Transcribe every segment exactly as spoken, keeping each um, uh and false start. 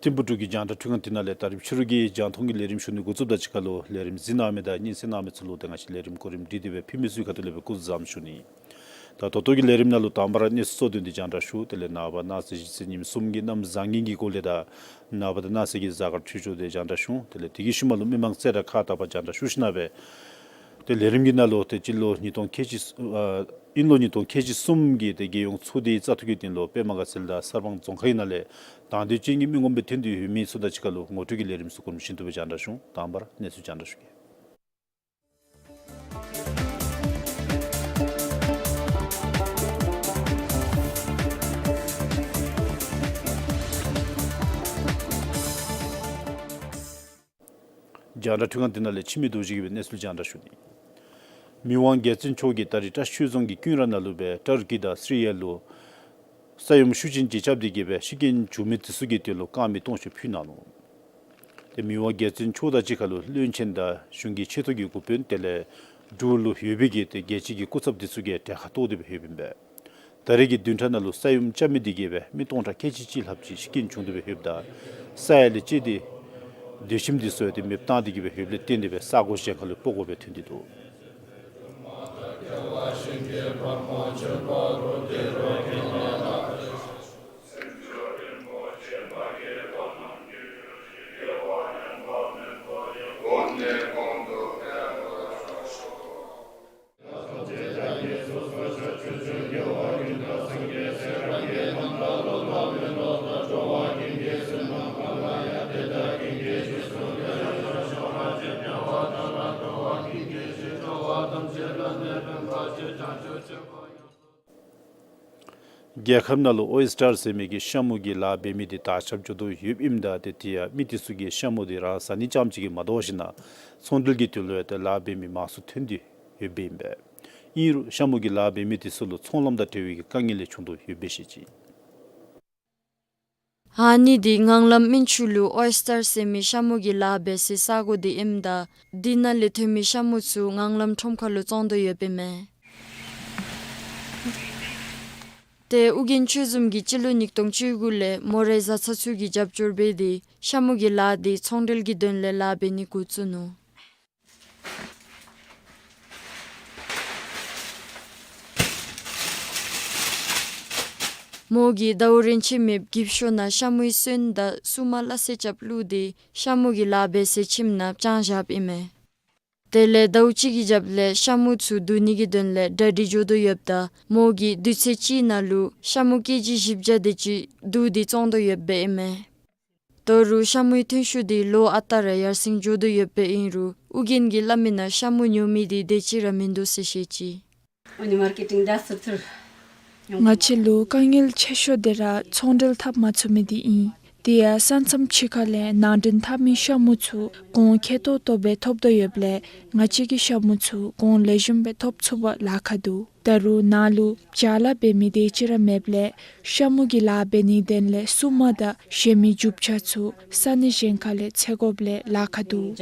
ཐིམ་ཕུག་འབྲུག་གི་རྒྱང་བསྒྲགས་འཕྲུལ་ཁང་འདི་ནང་ལས་ད་རིས་ཕྱི་རུ་གི་རྒྱང་མཐོང་གི་ལས་རིམ་ཞུ་ནི་འགོ་བཙུགསཔ་དང་གཅིག་ཁར་ལུ་ལས་རིམ་གཟིགས་གནང་མི་དང་སྙན་གསན་གནང་མི་ཚུ་ལུ་ཏེ་ང་བཅས་ལས་རིམ་གོ་རིམ་སྒྲིག་སྟེ་སྦེ་ཕུལ་མི་ཚུ་གི་ཁ་ཐུག་ལས་སྦེ་སྐུ་གཟུགས་བཟང་ཞུ་ནི། ད་ད་ལྟོ་གི་ལས་རིམ་ནང་ལུ་དང་པ་ར་གནས་ཚུལ་གཙོ་དོན་འདི་རྒྱང་བསྒྲགས་ཞུ། དེ་ལས་ནངས་པ་གནངས་ཚེ་གཞེས་ཚེ་ཉིནམ་གསུམ་གྱི་གནམ་བཟང་ངན་གྱི་སྐོར་ལས་དང་ནངས་པ་དང་གནངས་ཚེ་གི་གཟའ་སྐར་འཕྲོད་སྦྱོར་འདི་རྒྱང་བསྒྲགས་ཞུ། དེ་ལས་དེ་གི་ཤུལ་མ་ལུ་མི་མང་གསལ་བསྒྲགས་ཁག་དག་པ་རྒྱང་བསྒྲགས་ཞུ་ཞིནམ་སྦེ་ཏེ་ལས་རིམ་གྱི་ནང་ལུ་ཏེ་སྤྱི་ལོ་ཉིས་སྟོང་ཁལ་གཅིག་ཨ་དབྱིན་ལོ་ཉིས་སྟོང་ཁལ་གཅིག་གསུམ་གྱི་ཏེ་རྒྱལ་ཡོངས་ཚོགས་སྡེའི་བཙག་འཐུ་གི་དོན་ལུ་པདྨ་དགའ་ཚལ་དང་གསར་སྤང་རྫོང་ཁག་གི་ནང་ལས་དང་འདོད་ཅན་གྱི་མི་ངོམ་སྦེ་ཐོན་ཏེ་ཡོད་མི་ཚུ་དང་གཅིག་ཁར་ལུ་ངོ་སྤྲོད་ཀྱི་ལས་རིམ་ཚུ་གོ་རིམ་བཞིན་དུ་སྦེ་རྒྱང་བསྒྲགས་ཞུ། དང་པ་ར་གནས་ཚུལ་རྒྱང་བསྒྲགས་ཞུ་གེ། རྒྱང་བསྒྲགས་འཕྲུལ་ཁང་འདི་ནང་ལས་འཆི་མེད་རྡོ་རྗེ་གིས་སྦེ་གནས་ཚུལ་རྒྱང་བསྒྲགས་ཞུ་ནི། མི་དབང་རྒྱལ་བཙུན་མཆོག་གིས་ད་རིས་བཀྲིས་ཆོས་རྫོང་གི་ཀུན་ར་ནང་ལུ་སྦེ་ཏར་ཀི་དང་སི་རི་ཡ་ལུ་ས་ཡོམ་ཤུགས་ཅན་ཅིག་རྐྱབ་སྟེ་གིས་སྦེ་ཤི་རྐྱེན་བྱུང་མི་དེ་ཚུ་གི་དོན་ལུ་དཀར་མེ་སྟོང་མཆོད་ཕུལ་གནང་ནུག། ཏེ་མི་དབང་རྒྱལ་བཙུན་མཆོག་དང་གཅིག་ཁར་ལུ་བློན་ཆེན་དང་གཞུང་གི་ཆེ་མཐོ་གི་འགོ་དཔོན་དེ་ལས་འབྲུག་ལུ་ཡོད་པའི་གི་ཏེ་རྒྱལ་སྤྱི་གི་སྐུ་ཚབ་དེ་ཚུ་གིས་གྲལ་ཁར་གཏོགས་ཏེ་སྦེ་ཡོདཔ་ཨིན་པས། ད་རིས་ཀྱི་བདུན་ཕྲག་ནང་ལུ་ས་ཡོམ་རྐྱབ་མི་དེ་གིས་སྦེ་མི་སྟོང་ཕྲག་ཁལ་གཅིག་གཅིག་ལྷགཔ་ཅིག་ཤི་རྐྱེན་བྱུང་སྟེ་སྦེ་ཡོདཔ་ད་ས་ཡ་ལས་བཅད་དེ་སྡོད་ཁྱིམ་དེ་ཚུ་ཡང་ཏེ་མེདཔ་བཏང་སྟེ་གིས་སྦེ་ཡོདཔ་ལས་བརྟེན་ཏེ་སྦེ་ས་གོ་གཞན་ཁར་ལུ་སྤོ་དགོཔ་སྦེ་ཐོན་ཏེ་འདུག། རྒྱལ་ཁབ་ནང་ལུ་ཨོའི་སི་ཊར་ཟེར་མི་གི་ཤ་མུ་གི་ལཱ་འབད་མི་དེ་དར་ཁྱབ་འགྱོ་དོ་ཡོདཔ་ཨིནམ་ད་ཏེ་དེ་ཡང་མི་དེ་ཚུ་གིས་ཤ་མུ་དེ་རང་ཟ་ནི་རྐྱངམ་ཅིག་གིས་མ་དོ་བར་ཞིན་ན་ཚོང་འབྲེལ་གྱི་དོན་ལུ་ཡང་ཏེ་ལཱ་འབད་མི་མང་སུ་ཐོན་ཏེ་ཡོདཔ་ཨིན་པས། ཨིན་རུང་ཤ་མུ་གི་ལཱ་འབད་མི་དེ་ཚུ་ལུ་ཚོང་ལམ་དང་འབྲེལ་བའི་གི་དཀའ་ངལ་ལས་བྱུང་དོ་ཡོདཔ་སྦེ་བཤད་ཅི། ཨ་ནི་དེ་ངང་ལམ་སྨན་ཆུ་ལུ་ཨོའི་སི་ཊར་ཟེར་མི་ཤ་མུ་གི་ལཱ་འབད་སའི་ས་གོ་དེ་ཨིནམ་ད་དེ་ནང་ལས་ཐོན་མི་ཤ་མུ་ཚུ་ངང་ལམ་ཁྲོམ་ཁ་ལུ་བཙོང་དོ་ཡོདཔ་ཨིན་མས། ཏེ་ཨོ་རྒྱན་ཆོས་འཛོམས་ཀྱིས་སྤྱི་ལོ་ཉིས་སྟོང་བཅུ་དགུ་ལས་མོ་རའི་བཟའ་ཚང་ཚུ་གིས་རྒྱབ་སྐྱོར་འབད་དེ་ཤ་མུ་གི་ལཱ་དེ་ཚོང་འབྲེལ་གྱི་དོན་ལས་ལཱ་འབད་ནི་འགོ་བཙུགས་ནུག། མོ་གིས་ཟླཝ་རེ་ཆད་མེདཔ་འགྱིབ་ཤོག་ནང་ཤ་མུའི་སོན་དང་སྲུ་མ་སླ་བསྲེ་རྐྱབ་བླུགས་ཏེ་ཤ་མུ་གི་ལཱ་འབད་སའི་ཁྱིམ་ནང་བཙོང་བཞགཔ་ཨིན་མས། དེ་ལས་ཟླཝ་གཅིག་གི་རྒྱབ་ལས་ཤ་མུ་ཚུ་བསྡུ་ནི་གི་དོན་ལས་གྲ་སྒྲིག་འགྱོ་དོ་ཡོདཔ་ད་མོ་གིས་དུས་ཚོད་གཅིག་ནང་ལུ་ཤ་མུ་ཀེ་ཇི་བཞི་བརྒྱ་དེ་ཅིག་བསྡུ་སྟེ་བཙོང་དོ་ཡོདཔ་ཨིན་མས། ད་རུང་ཤ་མུའི་ཐོན་ཤུགས་དེ་ལོ་ཨ་རྟག་ར་ཡར་སེང་འགྱོ་དོ་ཡོདཔ་ཨིན་རུང་ཨོ་རྒྱན་གྱིས་སླབ་མི་ནང་ཤ་མུ་ཉོ་མི་དེ་དེ་ཅིག་ར་མིན་འདུག་ཟེར་བཤད་ཅི། ཨ་ནི་མར་ཀེ་ཊིང་ད་སུ་ཐུར། ང་བཅས་ལུ་དཀའ་ངལ་ཆེ་ཤོས་དེ་ར་ཚོང་འབྲེལ་འཐབ་མ་ཚུགས་མི་དེ་ཨིན། དེ་ཡང་ས་མཚམས་ཕྱི་ཁ་ལས་ནང་འདྲེན་འཐབ་མི་ཤ་མུ་ཚུ་གོང་ཁེ་ཏོག་ཏོ་སྦེ་ཐོབ་དོ་ཡོདཔ་ལས་ང་བཅས་ཀྱི་ཤ་མུ་ཚུ་གོང་ལེགས་ཤོམ་སྦེ་ཐོབ་ཚུགས་པར་ལཱ་ཁག་འདུག། ད་རུང་ནཱ་ལུ་བྱ་ལཱ་འབད་མི་དེ་ཅིག་ར་མེདཔ་ལས་ཤ་མུ་གི་ལཱ་འབད་ནིའི་དོན་ལས་སྲུ་མ་དང་གཞན་མི་རྒྱུ་ཆ་ཚུ་ས་གནས་གཞན་ཁ་ལས་འཚོལ་དགོཔ་ལས་ལཱ་ཁག་འདུག།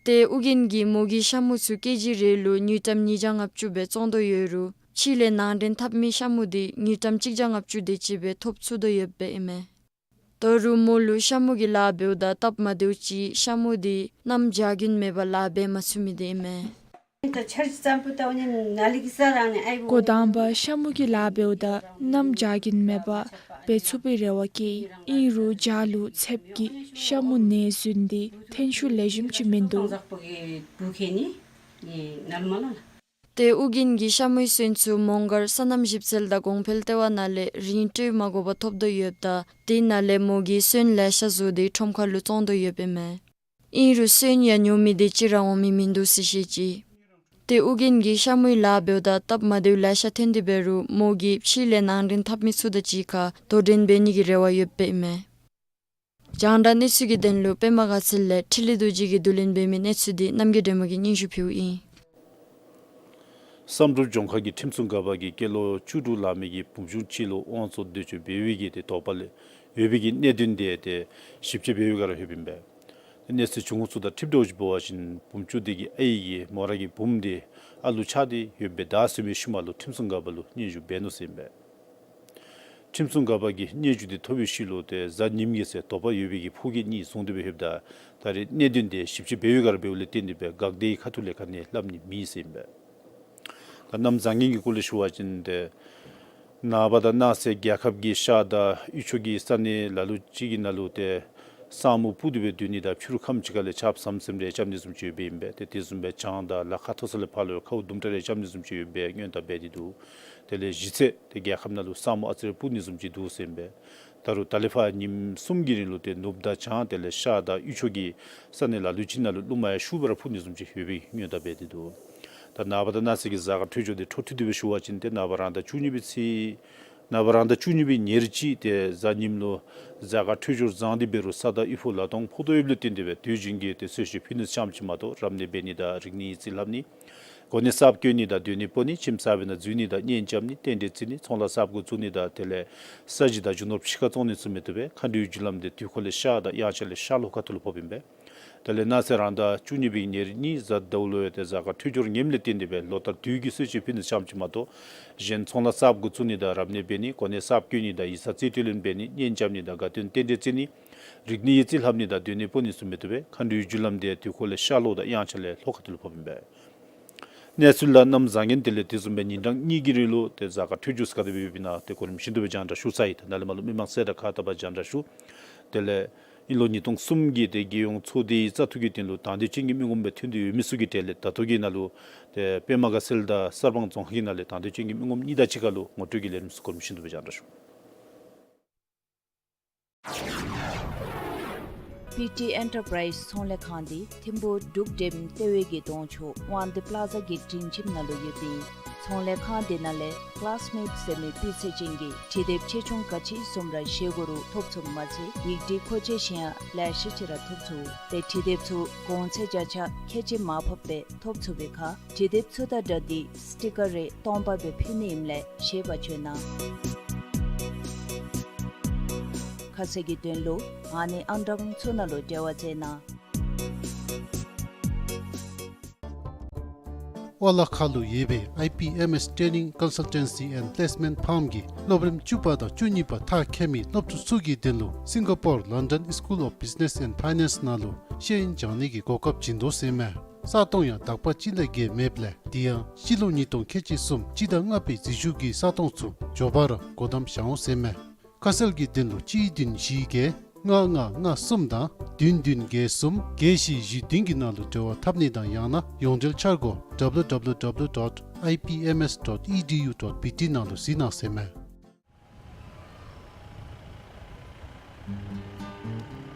ཏེ་ཨོ་རྒྱན་གྱིས་མོ་གིས་ཤ་མུ་ཚུ་ཀེ་ཇི་རེ་ལུ་དངུལ་ཀྲམ་ཉིས་བརྒྱ་ལྔ་བཅུ་སྦེ་བཙོང་དོ་ཡོད་རུང་ཕྱི་ལས་ནང་འདྲེན་འཐབ་མི་ཤ་མུ་དེ་དངུལ་ཀྲམ་གཅིག་བརྒྱ་ལྔ་བཅུ་དེ་ཅིག་སྦེ་ཐོབ་ཚུགས་དོ་ཡོདཔ་ཨིན་མས། ད་རུང་མོ་ལུ་ཤ་མུ་གི་ལཱ་འབདཝ་ད་སྟབས་མ་བདེཝ་ཅིག་ཤ་མུ་དེ་གནམ་བྱཱར་རྒྱུན་མེད་པར་ལཱ་འབད་མ་ཚུགས་མི་དེ་ཨིན་མས། འགོ་དང་པ་ཤ་མུ་གི་ལཱ་འབདཝ་ད་གནམ་བྱཱར་རྒྱུན་མེད་པར་འབད་ཚུགས་པའི་རེ་བ་བསྐྱེད། ཨིན་རུང་བྱཱར་ལུ་ཚདཔ་གིས་ཤ་མུ་ནད་ཟུན་ཏེ་ཐོན་ཤུགས་ལེགས་ཤོམ་ཅིག་མིན་འདུག། ཏེ་ཨོ་རྒྱན་གྱིས་ཤ་མུའི་སོན་ཚུ་མོང་སྒར་སོ་ནམ་ཞིབ་འཚོལ་དང་གོང་འཕེལ་ལྟེ་བ་ནང་ལས་རིན་སྤྲོད་མ་དགོ་པར་ཐོབ་དོ་ཡོདཔ་ད་དེ་ནང་ལས་མོ་གིས་སོན་ལེ་ཤ་བཟོ་སྟེ་ཁྲོམ་ཁ་ལུ་བཙོང་དོ་ཡོདཔ་ཨིན་མས། ཨིན་རུང་སོན་ཡང་ཉོ་མི་དེ་ཅིག་ར་འོང་མི་མིན་འདུག་ཟེར་བཤད་ཅི། ཏེ་ཨོ་རྒྱན་གྱིས་ཤ་མུའི་ལཱ་འབདཝ་ད་སྟབས་མ་བདེཝ་ལེ་ཤ་ཐོན་ཏེ་འབད་རུང་མོ་གིས་ཕྱི་ལས་ནང་འདྲེན་འཐབ་མི་ཚུ་དང་གཅིག་ཁར་དོ་འགྲན་འབད་ནི་གི་རེ་བ་ཡོདཔ་ཨིན་མས། རྒྱང་བསྒྲགས་གནས་ཚུལ་གྱི་དོན་ལུ་པདྨ་དགའ་ཚལ་ལས་འཕྲིན་ལས་རྡོ་རྗེ་གིས་བསྡུ་ལེན་འབད་མི་གནས་ཚུལ་འདི་རྣམ་རྒྱལ་སྒྲོལ་མ་གིས་སྙན་ཞུ་ཕུལཝ་ཨིན། བསམ་གྲུབ་ལྗོངས་མཁར་གྱི་ཁྲིམས་སྲུང་འགག་པ་གིས་སྐྱེས་ལོ་བཅུ་དྲུག་ལང་མི་གི་བུམོ་ཆུང་ཅིག་ལུ་དབང་བཙོང་འདོད་སྤྱོད་འབད་བའི་གི་ཏེ་དོགས་པ་ལས་ཡོད་པའི་གི་གནད་དོན་དེ་ཏེ་ཞིབ་དཔྱད་འབད་བའི་སྒང་ར་ཡོདཔ་ཨིན་པས། གནས་ཚུལ་བྱུང་ཚུ་དང་འཁྲིལ་ཏེ་འབད་བ་ཅིན་བུམོ་ཆུང་དེ་གི་ཨའི་གིས་མོ་ར་གི་བུམོ་དེ་ཨ་ལུ་ཆགས་ཏེ་ཡོདཔ་སྦེ་བདའ་ཟུན་པའི་ཤུལ་མ་ལུ་ཁྲིམས་སྲུང་འགག་པ་ལུ་སྙན་ཞུ་འབད་ནུག་ཟེར་ཨིན་པས། ཁྲིམས་སྲུང་འགག་པ་གིས་སྙན་ཞུ་འདི་ཐོབ་པའི་ཤུལ་ལུ་ཏེ་གཟའ་ཉིམ་གི་ཚེ་དོགས་པ་ཡོད་པའི་གི་ཕོ་སྐྱེས་གཉིས་བཟུང་སྟེ་སྦེ་ལྷོདཔ་ད་ད་རེས་གནད་དོན་འདི་ཞིབ་དཔྱད་འབད་བའི་སྒང་ར་འབདཝ་ལས་བརྟེན་ཏེ་སྦེ་འགག་སྡེའི་ཁ་ཐུག་ལས་ག་ནི་ཡང་སླབ་ནི་མེད་ཟེར་ཨིན་པས། ད་གནམ་བཟང་ངན་གྱི་སྐོར་ལས་ཞུ་བ་ཅིན་ཏེ་ནངས་པ་དང་གནངས་ཚེ་རྒྱལ་ཁབ་ཀྱི་ཤར་དང་དབུས་ཕྱོགས་ཀྱི་ས་གནས་ལ་ལུ་ཅིག་གི་ནང་ལུ་ཏེ་ས་སྨུག་སྤུབས་ཏེ་སྦེ་སྡོད་ནི་དང་ཕྱི་རུ་ཁམས་ཅིག་ཁ་ལས་ཆརཔ་ཟམ་ཟིམ་རེ་རྐྱབ་ནི་བཟུམ་ཅིག་ཡོདཔ་ཨིན་པས། ཏེ་དེ་བཟུམ་སྦེ་བྱང་དང་ལ་ཁ་མཐོ་ས་ལས་ཕར་ལུ་ཁཝ་དུམ་གྲ་རེ་རྐྱབ་ནི་བཟུམ་ཅིག་ཡོདཔ་སྦེ་སྔོན་དཔག་འབད་དེ་འདུག། དེ་ལས་གཞི་རྩ་ཏེ་རྒྱལ་ཁབ་ནང་ལུ་ས་སྨུག་ཨ་ཙི་རེ་སྤུབས་ནི་བཟུམ་ཅིག་འདུག་ཟེར་ཨིན་པས། ད་རུང་ད་ལས་ཕར་ཉིནམ་གསུམ་གྱི་རིང་ལུ་ཏེ་ནུབ་དང་བྱང་དེ་ལས་ཤར་དང་དབུས་ཕྱོགས་ཀྱི་ས་གནས་ལ་ལུ་ཅིག་ནང་ལུ་རླུང་མ་ཡང་ཤུགས་སྦེ་ར་འཕུ་ནི་བཟུམ་ཅིག་ཡོདཔ་སྦེ་སྔོན་དཔག་འབད་དེ་འདུག། ད་ནངས་པ་དང་གནངས་ཚེ་གི་གཟའ་སྐར་འཕྲོད་སྦྱོར་འདི་འཕྲོ་མཐུད་དེ་སྦེ་ཞུ་བ་ཅིན་ཏེ་ནངས་པ་རང་ཟླ་བཅུ་གཉིས་པའི་ཚེས་ནངས་པ་རང་ཟླ་བཅུ་གཉིས་པའི་ཉེར་གཅིག་ཏེ་གཟའ་ཉིམ་ལུ་གཟའ་སྐར་འཕྲོད་སྦྱོར་བཟང་སྟེ་འབད་རུང་ས་དང་དབུས་ཕོ་ལ་དོང་ཕོ་དོ་ཡོདཔ་ལས་བརྟེན་ཏེ་སྦེ་དུས་རྒྱུན་གྱི་ཏེ་གསོལ་མཆོད་ཕུལ་ནི་ཙམ་ཅིག་མ་གཏོགས་རབ་གནས་འབད་ནི་དང་རིག་གནས་ཡིག་རྩིས་ལྷབ་ནི་གོ་གནས་གསརཔ་བསྐོ་ནི་དང་སྡོད་གནས་སྤོ་ནི་ཁྱིམ་གསར་པའི་ནང་འཛུལ་ནི་དང་གཉེན་རྐྱབ་ནི་རྟེན་འབྲེལ་བརྩི་ནི་ཚོང་ལཱ་གསརཔ་འགོ་བཙུགས་ནི་དང་དེ་ལས་ས་གཞི་དང་རྒྱུ་ནོར་ཕྱི་ཁར་བཙོང་ནི་ཚུ་མི་བཏུབ་པས། མཁའ་འགྲོའི་རྒྱུ་ལམ་འདི་དུས་འཁོར་ལས་ཤར་དང་དབྱངས་འཆར་ལས་ཤར་ལྷོ་ཁ་ཐུག་ལུ་ཕོགཔ་ཨིན་པས། དེ་ལས་གནངས་ཚེ་རང་ཟླ་བཅུ་གཉིས་པའི་ཉེར་གཉིས་གཟའ་ཟླཝ་ལུ་ཡང་ཏེ་གཟའ་སྐར་འཕྲོད་སྦྱོར་ངནམ་ལས་བརྟེན་ཏེ་སྦེ་ལོ་ལྟར་དུས་ཀྱི་གསོལ་མཆོད་ཕུལ་ནི་ཙམ་ཅིག་མ་གཏོགས་གཞན་ཚོང་ལཱ་གསརཔ་འགོ་བཙུགས་ནི་དང་རབ་གནས་འབད་ནི་གོ་གནས་གསརཔ་བསྐོ་ནི་དང་ཡིག་ཚང་རྩིས་སྤྲོད་ལེན་འབད་ནི་གཉེན་རྐྱབ་ནི་དང་དགའ་སྟོན་རྟེན་འབྲེལ་བརྩི་ནི་རིག་གནས་ཡིག་རྩིས་ལྷབ་ནི་དང་སྡོད་གནས་སྤོ་ནི་ཚུ་མི་བཏུབ་པས། མཁའ་འགྲོའི་རྒྱུ་ལམ་འདི་དུས་འཁོར་ལས་ཤར་ལྷོ་དང་དབྱངས་འཆར་ལས་ལྷོ་ཁ་ཐུག་ལུ་ཕོགཔ་ཨིན་པས། གནས་ཚུལ་དང་གནམ་བཟང་ངན་དེ་ལས་དེ་བཟུམ་སྦེ་ཉིན་གྲངས་གཉིས་ཀྱི་རིང་ལུ་ཏེ་གཟའ་སྐར་འཕྲོད་སྦྱོར་ག་དེ་སྦེ་ཡོདཔ་ཨིན་ན་ཏེ་གོ་རིམ་བཞིན་དུ་སྦེ་རྒྱང་བསྒྲགས་ཞུ་ཚར་ཡི། ད་ནཱ་ལས་མར་ལུ་མི་མང་གསལ་དྲགས་ཁ་བཏགས་པར་རྒྱང་བསྒྲགས་ཞུ། དེ་ལས་ཨིན་ལོ་ཉིས་སྟོང་གསུམ་གྱི་ཏེ་རྒྱལ་ཡོངས་ཚོགས་སྡེའི་བཙག་འཐུ་གི་དོན་ལུ་དང་འདོད་ཅན་གྱི་མི་ངོམ་སྦེ་ཐོན་ཏེ་ཡོད་མི་ཚུ་གི་གྲས་ལས་ད་ལྟོ་གི་ནང་ལུ་ཏེ་པདྨ་དགའ་ཚལ་དང་གསར་སྤང་རྫོང་ཁག་གི་ནང་ལས་དང་འདོད་ཅན་གྱི་མི་ངོམ་གཉིས་དང་གཅིག་ཁར་ལུ་ངོ་སྤྲོད་ཀྱི་ལས་རིམ་ཚུ་གོ་རིམ་བཞིན་དུ་སྦེ་རྒྱང་བསྒྲགས་ཞུ། བི་ཊི་ཨེན་ཊར་པ་རའིཛ་ཚོང་ལས་ཁང་འདི་ཐིམ་ཕུག་འབྲུག་འགྲེམ་ལྟེ་བའི་གི་གདོང་ཕྱོགས་དབང་འདུས་པ་ལ་ཛ་གི་མགྲིན་ཁྱིམ་ནང་ལུ་ཡོདཔ་ཨིན། ཚོང་ལས་ཁང་འདི་ནང་ལས་ཀ་ལཱསི་མེཊ་ཟེར་མི་སྤུས་ཚད་ཅན་གྱི་འབྲི་དེབ་ཆེ་ཆུང་ག་ཅི་བཟུམ་ར་བཞེས་དགོ་རུང་ཐོབ་ཚུགསཔ་མ་ཚད་ཡིག་འབྲི་མཁོ་ཆས་གཞན་ཡང་ལེ་ཤ་ཅིག་ར་ཐོབ་ཚུགས། ཏེ་འབྲི་དེབ་ཚུ་གོང་ཚད་བརྒྱ་ཆ་ཁལ་གཅིག་མར་ཕབ་སྦེ་ཐོབ་ཚུགས་པའི་ཁར་འབྲི་དེབ་ཚུ་དང་སྦྲགས་ཏེ་སི་ཊི་ཀར་རེ་སྟོང་པ་སྦེ་ཕུལ་ནི་ཨིནམ་ལས་ཤེས་པར་བྱོན་གནང་། ཁ་གསལ་གྱི་དོན་ལུ་ཨ་ནི་ཨང་གྲངས་ཚུ་ནང་ལུ་འབྲེལ་བ་མཛད་གནང་། ཝ་ལ་ཁ་ལུ་ཡོད་པའི་ཨའི་པི་ཨེམ་ཨེསི་Training Consultancy and Placement Firm གིས་སློབ་རིམ་བཅུ་པ་དང་བཅུ་གཉིས་པ་མཐར་འཁྱོལ་མི་སློབ་ཕྲུག་ཚུ་གི་དོན་ལུ་སིང་ག་པོར་ལཱན་ཌཱན་སི་ཀུལ་ཨོཕ་བིཛ་ནེསི་ཨེནཌ་ཕའི་ནེནསི་ནང་ལུ་ཤེས་ཡོན་སྦྱང་ནི་གི་གོ་སྐབས་བྱིན་དོ་ཟེར་མས། ས་སྟོང་ཡང་དག་པ་ཅིག་ལས་བརྒལ་མེདཔ་ལས་དེ་ཡང་སྤྱི་ལོ་ཉིས་སྟོང་ཁལ་གཅིག་གསུམ་སྤྱི་ཟླ་ལྔ་པའི་འཛུལ་ཞུགས་ཀྱི་ས་སྟོང་ཚུ་མགྱོགས་པ་ར་སྒོ་བསྡམ་བཞག་འོང་ཟེར་མས། ཁ་གསལ་གྱི་དོན་ལུ་གཅིག་བདུན་བཞི་བརྒྱད་ལྔ་ལྔ་ལྔ་གསུམ་དང་བདུན་བདུན་བརྒྱད་གསུམ་བརྒྱད་བཞི་བཞི་བདུན་གྱི་ནང་ལུ་འབྲེལ་བ་འཐབ་ནི་དང་ཡང་ན་ཡོངས་འབྲེལ་འཆར་སྒོ་W W W dot I P M S dot E D U dot B T ནང་ལུ་གཟིགས་གནང་ཟེར་མས།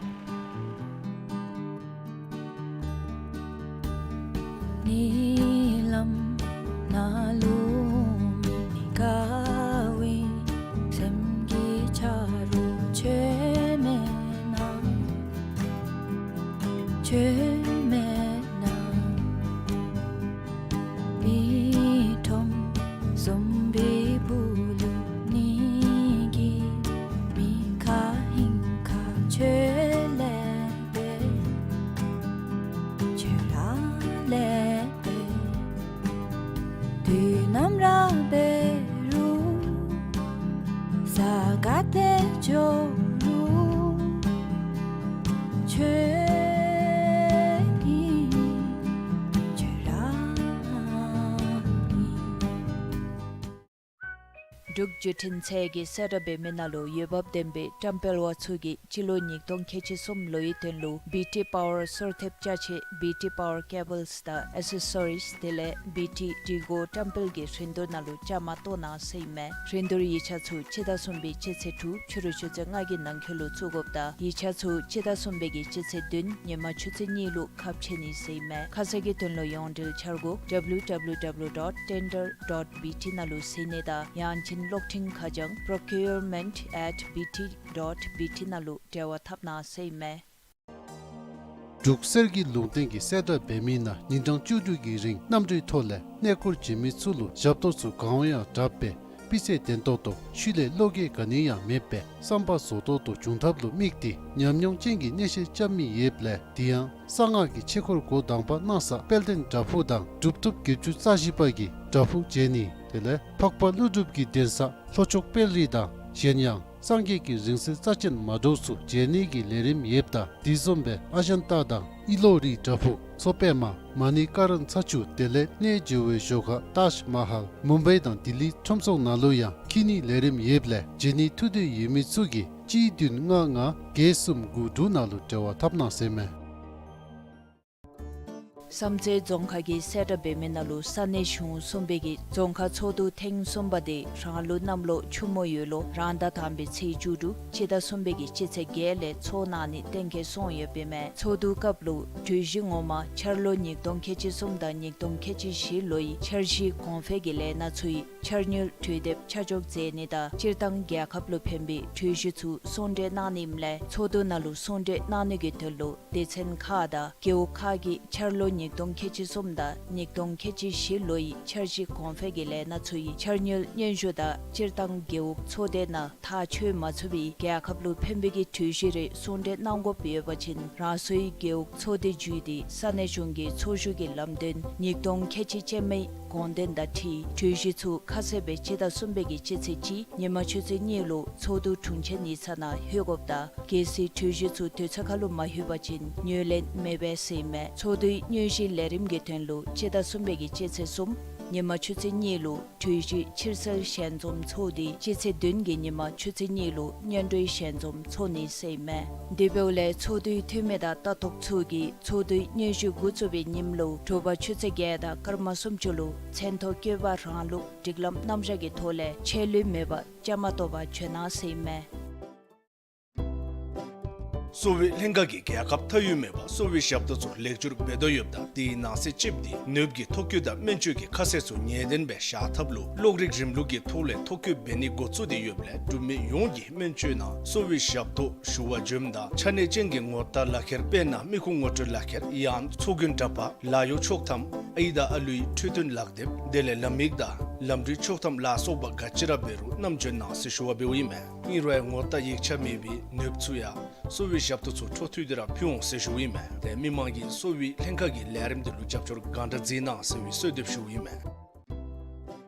ཉེ་ལམ་ནཱ་ལུ་མི་དགའ་བའི་སེམས་ཀྱི་ཆ་རོགས་ཁྱོད་མེད་ན། ཁྱོད་མེད་ན། མི་ཁྲོམ་བཟུམ་པའི་སྦུག་ལུ་ནི་གི་མི་ཁ་ཧིང་ཁ་ཁྱོད་ལས་འབད། ཁྱོད་ར་ལས་འབད། དུས་ནམ་ར་འབད་རུང་ས་ག་ཏེ་འགྱོ་རུང་ཁྱོད་ཨིན། ཁྱོད་ར་ཨིན། འབྲུག་བརྒྱུད་འཕྲིན་ཚད་ཀྱིས་གསལ་བསྒྲགས་འབད་མི་ནང་ལུ་འོས་འབབ་ལྡན་པའི་བཀྲམ་སྤེལ་བ་ཚུ་གིས་སྤྱི་ལོ་ཉིས་སྟོང་ཁལ་གཅིག་གསུམ་ལོའི་དོན་ལུ་བི་ཊི་པ་ཝར་སོར་ཐེབས་ཅ་ཆས་བི་ཊི་པ་ཝར་ཀེ་བཱལསི་དང་ཨེ་སེ་སོ་རིསི་དེ་ལས་བི་ཊི་འགྲུལ་འགོ་བཀྲམ་སྤེལ་གྱི་རིན་བསྡུར་ནང་ལུ་བཅའ་མར་གཏོགས་གནང་ཟེར་ཨིན་མས། རིན་བསྡུར་ཡིག་ཆ་ཚུ་སྤྱི་ཟླ་གསུམ་པའི་སྤྱི་ཚེས་དྲུག་ཕྱི་རུ་ཆུ་ཚོད་ལྔ་གི་ནང་འཁོད་ལུ་བཙུགས་དགོཔ་དང་ཡིག་ཆ་ཚུ་སྤྱི་ཟླ་གསུམ་པའི་གི་སྤྱི་ཚེས་བདུན་ཉིན་མ་ཆུ་ཚོད་གཉིས་ལུ་ཁ་ཕྱེ་ནི་ཟེར་ཨིན་མས། ཁ་གསལ་གྱི་དོན་ལུ་ཡོངས་འབྲེལ་འཆར་སྒོ་W W W dot tender dot B T ནང་ལུ་གཟིགས་ནི་དང་ཡང་ཅིན་གློག་འཕྲིན་ཁ་བྱང་procurement at B T dot B T ནང་ལུ་འབྲེལ་བ་འཐབ་གནང་ཟེར་ཨིན་མས། འབྲུག་གསེར་གྱི་ལུང་བསྟན་གྱིས་གསལ་བསྒྲགས་འབད་མི་ནང་ཉིན་གྲངས་བཅུ་དྲུག་གི་རིང་གནམ་གྲུའི་ཐོག་ལས་གནས་སྐོར་བྱོན་མི་ཚུ་ལུ་ཞབས་ཏོག་ཚུ་གང་འོང་ཡང་དྲག་པས་སྤུས་ཚད་ལྡན་ཏོག་ཏོ་ཤུལ་ལས་བློ་འགྱོད་ག་ནི་ཡང་མེད་པའི་བསམ་པ་རྫོགས་ཏོག་ཏོ་བྱུང་ཐབས་ལུ་དམིགས་ཏེ་ཉམས་མྱོང་ཅན་གྱི་གནས་བཤད་རྐྱབ་མི་ཡོདཔ་ལས་དེ་ཡང་གསང་སྔགས་ཀྱི་ཆོས་འཁོར་འགོ་དང་པ་གནང་ས་དཔལ་ལྡན་བྲག་ཕུག་དང་གྲུབ་ཐོབ་བརྒྱད་ཅུ་རྩ་བཞི་པ་གི་བྲག་ཕུག་མཇལ་ནི་དེ་ལས་འཕགས་པ་ཀླུ་སྒྲུབ་ཀྱི་གདན་ས་ལྷོ་ཕྱོགས་དཔལ་རི་དང་ གཞན་ཡང་སངས་རྒྱས་ཀྱི་རིང་བསྲེལ་རྩ་ཅན་མ་འདྲཝ་ཚུ་མཇལ་ནི་གི་ལས་རིམ་ཡོདཔ་ད། དེ་བཟུམ་སྦེ་ཨ་ཞན་ཏ་དང་ཨི་ལོ་རི་བྲག་ཕུག་མཚོ་པདྨ་མ་ཎི་ཀ་རན་ཚ་ཆུ་དེ་ལས་གནས་མཇལ་བའི་ཞོར་ཁར་ཏཱཇ་མ་ཧཱལ་མུམ་བའི་དང་ལྡི་ལི་ཁྲོམ་ཚོགས་ནང་ལུ་ཡང་འཁྱིད་ནི་ལས་རིམ་ཡོདཔ་ལས་མཇལ་ནི་ཐུགས་འདོད་ཡོད་མི་ཚུ་གིས་གཅིག་བདུན་ལྔ་ལྔ་བརྒྱད་གསུམ་དགུ་དྲུག་ནང་ལུ་འབྲེལ་བ་འཐབ་གནང་ཟེར་མས། བསམ་རྩེ་རྫོང་ཁག་གི་སེ་འབྲས་བུ་མི་ནང་ལུ་ས་གནས་གཞུང་གསུམ་པའི་གི་རྫོང་ཁག་ཚོགས་འདུ་ཐེངས་གསུམ་པ་དེ་རང་ལུགས་གནམ་ལོ་ཆུ་མོ་ཡོས་ལོ་རང་ཟླ་དང་པའི་ཚེས་བཅུ་དྲུག་སྤྱི་ཟླ་གསུམ་པའི་གི་སྤྱི་ཚེས་བརྒྱད་ལས་ཚོགས་གནང་ནི་གཏན་འཁེལ་སོང་ཡོདཔ་ཨིན་མས། ཚོགས་འདུ་སྐབས་ལུ་གྲོས་གཞི་ངོ་མ་འཆར་ལོ་ཉིས་སྟོང་ཁལ་གཅིག་གསུམ་དང་ཉིས་སྟོང་ཁལ་གཅིག་བཞི་ལོའི་འཆར་གཞི་གོང་འཕེལ་གྱི་ལས་སྣ་ཚུའི་འཆར་དངུལ་གྲོས་འདེབས་ཆ་འཇོག་མཛད་ནི་དང་སྤྱིར་བཏང་རྒྱལ་ཁབ་ལུ་ཕན་པའི་གྲོས་གཞི་ཚུ་གསུང་གྲོས་གནང་ནི་ཨིནམ་ལས་ཚོགས་འདུ་ནང་ལུ་གསུང་གྲོས་གནང་ནི་གི་དོན་ལུ་སྡེ་ཚན་ཁག་དང་རྒེད་འོག་ཁག་གིས་འཆར་ལོ་ཉིས་སྟོང་ཁལ་གཅིག་གསུམ་དང་ཉིས་སྟོང་ཁལ་གཅིག་བཞི་ལོའི་འཆར་གཞི་གོང་འཕེལ་གྱི་ལས་སྣ་ཚུའི་འཆར་དངུལ་སྙན་ཞུ་དང་སྤྱིར་བཏང་རྒེད་འོག་ཚོགས་སྡེ་ནང་ཐག་ཆོད་མ་ཚུགས་པའི་རྒྱལ་ཁབ་ལུ་ཕན་པའི་གི་གྲོས་གཞི་རེ་གསུང་གྲོས་གནང་དགོཔ་ཡོད་པ་ཅིན་རང་སོའི་རྒེད་འོག་ཚོགས་སྡེ་བརྒྱུད་དེ་ས་གནས་གཞུང་གི་ཚོགས་ཞུགས་ཀྱི་ལམ་སྟོན་ཉིས་སྟོང་ཁལ་གཅིག་ཅན་མའི་དགོངས་དོན་དང་འཁྲིལ་གྲོས་གཞི་ཚུ་ཁ་གསལ་སྦེ་སྤྱི་ཟླ་གསུམ་པའི་གི་སྤྱི་ཚེས་གཅིག་ཉིན་མ་ཆུ་ཚོད་གཉིས་ལུ་ཚོགས་འདུ་དྲུང་ཆེན་ཡིག་ཚང་ནང་ལྷོད་དགོཔ་དང་གལ་སྲིད་གྲོས་གཞི་ཚུ་དུས་ཚོད་ཁར་ལུ་མ་ལྷོད་པ་ཅིན་ངོས་ལེན་མེད་པས་ཟེར་ཨིན་མས། ཚོགས་འདུའི་དངོས་གཞིའི་ལས་རིམ་གྱི་དོན་ལུ་སྤྱི་ཟླ་གསུམ་པའི་གི་སྤྱི་ཚེས་གསུམ་ཉིན་མ་ཆུ་ཚོད་གཉིས་ལུ་གྲོས་གཞི་ཕྱིར་སེལ་ཞལ་འཛོམས་ཚོགས་ཏེ་སྤྱི་ཚེས་བདུན་གྱི་ཉིན་མ་ཆུ་ཚོད་གཉིས་ལུ་སྙན་སྒྲོན་ཞལ་འཛོམས་ཚོགས་ནི་ཟེར་ཨིན་མས། དེ་འབདཝ་ལས་ཚོགས་འདུའི་འཐུས་མི་དང་ལྟ་རྟོག་ཚུ་གིས་ཚོགས་འདུའི་དངོས་གཞི་འགོ་བཙུགས་པའི་ཉིནམ་ལུ་དྲོ་པ་ཆུ་ཚོད་བརྒྱད་དང་སྐར་མ་སུམ་ཅུ་ལུ་མཚན་ཐོ་བཀོད་པ་རང་ལུགས་སྒྲིག་ལམ་རྣམ་གཞག་གི་ཐོག་ལས་ཆད་ལུས་མེད་པར་བཅའ་མར་གཏོགས་པར་བྱོན་གནང་ཟེར་ཨིན་མས། གསོ་བའི་ལྷན་ཁག་གིས་རྒྱལ་ཁབ་མཐའ་དབུས་མེད་པར་གསོ་བའི་ཞབས་ཏོག་ཚུ་ལེགས་བཅོས་འབད་དོ་ཡོདཔ་ད་དེའི་ནང་གསེས་གཅིག་དེ་ནདཔ་གི་ཐོ་བཀོད་དང་སྨན་བཅོས་ཀྱི་ཁ་གསལ་ཚུ་ངེས་བདེན་སྦེ་བཞག་ཐབས་ལུ་གློག་རིག་རིམ་ལུགས་ཀྱི་ཐོག་ལས་ཐོ་བཀོད་འབད་ནི་འགོ་བཙུགས་ཏེ་ཡོདཔ་ལས་འབྲུག་མི་ཡོངས་ཀྱིས་སྨན་བཅོས་ནང་གསོ་བའི་ཞབས་ཏོག་ཞུ་བར་འབྱོནམ་ད་ཆ་གནས་ཅན་གྱི་ངོ་རྟགས་ལག་ཁྱེར་དཔེར་ན་མི་ཁུངས་ངོ་སྤྲོད་ལག་ཁྱེར་ཡང་ཚོགས་རྒྱུན་འདྲ་པར་ལཱ་གཡོག་ཆོག་ཐམ་ཨའི་དང་ཨ་ལུའི་འཕྲོད་བསྟེན་ལག་དེབ་དེ་ལས་ལམ་ཡིག་དང་ལམ་འགྲུལ་ཆོག་ཐམ་ལ་སོགས་པ་ག་ཅི་ར་འབད་རུང་བསྣམས་བྱོན་གནང་ཟེར་ཞུ་བ་འབདཝ་ཨིན་མས། ཨིན་རུང་ཡང་ངོ་རྟགས་ཡིག་ཆ་མེད་པའི་ནདཔ་ཚུ་ཡང་གསོ་བའི་ཞབས་ཏོག་ཚུ་འཕྲོ་མཐུད་དེ་ར་ཕུལ་འོང་ཟེར་ཞུཝ་ཨིན་མས། ཏེ་མི་མང་གིས་གསོ་བའི་ལྷན་ཁག་གི་ལས་རིམ་དེ་ལུ་རྒྱབ་སྐྱོར་གང་དྲག་མཛད་གནང་ཟེར་བའི་གསོལ་འདེབས་ཞུཝ་ཨིན་མས།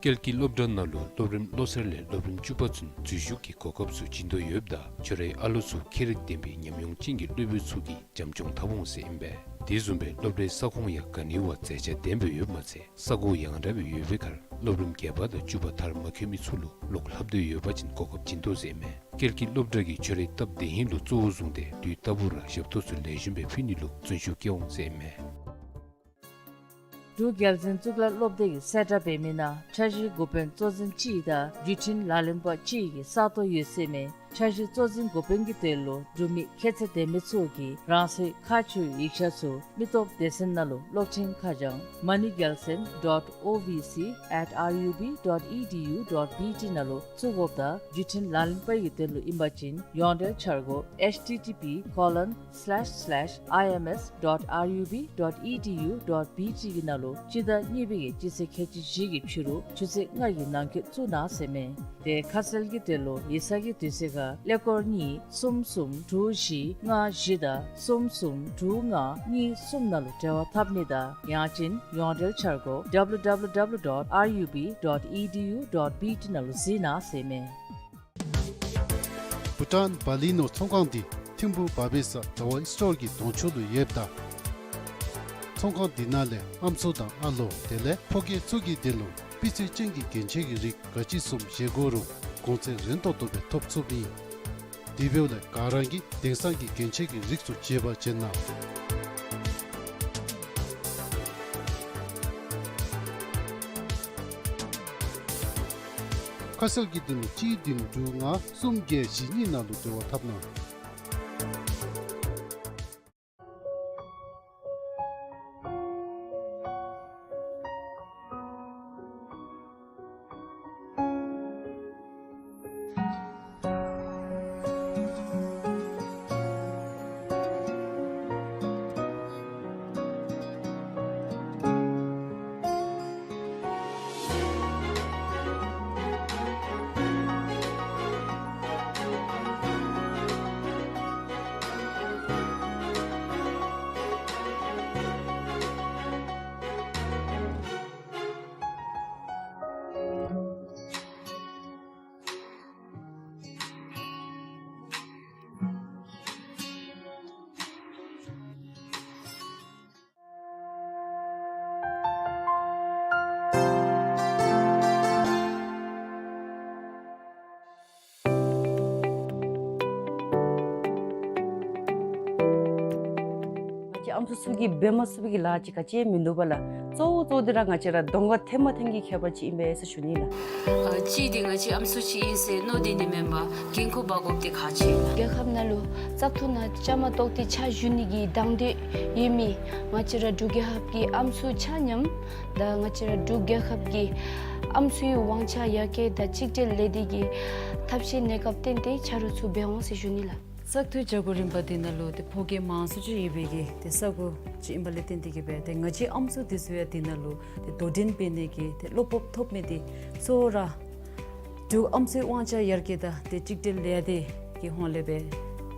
ཀལ་གྱི་སློབ་གྲྭ་ནང་ལུ་སློབ་རིམ་བློ་གསར་ལས་སློབ་རིམ་བཅུ་པ་ཚུན་འཛུལ་ཞུགས་ཀྱི་གོ་སྐབས་ཚུ་བྱིན་དོ་ཡོདཔ་ད་ཁྱོད་རའི་ཨ་ལོ་ཚུ་ཁྱད་རིག་ལྡན་པའི་ཉམས་མྱོང་ཅན་གྱི་སློབ་ཕྲུག་ཚུ་གིས་བྱམས་སྐྱོང་འཐབ་འོང་ཟེར་ཨིན་པས། དེ་བཟུམ་སྦེ་སློབ་གྲྭའི་ས་ཁོངས་ཡང་ག་ནི་བ་མཛེས་ཆ་ལྡན་པའི་ཡོདཔ་མ་ཚད་ས་གོ་ཡང་དག་སྦེ་ཡོད་པའི་ཁར་སློབ་རིམ་བརྒྱད་པ་དང་བཅུ་པ་མཐར་མ་འཁྱོལ་མི་ཚུ་ལུ་ལོག་ལྷབ་འདོད་ཡོད་པ་ཅིན་གོ་སྐབས་བྱིན་དོ་ཟེར་ཨིན་མས། ཀལ་གྱི་སློབ་གྲྭ་གིས་ཁྱོད་རའི་སྟབས་བདེ་ཧིང་ལུ་གཙོ་བོ་བཟུང་སྟེ་དུས་རྟག་བུ་ར་ཞབས་ཏོག་ཚུ་ལེགས་ཤོམ་སྦེ་ཕུལ་ནི་ལུ་བརྩོན་ཤུགས་བསྐྱེད་འོང་ཟེར་ཨིན་མས། འབྲུག་རྒྱལ་བཙུན་གཙུག་ལག་སློབ་སྡེ་གི་གསལ་བསྒྲགས་འབད་མི་ནང་འཆར་གཞིའི་འགོ་དཔོན་གཙོ་འཛིན་གཅིག་དང་བརྒྱུད་འཕྲིན་ལག་ལེན་པ་གཅིག་གི་ས་སྟོང་ཡོད་ཟེར་ཨིན་མས། འཆར་གཞི་གཙོ་འཛིན་འགོ་དཔོན་གྱི་དོན་ལུ་འབྲུག་མི་ཁྱད་ཚད་ལྡན་མི་ཚུ་གིས་རང་སོའི་ཁ་ཕྱེ་བའི་ཡིག་ཆ་ཚུ་མི་སྟོབས་སྡེ་ཚན་ནང་ལུ་གློག་འཕྲིན་ཁ་བྱང་མ་ཎི་རྒྱལ་མཚན་dot O V C at R U B dot E D U dot B T ནང་ལུ་བཙུགས་དགོཔ་དང་བརྒྱུད་འཕྲིན་ལག་ལེན་པ་གི་དོན་ལུ་ཨིན་པ་ཅིན་ཡོངས་འབྲེལ་འཆར་སྒོ་H T T P colon slash slash I M S dot R U B dot E D U dot B T གི་ནང་ལུ་སྤྱི་ཟླ་གཉིས་པའི་གི་སྤྱི་ཚེས་ཁལ་གཅིག་བཞི་གི་ཕྱི་རུ་ཆུ་ཚོད་ལྔ་གི་ནང་འཁོད་བཙུགས་གནང་ཟེར་ཨིན་མས། ཏེ་ཁ་གསལ་གྱི་དོན་ལུ་ཡིག་ཚང་གི་དུས་ཚོད་ཁར་ཀླད་ཀོར་གཉིས་གསུམ་གསུམ་དྲུག་བཞི་ལྔ་བཞི་དང་གསུམ་གསུམ་དྲུག་ལྔ་གཉིས་གསུམ་ནང་ལུ་འབྲེལ་བ་འཐབ་ནི་དང་ཡང་ཅིན་ཡོངས་འབྲེལ་འཆར་སྒོ W W W dot R U B dot E D U dot B T ནང་ལུ་གཟིགས་གནང་ཟེར་ཨིན་མས། བྷུ་ཊཱན་བ་ལི་ནོར་ཚོང་ཁང་འདི་ཐིམ་ཕུག་བ་བེ་ས་ཟླ་བ་སི་ཊོར་གྱི་གདོང་ཕྱོགས་ལུ་ཡོདཔ་ད་ཚོང་ཁང་འདི་ནང་ལས་ཨམ་སྲུ་དང་ཨ་ལོ་དེ་ལས་ཕོ་སྐྱེས་ཚུ་གི་དོན་ལུ་སྤུས་ཚད་ཅན་གྱི་རྒྱན་ཆ་གི་རིགས་ག་ཅི་བཟུམ་བཞེས་དགོ་རུང་གོང་ཚད་རན་ཏོག་ཏོ་སྦེ་ཐོབ་ཚུགསཔ་ཨིན། དེ་འབདཝ་ལས་ག་ར་གིས་དེང་སང་གི་རྒྱན་ཆ་གི་རིགས་ཚུ་བརྗེ་བར་བྱོན་གནང་། ཁ་གསལ་གྱི་དོན་ལུ་གཅིག་བདུན་དྲུག་ལྔ་གསུམ་བརྒྱད་བཞི་གཉིས་ནང་ལུ་འབྲེལ་བ་འཐབ་གནང་། ཨམ་སྲུ་ཚུ་གིས་འབད་མ་ཚུགས་པའི་གི་ལཱ་ཅིག་ག་ཅི་ཡང་མིན་འདུག་པ་ལགས། གཙོ་བོ་གཙོ་བོ་འདི་ར་ང་བཅས་ར་གདོང་ཁར་ཐོན་མ་ཐོན་གྱི་ཁྱད་པར་ཅིག་ཨིན་པས་ཟེར་ཞུ་ནི་ལགས། ཨ་གཅིག་འདི་ང་བཅས་ཨམ་སྲུ་ཅིག་ཨིན་ཟེར་མནོ་སྟེ་ནི་མེན་པར་འགན་ཁུར་འབག་དགོཔ་འདི་ཁག་ཆེ་ལགས། རྒྱལ་ཁབ་ནང་ལུ་བཙག་འཐུ་ནང་བཅའ་མར་གཏོགས་ཏེ་ཕྱག་ཞུ་ནི་གི་དང་འདོད་ཡོད་མི་ང་བཅས་ར་འབྲུག་རྒྱལ་ཁབ་ཀྱི་ཨམ་སྲུ་ཆ་མཉམ་དང་ང་བཅས་ར་འབྲུག་རྒྱལ་ཁབ་ཀྱི་ཨམ་སྲུའི་དབང་ཆ་ཡར་རྒྱས་དང་གཅིག་སྒྲིལ་ལས་སྡེ་གི་ཐབས་ཤེས་གནས་སྐབས་བརྟེན་ཏེ་ཆ་རོགས་ཚུ་འབད་འོང་ཟེར་ཞུ་ནི་ལགས། བཙག་འཐུ་བྱ་སྒོ་རིམ་པ་འདི་ནང་ལུ་ཏེ་ཕོ་སྐྱེས་མང་སུ་ཅིག་ཡོད་པའི་གི་ཏེ་ས་གོ་ཅིག་ཨིན་པ་ལས་བརྟེན་ཏེ་གི་སྦེ་ཏེ་ང་བཅས་ཨམ་སྲུ་འདི་ཚུ་ཡང་འདི་ནང་ལུ་ཏེ་དོ་འགྲན་འབད་ནི་གི་ཏེ་བློ་སྤོབས་ཐོབ་མི་འདི་གཙོ་བོ་ར་འབྲུག་ཨམ་སྲུའི་དབང་ཆ་ཡར་རྒྱས་དང་ཏེ་གཅིག་སྒྲིལ་ལས་སྡེ་གི་ཧོངས་ལས་སྦེ་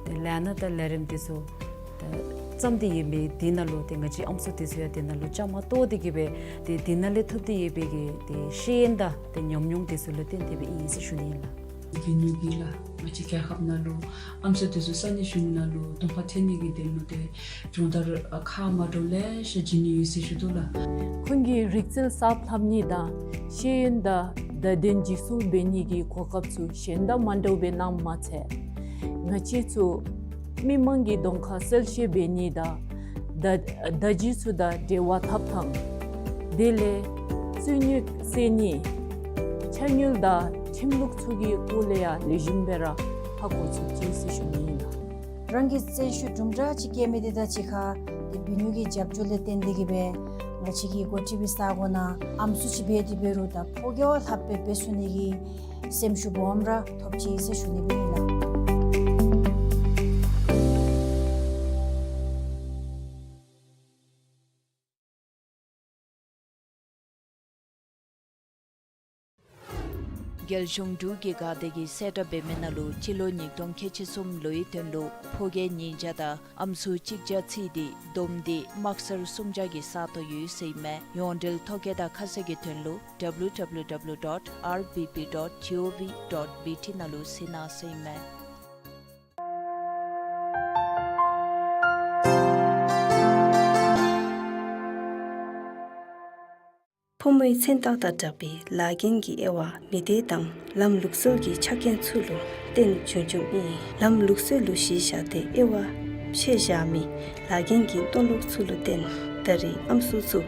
ཏེ་ལས་སྣ་དང་ལས་རིམ་འདི་ཚུ་ཏེ་བརྩམས་ཏེ་ཡོད་མི་འདི་ནང་ལུ་ཏེ་ང་བཅས་ཨམ་སྲུ་འདི་ཚུ་ཡང་འདི་ནང་ལུ་བཅའ་མར་གཏོགས་ཏེ་གི་སྦེ་ཏེ་འདི་ནང་ལས་ཐོབ་སྟེ་ཡོད་པའི་གི་ཏེ་ཤེས་ཡོན་དང་ཏེ་ཉམས་མྱོང་འདི་ཚུ་ལུ་བརྟེན་ཏེ་སྦེ་ཨིན་ཟེར་ཞུ་ནི་ཨིན་ལགས། གི་ནུས་ཀྱིས་ལགས། ང་བཅས་རྒྱལ་ཁབ་ནང་ལུ་ཨམ་སྲུ་འདི་ཚུ་ས་གནས་གཞུང་ནང་ལུ་གདོང་ཁར་ཐོན་ནི་གི་དོན་ལུ་ཏེ་སྦྱོང་བརྡར་ཁག་མ་འདྲཝ་ལེ་ཤ་བྱིན་ནི་ཡོད་ཟེར་ཞུ་དོ་ལགས། ཁོང་གིས་རིག་རྩལ་གསརཔ་ལྷབ་ནི་དང་ཤེས་ཡོན་དང་བརྡ་དོན་འཇིགས་སུ་འབད་ནི་གི་གོ་སྐབས་ཚུ་གཞན་དང་མ་འདྲཝ་སྦེ་གནངམ་མ་ཚད་ང་བཅས་ཚུ་མི་མང་གི་གདོང་ཁར་གསལ་བཤད་འབད་ནི་དང་བརྡ་བརྡ་བརྒྱུད་ཚུ་དང་འབྲེལ་བ་འཐབ་ཐངས་དེ་ལས་རྩོད་རྙོགས་སེལ་ནི་ཕྱག་དངུལ་དང་ཁྲིམས་ལུགས་ཚུ་གི་སྐོར་ལས་ཡང་ལེགས་ཤོམ་སྦེ་ར་ཧ་གོ་ཚུགས་ཅི་ཟེར་ཞུ་ནི་ཨིན་ལགས། རང་གི་བརྩོན་ཤུགས་དུམ་གྲ་ཅིག་བསྐྱེད་མི་འདི་དང་གཅིག་ཁར་ཏེ་འབད་ནུས་ཀྱི་རྒྱབ་སྐྱོར་ལས་བརྟེན་ཏེ་གི་སྦེ་ང་བཅས་ཀྱི་འགོ་ཁྲིདཔ་ས་གོ་ནང་ཨམ་སྲུ་ཅིག་འབད་དེ་འབད་རུང་ད་ཕོ་རྒྱས་བ་ལྷགཔ་སྦེ་འབད་ཚུགས་ནི་གི་སེམས་ཤུགས་སྦོམ་ར་ཐོབ་ཅི་ཟེར་ཞུ་ནི་སྦེ་ཨིན་ལགས། རྒྱལ་གཞུང་འབྲུག་གི་འགག་སྡེ་གིས་གསལ་བསྒྲགས་འབད་མི་ནང་ལུ་སྤྱི་ལོ་ཉིས་སྟོང་ཁལ་གཅིག་གསུམ་ལོའི་དོན་ལུ་ཕོ་རྒྱས་ཉིས་བརྒྱ་དང་ཨམ་སྲུ་གཅིག་བརྒྱ་ཚུད་དེ་བསྡོམས་ཏེ་དམག་སར་སུམ་བརྒྱ་གི་ས་སྟོང་ཡོད་ཟེར་ཨིན་མས། ཡོངས་འབྲེལ་ཐོ་བཀོད་དང་ཁ་གསལ་གྱི་དོན་ལུ་W W W dot R B P dot gov dot B T ནང་ལུ་གཟིགས་གནང་ཟེར་ཨིན་མས། ཕོ་མོའི་མཚན་རྟགས་དང་སྦྲགས་པའི་ལཱ་འགན་གྱི་དབྱེ་བ་མི་སྡེ་དང་ལམ་ལུགས་སྲོལ་གྱི་ཆ་རྐྱེན་ཚུ་ལུ་བརྟེན་འབྱུང་འབྱུངམ་ཨིན། ལམ་ལུགས་སྲོལ་ལུ་གཞི་བཞག་སྟེ་དབྱེ་བ་ཕྱེ་བཞག་མི་ལཱ་འགན་གྱི་མཐོ་ལོག་ཚུ་ལུ་བརྟེན་ད་རེས་ཨམ་སྲུ་ཚུ་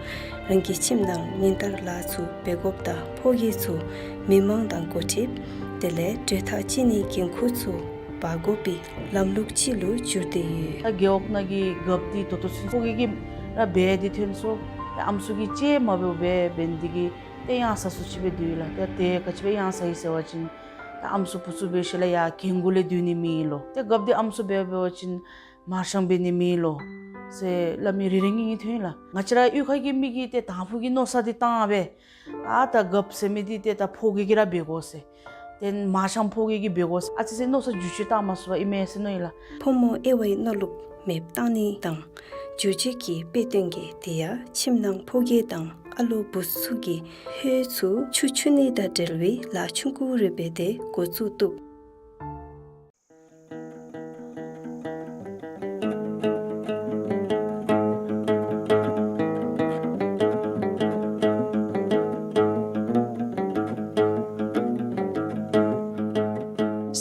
རང་གི་ཁྱིམ་ནང་ཉིན་ལྟར་ལཱ་ཚུ་འབད་དགོཔ་དང་ཕོ་རྒྱས་ཚུ་མི་མང་དང་འགོ་ཁྲིདཔ་དེ་ལས་གྲོས་ཐག་བཅད་ནིའི་འགན་ཁུར་ཚུ་འབག་དགོ་པའི་ལམ་ལུགས་ཅིག་ལུ་གྱུར་ཏེ་ཡོད། ད་རྒེད་འོག་ནང་གི་རྒཔོ་འདི་ད་ལྟོ་ཚུན་ཕོ་རྒྱས་ཀྱིས་ར་འབད་དེ་ཐོན་སོ། ཨམ་སྲུ་གིས་ཅིག་མ་འབདཝ་སྦེ་འབད་ནི་འདི་གིས་ཏེ་གཡང་ཟ་སུ་ཅིག་སྦེ་སྡོད་ཡི་ལགས། ཏེ་ཏེ་ག་ཅི་སྦེ་གཡང་ཟ་ཡི་ཟེར་བ་ཅིན་ད་ཨམ་སྲུ་བུ་ཚུ་འབད་ཞིནམ་ལས་ཡར་གྱལ་མགུ་ལས་སྡོད་ནི་མེད་ལོ། ཏེ་རྒཔོ་འདི་ཨམ་སྲུ་འབད་འབད་བ་ཅིན་མར་ཤང་འབད་ནི་མེད་ལོ་ཟེར་སླབ་མི་རེ་རེ་གཉིས་གཉིས་ཐོན་ཡི་ལགས། ང་བཅས་ར་གཡུས་ཁ་གི་མི་གིས་ཏེ་དང་ཕུ་གི་མནོ་བསམ་འདི་བཏང་སྦེ་ཨ་ད་རྒཔོ་ཟེར་མི་འདི་ཏེ་ད་ཕོ་རྒྱས་ཀྱིས་ར་འབད་དགོ་ཟེར། ཏེ་མར་ཤང་ཕོ་རྒྱས་ཀྱིས་འབད་དགོ་ཟེར་ཨ་ཙི་ཙི་མནོ་བསམ་འགྱུར་བཅོས་བཏང་མ་ཚུགས་པར་ཨིན་མས་ཟེར་མནོ་ཡི་ལགས། ཕོ་མོ་དབྱེ་བའི་མནོ་ལུགས་མེདཔ་བཏང་ནི་དང་འགྱུར་བཅོས་ཀྱི་དཔེ་སྟོན་གྱི་དེ་ཡང་ཁྱིམ་ནང་ཕོ་རྒྱས་དང་ཨ་ལོ་བུ་ཚུ་གི་ཧོད་ཚུ་ཆུ་འཁྱུ་ནི་དང་འབྲེལ་བའི་ལཱ་ཆུང་ཀུ་རེ་འབད་དེ་འགོ་བཙུགས་བཏུབ།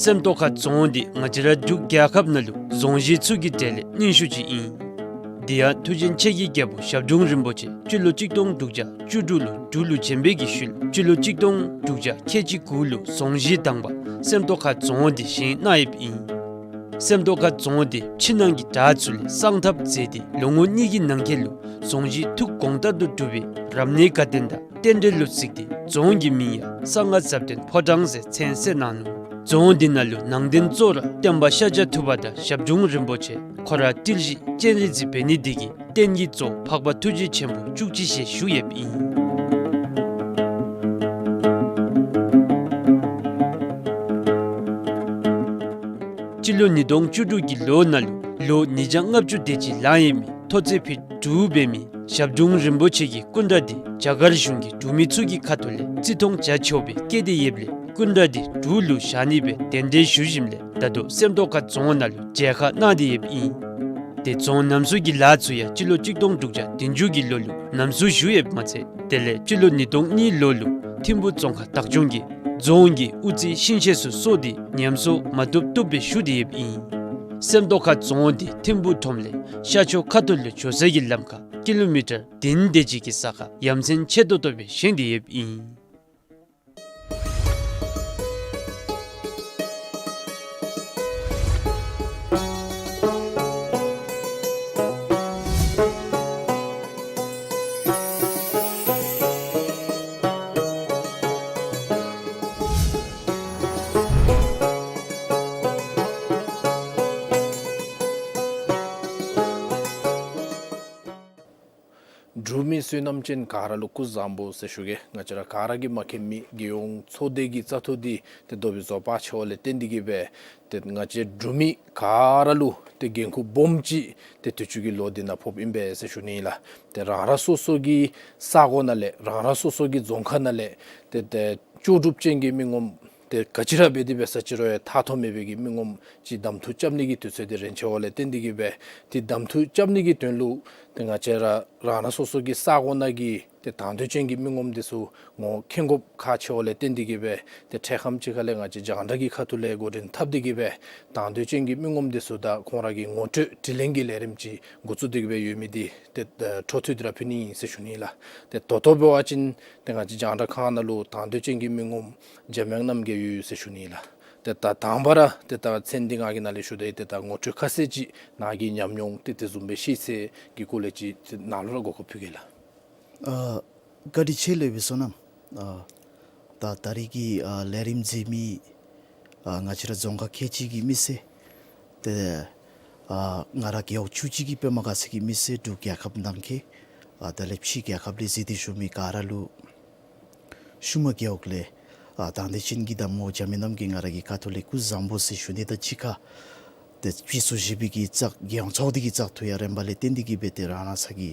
སེམས་རྟོགས་ཁ་རྫོང་འདི་ང་བཅས་ར་འབྲུག་རྒྱལ་ཁབ་ནང་ལུ་རྫོང་གཞི་ཚུ་གི་གྲས་ལས་རྙིང་ཤོས་ཅིག་ཨིན། དེ་ཡང་མཐུ་ཆེན་ཆེ་རྒྱལ་རྒྱལ་པོ་ཞབས་དྲུང་རིན་པོ་ཆེ་སྤྱི་ལོ་གཅིག་སྟོང་དྲུག་བརྒྱ་བཅུ་དྲུག་ལུ་འབྲུག་ལུ་བྱོན་པའི་གི་ཤུལ་སྤྱི་ལོ་གཅིག་སྟོང་དྲུག་བརྒྱ་ཁལ་གཅིག་དགུ་ལུ་རྫོང་གཞི་དང་པ་སེམས་རྟོགས་ཁ་རྫོང་འདི་བཞེངས་གནང་ཡོདཔ་ཨིན། སེམས་རྟོགས་ཁ་རྫོང་འདི་ཕྱི་ནང་གི་བྲག་ཚུ་ལས་གསང་ཐབས་མཛད་དེ་ལོ་ངོ་གཉིས་ཀྱི་ནང་འཁོད་ལུ་རྫོང་གཞི་ཐུགས་དགོངས་ལྟར་དུ་གྲུབ་པའི་རབ་གནས་དགའ་སྟོན་དང་རྟེན་འབྲེལ་ལུ་གཟིགས་ཏེ་རྫོང་གི་མིང་ཡང་གསང་སྔགས་ཟབ་དོན་ཕོ་བྲང་ཟེར་མཚན་གསོལ་གནང་ནུག། རྫོང་འདི་ནང་ལུ་ནང་རྟེན་གཙོ་ར་སྟོན་པ་ཤཱཀྱ་ཐུབ་པ་དང་ཞབས་དྲུང་རིན་པོ་ཆེ་ཁོ་ར་ཏིལ་བཞི་སྤྱན་རས་གཟིགས་འབད་ནི་འདི་གིས་རྟེན་གྱི་གཙོ་འཕགས་པ་ཐུགས་རྗེ་ཆེན་པོ་བཅུ་གཅིག་ཞལ་བཞུགས་ཡོདཔ་ཨིན། སྤྱི་ལོ་ཉིས་སྟོང་བཅུ་དྲུག་གི་ལོ་ནང་ལུ་ལོ་ཉིས་བརྒྱ་ལྔ་བཅུ་དེ་ཅིག་ལང་ཡོད་མི་མཐོ་ཚད་ཕིཊ་དྲུག་འབད་མི་ཞབས་དྲུང་རིན་པོ་ཆེ་གི་སྐུ་འདྲ་འདི་རྒྱ་གར་གཞུང་གི་འབྲུག་མི་ཚུ་གི་ཁ་ཐུག་ལས་བརྩི་མཐོང་བྱ་ཆོག་པའི་བཀོད་དེ་ཡོདཔ་ལས་སྐུ་འདྲ་འདི་འབྲུག་ལུ་བཞག་ནི་སྦེ་གདན་འདྲེན་ཞུ་ཞིནམ་ལས་ད་ལྟོ་སེམས་རྟོགས་ཁ་རྫོང་ནང་ལུ་མཇལ་ཁ་གནང་སྟེ་ཡོདཔ་ཨིན། ཏེ་རྫོང་ནམ་གསོ་གི་ལཱ་ཚུ་ཡང་སྤྱི་ལོ་གཅིག་སྟོང་དྲུག་བརྒྱ་བདུན་ཅུ་གི་ལོ་ལུ་ནམ་གསོ་ཞུ་ཡོདཔ་མ་ཚད་དེ་ལས་སྤྱི་ལོ་ཉིས་སྟོང་གཉིས་ལོ་ལུ་ཐིམ་ཕུ་རྫོང་ཁག་བདག་སྐྱོང་གིས་རྫོང་གི་དབུ་རྩེ་ཤིང་ཤེད་ཚུ་གསོ་སྟེ་ཉམས་གསོ་མ་བཏུབ་བཏུབ་སྦེ་ཞུ་སྟེ་ཡོདཔ་ཨིན། སེམས་རྟོགས་ཁ་རྫོང་འདི་ཐིམ་ཕུག་ཁྲོམ་ལས་ཤར་ཕྱོགས་ཁ་ཐུག་ལུ་འགྱོ་ས་གི་ལམ་ཁར་ཀི་ལོ་མི་ཊར་བདུན་དེ་ཅིག་གི་ས་ཁར་ཡ་མཚན་ཆེ་ཏོག་ཏོ་སྦེ་བཞེངས་ཏེ་ཡོདཔ་ཨིན། འབྲུག་མི་བསོད་ནམས་ཅན་ག་ར་ལུ་སྐུ་གཟུགས་བཟང་པོ་ཟེར་ཞུ་གེ། ང་བཅས་ར་ག་ར་གིས་མ་མཁྱེན་མི་རྒྱལ་ཡོངས་ཚོགས་སྡེ་གི་བཙག་འཐུ་འདི་ཏེ་ད་འབདན་རྫོགས་པ་ཆེ་བ་ལས་བརྟེན་ཏེ་གིས་སྦེ་ཏེ་ང་བཅས་འབྲུག་མི་ག་ར་ལུ་ཏེ་འགན་ཁུར་སྦོམ་ཅིག་ཏེ་དུས་ཅི་གི་ལོ་འདི་ནང་ཕོགཔ་ཨིན་པས་ཟེར་ཞུ་ནི་ལགས། ཏེ་རང་རང་སོ་སོ་གི་ས་གོ་ནང་ལས་རང་རང་སོ་སོ་གི་རྫོང་ཁག་ནང་ལས་ཏེ་ཏེ་ལྕོགས་གྲུབ་ཅན་གྱི་མི་ངོམ་ཏེ་ག་ཅི་ར་འབད་དེ་འབད་ས་ཅི་རུང་ཡང་ཐགས་ཐོགས་མེད་པའི་གི་མི་ངོམ་ཅིག་གདམ་འཐུ་རྐྱབ་ནི་གི་དུས་ཚོད་འདི་རན་ཆེ་བ་ལས་བརྟེན་ཏེ་གིས་སྦེ་ཏེ་གདམ་འཐུ་རྐྱབ་ནི་གི་དོན་ལུ་ཏེ་ང་བཅས་ར་རང་རང་སོ་སོ་གི་ས་གོ་ནང་གི་ཏེ་དང་འདོད་ཅན་གྱི་མི་ངོམ་འདི་ཚུ་ངོ་མཁྱེན་དགོཔ་ཁག་ཆེ་བ་ལས་བརྟེན་ཏེ་གིས་སྦེ་ཏེ་འཕྲལ་ཁམས་ཅིག་ཁ་ལས་ང་བཅས་རྒྱང་བསྒྲགས་ཀྱི་ཁ་ཐུག་ལས་འགོ་འདྲེན་འཐབ་སྟེ་གིས་སྦེ་དང་འདོད་ཅན་གྱི་མི་ངོམ་འདི་ཚུ་དང་ཁོང་ར་གི་ངོ་སྤྲོད་དྲི་ལན་གྱི་ལས་རིམ་ཅིག་འགོ་བཙུགས་ཏེ་གིས་སྦེ་ཡོད་མི་འདི་ཏེ་ཨ་འཕྲོ་མཐུད་དེ་ར་ཕུལ་ནི་ཨིན་ཟེར་ཞུ་ནི་ལགས། ཏེ་ད་ལྟོ་འབད་བ་ཅིན་ཏེ་ང་བཅས་རྒྱང་བསྒྲགས་ཁང་ནང་ལུ་དང་འདོད་ཅན་གྱི་མི་ངོམ་འཇམ་དབྱངས་རྣམ་རྒྱལ་ཡོད་ཟེར་ཞུ་ནི་ལགས། ཏེ་ད་དང་པ་ར་ཏེ་ད་མཚན་འདི་ང་གིས་ནཱ་ལས་ཞུ་དེས། ཏེ་ད་ངོ་སྤྲོད་ཁ་གསལ་ཅིག་ནཱ་གི་ཉམས་མྱོང་ཏེ་དེ་བཟུམ་སྦེ་ཤེས་ཚད་ཀྱི་སྐོར་ལས་ཅིག་ཏེ་ནཱ་ལུ་ར་གོ་སྐབས་ཕུལ་གེ་ལགས། ཨ་བཀའ་དྲིན་ཆེ་ལགས་བསོད་ནམས། ཨ་ད་ད་རིས་ཀྱི་ཨ་ལས་རིམ་གཟིགས་མི་ཨ་ང་བཅས་ར་རྫོང་ཁག་ཁལ་གཅིག་གི་མི་སེར་ཏེ་ཨ་ང་ར་རྒེད་འོག་བཅུ་གཅིག་གི་པདྨ་དགའ་ཚལ་གྱི་མི་སེར་འབྲུག་རྒྱལ་ཁབ་ནང་གི་ཨ་དེ་ལས་ཕྱི་རྒྱལ་ཁབ་ལས་གཟིགས་ཏེ་བཞུགས་མི་ག་ར་ལུ་ཤུལ་མ་རྒེད་འོག་ལས་ཨ་དང་འདོད་ཅན་གྱི་གདམ་ངོ་འཇམ་དབྱངས་རྣམ་རྒྱལ་ང་ར་གི་ཁ་ཐུག་ལས་སྐུ་གཟུགས་བཟང་པོ་ཟེར་ཞུ་ནི་དང་གཅིག་ཁར་ཏེ་སྤྱི་ཚོགས་བཞི་པའི་གི་བཙག་རྒྱལ་ཡོངས་ཚོགས་སྡེ་གི་བཙག་འཐུ་ཡང་རན་པ་ལས་བརྟེན་ཏེ་གིས་སྦེ་ཏེ་རང་རང་ས་གི་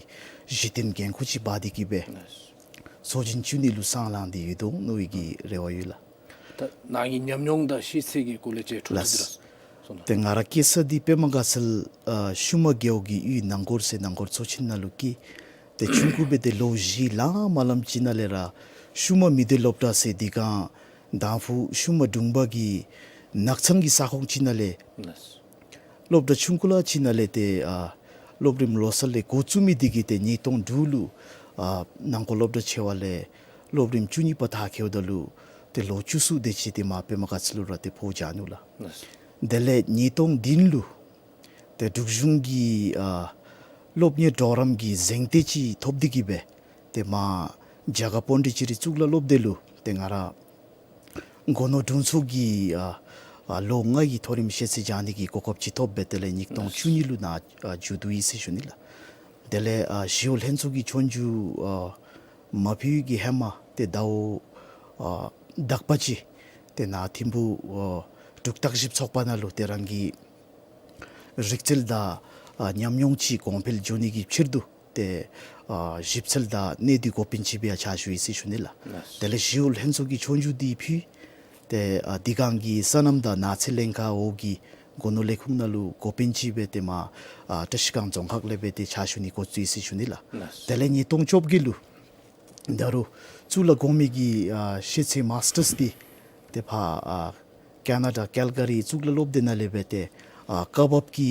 གཞི་རྟེན་འགན་ཁུར་ཅིག་འབག་སྟེ་གིས་སྦེ་ཚོགས་ཆེན་བཅུ་གཉིས་ལུ་གསང་ལངས་ཏེ་ཡོད་དོ་མནོ་བའི་གི་རེ་བ་ཡོད་ལགས། ད་ནཱ་གི་ཉམས་མྱོང་དང་ཤེས་ཚད་ཀྱི་སྐོར་ལས་ཅིག་འཕྲོ་མཐུད་དེ་ར་གསུངས་གནང་། ཏེ་ང་ར་སྐྱེས་ས་འདི་པདྨ་དགའ་ཚལ་ཨ་ཤུལ་མ་རྒེད་འོག་གི་གཡུས་ནང་སྒོར་ཟེར་ནང་སྒོར་ཚོ་ཆེན་ནང་ལུ་སྐྱེས། ཏེ་ཆུང་ཀུ་འབད་དེ་ལོ་བཞི་ལང་མ་ལངམ་ཅིག་ནང་ལས་ར་ཤུལ་མ་མི་སྡེ་སློབ་གྲྭ་ཟེར་དེ་སྒང་དང་ཕུ་ཤུལ་མ་དྲུང་པ་གི་ནགས་ཚང་གི་ས་ཁོངས་ཅིག་ནང་ལས་སློབ་གྲྭ་ཆུང་ཀུ་ལ་ཅིག་ནང་ལས་ཏེ་ཨ་སློབ་རིམ་ལོ་གསར་ལས་འགོ་བཙུགས་མི་འདི་གིས་ཏེ་ཉིས་སྟོང་དྲུག་ལུ་ཨ་ནང་སྒོར་སློབ་གྲྭ་ཆེ་བ་ལས་སློབ་རིམ་བཅུ་གཉིས་པ་མཐར་འཁྱོལཝ་ད་ལུ་ཏེ་ལོ་བཅུ་གསུམ་དེ་ཅིག་ཏེ་མར་པདྨ་དགའ་ཚལ་ལུ་ར་ཏེ་འཕོ་བྱོན་ནུག་ལགས། དེ་ལས་ཉིས་སྟོང་བདུན་ལུ་ཏེ་འབྲུག་གཞུང་གི་ཨ་སློབ་གཉེར་གྲོགས་རམ་གྱི་གཟེངས་རྟགས་ཅིག་ཐོབ་སྟེ་གིས་སྦེ་ཏེ་མར་རྒྱ་གར་པོན་ཌི་ཅེ་རི་གཙུག་ལག་སློབ་སྡེ་ལུ་ཏེ་ང་ར་དགུང་ལོ་དྲུང་འཚོ་གི་ཨ་ཨ་ལོ་ལྔ་གི་མཐོ་རིམ་ཤེས་ཚད་སྦྱང་ནི་གི་གོ་སྐབས་ཅིག་ཐོབ་སྦེ་དེ་ལས་ཉིས་སྟོང་བཅུ་གཉིས་ལུ་ནཱ་ཨ་མཇུག་བསྡུ་ཡི་ཟེར་ཞུ་ནི་ལགས། དེ་ལས་ཨ་ཞི་གཡོག་ལྷན་ཚོགས་ཀྱི་ཆོས་རྒྱུགས་ཨ་མ་ཕུལ་བའི་གི་ཧེ་མ་ཏེ་ཟླཝ་ཨ་དག་པ་ཅིག་ཏེ་ནཱ་ཐིམ་ཕུག་ཨ་འབྲུག་བརྟག་ཞིབ་ཚོགས་པ་ནང་ལུ་ཏེ་རང་གི་རིག་རྩལ་དང་ཨ་ཉམས་མྱོང་ཅིག་གོང་འཕེལ་འགྱོ་ནི་གི་ཕྱིར་དུ་ཏེ་ཨ་ཞིབ་འཚོལ་དང་གནད་བསྡུའི་འགོ་དཔོན་ཅིག་སྦེ་ཡང་ཕྱག་ཞུ་ཡི་ཟེར་ཞུ་ནི་ལགས། དེ་ལས་ཞི་གཡོག་ལྷན་ཚོགས་ཀྱི་ཆོས་རྒྱུགས་འདི་ཕུལ། ཏེ་ཨ་དེ་སྒང་གི་སོ་ནམ་དང་ནགས་ཚལ་ལྷན་ཁག་འོག་གི་སྒོ་ནོར་ལས་ཁུངས་ནང་ལུ་འགོ་དཔོན་ཅིག་སྦེ་ཏེ་མར་ཨ་བཀྲ་ཤིས་སྒང་རྫོང་ཁག་ལས་སྦེ་ཏེ་ཕྱག་ཞུ་ནི་འགོ་བཙུགས་ཡི་ཟེར་ཞུ་ནི་ལགས། དེ་ལས་ཉིས་སྟོང་བཅོ་བརྒྱད་ལུ་ད་རུང་གཙུག་ལག་གོང་མའི་གི་ཨ་ཤེས་ཚད་མཱས་ཊརསི་འདི་ཏེ་ཕར་ཨ་ཀ་ན་ཌ་ཀལ་ག་རི་གཙུག་ལག་སློབ་སྡེ་ནང་ལས་སྦེ་ཏེ་ཨ་སྐབས་བབ་ཀྱི་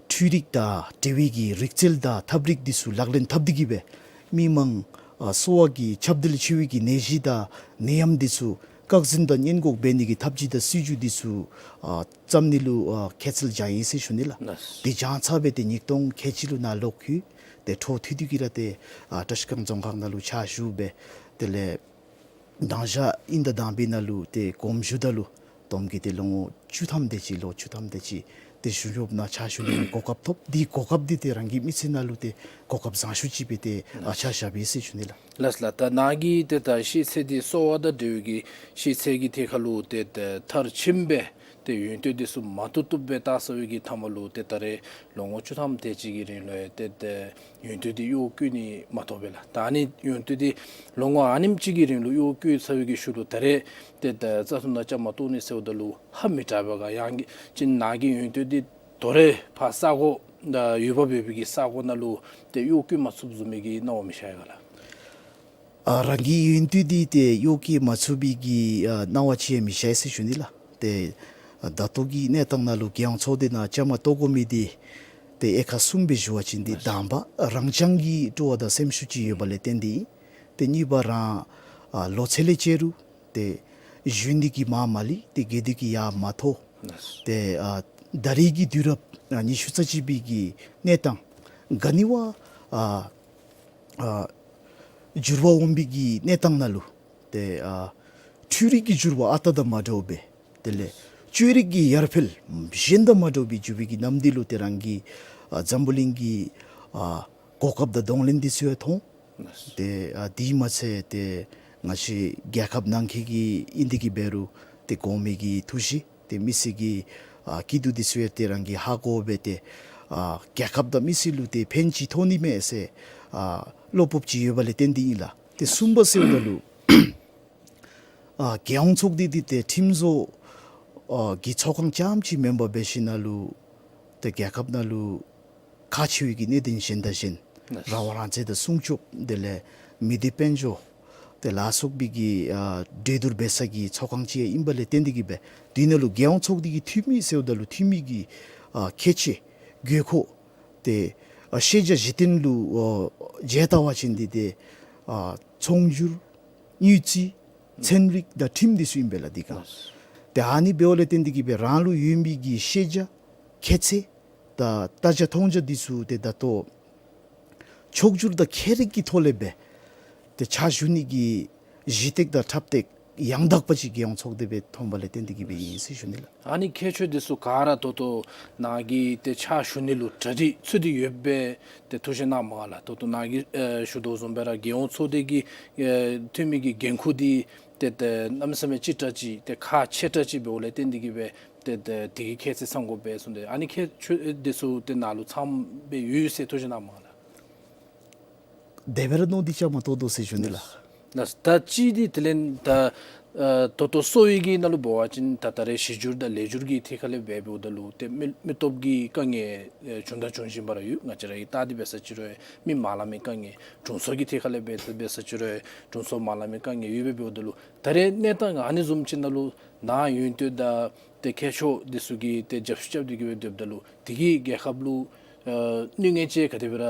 འཕྲུལ་རིག་དང་འབྲེལ་བའི་གི་རིག་རྩལ་དང་ཐབས་རིག་འདི་ཚུ་ལག་ལེན་འཐབ་སྟེ་གིས་སྦེ་མི་མང་ཨ་གསོ་བ་གི་ཁྱབ་གདལ་ཆེ་བའི་གི་ནད་གཞི་དང་ནད་ཡམས་འདི་ཚུ་བཀག་འཛིན་དང་སྔོན་འགོག་འབད་ནི་གི་ཐབས་ཇུས་དང་སྲིད་ཇུས་འདི་ཚུ་ཨ་བརྩམ་ནི་ལུ་ཨ་ཁས་ཚིག་བཞག་ཡི་ཟེར་ཞུ་ནི་ལགས། དེ་བྱང་ཚར་སྦེ་ཏེ་ཉིས་སྟོང་ཁལ་གཅིག་ལུ་ནཱ་ལོག་ཕུལ། ཏེ་འཕྲོ་མཐུད་དེ་གིས་ར་ཏེ་ཨ་བཀྲ་ཤིས་སྒང་རྫོང་ཁག་ནང་ལུ་ཕྱག་ཞུ་སྦེ་དེ་ལས་དང་ཞག་དབྱིན་ཟླ་དང་པའི་ནང་ལུ་ཏེ་དགོངསམ་ཞུཝ་ད་ལུ་བསྡོམས་ཀྱིས་ཏེ་ལོ་ངོ་བཅུ་ཐམ་དེ་ཅིག་ལོ་བཅུ་ཐམ་དེ་ཅིག་ཏེ་གཞུང་གཡོགཔ་ནང་ཕྱག་ཞུ་ནི་གི་གོ་སྐབས་ཐོབ། དེ་གོ་སྐབས་འདི་ཏེ་རང་གི་མི་ཚེ་ནང་ལུ་ཏེ་གོ་སྐབས་བཟང་ཤོས་ཅིག་སྦེ་ཏེ་ཨ་ཆ་བཞག་པས་ཟེར་ཞུ་ནི་ལགས། ལགས་ལགས། ད་ནཱ་གི་ཏེ་ད་ཤེས་ཚད་འདི་གསོ་བ་དང་འབྲེལ་བའི་གི་ཤེས་ཚད་ཀྱི་ཐད་ཁར་ལུ་ཏེ་ད་མཐར་ཕྱིནམ་སྦེ་ཏེ་ཡོན་ཏན་འདི་ཚུ་མ་ཐུབ་ཐུབ་སྦེ་བཏགས་ཚར་བའི་གི་མཐའ་མ་ལུ་ཏེ་ད་རེས་ལོ་ངོ་བཅུ་ཐམ་དེ་ཅིག་གི་རིང་ལུ་ཡང་ཏེ་ད་ཡོན་ཏན་འདི་གཡོག་བཀོལ་ནི་མ་ཐོབ་པས་ལགས། ད་ཨ་ནི་ཡོན་ཏན་འདི་ལོ་ངོ་ཨ་ནེམ་ཅིག་གི་རིང་ལུ་གཡོག་བཀོལ་ཚར་བའི་གི་ཤུལ་ལུ་ད་རེས་ཏེ་ད་བཙག་འཐུ་ནང་བཅའ་མར་གཏོགས་ནི་ཟེརཝ་ད་ལུ་ཧ་མི་དྲག་པས་ག། ཡང་ཅིན་ནཱ་གི་ཡོན་ཏན་འདི་དོ་རུང་ཕར་ས་གོ་ད་ཡུལ་པ་འབད་བའི་གི་ས་གོ་ནང་ལུ་ཏེ་གཡོག་བཀོལ་མ་ཚུགསཔ་བཟུམ་མའི་གི་སྣང་བ་མི་ཤར་ཡི་ག་ལགས། ཨ་རང་གི་ཡོན་ཏན་འདི་ཏེ་གཡོག་བཀོལ་མ་ཚུགས་པའི་གི་ཨ་སྣང་བ་ཅིག་ཡང་མི་ཤར་ཟེར་ཞུ་ནི་ལགས། ཏེ་ ད་ལྟོ་གི་གནས་སྟངས་ནང་ལུ་རྒྱལ་ཡོངས་ཚོགས་སྡེ་ནང་བཅའ་མར་གཏོགས་དགོ་མི་འདི་ཏེ་དབྱེ་ཁག་གསུམ་སྦེ་ཞུ་བ་ཅིན་འདི་དང་པ་རང་རྐྱང་གི་སྤྲོ་བ་དང་སེམས་ཤུགས་ཅིག་ཡོད་པ་ལས་བརྟེན་ཏེ་ཨིན། ཏེ་གཉིས་པ་རང་ཨ་ལོ་ཚད་ལས་བཅད་རུང་ཏེ་གཞོན་དུས་ཀྱི་མར་མ་ལུས་ཏེ་རྒས་དུས་ཀྱི་ཡར་མ་མཐོ། ཏེ་ཨ་ད་རེས་ཀྱི་དུས་རབས་ཨ་ཉི་ཤུ་རྩ་གཅིག་པའི་གི་གནས་སྟངས་ག་ནི་བ་ཨ་ཨ་འགྱུར་བ་འོང་བའི་གི་གནས་སྟངས་ནང་ལུ་ཏེ་ཨ་འཕྲུལ་རིག་གི་འགྱུར་བ་ཨ་རྟག་དང་མ་འདྲཝ་སྦེ་དེ་ལས་བཅོས་རིག་གི་ཡར་འཕེལ་གཞན་དང་མ་འདྲཝ་སྦེ་འགྱུར་བའི་གི་ནམ་དུས་ལུ་ཏེ་རང་གི་ཨ་འཛམ་བུ་གླིང་གི་ཨ་གོ་སྐབས་དང་གདོང་ལེན་འདི་ཚུ་ཡང་མཐོང་། ཏེ་ཨ་དེ་མ་ཚད་ཏེ་ང་བཅས་རྒྱལ་ཁབ་ནང་འཁོད་ཀྱི་ཨིན་ཏེ་གི་འབད་རུང་ཏེ་གོང་མའི་གི་ཐུགས་བཞེད་ཏེ་མི་སེར་གྱི་ཨ་སྐྱིད་སྡུག་འདི་ཚུ་ཡང་ཏེ་རང་གིས་ཧ་གོ་སྦེ་ཏེ་ཨ་རྒྱལ་ཁབ་དང་མི་སེར་ལུ་ཏེ་ཕན་ཅིག་ཐོགས་ནི་མས་ཟེར་ཨ་བློ་སྤོབས་ཅིག་ཡོད་པ་ལས་བརྟེན་ཏེ་ཨིན་ལགས། ཏེ་གསུམ་པ་ཟེརཝ་ད་ལུ་ཨ་རྒྱལ་ཡོངས་ཚོགས་སྡེ་འདི་ཏེ་ཁྲིམས་བཟོ་ཨ་གི་ཚོགས་ཁང་རྐྱངམ་ཅིག་མེན་པར་འབད་ཞིནམ་ལས་ཏེ་རྒྱལ་ཁབ་ནང་ལུ་ཁག་ཆེ་བའི་གི་གནད་དོན་གཞན་དང་གཞན་རང་དབང་རང་བཙན་དང་སྲུང་སྐྱོབ་དེ་ལས་མི་སྡེ་དཔལ་འབྱོར་དེ་ལ་སོགས་པའི་གི་ཨ་གྲོས་བསྡུར་འབད་ས་གི་ཚོགས་ཁང་ཅིག་ཨིན་པ་ལས་བརྟེན་ཏེ་གི་སྦེ་དེ་ནང་ལུ་རྒྱལ་ཡོངས་ཚོགས་སྡེ་གི་འཐུས་མི་ཟེརཝ་ད་ལུ་འཐུས་མི་གི་ཨ་ཁྱད་ཆོས་དགོས་མཁོ་ཏེ་ཨ་ཤེས་བྱ་གཞི་རྟེན་ལུ་ཨ་མཇལ་བལྟ་བ་ཅིན་འདི་ཏེ་ཨ་ཚོང་སྒྱུར་དངུལ་རྩིས་ཚན་རིག་དང་ཁྲིམས་འདི་ཚུ་ཨིན་པས་ལགས། འདི་ག་ཏེ་ཨ་ནི་འབདཝ་ལས་བརྟེན་ཏེ་གི་སྦེ་རང་ལུ་ཡོད་མི་གི་ཤེས་བྱ་ཁྱད་ཚད་དང་ལྟ་བྱ་མཐོང་བྱ་འདི་ཚུ་ཏེ་ད་ལྟོ་ཕྱོགས་བསྒྱུར་དང་ཁྱད་རིག་གི་ཐོག་ལས་སྦེ་ཏེ་ཕྱག་ཞུ་ནི་གི་གཞི་ཐིག་དང་ཁྲབ་ཐིག་ཡང་དག་པ་ཅིག་རྒྱལ་ཡོངས་ཚོགས་སྡེ་སྦེ་མཐོང་བ་ལས་བརྟེན་ཏེ་གི་སྦེ་ཨིན་ཟེར་ཞུ་ནི་ལགས། ཨ་ནི་ཁྱད་ཆོས་འདི་ཚུ་ག་ར་ད་ལྟོ་ནཱ་གིས་ཏེ་ཕྱག་ཞུ་ནི་ལུ་གྲ་སྒྲིག་ཚུད་དེ་ཡོདཔ་སྦེ་ཏེ་ཐུགས་བཞེད་གནང་མས་ལགས། ད་ལྟོ་ནཱ་གིས་ཨེ་ཞུ་དོ་བཟུམ་སྦེ་ར་རྒྱལ་ཡོངས་ཚོགས་སྡེ་གི་ཨེ་འཐུས་མི་གི་འགན་ཁུར་འདི་ཏེ་ཏེ་གནམ་མེད་ས་མེད་ཅིག་དྲག་ཅིག་ཏེ་ཁག་ཆེ་དྲགས་ཅིག་འབདཝ་ལས་བརྟེན་ཏེ་གི་སྦེ་ཏེ་ཏེ་དེ་གི་ཁྱད་ཆོས་ཚང་དགོ་པས་གསུངས་ཏེ། ཨ་ནི་ཁྱད་ཆོས་འདི་ཚུ་ཏེ་ནཱ་ལུ་ཚངམ་སྦེ་ཡོད་ཟེར་ཐུགས་བཞེད་གནང་མས་ལགས། དེ་སྦེ་ར་མནོ་སྟེ་བཅའ་མར་གཏོགས་དོ་ཟེར་ཞུ་ནི་ལགས། ལགས། ད་ཅི་འདི་དེ་ལས་ད་ཨ་ད་ལྟོ་གསོ་བའི་གི་ནང་ལུ་འབད་བ་ཅིན་ད་ད་རེས་གཞི་འགྱུར་དང་ལེགས་འགྱུར་གྱི་ཐད་ཁར་ལས་འབད་འབདཝ་ད་ལུ་ཏེ་མི་མི་སྟོབས་ཀྱི་དཀའ་ངལ་ཨེ་བྱུང་དང་འབྱུང་བཞིན་པ་ར་ཡོད། ང་བཅས་ར་གིས་བལྟ་སྟེ་འབད་ས་ཅིག་རུང་མི་མ་ལང་མི་དཀའ་ངལ། དྲུང་འཚོ་གི་ཐད་ཁར་ལས་འབད་འབད་ས་ཅིག་རུང་དྲུང་འཚོ་མ་ལང་མི་དཀའ་ངལ་ཡོདཔ་སྦེ་འབདཝ་ད་ལུ་ད་རེས་གནས་སྟངས་ཨ་ནི་བཟུམ་ཅིག་ནང་ལུ་ནཱ་ཡོན་ཏན་དང་ཏེ་མཁས་མཆོག་འདི་ཚུ་གིས་ཏེ་རྒྱབ་སྐྱོར་རྐྱབ་སྟེ་གི་སྦེ་སྡོདཔ་ད་ལུ་དེ་གིས་རྒྱལ་ཁབ་ལུ་ཨ་གནོད་ངལ་ཅིག་ག་དེ་སྦེ་ར་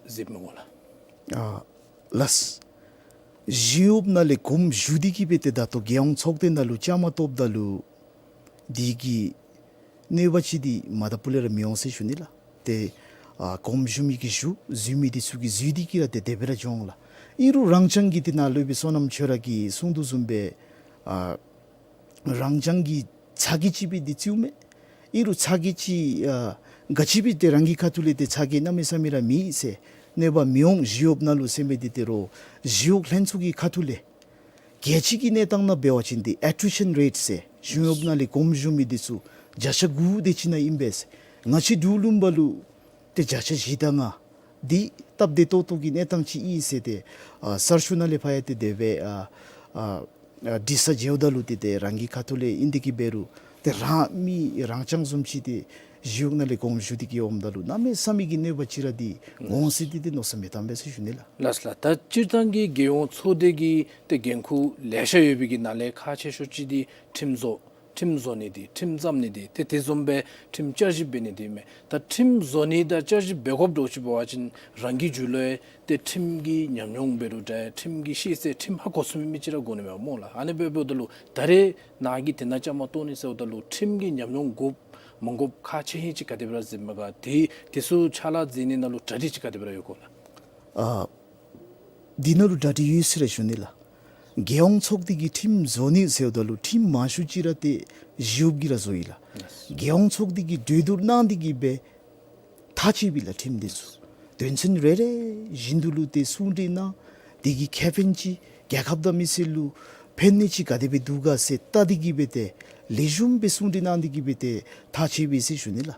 གཟིགསཔ་སྨོ་ལགས། ཨ་ལགས། ཞི་གཡོགཔ་ནང་ལས་གོམ་བཞུ་སྟེ་གི་སྦེ་ཏེ་ད་ལྟོ་རྒྱལ་ཡོངས་ཚོགས་སྡེ་ནང་ལུ་བཅའ་མར་གཏོགསཔ་ད་ལུ་དེ་གི་གནོད་པ་ཅིག་འདི་མ་ད་པུ་ལས་ར་མི་འོང་ཟེར་ཞུ་ནི་ལགས། ཏེ་ཨ་གོམ་བཞུ་མི་གིས་བཞུ་བཟོད་མི་འདི་ཚུ་གིས་བཟོད་དེ་གི་ར་ཏེ་དེ་སྦེ་ར་འགྱོ་འོང་ལགས། ཨིན་རུང་རང་རྐྱང་གི་ཏེ་ནཱ་སློབ་དཔོན་བསོད་ནམས་ཆོས་ར་གིས་གསུངས་དོ་བཟུམ་སྦེ་ཨ་རང་རྐྱང་གི་ཚ་གྱང་ཅིག་སྦེ་འདི་ཚུ་མས། ཨིན་རུང་ཚ་གྱང་ཅིག་ཨ་ག་ཅི་སྦེ་ཏེ་རང་གི་ཁ་ཐུག་ལས་ཏེ་ཚ་གྱང་གནམ་མེད་ས་མེད་ར་མེད་ཟེར་གནོད་པ་མི་འོང་ཞི་གཡོགཔ་ནང་ལུ་ཟེར་མི་འདི་ཏེ་རོགས་ཞི་གཡོག་ལྷན་ཚོགས་ཀྱི་ཁ་ཐུག་ལས་རྒྱལ་སྤྱི་གི་གནས་སྟངས་ནང་འབད་བ་ཅིན་ཏེ་ཨེ་ཊི་རི་ཤཱན་རེཊ་ཟེར་ཞི་གཡོགཔ་ནང་ལས་གོམ་བཞུ་མི་འདི་ཚུ་བརྒྱ་ཆ་དགུ་དེ་ཅིག་ནང་ཨིན་པས་ཟེར། ང་བཅས་འབྲུག་ལུང་པ་ལུ་ཏེ་བརྒྱ་ཆ་བཞི་དང་ལྔ་འདི་སྟབས་བདེ་ཏོག་ཏོ་གི་གནས་སྟངས་ཅིག་ཨིན་ཟེར་ཏེ་ཨ་གསར་ཤོག་ནང་ལས་ཕར་ཡང་ཏེ་དེ་སྦེ་ཨ་ཨ་ཨ་འདྲི་ས་འགྱོཝ་ད་ལུ་ཏེ་ཏེ་རང་གི་ཁ་ཐུག་ལས་ཨིན་ཏེ་གི་འབད་རུང་ཏེ་རང་མི་རང་རྐྱང་བཟུམ་ཅིག་ཏེ་ཞི་གཡོག་ནང་ལས་གོམ་བཞུ་སྟེ་གི་འོངམ་ད་ལུ་གནམ་མེད་ས་མེད་ཀྱི་གནོད་པ་ཅིག་ར་འདི་འོང་ཟེར་ཏེ་ཏེ་མནོ་བསམ་མི་བཏངམ་པས་ཟེར་ཞུ་ནི་ལགས། ལགས་ལགས། ད་སྤྱིར་བཏང་གི་རྒྱལ་ཡོངས་ཚོགས་སྡེ་གི་ཏེ་འགན་ཁུར་ལེ་ཤ་ཡོད་པའི་གི་ནང་ལས་ཁག་ཆེ་ཤོས་ཅིག་འདི་ཁྲིམས་བཟོ་ཁྲིམས་བཟོ་ནི་འདི་ཁྲིམས་བརྩམ་ནི་འདི་ཏེ་དེ་བཟུམ་སྦེ་ཁྲིམས་བསྐྱར་ཞིབ་འབད་ནི་འདི་མས། ད་ཁྲིམས་བཟོ་ནི་དང་བསྐྱར་ཞིབ་འབད་དགོཔ་འདྲཝ་ཅིག་འབད་བ་ཅིན་རང་གི་རྒྱུད་ལུ་ཏེ་ཁྲིམས་ཀྱི་ཉམས་མྱོང་འབད་རུང་འདྲ་ཁྲིམས་ཀྱི་ཤེས་ཚད་ཁྲིམས་ཧ་གོ་ཚུགས་མི་མི་ཅིག་ར་དགོ་ནི་མས་སྨོ་ལགས། ཨ་ནི་འབདཝ་ད་ལུ་ད་རེས་ནཱ་གིས་དེ་ནང་བཅའ་མར་གཏོགས་ནི་ཟེརཝ་ད་ལུ་ཁྲིམས་ཀྱི་ཉམས་མྱོང་དགོཔ་མ་དགོཔ་ཁག་ཆེ་ཧིང་ཅིག་ག་དེ་སྦེ་ར་གཟིགསཔ་མས་ག། ཏེ་དེ་ཚུ་ཕྱག་ལཱ་མཛད་ནི་ནང་ལུ་གྲ་སྒྲིག་ཅིག་ག་དེ་སྦེ་ར་ཡོད་གོ་ལགས། ཨ་འདི་ནང་ལུ་གྲ་སྒྲིག་ཡོད་ཟེར་ར་ཞུ་ནི་ལགས། རྒྱལ་ཡོངས་ཚོགས་སྡེ་གིས་ཁྲིམས་བཟོ་ནི་ཟེརཝ་ད་ལུ་ཁྲིམས་མང་ཤོས་ཅིག་ར་ཏེ་ཞི་གཡོགཔ་གིས་ར་བཟོ་ཡི་ལགས། རྒྱལ་ཡོངས་ཚོགས་སྡེ་གིས་གྲོས་བསྡུར་གནང་སྟེ་གི་སྦེ་ཐག་བཅད་པའི་ལགས་ཁྲིམས་འདི་ཚུ་དོན་ཚན་རེ་རེ་བཞིན་དུ་ལུ་ཏེ་གསུང་གྲོས་གནང་། དེ་གི་ཁེ་ཕན་ཅིག་རྒྱལ་ཁབ་དང་མི་སེར་ལུ་ཕན་ནི་ཅིག་ག་དེ་སྦེ་འདུག་ག་ཟེར་བལྟ་སྟེ་གི་སྦེ་ཏེ་ལེགས་ཤོམ་སྦེ་གསུང་གྲོས་གནང་སྟེ་གི་སྦེ་ཏེ་ཐག་བཅད་པས་ཟེར་ཞུ་ནི་ལགས།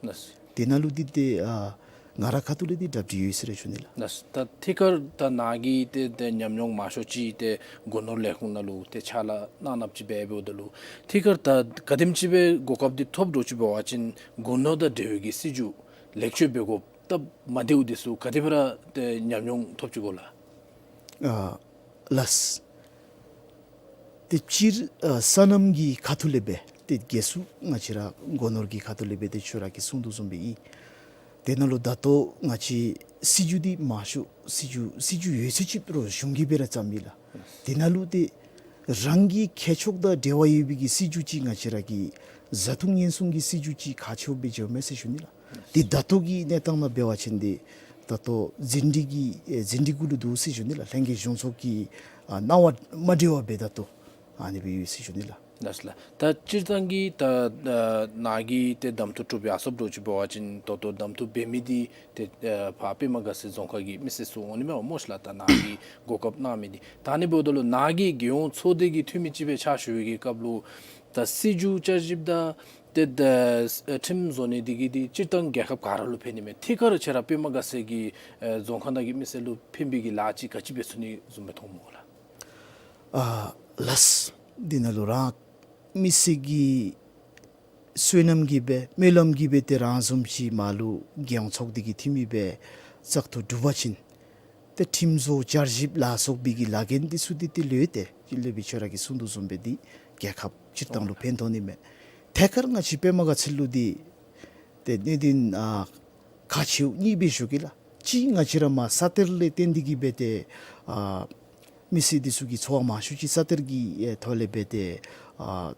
ལགས། དེ་ནང་ལུ་འདི་ཏེ་ཨ་ང་ར་ཁ་ཐུག་ལས་འདི་གྲ་སྒྲིག་ཡོད་ཟེར་ར་ཞུ་ནི་ལགས། ལགས། ད་ཐད་ཀར་ད་ནཱ་གིས་ཏེ་ཏེ་ཉམས་མྱོང་མང་ཤོས་ཅིག་ཏེ་སྒོ་ནོར་ལས་ཁུངས་ནང་ལུ་ཏེ་ཕྱག་ལཱ་གནང་གནངམ་ཅིག་འབད་འབདཝ་ད་ལུ་ཐད་ཀར་ད་ག་དེམ་ཅིག་སྦེ་གོ་སྐབས་འདི་ཐོབ་འདྲཝ་ཅིག་འབད་བ་ཅིན་སྒོ་ནོར་དང་འབྲེལ་བའི་གི་སྲིད་བྱུས་ལེགས་བཅོས་འབད་དགོཔ་སྟབས་མ་བདེཝ་འདི་ཚུ་ག་དེ་སྦེ་ར་ཏེ་ཉམས་མྱོང་ཐོབ་ཅི་གོ་ལགས། ཨ་ལགས། ཏེ་སྤྱིར་ཨ་སོ་ནམ་གྱི་ཁ་ཐུག་ལས་སྦེ་ ཏེ་རྒྱལ་སྲུང་ང་བཅས་ར་སྒོ་ནོར་གྱི་ཁ་ཐུག་ལས་འབད་དེ་ཁྱོད་ར་གིས་གསུང་དོ་བཟུམ་སྦེ་ཨིན། དེ་ནང་ལུ་ད་ལྟོ་ང་བཅས་སྲིད་བྱུས་འདི་མང་ཤོས་སྲིད་བྱུས་སྲིད་བྱུས་ཡོད་ཚད་ཅིག་རོགས་གཞུང་གིས་འབད་ར་བརྩམས་མི་ལགས། དེ་ནང་ལུ་ཏེ་རང་གི་ཁྱད་ཆོས་དང་འབྲེལ་བ་ཡོད་པའི་གི་སྲིད་བྱུས་ཅིག་ང་བཅས་ར་གི་བཟའ་འཐུང་ཉེན་སྲུང་གི་སྲིད་བྱུས་ཅིག་ཁག་ཆེཝ་སྦེ་འགྱོཝ་མས་ཟེར་ཞུ་ནི་ལགས། ཏེ་ད་ལྟོ་གི་གནས་སྟངས་ནང་འབད་བ་ཅིན་ཏེ་ད་ལྟོ་ཟིན་བྲིས་ཀྱི་ཨེ་ཟིན་བྲིས་གུ་ལུ་འདུག་ཟེར་ཞུ་ནི་ལགས། ལྷན་རྒྱས་གཞུང་ཚོགས་ཀྱི་ཨ་གནང་བ་མ་འགྲིག་པར་སྦེ་ད་ལྟོ་ཨ་ནི་སྦེ་ཡོད་ཟེར་ཞུ་ནི་ལགས། ལགས་སོ་ལགས། ད་སྤྱིར་བཏང་གི་ད་ཨ་ནཱ་གིས་ཏེ་གདམ་འཐུ་གྲུབ་ཡར་སོངམ་འདྲཝ་ཅིག་འབད་བ་ཅིན་ད་ལྟོ་གདམ་འཐུ་འབད་མི་འདི་ཏེ་ཨ་ཕར་པདྨ་དགའ་ཚལ་རྫོང་ཁག་གི་མི་སེར་ཚུ་འོང་ནི་མས་སྨོ་ཤ་ལགས། ད་ནཱ་གིས་གོ་སྐབས་གནང་མི་འདི། ད་ཨ་ནི་འབདཝ་ད་ལུ་ནཱ་གིས་རྒྱལ་ཡོངས་ཚོགས་སྡེ་གི་འཐུས་མི་ཅིག་སྦེ་ཕྱག་ཞུ་བའི་གི་སྐབས་ལུ་ད་སྲིད་བྱུས་བསྐྱར་ཞིབ་དང་ཏེ་ད་ཨ་ཁྲིམས་བཟོ་ནི་འདི་གིས་འདི་སྤྱིར་བཏང་རྒྱལ་ཁབ་ག་ར་ལུ་ཕན་ནི་མས། ཐད་ཀར་ཁྱོད་ར་པདྨ་དགའ་ཚལ་གྱི་ཨ་རྫོང་ཁག་ནང་གི་མི་སེར་ལུ་ཕན་པའི་གི་ལཱ་ཅིག་ག་ཅི་འབད་ཚུགས་ནི་བཟུམ་སྦེ་མཐོངམ་སྨོ་ལགས། ཨ་ལགས། འདི་ནང་ལུ་རང་མི་སེར་གྱི་བསོད་ནམས་ཀྱིས་སྦེ་སྨོན་ལམ་གྱིས་སྦེ་ཏེ་རང་བཟུམ་ཅིག་མར་ལུ་རྒྱལ་ཡོངས་ཚོགས་སྡེ་གི་འཐུས་མི་སྦེ་བཙག་འཐུ་གྲུབ་པ་ཅིན་ཏེ་ཁྲིམས་བཟོ་བསྐྱར་ཞིབ་ལ་སོགས་པའི་གི་ལཱ་འགན་འདི་ཚུ་འདི་ཏེ་ལུ་ཡོད། ཏེ་ཅིག་ལས་འབད་ཁྱོད་ར་གིས་གསུང་དོ་བཟུམ་སྦེ་འདི་རྒྱལ་ཁབ་སྤྱིར་བཏང་ལུ་ཕན་ཐོགས་ནི་མས། ཐད་ཀར་ང་བཅས་པདྨ་དགའ་ཚལ་ལུ་འདི་ཏེ་གནད་དོན་ཨ་ཁག་ཆེཝ་གཉིས་སྦེ་ཞུ་གེ་ལགས། གཅིག་ང་བཅས་ར་མར་ས་གཏེར་ལས་བརྟེན་ཏེ་གིས་སྦེ་ཏེ་ཨ་མི་སེར་འདི་ཚུ་གི་འཚོ་བ་མང་ཤོས་ཅིག་ས་གཏེར་གྱི་ཨེ་ཐོག་ལས་འབད་དེ་ཨ་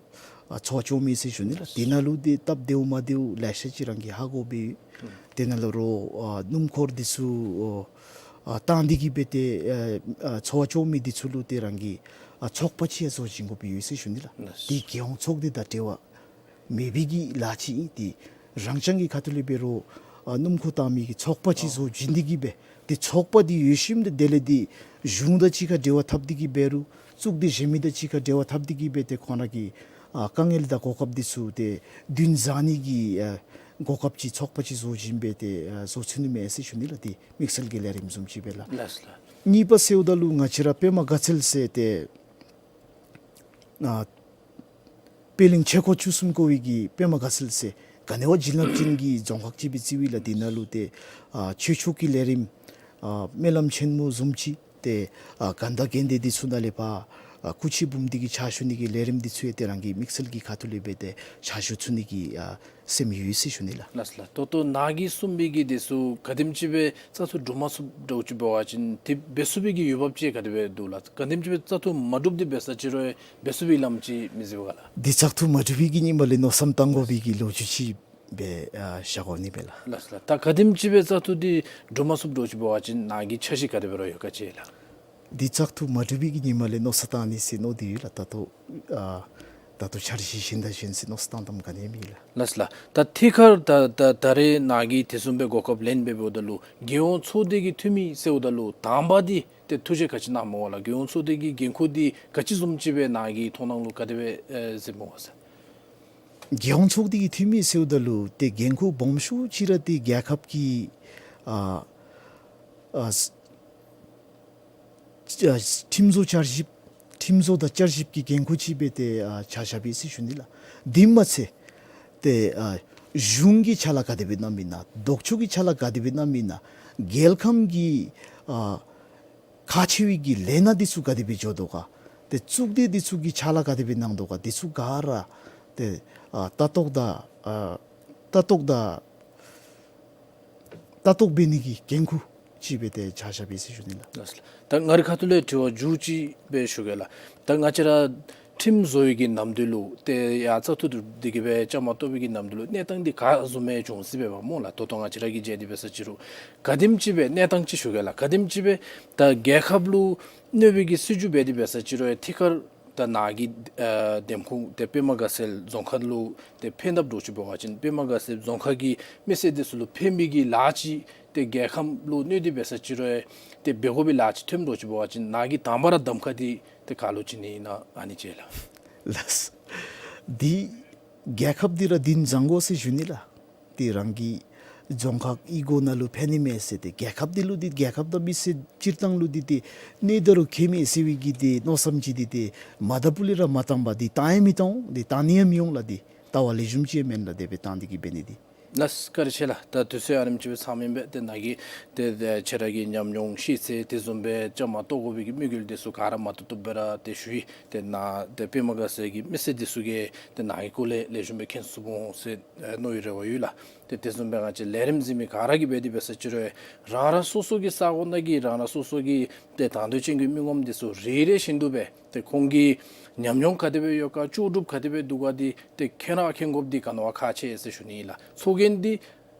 ཨ་འཚོ་བ་སྐྱོང་མི་ཟེར་ཞུ་ནི་ལགས། དེ་ནང་ལུ་ཏེ་སྟབས་བདེཝ་མ་བདེཝ་ལེ་ཤ་ཅིག་རང་གིས་ཧ་གོ་སྦེ་ཡོད། དེ་ནང་ལུ་རོགས་ཨ་སྣུམ་འཁོར་འདི་ཚུ་ཨ་བཏང་སྟེ་གིས་སྦེ་ཏེ་ཨ་ཨ་འཚོ་བ་སྐྱོང་མི་འདི་ཚུ་ལུ་ཏེ་རང་གིས་ཨ་ཚོགས་པ་ཅིག་ཡང་བཟོ་བྱིན་དགོ་པའི་ཡོད་ཟེར་ཞུ་ནི་ལགས། ལགས། དེ་རྒྱལ་ཡོངས་ཚོགས་སྡེ་དང་འབྲེལ་བ་མེད་པའི་གི་ལཱ་ཅིག་ཨིན། ཏེ་རང་རྐྱང་གི་ཁ་ཐུག་ལས་འབད་རུང་ཨ་སྣུམ་འཁོར་བཏང་མི་གི་ཚོགས་པ་ཅིག་བཟོ་བྱིན་ཏེ་གིས་སྦེ་ཏེ་ཚོགས་པ་འདི་ཡོད་ཞིནམ་ད་དེ་ལས་ཏེ་གཞུང་དང་གཅིག་ཁར་འབྲེལ་བ་འཐབ་སྟེ་གིས་འབད་རུང་གཙུག་སྡེ་གཞན་མི་དང་གཅིག་ཁར་འབྲེལ་བ་འཐབ་སྟེ་གིས་སྦེ་ཏེ་ཁོང་ར་གི་ཨ་དཀའ་ངལ་དང་གོ་སྐབས་འདི་ཚུ་ཏེ་བདུན་བཟའ་ནི་གི་ཨ་གོ་སྐབས་ཅིག་ཚོགས་པ་ཅིག་བཟོ་བྱིན་སྦེ་ཏེ་ཨ་བཟོ་ཚུགས་ནི་མས་ཟེར་ཞུ་ནི་ལགས། ཏེ་དམིགས་བསལ་གྱི་ལས་རིམ་བཟུམ་ཅིག་སྦེ་ལགས། ལགས་ལགས། གཉིས་པ་ཟེརཝ་ད་ལུ་ང་བཅས་ར་པདྨ་དགའ་ཚལ་ཟེར་ཏེ་ཨ་པད་གླིང་ཆོས་འཁོར་བཅུ་གསུམ་བསྐོར་བའི་གི་པདྨ་དགའ་ཚལ་ཟེར་ག་ནི་བ་བྱིན་རླབས་ཅན་གྱི་རྫོང་ཁག་ཅིག་སྦེ་བརྩི་བས་ལགས། དེ་ནང་ལུ་ཏེ་ཨ་ཆོས་ཕྱོགས་ཀྱི་ལས་རིམ་ཨ་སྨོན་ལམ་ཆེན་མོ་བཟུམ་ཅིག་ཏེ་ཨ་གན་དྷ་དགོན་སྡེ་འདི་ཚུ་ནང་ལས་ཕར་ཨ་སྐུ་ཚེ་འབུམ་སྡེ་གི་ཕྱག་ཞུ་ནི་གི་ལས་རིམ་འདི་ཚུ་ཡང་ཏེ་རང་གི་དམིགས་བསལ་གྱི་ཁ་ཐུག་ལས་འབད་དེ་ཕྱག་ཞུ་ཚུགས་ནི་གི་ཨ་སེམས་ཡོད་ཟེར་ཞུ་ནི་ལགས། ལགས་ལགས། ད་ལྟོ་ནཱ་གིས་གསུངས་པའི་གི་འདི་ཚུ་ག་དེམ་ཅིག་སྦེ་བཙག་འཐུ་གྲུབ་མ་ཚུགསཔ་འདྲཝ་ཅིག་འབད་བ་ཅིན་ཏེ་འབད་ཚུགས་པའི་གི་འོས་འབབ་ཅིག་ག་དེ་སྦེ་འདུག་ལགས། ག་དེམ་ཅིག་སྦེ་བཙག་འཐུ་མ་གྲུབ་སྟེ་འབད་ས་ཅིག་རུང་འབད་ཚུགས་པའི་ལམ་ཅིག་མི་གཟིགས་པས་ག་ལགས། འདི་བཙག་འཐུ་མ་གྲུབ་པའི་གི་ཉིནམ་ལས་མནོ་བསམ་བཏང་དགོ་པའི་གི་ལོ་རྒྱུས་ཅིག་སྦེ་ཨ་བཞག་དགོ་ནི་མས་ལགས། ལགས་ལགས། ད་ག་དེམ་ཅིག་སྦེ་བཙག་འཐུ་འདི་གྲུབ་མ་ཚུགསཔ་འདྲཝ་ཅིག་འབད་བ་ཅིན་ནཱ་གི་འཆར་གཞི་ག་དེ་སྦེ་ར་ཡོད་ག་ཅི་ལགས། འདི་བཙག་འཐུ་མ་གྲུབ་པའི་གི་ཉིནམ་ལས་མནོ་བསམ་བཏང་ནི་ཟེར་མནོ་སྟེ་ཡོད་ལགས། ད་ལྟོ་ཨ་ད་ལྟོ་འཆར་གཞི་གཞན་དང་གཞན་ཟེར་མནོ་བསམ་བཏང་བཏངམ་ག་ནི་ཡང་མེད་ལགས། ལགས་ལགས། ད་ཐད་ཀར་ད་ད་ད་རེས་ནཱ་གིས་དེ་བཟུམ་སྦེ་གོ་སྐབས་ལེན་འབདཝ་ད་ལུ་རྒྱལ་ཡོངས་ཚོགས་སྡེ་གི་འཐུས་མི་ཟེརཝ་ད་ལུ་དང་པ་འདི་ཏེ་ཐུགས་བཞེད་ག་ཅི་གནངམ་སྨོ་ལགས། རྒྱལ་ཡོངས་ཚོགས་སྡེ་གི་འགན་ཁུར་འདི་ག་ཅི་བཟུམ་ཅིག་སྦེ་ནཱ་གི་མཐོང་སྣང་ལུ་ག་དེ་སྦེ་ཨེ་གཟིགསཔ་སྨོ་ཟེར། རྒྱལ་ཡོངས་ཚོགས་སྡེ་གི་འཐུས་མི་ཟེརཝ་ད་ལུ་ཏེ་འགན་ཁུར་སྦོམ་ཤོས་ཅིག་ར་ཏེ་རྒྱལ་ཁབ་ཀྱི་ཨ་ཨ་ཁྲིམས་བཟོ་བསྐྱར་ཞིབ་ཁྲིམས་བཟོ་དང་བསྐྱར་ཞིབ་ཀྱི་འགན་ཁུར་ཅིག་སྦེ་ཏེ་ཨ་ཆ་བཞག་པས་ཟེར་ཞུ་ནི་ལགས། དེ་མ་ཚད་ཏེ་ཨ་གཞུང་གི་ཕྱག་ལཱ་ག་དེ་སྦེ་གནངམ་ཨིན་ན་ལྡོག་ཕྱོགས་ཀྱི་ཕྱག་ལཱ་ག་དེ་སྦེ་གནངམ་ཨིན་ན་རྒྱལ་ཁམས་ཀྱི་ཨ་ཁག་ཆེ་བའི་གི་ལས་སྣ་འདི་ཚུ་ག་དེ་སྦེ་འགྱོ་དོ་ག། ཏེ་གཙུག་སྡེ་འདི་ཚུ་གི་ཕྱག་ལཱ་ག་དེ་སྦེ་གནང་དོ་ག། འདི་ཚུ་ག་ར་ཏེ་ཨ་ལྟ་རྟོག་དང་ཨ་ལྟ་རྟོག་དང་ལྟ་རྟོག་འབད་ནི་གི་འགན་ཁུར་ཅིག་སྦེ་ཏེ་ཆ་བཞག་པས་ཟེར་ཞུ་ནི་ལགས། ལགས་སོ་ལགས། ད་ང་རའི་ཁ་ཐུག་ལས་དྲི་བ་མཇུག་ཅིག་སྦེ་ཞུ་གེ་ལགས། ད་ང་བཅས་ར་ཁྲིམས་བཟོ་བའི་གི་ནམ་དུས་ལུ་ཏེ་ཡར་བཙག་འཐུ་འདི་གིས་སྦེ་བཅའ་མར་གཏོགས་པའི་གི་ནམ་དུས་ལུ་གནས་སྟངས་འདི་ག་བཟུམ་སྦེ་འབྱུང་སྲིད་པས་པ་སྨོ་ལགས། ད་ལྟོ་ང་བཅས་ར་གིས་མཇལ་ཏེ་འབད་ས་ཅིག་རུང་ག་དེམ་ཅིག་སྦེ་གནས་སྟངས་ཅིག་ཞུ་གེ་ལགས། ག་དེམ་ཅིག་སྦེ་ད་རྒྱལ་ཁབ་ལུ་གནོད་པའི་གི་སྲིད་བྱུས་འབད་དེ་འབད་ས་ཅིག་རུང་ཐད་ཀར་ད་ནཱ་གི་ཨ་འདེམས་ཁོངས་ཏེ་པདྨ་དགའ་ཚལ་རྫོང་ཁག་ལུ་ཏེ་ཕན་ཐབས་འདྲཝ་ཅིག་འབད་བ་ཅིན་པདྨ་དགའ་ཚལ་རྫོང་ཁག་གི་མི་སེར་འདི་ཚུ་ལུ་ཕན་པའི་གི་ལཱ་ཅིག་ཏེ་རྒྱལ་ཁམས་ལུ་གནོད་དེ་འབད་ས་ཅིག་རུང་ཏེ་འབད་དགོ་པའི་ལཱ་ཅིག་ཐོནམ་འདྲཝ་ཅིག་འབད་བ་ཅིན་ནཱ་གིས་དང་པ་ར་གདམ་ཁ་འདི་ཏེ་ག་ལུ་བྱིན་ནི་ཨིན་ན་ཨ་ནི་ཅིག་ལགས། ལགས་སོ། འདི་རྒྱལ་ཁབ་འདི་ར་བདེན་བཟང་དགོ་ཟེར་ཞུ་ནི་ལགས། ཏེ་རང་གི་རྫོང་ཁག་གཡུས་སྒོ་ནང་ལུ་ཕན་ནི་མས་ཟེར་ཏེ་རྒྱལ་ཁབ་འདི་ལུ་འདི་རྒྱལ་ཁབ་དང་མི་སེར་སྤྱིར་བཏང་ལུ་འདི་ཏེ་གནོད་ད་རུང་ཁྱད་མེད་ཟེར་བའི་གི་ཏེ་མནོ་བསམ་ཅིག་འདི་ཏེ་མ་ད་པུ་ལས་ར་མ་བཏང་པར་འདི་བཏང་ཡང་མི་བཏང་འོང་། འདི་བཏང་ནི་ཡང་མི་འོང་ལགས། འདི་ལྟ་བ་ལེགས་ཤོམ་ཅིག་ཡང་མེན་ལགས། དེ་སྦེ་བཏང་སྟེ་གིས་འབད་ནི་འདི། ལགས་སོ། བཀའ་དྲིན་ཆེ་ལགས། ད་དུས་ཚོད་ཨ་ནེམ་ཅིག་སྦེ་ཚང་མི་འབད་ཏེ་ནཱ་གི་ཏེ་ཏེ་ཁྱེད་ར་གི་ཉམས་མྱོང་ཤེས་ཚད་དེ་བཟུམ་སྦེ་བཅའ་མར་གཏོགས་དགོ་པའི་གི་དམིགས་ཡུལ་དེ་ཚུ་ག་ར་མ་བཏུབ་བཏུབ་སྦེ་ར་ཏེ་ཞུ་ཡི། ཏེ་ནཱ་ཏེ་པདྨ་དགའ་ཚལ་གྱི་མི་སེར་དེ་ཚུ་གིས་ཏེ་ནཱ་གི་སྐོར་ལས་ལེགས་ཤོམ་སྦེ་མཁྱེན་ཚུགས་འོང་ཟེར་ཨེ་མནོ་བའི་རེ་བ་ཡོད་ལགས། ཏེ་དེ་བཟུམ་སྦེ་ང་བཅས་ལས་རིམ་གཟིགས་མི་ག་ར་གིས་འབད་དེ་འབད་ས་ཅིག་རུང་རང་རང་སོ་སོ་གི་ས་གོ་ནང་གི་རང་རང་སོ་སོ་གི་ཏེ་དང་འདོད་ཅན་གྱི་མི་ངོམ་དེ་ཚུ་རེ་རེ་བཞིན་དུ་སྦེ་ཏེ་ཁོང་གི་ཉམས་མྱོང་ག་དེ་སྦེ་ཡོད་ག་ལྕོགས་གྲུབ་ག་དེ་སྦེ་འདུག་ག་འདི་ཏེ་མཁྱེན་ར་མཁྱེན་དགོཔ་འདི་ག་ནི་བ་ཁག་ཆེ་ཟེར་ཞུ་ནི་ཨིན་ལགས། ཚོགས་རྒྱན་འདི་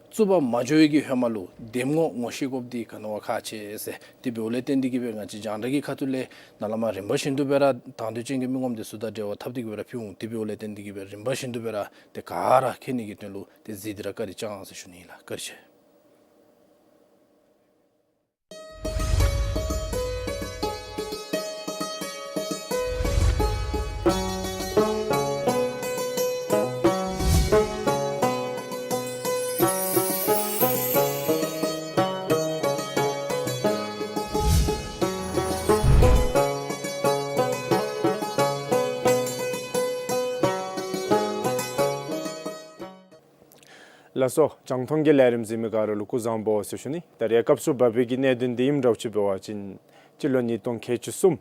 བཙུགས་པར་མ་འགྱོ་བའི་གི་ཧེ་མ་ལུ་འདེམས་ངོ་ངོ་ཤེས་དགོཔ་འདི་ག་ནི་བ་ཁག་ཆེ་ཟེར། དེ་འབདཝ་ལས་བརྟེན་ཏེ་གིས་སྦེ་ང་བཅས་རྒྱང་བསྒྲགས་ཀྱི་ཁ་ཐུག་ལས་ནཱ་ལས་མར་རིམ་པ་བཞིན་དུ་སྦེ་ར་དང་འདོད་ཅན་གྱི་མི་ངོམ་དེ་ཚུ་དང་འབྲེལ་བ་འཐབ་སྟེ་གིས་སྦེ་ར་ཕུལ་འོང་། དེ་འབདཝ་ལས་བརྟེན་ཏེ་གིས་སྦེ་རིམ་པ་བཞིན་དུ་སྦེ་ར་ཏེ་ག་ར་མཁྱེན་ནི་གི་དོན་ལུ་ཏེ་གཟིགས་ཏེ་ར་བཀའ་དྲིན་བསྐྱང་ཟེར་ཞུ་ནི་ཨིན་ལགས། བཀའ་དྲིན་ཆེ། ལགས་སོ། རྒྱང་མཐོང་གི་ལས་རིམ་གཟིགས་མི་ག་ར་ལུ་སྐུ་གཟུགས་བཟང་པོ་ཟེར་ཞུ་ནི། ད་རེས་སྐབས་སུ་བབས་པའི་གི་གནད་དོན་འདི་ཨིནམ་འདྲཝ་ཅིག་འབད་བ་ཅིན་སྤྱི་ལོ་ཉིས་སྟོང་ཁལ་གཅིག་གསུམ་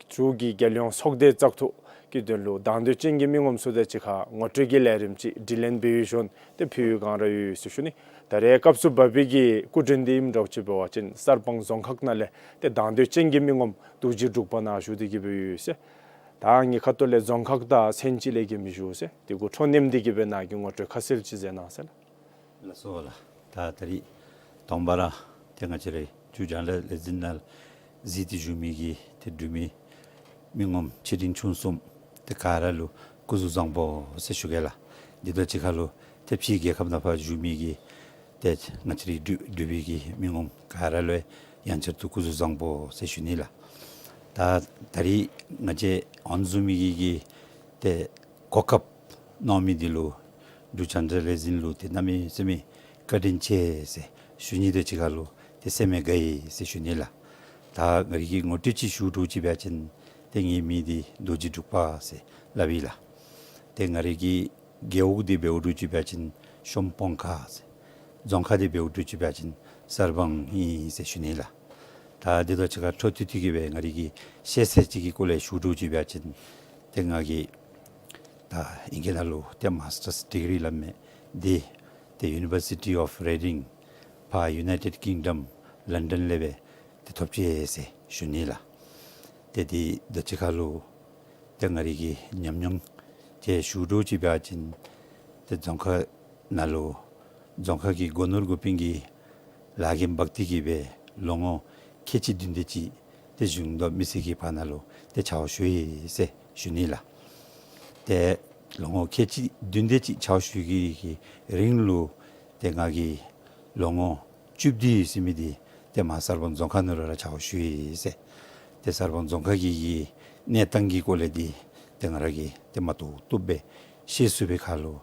མཇུག་གི་རྒྱལ་ཡོངས་ཚོགས་སྡེ་བཙག་འཐུ་གི་དོན་ལུ་དང་འདོད་ཅན་གྱི་མི་ངོམ་ཚུ་དང་གཅིག་ཁར་ངོ་སྤྲོད་ཀྱི་ལས་རིམ་ཅིག་དྲི་ལན་འབད་བའི་ཞོར་ཏེ་ཕུལ་བའི་སྒང་ར་ཡོད་ཟེར་ཞུ་ནི། ད་རེས་སྐབས་སུ་བབས་པའི་གི་སྐུ་མགྲོན་འདི་ཨིནམ་འདྲཝ་ཅིག་འབད་བ་ཅིན་གསར་སྤང་རྫོང་ཁག་ནང་ལས་ཏེ་དང་འདོད་ཅན་གྱི་མི་ངོམ་རྡོ་རྗེ་འབྲུག་པ་ནཱ་བཞུགས་ཏེ་གིས་སྦེ་ཡོད་ཟེར། ད་ངེའི་ཁ་ཐུག་ལས་རྫོང་ཁག་དང་མཚན་ཅིག་ལས་གི་མི་ཞུ་ཟེར། དེ་གུ་འཕྲོ་མཉམ་སྟེ་གིས་སྦེ་ནཱ་གི་ངོ་སྤྲོད་ཁ་གསལ་ཅིག་མཛད་གནང་ཟེར་ལགས། ལགས་སོ་ལགས། ད་ད་རིས་དང་པ་ར་ཏེ་ང་བཅས་རའི་འབྲུག་རྒྱང་བསྒྲགས་ལས་འཛིན་ནང་གཟིགས་ཏེ་བཞུགས་མི་གི་ཏེ་འབྲུག་མི་མི་ངོམ་ཆེ་འབྲིང་ཆུང་གསུམ་ཏེ་ག་ར་ལུ་སྐུ་གཟུགས་བཟང་པོ་ཟེར་ཞུ་གེ་ལགས། དེ་དང་གཅིག་ཁར་ལུ་ཏེ་ཕྱིའི་རྒྱལ་ཁབ་ནང་ཕར་བཞུགས་མི་གི་ཏེ་ང་བཅས་རའི་འབྲུག་འབྲུག་པའི་གི་མི་ངོམ་ག་ར་ལུ་ཡང་བསྐྱར་དུ་སྐུ་གཟུགས་བཟང་པོ་ཟེར་ཞུ་ནི་ལགས། ད་ད་རིས་ང་བཅས་ཨ་ནི་བཟུམ་མའི་གི་གི་ཏེ་གོ་སྐབས་གནང་མི་འདི་ལུ་འབྲུག་རྒྱང་བསྒྲགས་ལས་འཛིན་ལུ་ཏེ་གནམ་མེད་ས་མེད་བཀའ་དྲིན་ཆེ་ཟེར་ཞུ་ནི་དང་གཅིག་ཁར་ལུ་ཏེ་སེམས་དགའ་ཡི་ཟེར་ཞུ་ནི་ལགས། ད་ང་རའི་གི་ངོ་སྤྲོད་ཅིག་ཞུ་འགྱོ་ཅི་འབད་བ་ཅིན་ཏེ་ངེའི་མིང་འདི་རྡོ་རྗེ་འབྲུག་པ་ཟེར་སླབ་ཨིན་ལགས། ཏེ་ང་རའི་གི་རྒེད་འོག་འདི་འབདཝ་འདྲཝ་ཅིག་འབད་བ་ཅིན་གཤོམ་སྤང་ཁ་ཟེར། རྫོང་ཁག་འདི་འབདཝ་འདྲཝ་ཅིག་འབད་བ་ཅིན་གསར་སྤང་ཨིན་ཟེར་ཞུ་ནི་ལགས། ད་དེ་དང་གཅིག་ཁར་འཕྲོ་མཐུད་དེ་གིས་སྦེ་ང་རའི་གི་ཤེས་ཚད་ཅིག་གི་སྐོར་ལས་ཞུ་འགྱོ་ཅི་འབད་བ་ཅིན་ཏེ་ང་གིས་ད་ཨིང་སྐད་ནང་ལུ་ཏེ་མཱས་ཊརསི་ཌིག་རི་སླབ་མི་འདི་ཏེ་University of Reading ཕར་United Kingdom London ལས་སྦེ་ཏེ་ཐོབ་ཅི་ཟེར་ཞུ་ནི་ལགས། ཏེ་དེ་དང་གཅིག་ཁར་ལུ་ཏེ་ང་རའི་གི་ཉམས་མྱོང་ཅིག་ཞུ་འགྱོ་ཅི་འབད་བ་ཅིན་ཏེ་རྫོང་ཁག་ནང་ལུ་རྫོང་ཁག་གི་སྒོ་ནོར་འགོ་དཔོན་གྱི་ལཱ་གི་འབག་སྟེ་གིས་སྦེ་ལོ་ངོ་ཁལ་གཅིག་བདུན་དེ་ཅིག་ཏེ་གཞུང་དང་མི་སེར་གྱི་བར་ན་ལུ་ཏེ་ཕྱག་ཞུ་ཡི་ཟེར་ཞུ་ནི་ལགས། ཏེ་ལོ་ངོ་ཁལ་གཅིག་བདུན་དེ་ཅིག་ཕྱག་ཞུ་གི་གི་རིང་ལུ་ཏེ་ང་གིས་ལོ་ངོ་བཅུ་བདུན་ཟེར་མི་འདི་ཏེ་མར་གསར་སྤང་རྫོང་ཁག་ནང་ལུ་ར་ཕྱག་ཞུ་ཡི་ཟེར། ཏེ་གསར་སྤང་རྫོང་ཁག་གི་གི་གནས་སྟངས་ཀྱི་སྐོར་ལས་འདི་ཏེ་ང་ར་གིས་ཏེ་མ་བཏུབ་བཏུབ་སྦེ་ཤེས་ཚུགས་པའི་ཁར་ལུ་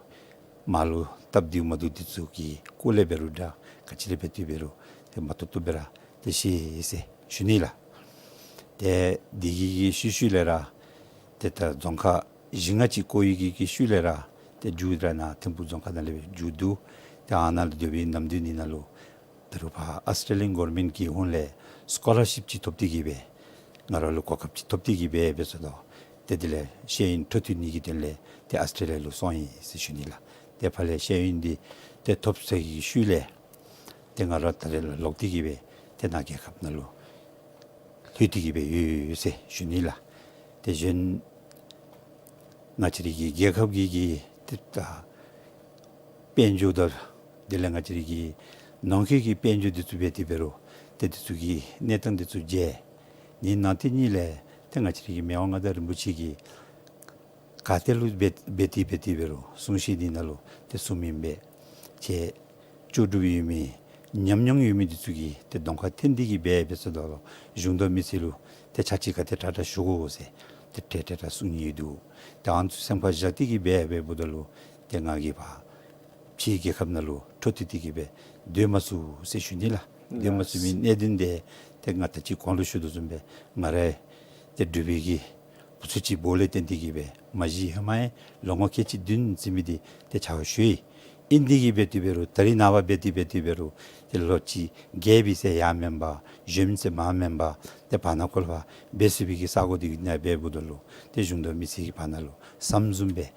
མར་ལུ་སྟབས་བདེཝ་མ་བདེཝ་འདི་ཚུ་གི་སྐོར་ལས་འབད་རུང་འདྲ་ག་ཅི་ལས་འབད་དེ་འབད་རུང་ཏེ་མ་བཏུབ་བཏུབ་སྦེ་ར་ཏེ་ཤེས་ཟེར་ཞུ་ནི་ལགས། ཏེ་འདི་གི་གི་ཤུལ་ཤུལ་ལས་ར་ཏེ་ད་རྫོང་ཁག་བཞི་ལྔ་ཅིག་བསྐོར་ཡི་གི་གི་ཤུལ་ལས་ར་ཏེ་མཇུག་ར་ནཱ་ཐིམ་ཕུག་རྫོང་ཁག་ནང་ལས་སྦེ་མཇུག་བསྡུ། ཏེ་ཨ་ནཱ་ལུ་སྡོད་པའི་ནམ་དུས་འདི་ནང་ལུ་ད་རུང་ཕར་ཨཱོས་ཊྲེ་ལི་ཡཱན་གོ་ཝར་མེནཊ་གི་ཧོངས་ལས་སི་ཀོ་ལར་ཤིཔ་ཅིག་ཐོབ་སྟེ་གིས་སྦེ་ང་ར་ལུ་གོ་སྐབས་ཅིག་ཐོབ་སྟེ་གིས་སྦེ་འབད་ས་ནུག། ཏེ་དེ་ལས་ཤེས་ཡོན་འཕྲོ་མཐུད་ནི་གི་དོན་ལས་ཏེ་ཨཱོས་ཊྲེ་ལི་ཡ་ལུ་སོང་ཡི་ཟེར་ཞུ་ནི་ལགས། ཏེ་ཕར་ལས་ཤེས་ཡོན་འདི་ཏེ་ཐོབ་ཚར་བའི་ཤུལ་ལས་ཏེ་ང་ར་ད་རེས་ལོག་སྟེ་གིས་སྦེ་ཏེ་ནཱ་རྒྱལ་ཁབ་ནང་ལུ་ལྷོད་དེ་གིས་སྦེ་ཡོད་ཟེར་ཞུ་ནི་ལགས། ཏེ་གཞན་ང་བཅས་རའི་གི་རྒྱལ་ཁབ་ཀྱི་གི་ཏེ་ད་དཔལ་འབྱོར་དང་དེ་ལས་ང་བཅས་རའི་གི་ནང་འཁོད་ཀྱི་དཔལ་འབྱོར་འདི་ཚུ་འབད་དེ་འབད་རུང་ཏེ་འདི་ཚུ་གི་གནས་སྟངས་འདི་ཚུ་མཇལ་ནི་ནང་དེ་གཉིས་ལས་ཏེ་ང་བཅས་རའི་གི་མི་དབང་མངའ་བདག་རིན་པོ་ཆེ་གིས་ག་ཏེ་ལུ་འབད་འབད་དེ་འབད་དེ་འབད་རུང་གསུང་བཤད་འདི་ནང་ལུ་ཏེ་གསུངམ་ཨིན་པས། ཁྱེད་ལྕོགས་གྲུབ་ཡོད་མི་ཉམས་མྱོང་ཡོད་མི་འདི་ཚུ་གིས་ཏེ་གདོང་ཁར་འཐོན་ཏེ་གིས་འབད་འབད་ས་ད་ལུ་གཞུང་དང་མི་སེར་ལུ་ཏེ་ཕྱག་ཕྱིད་ག་དེ་དྲག་དྲག་ཞུ་དགོ་ཟེར་ཏེ་ཏེ་ཏེ་ད་གསུང་ནི་ཡོད་འདུག། ཏེ་ཨ་ནི་ཚུ་སེམས་ཁར་བཞག་སྟེ་གིས་འབད་འབདཝ་ད་ལུ་ཏེ་ང་གིས་ཕར་ཕྱིའི་རྒྱལ་ཁབ་ནང་ལུ་འཕྲོ་མཐུད་དེ་གིས་སྦེ་སྡོད་མ་ཚུགས་ཟེར་ཞུ་ནི་ལགས། སྡོད་མ་ཚུགས་པའི་གནད་དོན་འདི་ཏེ་ང་ད་ཅི་གོང་ལུ་ཞུ་དོ་བཟུམ་སྦེ་ང་ར་ཏེ་འབྲུག་པའི་གི་བུ་ཚུ་ཅིག་འབདཝ་ལས་བརྟེན་ཏེ་གིས་སྦེ་མ་གཞི་ཧེ་མ་ཡང་ལོ་ངོ་ཁལ་གཅིག་བདུན་ཟེར་མི་འདི་ཏེ་ཕྱག་ཞུ་ཡི། ཨིན་དེ་གིས་འབད་དེ་འབད་རུང་ད་རིས་ནངས་པ་འབད་དེ་འབད་དེ་འབད་རུང་ཏེ་ལོ་གཅིག་རྒས་པའི་ཟེར་ཡང་མེན་པར་གཞོནམ་ཟེར་མ་མེན་པར་ཏེ་བར་ན་ཁོ་ལུ་ཕར་འབད་ཚུགས་པའི་གི་ས་གོ་འདི་ནང་འབད་འབདཝ་ད་ལུ་ཏེ་གཞུང་དང་མི་སེར་གྱི་བར་ན་ལུ་ཟམ་བཟུམ་སྦེ་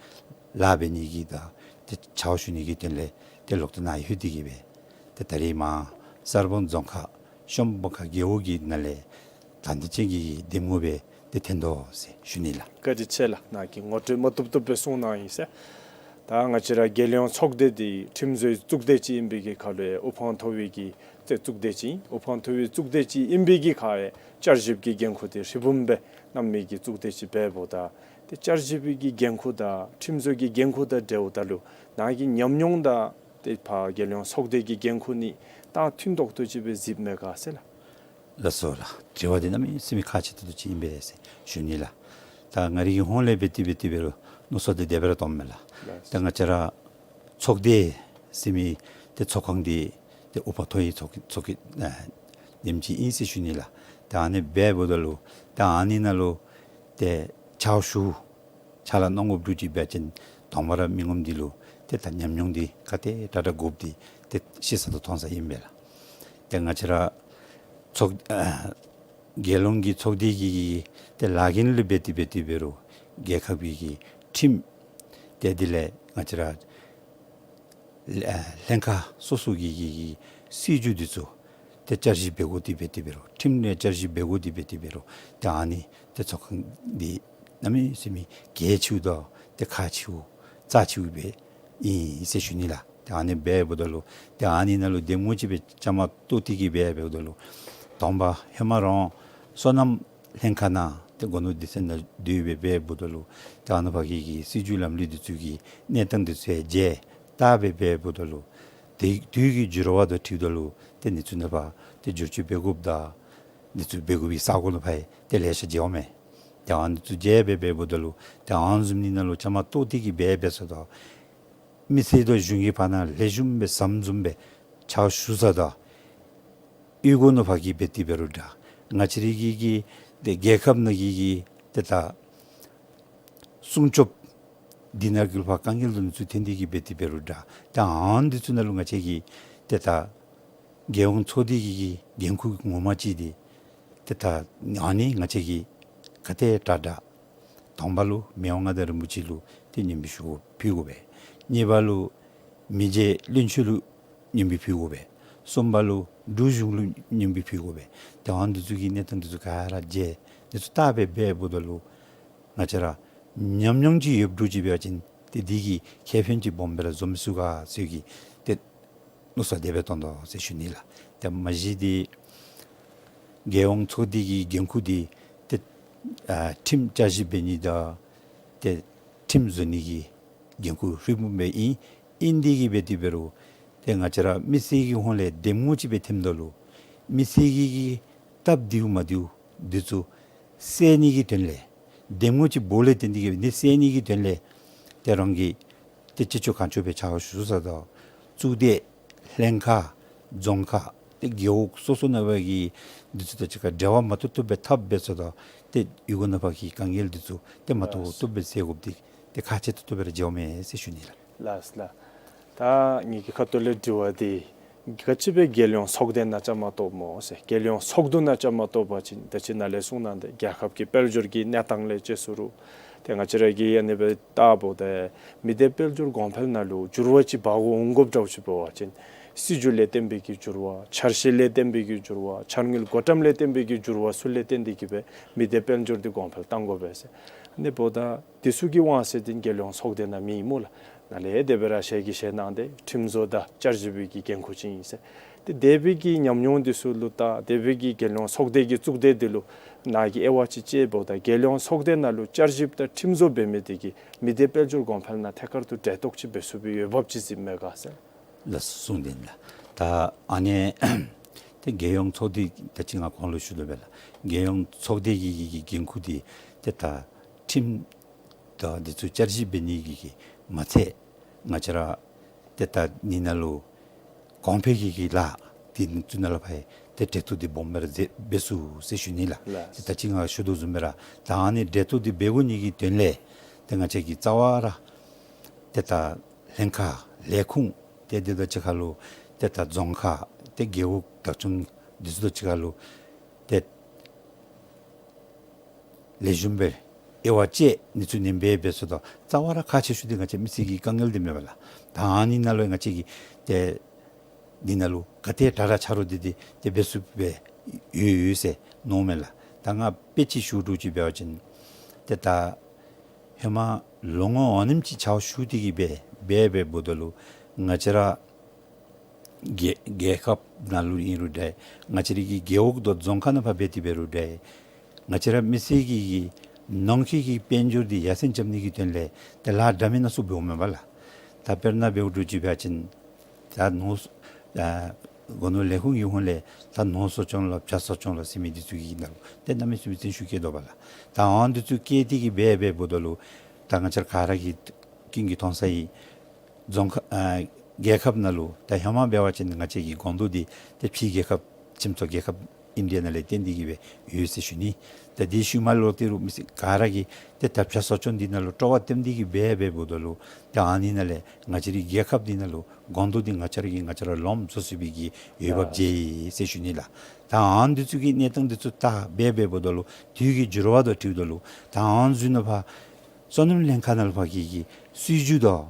ལཱ་འབད་ནི་གི་དང་ཏེ་ཕྱག་ཞུ་ནི་གི་དོན་ལས་ཏེ་ལོག་སྟེ་ནཱ་ལྷོད་དེ་གིས་སྦེ་ཏེ་ད་རིས་མར་གསར་སྤང་རྫོང་ཁག་གཤོང་སྤང་ཁ་རྒེད་འོག་གི་ནང་ལས་དང་འདོད་ཅན་གྱི་གི་འདེམས་ངོ་སྦེ་ཏེ་ཐོན་དོ་ཟེར་ཞུ་ནི་ལགས། བཀའ་དྲིན་ཆེ་ལགས། ནཱ་གིས་ངོ་སྤྲོད་མ་བཏུབ་བཏུབ་སྦེ་གསུངས་གནང་ཡི་ཟེར། ད་ང་བཅས་ར་རྒྱལ་ཡོངས་ཚོགས་སྡེ་འདི་ཁྲིམས་བཟོའི་གཙུག་སྡེ་ཅིག་ཨིན་པའི་གི་ཁར་ལུ་དབུ་འཕང་མཐོ་བའི་གི་ཏེ་གཙུག་སྡེ་ཅིག་ཨིན། དབུ་འཕང་མཐོ་བའི་གཙུག་སྡེ་ཅིག་ཨིན་པའི་གི་ཁར་བཅའ་གཞི་གི་འགན་ཁུར་འདི་ཧྲིལ་བུམ་སྦེ་གནང་མི་གི་གཙུག་སྡེ་ཅིག་འབདཝ་ད་ཏེ་བཅའ་གཞི་གི་འགན་ཁུར་དང་ཁྲིམས་བཟོ་གི་འགན་ཁུར་དང་འབྲེལཝ་ད་ལུ་ནཱ་གི་ཉམས་མྱོང་དང་ཏེ་ཕར་རྒྱལ་ཡོངས་ཚོགས་སྡེ་གི་འགན་ཁུར་གཉིས་དང་མཐུན་ཏོག་ཏོ་ཅིག་སྦེ་གཟིགསཔ་མས་ག་ཟེར་ལགས། ལགས་སོ་ལགས། དྲི་བ་འདི་གནམ་མེད་ས་མེད་ཁག་ཆེ་ཏོག་ཏོ་ཅིག་ཨིན་པས་ཟེར་ཞུ་ནི་ལགས། ད་ང་རའི་གི་ཧོངས་ལས་འབད་དེ་འབད་དེ་འབད་རུང་མནོ་བསམ་འདི་དེ་སྦེ་ར་བཏངམ་མས་ལགས། ལགས། ད་ང་བཅས་ར་ཚོགས་སྡེ་ཟེར་མི་ཏེ་ཚོགས་ཁང་འདི་ཏེ་དབུ་འཕང་མཐོ་བའི་ཚོགས་ཚོགས་ཨ་འདེམས་ཅིག་ཨིན་ཟེར་ཞུ་ནི་ལགས། ད་ཨ་ནི་འབདཝ་ད་ལུ་ད་ཨ་ནི་ནང་ལུ་ཏེ་ཕྱག་ཞུ་ཕྱག་ལཱ་གནང་དགོཔ་འདྲཝ་ཅིག་འབད་བ་ཅིན་དང་པ་ར་མི་ངོམ་འདི་ལུ་ཏེ་ད་ཉམས་མྱོང་འདི་ག་དེ་དྲག་དྲག་དགོཔ་འདི་ཏེ་ཤེས་ས་དང་མཐོང་ས་ཨིན་པས་ལགས། ཏེ་ང་བཅས་ར་ཚོགས་ཨ་རྒྱལ་ཡོངས་ཀྱི་ཚོགས་སྡེ་གི་གི་ཏེ་ལཱ་འགན་ལུ་འབད་དེ་འབད་དེ་འབད་རུང་རྒྱལ་ཁབ་ཀྱི་གི་ཁྲིམས་ཏེ་དེ་ལས་ང་བཅས་ར་ལྷན་ཁག་སོ་སོ་གི་གི་གི་སྲིད་བྱུས་འདི་ཚུ་ཏེ་བསྐྱར་ཞིབ་འབད་དགོ་དེ་འབད་དེ་འབད་རུང་ཁྲིམས་ལས་བསྐྱར་ཞིབ་འབད་དགོ་དེ་འབད་དེ་འབད་རུང་ཏེ་ཨ་ནི་ཏེ་ཚོགས་ཁང་འདི་གནམ་མེད་ས་མེད་གལ་ཆེཝ་དང་ཏེ་ཁག་ཆེཝ་རྩ་ཆེཝ་སྦེ་ཨིན་ཟེར་ཞུ་ནི་ལགས། ཏེ་ཨ་ནི་འབདཝ་ད་ལུ་ཏེ་ཨ་ནི་ནང་ལུ་འདེམས་ངོ་ཅིག་སྦེ་བཅའ་མར་གཏོགས་ཏེ་གིས་འབད་འབདཝ་ད་ལུ་དང་པ་ཧེ་མ་རང་སོ་ནམ་ལྷན་ཁག་ནང་ཏེ་སྒོ་ནོར་སྡེ་ཚན་ནང་སྡོད་སྦེ་འབད་འབདཝ་ད་ལུ་ཏེ་ཨ་ནི་ཕར་གྱི་གི་སྲིད་བྱུས་ལམ་ལུགས་འདི་ཚུ་གི་གནས་སྟངས་འདི་ཚུ་ཡང་མཇལ་བལྟ་སྦེ་འབད་འབདཝ་ད་ལུ་ཏེ་དུས་ཀྱི་འགྱུར་བ་དང་འཁྲིལཝ་ད་ལུ་ཏེ་འདི་ཚུ་ནང་ཕར་ཏེ་བསྒྱུར་བཅོས་འབད་དགོཔ་དང་འདི་ཚུ་འབད་དགོ་པའི་ས་གོ་ནང་ཕར་ཡང་ཏེ་ལེ་ཤ་མཇལཝ་མས། ཏེ་ཨ་ནི་འདི་ཚུ་མཇལ་སྦེ་འབད་འབདཝ་ད་ལུ་ཏེ་ཨ་ནི་བཟུམ་ནི་ནང་ལུ་བཅའ་མར་གཏོགས་ཏེ་གིས་འབད་འབད་ས་དང་མི་སེར་དང་གཞུང་གི་བར་ན་ལེགས་ཤོམ་སྦེ་ཟམ་བཟུམ་སྦེ་ཕྱག་ཞུ་ས་དང་གཡུས་སྒོ་ནང་ཕར་གྱི་འབད་དེ་འབད་རུང་འདྲ། ང་བཅས་རའི་གི་གི་ཏེ་རྒྱལ་ཁབ་ནང་གི་གི་ཏེ་ད་སྲུང་སྐྱོབ་འདི་ནང་གི་ཕར་དཀའ་ངལ་འདི་ཚུ་ཐོན་ཏེ་གིས་འབད་དེ་འབད་རུང་འདྲ། ཏེ་ཨ་ནི་འདི་ཚུ་ནང་ལུ་ང་བཅས་ཀྱི་ཏེ་ད་རྒྱལ་ཡོངས་ཚོགས་སྡེ་གི་གི་འགན་ཁུར་ངོ་མ་ཅིག་འདི་ཏེ་ད་ཨ་ནི་ང་བཅས་ཀྱིས་ག་དེ་དྲག་དྲག་དང་པ་ལུ་མི་དབང་མངའ་བདག་རིན་པོ་ཆེ་ལུ་ཏེ་སྙན་འབུལ་ཞུ་ཕུལ་དགོ་པས། གཉིས་པ་ལུ་མི་རྗེ་བློན་ཆེན་ལུ་སྙན་འབུལ་ཕུལ་དགོ་པས། གསུམ་པ་ལུ་འབྲུག་གཞུང་ལུ་སྙན་འབུལ་ཕུལ་དགོ་པས། ཏེ་ཨ་ནི་འདི་ཚུ་གི་གནས་སྟངས་འདི་ཚུ་ག་ར་མཇལ་འདི་ཚུ་བལྟ་སྦེ་འབད་འབདཝ་ད་ལུ་ང་བཅས་ར་ཉམས་མྱོང་ཅིག་ཡོདཔ་འདྲཝ་ཅིག་འབད་བ་ཅིན་ཏེ་འདི་གིས་ཁེ་ཕན་ཅིག་སྦོམ་སྦེ་ར་འཛོམས་ཚུགས་ག་ཟེར་གྱི་ཏེ་མནོ་བསམ་དེ་སྦེ་བཏང་དོ་ཟེར་ཞུ་ནི་ལགས། ཏེ་མ་གཞི་འདི་རྒྱལ་ཡོངས་ཚོགས་སྡེ་གི་འགན་ཁུར་འདི་ཏེ་ཨ་ཁྲིམས་བསྐྱར་ཞིབ་འབད་ནི་དང་ཏེ་ཁྲིམས་བཟོ་ནི་གི་འགན་ཁུར་ཧྲིལ་བུམ་སྦེ་ཨིན། ཨིན་དེ་གིས་འབད་དེ་འབད་རུང་ཏེ་ང་བཅས་ར་མི་སེར་གྱི་ཧོངས་ལས་འདེམས་ངོ་ཅིག་སྦེ་ཐོནམ་ད་ལུ་མི་སེར་གྱི་གི་སྟབས་བདེཝ་མ་བདེཝ་འདི་ཚུ་སེལ་ནི་གི་དོན་ལས་འདེམས་ངོ་ཅིག་འབོ་ལས་བརྟེན་ཏེ་གིས་འདི་སེལ་ནི་གི་དོན་ལས་ཏེ་རང་གིས་ཏེ་ཅི་ལྕོགས་གང་ལྕོགས་སྦེ་ཕྱག་ཞུ་ས་དང་གཙུག་སྡེ་ལྷན་ཁག་རྫོང་ཁག་ཏེ་རྒེད་འོག་སོ་སོ་ནང་ཕར་གྱི་འདི་ཚུ་དང་གཅིག་ཁར་འབྲེལ་བ་མ་བཏུབ་བཏུབ་སྦེ་འཐབ་འབད་ས་དང་ཏེ་གཡུས་སྒོ་ནང་ཕར་གྱི་དཀའ་ངལ་འདི་ཚུ་ཏེ་མ་བཏུབ་བཏུབ་སྦེ་སེལ་དགོཔ་འདི་ཏེ་ཁག་ཆེ་ཏོག་ཏོ་སྦེ་ར་མཇལཝ་མས་ཟེར་ཞུ་ནི་ལགས། ལགས་ལགས། ད་ངེ་གི་ཁ་ཐུག་ལས་དྲི་བ་འདི་ག་ཅི་སྦེ་རྒྱལ་ཡོངས་ཚོགས་སྡེ་ནང་བཅའ་མར་གཏོགསཔ་སྨོ་ཟེར། རྒྱལ་ཡོངས་ཚོགས་འདུ་ནང་བཅའ་མར་གཏོགས་པ་ཅིན་ད་ཅི་ནཱ་ལས་གསུངས་གནང་སྟེ་རྒྱལ་ཁབ་ཀྱི་དཔལ་འབྱོར་གྱི་གནས་སྟངས་ལས་བཅད་ཟེར་རུང་ཏེ་ང་བཅས་ར་གིས་ཨ་ནི་སྦེ་བལྟཝ་ད་མི་སྡེ་དཔལ་འབྱོར་གོང་འཕེལ་ནང་ལུ་འགྱུར་བ་ཅིག་འབག་འོང་དགོཔ་འདྲཝ་ཅིག་འབད་བ་ཅིན་སྲིད་བྱུས་ལས་བརྟེན་པའི་གི་འགྱུར་བ་འཆར་གཞི་ལས་བརྟེན་པའི་གི་འགྱུར་བ་འཆར་དངུལ་བགོ་བཀྲམ་ལས་བརྟེན་པའི་གི་འགྱུར་བ་ཚུ་ལས་བརྟེན་ཏེ་གིས་སྦེ་མི་སྡེ་དཔལ་འབྱོར་འདི་གོང་འཕེལ་གཏང་དགོ་པས་ཟེར། ཨ་ནི་འབདཝ་ད་འདི་ཚུ་གི་དབང་ཚད་འདི་རྒྱལ་ཡོངས་ཚོགས་སྡེ་ནང་མེད་སྨོ་ལགས། ནཱ་ལས་དེ་སྦེ་ར་ཞལ་གྱིས་བཞེས་གནང་སྟེ་ཁྲིམས་བཟོ་དང་བསྐྱར་ཞིབ་པའི་གི་འགན་ཁུར་ཅིག་ཨིན་ཟེར། ཏེ་དེ་སྦེ་གི་ཉམས་མྱོང་འདི་ཚུ་ལུ་ད་དེ་སྦེ་གི་རྒྱལ་ཡོངས་ཚོགས་སྡེ་གི་གཙུག་སྡེ་འདི་ལུ་ནཱ་གིས་དབྱེ་བ་ཅིག་དཔྱད་འབདཝ་ད་རྒྱལ་ཡོངས་ཚོགས་སྡེ་ནང་ལུ་བསྐྱར་ཞིབ་དང་ཁྲིམས་བཟོ་འབད་མི་འདི་གིས་མི་སྡེ་དཔལ་འབྱོར་གོང་འཕེལ་ནང་ཐད་ཀར་དུ་འབྲེལ་གཏོགས་ཅིག་འབད་ཚུགས་པའི་འོས་འབབ་ཅིག་གཟིགསཔ་མས་ག་ཟེར། ལགས་སོ་གསུངས་ཏེ་ཨིན་ལགས། ད་ཨ་ནི་ཏེ་རྒྱལ་ཡོངས་ཚོགས་སྡེ་ད་ཅི་ང་གོང་ལུ་ཞུ་དོ་བཟུམ་སྦེ་ལགས། རྒྱལ་ཡོངས་ཚོགས་སྡེ་གི་གི་གི་འགན་ཁུར་འདི་ཏེ་ད་ཁྲིམས་དང་འདི་ཚུ་བསྐྱར་ཞིབ་འབད་ནི་གི་གི་མ་ཚད་ང་བཅས་ར་ཏེ་ད་ཨ་ནི་ནང་ལུ་གོང་འཕེལ་གྱི་གི་ལཱ་འདི་ཚུ་ནང་ལུ་ཕར་ཡང་ཏེ་འབྲེལ་གཏོགས་འདི་སྦོམ་སྦེ་ར་མཛད་འབད་ཚུགས་ཟེར་ཞུ་ནི་ལགས། ལགས། ཏེ་ད་ཅི་ང་ཞུ་དོ་བཟུམ་སྦེ་ར་ད་ཨ་ནི་འབྲེལ་གཏོགས་འདི་འབད་དགོ་ནི་གི་དོན་ལས་ཏེ་ང་བཅས་ཀྱི་རྩ་བ་ར་ཏེ་ད་ལྷན་ཁག་ལས་ཁུངས་ ཏེ་དེ་དང་གཅིག་ཁར་ལུ་ཏེ་ད་རྫོང་ཁག་ཏེ་རྒེད་འོག་བདག་སྐྱོང་འདི་ཚུ་དང་གཅིག་ཁར་ལུ་ཏེ་ལེགས་ཤོམ་སྦེ་དབྱེ་བ་དཔྱད་ནི་ཚུ་ཨ་ནེམ་སྦེ་འབད་ཚུགས་ད་རྩ་བ་ར་ཁག་ཆེ་ཤོས་འདི་ང་བཅས་མི་སེར་གྱི་དཀའ་ངལ་འདི་མས་པ་ལགས། ད་ཨ་ནི་ནང་ལུ་ང་བཅས་ཀྱིས་ཏེ་འདི་ནང་ལུ་ག་ཏེ་དྲག་དྲག་ཆ་རོགས་འདི་འདི་ཏེ་འབད་ཚུགསཔ་སྦེ་ཡོད་ཡོད་ཟེར་མནོཝ་མས་ལགས། ད་ང་དཔེ་ཅིག་ཞུ་འགྱོ་ཅིག་འབད་བ་ཅིན་ཏེ་ད་ཧེ་མ་ལོ་ངོ་ཨ་ནེམ་ཅིག་ཕྱག་ཞུ་སྟེ་གིས་སྦེ་འབད་འབདཝ་ད་ལུ་ང་བཅས་ར་རྒྱལ་རྒྱལ་ཁབ་ནང་ལུ་ཨིན་རུང་འདྲ། ང་བཅས་རའི་གི་རྒེད་འོག་དང་རྫོང་ཁག་ནང་ཕར་འབད་དེ་འབད་རུང་འདྲ། ང་བཅས་ར་མི་སེར་གྱི་གི་ནང་འཁོད་ཀྱི་དཔལ་འབྱོར་འདི་ཡར་སེང་རྐྱབ་ནི་གི་དོན་ལས་ཏེ་ལཱ་འདྲ་མིན་སྣ་ཚོགས་འབདཝ་མས་པ་ལགས། ད་དཔེར་ན་འབད་འགྱོ་ཅིག་འབད་བ་ཅིན་ད་ནོར་ཨ་སྒོ་ནོར་ལས་ཁུངས་ཀྱི་ཧོངས་ལས་ད་ནོར་གསོག་སྐྱོང་ལགས་བྱ་གསོ་སྐྱོང་ལགས་ཟེར་མི་འདི་ཚུ་གི་ནང་ལུ་ཏེ་གནམ་མེད་ས་མེད་བརྩོན་ཤུགས་བསྐྱེད་དོ་པ་ལགས། ད་ཨ་ནི་འདི་ཚུ་བསྐྱེད་དེ་གིས་འབད་འབདཝ་ད་ལུ་ད་ང་བཅས་ར་ག་ར་གིས་ཀུན་གྱིས་མཐོང་ས་ཨིན། རྫོང་ཁག་ཨ་རྒྱལ་ཁབ་ནང་ལུ་ད་ཧེ་མ་འབད་བ་ཅིན་ང་བཅས་ཀྱི་སྒོང་རྡོག་འདི་ཏེ་ཕྱི་རྒྱལ་ཁབ་ཁྱིམ་ཚང་རྒྱལ་ཁབ་ཨིན་ཌི་ཡ་ནང་ལས་བརྟེན་ཏེ་གིས་སྦེ་ཡོད་ཟེར་ཞུ་ནི། ད་དེ་ཤུལ་མ་ལུ་ཏེ་རུང་མི་སེར་ག་ར་གིས་ཏེ་ད་བྱ་གསོ་སྐྱོང་འདི་ནང་ལུ་སྤྲོ་བ་བཏོན་ཏེ་གིས་འབད་འབདཝ་ད་ལུ་ད་ཨ་ནི་ནང་ལས་ང་བཅས་རའི་རྒྱལ་ཁབ་འདི་ནང་ལུ་སྒོང་རྡོག་འདི་ང་བཅས་ར་གིས་ང་བཅས་ར་ལོངམ་རྫོགས་ཚུགས་པའི་གི་འོས་འབབ་མཇལ་ཡི་ཟེར་ཞུ་ནི་ལགས། ད་ཨ་ནི་འདི་ཚུ་གི་གནས་སྟངས་འདི་ཚུ་ད་འབད་འབདཝ་ད་ལུ་དུས་ཀྱི་འགྱུར་བ་དང་འཁྲིལཝ་ད་ལུ་ད་ཨ་ནི་ཚུ་ནང་ཕར་སོ་ནམ་ལྷན་ཁག་ནང་ལུ་ཕར་གྱི་གི་སྲིད་བྱུས་དང་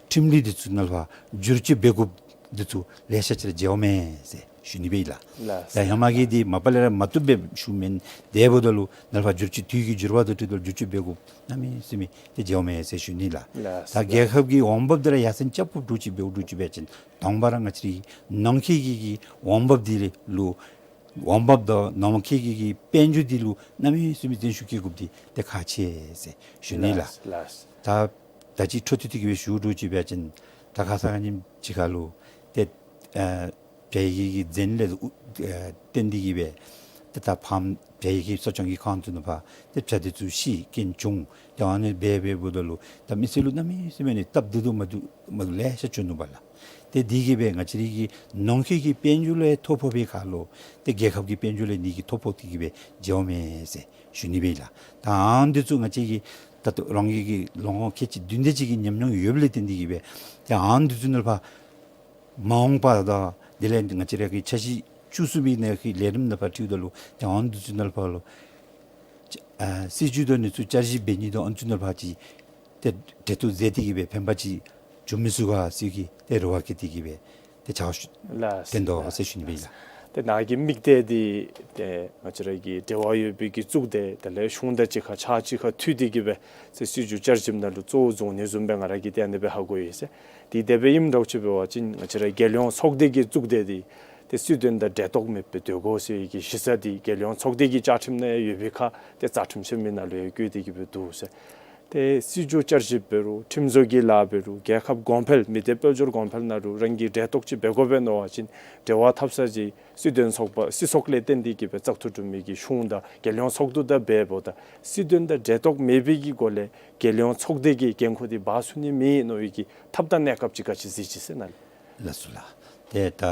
ཁྲིམས་ལུགས་འདི་ཚུ་ནང་ལུ་ཕར་བསྒྱུར་བཅོས་འབད་དགོཔ་འདི་ཚུ་ལེ་ཤ་ཅིག་ར་མཇལཝ་མས་ཟེར་ཞུ་ནི་སྦེ་ལགས། ལགས། ད་ཧེ་མ་གི་འདི་མ་པ་ལས་ར་མ་བཏུབ་སྦེ་ཞུཝ་མེན། དེ་འབདཝ་ད་ལུ་ནང་ལུ་ཕར་བསྒྱུར་བཅོས་དུས་ཀྱི་འགྱུར་བ་དང་འཁྲིལཝ་ད་ལུ་བསྒྱུར་བཅོས་འབད་དགོཔ་གནམ་མེད་ས་མེད་ཏེ་མཇལཝ་མས་ཟེར་ཞུ་ནི་ལགས། ལགས། ད་རྒྱལ་ཁབ་ཀྱི་འོང་འབབ་འདི་ར་ཡར་སེང་རྐྱབ་དགོཔ་འདྲཝ་ཅིག་འབདཝ་འདྲཝ་ཅིག་འབད་བ་ཅིན་དང་པ་ར་ང་བཅས་རའི་ནང་འཁོད་ཀྱི་གི་འོང་འབབ་འདི་ལུ་འོང་འབབ་དང་ནང་འཁོད་ཀྱི་གི་དཔལ་འབྱོར་འདི་ལུ་གནམ་མེད་ས་མེད་བརྩོན་ཤུགས་བསྐྱེད་དགོཔ་འདི་ཏེ་ཁག་ཆེ་ཟེར་ཞུ་ནི་ལགས། ལགས། ལགས། ད་ད་ཅི་འཕྲོ་མཐུད་དེ་གིས་སྦེ་ཞུ་འདྲཝ་ཅིག་འབད་བ་ཅིན་ད་ཁ་ཙ་ཁ་ཉིནམ་ཅིག་ཁར་ལུ་ཏེ་ཨ་བྱ་ཡི་གི་གི་གཟན་ལས་ཨ་བརྟེན་ཏེ་གིས་སྦེ་ཏེ་ད་ཕརམ་བྱ་ཡི་གི་གསོ་སྐྱོང་གི་ཁང་དེ་ནང་ཕར་ཏེ་བྱ་འདི་ཚུ་ཤི་རྐྱེན་བྱུང་། ཏེ་ཨ་ནི་སྦེ་འབདཝ་ད་ལུ་ད་མི་སེར་ལུ་གནམ་མེད་ས་མེད་ནི་སྟབས་བདེ་དོ་མ་བདེ་མ་བདེཝ་ལེ་ཤ་བྱུང་ནུག་པ་ལགས། ཏེ་དེ་གིས་སྦེ་ང་བཅས་རའི་གི་ནང་འཁོད་ཀྱི་དཔལ་འབྱོར་ལུ་ཡང་ཐོ་ཕོག་པའི་ཁར་ལུ་ཏེ་རྒྱལ་ཁབ་ཀྱི་དཔལ་འབྱོར་ལུ་ནི་གི་ཐོ་ཕོག་སྟེ་གིས་སྦེ་མཇལཝ་མས་ཟེར་ཞུ་ནི་སྦེ་ལགས། ད་ཨ་ནི་འདི་ཚུ་ང་བཅས་ཀྱིས་ད་ལྟོ་རང་གི་གི་ལོ་ངོ་ཁལ་གཅིག་བདུན་དེ་ཅིག་གི་ཉམས་མྱོང་ཡོདཔ་ལས་བརྟེན་ཏེ་གིས་སྦེ་ཏེ་ཨ་ནི་འདི་ཚུ་ནང་ལུ་ཕར་མ་འོངས་པ་དང་དེ་ལས་ང་བཅས་ར་གི་འཆར་གཞི་བཅུ་གསུམ་པའི་ནང་གི་ལས་རིམ་ནང་ཕར་འཁྲིལཝ་ད་ལུ་ཏེ་ཨ་ནི་འདི་ཚུ་ནང་ལུ་ཕར་ལུ་ཨ་སྲིད་བྱུས་དང་ཨ་ནི་ཚུ་བསྐྱར་ཞིབ་འབད་ནི་དང་ཨ་ནི་ཚུ་ནང་ཕར་ཅིག་ཏེ་གྲལ་གཏོགས་མཛད་དེ་གིས་སྦེ་ཕན་པ་ཅིག་འབྱུང་མི་ཚུགས་ག་ཟེར་གྱི་ཏེ་རེ་བ་བསྐྱེད་དེ་གིས་སྦེ་ཏེ་ཕྱག་ཞུ་ལགས། བཏོན་དོ་ཟེར་ཞུ་ནི་སྦེ་ལགས། ཏེ་ནཱ་གི་དམིགས་གཏད་འདི་ཏེ་ང་བཅས་ར་གི་འབྲེལ་བ་ཡོད་པའི་གི་གཙུག་སྡེ་དེ་ལས་གཞུང་དང་གཅིག་ཁར་ཕྱག་གཅིག་ཁར་མཐུད་དེ་གིས་སྦེ་ཏེ་སྲིད་བྱུས་བསྐྱར་ཞིབ་ནང་ལུ་གཙོ་བོ་བཟུང་ནི་བཟུམ་སྦེ་ང་ར་གིས་ཏེ་ཨ་ནི་སྦེ་ཧ་གོ་ཡི་ཟེར། ཏེ་དེ་སྦེ་ཨིནམ་འདྲཝ་ཅིག་འབད་བ་ཅིན་ང་བཅས་ར་རྒྱལ་ཡོངས་ཚོགས་སྡེ་གི་གཙུག་སྡེ་འདི་ཏེ་སྲིད་དོན་དང་འབྲེལ་གཏོགས་མེདཔ་སྦེ་སྡོད་དགོ་ཟེར་བའི་གི་གཞི་རྩ་འདི་རྒྱལ་ཡོངས་ཚོགས་སྡེ་གི་བཅའ་ཁྲིམས་ནང་ཡོད་པའི་ཁར་ཏེ་རྩ་ཁྲིམས་ཆེན་མོའི་ནང་ལུ་ཡང་བཀོད་དེ་གིས་སྦེ་འདུག་ཟེར། ཏེ་སྲིད་བྱུས་བསྐྱར་ཞིབ་འབད་རུང་ཁྲིམས་བཟོ་གི་ལཱ་འབད་རུང་རྒྱལ་ཁབ་གོང་འཕེལ་མི་སྡེ་དཔལ་འབྱོར་གོང་འཕེལ་ནང་ལུ་རང་གིས་འབྲེལ་གཏོགས་ཅིག་འབད་དགོ་པས་མནོ་བ་ཅིན་འབྲེལ་བ་འཐབ་ས་ཅིག་སྲིད་དོན་ཚོགས་པ་སྲིད་ཚོགས་ལས་བརྟེན་ཏེ་གིས་སྦེ་བཙག་འཐུ་གྲུབ་མི་གི་གཞུང་དང་རྒྱལ་ཡོངས་ཚོགས་འདུ་དང་འབདཝ་ད་སྲིད་དོན་དང་འབྲེལ་གཏོགས་མེད་པའི་གི་སྒོ་ལས་རྒྱལ་ཡོངས་ཚོགས་སྡེ་གི་འགན་ཁུར་འདི་འབག་ཚུགས་ནི་མེད་མནོ་བའི་གི་ཐབས་དང་གནས་སྐབས་ཅིག་ག་ཅི་གཟིགས་ཅི་ཟེར་ན་ལགས། ལགས་སོ་ལགས། ཏེ་ད་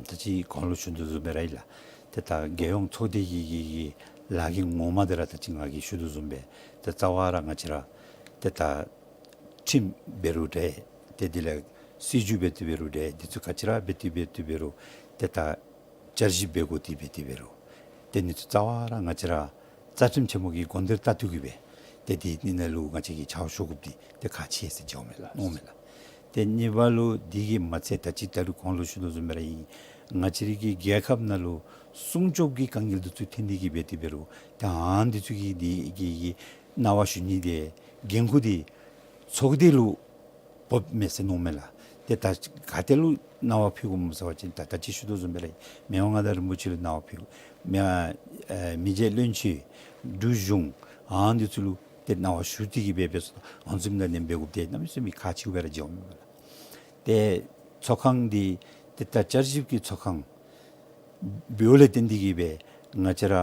ད་ཅི་གོང་ལུ་ཞུ་དོ་བཟུམ་སྦེ་ར་ཨིན་ལགས། ཏེ་ད་རྒྱལ་ཡོངས་ཚོགས་སྡེ་གི་གི་གི་ལཱ་གི་ངོ་མ་འདི་ར་ད་ཅི་ང་གིས་ཞུ་དོ་བཟུམ་སྦེ་ཏེ་རྩ་བ་ར་ང་བཅས་ར་ཏེ་ད་ཁྲིམས་འབད་རུང་འདྲ། ཏེ་དེ་ལས་སྲིད་བྱུས་འབད་དེ་འབད་རུང་འདྲ། འདི་ཚུ་ག་ཅི་ར་འབད་དེ་འབད་དེ་འབད་རུང་ཏེ་ད་བསྐྱར་ཞིབ་འབད་དགོ་དེ་འབད་དེ་འབད་རུང་ཏེ་འདི་ཚུ་རྩ་བ་ར་ང་བཅས་ར་རྩ་ཁྲིམས་ཆེན་མོ་གི་དགོངས་དོན་ལྟར་དུ་གིས་སྦེ་ཏེ་འདི་ནི་ནང་ལུ་ང་བཅས་ཀྱིས་ཕྱག་ཞུ་དགོཔ་འདི་ཏེ་ཁག་ཆེ་ཟེར་མནོཝ་མས་ལགས། ཏེ་གཉིས་པ་ལུ་འདི་གིས་མ་ཚད་ད་ཅི་ད་རུང་གོང་ལུ་ཞུ་དོ་བཟུམ་སྦེ་ར་ཨིན། ང་བཅས་རའི་གི་རྒྱལ་ཁབ་ནང་ལུ་སྲུང་སྐྱོབ་ཀྱི་དཀའ་ངལ་འདི་ཚུ་ཐོན་ཏེ་གིས་འབད་དེ་འབད་རུང་ཏེ་ཨ་ནི་འདི་ཚུ་གི་འདི་གི་གི་གནང་བ་ཞུ་ནི་འདི་འགན་ཁུར་འདི་ཚོགས་སྡེ་ལུ་འབོཝ་མས་ཟེར་མནོཝ་མས་ལགས། ཏེ་ད་ག་ཏེ་ལུ་གནང་བ་ཕུལ་དགོཔ་སྨོ་ཟེར་བ་ཅིན་ད་ད་ཅི་ཞུ་དོ་བཟུམ་སྦེ་ར་མི་དབང་མངའ་བདག་རིན་པོ་ཆེ་ལུ་གནང་བ་ཕུལ། མི་ཨ་མི་རྗེ་བློན་ཆེན་འབྲུག་གཞུང་ཨ་ནི་འདི་ཚུ་ལུ་ཏེ་གནང་བ་ཞུ་སྟེ་གིས་འབད་འབད་སོང་ཨ་ནི་བཟུམ་ནང་ནེམ་འབད་དགོཔ་འདི་གནམ་མེད་ས་མེད་ཁག་ཆེཝ་སྦེ་ར་མཇལཝ་མས་ལགས། ཏེ་ཚོགས་ཁང་འདི་ཏེ་ད་བསྐྱར་ཞིབ་ཀྱི་ཚོགས་ཁང་འབདཝ་ལས་བརྟེན་ཏེ་གིས་སྦེ་ང་བཅས་ར་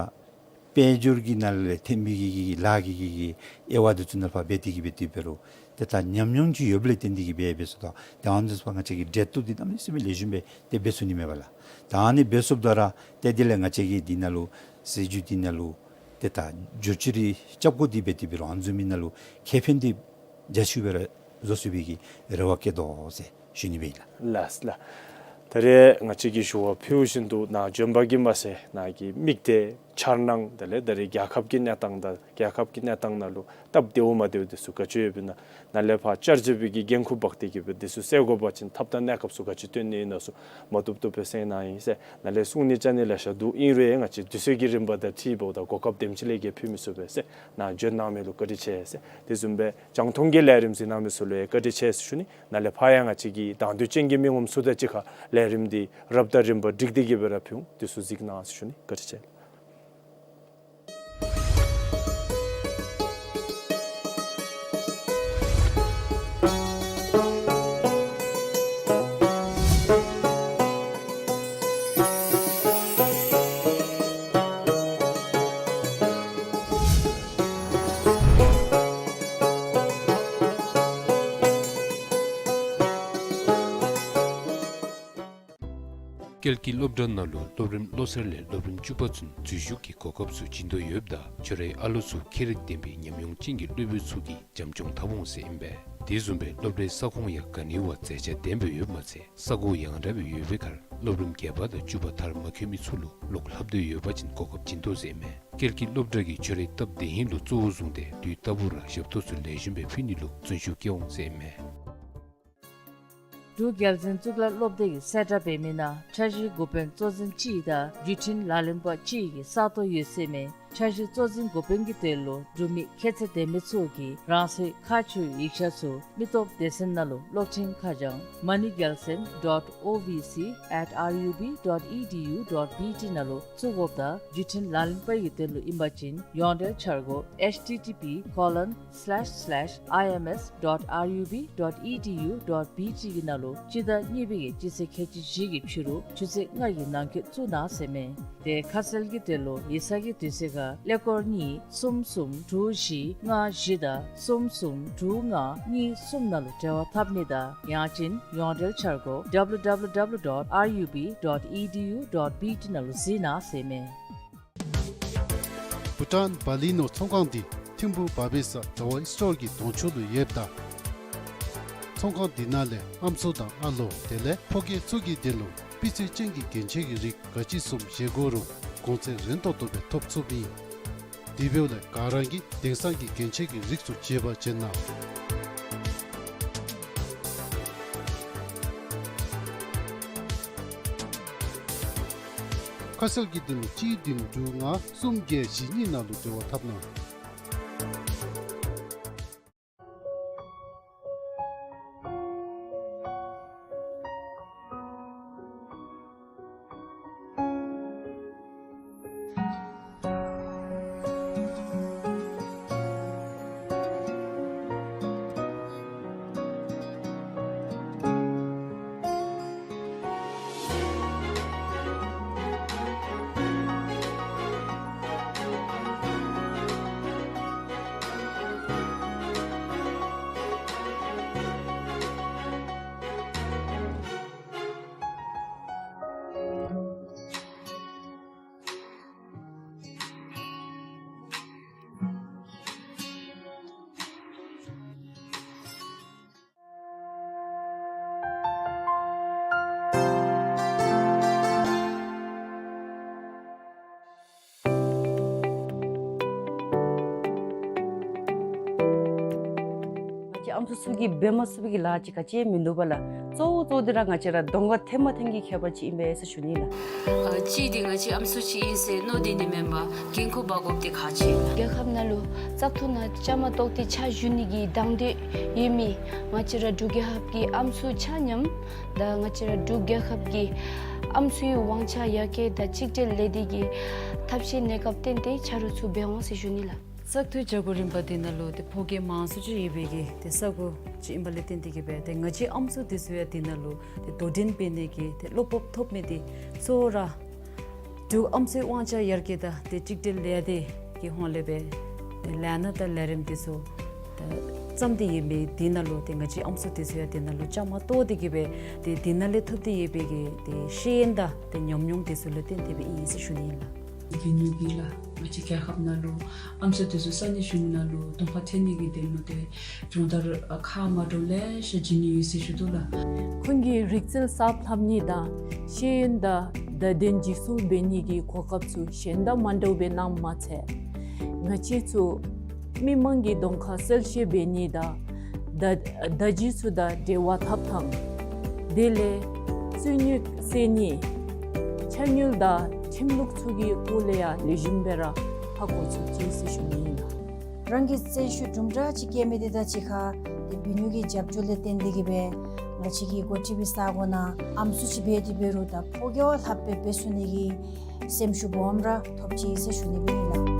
དཔལ་འབྱོར་གྱི་ནང་ལས་ཐོན་མི་གི་གི་ལཱ་གི་གི་གི་དབྱེ་བ་འདི་ཚུ་ནང་ཕར་འབད་དེ་གིས་འབད་དེ་འབད་རུང་ཏེ་ད་ཉམས་མྱོང་ཅིག་ཡོདཔ་ལས་བརྟེན་ཏེ་གིས་འབད་འབད་སོང་ད་ཏེ་ཨ་ནི་ཚུ་ཕར་ང་བཅས་ཀྱིས་འབྲེལ་གཏོགས་འདི་གནམ་མེད་ས་མེད་ལེགས་ཤོམ་སྦེ་ཏེ་འབད་ཚུགས་ནི་མས་པ་ལགས། ད་ཨ་ནི་འབད་ཚུགསཔ་ད་ར་ཏེ་དེ་ལས་ང་བཅས་ཀྱིས་འདི་ནང་ལུ་སྲིད་བྱུས་འདི་ནང་ལུ་ཏེ་ད་བསྒྱུར་བཅོས་རེ་རྐྱབ་དགོ་འདི་འབད་དེ་འབད་རུང་ཨ་ནི་བཟུམ་མའི་ནང་ལུ་ཁེ་ཕན་འདི་རྒྱ་ཆེཝ་སྦེ་ར་བཟོ་ཚུགས་པའི་གི་རེ་བ་བསྐྱེད་དོ་ཟེར་ ཞུ་ནི་སྦེ་ཨིན་ལགས། ལགས་ལགས། ད་རེས་ང་བཅས་ཀྱིས་ཞུ་བ་ཕུལ་བཞིན་དུ་ནཱ་བྱོན་པ་གིས་མ་ཚད་ནཱ་གི་དམིགས་གཏད་འཆར་སྣང་དེ་ལས་ད་རེས་རྒྱལ་ཁབ་ཀྱི་གནས་སྟངས་དང་རྒྱལ་ཁབ་ཀྱི་གནས་སྟངས་ནང་ལུ་སྟབས་བདེཝ་མ་བདེཝ་དེ་ཚུ་ག་ཅི་ཡོདཔ་ཨིན་ན་ནཱ་ལས་ཕར་བཅར་བྱོན་པའི་གི་འགན་ཁུར་འབག་སྟེ་གིས་སྦེ་དེ་ཚུ་སེལ་དགོ་པ་ཅིན་ཐབས་དང་གནས་སྐབས་ཚུ་ག་ཅི་བཏོན་ནི་ཨིན་ན་ཚུ་མ་བཏུབ་བཏུབ་སྦེ་གསན་གནང་ཡི་ཟེར། ནཱ་ལས་གསུང་ནི་བཅར་ནི་ལེ་ཤ་འདུག། ཨིན་རུང་ང་བཅས་དུས་ཚོད་ཀྱི་རིམ་པ་དང་འཁྲིལཝ་ད་གོ་སྐབས་དེམ་ཅིག་ལས་བརྒལ་ཕུལ་མི་ཚུགས་པས་ཟེར། ནཱ་བྱོན་གནང་མི་ལུ་བཀའ་དྲིན་ཆེ་ཟེར། དེ་བཟུམ་སྦེ་རྒྱང་མཐོང་གི་ལས་རིམ་གཟིགས་གནང་མི་ཚུ་ལུ་ཡང་བཀའ་དྲིན་ཆེ་ཟེར་ཞུ་ནི། ནཱ་ལས་ཕར་ཡང་ང་བཅས་ཀྱི་དང་འདོད་ཅན་གྱི་མི་ངོམ་ཚུ་དང་གཅིག་ཁར་ལས་རིམ་འདི་རབ་དང་རིམ་པ་བསྒྲིགས་ཏེ་གིས་སྦེ་ར་ཕུལ་འོང་། དེ་ཚུ་གཟིགས་གནང་ཟེར་ཞུ་ནི། བཀའ་དྲིན་ཆེ། ཀེལ་གྱི་སློབ་གྲྭ་ནང་ལུ་སློབ་རིམ་བློ་གསར་ལས་སློབ་རིམ་བཅུ་པ་ཚུན་འཛུལ་ཞུགས་ཀྱི་གོ་སྐབས་ཚུ་བྱིན་དོ་ཡོདཔ་ད་ཁྱོད་རའི་ཨ་ལོ་ཚུ་ཁེ་རིག་ལྡན་པའི་ཉམས་མྱོང་ཅན་གྱི་སློབ་དཔོན་ཚུ་གིས་བྱམས་སྐྱོང་འཐབ་འོང་ཟེར་ཨིན་པས། དེ་བཟུམ་སྦེ་སློབ་གྲྭའི་ས་ཁོངས་ཡང་ག་ནི་བ་མཛེས་ཆ་ལྡན་པའི་ཡོདཔ་མ་ཚད་ས་གོ་ཡང་དག་སྦེ་ཡོད་པའི་ཁར་སློབ་རིམ་བརྒྱད་པ་དང་བཅུ་པ་མཐར་མ་འཁྱོལ་མི་ཚུ་ལུ་ལོག་ལྷབ་འདོད་ཡོད་པ་ཅིན་གོ་སྐབས་བྱིན་དོ་ཟེར་ཨིན་མས། ཀེལ་གྱི་སློབ་གྲྭ་གིས་ཁྱོད་རའི་སྟབས་བདེ་ཧིང་ལུ་གཙོ་བོ་བཟུང་སྟེ་དུས་རྟག་བུ་ར་ཞབས་ཏོག་ཚུ་ལེགས་ཤོམ་སྦེ་ཕུལ་ནི་ལུ་བརྩོན་ཤུགས་བསྐྱེད་འོང་ཟེར་ཨིན་མས། འབྲུག་རྒྱལ་འཛིན་གཙུག་ལག་སློབ་སྡེ་གི་གསལ་བསྒྲགས་འབད་མི་ནང་འཆར་གཞིའི་འགོ་དཔོན་གཙོ་འཛིན་གཅིག་དང་བརྒྱུད་འཕྲིན་ལག་ལེན་པ་གཅིག་གི་ས་སྟོང་ཡོད་ཟེར་ཨིན་མས། འཆར་གཞི་གཙོ་འཛིན་འགོ་དཔོན་གྱི་དོན་ལུ་འབྲུག་མི་ཁྱད་ཚད་ལྡན་མི་ཚུ་གིས་རང་སོའི་ཁ་ཆེའི་ཡིག་ཆ་ཚུ་མི་སྟོབས་སྡེ་ཚན་ནང་ལུ་གློག་འཕྲིན་ཁ་བྱང་མ་ནི་རྒྱལ་མཚན་dot O V C at R U B dot E D U dot B T ནང་ལུ་བཙུགས་དགོཔ་དང་བརྒྱུད་འཕྲིན་ལག་ལེན་པ་གི་དོན་ལུ་ཨིན་པ་ཅིན་ཡོངས་འབྲེལ་འཆར་སྒོ་H T T P colon slash slash I M S dot R U B dot E D U dot B T གི་ནང་ལུ་སྤྱི་ཟླ་གཉིས་པའི་གི་སྤྱི་ཚེས་ཁལ་གཅིག་བཞི་གི་ཕྱི་རུ་ཆུ་ཚོད་ལྔ་གི་ནང་འཁོད་བཙུགས་གནང་ཟེར་ཨིན་མས། དེ་ཁ་གསལ་གྱི་དོན་ལུ་ཡིག་ཚང་གི་དུས་ཚོད་ཁར་ཀླད་ཀོར་གཉིས་གསུམ་གསུམ་དྲུག་བཞི་ལྔ་བཞི་དང་གསུམ་གསུམ་དྲུག་ལྔ་གཉིས་གསུམ་ནང་ལུ་འབྲེལ་བ་འཐབ་ནི་དང་ཡང་ཅིན་ཡོངས་འབྲེལ་འཆར་སྒོ W W W dot R U B dot E D U dot B T ནང་ལུ་གཟིགས་གནང་ཟེར་ཨིན་མས། བྷུ་ཊཱན་བ་ལི་ནོར་ཚོང་ཁང་འདི་ཐིམ་ཕུག་བ་བེ་ས་དྲ་བ་སི་ཊོར་གྱི་གདོང་ཕྱོགས་ལུ་ཡོདཔ་ད་ཚོང་ཁང་འདི་ནང་ལས་ཨམ་སྲུ་དང་ཨ་ལོ་དེ་ལས་ཕོ་སྐྱེས་ཚུ་གི་དོན་ལུ་སྤུས་ཚད་ཅན་གྱི་རྒྱན་ཆ་གི་རིགས་ག་ཅི་བཟུམ་བཞེས་དགོ་རུང་གོང་ཚད་རན་ཏོག་ཏོ་སྦེ་ཐོབ་ཚུགསཔ་ཨིན། དེ་འབདཝ་ལས་ག་ར་གིས་དེང་སང་གི་རྒྱན་ཆ་གི་རིགས་ཚུ་བརྗེ་བར་བྱོན་གནང་། ཁ་གསལ་གྱི་དོན་ལུ་གཅིག་བདུན་དྲུག་ལྔ་གསུམ་བརྒྱད་བཞི་གཉིས་ནང་ལུ་འབྲེལ་བ་འཐབ་གནང་། ང་བཅས་ཨམ་སྲུ་ཚུ་གིས་འབད་མ་ཚུགས་པའི་གི་ལཱ་ཅིག་ག་ཅི་ཡང་མིན་འདུག་པ་ལགས། གཙོ་བོ་གཙོ་བོ་འདི་ར་ང་བཅས་ར་གདོང་ཁར་ཐོན་མ་ཐོན་གྱི་ཁྱད་པར་ཅིག་ཨིན་པས་ཟེར་ཞུ་ནི་ལགས། ཨ་གཅིག་འདི་ང་བཅས་ཨམ་སྲུ་ཅིག་ཨིན་ཟེར་མནོ་སྟེ་ནི་མེན་པར་འགན་ཁུར་འབག་དགོཔ་འདི་ཁག་ཆེ་ལགས། རྒྱལ་ཁབ་ནང་ལུ་བཙག་འཐུ་ནང་བཅའ་མར་གཏོགས་ཏེ་ཕྱག་ཞུ་ནི་གི་དང་འདོད་ཡོད་མི་ང་བཅས་ར་འབྲུག་རྒྱལ་ཁབ་ཀྱི་ཨམ་སྲུ་ཆ་མཉམ་དང་ང་བཅས་ར་འབྲུག་རྒྱལ་ཁབ་ཀྱི་ཨམ་སྲུའི་དབང་ཆ་ཡར་རྒྱས་དང་གཅིག་སྒྲིལ་ལས་སྡེ་གི་ཐབས་ཤེས་གནས་སྐབས་བརྟེན་ཏེ་ཆ་རོགས་ཚུ་འབད་འོང་ཟེར་ཞུ་ནི་ལགས། བཙག་འཐུ་བྱ་སྒོ་རིམ་པ་འདི་ནང་ལུ་ཏེ་ཕོ་སྐྱེས་མང་སུ་ཅིག་ཡོད་པའི་གི་ཏེ་ས་གོ་ཅིག་ཨིན་པ་ལས་བརྟེན་ཏེ་གིས་སྦེ་ཏེ་ང་བཅས་ཨམ་སྲུ་འདི་ཚུ་ཡང་འདི་ནང་ལུ་ཏེ་དོ་འགྲན་འབད་ནི་གི་ཏེ་བློ་སྤོབས་ཐོབ་མི་འདི་གཙོ་བོ་ར་འབྲུག་ཨམ་སྲུའི་དབང་ཆ་ཡར་རྒྱས་དང་ཏེ་གཅིག་སྒྲིལ་ལས་སྡེ་གི་ཧོངས་ལས་སྦེ་ཏེ་ལས་སྣ་དང་ལས་རིམ་འདི་ཚུ་ཏེ་བརྩམས་ཏེ་ཡོད་མི་འདི་ནང་ལུ་ཏེ་ང་བཅས་ཨམ་སྲུ་འདི་ཚུ་ཡང་འདི་ནང་ལུ་བཅའ་མར་གཏོགས་ཏེ་གིས་སྦེ་ཏེ་འདི་ནང་ལས་ཐོབ་སྟེ་ཡོད་པའི་གི་ཏེ་ཤེས་ཡོན་དང་ཏེ་ཉམས་མྱོང་འདི་ཚུ་ལུ་བརྟེན་ཏེ་སྦེ་ཨིན་ཟེར་ཞུ་ནི་ཨིན་ལགས། གི་ཉུ་གི་ལགས། ང་བཅས་རྒྱལ་ཁབ་ནང་ལུ་ཨམ་སྲུ་དེ་ཚུ་ས་གནས་གཞུང་ནང་ལུ་གདོང་ཁར་ཐོན་ནི་གི་དོན་ལུ་ཏེ་སྦྱོང་བརྡར་ཨ་ཁག་མ་འདྲཝ་ལེ་ཤ་བྱིན་ནི་ཡོད་ཟེར་ཞུ་དོ་ལགས། ཁོང་གིས་རིག་རྩལ་གསརཔ་ལྷབ་ནི་དང་ཤེས་ཡོན་དང་བརྡ་དོན་འཇིག་སྐྱོང་འབད་ནི་གི་གོ་སྐབས་ཚུ་གཞན་དང་མ་འདྲཝ་སྦེ་གནངམ་མ་ཚད་ང་བཅས་ཚུ་མི་མང་གི་གདོང་ཁར་གསལ་བཤད་འབད་ནི་དང་བརྡ་བརྡ་བརྒྱུད་ཚུ་དང་འབྲེལ་བ་འཐབ་ཐངས་དེ་ལས་རྩོད་རྙོགས་སེལ་ནི་ཕྱག་སྨྱུག་དང་ཁྲིམས་ལུགས་ཚུ་གི་སྐོར་ལས་ཡང་ལེགས་ཤོམ་སྦེ་ར་ཧ་གོ་ཚུགས་ཅི་ཟེར་ཞུ་ནི་ཨིན་ལགས། རང་གི་རྩལ་ཤུགས་དུམ་གྲ་ཅིག་སྐྱེད་མི་དེ་དང་གཅིག་ཁར་ཏེ་བུ་ཉུ་གི་རྒྱབ་སྐྱོར་ལས་བརྟེན་ཏེ་གིས་སྦེ་ང་བཅས་ཀྱི་འགོ་ཁྲིད་པའི་ས་གོ་ནང་ཨམ་སྲུ་ཅིག་འབད་དེ་འབད་རུང་ད་ཕོ་རྒྱས་བ་ལྷགཔ་སྦེ་འབད་ཚུགས་ནི་གི་སེམས་ཤུགས་སྦོམ་ར་ཐོབ་ཅི་ཟེར་ཞུ་ནི་སྦེ་ཨིན་ལགས།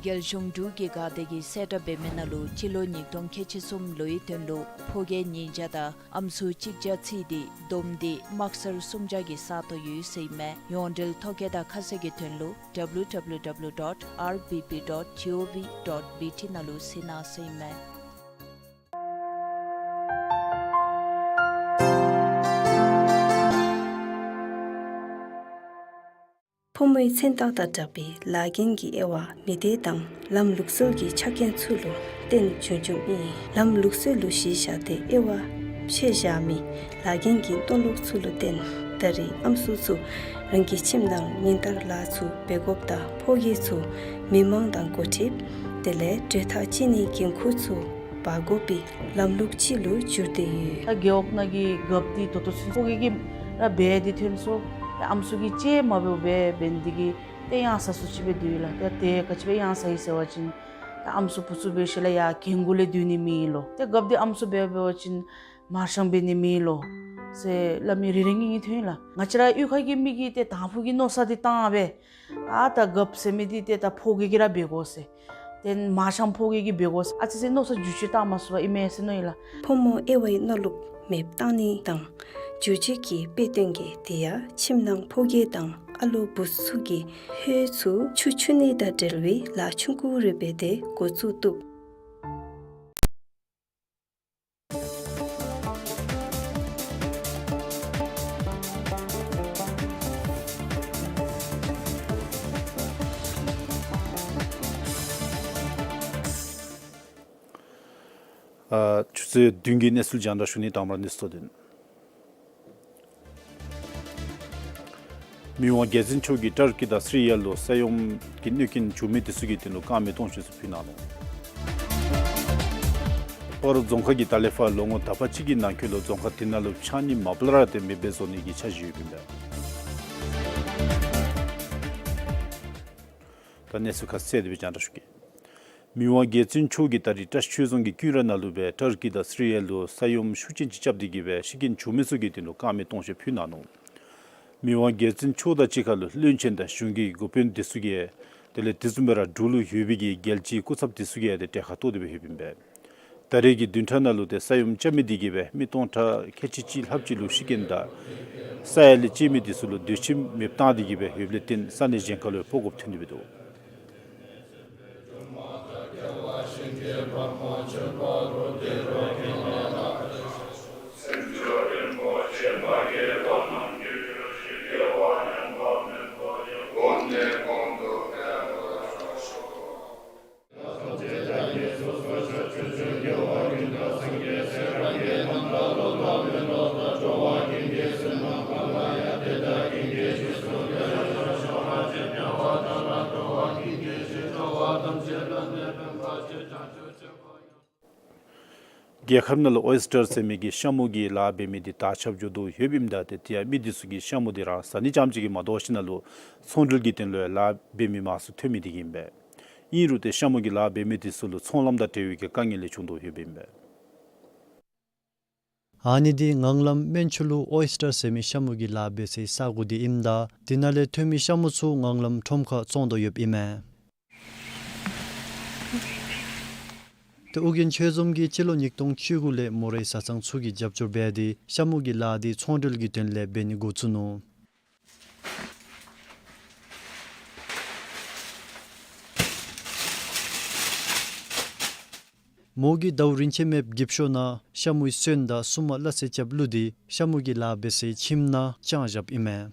རྒྱལ་གཞུང་འབྲུག་གི་ག་དེ་གི་གསལ་བསྒྲགས་འབད་མི་ནང་ལུ་སྤྱི་ལོ་ཉིས་སྟོང་ཁལ་གཅིག་གསུམ་ལོའི་དོན་ལུ་ཕོ་རྒྱས་ཉིས་བརྒྱ་དང་ཨམ་སྲུ་གཅིག་བརྒྱ་ཚུད་དེ་བསྡོམས་ཏེ་དམག་སར་སུམ་བརྒྱ་གི་ས་སྟོང་ཡོད་ཟེར་ཨིན་མས། ཡོངས་འབྲེལ་ཐོ་བཀོད་དང་ཁ་གསལ་གྱི་དོན་ལུ་W W W dot R B B dot gov dot B T ནང་ལུ་གཟིགས་གནང་ཟེར་ཨིན་མས། ཕོ་མོའི་མཚན་རྟགས་དང་སྦྲགས་པའི་ལཱ་འགན་གྱི་དབྱེ་བ་མི་སྡེ་དང་ལམ་ལུགས་སྲོལ་གྱི་ཆ་རྐྱེན་ཚུ་ལུ་བརྟེན་བྱུང་བྱུངམ་ཨིན། ལམ་ལུགས་སྲོལ་ལུ་གཞི་བཞག་སྟེ་དབྱེ་བ་ཕྱེ་བཞག་མི་ལཱ་འགན་གྱི་མཐོང་ལུགས་ཚུ་ལུ་བརྟེན་ད་རེས་ཨམ་སྲུ་ཚུ་རང་གི་ཁྱིམ་ནང་ཉིན་ལྟར་ལཱ་ཚུ་འབད་དགོཔ་དང་ཕོ་རྒྱས་ཚུ་མི་མང་དང་འགོ་ཁྲིདཔ་དེ་ལས་གྲོས་ཐག་བཅད་ནིའི་འགན་ཁུར་ཚུ་འབག་དགོ་པའི་ལམ་ལུགས་ཅིག་ལུ་འགྱུར་ཏེ་ཡོད། ད་རྒེད་འོག་ནང་གི་རྒཔོ་འདི་ད་ལྟོ་ཚུན་ཕོ་རྒྱས་ཀྱིས་ར་འབད་དེ་ཐོན་སོང་། ད་ཨམ་སྲུ་གིས་ཅིག་མ་འབདཝ་སྦེ་འབད་ནི་འདི་གིས་ཏེ་གཡང་ས་སུ་ཅིག་སྦེ་འདུག་ལགས། ད་དེ་ག་ཅི་སྦེ་གཡང་ས་ཡི་ཟེར་བ་ཅིན་ད་ཨམ་སྲུ་བུ་ཚུ་འབད་ཞིནམ་ལས་ཡར་རྒན་རྒོན་ལས་སྡོད་ནི་མེད་ལོ། ཏེ་རྒཔོ་འདི་ཨམ་སྲུ་འབད་འབད་བ་ཅིན་མར་ཤང་འབད་ནི་མེད་ལོ་ཟེར་སླབ་མི་རེ་རེ་གཉིས་གཉིས་ཐོན་ལགས། ང་བཅས་ར་གཡུས་ཁ་གི་མི་གིས་ཏེ་དང་ཕུ་གི་མནོ་བསམ་འདི་བཏང་སྦེ་ཨ་ད་རྒཔོ་ཟེར་མི་འདི་ཏེ་ད་ཕོ་རྒྱས་ཀྱིས་ར་འབད་དགོ་ཟེར། ཏེ་མར་ཤང་ཕོ་རྒྱས་ཀྱིས་འབད་དགོ་ཟེར་ཨ་ཙི་ཙི་མནོ་བསམ་འགྱུར་བཅོས་བཏང་མ་ཚུགས་པར་ཨིན་མས་ཟེར་མནོ་ཡི་ལགས། ཕོ་མོ་དབྱེ་བའི་མནོ་ལུགས་མེདཔ་བཏང་ནི་དང་འགྱུར་བཅོས་ཀྱི་དཔེ་སྟོན་གྱི་དེ་ཡང་ཁྱིམ་ནང་ཕོ་རྒྱས་དང་ཨ་ལོ་བུ་ཚུ་གིས་ཧོད་ཚུ་ཆུ་འཁྱུ་ནི་དང་འབྲེལ་བའི་ལཱ་ཆུང་ཀུ་རེ་འབད་དེ་འགོ་བཙུགས་བཏུབ། ཨ་ཆུ་ཚོད་བདུན་གྱི་གནས་ཚུལ་རྒྱང་བསྒྲགས་ཞུ་ནི། དང་པ་ར་གནས་ཚུལ་དོན། མི་དབང་རྒྱལ་བཙུན་མཆོག་གིས་ཊར་ཀི་དང་སི་རི་ཡ་ལུ་ས་ཡོམ་གྱི་གནོད་རྐྱེན་བྱུང་མི་དེ་ཚུ་གི་དོན་ལུ་དཀར་མེ་སྟོང་མཆོད་ཚུ་ཕུལ་གནང་ནུག། སྤ་རོ་རྫོང་ཁག་གིས་ད་ལས་ཕར་ལོ་ངོ་དག་པ་ཅིག་གི་ནང་འཁོད་ལུ་རྫོང་ཁག་དེ་ནང་ལུ་ཕྱགས་སྙིགས་མ་པ་ལས་ར་ཏེ་མེདཔ་བཟོ་ནི་གི་འཆར་གཞི་ཡོདཔ་ཨིན་པས། ད་གནས་ཚུལ་ཁ་གསལ་དེ་སྦེ་རྒྱང་བསྒྲགས་ཞུ་གེ། མི་དབང་རྒྱལ་བཙུན་མཆོག་གིས་ད་རིས་བཀྲིས་ཆོས་རྫོང་གི་ཀུན་ར་ནང་ལུ་སྦེ་ཊར་ཀི་དང་སི་རི་ཡ་ལུ་ས་ཡོམ་ཤུགས་ཅན་ཅིག་རྐྱབ་སྟེ་གིས་སྦེ་ཤི་རྐྱེན་བྱུང་མི་ཚུ་གི་དོན་ལུ་དཀར་མེ་སྟོང་མཆོད་ཕུལ་གནང་ནུག། མི་དབང་རྒྱལ་བཙུན་མཆོག་དང་གཅིག་ཁར་ལུ་བློན་ཆེན་དང་གཞུང་གི་འགོ་དཔོན་དེ་ཚུ་གིས་དེ་ལས་དེ་བཟུམ་སྦེ་ར་འབྲུག་ལུ་ཡོད་པའི་གི་རྒྱལ་སྤྱིའི་སྐུ་ཚབ་དེ་ཚུ་གིས་ཏེ་གྲལ་ཁར་གཏོགས་ཏེ་སྦེ་ཡོདཔ་ཨིན་པས། ད་རེས་ཀྱི་བདུན་ཕྲག་ནང་ལུ་ཏེ་ས་ཡོམ་རྐྱབ་མི་དེ་གིས་སྦེ་མི་སྟོང་ཕྲག་ཁལ་གཅིག་གཅིག་ལྷགཔ་ཅིག་ལུ་ཤི་རྐྱེན་དང་ས་ཡ་ལས་བཅད་མི་དེ་ཚུ་ལུ་སྡོད་ཁྱིམ་མེདཔ་བཏང་སྟེ་གིས་སྦེ་ཡོདཔ་ལས་བརྟེན་ས་གནས་གཞན་ཁ་ལུ་སྤོ་དགོཔ་ཐོན་ཏེ་སྦེ་འདུག། རྒྱལ་ཁབ་ནང་ལུ་ཨོའི་སི་ཊར་ཟེར་མི་གི་ཤ་མུ་གི་ལཱ་འབད་མི་དེ་དར་ཁྱབ་འགྱོ་དོ་ཡོདཔ་ཨིནམ་ད་ཏེ་དེ་ཡང་མི་དེ་ཚུ་གིས་ཤ་མུ་དེ་ར་ཟ་ནི་རྐྱངམ་ཅིག་གིས་མ་དོ་བར་ཞིནམ་ལས་ཚོང་འབྲེལ་གྱི་དོན་ལུ་ཡང་ལཱ་འབད་མི་མང་སུ་ཐོན་མི་དེ་གིས་ཨིན་པས། ཨིན་རུང་ཏེ་ཤ་མུ་གི་ལཱ་འབད་མི་དེ་ཚུ་ལུ་ཚོང་ལམ་དང་འབྲེལ་བའི་གི་དཀའ་ངལ་ལེ་ཤ་བྱུང་དོ་ཡོདཔ་ཨིན་པས། ཨ་ནི་འདི་ངང་ལམ་སྨན་ཆུ་ལུ་ཨོའི་སི་ཊར་ཟེར་མི་ཤ་མུ་གི་ལཱ་འབད་སའི་ས་གོ་དེ་ཨིནམ་ད་དེ་ནང་ལས་ཐོན་མི་ཤ་མུ་ཚུ་ངང་ལམ་ཁྲོམ་ཁར་བཙོང་དོ་ཡོདཔ་ཨིན་མས། ཏེ་ཨོ་རྒྱན་ཆོས་འཛོམས་ཀྱིས་སྤྱི་ལོ་ཉིས་སྟོང་བཅུ་དགུ་ལས་མོ་རའི་བཟའ་ཚང་ཚུ་གིས་རྒྱབ་སྐྱོར་འབད་དེ་ཤ་མུ་གི་ལཱ་དེ་ཚོང་འབྲེལ་གྱི་དོན་ལས་འབད་ནི་འགོ་བཙུགས་ནུག། མོ་གིས་ཟླཝ་རིན་ཆེན་མེདཔ་འགྱིབ་ཤོག་ནང་ཤ་མུའི་སོན་དང་སྲུ་མ་སླ་བསྲེ་རྐྱབ་བླུགས་ཏེ་ཤ་མུ་གི་ལཱ་འབད་སའི་ཁྱིམ་ནང་དཔྱང་བཞགཔ་ཨིན་མས།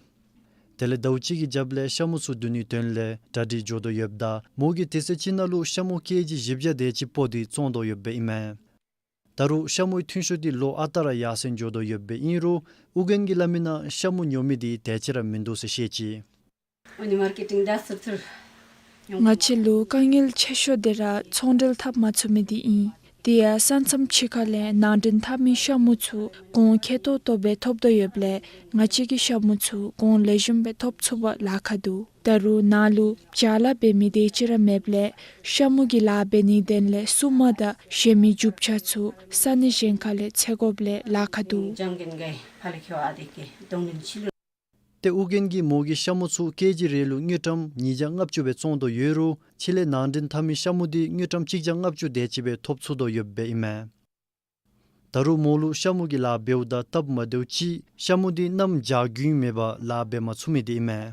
དེ་ལས་ཟླཝ་གཅིག་གི་རྒྱབ་ལས་ཤ་མུ་ཚུ་བསྡུ་ནིའི་དོན་ལས་གྲ་སྒྲིག་འགྱོ་དོ་ཡོདཔ་ད་མོ་གིས་དེ་ཚེ་ཁྱིམ་ནང་ལུ་ཤ་མུ་ཀེ་ཇི་བཞི་བརྒྱ་དེ་ཅིག་སྤོ་སྟེ་བཙོང་དོ་ཡོདཔ་ཨིན་མས། ད་རུང་ཤ་མུའི་ཐོན་ཤུགས་འདི་ལོ་ཨ་རྟག་ར་ཡར་སེང་འགྱོ་དོ་ཡོདཔ་ཨིན་རུང་ཨོ་རྒྱན་གྱིས་སླབ་མི་ནང་ཤ་མུ་ཉོ་མི་འདི་དེ་ཅིག་ར་མིན་འདུག་ཟེར་བཤད་ཅི། ཨོ་ནི་མར་ཀེ་ཊིང་ད་ཟུར་ཚུར་ང་བཅས་ལུ་དཀའ་ངལ་ཆེ་ཤོས་འདི་ར་ཚོང་འབྲེལ་འཐབ་མ་ཚུགས་མི་འདི་ཨིན། དེ་ཡང་ས་མཚམས་ཕྱི་ཁ་ལས་ནང་འདྲེན་འཐབ་མི་ཤ་མུ་ཚུ་གོང་ཁེ་ཏོག་ཏོ་སྦེ་ཐོབ་དོ་ཡོདཔ་ལས་ང་བཅས་ཀྱི་ཤ་མུ་ཚུ་གོང་ལེགས་ཤོམ་སྦེ་ཐོབ་ཚུགས་པར་ལཱ་ཁག་འདུག། ད་རུང་ནཱ་ལུ་བྱ་ལཱ་འབད་མི་དེ་ཅིག་ར་མེདཔ་ལས་ཤ་མུ་གི་ལཱ་འབད་ནིའི་དོན་ལས་སྲུ་མ་དང་གཞན་མི་རྒྱུ་ཆ་ཚུ་ས་གནས་གཞན་ཁ་ལས་འཚོལ་དགོཔ་ལས་ལཱ་ཁག་འདུག། ཏེ་ཨོ་རྒྱན་གྱིས་མོ་གི་ཤ་མུ་ཚུ་ཀེ་ཇི་རེ་ལུ་དངུལ་ཀྲམ་ཉིས་བརྒྱ་ལྔ་བཅུ་སྦེ་བཙོང་དོ་ཡོད་རུང་ཕྱི་ལས་ནང་འདྲེན་འཐབ་མི་ཤ་མུ་འདི་དངུལ་ཀྲམ་གཅིག་བརྒྱ་ལྔ་བཅུ་དེ་ཅིག་སྦེ་ཐོབ་ཚུགས་དོ་ཡོདཔ་ཨིན་མས། ད་རུང་མོ་ལུ་ཤ་མུ་གི་ལཱ་འབདཝ་ད་སྟབས་མ་བདེཝ་ཅིག་ཤ་མུ་འདི་གནམ་བྱཱར་རྒྱུན་མེད་པར་ལཱ་འབད་མ་ཚུགས་མི་འདི་ཨིན་མས།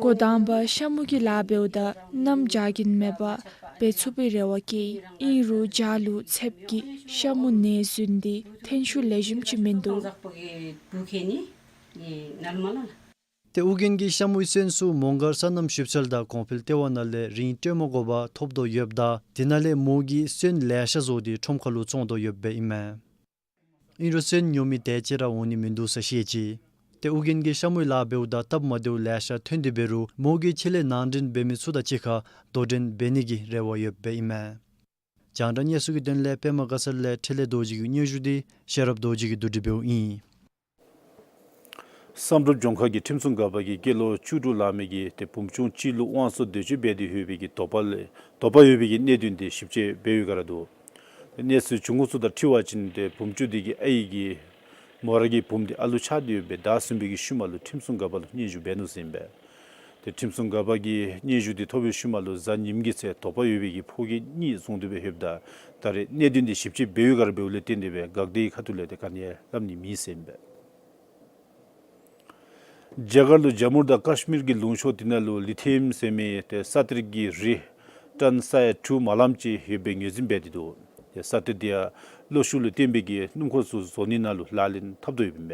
འགོ་དང་པ་ཤ་མུ་གི་ལཱ་འབདཝ་ད་གནམ་བྱཱར་རྒྱུན་མེད་པར་འབད་ཚུགས་པའི་རེ་བ་བསྐྱེད་ཡི། ཨིན་རུང་བྱཱར་ལུ་ཚདཔ་གིས་ཤ་མུ་ནད་ཟུན་ཏེ་ཐོན་ཤུགས་ལེགས་ཤོམ་ཅིག་མིན་འདུག། ཏེ་ཨོ་རྒྱན་གྱིས་ཤ་མུའི་སོན་ཚུ་མོང་སྒར་སོ་ནམ་ཞིབ་འཚོལ་དང་གོང་འཕེལ་ལྟེ་བ་ནང་ལས་རིན་སྤྲོད་མ་དགོ་པར་ཐོབ་དོ་ཡོདཔ་ད་དེ་ནང་ལས་མོ་གིས་སོན་ལེ་ཤ་བཟོ་སྟེ་ཁྲོམ་ཁ་ལུ་བཙོང་དོ་ཡོདཔ་ཨིན་མས། ཨིན་རུང་སོན་ཉོ་མི་དེ་ཅིག་ར་འོང་ནི་མིན་འདུག་ཟེར་བཤད་ཅི། ཏེ་ཨོ་རྒྱན་གྱིས་ཤ་མུའི་ལཱ་འབདཝ་ད་སྟབས་མ་བདེཝ་ལེ་ཤ་ཐོན་ཏེ་འབད་རུང་མོ་གིས་ཕྱི་ལས་ནང་འདྲེན་འབད་མི་ཚུ་དང་གཅིག་ཁར་དོ་འགྲན་འབད་ནི་གི་རེ་བ་ཡོདཔ་ཨིན་མས། རྒྱང་བསྒྲགས་གནས་ཚུལ་གྱི་དོན་ལས་པདྨ་དགའ་ཚལ་ལས་འཕྲིན་ལས་རྡོ་རྗེ་གི་སྙན་ཞུ་འདི་ཤེས་རབ་རྡོ་རྗེ་གིས་བསྡུ་སྒྲིག་འབདཝ་ཨིན། བསམ་གྲུབ་ལྗོངས་མཁར་གྱི་ཁྲིམས་སྲུང་འགག་པ་གིས་སྐྱེས་ལོ་བཅུ་དྲུག་ལང་མི་གི་ཏེ་བུམོ་ཆུང་ཅིག་ལུ་དབང་གསོ་འདོད་སྤྱོད་འབད་དེ་ཡོད་པའི་གི་དོགས་པ་ལས་དོགས་པ་ཡོད་པའི་གི་གནད་དོན་དེ་ཞིབ་དཔྱད་འབད་ཡོད་ག་ར་འདུག། ཏེ་གནས་ཚུལ་བྱུང་ཁུངས་ཚུ་དང་འཁྲིལ་བ་ཅིན་ཏེ་བུམོ་ཆུང་དེ་གི་ཨའི་གིས་མོ་ར་གི་བུམོ་དེ་ཨ་ལུ་ཆགས་ཏེ་ཡོད་པའི་ཟླ་གསུམ་པའི་གི་ཤུལ་མ་ལུ་ཁྲིམས་སྲུང་འགག་པ་ལུ་སྙན་ཞུ་འབད་ནུག་ཟེར་ཨིན་པས། ཏེ་ཁྲིམས་སྲུང་འགག་པ་གིས་སྙན་ཞུ་དེ་ཐོབ་པའི་ཤུལ་མ་ལུ་གཟའ་ཉིམ་གི་ཚེ་དོགས་པ་ཡོད་པའི་གི་ཕོ་སྐྱེས་གཉིས་བཟུང་སྟེ་སྦེ་ཡོདཔ་ད་ད་རེས་གནད་དོན་དེ་ཞིབ་དཔྱད་འབད་ཡོད་ག་ར་འབདཝ་ལས་བརྟེན་ཏེ་སྦེ་འགག་སྡེའི་ཁ་ཐུག་ལས་ཏེ་ག་ནི་ཡང་སླབ་ནི་མེད་ཟེར་ཨིན་པས། རྒྱ་གར་ལུ་ཇམ་མུ་དང་ཀཱཤ་མིར་གྱི་ལུང་ཕྱོགས་དེ་ནང་ལུ་ལི་ཐིའམ་ཟེར་མི་ཏེ་ས་གཏེར་གྱི་རི་ཊཱན་ས་ཡ་དྲུག་མ་ལངམ་ཅིག་ཡོད་པའི་ངོས་འཛིན་འབད་དེ་འདུག། ཏེ་ས་གཏེར་དེ་ཡང་གློག་ཤུགས་ལུ་བརྟེན་པའི་གི་སྣུམ་འཁོར་ཚུ་བཟོ་ནི་ནང་ལུ་ལག་ལེན་འཐབ་དོ་ཡོདཔ་ཨིན་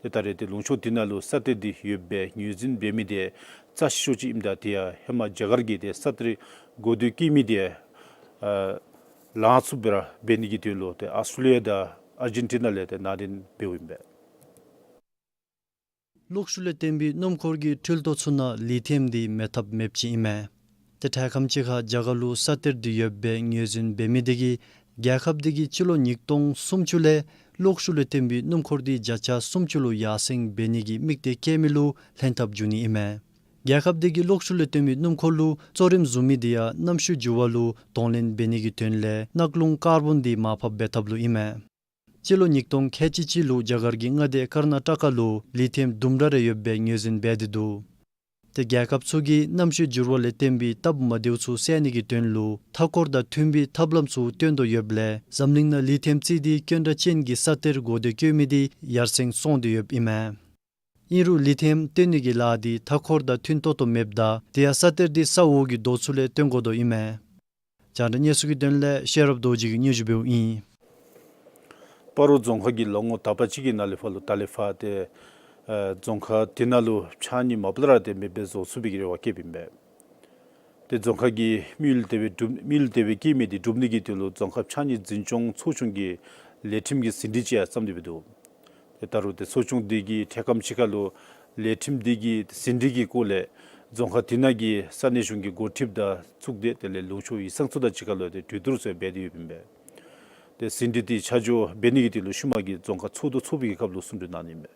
པས། ཏེ་ད་རེས་ཏེ་ལུང་ཕྱོགས་དེ་ནང་ལུ་ས་གཏེར་དེ་ཡོད་པའི་ངོས་འཛིན་འབད་མི་དེ་རྩ་ཆེ་ཤོས་ཅིག་ཨིནམ་ད་དེ་ཡང་ཧེ་མ་རྒྱ་གར་གྱིས་ཏེ་ས་གཏེར་གོ་བསྡུར་བཀལ་མི་དེ་ཨ་ལང་ཚུགསཔ་སྦེ་ར་འབད་ནི་གི་དོན་ལུ་ཏེ་ཨཱོས་ཊྲེ་ལི་ཡ་དང་ཨར་ཇེན་ཊི་ན་ལས་ཏེ་ནང་འདྲེན་འབདཝ་ཨིན་པས། གློག་ཤུགས་ལས་བརྟེན་པའི་སྣུམ་འཁོར་གྱི་འཕྲུལ་ཏོག་ཚུ་ནང་ལི་ཐིའམ་དེ་མེད་ཐབས་མེདཔ་ཅིག་ཨིན་མས། ཏེ་འཕྲལ་ཁམས་ཅིག་ཁར་རྒྱ་གར་ལུ་ས་གཏེར་དེ་ཡོད་པའི་ངོས་འཛིན་འབད་མི་དེ་གིས་རྒྱལ་ཁབ་དེ་གིས་སྤྱི་ལོ་ཉིས་སྟོང་སུམ་ཅུ་ལས་གློག་ཤུགས་ལས་བརྟེན་པའི་སྣུམ་འཁོར་དེ་བརྒྱ་ཆ་སུམ་ཅུ་ལུ་ཡར་སེང་འབད་ནི་གི་དམིགས་གཏད་བསྐྱེད་མི་ལུ་ལྷན་ཐབས་འབྱུང་ནི་ཨིན་མས། རྒྱལ་ཁབ་དེ་གིས་གློག་ཤུགས་ལས་བརྟེན་པའི་སྣུམ་འཁོར་ལུ་གཙོ་རིམ་བཟུང་མི་དེ་ཡང་གནམ་གཤིས་འགྱུར་བ་ལུ་གདོང་ལེན་འབད་ནི་གི་དོན་ལས་གནག་རླུང་ཀར་བོན་དེ་མར་ཕབ་འབད་ཐབས་ལུ་ཨིན་མས། སྤྱི་ལོ་ཉིས་སྟོང་ཁལ་གཅིག་གཅིག་ལུ་རྒྱ་གར་གྱི་མངའ་སྡེ་ཀར་ན་ཊ་ཀ་ལུ་ལི་ཐིའམ་དུམ་གྲ་རེ་ཡོད་པའི་ངོས་འཛིན་འབད་དེ་འདུག། ཏེ་རྒྱལ་ཁབ་ཚུ་གིས་གནམ་གཤིས་འགྱུར་བ་ལས་བརྟེན་པའི་སྟབས་མ་བདེཝ་ཚུ་སེལ་ནི་གི་དོན་ལུ་མཐའ་འཁོར་དང་མཐུན་པའི་ཐབས་ལམ་ཚུ་སྟོན་དོ་ཡོདཔ་ལས་འཛམ་གླིང་ནང་ལི་ཐིའམ་རྩིས་ཏེ་དཀོན་དྲགས་ཅན་གྱི་ས་གཏེར་གོ་བསྡུར་བཀོད་མི་དེ་ཡར་སེང་སོང་སྟེ་ཡོདཔ་ཨིན་མས། ཨིན་རུང་ལི་ཐིའམ་བཏོན་ནི་གི་ལཱ་དེ་མཐའ་འཁོར་དང་མཐུན་ཏོག་ཏོ་མེདཔ་ད་དེ་ཡང་ས་གཏེར་དེ་ས་འོག་གི་རྡོ་ཚུ་ལས་བཏོན་དགོ་དོ་ཨིན་མས། རྒྱང་བསྒྲགས་གནས་ཚུལ་གྱི་དོན་ལས་ཤེས་རབ་རྡོ་རྗེ་གིས་སྙན་ཞུ་འབདཝ་ཨིན། སྤ་རོ་རྫོང་ཁག་གིས་ལོ་ངོ་དག་པ་ཅིག་གི་ནང་ལས་ཕར་ལུ་ད་ལས་ཕར་ཏེ་ཨ་རྫོང་ཁག་དེ་ནང་ལུ་ཕྱགས་སྙིགས་མ་པ་ལས་ར་ཏེ་མེདཔ་བཟོ་ཚུགས་པའི་གི་རེ་བ་བསྐྱེདཔ་ཨིན་པས། ཏེ་རྫོང་ཁག་གི་དམིགས་ཡུལ་དེ་སྦེ་སྒྲུབ་དམིགས་ཡུལ་དེ་སྦེ་བསྐྱེད་མི་དེ་སྒྲུབ་ནི་གི་དོན་ལུ་རྫོང་ཁག་ཕྱགས་སྙིགས་འཛིན་སྐྱོང་ཚོགས་ཆུང་གིས་ལས་ཁྲིམས་ཀྱི་ཟིན་བྲིས་ཅིག་ཡང་བརྩམས་ཏེ་སྦེ་འདུག། ཏེ་ད་རུང་ཏེ་ཚོགས་ཆུང་དེ་གིས་འཕྲལ་ཁམས་ཅིག་ཁར་ལུ་ལས་ཁྲིམས་དེ་གི་ཟིན་བྲིས་ཀྱི་སྐོར་ལས་རྫོང་ཁག་དེ་ནང་གི་ས་གནས་གཞུང་གི་འགོ་ཁྲིདཔ་དང་གཙུག་སྡེ་དེ་ལས་ལུང་ཕྱོགས་ཡིག་ཚང་ཚུ་དང་གཅིག་ཁར་ལུ་ཏེ་གྲོས་བསྡུར་ཚུ་འབད་དེ་ཡོདཔ་ཨིན་པས། ཏེ་ཟིན་བྲིས་དེ་ཆ་འཇོག་འབད་ནི་གི་དོན་ལུ་ཤུལ་མ་གི་རྫོང་ཁག་ཚོགས་འདུ་ཚོགས་པའི་གི་སྐབས་ལུ་གསུང་གྲོས་གནང་ནི་ཨིན་པས།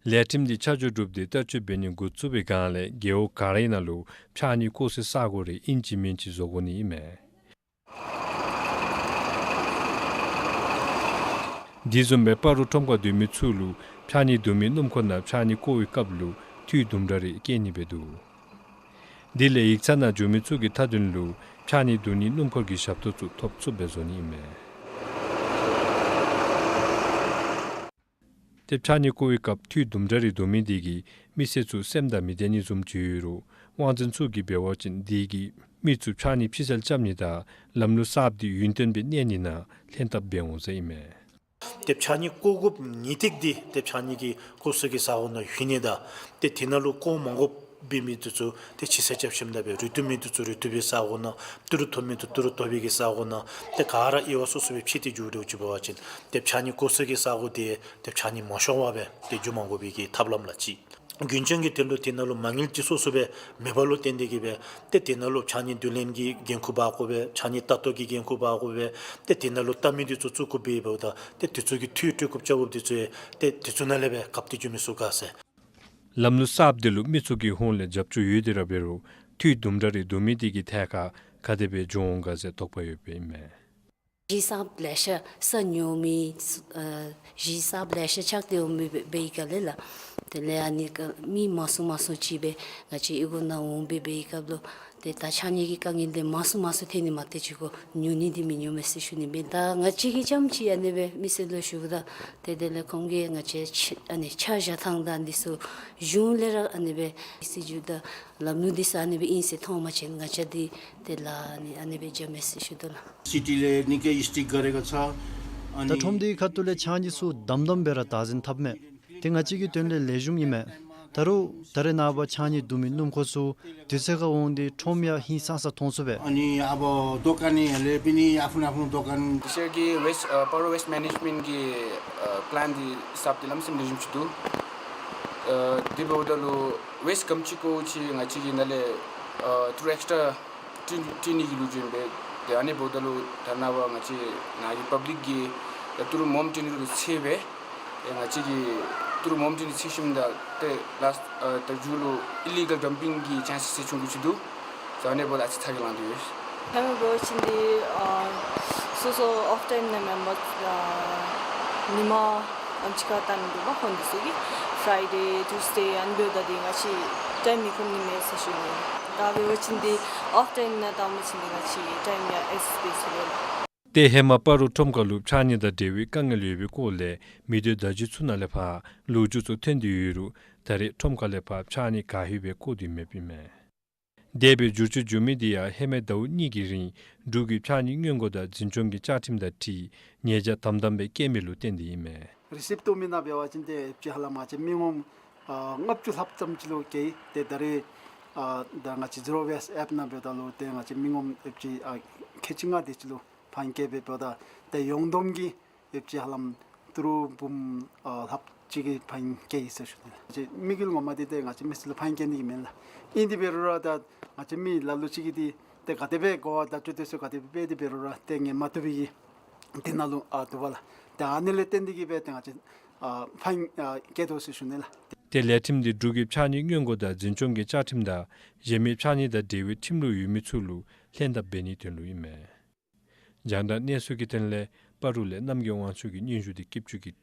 ལས་ཁྲིམས་དེ་ཆ་འཇོག་གྲུབ་སྟེ་བསྟར་སྤྱོད་འབད་ནི་འགོ་བཙུགས་པའི་སྒང་ལས་རྒེད་འོག་ག་རའི་ནང་ལུ་ཕྱགས་སྙིགས་བཀོ་སའི་ས་གོ་རེ་ཨིན་ཅི་མིན་ཅི་བཟོ་དགོ་ནི་ཨིན་མས། དེ་བཟུམ་སྦེ་སྤ་རོ་ཁྲོམ་ཁར་སྡོད་མི་ཚུ་ལུ་ཕྱགས་སྙིགས་བསྡུ་མི་སྣུམ་འཁོར་ནང་ཕྱགས་སྙིགས་བཀོ་བའི་སྐབས་ལུ་འཐུས་དུམ་གྲ་རེ་བཀལ་ནི་སྦེ་འདུག། དེ་ལས་ཡིག་ཚང་ནང་འགྱོ་མི་ཚུ་གི་མཐའ་དོན་ལུ་ཕྱགས་སྙིགས་བསྡུ་ནི་སྣུམ་འཁོར་གྱི་ཞབས་ཏོག་ཚུ་ཐོབ་ཚུགསཔ་སྦེ་བཟོ་ནི་ཨིན་མས། ཏེ་ཕྱགས་སྙིགས་བཀོ་བའི་སྐབས་འཐུས་དུམ་གྲ་རེ་བསྡུ་མི་དེ་གིས་མི་སེར་ཚུ་སེམས་དང་མི་ལྡན་ནི་བཟུམ་ཅིག་ཡོད་རུང་ དབང་འཛིན་ཚུ་གིས་འབད་བ་ཅིན་དེ་གིས་མི་ཚུ་ཕྱགས་སྙིགས་ཕྱིར་སེལ་རྐྱབ་ནི་དང་ལམ་ལུགས་གསརཔ་དེ་ཡུན་བརྟན་སྦེ་གནས་ནི་ནང་ལྷན་ཐབས་འབད་འོང་ཟེར་ཨིན་མས། ཏེ་ཕྱགས་སྙིགས་བཀོ་དགོཔ་ངེས་ཏིག་འདི་ཏེ་ཕྱགས་སྙིགས་ཀྱི་བཀོ་སའི་གི་ས་གོ་ནང་ལྷོད་ནི་དང་ཏེ་དེ་ནང་ལུ་བཀོ་མ་དགོཔ་འབད་མི་འདི་ཚུ་ཏེ་ཕྱིར་སེལ་རྐྱབ་ཞིནམ་ད་སྦེ་རུལ་བཏུབ་མི་འདི་ཚུ་རུལ་བཏུབ་པའི་ས་གོ་ནང་ཏི་རུ་ཐོབ་མི་འདི་ཏི་རུ་ཐོབ་པའི་གི་ས་གོ་ནང་ཏེ་ག་ར་དབྱེ་བ་སོ་སོ་སྦེ་ཕྱེ་སྟེ་འགྱོ་དོ་ཅིག་འབད་བ་ཅིན་ཏེ་ཕྱགས་སྙིགས་བཀོ་སའི་གི་ས་གོ་དེ་ཏེ་ཕྱགས་སྙིགས་མ་ཤོར་བར་སྦེ་ཏེ་འགྱོ་མ་དགོ་པའི་གི་ཐབས་ལམ་ལ་ཅིག། རྒྱུན་འཁྱོངས་ཀྱི་དོན་ལུ་དེ་ནང་ལུ་མ་དངུལ་ཅིག་སོ་སོ་སྦེ་མེད་པ་ལུ་བརྟེན་ཏེ་གིས་སྦེ་ཏེ་དེ་ནང་ལུ་ཕྱགས་སྙིགས་བསྡུ་ལེན་གྱི་འགན་ཁུར་འབག་དགོ་པས། ཕྱགས་སྙིགས་ལྟ་རྟོག་གི་འགན་ཁུར་འབག་དགོ་པས། ཏེ་དེ་ནང་ལུ་ལྟ་མི་འདི་ཚུ་བཙུགས་དགོ་པས། འབདཝ་ད་ཏེ་དེ་ཚུ་གི་འཐུས་སྤྲོད་རྐྱབ་དགོཔ་འདི་ཚུ་ཏེ་དེ་ཚུ་ནང་ལས་སྦེ་བཀབ་སྟེ་འགྱོ་མི་ཚུགས་ག་ཟེར། ལམ་ལུགས་གསརཔ་དེ་ལུ་མི་ཚུ་གི་ཧོངས་ལས་རྒྱབ་སྐྱོར་ཡོད་དེ་ར་འབད་རུང་འཐུས་དུམ་གྲ་རེ་བསྡུ་མི་དེ་གིས་ཐད་ཀར་ག་དེ་སྦེ་འགྱོ་འོང་ག་ཟེར་དོགས་པ་ཡོདཔ་ཨིན་མས། གཞི་གསརཔ་ལེ་ཤ་ས་ཉོ་མི་ཨ་གཞི་གསརཔ་ལེ་ཤ་ཆགས་ཏེ་འོང་མི་འབད་བའི་སྐབས་ལས་ལགས། དེ་ལས་ཨ་ནི་ཀ་མི་མང་སུ་མང་སུ་ཅིག་སྦེ་ང་བཅས་ཨི་གོ་ནང་འོང་སྦེ་འབད་བའི་སྐབས་ལུ་ཏེ་ད་ཕྱགས་སྙིགས་ཀྱི་དཀའ་ངལ་དེ་མང་སུ་མང་སུ་ཐོན་ནི་མ་གཏོགས་ཅིག་ཁོ་ཉོ་ནི་འདི་མི་ཉོ་མས་ཟེར་ཞུ་ནི་མེད། ད་ང་བཅས་ཀྱིས་རྐྱངམ་ཅིག་ཨ་ནི་སྦེ་མི་སེར་ལུ་ཞུཝ་ད་ཏེ་དེ་ལས་ཁོང་གིས་ང་བཅས་ཕྱི་ཨ་ནི་ཆ་བཞག་ཐངས་དང་འདི་ཚུ་གཞུང་ལས་ར་ཨ་ནི་སྦེ་ཟེར་ཞུཝ་ད་ལམ་ལུགས་འདི་ཚུ་ཨ་ནི་སྦེ་ཨིན་ཟེར་མཐོང་པ་ཅིན་ང་བཅས་འདི་དེ་ལས་ཨ་ནི་ཨ་ནི་སྦེ་འགྱོ་མས་ཟེར་ཞུ་དོ་ལགས། སི་ཊི་ལས་ནི་ཀེ་ཨིས་ཊི་ག་རེ་ག་ཚ་ཨ་ད་ནི་ཁྲོམ་འདི་ཁ་ཐུག་ལས་ཕྱགས་སྙིགས་ཚུ་དམ་དམ་སྦེ་ར་བདག་འཛིན་འཐབ་མས། དེ་ང་བཅས་ཀྱི་དོན་ལས་ལེགས་ཤོམ་ཨིན་མས། ད་རུང་ད་རེས་ནངས་པ་ཕྱགས་སྙིགས་བསྡུ་མི་སྣུམ་འཁོར་ཚུ་དུས་ཚོད་ཁར་འོང་སྟེ་ཁྲོམ་ཡང་ཧིང་སངས་ས་མཐོང་ཚུགས་པས། ཨ་ནི་ཨ་བོ་དོ་ཀན་ནི་ལས་པི་ནི་ཨ་ཕུ་ན་ཨ་ཕུ་དོ་ཀན། དེ་ཤུལ་གྱི་ཝེསཊ་ཨ་སྤ་རོ་ཝེསཊ་མེ་ནེཇ་མེནཊ་གི་ཨ་པི་ལཱན་འདི་གསརཔ་འདི་ལམ་སེང་ལེགས་ཤོམ་ཅིག་འདུག། ཨ་དེ་འབདཝ་ད་ལུ་ཝེསཊ་ག་དེམ་ཅིག་བཀོ་ཅི་ང་བཅས་ཀྱིས་ནཱ་ལས་ཨ་ཏི་རུ་ཨེགསི་ཊ་ར་སྤྲོད་སྤྲོད་ནི་གི་ལུགས་བྱོན་པས། ཏེ་ཨ་ནི་འབདཝ་ད་ལུ་ད་ནངས་པ་ང་བཅས་ནཱ་གི་པབ་ལིཀ་གིས་ཏི་རུ་མངམ་སྤྲོད་ནི་ལུ་འཚེར་བས། ཏེ་ང་བཅས་ཀྱིས་ཏི་རུ་མངམ་སྤྲོད་ནི་འཚེར་ཞིནམ་ད་ཏེ་ལཱསཊ་ཨ་ད་མཇུག་ལུ་ཨི་ལི་གཱལ་ཌམ་པིང་གི་ཅན་སི་ཟེར་བྱུང་དོ་ཅིག་འདུག། ད་ཨ་ནི་འབདཝ་ད་ཨ་ཙི་ཚ་གྱང་ལང་དོ་ཡོད། ད་མི་འབད་བ་ཅིན་འདི་ཨ་སོ་སོ་ཨོཕ་ཊའིམ་ནང་མེན་པར་ཨ་ཉིན་མ་ཨམ་ཅིག་ཁར་བཏང་ནི་འདུག་པ། ཁོང་འདི་ཚུ་གིས་ཕི་རའི་ཌེ་ཊུ་སི་ཌེ་ཨ་ནི་འབདཝ་ད་འདི་ང་བཅས་ཊའིམ་མི་ཁོམ་ནི་མས་ཟེར་ཞུ་ནི། ད་མི་འབད་བ་ཅིན་འདི་ཨོཕ་ཊའིམ་ནང་བཏང་པ་ཅིན་འདི་ང་བཅས་ཊའིམ་ཡང་ཨེག་སེས་འབད་ཚུགས་པས་ལགས། ཏེ་ཧེ་མ་སྤ་རོ་ཁྲོམ་ཁ་ལུ་ཕྱགས་སྙིགས་དང་འབྲེལ་བའི་དཀའ་ངལ་ཡོད་པའི་སྐོར་ལས་མི་སྡོད་བརྡ་བརྒྱུད་ཚུ་ནང་ལས་ཕར་ལོ་རྒྱུས་ཚུ་ཐོན་ཏེ་ཡོད་རུང་ད་རེས་ཁྲོམ་ཁ་ལས་ཕར་ཕྱགས་སྙིགས་ག་ཧུད་སྦེ་བཀོ་དོ་མེདཔ་ཨིན་མས། དེ་སྦེ་འགྱུར་བཅོས་འགྱོ་མི་དེ་ཡང་ཧེ་མའི་ཟླཝ་གཉིས་ཀྱི་རིང་འབྲུག་གི་ཕྱགས་སྙིགས་སྔོན་འགོག་དང་འཛིན་སྐྱོང་གི་བཅའ་ཁྲིམས་དང་འཁྲིལ་ཉེས་བྱ་དམ་དམ་སྦེ་བཀལ་མི་ལུ་བརྟེན་ཏེ་ཨིན་མས། རི་སིབཊ་བཏོན་མི་ནང་འབད་བ་ཅིན་ཏེ་ཨེབ་ཅི་ཧ་ལམ་ང་བཅས་མི་ངོམ་ཨ་ལྔ་བཅུ་ལྷགཔ་ཙམ་ཅིག་ལུ་བཀལ། ཏེ་ད་རེས་ཨ་ད་ང་བཅས་ཛི་རོ་ཝེསཊ་ཨེཔ་ནང་འབདཝ་ད་ལུ་ཏེ་ང་བཅས་མི་ངོམ་ཨེབ་ཅི་ཨ་ཁལ་གཅིག་ལྔ་དེ་ཅིག་ལུ་ཕའིན་བཀལ་སྦེ་འབདཝ་ད་ཏེ་ཡོངས་བསྡོམས་ཀྱིས་ཨེབ་ཅི་ཧ་ལམ་ཏི་རུ་འབུམ་ཨ་ལྷགཔ་ཅིག་གི་ཕའིན་བཀལ་ཡི་ཟེར་ཞུ་ནི། ང་བཅས་དམིགས་ཡུལ་ངོ་མ་འདི་ཏེ་ང་བཅས་མི་སེར་ལུ་ཕའིན་བཀལ་ནི་གི་མེན་ལགས། ཨིན་དེ་འབད་རུང་ར་ད་ང་བཅས་མི་ལ་ལུ་ཅིག་གིས་འདི་ཏེ་ག་དེ་སྦེ་གོ་བ་བརྡ་སྤྲོད་དེ་ཚུ་ག་དེ་སྦེ་འབད་དེ་འབད་རུང་ར་ཏེ་ངེས་མ་བཏུབ་པའི་གི་འདི་ནང་ལུ་ཨ་འདུག་པ་ལགས། ཏེ་ཨ་ནི་ལས་བརྟེན་ཏེ་གིས་སྦེ་ཏེ་ང་བཅས་ཨ་ཕའིན་ཨ་བཀལ་དོ་ཟེར་ཞུ་ནི་ལགས། ཏེ་ལས་ཁྲིམས་འདི་འབྲུག་གི་ཕྱགས་སྙིགས་སྔོན་འགོག་དང་འཛིན་སྐྱོང་གི་བཅའ་ཁྲིམས་དང་གཞན་མི་ཕྱགས་སྙིགས་དང་འབྲེལ་བའི་ཁྲིམས་ལུགས་ཡོད་མི་ཚུ་ལུ་ལྷན་ཐབས་འབད་ནིའི་དོན་ལུ་ཨིན་མས། རྒྱང་བསྒྲགས་གནས་ཚུལ་གྱི་དོན་ལས་སྤ་རོ་ལས་རྣམ་རྒྱལ་དབང་ཕྱུག་གི་སྙན་ཞུ་འདི་སྐྱིད་ཆུ་གིས།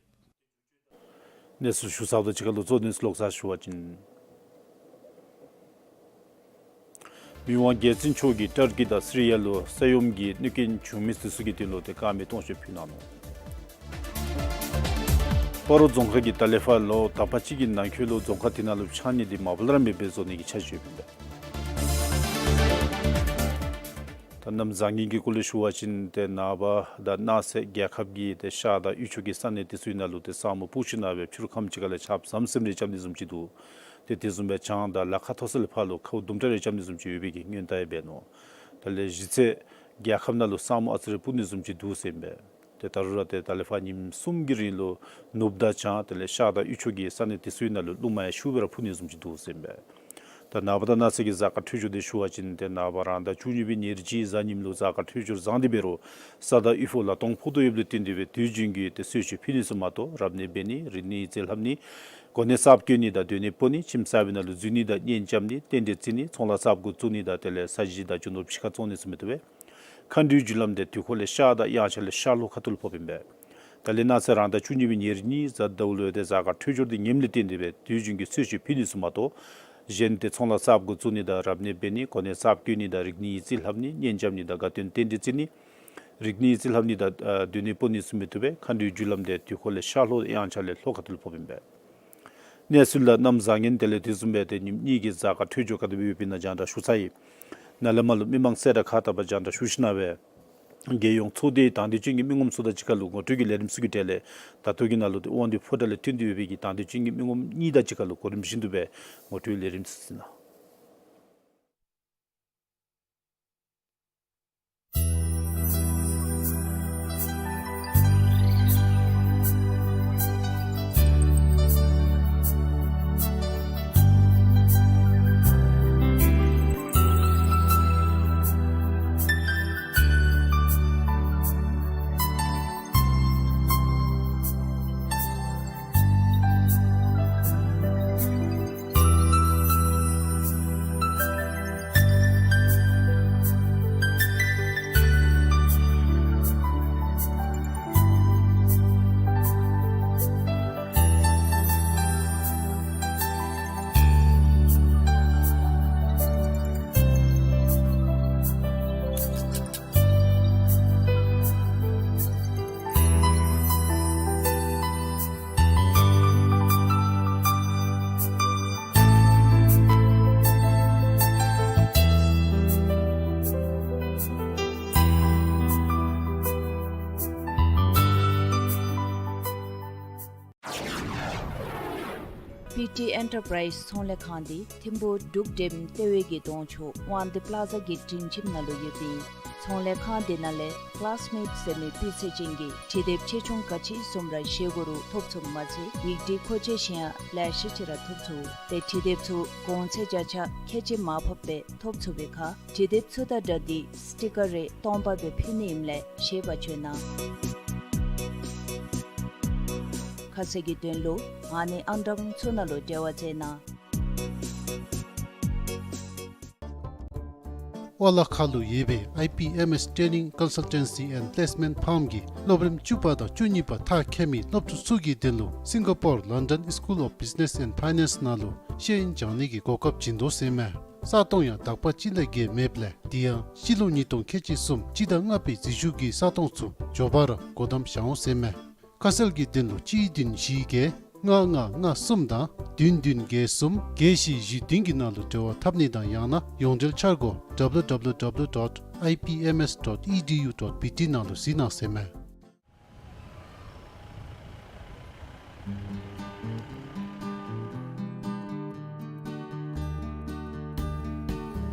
གནས་ཚུལ་ཞུ་ཚརཝ་དང་གཅིག་ཁར་ལུ་གཙོ་གནད་ཚུ་ལོག་ཙ་ཞུ་བ་ཅིན། མི་དབང་རྒྱལ་བཙུན་མཆོག་གིས་ཊར་ཀི་དང་སི་རི་ཡ་ལུ་ས་ཡོམ་གྱི་གནོད་སྐྱོན་བྱུང་མི་དེ་ཚུ་གི་དོན་ལུ་ཏེ་དཀར་མེ་སྟོང་མཆོད་ཕུལ་གནང་ནུག། སྤ་རོ་རྫོང་ཁག་གིས་ད་ལས་ཕར་ལོ་དག་པ་ཅིག་གི་ནང་འཁོད་ལུ་རྫོང་ཁག་དེ་ནང་ལུ་ཕྱགས་སྙིགས་འདི་མ་པ་ལས་ར་མེདཔ་སྦེ་བཟོ་ནི་གི་འཆར་གཞི་ཡོདཔ་ཨིན་པས། ད་གནམ་བཟང་ངན་གྱི་སྐོར་ལས་ཞུ་བ་ཅིན་ཏེ་ནངས་པ་དང་གནངས་ཚེ་རྒྱལ་ཁབ་ཀྱི་ཏེ་ཤར་དང་དབུས་ཕྱོགས་ཀྱི་ས་གནས་དེ་ཚུ་ནང་ལུ་ཏེ་ས་སྨུག་སྤུབས་ཞིནམ་སྦེ་ཕྱི་རུ་ཁམས་ཅིག་ཁ་ལས་ཆརཔ་ཟམ་ཟིམ་རེ་རྐྱབ་ནི་བཟུམ་ཅིག་འདུག། ཏེ་དེ་བཟུམ་སྦེ་བྱང་དང་ལ་ཁ་མཐོ་ས་ལས་ཕར་ལུ་ཁཝ་དུམ་གྲ་རེ་རྐྱབ་ནི་བཟུམ་ཅིག་ཡོད་པའི་གི་སྔོན་བརྡ་ཡང་འབད་ནུག། དེ་ལས་གཞི་རྩའི་རྒྱལ་ཁབ་ནང་ལུ་ས་སྨུག་ཨ་ཙི་རེ་སྤུབས་ནི་བཟུམ་ཅིག་འདུག་ཟེར་ཨིན་པས། ཏེ་ད་རུང་ར་ཏེ་ད་ལས་ཕར་ཉིནམ་གསུམ་གྱི་རིང་ལུ་ནུབ་དང་བྱང་དེ་ལས་ཤར་དང་དབུས་ཕྱོགས་ཀྱི་ས་གནས་དེ་ཚུ་ནང་ལུ་རླུང་མ་ཡང་ཤུགས་སྦེ་ར་འཕུ་ནི་བཟུམ་ཅིག་འདུག་ཟེར་ཨིན་པས། ད་ནངས་པ་དང་གནངས་ཚེ་གི་གཟའ་སྐར་འཕྲོད་སྦྱོར་འདི་ཞུ་བ་ཅིན་ཏེ་ནངས་པ་རང་ཟླ་བཅུ་གཉིས་པའི་ཉེར་གཅིག་གཟའ་ཉིམ་ལུ་གཟའ་སྐར་འཕྲོད་སྦྱོར་བཟང་སྟེ་འབད་རུང་ས་དང་དབུལ་ཕོངས་ལ་དོང་ཕོག་དོ་ཡོདཔ་ལུ་བརྟེན་ཏེ་སྦེ་དུས་རྒྱུན་གྱི་ཏེ་གསོལ་མཆོད་ཕུལ་ནི་ཚུ་མ་གཏོགས་རབ་གནས་འབད་ནི་རིག་གནས་ཡིག་རྩིས་ལྷབ་ནི་གོ་གནས་གསརཔ་བསྐོ་ནི་དང་སྡོད་གནས་སྤོ་ནི་ཁྱིམ་གསར་པའི་ནང་ལུ་འཛུལ་ནི་དང་གཉེན་རྐྱབ་ནི་རྟེན་འབྲེལ་བརྩི་ནི་ཚོང་ལཱ་གསརཔ་གུ་བཙུགས་ནི་དང་དེ་ལས་ས་གཞི་དང་རྒྱུ་ནོར་ཕྱི་ཁར་བཙོང་ནི་ཚུ་མི་བཏུབ་པས། མཁའ་འགྲོའི་རྒྱུ་ལམ་དེ་དུས་འཁོར་ལས་ཤར་དང་དབྱངས་འཆར་ལས་ཤར་ལྷོ་ཁ་ཐུག་ལུ་ཕོགཔ་ཨིན་པས། ད་ལས་གནངས་ཚེ་རང་ཟླ་བཅུ་གཉིས་པའི་ཉེར་གཉིས་གཟའ་ཟླཝ་ལུ་ཏེ་གཟའ་སྐར་འཕྲོད་སྦྱོར་འདི་ངནམ་ལས་བརྟེན་ཏེ་སྦེ་དུས་རྒྱུན་གྱི་གསོལ་མཆོད་ཕུལ་ནི་ཚུ་མ་གཏོགས་གཞན་ཏེ་ཚོང་ལཱ་གསརཔ་གུ་བཙུགས་ནི་དང་རབ་གནས་འབད་ནི་གོ་གནས་གསརཔ་བསྐོ་ནི་དང་རིག་གནས་ཡིག་རྩིས་ལྷབ་ནི་གཉེན་རྐྱབ་ནི་དང་དགའ་སྟོན་རྟེན་འབྲེལ་བརྩི་ནི་རིག་གནས་ཡིག་རྩིས་ལྷབ་ནི་དང་ཨ་སྡོད་གནས་སྤོ་ནི་ཚུ་མི་བཏུབ་པས། མཁའ་འགྲོའི་རྒྱུ་ལམ་དེ་དུས་འཁོར་ལས་ཤར་ལྷོ་དབྱངས་འཆར་ལས་ལྷོ་ཁ་ཐུག་ལུ་ཕོགཔ་ཨིན་པས། གནས་ཚུལ་ལགས་གནམ་བཟང་ངན་དེ་ལས་དེ་བཟུམ་སྦེ་ཏེ་ཉིནམ་གཉིས་ཀྱི་གཟའ་སྐར་འཕྲོད་སྦྱོར་ག་དེ་སྦེ་ཡོདཔ་ཨིན་ན་རྒྱང་བསྒྲགས་ཞུ་ཚར་ཡི། ནཱ་ལས་མར་ལུ་མི་མང་གསལ་བསྒྲགས་ཁག་དག་པ་རྒྱང་བསྒྲགས་ཞུ་ཞིནམ་ལས་རྒྱལ་ཡོངས་ཚོགས་སྡེའི་དང་འདོད་ཅན་གྱི་མི་ངོམ་ཚུ་དང་གཅིག་ཁར་ལུ་ངོ་སྤྲོད་ཀྱི་ལས་རིམ་ཚུ་གི་གྲས་ལས་ད་ལྟོ་གི་ནང་ལུ་ཏེ་དབང་འདུས་ཕོ་བྲང་ལས་ཐོན་ཏེ་ཡོད་པའི་གི་དང་འདོད་ཅན་གྱི་མི་ངོམ་གཉིས་དང་གཅིག་ཁར་ལུ་གོ་རིམ་བཞིན་དུ་སྦེ་ངོ་སྤྲོད་ལས་རིམ་ཚུ་གཟིགས་གནང་། པི་ཊི་ཨེན་ཊར་པ་རའིཛ་ཚོང་ལས་ཁང་འདི་ཐིམ་ཕུག་འབྲུག་འགྲེམ་ལྟེ་བའི་གི་གདོང་ཕྱོགས་དབང་འདུས་པ་ལ་ཛ་གི་མགྲིན་ཁྱིམ་ནང་ལུ་ཡོད་པའི་ཚོང་ལས་ཁང་འདི་ནང་ལས་ཀ་ལཱས་མེཊ་ཟེར་མི་སྤུས་ཚད་ཅན་གྱི་འབྲི་དེབ་ཆེ་ཆུང་ག་ཅི་བཟུམ་ར་བཞེས་དགོ་རུང་ཐོབ་ཚུགསཔ་མ་ཚད་ཡིག་འབྲི་མཁོ་ཆས་གཞན་ཡང་ལེ་ཤ་ཅིག་ར་ཐོབ་ཚུགས། ཏེ་འབྲི་དེབ་ཚུ་གོང་ཚད་བརྒྱ་ཆ་ཁལ་གཅིག་མར་ཕབ་སྦེ་ཐོབ་ཚུགས་པའི་ཁར་འབྲི་དེབ་ཚུ་དང་སྦྲགས་ཏེ་སི་ཊི་ཀར་རེ་སྟོང་པ་སྦེ་ཕུལ་ནི་ཨིནམ་ལས་ཤེས་པ་བཅོས་གནང་། ཁ་གསལ་གྱི་དོན་ལུ་ཨ་ནི་ཨང་གྲངས་ཚུ་ནང་ལུ་འབྲེལ་བ་མཛད་གནང་། ཝ་ལ་ཁ་ལུ་ཡོད་པའི་ཨའི་པི་ཨེམ་ཨེས་Training Consultancy and Placement Firm གིས་སློབ་རིམ་བཅུ་པ་དང་བཅུ་གཉིས་པ་མཐར་འཁྱོལ་མི་སློབ་ཕྲུག་ཚུ་གི་དོན་ལུ་སིང་ག་པོར་ལཱན་ཌཱན་སི་ཀུལ་ཨོཕ་བིཛ་ནེསི་ཨེནཌ་ཕའི་ནཱནསི་ནང་ལུ་ཤེས་ཡོན་སྦྱང་ནི་གི་གོ་སྐབས་བྱིན་དོ་ཟེར་མས། ས་སྟོང་ཡང་དག་པ་ཅིག་ལས་བརྒལ་མེདཔ་ལས་དེ་ཡང་སྤྱི་ལོ་ཉིས་སྟོང་ཁལ་གཅིག་གསུམ་སྤྱི་ཟླ་ལྔ་པའི་འཛུལ་ཞུགས་ཀྱི་ས་སྟོང་ཚུ་མགྱོགས་པ་ར་སྒོ་བསྡམ་བཞག་འོང་ཟེར་མས། ཁ་གསལ་གྱི་དོན་ལུ་གཅིག་བདུན་བཞི་བརྒྱད་ལྔ་ལྔ་ལྔ་གསུམ་དང་བདུན་བདུན་བརྒྱད་གསུམ་བརྒྱད་བཞི་བཞི་བདུན་གྱི་ནང་ལུ་འབྲེལ་བ་འཐབ་ནི་དང་ཡང་ན་ཡོངས་འབྲེལ་འཆར་སྒོ་W W W dot I P M S dot E D U dot B T ནང་ལུ་གཟིགས་གནང་ཟེར་མས།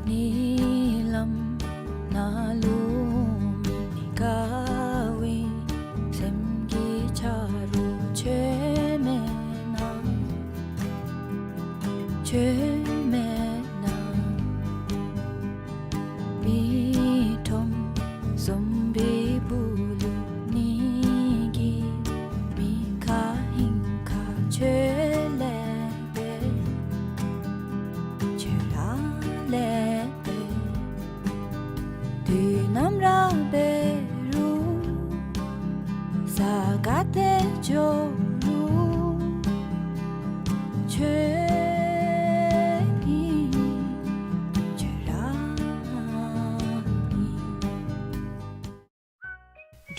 ཉི་ལམ་ནང་ལུ་མི་དགའ་བའི་སེམས་ཀྱི་ཆ་རོགས་ཁྱོད་མེད་ན། ཁྱོད་མེད་ན། མི་ཁྲོམ་བཟུམ་པའི་སྦུག་ལུ་ཉིད་ཀྱི་མི་ཁ་ཧིང་ཁ་ཁྱོད་ལས་འབད། ཁྱོད་ར་ལས་འབད། དུས་ནམ་ར་འབད་རུང་ས་ག་ཏེ་འགྱོ་རུང་ཁྱོད་ཨིན། ཁྱོད་ར་ཨིན།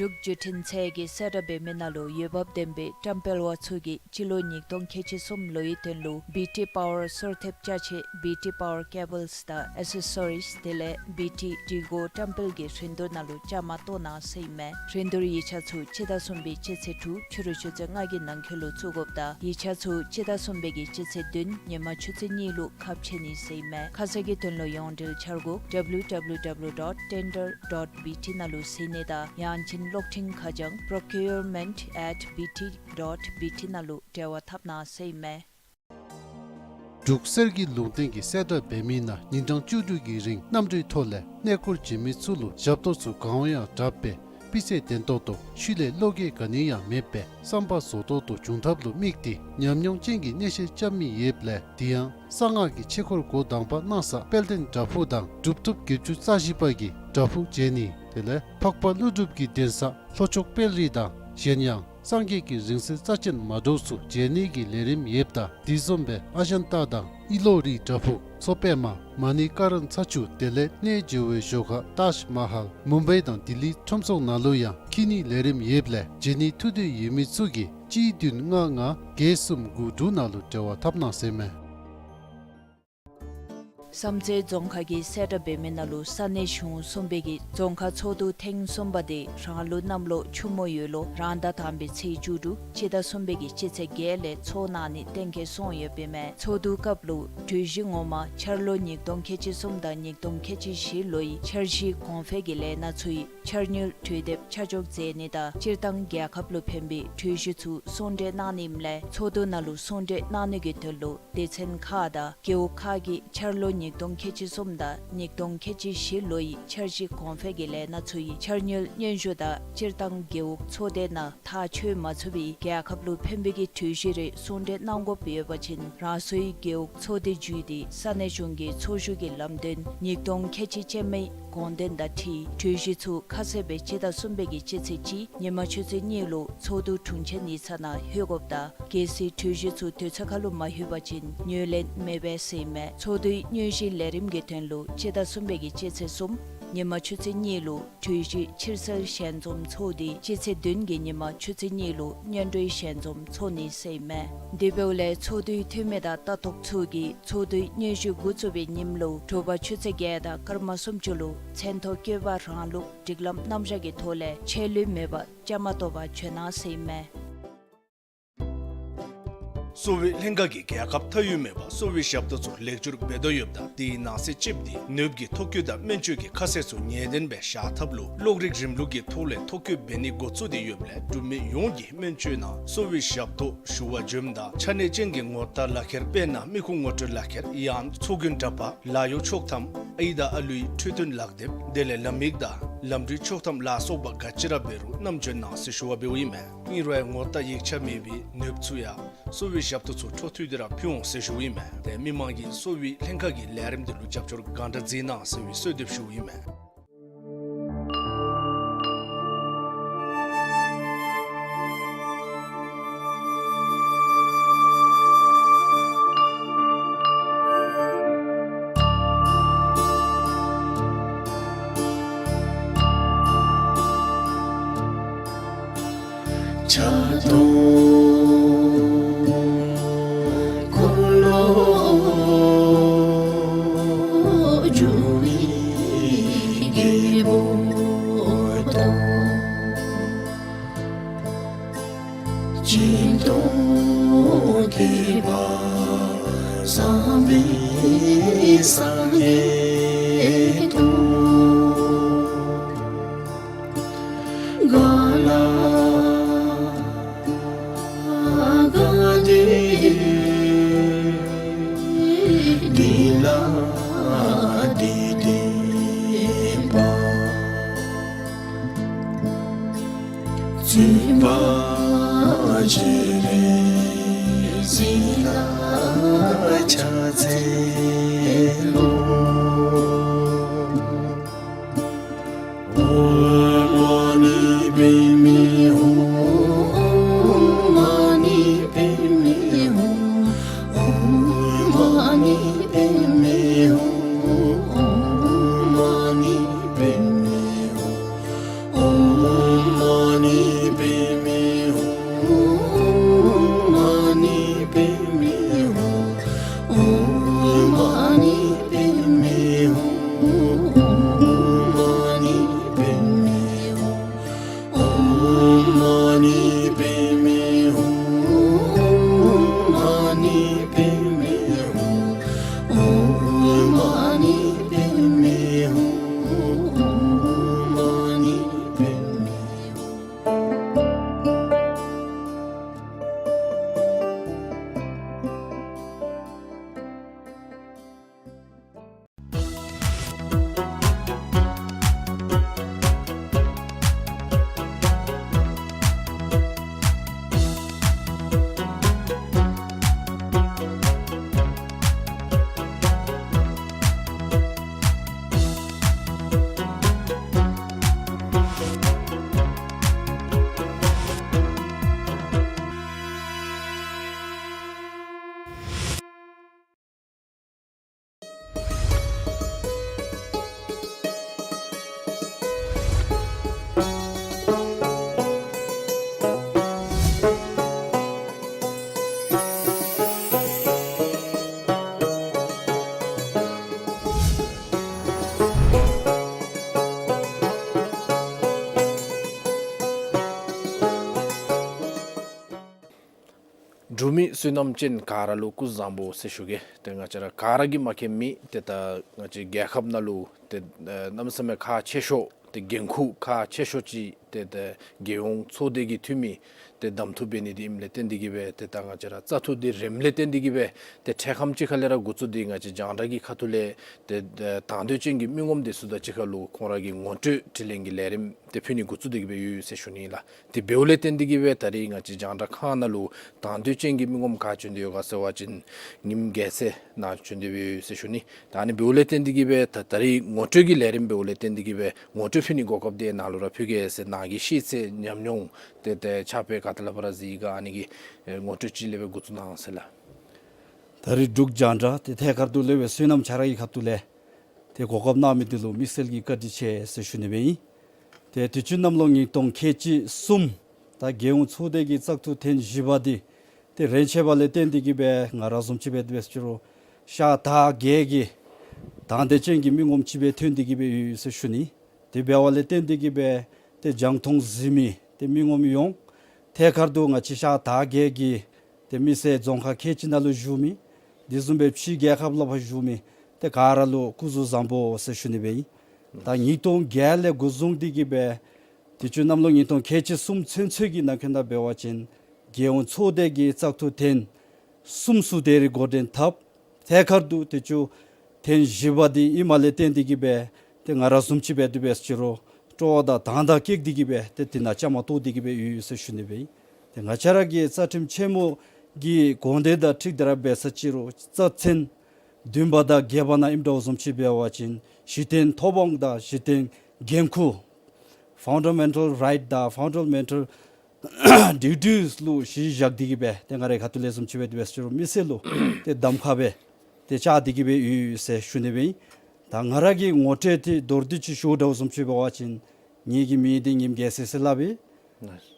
འབྲུག་བརྒྱུད་འཕྲིན་ཚད་ཀྱི་གསལ་བསྒྲགས་འབད་མི་ནང་ལུ་འོས་འབབ་ལྡན་པའི་བཀྲམ་སྤེལ་པ་ཚུ་གིས་སྤྱི་ལོ་ཉིས་སྟོང་ཁལ་གཅིག་གསུམ་ལོའི་དོན་ལུ་བི་ཊི་པ་ཝར་སོར་ཐེབས་ཅ་ཆས་བི་ཊི་པ་ཝར་ཀེ་བཱལསི་དང་ཨེ་སེ་སོ་རིསི་དེ་ལས་བི་ཊི་འགྲུལ་འགོ་བཀྲམ་སྤེལ་གྱི་རིན་བསྡུར་ནང་ལུ་བཅའ་མར་གཏོགས་གནང་ཟེར་ཨིན་མས། རིན་བསྡུར་ཡིག་ཆ་ཚུ་སྤྱི་ཟླ་གསུམ་པའི་སྤྱི་ཚེས་དྲུག་ཕྱི་རུ་ཆུ་ཚོད་ལྔ་གི་ནང་འཁོད་ལུ་བཙུགས་དགོཔ་དང་ཡིག་ཆ་ཚུ་སྤྱི་ཟླ་གསུམ་པའི་གི་སྤྱི་ཚེས་བདུན་ཉིན་མ་ཆུ་ཚོད་གཉིས་ལུ་ཁ་ཕྱེ་ནི་ཟེར་ཨིན་མས། ཁ་གསལ་གྱི་དོན་ལུ་ཡོངས་འབྲེལ་འཆར་སྒོ་W W W dot tender dot B T ནང་ལུ་གཟིགས་ནི་དང་ཡང་ཅིན་གློག་འཕྲིན་ཁ་བྱང་procurement at B T dot B T ནང་ལུ་འབྲེལ་བ་འཐབ་གནང་ཟེར་ཨིན་མས། འབྲུག་གསེར་གྱི་ལུང་བསྟན་གྱི་གསལ་བསྒྲགས་འབད་མི་ནང་ཉིན་གྲངས་བཅུ་དྲུག་གི་རིང་གནམ་གྲུའི་ཐོག་ལས་གནས་སྐོར་བྱོན་མི་ཚུ་ལུ་ཞབས་ཏོག་ཚུ་གང་འོང་ཡང་དྲག་པས་སྤུས་ཚད་ལྡན་ཏོག་ཏོ་ཤུལ་ལས་བློ་འགྱོད་ག་ནི་ཡང་མེད་པའི་བསམ་པ་རྫོགས་ཏོག་ཏོ་འབྱུང་ཐབས་ལུ་དམིགས་ཏེ་ཉམས་མྱོང་ཅན་གྱི་གནས་བཤད་རྐྱབ་མི་ཡོདཔ་ལས་དེ་ཡང་གསང་སྔགས་ཀྱི་ཆོས་སྐོར་འགོ་དང་པ་གནང་ས་དཔལ་ལྡན་བྲག་ཕུག་དང་གྲུབ་ཐོབ་བརྒྱད་ཅུ་རྩ་བཞི་པ་གི་བྲག་ཕུག་མཇལ་ནི་དེ་ལས་འཕགས་པ་ཀླུ་སྒྲུབ་ཀྱི་གདན་ས་ལྷོ་ཕྱོགས་དཔལ་རི་དང་གཞན་ཡང་ སངས་རྒྱས་ཀྱི་རིང་བསྲེལ་རྩ་ཅན་མ་འདྲཝ་ཚུ་མཇལ་ནི་གི་ལས་རིམ་ཡོདཔ་ད་དེ་བཟུམ་སྦེ་ཨ་ཞན་ཏ་དང་ཨི་ལོ་རི་བྲག་ཕུག་མཚོ་པདྨ་མ་ཎི་ཀ་ར་ན་ཚ་ཆུ་དེ་ལས་གནས་མཇལ་བའི་ཞོར་ཁར་ཏཱཇ་མ་ཧཱལ་མུམ་བེ་དང་ལྡི་ལི་ཁྲོམ་ཚོགས་ནང་ལུ་ཡང་འཁྱིད་ནི་ལས་རིམ་ཡོདཔ་ལས་མཇལ་ནི་ཐུགས་འདོད་ཡོད་མི་ཚུ་གིས་གཅིག་བདུན་ལྔ་ལྔ་བརྒྱད་གསུམ་དགུ་དྲུག་ནང་ལུ་འབྲེལ་བ་འཐབ་གནང་ཟེར་མས། བསམ་རྩེ་རྫོང་ཁག་གི་སེ་འབྲས་བུ་མི་ནང་ལུ་ས་གནས་གཞུང་གསུམ་པའི་གི་རྫོང་ཁག་ཚོགས་འདུ་ཐེངས་གསུམ་པ་དེ་རང་ལུགས་གནམ་ལོ་ཆུ་མོ་ཡོས་ལོ་རང་ཟླ་དང་པའི་ཚེས་བཅུ་དྲུག་སྤྱི་ཟླ་གསུམ་པའི་གི་སྤྱི་ཚེས་བརྒྱད་ལས་ཚོགས་གནང་ནི་གཏན་འཁེལ་སོང་ཡོདཔ་ཨིན་མས། ཚོགས་འདུ་སྐབས་ལུ་གྲོས་གཞི་ངོ་མ་འཆར་ལོ་ཉིས་སྟོང་ཁལ་གཅིག་གསུམ་དང་ཉིས་སྟོང་ཁལ་གཅིག་བཞི་ལོའི་འཆར་གཞི་གོང་འཕེལ་གྱི་ལས་སྣ་ཚུའི་འཆར་དངུལ་གྲོས་འདེབས་ཆ་འཇོག་མཛད་ནི་དང་སྤྱིར་བཏང་རྒྱལ་ཁབ་ལུ་ཕན་པའི་གྲོས་གཞི་ཚུ་གསུང་གྲོས་གནང་ནི་ཨིནམ་ལས་ཚོགས་འདུ་ནང་ལུ་གསུང་གྲོས་གནང་ནི་གི་དོན་ལུ་སྡེ་ཚན་ཁག་དང་རྒེད་འོག་ཁག་གིས་འཆར་ལོ་ཉིས་སྟོང་ཁལ་གཅིག་གསུམ་དང་ཉིས་སྟོང་ཁལ་གཅིག་བཞི་ལོའི་འཆར་གཞི་གོང་འཕེལ་གྱི་ལས་སྣ་ཚུའི་འཆར་དངུལ་སྙན་ཞུ་དང་སྤྱིར་བཏང་རྒེད་འོག་ཚོགས་སྡེ་ནང་ཐག་ཆོད་མ་ཚུགས་པའི་རྒྱལ་ཁབ་ལུ་ཕན་པའི་གི་གྲོས་གཞི་རེ་གསུང་གྲོས་གནང་དགོཔ་ཡོད་པ་ཅིན་རང་སོའི་རྒེད་འོག་ཚོགས་སྡེ་བརྒྱུད་དེ་ས་གནས་གཞུང་གི་ཚོགས་ཞུགས་ཀྱི་ལམ་སྟོན་ཉིས་སྟོང་ཁལ་གཅིག་ཅན་མའི་དགོངས་དོན་དང་འཁྲིལ་གྲོས་གཞི་ཚུ་ཁ་གསལ་སྦེ་སྤྱི་ཟླ་གསུམ་པའི་གི་སྤྱི་ཚེས་གཅིག་ཉིན་མ་ཆུ་ཚོད་གཉིས་ལུ་ཚོགས་འདུ་དྲུང་ཆེན་ཡིག་ཚང་ནང་ལྷོད་དགོཔ་དང་གལ་སྲིད་གྲོས་གཞི་ཚུ་དུས་ཚོད་ཁར་ལུ་མ་ལྷོད་པ་ཅིན་ངོས་ལེན་མི་འབད་ཟེར་ཨིན་མས། ཚོགས་འདུའི་དངོས་གཞིའི་ལས་རིམ་གྱི་དོན་ལུ་སྤྱི་ཟླ་གསུམ་པའི་གི་སྤྱི་ཚེས་གསུམ་ཉིན་མ་ཆུ་ཚོད་གཉིས་ལུ་གྲོས་གཞི་ཕྱིར་སེལ་ཞལ་འཛོམས་ཚོགས་ཏེ་སྤྱི་ཚེས་བདུན་གྱི་ཉིན་མ་ཆུ་ཚོད་གཉིས་ལུ་སྙན་སྒྲོན་ཞལ་འཛོམས་ཚོགས་ནི་ཟེར་ཨིན་མས། དེ་འབདཝ་ལས་ཚོགས་འདུའི་འཐུས་མི་དང་ལྟ་རྟོག་ཚུ་གིས་ཚོགས་འདུའི་དངོས་གཞི་འགོ་བཙུགས་པའི་ཉིནམ་ལུ་དྲོ་པ་ཆུ་ཚོད་བརྒྱད་དང་སྐར་མ་སུམ་ཅུ་ལུ་མཚན་ཐོ་བཀོད་པ་རང་ལུགས་སྒྲིག་ལམ་རྣམ་གཞག་གི་ཐོག་ལས་ཆད་ལུས་མེད་པར་བཅའ་མར་གཏོགས་པར་བྱོན་གནང་ཟེར་ཨིན་མས། གསོ་བའི་ལྷན་ཁག་གིས་རྒྱལ་ཁབ་མཐའ་དབུས་མེད་པར་གསོ་བའི་ཞབས་ཏོག་ཚུ་ལེགས་བསྒྱུར་འབད་དོ་ཡོདཔ་ད་དེའི་ནང་གསེས་གཅིགཔོ་དེ་ནདཔ་གི་ཐོ་བཀོད་དང་སྨན་བཅོས་ཀྱི་ཁ་གསལ་ཚུ་ངེས་བདེན་སྦེ་བཞག་ཐབས་ལུ་གློག་རིག་རིམ་ལུགས་ཀྱི་ཐོག་ལས་ཐོ་བཀོད་འབད་ནི་འགོ་བཙུགས་ཏེ་ཡོདཔ་ལས་འབྲུག་མི་ཡོངས་ཀྱིས་སྨན་བཅོས་ནང་གསོ་བའི་ཞབས་ཏོག་ཞུ་བར་འབྱོནམ་ད་ཆ་གནས་ཅན་གྱི་ངོ་རྟགས་ལག་ཁྱེར་དཔེར་ན་མི་ཁུངས་ངོ་སྤྲོད་ལག་ཁྱེར་ཡང་ཚོགས་རྒྱུན་འདྲ་པར་ལཱ་གཡོག་ཆོག་ཐམ་ཨའི་དང་ཨ་ལུའི་འཕྲོད་བསྟེན་ལག་དེབ་དེ་ལས་ལམ་ཡིག་དང་ལམ་འགྲུལ་ཆོག་ཐམ་ལ་སོགས་པ་ག་ཅི་ར་འབད་རུང་བསྣམས་བྱོན་གནང་ཟེར་ཞུ་བ་འབདཝ་ཨིན་མས། ཨིན་རུང་ངོ་རྟགས་ཡིག་ཆ་མེད་པའི་ནདཔ་ཚུ་ཡང་གསོ་བའི་ཞབས་ཏོག་ཚུ་འཕྲོ་མཐུད་དེ་ར་ཕུལ་འོང་ཟེར་ཞུཝ་ཨིན་མས། ཏེ་མི་མང་གིས་གསོ་བའི་ལྷན་ཁག་གི་ལས་རིམ་དེ་ལུ་རྒྱབ་སྐྱོར་གང་དྲག་མཛད་གནང་ཟེར་བའི་གསོལ་འདེབས་ཞུཝ་ཨིན་མས། ཆ་དོ་འཁོར་ལོ་སྒྱུར་བའི་རྒྱལ་པོ་དང་། སྦྱིན་གཏོང་མཁས་པ་བསམ་པའི་སངས་རྒྱས་དང་། ག་ལ་ག་ཏེ་འདི་ལ་འདི་བདེན་པ། བཙུན་པ་བརྗོད་པས་གཟིགས་ལ་ཕྱག་འཚལ་ལོ། ཨོཾ་མ་ཎི་པདྨེ་ཧཱུྃ། ཨོཾ་མ་ཎི་པདྨེ་ཧཱུྃ། ཨོཾ་མ་ཎི་པདྨེ་ཧཱུྃ། ཨོཾ་མ་ཎི་པདྨེ་ཧཱུྃ། ཨོཾ་མ་ཎི་པདྨེ་ཧཱུྃ། ཨོཾ་མ་ཎི་པདྨེ་ཧཱུྃ། ཨོཾ་མ་ཎི་པདྨེ་ཧཱུྃ། ཨོཾ་མ་ཎི་པདྨེ་ འབྲུག་མི་བསོད་ནམས་ཅན་ག་ར་ལུ་སྐུ་གཟུགས་བཟང་པོ་ཟེར་ཞུ་གེ། ཏེ་ང་བཅས་ར་ག་ར་གིས་མ་མཁྱེན་མི་ཏེ་ད་ང་བཅས་རྒྱལ་ཁབ་ནང་ལུ་ཏེ་ཨེ་གནམ་མེད་ས་མེད་ཁག་ཆེ་ཤོས་ཏེ་འགན་ཁུར་ཁག་ཆེ་ཤོས་ཅིག་ཏེ་ད་རྒྱལ་ཡོངས་ཚོགས་སྡེ་གི་འཐུས་མི་ཏེ་གདམ་འཐུ་འབད་ནི་འདི་ཨིནམ་ལས་བརྟེན་ཏེ་གིས་སྦེ་ཏེ་ད་ང་བཅས་ར་བཙག་འཐུ་འདི་རནམ་ལས་བརྟེན་ཏེ་གིས་སྦེ་ཏེ་འཕྲལ་ཁམས་ཅིག་ཁ་ལས་ར་འགོ་བཙུགས་ཏེ་ང་བཅས་རྒྱང་བསྒྲགས་ཀྱི་ཁ་ཐུག་ལས་ཏེ་ད་དང་འདོད་ཅན་གྱི་མི་ངོམ་འདི་ཚུ་དང་གཅིག་ཁར་ལུ་ཁོང་ར་གི་ངོ་སྤྲོད་དྲི་ལན་གྱི་ལས་རིམ་ཏེ་ཕུལ་ནི་འགོ་བཙུགས་ཏེ་གིས་སྦེ་ཡོད་ཟེར་ཞུ་ནི་ལགས། དེ་འབདཝ་ལས་བརྟེན་ཏེ་གིས་སྦེ་ད་རིས་ང་བཅས་རྒྱང་བསྒྲགས་ཁང་ནང་ལུ་དང་འདོད་ཅན་གྱི་མི་ངོམ་ག་བྱོན་ཏེ་ཡོད་ག་ཟེར་བ་ཅིན་ཉིནམ་རྒྱལ་མཚན་ནང་བྱོན་ཏེ་སྦེ་ཡོད་ཟེར་ཞུ་ནི། ད་ཨ་ནི་འབདཝ་ལས་བརྟེན་ཏེ་གིས་སྦེ་ད་ད་རིས་ངོ་སྤྲོད་ཀྱི་ལས་རིམ་འབདཝ་ལས་བརྟེན་ཏེ་གིས་སྦེ་ངོ་སྤྲོད་ཕུལ་ནི་གོ་སྐབས་འདི་ནཱ་ལུ་ར་ཕུལ་གེ་ཟེར། ནཱ་གི་ཤེས་ཚད་ཉམས་མྱོང་ཏེ་ཏེ་ཕྱག་དཔེ་ག་ཏེ་ལས་ཕར་གཟིགས་ག་ཨ་ནི་གི་ཨེ་ངོ་སྤྲོད་ཅིག་ལས་སྦེ་འགོ་བཙུགས་གནང་ཟེར་ལགས། ད་རིས་འབྲུག་རྒྱང་བསྒྲགས་ཏེ་ཐད་ཀར་དུ་ལས་སྦེ་བསོད་ནམས་ཁྱོད་ར་གི་ཁ་ཐུག་ལས་ཏེ་གོ་སྐབས་གནང་མི་འདི་ལུ་དམིགས་བསལ་གྱི་བཀའ་དྲིན་ཆེ་ཟེར་ཞུ་ནི་སྦེ་ཨིན། ཏེ་དུས་ཅི་གནམ་ལོ་ཉིས་སྟོང་ཁལ་གཅིག་གསུམ་ད་རྒྱལ་ཡོངས་ཚོགས་སྡེ་གི་བཙག་འཐུ་ཐེངས་བཞི་པ་འདི་ཏེ་རན་ཆད་པ་ལས་བརྟེན་ཏེ་གིས་སྦེ་ང་ར་བཟུམ་ཅིག་སྦེ་དེ་སྦེ་ཅིག་རུང་ཤར་དར་བརྒྱད་ཀྱི་དང་འདོད་ཅན་གྱི་མི་ངོམ་ཅིག་སྦེ་ཐོན་ཏེ་གིས་སྦེ་ཡོད་ཟེར་ཞུ་ནི། དེ་འབདཝ་ལས་བརྟེན་ཏེ་གིས་སྦེ་ཏེ་རྒྱང་མཐོང་གཟིགས་མི་ཏེ་མི་ངོམ་ཡོངས་ཐད་ཀར་དུ་ང་བཅས་ཤར་དར་བརྒྱད་ཀྱི་ཏེ་མི་སེར་རྫོང་ཁག་ཁལ་གཅིག་ནང་ལུ་བཞུགས་མི་དེ་བཟུམ་སྦེ་ཕྱི་རྒྱལ་ཁབ་ལུ་ཕར་བཞུགས་མི་ཏེ་ག་ར་ལུ་སྐུ་གཟུགས་བཟང་པོ་ཟེར་ཞུ་ནི་སྦེ་ཨིན། ད་ཉིས་སྟོང་བརྒྱད་ལས་འགོ་བཟུང་སྟེ་གིས་སྦེ་དུས་ཅི་གནམ་ལོ་ཉིས་སྟོང་ཁལ་གཅིག་གསུམ་ཚུན་ཚོད་ཀྱི་ནང་འཁོད་ནང་འབད་བ་ཅིན་རྒྱལ་ཡོངས་ཚོགས་སྡེ་གི་བཙག་འཐུ་ཐེངས་གསུམ་ཚུ་དེ་རིང་འགོ་འདྲེན་འཐབ། ཐད་ཀར་དུ་དུས་ཅི་ཐེངས་བཞི་པ་འདི་ཨིནམ་ལས་བརྟེན་ཏེ་གིས་སྦེ་ཏེ་ང་ར་བཟུམ་ཅིག་སྦེ་དེ་སྦེ་ཅིག་རུང་སྤྲོ་བ་དང་དང་དང་སྐྱེས་ཏེ་གིས་སྦེ་ཏེ་དེ་ནང་བཅའ་མར་གཏོགས་ཏེ་གིས་སྦེ་ཡོད་ཟེར་ཞུ་ནི་སྦེ་ཨིན། ཏེ་ང་བཅས་ར་གི་རྩ་ཁྲིམས་ཆེན་མོ་གི་དགོངས་དོན་དང་འཁྲིལ་ཏེ་ར་འབད་ས་ཅིག་རུང་རྩ་ཚན་བདུན་པ་དང་བརྒྱད་པ་ནང་ཨིནམ་འདྲཝ་བཟུམ་ཅིག་འབད་བ་ཅིན་གཞི་རྟེན་ཐོབ་དབང་དང་གཞི་རྟེན་འགན་ཁུར་ཕའུན་ཌ་མེན་ཊལ་རའིཊ་དང་ཕའུན་ཌ་མེན་ཊལ་ཌིའུ་ཊིས་ལུ་གཞི་བཞག་སྟེ་གིས་སྦེ་ཏེ་ང་རའི་ཁ་ཐུག་ལས་བཟུམ་ཅིག་སྦེ་དེ་སྦེ་ཅིག་རུང་མི་སེར་ལུ་ཏེ་གདམ་ཁ་སྦེ་ཏེ་བཅར་ཏེ་གིས་སྦེ་ཡོད་ཟེར་ཞུ་ནི་སྦེ་ཨིན། ད་ང་ར་གི་ངོ་སྤྲོད་འདི་མདོར་བསྡུས་ཅིག་ཞུཝ་འདྲཝ་བཟུམ་ཅིག་འབད་བ་ཅིན་ངེ་གི་མིང་འདི་ཉིནམ་རྒྱལ་མཚན་ཟེར་སླབ་ཨིན།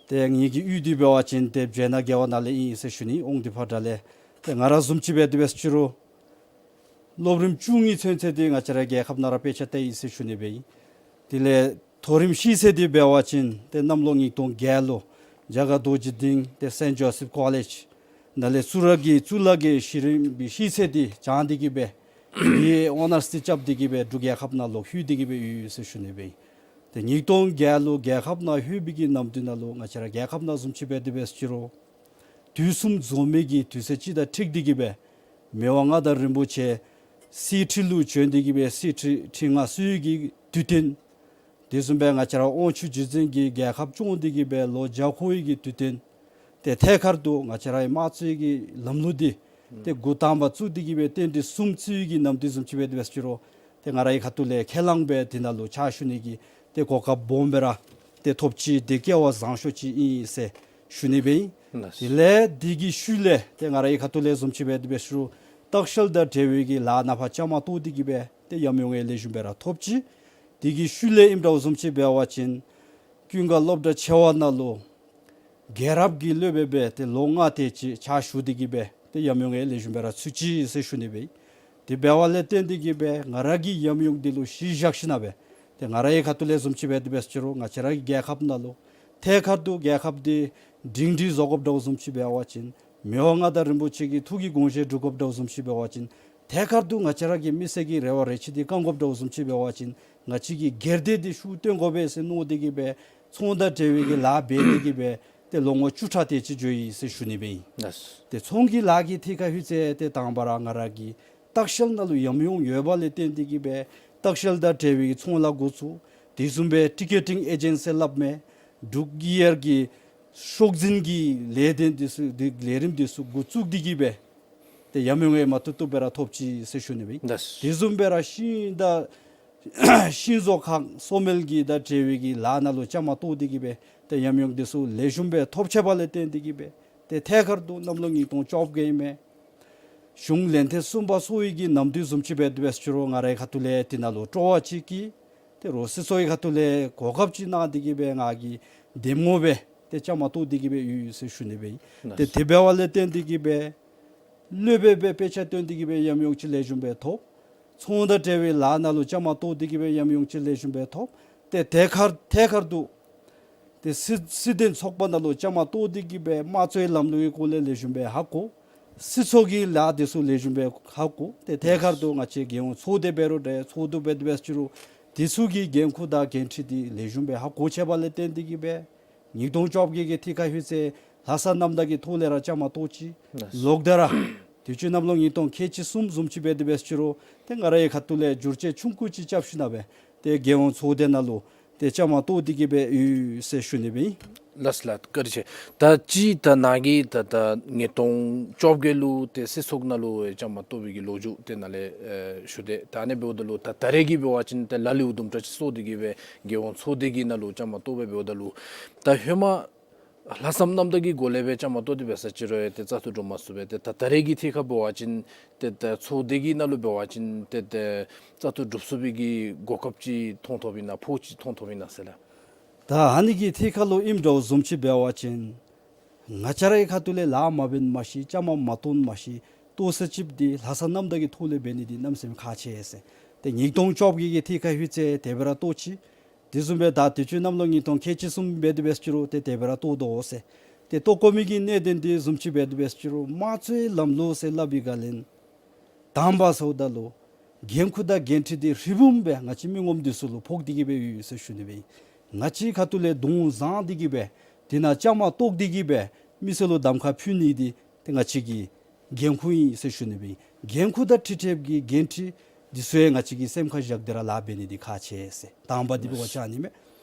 ཏེ་ངེ་གི་གཡུས་འདི་འབད་བ་ཅིན་ཏེ་བྱེ་ནག་རྒེད་འོག་ནང་ལས་ཨིན་ཟེར་ཞུ་ནི། འོང་འདི་ཕར་འདྲ་ལས་ཏེ་ང་ར་བཟུམ་ཅིག་སྦེ་དེ་སྦེ་ཅིག་རུང་སློབ་རིམ་བཅུ་གཉིས་ཚུན་ཚོད་འདི་ང་བཅས་ར་རྒྱལ་ཁབ་ནང་ར་དཔེ་ཆ་བལྟ་ཡི་ཟེར་ཞུ་ནི་སྦེ་ཨིན། དེ་ལས་མཐོ་རིམ་ཤེས་ཚད་འདི་འབད་བ་ཅིན་ཏེ་གནམ་ལོ་ཉིས་སྟོང་བརྒྱད་ལུ་རྒྱ་གར་རྡོ་རྗེ་གདན་ཏེ་སེནཊ་ཇོ་སེཕ་ཀོ་ལེཇ་ནང་ལས་གཙུག་ལག་གི་གཙུག་ལག་གི་གཞི་རིམ་གྱི་ཤེས་ཚད་འདི་སྦྱངས་ཏེ་གིས་སྦེ་བི་ཨེ་ཨོ་ནརསི་འདི་རྐྱབ་སྟེ་གིས་སྦེ་འབྲུག་རྒྱལ་ཁབ་ནང་ལོག་ལྷོད་དེ་གིས་སྦེ་ཡོད་ཟེར་ཞུ་ནི་སྦེ་ཨིན། ཏེ་ཉིས་སྟོང་བརྒྱད་ལུ་རྒྱལ་ཁབ་ནང་ལྷོད་པའི་གི་ནམ་དུས་ནང་ལུ་ང་བཅས་ར་རྒྱལ་ཁབ་ནང་བཟུམ་ཅིག་སྦེ་དེ་སྦེ་ཅིག་རུང་དུས་གསུམ་འཛོམས་མི་གི་དུས་ཚོད་ཅིག་དང་འཁྲིལ་ཏེ་གིས་སྦེ་མི་དབང་མངའ་བདག་རིན་པོ་ཆེ་གསེར་ཁྲི་ལུ་བྱོན་ཏེ་གིས་སྦེ་གསེར་ཁྲི་ཁྲི་མངའ་གསོལ་གྱི་དུས་སྟོན། དེ་བཟུམ་སྦེ་ང་བཅས་ར་དབང་ཕྱུག་རྗེ་བཙུན་གྱིས་རྒྱལ་ཁབ་སྐྱོང་སྟེ་གིས་སྦེ་ལོ་བརྒྱ་འཁོར་བའི་གི་དུས་སྟོན། ཏེ་ཐད་ཀར་དུ་ང་བཅས་རའི་དམངས་གཙོའི་གི་ལམ་ལུགས་འདི་ཏེ་འགོ་དང་པ་བཙུགས་ཏེ་གིས་སྦེ་རྟེན་འབྲེལ་གསུམ་བརྩི་བའི་གི་ནམ་དུས་བཟུམ་ཅིག་སྦེ་དེ་སྦེ་ཅིག་རུང་ཏེ་ང་རའི་ཁ་ཐུག་ལས་ཁས་བླངས་སྦེ་དེ་ནང་ལུ་ཕྱག་ཞུ་ནི་གི་ཏེ་གོ་སྐབས་སྦོམ་སྦེ་ར་ཏེ་ཐོབ་ཅི། དེ་སྐལ་བ་བཟང་ཤོས་ཅིག་ཨིན་ཟེར་ཞུ་ནི་སྦེ་ཨིན། ལགས། དེ་ལས་དེ་གི་ཤུལ་ལས་ཏེ་ང་རའི་ཁ་ཐུག་ལས་བཟུམ་ཅིག་སྦེ་དེ་སྦེ་ཅིག་རུང་ལྟ་བཤལ་དང་འབྲེལ་བའི་གི་ལཱ་ནང་ཕར་བཅའ་མར་གཏོགས་ཏེ་གིས་སྦེ་ཏེ་ཡམ་ཡོང་ངེའི་ལེགས་ཤོམ་སྦེ་ར་ཐོབ་ཅི། དེ་གི་ཤུལ་ལས་ཨིནམ་འདྲཝ་བཟུམ་ཅིག་འབད་བ་ཅིན་ཀུན་དགའ་སློབ་གྲྭ་ཆེ་བ་ནང་ལུ་རྒྱལ་རབས་ཀྱི་སློབ་དཔོན་སྦེ་ཏེ་ལོ་ལྔ་དེ་ཅིག་ཕྱག་ཞུ་སྟེ་གིས་སྦེ་ཏེ་ཡམ་ཡོང་ངེའི་ལེགས་ཤོམ་སྦེ་ར་ཚུད་ཅི་ཟེར་ཞུ་ནི་སྦེ་ཨིན། དེ་འབདཝ་ལས་བརྟེན་ཏེ་གིས་སྦེ་ང་ར་གི་ཡམ་ཡོང་འདི་ལུ་གཞི་བཞག་ཞིནམ་སྦེ་ཏེ་ང་རའི་ཁ་ཐུག་ལས་བཟུམ་ཅིག་སྦེ་དེ་སྦེ་ཅིག་རུང་ང་བཅས་ར་གི་རྒྱལ་ཁབ་ནང་ལུ་ཐད་ཀར་དུ་རྒྱལ་ཁབ་འདི་སྒྲིང་སྒྲི་བཟོ་དགོཔ་འདྲཝ་བཟུམ་ཅིག་འབད་བ་ཅིན་མི་དབང་མངའ་བདག་རིན་པོ་ཆེ་གི་ཐུགས་ཀྱི་དགོངས་བཞེད་སྒྲུབ་དགོཔ་འདྲཝ་བཟུམ་ཅིག་འབད་བ་ཅིན་ཐད་ཀར་དུ་ང་བཅས་ར་གི་མི་སེར་གྱི་རེ་བ་རེ་ཆེ་འདི་བསྐང་དགོཔ་འདྲཝ་བཟུམ་ཅིག་འབད་བ་ཅིན་ང་བཅས་ཀྱིས་སྒེར་སྡེ་འདི་ཤུགས་བཏོན་དགོ་པས་ཟེར་མནོ་སྟེ་གིས་སྦེ་ཚོང་དང་འབྲེལ་བའི་གི་ལཱ་འབད་དེ་གིས་སྦེ་ཏེ་ལོ་ངོ་བཅུ་ཕྲག་དེ་ཅིག་འགྱོ་ཡི་ཟེར་ཞུ་ནི་སྦེ་ཨིན། ལགས། ཏེ་ཚོང་གི་ལཱ་གི་ཐད་ཁར་ལྷོད་ཚེ་ཏེ་དང་པ་ར་ང་ར་གི་ལྟ་བཤལ་ནང་ལུ་ཡམ་ཡོང་ཡོད་པ་ལས་བརྟེན་ཏེ་གིས་སྦེ་ལྟ་བཤལ་དང་འབྲེལ་བའི་ཚོང་ལཱ་འགོ་བཙུགས། དེ་བཟུམ་སྦེ་ཊི་ཀེ་ཊིང་ཨེ་ཇེནཊ་ཟེར་སླབ་མི་འབྲུག་གི་ཡར་གྱི་ཤོག་འཛིན་གྱི་ལས་དོན་འདི་ཚུ་འདི་ལས་རིམ་འདི་ཚུ་འགོ་བཙུགས་ཏེ་གིས་སྦེ་ཏེ་ཡམ་ཡོང་ངེའི་མ་བཏུབ་བཏུབ་སྦེ་ར་ཐོབ་ཅི་ཟེར་ཞུ་ནི་སྦེ་ཨིན། ལགས། དེ་བཟུམ་སྦེ་ར་ཤིང་དང་ཤིང་བཟོ་ཁང་སོ་མེད་ཀྱི་དང་འབྲེལ་བའི་གི་ལཱ་ནང་ལུ་བཅའ་མར་གཏོགས་ཏེ་གིས་སྦེ་ཏེ་ཡམ་ཡོང་འདི་ཚུ་ལེགས་ཤོམ་སྦེ་ཐོབ་ཆི་བ་ལས་བརྟེན་ཏེ་གིས་སྦེ་ཏེ་ཐད་ཀར་དུ་གནམ་ལོ་ཉིས་སྟོང་བཅོ་བརྒྱད་ཨིན་མས། གཞུང་ལས་ཐེངས་གསུམ་པ་ཚོགས་པའི་གི་ནམ་དུས་བཟུམ་ཅིག་སྦེ་དེ་སྦེ་ཅིག་རུང་ང་རའི་ཁ་ཐུག་ལས་དེ་ནང་ལུ་སྤྲོ་བ་ཅིག་གིས་ཏེ་རོགས་སྲིད་ཚོགས་ཀྱི་ཁ་ཐུག་ལས་གོ་སྐབས་ཅིག་གནང་སྟེ་གིས་སྦེ་ང་གིས་འདེམས་ངོ་སྦེ་ཏེ་བཅའ་མར་གཏོགས་ཏེ་གིས་སྦེ་ཡོད་ཡོད་ཟེར་ཞུ་ནི་སྦེ་ཨིན། ཏེ་དེ་འབདཝ་ལས་བརྟེན་ཏེ་གིས་སྦེ་སློབ་དཔོན་སྦེ་དཔེ་ཆ་སྟོན་ཏེ་གིས་སྦེ་ཡམ་ཡོང་ཅིག་ལེགས་ཤོམ་སྦེ་ཐོབ། ཚོང་དང་འབྲེལ་བའི་ལཱ་ནང་ལུ་བཅའ་མར་གཏོགས་ཏེ་གིས་སྦེ་ཡམ་ཡོང་ཅིག་ལེགས་ཤོམ་སྦེ་ཐོབ། ཏེ་ཐད་ཀར་ཐད་ཀར་དུ་ ཏེ་སྲིད་སྲིད་དོན་ཚོགས་པ་ནང་ལུ་བཅའ་མར་གཏོགས་ཏེ་གི་སྦེ་དམངས་གཙོའི་ལམ་ལུགས་ཀྱི་སྐོར་ལས་ལེགས་ཤོམ་སྦེ་ཧ་གོ། སྲིད་ཚོགས་ཀྱི་ལཱ་འདི་ཚུ་ལེགས་ཤོམ་སྦེ་ཧ་གོ། ཏེ་ཐད་ཀར་དུ་ང་བཅས་རྒྱལ་ཡོངས་ཚོགས་སྡེ་འབད་རུང་འདྲ་ཚོགས་འདུ་འབད་དེ་འབད་ཅི་རུང་འདི་ཚུ་གི་འགན་ཁུར་དང་འགན་འཁྲི་འདི་ལེགས་ཤོམ་སྦེ་ཧ་གོ་ཆེ་བ་ལས་བརྟེན་ཏེ་གི་སྦེ་ཉིས་སྟོང་བཅོ་བརྒྱད་ཀྱི་ཐད་ཁར་ལྷོད་ཚེ་ལྷ་ས་གནམ་བདག་གི་ཐོག་ལས་ར་བཅའ་མར་གཏོགས་ཅི། ལོག་སྟེ་ར་དུས་ཅི་གནམ་ལོ་ཉིས་སྟོང་ཁལ་གཅིག་གསུམ་བཟུམ་ཅིག་འབད་དེ་འབད་ཅི་རུང་ཏེ་ང་རའི་ཁ་ཐུག་ལས་བསྒྱུར་བཅོས་ཆུང་ཀུ་ཅིག་རྐྱབ་ཞིནམ་སྦེ་ཏེ་རྒྱལ་ཡོངས་ཚོགས་སྡེ་ནང་ལུ་ཏེ་བཅའ་མར་གཏོགས་ཏེ་གི་སྦེ་ཡོད་ཟེར་ཞུ་ནི་སྦེ་ཨིན། ལགས་ལགས། བཀའ་དྲིན་ཆེ། ད་ཅི་ད་ནཱ་གིས་ད་ད་ཉིས་སྟོང་བཅོ་བརྒྱད་ལུ་ཏེ་སྲིད་ཚོགས་ནང་ལུ་བཅའ་མར་གཏོགས་པའི་གི་ལོ་རྒྱུས་དེ་ནཱ་ལས་ཨེ་ཞུ་དེས། ད་ཨ་ནི་འབདཝ་ད་ལུ་ད་ད་རེས་ཀྱི་འབད་བ་ཅིན་ཏེ་ལ་ལུ་དུམ་གྲ་ཅིག་སོང་སྟེ་གི་སྦེ་རྒྱལ་ཡོངས་ཚོགས་སྡེ་གི་ནང་ལུ་བཅའ་མར་གཏོགས་སྦེ་འབདཝ་ད་ལུ་ད་ཧེ་མ་ལྷག་བསམ་རྣམ་དག་གི་སྒོ་ལས་སྦེ་བཅའ་མར་གཏོགས་ཏེ་འབད་ས་ཅི་རུང་ཡང་ཏེ་བཙག་འཐུ་གྲུབ་མ་ཚུགས་པས། ཏེ་ད་ད་རེས་ཀྱི་ཐད་ཁར་འབད་བ་ཅིན་ཏེ་ཏེ་ཚོགས་སྡེ་གི་ནང་ལུ་འབད་བ་ཅིན་ཏེ་ཏེ་བཙག་འཐུ་གྲུབ་ཚུགས་པའི་གི་གོ་སྐབས་ཅིག་མཐོང་ཐོབ་ཨིན་ན་ཕོགས་ཅིག་མཐོང་ཐོབ་ཨིན་ན་ཟེར་ལགས། ད་ཨ་ནི་གི་ཐད་ཁར་ལུ་ཨིནམ་འདྲཝ་བཟུམ་ཅིག་འབད་བ་ཅིན་ང་བཅས་རའི་ཁ་ཐུག་ལས་ལཱ་མ་འབད་མ་ཤེས་བཅའ་མར་མ་གཏོགས་མ་ཤེས་གཏོགས་ས་ཅིག་འདི་ལྷག་བསམ་རྣམ་དག་གི་ཐོག་ལས་འབད་ནི་འདི་གནམ་མེད་ས་མེད་ཁག་ཆེ་ཟེར། ཏེ་ཉིས་སྟོང་བཅོ་བརྒྱད་ཀྱི་ཐད་ཁར་ལྷོད་ཚེ་དེ་སྦེ་ར་གཏོགས་ཅི། དེ་བཟུམ་སྦེ་ད་དུས་ཅི་གནམ་ལོ་ཉིས་སྟོང་ཁལ་གཅིག་གསུམ་འབད་དེ་འབད་ཅི་རུང་ཏེ་དེ་སྦེ་ར་གཏོགས་དོ་ཟེར། ཏེ་གཏོགས་དགོ་མི་གི་གནད་དོན་འདི་བཟུམ་ཅིག་འབད་དེ་འབད་ཅི་རུང་དམངས་གཙོའི་ལམ་ལུགས་ཟེར་སླབ་པའི་སྒང་ལས་དང་པ་ཟེརཝ་ད་ལུ་འགན་ཁུར་དང་འགན་འཁྲི་འདི་རི་བོ་སྦེ་ང་བཅས་མི་ངོམ་འདི་ཚུ་ལུ་ཕོག་སྟེ་གི་སྦེ་ཡོད་ཟེར་ཞུ་ནི་སྦེ་ཨིན། ང་བཅས་ཁ་ཐུག་ལས་གདོང་བཟང་སྟེ་གི་སྦེ་དེ་ནང་བཅའ་མར་གཏོགས་ཏེ་གི་སྦེ་མི་སེར་ལུ་གདམ་ཁ་ཕུལ་ནི་འདི་ཏེ་ང་བཅས་ཀྱི་འགན་ཁུར་ཨིན་ཟེར་ཞུ་ནི་སྦེ་ཨིན། འགན་ཁུར་དང་འཁྲིལ་འཁྲིལཝ་གི་འགན་འཁྲི་འདི་ཚུ་ཡང་ང་བཅས་ཀྱིས་སེམས་ཁར་བཞག་སྟེ་ར་ལཱ་འབད་ནི་འདི་ཁག་ཆེ་ཟེར་དང་པ་འདི་འབད་བ་ཅིན་ཨ་ནི་མས།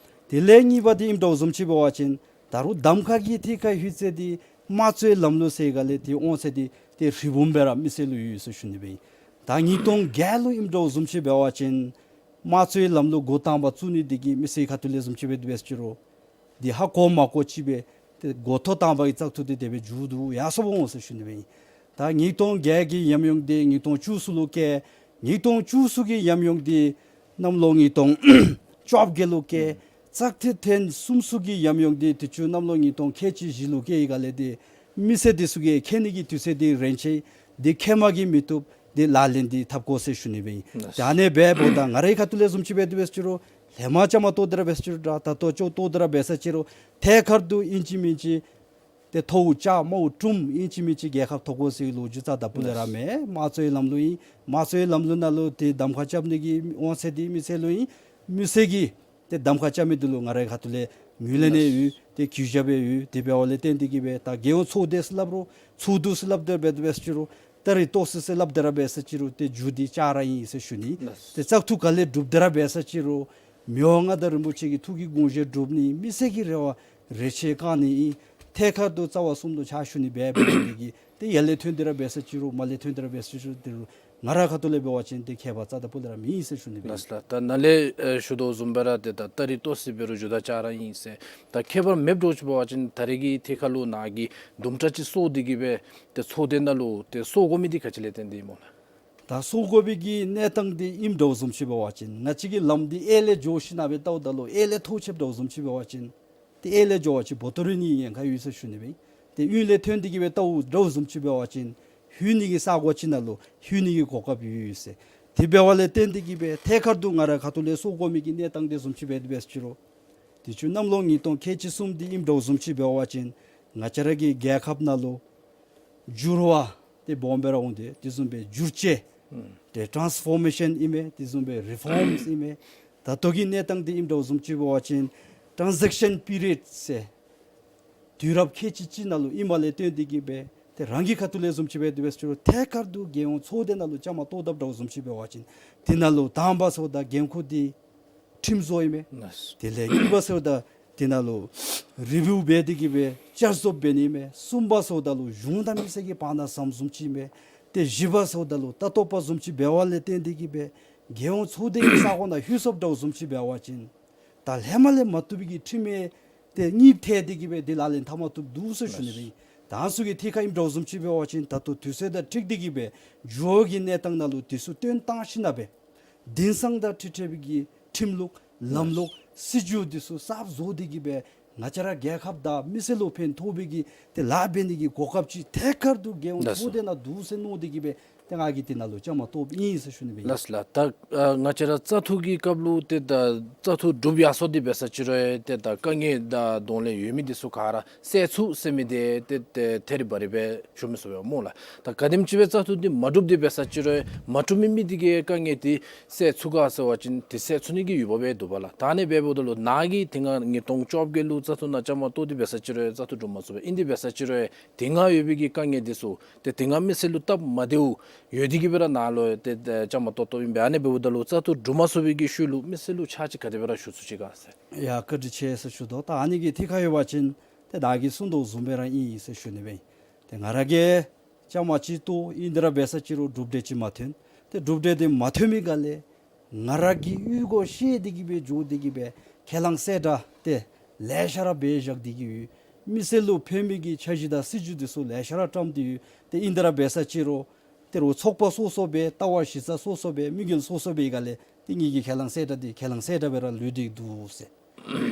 དེ་ལས་གཉིས་པ་འདི་ཨིནམ་འདྲཝ་བཟུམ་ཅིག་འབད་བ་ཅིན་ད་རུང་གདམ་ཁ་གི་ཐད་ཁར་ལྷོད་ཚེ་འདི་དམངས་གཙོའི་ལམ་ལུགས་ཟེར་སྒང་ལས་འདི་འོང་ཚེ་འདི་ཏེ་རི་བོ་སྦེ་ར་མི་སེར་ལུ་ཡོད་ཟེར་ཞུ་ནི་སྦེ་ཨིན། ད་ཉིས་སྟོང་བརྒྱད་ལུ་ཨིནམ་འདྲཝ་བཟུམ་ཅིག་འབད་བ་ཅིན་དམངས་གཙོའི་ལམ་ལུགས་འགོ་དང་པ་བཙུགས་ནི་འདི་གིས་མི་སེར་ཁ་ཐུག་ལས་བཟུམ་ཅིག་འབད་དེ་འབད་ཅི་རུང་འདི་ཧ་གོ་མ་གོ་ཅིག་སྦེ་ཏེ་འགོ་ཐོག་དང་པ་གི་བཙག་འཐུ་འདི་དེ་སྦེ་མཇུག་བསྡུ་ཡར་སོངམ་འོང་ཟེར་ཞུ་ནི་སྦེ་ཨིན། ད་ཉིས་སྟོང་བརྒྱད་ཀྱི་ཉམས་མྱོང་འདི་ཉིས་སྟོང་བཅུ་གསུམ་ལུ་བཀལ། ཉིས་སྟོང་བཅུ་གསུམ་གྱི་ཉམས་མྱོང་འདི་གནམ་ལོ་ཉིས་སྟོང་བཅོ་བརྒྱད་ལུ་བཀལ། ཨུམ། བཙག་འཐུ་ཐེངས་གསུམ་གསུམ་གྱི་ཉམས་མྱོང་འདི་དུས་ཅི་གནམ་ལོ་ཉིས་སྟོང་ཁལ་གཅིག་བཞི་ལུ་བཀལ་བའི་སྒང་ལས་འདི་མི་སེར་འདི་ཚུ་གིས་མཁྱེན་ནི་གི་དུས་ཚོད་འདི་རན་ཆི། འདི་ཁེ་མ་གིས་མི་བཏུབ། འདི་ལག་ལེན་འདི་འཐབ་དགོ་ཟེར་ཞུ་ནི་སྦེ་ཨིན། ལགས། ད་ཨ་ནི་སྦེ་འབདཝ་ད་ང་རའི་ཁ་ཐུག་ལས་བཟུམ་ཅིག་འབད་དེ་འབད་ཅི་རུང་ཧེ་མ་བཅའ་མར་གཏོགས་ཏེ་ར་འབད་ཅི་རུང་ད་ལྟོ་ཅོག་གཏོགས་ཏེ་ར་འབད་ས་ཅི་རུང་ཐད་ཀར་དུ་ཨིན་ཅི་མིན་ཅི་ཏེ་ཐོཝ་བཅག་མོ་གྲུམ་ཨིན་ཅི་མིན་ཅི་རྒྱལ་ཁབ་ཐོབ་དགོ་ཟེར་ལོ་རྒྱུས་རྩ་དང་པོ་ལས་ར་མེད། དམངས་གཙོའི་ལམ་ལུགས་ཨིན། དམངས་གཙོའི་ལམ་ལུགས་ནང་ལུ་ཏེ་གདམ་ཁ་རྐྱབ་ནི་གི་དབང་ཚད་འདི་མི་སེར་ལུ་ཨིན། མི་སེར་གྱིས་ཏེ་གདམ་ཁ་རྐྱབ་མི་འདི་ལུ་ང་རའི་ཁ་ཐུག་ལས་ངོས་ལེན་ཡོད། ཏེ་གུས་ཞབས་ཡོད། དེ་འབདཝ་ལས་བརྟེན་ཏེ་གི་སྦེ་ད་རྒྱལ་ཡོངས་ཚོགས་སྡེ་ཟེར་སླབ་རུང་ཚོགས་འདུ་ཟེར་སླབ་སྟེ་འབད་དེ་འབད་ཅི་རུང་ད་རིས་ཏོག་ཙི་ཟེར་སླབ་སྟེ་ར་འབད་ས་ཅི་རུང་ཏེ་མཇུག་འདི་ཅ་ར་ཨིན་ཟེར་ཞུ་ནི། ཏེ་བཙག་འཐུ་ག་ལས་གྲུབ་སྟེ་ར་འབད་ས་ཅི་རུང་མི་དབང་མངའ་བདག་རིན་པོ་ཆེ་གི་ཐུགས་ཀྱི་དགོངས་བཞེད་སྒྲུབ་ནི་མི་སེར་གྱི་རེ་བ་རེ་ཆེ་བསྐང་ནི་ཨིན། ཐད་ཀར་དུ་རྩ་བ་གསུམ་དུ་ཕྱག་ཞུ་ནི་འབད་འབད་ནི་འདི་གིས་ཏེ་ཡར་ལས་ཐོན་ཏེ་ར་འབད་ས་ཅི་རུང་མར་ལས་ཐོན་ཏེ་ར་འབད་ས་ཅི་རུང་ཏེ་རུང་ང་རའི་ཁ་ཐུག་ལས་འབད་བ་ཅིན་ཏེ་ཁྱད་པར་རྩ་དང་པོ་ལས་ར་མེད་ཨིན་ཟེར་ཞུ་ནི་སྦེ་ཨིན། ལགས་ལགས། ད་ནཱ་ལས་ཨེ་ཞུ་དོ་བཟུམ་སྦེ་ར་ཏེ་ད་ད་རིས་ཏོག་ཙི་འབད་རུང་མཇུག་ད་ཅ་ར་ཨིན་ཟེར། ད་ཁྱད་པར་མེདཔ་འདྲཝ་ཅིག་འབད་བ་ཅིན་ད་རེས་ཀྱི་ཐད་ཁར་ལུ་ནཱ་གིས་དུམ་གྲ་ཅིག་སོང་སྟེ་གི་སྦེ་ཏེ་ཚོགས་སྡེ་ནང་ལུ་ཏེ་སོང་དགོ་མི་འདི་ག་ཅི་ལས་བརྟེན་ཏེ་ཨིན་སྨོ་ལགས། ད་སོང་དགོ་པའི་གི་གནས་སྟངས་འདི་ཨིནམ་འདྲཝ་བཟུམ་ཅིག་འབད་བ་ཅིན་ང་བཅས་ཀྱི་ལམ་འདི་གཡས་ལས་འགྱོ་ཞིནམ་སྦེ་བལྟཝ་ད་ལུ་གཡས་ལས་ཐོག་ཆེཝ་འདྲཝ་བཟུམ་ཅིག་འབད་བ་ཅིན་ཏེ་གཡས་ལས་འགྱོ་བ་ཅིན་བོ་ཏོ་རི་ནི་ཉེན་ཁ་ཡོད་ཟེར་ཞུ་ནི་སྦེ་ཨིན། ཏེ་གཡོན་ལས་ཐོན་ཏེ་གི་སྦེ་བལྟཝ་འདྲཝ་བཟུམ་ཅིག་འབད་བ་ཅིན་ལྷོད་ནི་གི་ས་གོ་ཅིག་ནང་ལུ་ལྷོད་ནི་གི་གོ་སྐབས་ཡོད་ཟེར། དེ་འབདཝ་ལས་བརྟེན་ཏེ་གི་སྦེ་ཐད་ཀར་དུ་ང་རའི་ཁ་ཐུག་ལས་སོང་དགོ་མི་གི་གནས་སྟངས་འདི་བཟུམ་ཅིག་འབད་དེ་འབད་ཅི་རུང་དུས་ཅི་གནམ་ལོ་ཉིས་སྟོང་ཁལ་གཅིག་གསུམ་འདི་ཨིནམ་འདྲཝ་བཟུམ་ཅིག་འབད་བ་ཅིན་ང་བཅས་ར་གི་རྒྱལ་ཁབ་ནང་ལུ་འགྱུར་བ་འདི་སྦོམ་སྦེ་ར་འོང་སྟེ་དེ་བཟུམ་སྦེ་འགྱུར་བཅོས་ཏེ་ཊཱནསི་ཕོར་མེ་ཤཱན་ཨིན་མས། དེ་བཟུམ་སྦེ་རི་ཕོརམསི་ཨིན་མས། ད་ལྟོ་གི་གནས་སྟངས་འདི་ཨིནམ་འདྲཝ་བཟུམ་ཅིག་འབད་བ་ཅིན་ཊཱན་ཟེཀ་ཤཱན་པི་རི་ཡཌ་ཟེར་དུས་རབས་ཁལ་གཅིག་གཅིག་ནང་ལུ་ཨིནམ་ལས་བརྟེན་ཏེ་གི་སྦེ་ཏེ་རང་གི་ཁ་ཐུག་ལས་བཟུམ་ཅིག་འབད་དེ་འབད་ཅི་རུང་ཐད་ཀར་དུ་རྒྱལ་ཡོངས་ཚོགས་སྡེ་ནང་ལུ་བཅའ་མར་གཏོགས་དཔ་འདྲཝ་བཟུམ་ཅིག་འབད་བ་ཅིན་དེ་ནང་ལུ་དང་པ་ཟེརཝ་ད་འགན་ཁུར་འདི་ཁྲིམས་བཟོ་ཨིན་མས། ལགས། དེ་ལས་གཉིས་པ་ཟེརཝ་ད་དེ་ནང་ལུ་རི་བིའུ་འབད་དེ་གི་སྦེ་བསྐྱར་བཟོ་འབད་ནི་ཨིན་མས། གསུམ་པ་ཟེརཝ་ད་ལུ་གཞུང་དང་མི་སེར་གྱི་བར་ན་ཟམ་བཟུམ་ཅིག་ཨིན་མས། ཏེ་བཞི་པ་ཟེརཝ་ད་ལུ་ལྟ་རྟོག་པ་བཟུམ་ཅིག་འབདཝ་ལས་བརྟེན་ཏེ་གི་སྦེ་རྒྱལ་ཡོངས་ཚོགས་སྡེ་གི་ས་གོ་ནང་ལྷོད་སོངམ་འདྲཝ་བཟུམ་ཅིག་འབད་བ་ཅིན་ད་ལྷག་མ་ལས་མ་བཏུབ་པའི་གི་ཁྲིམས་ཡང་ཏེ་གཉིས་ཐལ་ཏེ་གི་སྦེ་དེ་ལག་ལེན་འཐབ་མ་བཏུབ་འདུག་ཟེར་ཞུ་ནི་སྦེ་ཨིན། ད་ཚུ་གི་ཐད་ཁར་ཨིནམ་འདྲཝ་བཟུམ་ཅིག་འབད་བ་ཅིན་ད་ལྟོ་དུས་ཚོད་དང་འཁྲིལ་ཏེ་གི་སྦེ་འགྱོ་བའི་གི་གནས་སྟངས་ནང་ལུ་དེ་ཚུ་བཏོན་བཏང་ཞིནམ་སྦེ་དེང་སང་དང་འཁྲིལ་འཁྲིལ་བའི་གི་ཁྲིམས་ལུགས་ལམ་ལུགས་སྲིད་བྱུས་འདི་ཚུ་གསརཔ་བཟོ་སྟེ་གི་སྦེ་ང་བཅས་ར་རྒྱལ་ཁབ་དང་མི་སེར་ལུ་ཕན་ཐོགས་པའི་གི་ཏེ་ལཱ་འབད་ནི་གི་གོ་སྐབས་ཅིག་ཐད་ཀར་དུ་རྒྱལ་ཡོངས་ཚོགས་སྡེ་ནང་འདུག་ཟེར་མནོ་སྟེ་གི་སྦེ་ ཏེ་ང་གིས་དེ་ནང་ལུ་བཅའ་མར་གཏོགསཔ་ཨིན་ཟེར་ཞུ་ནི་སྦེ་ཨིན། ལགས་ལགས། ད་ཨ་ང་བཅས་ར་བཙག་འཐུ་གི་སྐབས་ལུ་ཏེ་ད་བཙག་འཐུ་གྲུབ་ཡར་སོང་སྟེ་འབད་ས་ཅིག་རུང་ཏེ་ད་དཀའ་ངལ་དང་གདོང་ལེན་ཡོད་མི་འདི་ཚུ་ག་ར་སེལ་ཚུགས་ཟེར་མི་འདི་ཏེ་ཏེ་ཐད་རི་བ་རི་སྦེ་ཞུ་མི་ཚུགས་པས་སྨོ་ལགས། ད་ག་དེམ་ཅིག་སྦེ་བཙག་འཐུ་འདི་མ་གྲུབ་སྟེ་འབད་ས་ཅིག་རུང་མ་གྲུབ་མི་མི་འདི་གི་དཀའ་ངལ་འདི་སེལ་ཚུགས་ག་ཟེར་བ་ཅིན་ཏེ་སེལ་ཚུགས་ནི་གི་ཡོདཔ་སྦེ་འདུག་པ་ལགས། ད་ཨ་ནི་སྦེ་འབདཝ་ད་ལུ་ནཱ་གིས་དེ་སྔ་ཉིས་སྟོང་བཅོ་བརྒྱད་ལུ་བཙག་འཐུ་ནང་བཅའ་མར་གཏོགས་ཏེ་འབད་ས་ཅིག་རུང་བཙག་འཐུ་གྲུབ་མ་ཚུགས་པས། ཨིན་ཏེ་འབད་ས་ཅིག་རུང་དེ་སྔ་ཡོད་པའི་གི་དཀའ་ངལ་འདི་ཚུ་ཏེ་དེ་སྔ་མི་སེར་ལུ་སྟབས་མ་བདེཝ་ཡོད་དེ་གིས་སྦེ་ར་ནཱ་ལུ་ཏེ་ཏེ་བཅའ་མར་གཏོགས་གཏོགསཔ་ཨིན་པས། ཨ་ནི་འབདཝ་ད་ལུ་བཙག་འཐུ་གྲུབ་མ་ཚུགས་པའི་གི་ཤུལ་ལུ་མི་སེར་ལུ་ཕྱག་ཕྱིད་ག་དེ་སྦེ་ར་ཞུ་ཚུགས་ཅི་ག་ཟེར། ཡ་བཀའ་དྲིན་ཆེ་ཟེར་ཞུ་དོ། ད་ཨ་ནི་གི་ཐད་ཁར་འབད་བ་ཅིན་ཏེ་ནཱ་གིས་གསུངས་དོ་བཟུམ་སྦེ་ར་ཨིན་ཟེར་ཞུ་ནི་སྦེ་ཨིན། ཏེ་ང་ར་གིས་བཅའ་མར་ཅིག་གཏོགས་ཨིན་དེ་ར་འབད་ས་ཅིག་རུང་གྲུབ་འབྲས་ཅིག་མ་ཐོན། ཏེ་གྲུབ་འབྲས་འདི་མ་ཐོན་མི་ག་ལས་ང་ར་གིས་གཡུས་སྒོ་བཤལ་ཏེ་གིས་སྦེ་འགྱོ་སྟེ་གིས་སྦེ་ཁས་བླངས་གསལ་བསྒྲགས་ཏེ་ལེ་ཤ་ར་འབད་བཞག་སྟེ་གིས་ཡོད། མི་སེར་ལུ་ཕན་མི་གི་འཆར་གཞི་དང་སྲིད་བྱུས་འདི་ཚུ་ལེ་ཤ་ར་བཀྲམ་སྟེ་ཡོད། ཏེ་ཨིན་དེ་ར་འབད་ས་ཅིག་རུང་ཏེ་རུང་ཚོགས་པ་སོ་སོ་སྦེ་ལྟ་བ་གཞི་རྩ་སོ་སོ་སྦེ་དམིགས་ཡུལ་སོ་སོ་སྦེ་ག་ལས་ཏེ་ངེ་གི་ཁས་བླངས་གསལ་བསྒྲགས་འདི་ཁས་བླངས་གསལ་བསྒྲགས་སྦེ་ར་ལུས་ཏེ་འདུག་ཟེར།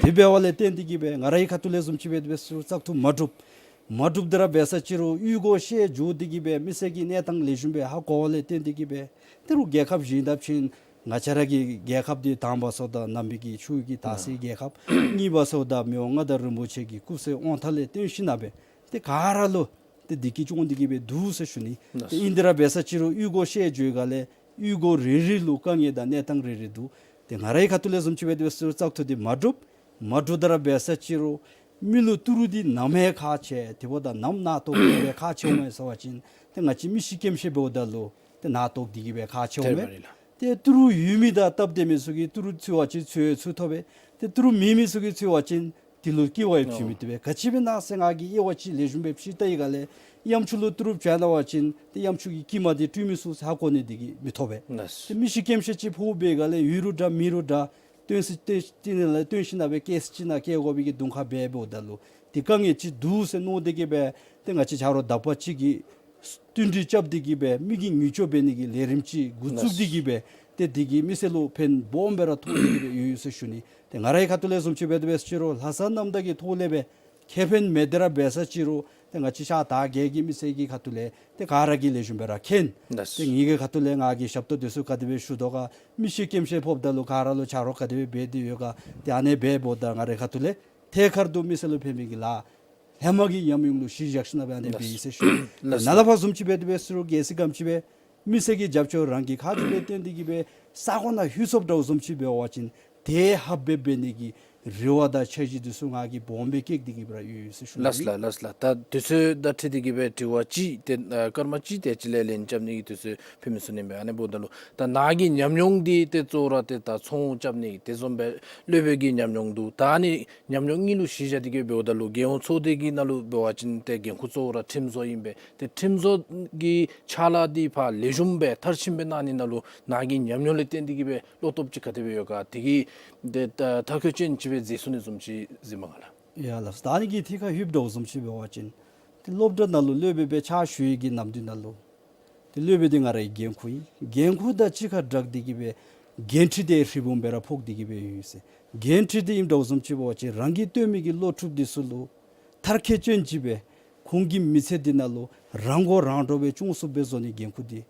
དེ་འབདཝ་ལས་བརྟེན་ཏེ་གིས་སྦེ་ང་རའི་ཁ་ཐུག་ལས་བཟུམ་ཅིག་འབད་དེ་འབད་ས་ཅིག་རུང་བཙག་འཐུ་མ་གྲུབ། མ་གྲུབ་དེ་ར་འབད་ས་ཅིག་རུང་གཡུས་སྒོ་བཤལ་འགྱོ་སྟེ་གིས་སྦེ་མི་སེར་གྱི་གནས་སྟངས་ལེགས་ཤོམ་སྦེ་ཧ་གོ་བ་ལས་བརྟེན་ཏེ་གིས་སྦེ་ཏེ་རུང་རྒྱལ་ཁབ་བཞེངས་ད་བཞེངས། ང་བཅས་ར་གི་རྒྱལ་ཁབ་འདི་དང་པ་ཟེརཝ་ད་གནམ་མེད་ཀྱི་ཆུ་ཡི་གི་དར་སྲིའི་རྒྱལ་ཁབ། གཉིས་པ་ཟེརཝ་ད་མི་དབང་མངའ་བདག་རིན་པོ་ཆེ་གི་སྐུ་ཚེ་དབང་ཐང་ལས་བརྟེན་ཞིནམ་ལས་ཏེ་ག་ར་ལུ་ཏེ་བདེ་སྐྱིད་སྐྱོང་སྟེ་གིས་སྦེ་འདུག་ཟེར་ཞུ་ནི། ཏེ་ཨིན་དེ་ར་འབད་ས་ཅིག་རུང་གཡུས་སྒོ་བཤལ་འགྱོ་ཡི་ག་ལས་གཡུས་སྒོ་རེ་རེ་ལུ་དཀའ་ངལ་དང་གནས་སྟངས་རེ་རེ་འདུག། ཏེ་ང་རའི་ཁ་ཐུག་ལས་བཟུམ་ཅིག་འབད་དེ་འབད་ས་ཅིག་རུང་བཙག་འཐུ་འདི་མ་གྲུབ། མ་གྲུབ་དེ་ར་འབད་ས་ཅིག་རུང་མི་ལུ་ཏི་རུ་འདི་ནམ་ཧེ་ཁག་ཆེ། དེ་འབདཝ་ད་ནམ་ནང་ཐོབ་སྟེ་གིས་སྦེ་ཁག་ཆེཝ་མས་ཟེར་བ་ཅིན་ཏེ་ང་བཅས་མི་ཤི་སྐྱེམས་ཤི་འབདཝ་ད་ལུ་ཏེ་ནང་ཐོབ་སྟེ་གིས་སྦེ་ཁག་ཆེཝ་མས། ཏེ་ཏི་རུ་ཡོད་མི་དང་སྟབས་བདེ་མི་ཚུ་གིས་ཏི་རུ་འཚོལ་བ་ཅིན་འཚོལ་འཚོལ་ཐོབ་པས། ཏེ་ཏི་རུ་མེད་མི་ཚུ་གིས་འཚོལ་བ་ཅིན་དེ་ལུ་སྐྱེ་བ་ཡང་བྱིན་མི་བཏུབ་པས། ག་ཅི་སྦེ་ཨིན་ན་ཟེར་ང་གིས་དབྱེ་བ་ཅིག་ལེགས་ཤོམ་སྦེ་ཕྱེ་བལྟ་ཡི་ག་ལས་གཡམ་ཆུ་ལུ་ཏི་རུ་བྱིན་ད་བ་ཅིན་ཏེ་གཡམ་ཆུ་གི་སྐྱེས་མ་འདི་བཀྲུ་མི་ཚུགས་ཟེར་ཧ་གོ་ནི་འདི་གིས་མི་ཐོབ་པས། ཏེ་མི་ཤི་སྐྱེམས་ཤི་ཅིག་ཕོག་པའི་ག་ལས་ཡོད་རུང་འདྲ་མེད་རུང་འདྲ་བཏོན་ས་བཏོན་ས་ཅིག་ནང་ལས་བཏོན་ཞིནམ་ལས་སྐྱེས་ས་ཅིག་ནང་སྐྱེ་དགོ་པའི་གི་གདོང་ཁ་འབད་འབདཝ་ད་ལུ་ཏེ་དཀའ་ངལ་ཅིག་འདུག་ཟེར་མནོ་སྟེ་གིས་སྦེ་ཏེ་ང་བཅས་ཆ་རོགས་དག་པ་ཅིག་གིས་བསྟུན་གྲོས་རྐྱབ་སྟེ་གིས་སྦེ་མི་གི་ངུ་སྐྱོ་འབད་ནི་གི་ལས་རིམ་ཅིག་འགོ་བཙུགས་ཏེ་གིས་སྦེ་ཏེ་འདི་གིས་མི་སེར་ལུ་ཕན་སྦོམ་སྦེ་ར་ཐོགས་ཏེ་གིས་སྦེ་ཡོད་ཟེར་ཞུ་ནི། ཏེ་ང་རའི་ཁ་ཐུག་ལས་བཟུམ་ཅིག་འབད་དེ་འབད་ས་ཅིག་རུང་ལྷག་བསམ་རྣམ་དག་གི་ཐོག་ལས་སྦེ་ཁེ་ཕན་མེད་དེ་ར་འབད་ས་ཅིག་རུང་ཏེ་ང་བཅས་ཤར་དར་བརྒྱད་ཀྱི་མི་སེར་གྱི་ཁ་ཐུག་ལས་ཏེ་ག་ར་གིས་ལེགས་ཤོམ་སྦེ་ར་མཁྱེན། ཏེ་ངེ་གི་ཁ་ཐུག་ལས་ང་གིས་ཞབས་ཏོག་འདི་ཚུ་ག་དེ་སྦེ་ཞུ་དོ་ག་མི་ཤི་སྐྱེམས་ཤི་ཕོགཔ་ད་ལུ་ག་ར་ལུ་ཆ་རོགས་ག་དེ་སྦེ་འབད་དེ་ཡོད་ག་ཏེ་ཨ་ནི་སྦེ་འབདཝ་ད་ང་རའི་ཁ་ཐུག་ལས་ཐད་ཀར་དུ་མི་སེར་ལུ་ཕན་པའི་གི་ལཱ་ཧེ་མ་གི་ཉམས་མྱོང་ལུ་གཞི་བཞག་ཞིནམ་ལས་ཨ་ནི་སྦེ་ཨིན་ཟེར་ཞུ། ནཱ་ལས་ཕར་བཟུམ་ཅིག་འབད་དེ་འབད་ས་ཅིག་རུང་གལ་སྲིད་ག་དེམ་ཅིག་སྦེ་མི་སེར་གྱི་རྒྱབ་སྐྱོར་རང་གིས་ཁག་ཆེ་བའི་རྟེན་འདི་གིས་སྦེ་ས་གོ་ནང་ལྷོད་སོངམ་འདྲཝ་བཟུམ་ཅིག་འབད་བ་ཅིན་དེ་ཧབ་སྦེ་འབད་ནི་གི་རེ་བ་དང་འཆར་གཞི་འདི་ཚུ་ང་གིས་སྦོམ་སྦེ་བསྐྱེད་དེ་གིས་སྦེ་ར་ཡོད་ཟེར་ཞུ་ནི། ལགས་ལགས་ལགས་ལགས། ད་དུས་ཚོད་དང་འཁྲིལ་ཏེ་གིས་སྦེ་དྲི་བ་ཅིག་ཏེ་ཨ་སྐར་མ་གཅིག་དེ་ཅིག་ལས་ལན་རྐྱབ་ནི་གི་དུས་ཚོད་ཕུལ་མི་ཚུགས་ནི་མས། ཨ་ནི་འབདཝ་ད་ལུ་ད་ནཱ་གི་ཉམས་མྱོང་འདི་ཏེ་གཙོ་བོ་ར་ཏེ་ད་ཚོང་རྐྱབ་ནི་དེ་བཟུམ་སྦེ་སློབ་དཔོན་གྱི་ཉམས་མྱོང་འདུག། ད་ཨ་ནི་ཉམས་མྱོང་གཉིས་ལུ་གཞི་བཞག་སྟེ་གིས་འབདཝ་ད་ལུ་རྒྱལ་ཡོངས་ཚོགས་སྡེ་གི་ནང་ལུ་འབད་བ་ཅིན་ཏེ་འགན་ཁུར་གཙོ་བོ་ར་ཁྲིམས་བཟོ་ཨིན་པས། ཏེ་ཁྲིམས་བཟོ་གི་ཕྱག་ལཱ་འདི་ཕར་ལེགས་ཤོམ་སྦེ་མཐར་ཕྱིནམ་སྦེ་གནང་ནི་ནང་ལུ་ནཱ་གི་ཉམས་མྱོང་ལས་བརྟེན་ཏེ་གིས་སྦེ་བློ་སྟོབས་ཅིག་ག་དེ་སྦེ་ཡོད་ག་དེ་གིས་ཏེ་ད་མཐར་འཁྱོལ་ཅན་ཅིག་སྦེ་མཛད་ཚུགས་ནི་བཟུམ་ཅིག་གཟིགས་མས་ག་ལགས། ཡ་ལགས། ད་ཨ་ནི་གི་ཐད་ཁར་ལྷོདཔ་འདྲཝ་བཟུམ་ཅིག་འབད་བ་ཅིན་ཏེ་སློབ་གྲྭ་ནང་ལུ་སློབ་དཔོན་སྦེ་ཕྱག་ཞུ་ཡི་གི་ནམ་དུས་ནང་ལུ་ཏེ་སློབ་དཔོན་འདི་ང་རའི་འགན་ཁུར་ཨིན། འགན་ཁུར་དང་གཅིག་ཁར་སྦྲགས་ཏེ་གིས་སྦེ་འགན་འཁྲི་འདི་ཧྲིལ་བུམ་སྦེ་ར་ཕོག་སྟེ་གིས་སྦེ་ཡོད་ཟེར། འགན་འཁྲི་འདི་ཨིནམ་འདྲཝ་བཟུམ་ཅིག་འབད་བ་ཅིན་རང་གིས་བཏོན་མི་གི་སློབ་ཕྲུག་འདི་ཚུ་ལུ་མཐར་འཁྱོལ་ཅན་ཅིག་སྦེ་ཁོང་གི་མི་ཚེ་འདི་ནང་ལུ་རང་མགོ་རང་འདྲོངས་སྦེ་སྐྱོང་ཚུགསཔ་སྦེ་བཟོ་ནི་འགན་ཁུར་འདི་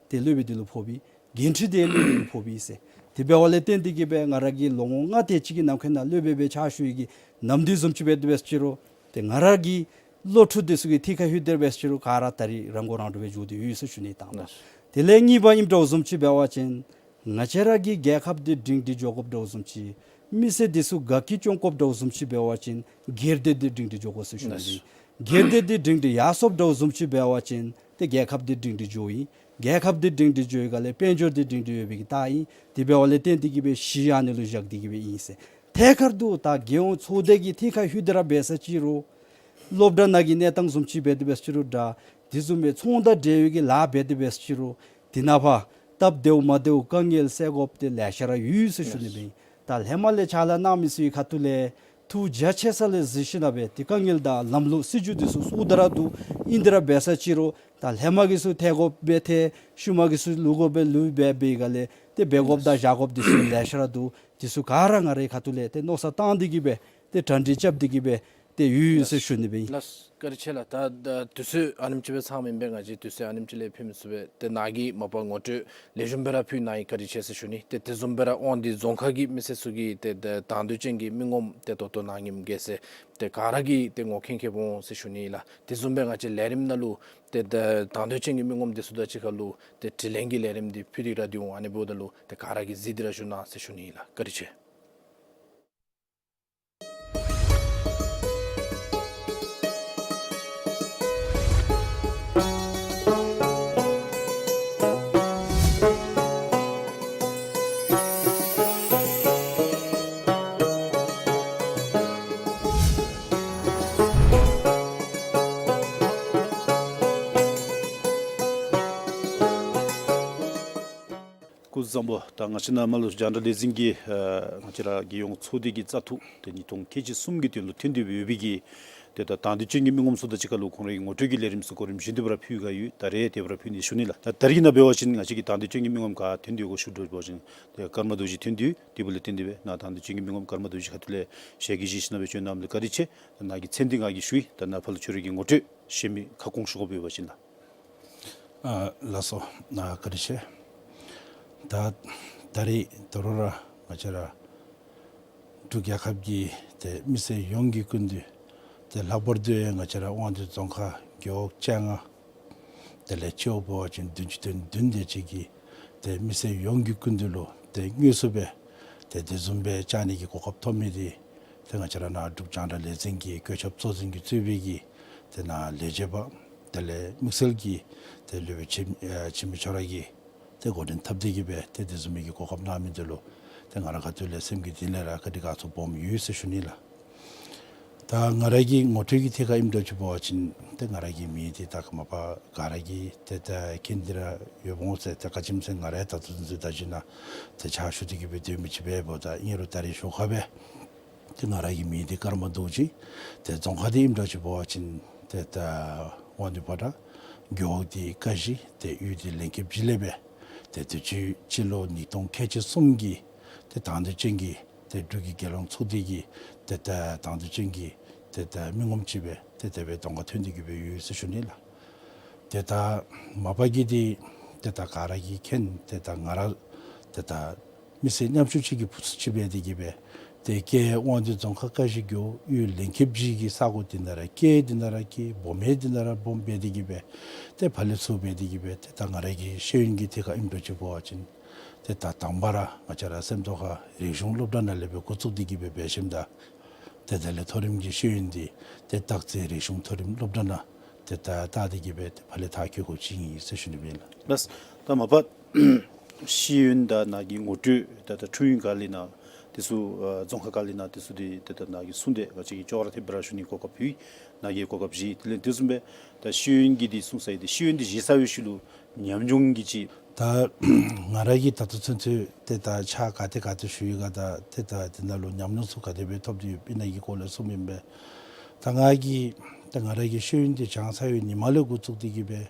ཏེ་སློབ་དཔོན་འདི་ལུ་ཕོགཔ་ཨིན། འགན་འཁྲི་འདི་སློབ་དཔོན་འདི་ལུ་ཕོགཔ་ཨིན་ཟེར། དེ་འབདཝ་ལས་བརྟེན་ཏེ་གིས་སྦེ་ང་ར་གིས་ལོ་ངོ་ལྔ་དེ་ཅིག་གི་ནང་འཁོད་ནང་སློབ་དཔོན་སྦེ་ཕྱག་ཞུ་ཡི་གི་ནམ་དུས་བཟུམ་ཅིག་འབད་དེ་འབད་ས་ཅིག་རུང་ཏེ་ང་ར་གི་སློབ་ཕྲུག་འདི་ཚུ་གི་ཐད་ཁར་ལྷོད་དེ་འབད་ས་ཅིག་རུང་ག་ར་ད་རིས་རང་མགོ་རང་འདྲོངས་སྦེ་འགྱོ་སྟེ་ཡོད་ཟེར་ཞུ་ནི་དང་པ། དེ་ལས་གཉིས་པ་ཨིནམ་འདྲཝ་བཟུམ་ཅིག་འབད་བ་ཅིན་ང་བཅས་ར་གི་རྒྱལ་ཁབ་འདི་སྒྲིང་སྒྲི་འགྱོ་དགོཔ་འདྲཝ་བཟུམ་ཅིག་མི་སེར་འདི་ཚུ་དགའ་སྐྱིད་སྐྱོང་དགོཔ་འདྲཝ་བཟུམ་ཅིག་འབད་བ་ཅིན་སྒེར་སྡེ་འདི་སྒྲིང་སྒྲི་འགྱོ་དགོ་ཟེར་ཞུ་ནི་ཨིན། སྒེར་སྡེ་འདི་སྒྲིང་སྒྲི་ཡར་སོངམ་འདྲཝ་བཟུམ་ཅིག་འབད་བ་ཅིན་ཏེ་རྒྱལ་ཁབ་འདི་སྒྲིང་སྒྲི་འགྱོཝ་ཨིན། རྒྱལ་ཁབ་འདི་སྒྲིང་སྒྲི་འགྱོ་ཡི་ག་ལས་དཔལ་འབྱོར་འདི་སྒྲིང་སྒྲི་ཡོད་པའི་གི་རྟགས་ཨིན། དེ་འབདཝ་ལས་བརྟེན་ཏེ་གིས་སྦེ་གཞི་ཨ་ནི་ལུ་བཞག་སྟེ་གིས་སྦེ་ཨིན་ཟེར། ཐད་ཀར་དུ་ད་རྒྱལ་ཡོངས་ཚོགས་སྡེ་གི་ཐད་ཁར་ལྷོད་དེ་ར་འབད་ས་ཅིག་རུང་སློབ་གྲྭ་ནང་གི་གནས་སྟངས་བཟུམ་ཅིག་འབད་དེ་འབད་ས་ཅིག་རུང་འདྲ་དེ་བཟུམ་སྦེ་ཚོང་དང་འབྲེལ་བའི་གི་ལཱ་འབད་དེ་འབད་ས་ཅིག་རུང་དེ་ནང་ཕར་སྟབས་བདེཝ་མ་བདེཝ་དཀའ་ངལ་སེལ་དགོཔ་འདི་ལེ་ཤ་ར་ཡོད་ཟེར་ཞུ་ནི་སྦེ་ཨིན། ད་ཧེ་མ་ལས་ཕྱག་ལཱ་གནང་མི་ཚུ་གི་ཁ་ཐུག་ལས་ཐུགས་རྒྱ་ཆེ་ས་ལས་གཟིགས་ཞིནམ་ལས་ཏེ་དཀའ་ངལ་དང་ལམ་ལུགས་སྲིད་བྱུས་འདི་ཚུ་བཙུགས་ཏེ་ར་འདུག། ཨིན་དེ་ར་འབད་ས་ཅིག་རུང་ད་ཧེ་མ་གི་ཚུ་ཐལ་དགོཔ་སྦེ་ཐལ་ཤུལ་མ་གི་ཚུ་ལུས་དགོཔ་སྦེ་ལུས་འབད་འབད་ཡི་ག་ལས་ཏེ་འབད་དགོཔ་དང་བཞག་དགོཔ་འདི་ཚུ་ལེ་ཤ་ར་འདུག། འདི་ཚུ་ག་ར་ང་རའི་ཁ་ཐུག་ལས་ཏེ་མནོ་བསམ་བཏང་སྟེ་གིས་སྦེ་ཏེ་གྲ་སྒྲིག་རྐྱབ་སྟེ་གིས་སྦེ་ ཏེ་ཡོད་ཟེར་ཞུ་ནི་སྦེ་ཨིན། ལགས་སོ། བཀའ་དྲིན་ཆེ་ལགས། ད་ད་དུས་ཚོད་ཨ་ནེམ་ཅིག་སྦེ་ཚང་མི་ཨིན་པས། ང་བཅས་དུས་ཚོད་ཨ་ནེམ་ཅིག་ལས་ཕུལ་མི་ཚུགས་པས། ཏེ་ནཱ་གིས་མ་པ་ངོ་སྤྲོད་ལེགས་ཤོམ་སྦེ་ར་ཕུལ་གནང་ཡི། བཀའ་དྲིན་ཆེ་ཟེར་ཞུ་ནི། ཏེ་དེ་བཟུམ་སྦེ་ར་དབང་འདུས་རྫོང་ཁག་གི་མི་སེར་ཚུ་གིས་ཏེ་ད་དང་འདོད་ཅན་གྱི་མི་ངོམ་ཏེ་ད་ལྟོ་ནཱ་ཉིནམ་རྒྱལ་སྲས་ཏེ་ག་ར་གིས་ཏེ་ངོ་མཁྱེན་མཁྱེནཔ་འོང་ཟེར་ཞུ་ནི་ལགས། དེ་བཟུམ་སྦེ་ང་བཅས་ལས་རིམ་ནང་ལུ་ཏེ་ད་དང་འདོད་ཅན་གྱི་མི་ངོམ་དེ་ཚུ་དང་གཅིག་ཁར་ལུ་ཏེ་དྲི་ལན་གྱི་ལས་རིམ་འདི་ཕུལ་ཏེ་ར་སྡོད་འོང་། ཨ་ནི་འབདཝ་ད་ལུ་ཏེ་ག་ར་གིས་གཟིགས་ཏེ་ར་བཞུགས་གནང་ཟེར་ཞུ་ནི་ལགས། བཀའ་དྲིན་ཆེ། སྐུ་གཟུགས་བཟང་པོ། ད་ང་བཅས་ནཱ་མར་ལུ་རྒྱང་བསྒྲགས་ལས་འཛིན་གྱི་ཨ་ང་བཅས་ར་རྒྱལ་ཡོངས་ཚོགས་སྡེ་གི་བཙག་འཐུ་ཏེ་ཉིས་སྟོང་ཁལ་གཅིག་གསུམ་གྱི་དོན་ལུ་ཐོན་ཏེ་ཡོད་པའི་གི་ཏེ་ད་དང་འདོད་ཅན་གྱི་མི་ངོམ་ཚུ་དང་གཅིག་ཁར་ལུ་ཁོང་རའི་ངོ་སྤྲོད་ཀྱི་ལས་རིམ་ཚུ་གོ་རིམ་བཞིན་དུ་སྦེ་ར་ཕུལ་ག་ཡོད། ད་རེས་དེ་སྦེ་ར་ཕུལ་ནི་ཞུ་ནི་ལགས། ད་ད་རིས་ནཱ་འབད་བ་ཅིན་ང་བཅས་ཀྱི་དང་འདོད་ཅན་གྱི་མི་ངོམ་ག་ཐོན་ཏེ་ཡོད་ག་ཞུ་དགོ་པ་ཅིན་ཏེ་ཀརྨ་རྡོ་རྗེ་ཐོན་ཏེ་ཡོད། དེ་འབདཝ་ལས་བརྟེན་ཏེ་སྦེ་ནཱ་དང་འདོད་ཅན་གྱི་མི་ངོམ་ཀརྨ་རྡོ་རྗེ་ཁ་ཐུག་ལས་ཞལ་གྱིས་བཞེས་ཞིན་ན་སྦེ་བྱོན་གནངམ་ལས་བཀའ་དྲིན་ཆེ། ད་ནཱ་གི་མཚན་འདི་ང་གིས་ཞུ་ཡི། ད་ནཱ་ཕར་ལུ་ཁྱོད་རའི་གི་ངོ་སྤྲོད་ཞུ་མི་ཁ་སྐོང་ཞུ་དགོཔ་ཡོད་པ་ཅིན་ལགས། ཨ་ལགས་སོ། ནཱ་བཀའ་དྲིན་ཆེ། ད་ད་རིས་ད་རུང་ར་ང་བཅས་ར་འབྲུག་རྒྱལ་ཁབ་ཀྱི་ཏེ་མི་སེར་ཡོངས་ཀྱི་སྐུ་མདུན་ཏེ་ལྷག་པར་དུ་ཡང་ང་བཅས་ར་དབང་འདུས་རྫོང་ཁག་རྒེད་འོག་བཅོ་ལྔ་དེ་ལས་སྤྱི་འོག་འབད་བ་ཅིན་བདུན་ཅུ་དོན་བདུན་དེ་ཅིག་གི་ཏེ་མི་སེར་ཡོངས་ཀྱི་སྐུ་མདུན་ལུ་ཏེ་དངོས་སུ་སྦེ་ཏེ་དེ་བཟུམ་སྦེ་བཅར་ནི་གི་གོ་སྐབས་ཐོབ་མི་འདི་ཏེ་ང་བཅས་ར་ནཱ་འབྲུག་རྒྱང་བསྒྲགས་ལས་འཛིན་གྱི་བཀོད་ཁྱབ་གཙོ་འཛིན་གྱིས་གཙོས་པའི་གི་ཏེ་ནཱ་ལས་བྱེདཔ་དེ་ལས་དམིགས་བསལ་གྱིས་ཏེ་སློབ་དཔོན་འཆི་ཨ་འཆི་མེད་ཁྱོད་ར་གིས་ཏེ་འགོ་འདྲེན་འཐབ་སྟེ་གི་སྦེ་ཏེ་དེ་བཟུམ་མའི་གི་གོ་སྐབས་གནང་མི་འདི་ལུ་ཏེ་ང་རའི་ཁ་ཐུག་ལས་སེམས་ཀྱི་གཏིང་ལས་ར་བཀའ་དྲིན་དགའ་ཚོར་སྦོམ་ཡོད་ཟེར་ཞུ་ནི་ལགས། ད་ང་ར་གི་ངོ་སྤྲོད་ཀྱི་ཐད་ཁར་ཨིནམ་འདྲཝ་ཅིག་འབད་བ་ཅིན་ཏེ་ང་ར་གི་མིང་འདི་ད་མ་པ་ག་ར་གིས་ཏེ་ད་མཁྱེན་ཏེ་ར་ཡོདཔ་འོང་ཟེར། ཏེ་ག་ཅི་སྨོ་ཟེར་ང་ར་ད་ལྟོ་ཚུན་ཚོད་ད་ཅི་ནཱ་ཏེ་ཕྱག་ཞུ་སྟེ་གི་སྦེ་སྡོད་མི་ཅིག་འབདཝ་ད་ཨིན་རུང་ད་རིས་ཞོར་ཁར་སྦེ་ཏེ་ང་ར་གི་མིང་འདི་ཀརྨ་རྡོ་རྗེ། ཏེ་རྫོང་ཁག་འདི་ཨིནམ་འདྲཝ་ཅིག་འབད་བ་ཅིན་ཏེ་ད་དབང་འདུས་ཕོ་བྲང་། རྒེད་འོག་འདི་ཀ་གཞི། ཏེ་ཡུལ་འདི་ལན་ཁེབ་གཞི་ལས་སྦེ་ཏེ་དུས་ཅི་སྤྱི་ལོ་ཉིས་སྟོང་ཁལ་གཅིག་གསུམ་གྱི་ཏེ་དང་འདོད་ཅན་གྱི་ཏེ་འབྲུག་གི་རྒྱལ་ཡོངས་ཚོགས་སྡེ་གི་ཏེ་ད་དང་འདོད་ཅན་གྱི་ཏེ་ད་མི་ངོམ་ཅིག་སྦེ་ཏེ་དེ་སྦེ་གདོང་ཁར་ཐོན་ཏེ་གི་སྦེ་ཡོད་ཟེར་ཞུ་ནི་ལགས། ཏེ་ད་མ་པ་གི་འདི་ཏེ་ད་ག་ར་གིས་མཁྱེན། ཏེ་ད་ང་ར་ཏེ་ད་མི་སེར་ཉམ་ཆུང་ཅིག་གི་བུ་ཚུ་ཅིག་འབད་དེ་གི་སྦེ་ཏེ་སྐྱེས་དབང་འདུས་རྫོང་ཁག་ཀ་གཞི་རྒེད་འོག་ཡུལ་ལན་ཁེབ་གཞི་གི་ས་གོ་འདི་ནང་ར་སྐྱེས། འདི་ནང་ར་སྐྱེས། སྦོམ་ཡང་འདི་ནང་ར་སྦོམ་འབད་དེ་གི་སྦེ་ཏེ་ཕར་ལས་ཚུར་འབད་དེ་གི་སྦེ་ཏེ་ད་ང་ར་གི་ཤེས་ཡོན་གྱི་ཐད་ཁར་ཨིནམ་འདྲཝ་ཅིག་འབད་བ་ཅིན་ཏེ་ད་དང་པ་ར་ང་བཅས་ར་སེམས་རྟོགས་ཁ་རིག་གཞུང་སློབ་གྲྭ་ནང་ལས་སྦེ་འགོ་བཙུགས་ཏེ་གི་སྦེ་འབད་ཞིནམ་ད་ཏེ་དེ་ལས་མཐོ་རིམ་གྱི་ཤེས་ཡོན་འདི་ཏེ་སྟག་རྩེ་རིག་གཞུང་མཐོ་རིམ་སློབ་གྲྭ་ནང་ཏེ་ད་བལྟ་སྟེ་གི་སྦེ་ཏེ་ཕར་ལས་མཐར་འཁྱོལ་དགོཔ་ཅིག་ཨིན་ཟེར་ཞུ་ནི་སྦེ་ཨིན་ལགས། ལགས། ད་མ་པ་ཤེས་ཡོན་དང་ནཱ་གི་ངོ་སྤྲོད་ད་ད་འཁྲུངས་ཡུལ་ག་ལས་ཨིན་ན་དེ་ཚུ་ཨ་རྫོང་ཁག་ག་ལས་ཨིན་ན་དེ་ཚུ་འདི་ཏེ་ད་ནཱ་གིས་གསུངས་ཏེ་ང་བཅས་ཀྱིས་ཅོག་ར་འཐདཔ་སྦེ་ར་ཞུ་ནི་གོ་སྐབས་ཕུལ་ཡི། ནཱ་གིས་གོ་སྐབས་བཞེས། དེ་ལས་དེ་བཟུམ་སྦེ་ད་ཤེས་ཡོན་གྱི་འདི་གསུངས་ཚར་ཡི། ཏེ་ཤེས་ཡོན་འདི་བཞེས་ཚར་བའི་ཤུལ་ལུ་ཉམས་མྱོང་གི་ཅིག། ད་ང་ར་གིས་ད་ལྟོ་ཚུན་ཚོད་ཏེ་ད་ཕྱག་ག་ཏེ་ག་ཏེ་ཞུ་ཡི་ག་ད་ཏེ་ད་འདི་ནང་ལུ་ཉམས་མྱོང་ཚུ་ག་དེ་སྦེ་ཐོབ་སྟེ་ཡོདཔ་ཨིན་ན་གི་སྐོར་ལས་གསུངམ་ཨིན་པས། ད་ང་གིས་ད་ང་ར་གི་ཤེས་ཡོན་འདི་སྦྱང་ཚར་བའི་ཉིནམ་ལས་འགོ་བཙུགས་ཏེ་གི་སྦེ་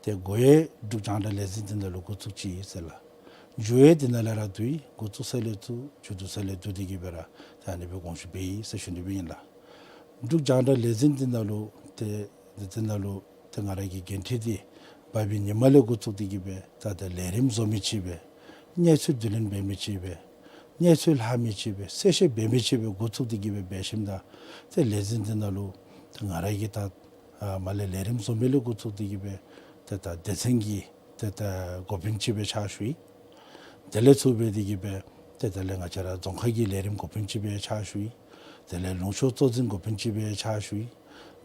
ཏེ་འགོ་ཡང་འབྲུག་རྒྱང་བསྒྲགས་ལས་འཛིན་འདི་ནང་ལུ་འགོ་བཙུགས་ཅི་ཟེར་ལགས། མཇུག་ཡང་འདི་ནང་ལས་ར་བསྡུ་ཡི། འགོ་བཙུགས་ས་ལས་བཙུགས་མཇུག་བསྡུ་ས་ལས་བསྡུ་སྟེ་གི་སྦེ་ར་ད་ཨ་ནི་སྦེ་དགོངས་ཞུ་འབད་ཡི་ཟེར་ཞུ་ནི་སྦེ་ཨིན་ལགས། འབྲུག་རྒྱང་བསྒྲགས་ལས་འཛིན་འདི་ནང་ལུ་ཏེ་འདི་ནང་ལུ་ཏེ་ང་ར་གི་འགན་འཁྲི་འདི་འབག་པའི་ཉིནམ་ལས་འགོ་བཙུགས་ཏེ་གི་སྦེ་ད་ད་ལས་རིམ་བཟོ་མི་ཅིག་སྦེ་གནས་ཚུལ་བསྡུ་ལེན་འབད་མི་ཅིག་སྦེ་གནས་ཚུལ་ལྷག་མི་ཅིག་སྦེ་གསལ་བཤད་འབད་མི་ཅིག་སྦེ་འགོ་བཙུགས་ཏེ་གི་སྦེ་འབད་ཞིནམ་ད་ཏེ་ལས་འཛིན་འདི་ནང་ལུ་ཏེ་ང་ར་གིས་ད་ཨ་མར་ལས་ལས་རིམ་བཟོ་མི་ལས་འགོ་བཙུགས་ཏེ་གི་སྦེ་ཏེ་ད་སྡེ་ཚན་གྱི་ཏེ་ད་འགོ་དཔོན་ཅིག་སྦེ་ཕྱག་ཞུ་ཡི། དེ་ལས་ཚུར་འབད་དེ་གི་སྦེ་ཏེ་དེ་ལས་ང་བཅས་ར་རྫོང་ཁག་གི་ལས་རིམ་འགོ་དཔོན་ཅིག་སྦེ་ཕྱག་ཞུ་ཡི། དེ་ལས་ལུང་ཕྱོགས་གཙོ་འཛིན་འགོ་དཔོན་ཅིག་སྦེ་ཕྱག་ཞུ་ཡི།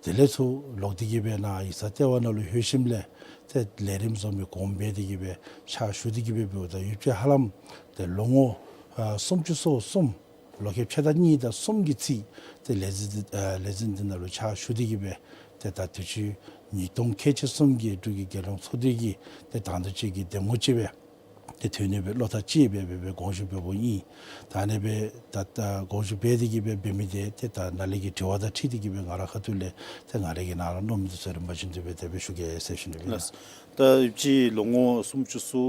དེ་ལས་ཚུར་ལོག་སྟེ་གི་སྦེ་ནཱ་ཡིག་ཚང་ལྟེ་བ་ནང་ལུ་ལྷོད་ཞིནམ་ལས་ཏེ་ལས་རིམ་བཟོ་མི་གོངམ་འབད་དེ་གི་སྦེ་ཕྱག་ཞུ་སྟེ་གི་སྦེ་འབདཝ་ད་ཡུདཔ་ཅིག་ཧ་ལམ་ཏེ་ལོ་ངོ་ཨ་སུམ་ཅུ་སོ་གསུམ་ལོ་ཁལ་ཕྱེད་དང་གཉིས་དང་གསུམ་གྱི་ཚད་ཏེ་ལས་འཛིན་ཨ་ལས་འཛིན་འདི་ནང་ལུ་ཕྱག་ཞུ་སྟེ་གི་སྦེ་ཏེ་ད་དུས་ཅི་ཉིས་སྟོང་ཁལ་གཅིག་གསུམ་གྱི་འབྲུག་གི་རྒྱལ་ཡོངས་ཚོགས་སྡེ་གི་ཏེ་དང་འདོད་ཅན་གྱི་གདམ་ངོ་ཅིག་སྦེ་ ཏེ་ཐོན་ནི་སྦེ་བློ་ཐག་བཅད་སྦེ་སྦེ་སྦེ་དགོངས་ཞུ་འབདཝ་ཨིན། ད་ཨ་ནི་སྦེ་ད་ད་དགོངས་ཞུ་འབད་དེ་གི་སྦེ་འབད་མི་འདི་ཏེ་ད་ནཱ་ལས་ཀྱི་དྲི་བ་དང་འཁྲིལ་ཏེ་གི་སྦེ་ང་ར་ཁ་ཐུག་ལས་ཏེ་ང་ར་གིས་ནཱ་ར་མནོ་མི་འདི་ཚུ་རིམ་པ་བཞིན་དུ་སྦེ་དེ་སྦེ་ཞུ་གེ་ཟེར་ཞུ་ནི་ཨིན་ལགས། ད་ཅི་ལོ་ངོ་སུམ་ཅུ་སོ་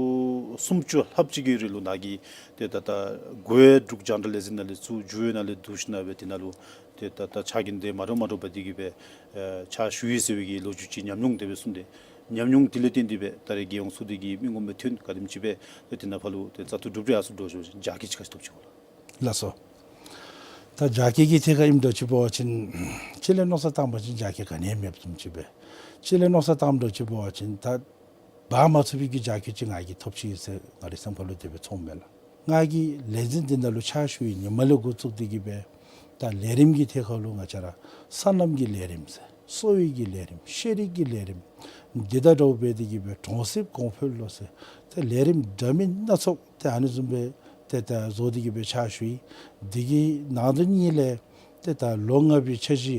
སུམ་ཅུ་ལྷགཔ་ཅིག་གི་རིང་ལུ་ནཱ་གིས་ཏེ་ད་ད་འགོ་ཡང་འབྲུག་རྒྱང་བསྒྲགས་ལས་འཛིན་ནང་ལས་ཚུར་མཇུག་ཡང་ནཱ་ལས་བསྡུ་ཞིན་ན་སྦེ་དེ་ནང་ལུ་ཏེ་ད་ད་ཕྱག་འགན་དེ་མ་འདྲཝ་མ་འདྲཝ་འབག་སྟེ་གི་སྦེ་ཨེ་ཕྱག་ཞུ་ཡི་ཟེར་བའི་གི་ལོ་རྒྱུས་ཅིག་ཉམས་མྱོང་དེ་སྦེ་གསུངས་ཏེ། ཉམས་མྱོང་དེ་ལས་བརྟེན་ཏེ་སྦེ་ད་རེས་རྒྱལ་ཡོངས་ཚོགས་སྡེ་གི་མི་ངོམ་སྦེ་ཐོན་ག་དེམ་ཅིག་སྦེ་ཏེ་དེ་ནང་ཕར་ལུ་ཏེ་བཙག་འཐུ་གྲུབ་སྟེ་ཡར་སོང་འགྱོ་ཞིན་རྒྱ་སྐྱེད་ཅིག་ག་ཅི་ཐོབ་ཅི་གོ་ལགས། ལགས་སོ། ད་རྒྱ་སྐྱེད་ཀྱི་ཐད་ཁར་ཨིནམ་འདྲཝ་ཅིག་འབད་བ་ཅིན་ཕྱི་ལས་མནོ་བསམ་བཏང་བ་ཅིན་རྒྱ་སྐྱེད་ག་ནི་ཡང་མེདཔ་བཟུམ་ཅིག་སྦེ། ཕྱི་ལས་མནོ་བསམ་བཏངམ་འདྲཝ་ཅིག་འབད་བ་ཅིན་ད་འབག་མ་ཚུགས་པའི་གི་རྒྱ་སྐྱེད་ཅིག་ང་གིས་ཐོབ་ཅི་ཟེར་ང་རའི་སེམས་ཁ་ལུ་དེ་སྦེ་ཚོརཝ་མས་ལགས། ང་གིས་ལས་འཛིན་འདི་ནང་ལུ་ཕྱག་ཞུ་བའི་ཉིནམ་ལས་འགོ་བཙུགས་ཏེ་གི་སྦེ་ད་ལས་རིམ་གྱི་ཐད་ཁར་ལུ་ང་བཅས་ར་སོ་ནམ་གྱི་ལས་རིམ་ཟེར་གསོ་བའི་གི་ལས་རིམ་ཤེས་རིག་གི་ལས་རིམ་འདི་དང་འདྲཝ་སྦེ་དེ་གི་སྦེ་གྲོང་གསེབ་གོང་འཕེལ་ལུ་ཟེར་ཏེ་ལས་རིམ་འདྲ་མིན་སྣ་ཚོགས་ཏེ་ཨ་ནི་བཟུམ་སྦེ་ཏེ་ད་བཟོ་སྟེ་གི་སྦེ་ཕྱག་ཞུ་ཡི། དེ་གི་ནང་དོན་གཉིས་ལས་ཏེ་ད་ལོ་ལྔ་པའི་འཆར་གཞི་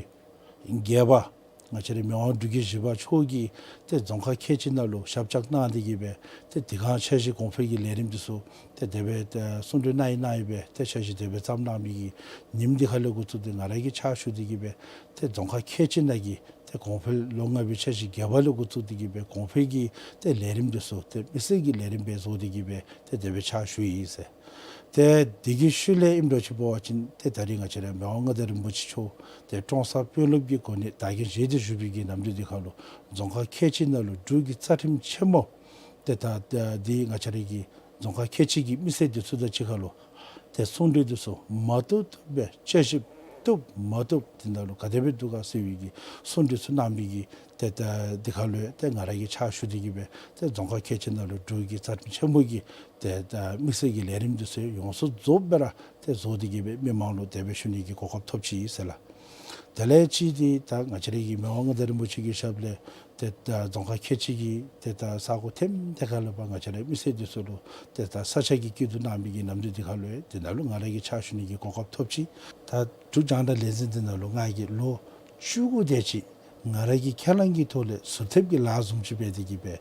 བརྒྱད་པ་ང་བཅས་རའི་མི་དབང་འབྲུག་རྒྱལ་བཞི་པ་མཆོག་གིས་ཏེ་རྫོང་ཁག་ཁལ་གཅིག་ནང་ལུ་ཞབས་བཅགས་གནང་སྟེ་གི་སྦེ་ཏེ་དེ་སྒང་འཆར་གཞི་གོང་འཕེལ་གྱི་ལས་རིམ་འདི་ཚུ་ཏེ་དེ་སྦེ་ཏེ་གསུང་གྲོས་གནང་ཡི་གནང་ཡི་སྦེ་ཏེ་འཆར་གཞི་དེ་སྦེ་བརྩམས་གནང་མི་གི་ཉིནམ་འདི་ཁ་ལས་འགོ་བཙུགས་ཏེ་ང་ར་གིས་ཕྱག་ཞུ་སྟེ་གི་སྦེ་ཏེ་རྫོང་ཁག་ཁལ་གཅིག་ནང་གི་ཏེ་གོང་འཕེལ་ལོ་ལྔ་པའི་འཆར་གཞི་བརྒྱད་པ་ལས་འགོ་བཙུགས་ཏེ་གི་སྦེ་གོང་འཕེལ་གྱི་ཏེ་ལས་རིམ་འདི་ཚུ་ཏེ་དམིགས་བསལ་གྱི་ལས་རིམ་སྦེ་བཟོ་སྟེ་གི་སྦེ་ཏེ་དེ་སྦེ་ཕྱག་ཞུ་ཡི་ཟེར། ཏེ་དེ་གི་ཤུལ་ལས་ཨིནམ་འདྲཝ་ཅིག་འབད་བ་ཅིན་ཏེ་ད་རེས་ང་བཅས་རའི་མི་དབང་མངའ་བདག་རིན་པོ་ཆེ་མཆོག་ཏེ་ཀྲོང་གསར་དཔོན་སློབ་ཀྱི་གོ་གནས་བདག་འཛིན་མཛད་དེ་བཞུགས་པའི་གི་ནམ་དུས་འདི་ཁར་ལུ་རྫོང་ཁག་ཁལ་གཅིག་ནང་ལུ་འབྲུག་གི་རྩ་ཁྲིམས་ཆེན་མོ་ཏེ་ད་ད་འདི་ང་བཅས་རའི་གི་རྫོང་ཁག་ཁལ་གཅིག་གི་མི་སེར་འདི་ཚུ་དང་གཅིག་ཁར་ལུ་ཏེ་གསུང་གྲོས་འདི་ཚུ་མ་བཏུབ་བཏུབ་སྦེ་དཔྱད་ཞིབ་བཏུབ་མ་བཏུབ་འདི་ནང་ལུ་ག་དེ་སྦེ་འདུག་ག་ཟེར་བའི་གི་གསུང་གྲོས་ཚུ་གནང་མི་གི་ཏེ་ད་འདི་ཁར་ལུ་ཏེ་ང་ར་གིས་ཕྱག་ཞུ་སྟེ་གི་སྦེ་ཏེ་རྫོང་ཁག་ཁལ་གཅིག་ནང་ལུ་འབྲུག་གི་རྩ་ཁྲིམས་ཆེན་མོ་གི་ཏེ་ད་དམིགས་བསལ་གྱི་ལས་རིམ་འདི་ཚུ་ཡོངས་སུ་རྫོགསཔ་སྦེ་ར་ཏེ་བཟོ་སྟེ་གི་སྦེ་མི་མང་ལུ་དེ་སྦེ་ཞུ་ནི་གི་གོ་སྐབས་ཐོབ་ཅི་ཟེར་ལགས། དེ་ལས་ཅིག་འདི་ད་ང་བཅས་རའི་གི་མི་དབང་མངའ་བདག་རིན་པོ་ཆེ་གི་ཞབས་ལས་ཏེ་ད་རྫོང་ཁག་ཁལ་གཅིག་གི་ཏེ་ད་ས་གོ་ཐེམ་ཐེ་ཁ་ལས་ཕར་ང་བཅས་རའི་མི་སེར་འདི་ཚུ་ལུ་ཏེ་ད་ས་ཆ་གི་སྐྱིད་སྡུག་གནང་མི་གི་ནམ་དུས་འདི་ཁར་ལུ་ཡང་འདི་ནང་ལུ་ང་ར་གིས་ཕྱག་ཞུ་ནི་གི་གོ་སྐབས་ཐོབ་ཅི། ད་འབྲུག་རྒྱང་བསྒྲགས་ལས་འཛིན་འདི་ནང་ལུ་ང་གིས་ལོ་བཅུ་དགུ་དེ་ཅིག་ང་ར་གིས་ཁས་བླངས་ཀྱི་ཐོག་ལས་ཟུར་ཐེབས་ཀྱི་ལཱ་བཟུམ་ཅིག་འབད་དེ་གི་སྦེ་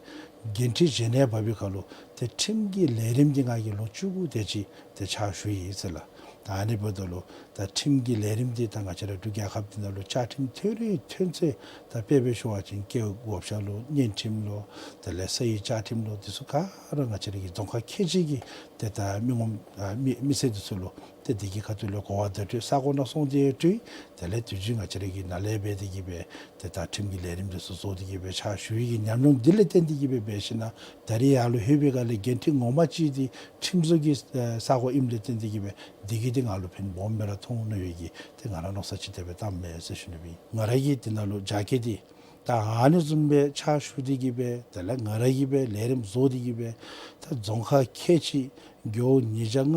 འགན་འཁྲི་བཞེས་ནི་འབག་པའི་ཁར་ལུ་ཏེ་ཁྲིམས་ཀྱི་ལས་རིམ་འདི་ང་གིས་ལོ་བཅུ་དགུ་དེ་ཅིག་ཏེ་ཕྱག་ཞུ་ཡི་ཟེར་ལགས། ད་ཨ་ནི་འབདཝ་ད་ལུ་ད་ཁྲིམས་ཀྱི་ལས་རིམ་འདི་ད་ང་བཅས་ར་འབྲུག་རྒྱལ་ཁབ་འདི་ནང་ལུ་བཅའ་ཁྲིམས་ཐོན་རིང་ཐོན་ཚད་ད་དཔེ་སྦེ་ཞུ་བ་ཅིན་སྐྱེ་བོ་བགོ་བཤའ་ལོ་གཉེན་ཁྲིམས་ལོ་དེ་ལས་ས་ཡི་བཅའ་ཁྲིམས་ལོ་འདི་ཚུ་ག་ར་ང་བཅས་ར་གི་རྫོང་ཁག་ཁལ་གཅིག་གི་ཏེ་ད་མི་ངོམ་ཨ་མི་མི་སེར་འདི་ཚུ་ལུ་ཏེ་འདི་གི་ཁ་ཐུག་ལས་གོ་བ་བརྡ་སྤྲོད་ས་གོ་ནང་སོང་སྟེ་སྤྲོད། དེ་ལས་དུས་རྒྱུན་ང་བཅས་ར་གི་ནཱ་ལས་འབད་དེ་གི་སྦེ་ཏེ་ད་ཁྲིམས་ཀྱི་ལས་རིམ་འདི་ཚུ་བཟོ་སྟེ་གི་སྦེ་ཕྱག་ཞུ་བའི་གི་ཉམས་མྱོང་འདི་ལས་བརྟེན་ཏེ་གི་སྦེ་འབད་ཞིན་ན་ད་རེས་ཡར་ལུ་ལྷོད་པའི་སྒང་ལས་འགན་འཁྲི་ངོ་མ་ཅིག་འདི་ཁྲིམས་བཟོ་གི་ས་གོ་ཨིནམ་ལས་བརྟེན་ཏེ་གི་སྦེ་འདི་གིས་འདི་ང་ལུ་ཕན་སྦོམ་སྦེ་ར་ཐོགས་ནི་ཡོད་གི་ཏེ་ང་ར་མནོ་བསམ་ཅིག་དེ་སྦེ་བཏངམ་མས་ཟེར་ཞུ་ནི་སྦེ། ང་ར་གིས་འདི་ནང་ལུ་རྒྱ་སྐྱེད་འདི་ད་ཨ་ནི་བཟུམ་སྦེ་ཕྱག་ཞུ་སྟེ་གི་སྦེ་དེ་ལས་ང་ར་གིས་སྦེ་ལས་རིམ་བཟོ་སྟེ་གི་སྦེ་ད་རྫོང་ཁག་ཁལ་གཅིག་རྒེད་འོག་ཉིས་བརྒྱ་ལྔ་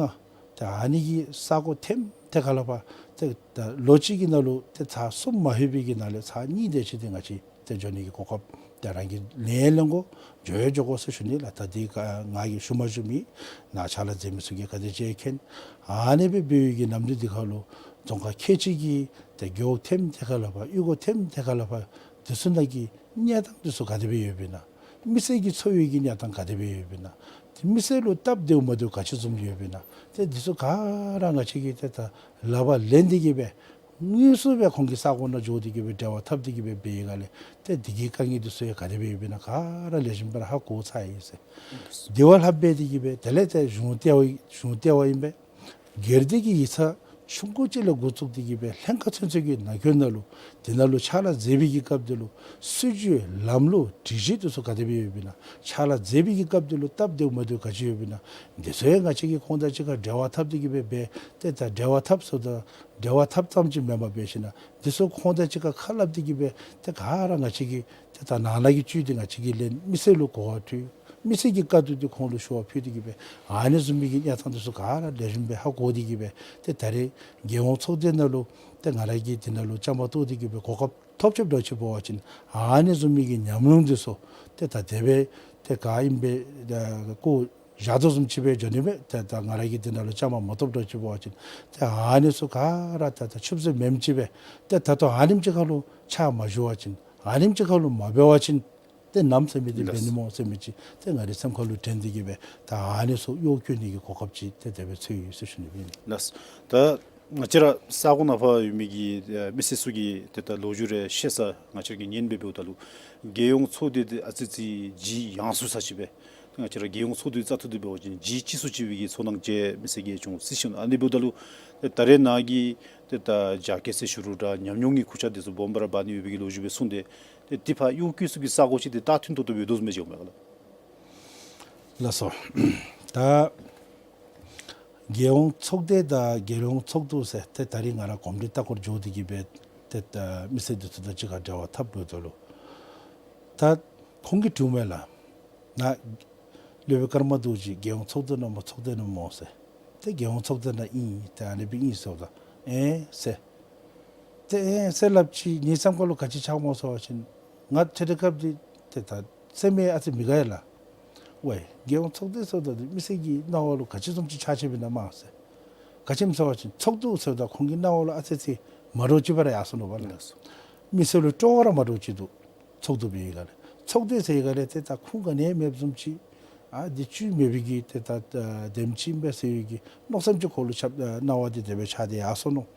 ད་ཨ་ནི་གི་ས་གོ་ཐེམ་ཐེ་ཁ་ལས་ཕར་ཏེ་ད་ལོ་གཅིག་གི་ནང་ལུ་ཏེ་ཚར་གསུམ་མ་ལྷོད་པའི་གི་ནང་ལས་ཚར་གཉིས་དེ་ཅིག་འདི་ང་བཅས་ཏེ་འགྱོ་ནི་གི་གོ་སྐབས་ཏེ་རང་གིས་ལེན་ལེན་དགོ་འགྱོ་ཡང་འགྱོ་དགོ་ཟེར་ཞུ་ནི་ལགས། ད་འདི་ག་ང་གིས་ཞུ་མ་ཞུ་མེད། ནཱ་ཕྱག་ལཱ་མཛད་མི་ཚུ་གིས་ག་དེ་ཅིག་མཁྱེན། ཨ་ནི་སྦེ་འབད་བའི་གི་ནམ་དུས་འདི་ཁར་ལུ་རྫོང་ཁག་ཁལ་གཅིག་གི་ཏེ་རྒེད་འོག་ཐེམ་ཐེ་ཁ་ལས་ཕར་གཡུས་སྒོ་ཐེམ་ཐེ་ཁ་ལས་ཕར་འདི་ཚུ་ནང་གི་གནས་སྟངས་འདི་ཚུ་ག་དེ་སྦེ་ཡོདཔ་ཨིན་ན། མི་སེར་གྱི་འཚོ་བའི་གི་གནས་སྟངས་ག་དེ་སྦེ་ཡོདཔ་ཨིན་ན། ཏེ་མི་སེར་ལུ་སྟབས་བདེཝ་མ་བདེཝ་ག་ཅི་བཟུམ་ཡོདཔ་ཨིན་ན། ཏེ་འདི་ཚུ་ག་ར་ང་བཅས་ཀྱིས་ཏེ་ད་ལག་པར་ལེན་ཏེ་གི་སྦེ་དངོས་སུ་སྦེ་ཁོང་གི་ས་གོ་ནང་འགྱོ་སྟེ་གི་སྦེ་འབྲེལ་བ་འཐབ་སྟེ་གི་སྦེ་འབད་བའི་སྒང་ལས་ཏེ་འདི་གི་དཀའ་ངལ་འདི་ཚུ་ཡང་ག་དེ་སྦེ་ཡོདཔ་ཨིན་ན་ག་ར་ལེགས་ཤོམ་སྦེ་ར་ཧ་གོ་ཚར་ཡི་ཟེར། དེ་བ་ལྷག་སྦེ་འདི་གིས་སྦེ་དེ་ལས་ཏེ་གཞུང་ལྟེ་བ་གཞུང་ལྟེ་བ་ཨིན་པས། སྒེར་སྡེ་གི་ཡིག་ཚང་ཆུང་ཀུ་ཅིག་ལས་འགོ་བཙུགས་ཏེ་གི་སྦེ་ལྷན་ཁག་ཚུན་ཚོད་ཀྱི་ནང་འཁོད་ནང་ལུ་དེ་ནང་ལུ་ཕྱག་ལཱ་མཛད་པའི་གི་སྐབས་འདི་ལུ་སྲིད་བྱུས་ལམ་ལུགས་སྒྲིག་གཞི་འདི་ཚུ་ག་དེ་སྦེ་ཡོདཔ་ཨིན་ན། ཕྱག་ལཱ་མཛད་པའི་གི་སྐབས་འདི་ལུ་སྟབས་བདེཝ་མ་བདེཝ་ག་ཅི་ཡོདཔ་ཨིན་ན། འདི་ཚུ་ཡང་ང་བཅས་ཀྱིས་ཁོང་དང་གཅིག་ཁར་འབྲེལ་བ་འཐབ་སྟེ་གི་སྦེ་འབད་ཏེ་ད་འབྲེལ་བ་འཐབ་ས་དང་འབྲེལ་བ་འཐབ་ཙམ་ཅིག་མེན་པར་འབད་ཞིན་ན་འདི་ཚུ་ཁོང་དང་གཅིག་ཁར་ཁ་སླབ་སྟེ་གི་སྦེ་ཏེ་ག་ར་ང་བཅས་ཀྱིས་ཏེ་ད་ནང་ལས་ཀྱི་བཅུད་འདི་ང་བཅས་ཀྱིས་ལེན། མི་སེར་ལུ་གོ་བ་སྤྲོད། མི་སེར་གྱི་དཀའ་སྡུག་འདི་ཁོང་ལུ་ཞུ་བ་ཕུལ་ཏེ་གི་སྦེ་ཨ་ནི་བཟུམ་མའི་གི་གནས་སྟངས་འདི་ཚུ་ག་ར་ལེགས་ཤོམ་སྦེ་ཧ་གོ་སྟེ་གི་སྦེ་ཏེ་ད་རེས་རྒྱལ་ཡོངས་ཚོགས་སྡེ་ནང་ལུ་ཏེ་ང་ར་གིས་འདི་ནང་ལུ་བཅའ་མར་གཏོགས་ཏེ་གི་སྦེ་གོ་སྐབས་ཐོབ་ཆོགཔ་འདྲཝ་ཅིག་འབད་བ་ཅིན་ཨ་ནི་བཟུམ་མའི་གི་ཉམས་མྱོང་འདི་ཚུ་ཏེ་ད་དེ་སྦེ་ཏེ་ག་ཨིནམ་སྦེ་ཨ་བཀོ་བཞག་དོ་བཟུམ་ཅིག་སྦེ་འགྱོ་ནི་མས། ཏེ་ད་ང་ར་གིས་འདི་ནང་ལུ་བཅའ་མར་མ་གཏོགསཔ་འདྲཝ་ཅིག་འབད་བ་ཅིན་ཏེ་ཨ་ནི་ཚུ་ག་ར་ད་ད་ཆུད་ཟོས་མེནམ་ཅིག་སྦེ་ཏེ་ད་ལྟོ་ཨ་ནེམ་ཅིག་ཁར་ལུ་ཕྱག་མ་ཞུ་བ་ཅིན་ཨ་ནེམ་ཅིག་ཁར་ལུ་མ་འབད་བ་ཅིན་ ཏེ་ནམ་ཟེར་མི་འདི་ལགས། འབད་ནི་སྨོ་ཟེར་མི་ཅིག་ཏེ་ང་རའི་སེམས་ཁ་ལུ་དྲན་ཏེ་གི་སྦེ་ད་ཨ་ནི་ཚུ་གཡོག་བཀོལ་ནི་གི་གོ་སྐབས་ཅིག་ཏེ་དེ་སྦེ་འཚོལ་ཡི་ཟེར་ཞུ་ནི་ཨིན། ལགས། ད་ང་བཅས་ར་ས་གོ་ནང་ཕར་ཡོད་མི་གི་ཨེ་མི་སེར་ཚུ་གིས་ཏེ་ད་ལོ་རྒྱུས་རེ་བཤད་ས་ང་བཅས་ར་གིས་ཉན་སྦེ་འབདཝ་ད་ལུ་རྒྱལ་ཡོངས་ཚོགས་སྡེ་འདི་ཨ་ཙི་ཅིག་ལྗིད་ཡང་སུ་ས་ཅིག་སྦེ། ང་བཅས་ར་རྒྱལ་ཡོངས་ཚོགས་འདུའི་བཙག་འཐུ་འདི་འབད་བ་ཅིན་ལྗིད་ཆེ་སུ་ཅིག་སྦེ་གི་ཚོར་སྣང་ཅིག་མི་སེར་གྱིས་ཅུང་སྲིད་ཞིན་ཨ་ནི་འབདཝ་ད་ལུ་ཏེ་ད་རེས་ནངས་ཀྱི་ཏེ་ད་རྒྱ་སྐྱེད་ཟེར་ཞུ་རུང་འདྲ་ཉམས་མྱོང་གི་ཁུར་ཆ་འདི་ཚུ་སྦོམ་སྦེ་ར་འབག་ནི་ཡོད་པའི་གི་ལོ་རྒྱུས་སྦེ་གསུངས་ཏེ་ཏེ་འདི་ཕར་གཡོག་བཀོལ་ས་གི་ས་གོ་ཅིག་འདི་ད་ཐུན་ཐོག་ཏོ་སྦེ་ཡོད་དོ་བཟུམ་སྦེ་ཅིག་འོང་མས་ག་ལགས། ལགས་སོ། ད་རྒྱལ་ཡོངས་ཚོགས་སྡེ་དང་རྒྱལ་ཡོངས་ཚོགས་འདུ་ཟེར་ཏེ་ད་རིས་ང་ར་གོམས་འདྲིས་ལྟ་སྐོར་འགྱོ་སྟེ་གི་སྦེ་ཏེ་ད་མི་སེར་འདི་ཚུ་དང་གཅིག་ཁར་འབྲེལ་བ་འཐབ་འབདཝ་ད་ལུ་ད་ཁོང་གིས་དྲིཝ་མས་ལགས། ནཱ་སློབ་དཔོན་ཀརྨ་རྡོ་རྗེ་རྒྱལ་ཡོངས་ཚོགས་འདུ་ནང་མ་ཚོགས་དོ་ན་སྨོ་ཟེར། ཏེ་རྒྱལ་ཡོངས་ཚོགས་འདུ་ནང་ཨིན། ཏེ་ཨ་ནི་སྦེ་ཨིན་ཟེརཝ་ད་ཨེ་ཟེར། ཏེ་ཨེ་ཟེར་སླབ་ཅི། ངེའི་སེམས་ཁ་ལུ་ག་ཅི་ཆགས་སྨོ་ཟེར་བ་ཅིན་ང་ཏེ་དེ་སྐབས་འདི་ཏེ་ད་སེམས་ཨེ་ཨ་ཙི་མི་དགའ་ཡི་ལགས། ཝའི་རྒྱལ་ཡོངས་ཚོགས་སྡེ་ཟེརཝ་ད་འདི་མི་སེར་གྱི་རྣ་བ་ལུ་ག་ཅི་བཟུམ་ཅིག་ཆགས་ཆགསཔ་ཨིན་ན་སྨོ་ཟེར། ག་ཅི་སྨོ་ཟེར་བ་ཅིན་ཚོགས་འདུ་ཟེརཝ་ད་ཁོང་གི་རྣ་བ་ལུ་ཨ་ཙི་ཅིག་མ་འདྲཝ་ཅིག་སྦེ་ར་ཡར་སོ་ནུག་པ་ལགས། མི་སེར་ལུ་སྤྲོ་བ་ར་མ་འདྲཝ་ཅིག་འདུག། ཚོགས་འདུ་འབད་བའི་སྒང་ལས་ཚོགས་སྡེ་ཟེར་བའི་སྒང་ལས་ཏེ་ད་ཁུངས་ག་ནི་ཡང་མེདཔ་བཟུམ་ཅིག། ཨ་འདི་བཅུད་མེད་པའི་གི་ཏེ་ད་ཨ་དེམ་ཅིག་ཨིན་པས་ཟེར་བའི་གི་མནོ་བསམ་ཅིག་ཁོ་ལུ་ཁྱབ་ཨ་རྣ་བ་འདི་དེ་སྦེ་ཆགས་ཏེ་ཡར་སོ་ནུག།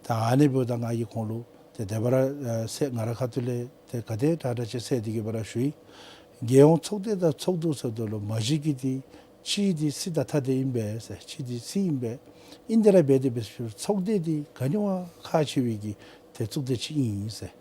ད་ཨ་ནི་འབདཝ་ད་ང་གིས་ཁོང་ལུ་ཏེ་དེ་སྦེ་ར་ཨ་ཟེར་ང་རའི་ཁ་ཐུག་ལས་ཏེ་ག་དེ་དྲག་དྲག་ཅིག་ཟེར་ཏེ་གི་སྦེ་ར་ཞུ་ཡི། རྒྱལ་ཡོངས་ཚོགས་སྡེ་དང་ཚོགས་འདུ་ཟེརཝ་ད་ལུ་མ་གཞི་གི་འདི་གཅིག་འདི་སྲིད་དང་ཐ་དད་ཨིན་པས་ཟེར། གཅིག་འདི་སྲིད་ཨིན་པས། ཨིན་དེ་ར་འབད་དེ་འབད་ཟེར་ཚོགས་སྡེ་འདི་ག་ནི་བ་ཁག་ཆེ་བའི་གི་ཏེ་ཚོགས་སྡེ་ཅིག་ཨིན་ཟེར།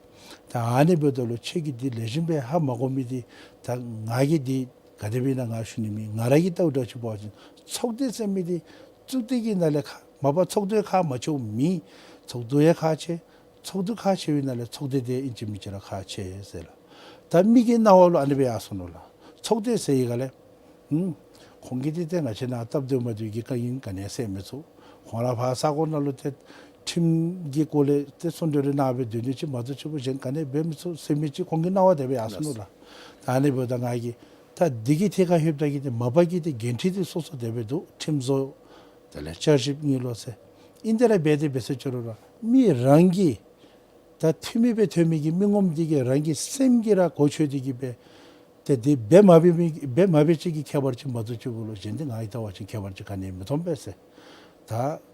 ད་ཨ་ནི་འབདཝ་ད་ལུ་ཁྱེད་ཀྱིས་འདི་ལེགས་ཤོམ་སྦེ་ཧ་མ་གོ་མི་འདི་ད་ང་གིས་འདི་ག་དེ་སྦེ་ཨིན་ན་ང་ཞུ་ནི་མེད། ང་ར་གིས་བལྟཝ་འདྲཝ་ཅིག་འབད་བ་ཅིན་ཚོགས་སྡེ་ཟེར་མི་འདི་ཚོགས་སྡེ་གི་ནང་ལས་ཁག་མ་པ་ཚོགས་འདུ་ཡང་ཁག་མ་ཆེཝ་མེད། ཚོགས་འདུ་ཡང་ཁག་ཆེ། ཚོགས་འདུ་ཁག་ཆེ་བའི་ནང་ལས་ཚོགས་སྡེ་འདི་ཨིན་ཅི་མིན་ཅི་ར་ཁག་ཆེ་ཟེར་ལགས། ད་མི་གི་རྣ་བ་ལུ་ཨ་ནི་སྦེ་ཡར་སོ་ནུག་ལགས། ཚོགས་སྡེ་ཟེར་བའི་སྒང་ལས་ཨུམ་ཁོང་གིས་འདི་ཏེ་ང་བཅས་ནཱ་སྟབས་བདེཝ་མ་བདེཝ་གི་དཀའ་ངལ་ག་ནི་ཡང་སེལ་མི་ཚུགས། ཁོང་ར་ཕར་ས་གོ་ནང་ལུ་ཏེ་ཁྲིམས་ཀྱི་སྐོར་ལས་ཏེ་གསུང་གྲོས་རེ་གནང་སྦེ་སྡོད་ནི་ཅིག་མ་གཏོགས་ཅིག་པོ་གཞན་ག་ནི་ཡང་འབད་མི་ཚུགས་ཟེར་མི་ཅིག་ཁོང་གི་རྣ་བ་དེ་སྦེ་ཡར་སོ་ནུག་ལགས། ད་ཨ་ནི་འབདཝ་ད་ང་གིས་ད་འདི་གི་ཐད་ཁར་ལྷོདཔ་ད་གི་ཏེ་མ་པ་གི་ཏེ་འགན་འཁྲི་འདི་སོ་སོ་དེ་སྦེ་འདུག། ཁྲིམས་བཟོ་དེ་ལས་བསྐྱར་ཞིབ་གཉིས་ལོ་ཟེར། ཨིན་དེ་ར་འབད་དེ་འབད་ཟེར་ཅི་རུང་ར་མི་རང་གི་ད་འཐུས་མི་སྦེ་ཐོན་མི་གི་མི་ངོམ་འདི་གིས་རང་གི་སེམས་ཀྱིས་ར་གོ་ཆོད་དེ་གི་སྦེ་ཏེ་འདི་འབད་མ་འབད་མི་འབད་མ་འབད་ཅིག་གི་ཁྱད་པར་ཅིག་མ་གཏོགས་ཅིག་པོ་ལུ་གཞན་འདི་ང་གིས་བལྟ་བ་ཅིན་ཁྱད་པར་ཅིག་ག་ནི་ཡང་མི་མཐོང་པས་ཟེར། ད་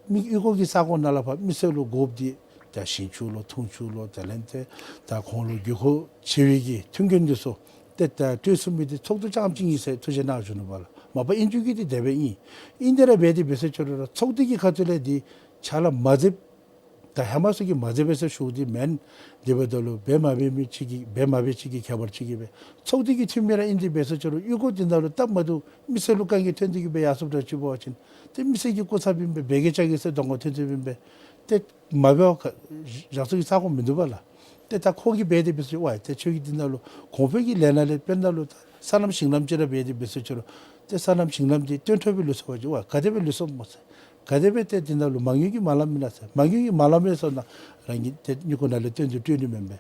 མི་གཡུས་སྒོ་གི་ས་གོ་ནང་ལས་ཕར་མི་སེར་ལུ་དགོཔ་འདི་ད་ཞིང་ཆུ་ལོ་འཐུང་ཆུ་ལོ་དེ་ལས་ཏེ་ད་ཁོང་ལུ་དགོས་མཁོ་ཆེ་བའི་གི་མཐུན་རྐྱེན་འདི་ཚུ་ཏེ་ད་སྤྲོད་ཚུགས་མི་འདི་ཚོགས་འདུ་རྐྱངམ་ཅིག་ཨིན་ཟེར་ཐུགས་རྗེ་གནང་ཞུ་ནི་པ་ལགས། མ་པ་ཨིན་རྒྱུ་གི་འདི་དེ་སྦེ་ཨིན། ཨིན་དེ་ར་འབད་དེ་འབད་ཟེར་ཅི་རུང་ར་ཚོགས་སྡེ་གི་ཁ་ཐུག་ལས་འདི་ཕྱག་ལཱ་མ་མཛདཔ་ད་ཧེ་མ་ཚུ་གིས་མ་མཛད་པས་ཟེར་ཞུ་འདི་མེན། དེ་འབདཝ་ད་ལུ་འབད་མ་འབད་མི་ཅིག་གིས་འབད་མ་འབད་ཅིག་གི་ཁྱད་པར་ཅིག་གིས་སྦེ་ཚོགས་སྡེ་གི་འཐུས་མི་ར་ཨིན་དེ་འབད་ཟེར་ཅི་རུང་གཡུས་སྒོ་འདི་ནང་ལུ་སྟབས་མ་བདེཝ་མི་སེར་ལུ་དཀའ་ངལ་ཐོན་ཏེ་གི་སྦེ་ཡར་སོངམ་འདྲཝ་ཅིག་འབད་བ་ཅིན་ཏེ་མི་སེར་གྱི་སྐུ་ཚབ་ཨིན་པས། འབད་གེ་བཅའ་གེ་ཟེར་གདོང་ཁར་ཐོན་ཐོནམ་ཨིན་པས། ཏེ་མ་འབད་བར་བཞག་ས་གི་ས་གོ་མིན་འདུག་པ་ལགས། ཏེ་ད་ཁོ་གིས་འབད་དེ་འབད་ཟེར་ཝའི་ཏེ་ཁྱོད་ཀྱིས་འདི་ནང་ལུ་གོང་འཕེལ་གྱི་ལས་སྣ་ལས་དཔེར་ན་ལུ་ད་སོ་ནམ་ཞིང་ལམ་ཅིག་ར་འབད་དེ་འབད་ཟེར་ཅི་རུང་ཏེ་སོ་ནམ་ཞིང་ལམ་འདི་སྟོན་ཐོབ་པའི་ལུགས་སྲོལ་བ་ཅིན་ཝའི་ག་དེ་སྦེ་ལུགས་སྲོལ་སྨོ་ཟེར། ག་དེ་སྦེ་ཏེ་འདི་ནང་ལུ་མ་དངུལ་གྱིས་མ་ལངམ་ཨིན་ན་ཟེར། མ་དངུལ་གྱིས་མ་ལངམ་ཨིན་ཟེར་ན་རང་གིས་ཏེ་མྱུ་གུ་ནང་ལས་བཏོན་ཏེ་སྤྲོད་ནི་མེན་པས།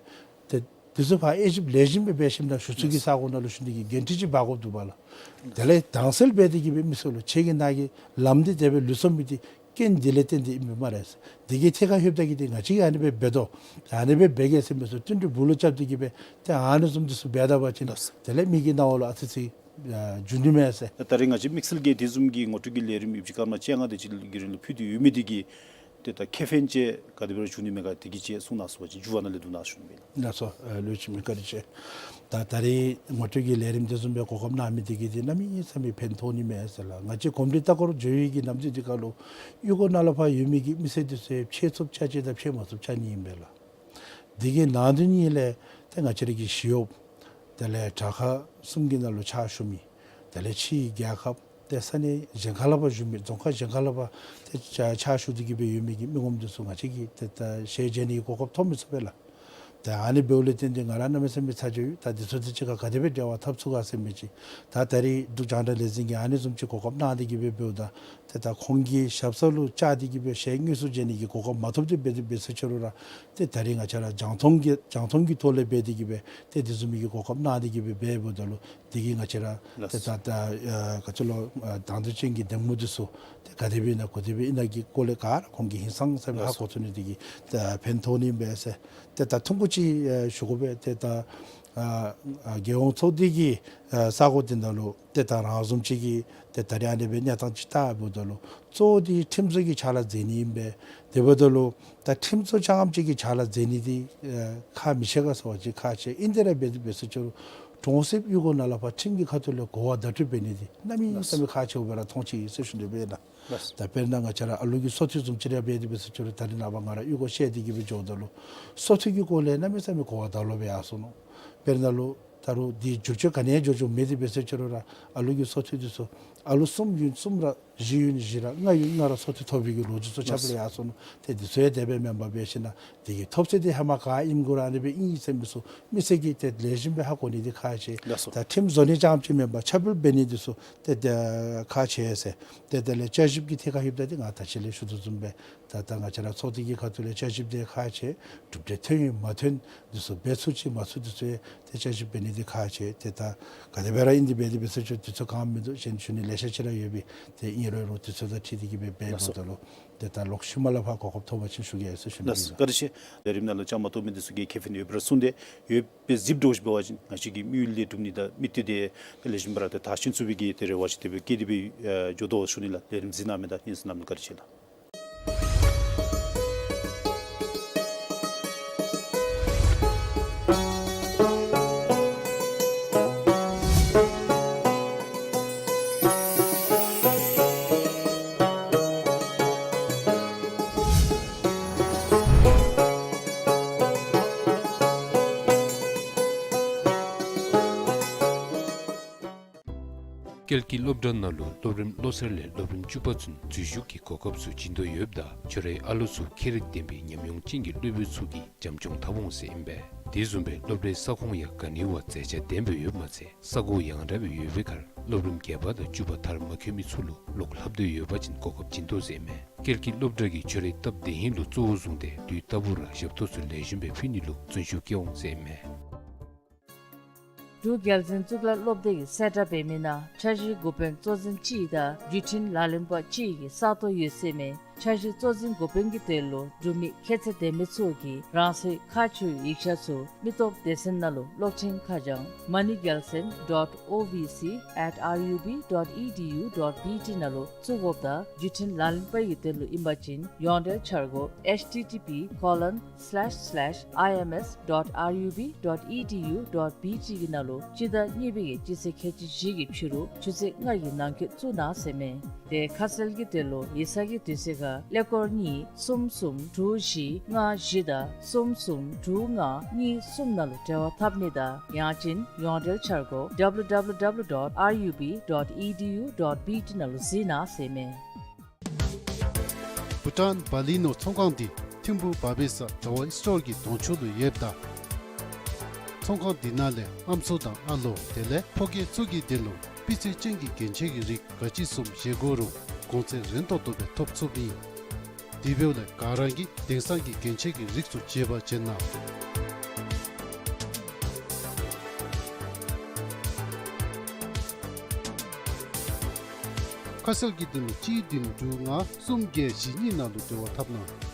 ཏེ་འདི་ཚུ་ཕར་དབྱེ་ཞིབ་ལེགས་ཤོམ་སྦེ་འབད་ཞིནམ་ད་ཞུ་ཚིག་གི་ས་གོ་ནང་ལུ་ཞུ་ནི་གི་འགན་འཁྲི་ཅིག་འབག་དགོཔ་འདུག་པ་ལགས། དེ་ལས་དྭངས་གསལ་འབད་དེ་གི་སྦེ་མི་སེར་ལུ་ཁྱེད་ཀྱི་ནང་གི་ལམ་འདི་དེ་སྦེ་ལུགས་སྲོལ་མེད་དེ་རྐྱེན་འདི་ལས་བརྟེན་ཏེ་ཨིན་པས་སྨ་རེ་ཟེར། དེ་གི་ཐད་ཁར་ལྷོདཔ་ད་གི་ཏེ་ང་བཅས་ཀྱིས་ཨ་ནི་སྦེ་འབད་དོ། ཨ་ནི་སྦེ་འབད་གེ་ཟེར་མི་ཚུ་བསྟུན་གྲོས་སྦུག་ལུ་རྐྱབ་སྟེ་གི་སྦེ་ཏེ་ཨ་ནི་བཟུམ་འདི་ཚུ་འབད་ད་པ་ཅིན་ལགས། དེ་ལས་མི་གི་རྣ་བ་ལུ་ཨ་ཙི་ཅིག་ཨ་འཇུ་ནི་མས་ཟེར། ད་ད་རེས་ང་བཅས་དམིགས་བསལ་གྱིས་དེ་བཟུམ་གྱི་ངོ་སྤྲོད་ཀྱི་ལས་རིམ་ཡོདཔ་ཅིག་སྐར་མ་བཅོ་ལྔ་དེ་ཅིག་གི་རིང་ལུ་ཕུལ་ཏེ་ཡོད་མི་འདི་གིས་ཏེ་ད་ཁེ་ཕན་ཅིག་ག་དེ་སྦེ་ར་བྱུང་ནི་མས་ག་དེ་གི་ཅིག་གསུང་གནང་ཟེར་བ་ཅིན་མཇུག་བ་ནང་ལས་བསྡུ་གནང་ཞུ་ནི་མས་ལགས། ལགས་སོ། ཨ་ལུ་ཅིག་མི་བཀའ་དྲིན་ཆེ། ད་ད་རེས་ངོ་སྤྲོད་ཀྱི་ལས་རིམ་དེ་བཟུམ་སྦེ་གོ་སྐབས་གནང་མི་དེ་གིས་ཏེ་གནམ་མེད་ས་མེད་ཕན་ཐོགས་ནི་མས་ཟེར་ལགས། ང་བཅས་གོམས་འདྲིས་ལྟ་སྐོར་འགྱོ་བའི་གི་ནམ་དུས་འདི་ཁར་ལུ་གཡུས་སྒོ་ནང་ལུ་ཕར་ཡོད་མི་གི་མི་སེར་དེ་ཚུ་ཕྱད་ཚུགསཔ་ཕྱད་ཅི་དང་ཕྱད་མ་ཚུགསཔ་ཆགས་ནི་ཨིན་པས་ལགས། དེ་གི་ནང་དོན་ཉིད་ལས་ཏེ་ང་བཅས་ར་གི་ཞི་གཡོགཔ་དེ་ལས་དྲག་ཁག་གསུམ་གྱི་ནང་ལུ་ཕྱག་ཞུ་མི་དེ་ལས་ཕྱིའི་རྒྱལ་ཁབ་ཏེ་ས་གནས་གཞན་ཁ་ལས་ཕར་བཞུགས་མི་རྫོང་ཁག་གཞན་ཁ་ལས་ཕར་ཏེ་ཕྱག་ཕྱག་ཞུ་སྟེ་གི་སྦེ་ཡོད་མི་གི་མི་ངོམ་དེ་ཚུ་ང་བཅས་ཀྱིས་ཏེ་ད་ཞལ་མཇལ་ནི་གི་གོ་སྐབས་ཐོབ་མི་ཚུགས་པས་ལགས། ཏེ་ཨ་ནི་འབདཝ་ལས་བརྟེན་ཏེ་ང་ར་གནམ་མེད་ས་མེད་ཚ་གྱང་ཡོད། ད་འདི་ཚུ་དང་གཅིག་ཁར་ག་དེ་སྦེ་འབྲེལ་བ་འཐབ་ཚུགས་ག་ཟེར་མི་ཅིག། ད་ད་རེས་འབྲུག་རྒྱང་བསྒྲགས་ལས་འཛིན་གྱིས་ཨ་ནི་བཟུམ་ཅིག་གོ་སྐབས་གནང་སྟེ་གི་སྦེ་འབདཝ་ད་ཏེ་ད་ཁོང་གི་ཞབས་ས་ལུ་བཅར་ཏེ་གི་སྦེ་ཞལ་དངོས་སུ་མཇལ་ནི་གི་གོ་སྐབས་མ་ཐོབ་སྟེ་འབད་དེ་འབད་ཟེར་ཅི་རུང་ར་ཏེ་ད་རེས་ང་བཅས་ར་རྒྱང་མཐོང་གི་རྒྱང་མཐོང་གི་ཐོག་ལས་འབད་དེ་གི་སྦེ་ཏེ་དེ་བཟུམ་མའི་གི་གོ་སྐབས་གནང་སྟེ་གི་སྦེ་འབད་འབདཝ་ད་ལུ་དེ་གིས་ང་བཅས་ར་ལགས། ཏེ་ད་ད་ཨ་ག་ཅི་ལོ་ཨ་དང་འདོད་ཅན་གྱི་འདེམས་ངོ་འདི་ཚུ་ཏེ་ག་དེ་སྦེ་ཨིན་ན་ག་དེ་སྦེ་ཨིན་ན་གི་སྐོར་ལས་ག་ར་ཁོང་གིས་ཧིང་སངས་ས་སྦེ་ཧ་ལགས་སོ། གོ་ཚུགས་ནི་དེ་གིས་ཏེ་ཕན་ཐོགས་ནི་མས་ཟེར། ཏེ་ད་ཐུང་ཀུ་ཅིག་ཨ་ཞུ་དགོ་པས། ཏེ་ད་ ཨ་ཨ་རྒྱལ་ཡོངས་ཚོགས་སྡེ་གི་ཨ་ས་གོ་དེ་ནང་ལུ་ཏེ་ད་རང་བཟུམ་ཅིག་གིས་ཏེ་ད་རེས་ཨ་ནི་སྦེ་གནས་སྟངས་ཅིག་བལྟཝ་ད་ལུ་གཙོ་བོ་འདི་ཁྲིམས་བཟོ་གི་ཕྱག་ལཱ་མཛད་ནི་ཨིན་པས། དེ་འབདཝ་ད་ལུ་ད་ཁྲིམས་བཟོ་རྐྱངམ་ཅིག་གི་ཕྱག་ལཱ་མཛད་ནི་འདི་ཨ་ཁག་མི་ཆེ་ག་ཟེར་བ་ཅིན་ཁག་ཆེ། ཨིན་ཏེ་ར་འབད་དེ་འབད་སོང་ཅི་རུང་གྲོང་གསེབ་གཡུས་སྒོ་ནང་ལས་ཕར་ཁྲིམས་ཀྱི་ཁ་ཐུག་ལས་གོ་བ་བརྡ་སྤྲོད་འབད་ནི་འདི་གནམ་མེད་ས་མེད་ཁག་ཆེཝ་སྦེ་ར་མཐོང་ཅི་ཟེར་ཞུ་ནི་སྦེ་ཨིན་ལགས། ད་དཔེར་ན་ང་བཅས་ར་ཨ་ལུ་གི་སོ་ཐོན་བཟུམ་ཅིག་ར་འབད་དེ་འབད་སོང་ཅི་རུང་ད་རེས་ནངས་པ་ང་ར་གཡུས་སྒོ་བཤལ་ཏེ་གི་སྦེ་འགྱོཝ་ད་ལུ་སོ་ཐོན་གྱི་སྐོར་ལས་གནམ་མེད་ས་མེད་གོ་བ་བརྡ་ལོག་སྦེ་ཡར་སོ་ནུག། དཔེར་ན་ལུ་ད་རུང་འདི་བསྒྱུར་བཅོས་ག་ནི་ཡང་འགྱོ་འགྱོཝ་མེད་དེ་འབད་སོང་ཅི་རུང་ར་ཨ་ལུ་གི་སོ་ཐོན་འདི་ཚུ་ཨ་ལུ་གསུམ་ཡོད་གསུམ་ར་བཞི་ཡོད་བཞི་ར་ལྔ་ཡོད་ལྔ་ར་སོ་ཐོན་ཐོབ་པའི་གི་ལོ་རྒྱུས་ཚུ་ཁྱབ་སྦེ་ཡར་སོ་ནུག། ཏེ་འདི་ཚུ་ཡང་དེ་སྦེ་མེན་པར་འབད་ཞིན་ན་དེ་གི་ཐོབ་ཚད་འདི་ཧེ་མ་ག་ཨིནམ་གུ་ར་ཨ་ནི་སྦེ་ཨིན་ཟེར་མི་ཚུ་མི་སེར་གྱིས་ཏེ་ལེགས་ཤོམ་སྦེ་ཧ་གོ་ནི་འདི་ཁག་ཆེ། ལགས་སོ། ད་ཁྲིམས་བཟོ་ནི་རྐྱངམ་ཅིག་མེན་པར་ཁྱབ་སྤེལ་འབད་ནི་འདི་ཚུ་ཏེ་ཏེ་ཁག་ཆེ་ཟེར། ཏེ་དེ་ལས་བསྐྱར་ཞིབ་ཀྱི་ཐད་ཁར་ལྷོདཔ་ད་འདི་ང་ད་ཅི་ལས་ཞུ་དོ་བཟུམ་སྦེ་ད་ད་ང་བཅས་ར་ཚོགས་སྡེ་གི་ཁ་ཐུག་ལས་བསྐྱར་ཞིབ་འདི་ཁག་ཆེ། གྲུབ་འབྲས་ཐོན་ཡི་མ་ཐོན་འདི་ཚུ་འབད་ཚུགས་ཅི་མ་ཚུགས་འདི་ཚུ་ཡང་ཏེ་བསྐྱར་ཞིབ་འབད་ནི་འདི་ཁག་ཆེ། ཏེ་ད་ག་དེ་སྦེ་ར་ཨིན་ཏེ་འབད་དེ་འབད་སོང་ཅི་རུང་དུས་ཚོད་གང་མིན་འདུག། གཞན་ཞུ་ནི་ལེ་ཤ་ཅིག་ར་ཡོད་པས། ཏེ་ཨིན་རུང་རུང་དུས་ཚོད་དང་འཁྲིལ་ཏེ་གི་སྦེ་འབད་དགོཔ་ད་ལུ་ཏེ་ད་ལོག་ཤུལ་མ་ལས་ཕར་གོ་སྐབས་ཐོབ་པ་ཅིན་ཞུ་གེ་ཟེར་ཞུ་ནི་ཨིན། བཀའ་དྲིན་ཆེ། ལས་རིམ་ནང་ལུ་བཅའ་མར་གཏོགས་མི་འདི་ཚུ་གིས་ཁེ་ཕན་ཡོད་པར་གསུངས་ཏེ་ཡོད་པའི་གཟིགས་འགྱོ་ཞིནམ་འབད་བ་ཅིན་ང་བཅས་ཀྱི་དམིགས་ཡུལ་ལས་གྲུབ་ནི་དང་དམིགས་གཏད་དེ་ལེགས་ཤོམ་སྦེ་ར་ཏེ་དར་ཞིང་ཚུགས་པའི་གི་ཏེ་རེ་བ་ཅིག་དེ་སྦེ་བསྐྱེད་དེ་སྦེ་ཨེ་འགྱོ་དོ་ཞུ་ནི་ལགས། ལས་རིམ་གཟིགས་གནང་མི་དང་སྙན་གསན་གནང་མི་བཀའ་དྲིན་ཆེ་ལགས། ཀལ་གྱི་སློབ་གྲྭ་ནང་ལུ་སློབ་རིམ་བློ་གསར་ལས་སློབ་རིམ་བཅུ་པ་ཚུན་འཛུལ་ཞུགས་ཀྱི་གོ་སྐབས་ཚུ་བྱིན་དོ་ཡོདཔ་ད་ཁྱོད་རའི་ཨ་ལོ་ཚུ་ཁྱད་རིག་ལྡན་པའི་ཉམས་མྱོང་ཅན་གྱི་སློབ་དཔོན་ཚུ་གིས་བྱམས་སྐྱོང་འཐབ་འོང་ཟེར་ཨིན་པས། དེ་བཟུམ་སྦེ་སློབ་གྲྭའི་ས་ཁོངས་ཡང་ག་ནི་བ་མཛེས་ཆ་ལྡན་པའི་ཡོདཔ་མ་ཚད་ས་གོ་ཡང་དག་པའི་ཡོད་པའི་ཁར་སློབ་རིམ་བརྒྱད་པ་དང་བཅུ་པ་མཐར་མ་འཁྱོལ་མི་ཚུ་ལུ་ལོག་ལྷབ་འདོད་ཡོད་པ་ཅིན་གོ་སྐབས་བྱིན་དོ་ཟེར་ཨིན་མས། ཀལ་གྱི་སློབ་གྲྭ་གིས་ཁྱོད་རའི་སྟབས་བདེ་ཧིང་ལུ་གཙོ་བོ་བཟུང་སྟེ་དུས་རྟག་བུ་ར་ཞབས་ཏོག་ཚུ་ལེགས་ཤོམ་སྦེ་ཕུལ་ནི་ལུ་བརྩོན་ཤུགས་བསྐྱེད་འོང་ཟེར་ཨིན་མས། འབྲུག་རྒྱལ་བཙུན་གཙུག་ལག་སློབ་སྡེ་གིས་གསལ་བསྒྲགས་འབད་མི་ནང་འཆར་གཞིའི་འགོ་དཔོན་གཙོ་འཛིན་གཅིག་དང་བརྒྱུད་འཕྲིན་ལག་ལེན་པ་གཅིག་གི་ས་སྟོང་ཡོད་ཟེར་ཨིན་མས། འཆར་གཞི་གཙོ་འཛིན་འགོ་དཔོན་གྱི་དོན་ལུ་འབྲུག་མི་ཁྱད་ཚད་ལྡན་མི་ཚུ་གིས་རང་སོའི་ཁག་ཆེ་བའི་ཡིག་ཆ་ཚུ་མི་སྟོབས་སྡེ་ཚན་ནང་ལུ་གློག་འཕྲིན་ཁ་བྱང་moneygelson dot O V C at R U B dot E D U dot B T ནང་ལུ་བཙུགས་དགོཔ་དང་བརྒྱུད་འཕྲིན་ལག་ལེན་པ་གི་དོན་ལུ་ཨིན་པ་ཅིན་ཡོངས་འབྲེལ་འཆར་སྒོ་H T T P colon slash slash I M S dot R U B dot E D U dot B T གི་ནང་ལུ་སྤྱི་ཟླ་གཉིས་པའི་གི་སྤྱི་ཚེས་ཁལ་གཅིག་བཞི་གི་ཕྱི་རུ་ཆུ་ཚོད་ལྔ་གི་ནང་འཁོད་བཙུགས་གནང་ཟེར་ཨིན་མས། དེ་ཁ་གསལ་གྱི་དོན་ལུ་ཡིག་ཚང་གི་དུས་ཚོད་ཁར་ཀླད་ཀོར་གཉིས་གསུམ་གསུམ་དྲུག་བཞི་ལྔ་བཞི་དང་གསུམ་གསུམ་དྲུག་ལྔ་གཉིས་གསུམ་ནང་ལུ་འབྲེལ་བ་འཐབ་ནི་དང་ཡང་ཅིན་ཡོངས་འབྲེལ་འཆར་སྒོ W W W dot R U B dot E D U dot B T ནང་ལུ་གཟིགས་གནང་ཟེར་ཨིན་མས། བྷུ་ཊཱན་བ་ལི་ནོར་ཚོང་ཁང་འདི་ཐིམ་ཕུག་བ་བེ་ས་དྲ་བ་སི་ཊོར་གྱི་གདོང་ཕྱོགས་ལུ་ཡོདཔ་ད་ཚོང་ཁང་འདི་ནང་ལས་ཨམ་སྲུ་དང་ཨ་ལོ་དེ་ལས་ཕོ་སྐྱེས་ཚུ་གི་དོན་ལུ་སྤུས་ཚད་ཅན་གྱི་རྒྱན་ཆ་གི་རིགས་ག་ཅི་བཟུམ་བཞེས་དགོ་རུང་གོང་ཚད་རན་ཏོག་ཏོ་སྦེ་ཐོབ་ཚུགསཔ་ཨིན། དེ་འབདཝ་ལས་ག་ར་གིས་དེང་སང་གི་རྒྱན་ཆ་གི་རིགས་ཚུ་བརྗེ་བར་བྱེད་གནང་། ཁ་གསལ་གྱི་དོན་ལུ་གཅིག་བདུན་དྲུག་ལྔ་གསུམ་བརྒྱད་བཞི་གཉིས་ནང་ལུ་འབྲེལ་བ་འཐབ་གནང་།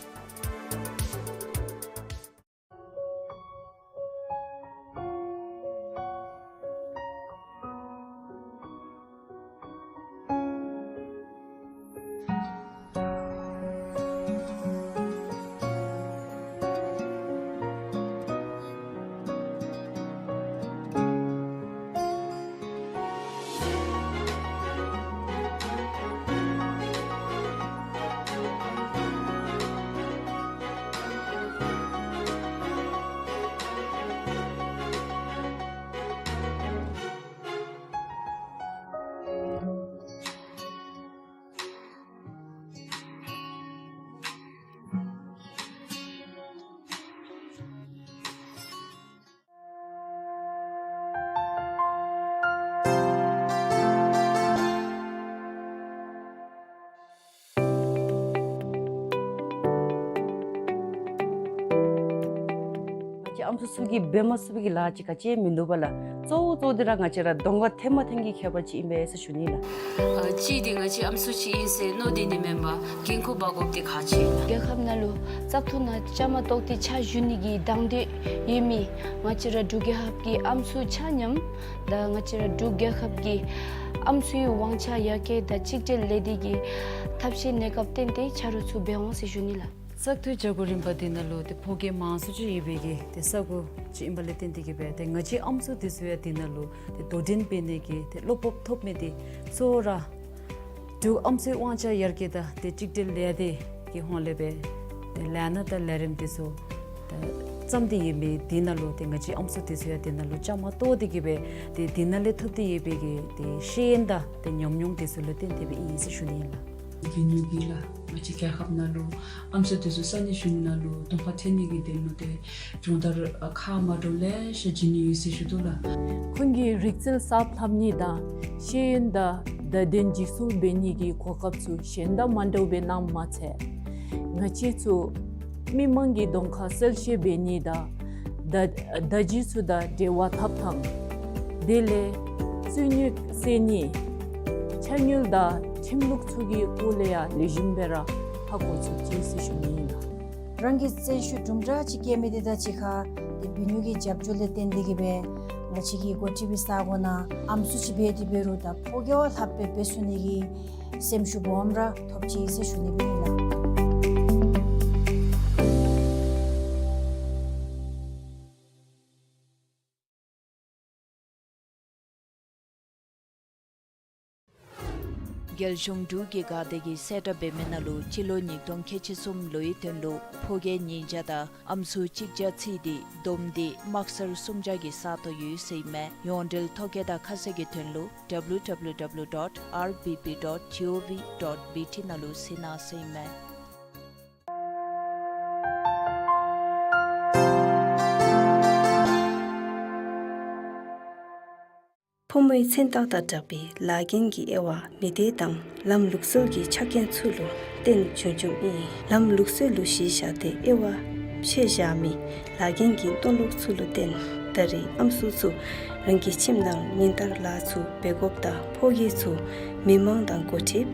ཨམ་སྲུ་ཚུ་གིས་འབད་མ་ཚུགས་པའི་གི་ལཱ་ཅིག་ག་ཅི་ཡང་མིན་འདུག་པ་ལགས། གཙོ་བོ་གཙོ་བོ་འདི་ར་ང་བཅས་ར་གདོང་ཁར་ཐོན་མ་ཐོན་གྱི་ཁྱད་པར་ཅིག་ཨིན་པས་ཟེར་ཞུ་ནི་ལགས། ཨ་གཅིག་འདི་ང་བཅས་ཨམ་སྲུ་ཅིག་ཨིན་ཟེར་མནོ་སྟེ་ནི་མེན་པར་འགན་ཁུར་འབག་དགོཔ་འདི་ཁག་ཆེ་ལགས། རྒྱལ་ཁབ་ནང་ལུ་བཙག་འཐུ་ནང་བཅའ་མར་གཏོགས་ཏེ་ཕྱག་ཞུ་ནི་གི་དང་འདོད་ཡོད་མི་ང་བཅས་ར་འབྲུག་རྒྱལ་ཁབ་ཀྱི་ཨམ་སྲུ་ཆ་མཉམ་དང་ང་བཅས་ར་འབྲུག་རྒྱལ་ཁབ་ཀྱི་ཨམ་སྲུའི་དབང་ཆ་ཡར་རྒྱས་དང་གཅིག་སྒྲིལ་ལས་སྡེ་གི་ཐབས་ཤེས་གནས་སྐབས་བརྟེན་ཏེ་ཆ་རོགས་ཚུ་འབད་འོང་ཟེར་ཞུ་ནི་ལགས། བཙག་འཐུའི་བྱ་སྒོ་རིམ་པ་འདི་ནང་ལུ་ཏེ་ཕོ་རྒྱས་མང་སུ་ཅིག་ཡོད་པའི་གི་ཏེ་ས་གོ་ཅིག་ཨིན་པ་ལས་བརྟེན་ཏེ་གིས་སྦེ་ཏེ་ང་བཅས་ཨམ་སྲུ་འདི་ཚུ་ཡང་འདི་ནང་ལུ་ཏེ་དོ་འགྲན་འབད་ནི་གི་ཏེ་བློ་སྤོབས་ཐོབ་མི་འདི་གཙོ་བོ་ར་འབྲུག་ཨམ་སྲུའི་དབང་ཆ་ཡར་རྒྱས་དང་ཏེ་གཅིག་སྒྲིལ་ལས་སྡེ་གི་ཧོངས་ལས་སྦེ་ཏེ་ལས་སྣ་དང་ལས་རིམ་འདི་ཚུ་ཏེ་བརྩམས་ཏེ་ཡོད་མི་འདི་ནང་ལུ་ཏེ་ང་བཅས་ཨམ་སྲུ་འདི་ཚུ་ཡང་འདི་ནང་ལུ་བཅའ་མར་གཏོགས་ཏེ་གིས་སྦེ་ཏེ་འདི་ནང་ལས་ཐོབ་སྟེ་ཡོད་པའི་གི་ཏེ་ཤེས་ཡོན་དང་ཏེ་ཉམས་མྱོང་འདི་ཚུ་ལུ་བརྟེན་ཏེ་སྦེ་ཨིན་ཟེར་ཞུ་ནི་ཨིན་ལགས། འབད་ནི་འདི་ལགས། ང་བཅས་རྒྱལ་ཁབ་ནང་ལུ་ཨམ་སྲུ་འདི་ཚུ་ས་གནས་གཞུང་ནང་ལུ་གདོང་ཁར་ཐོན་ནི་གི་དོན་ལུ་ཏེ་སྦྱོང་བརྡར་ཁག་མ་འདྲཝ་ལེ་ཤ་བྱིན་ནི་ཡོད་ཟེར་ཞུ་དོ་ལགས། ཁོང་གིས་རིག་རྩལ་གསརཔ་ལྷབ་ནི་དང་ཤེས་ཡོན་དང་བརྡ་དོན་འཇིག་སྲུང་འབད་ནི་གི་གོ་སྐབས་ཚུ་གཞན་དང་མ་འདྲཝ་སྦེ་གནངམ་མ་ཚད་ང་བཅས་ཚུ་མི་མང་གི་གདོང་ཁར་གསལ་བཤད་འབད་ནི་དང་བརྡ་བརྡ་བརྒྱུད་ཚུ་དང་འབྲེལ་བ་འཐབ་ཐངས་དེ་ལས་རྩོད་རྙོགས་སེལ་ནི་ཕྱག་དངུལ་དང་ཁྲིམས་ལུགས་ཚུ་གི་སྐོར་ལས་ཡང་ལེགས་ཤོམ་སྦེ་ར་ཧ་གོ་ཚུགས་ཅི་ཟེར་ཞུ་ནི་ཨིན་ལགས། རང་གི་བརྩོན་ཤུགས་དུམ་གྲ་ཅིག་བསྐྱེད་མི་འདི་དང་གཅིག་ཁར་ཏེ་འབད་ནི་གི་རྒྱབ་སྐྱོར་ལས་བརྟེན་ཏེ་གིས་སྦེ་ང་བཅས་ཀྱི་འགོ་ཁྲིད་པའི་ས་གོ་ནང་ཨམ་སྲུ་ཅིག་འབད་དེ་འབད་རུང་ད་ཕོ་རྒྱས་བ་ལྷགཔ་སྦེ་འབད་ཚུགས་ནི་གི་སེམས་ཤུགས་སྦོམ་ར་ཐོབ་ཅི་ཟེར་ཞུ་ནི་སྦེ་ཨིན་ལགས། རྒྱལ་གཞུང་འབྲུག་གི་འགག་སྡེ་གིས་གསལ་བསྒྲགས་འབད་མི་ནང་ལུ་སྤྱི་ལོ་ཉིས་སྟོང་ཁལ་གཅིག་གསུམ་ལོའི་དོན་ལུ་ཕོ་རྒྱས་ཉིས་བརྒྱ་དང་ཨམ་སྲུ་གཅིག་བརྒྱ་ཚུད་དེ་བསྡོམས་ཏེ་དམག་སར་སུམ་བརྒྱ་གི་ས་སྟོང་ཡོད་ཟེར་ཨིན་མས། ཡོངས་འབྲེལ་ཐོ་བཀོད་དང་ཁ་གསལ་གྱི་དོན་ལུ་W W W dot R B B dot G O V dot B T ནང་ལུ་གཟིགས་གནང་ཟེར་ཨིན་མས། ཕོ་མོའི་མཚན་རྟགས་དང་སྦྲགས་པའི་ལཱ་འགན་གྱི་དབྱེ་བ་མི་སྡེ་དང་ལམ་ལུགས་སྲོལ་གྱི་ཆ་རྐྱེན་ཚུ་ལུ་བརྟེན་བྱུང་བྱུངམ་ཨིན། ལམ་ལུགས་སྲོལ་ལུ་གཞི་བཞག་སྟེ་དབྱེ་བ་ཕྱེ་བཞག་མི་ལཱ་འགན་གྱི་མཐོ་ལོག་ཚུ་ལུ་བརྟེན་ད་རེས་ཨམ་སྲུ་ཚུ་རང་གི་ཁྱིམ་ནང་ཉིན་ལྟར་ལཱ་ཚུ་འབད་དགོཔ་དང་ཕོ་རྒྱས་ཚུ་མི་མང་དང་འགོ་ཁྲིདཔ་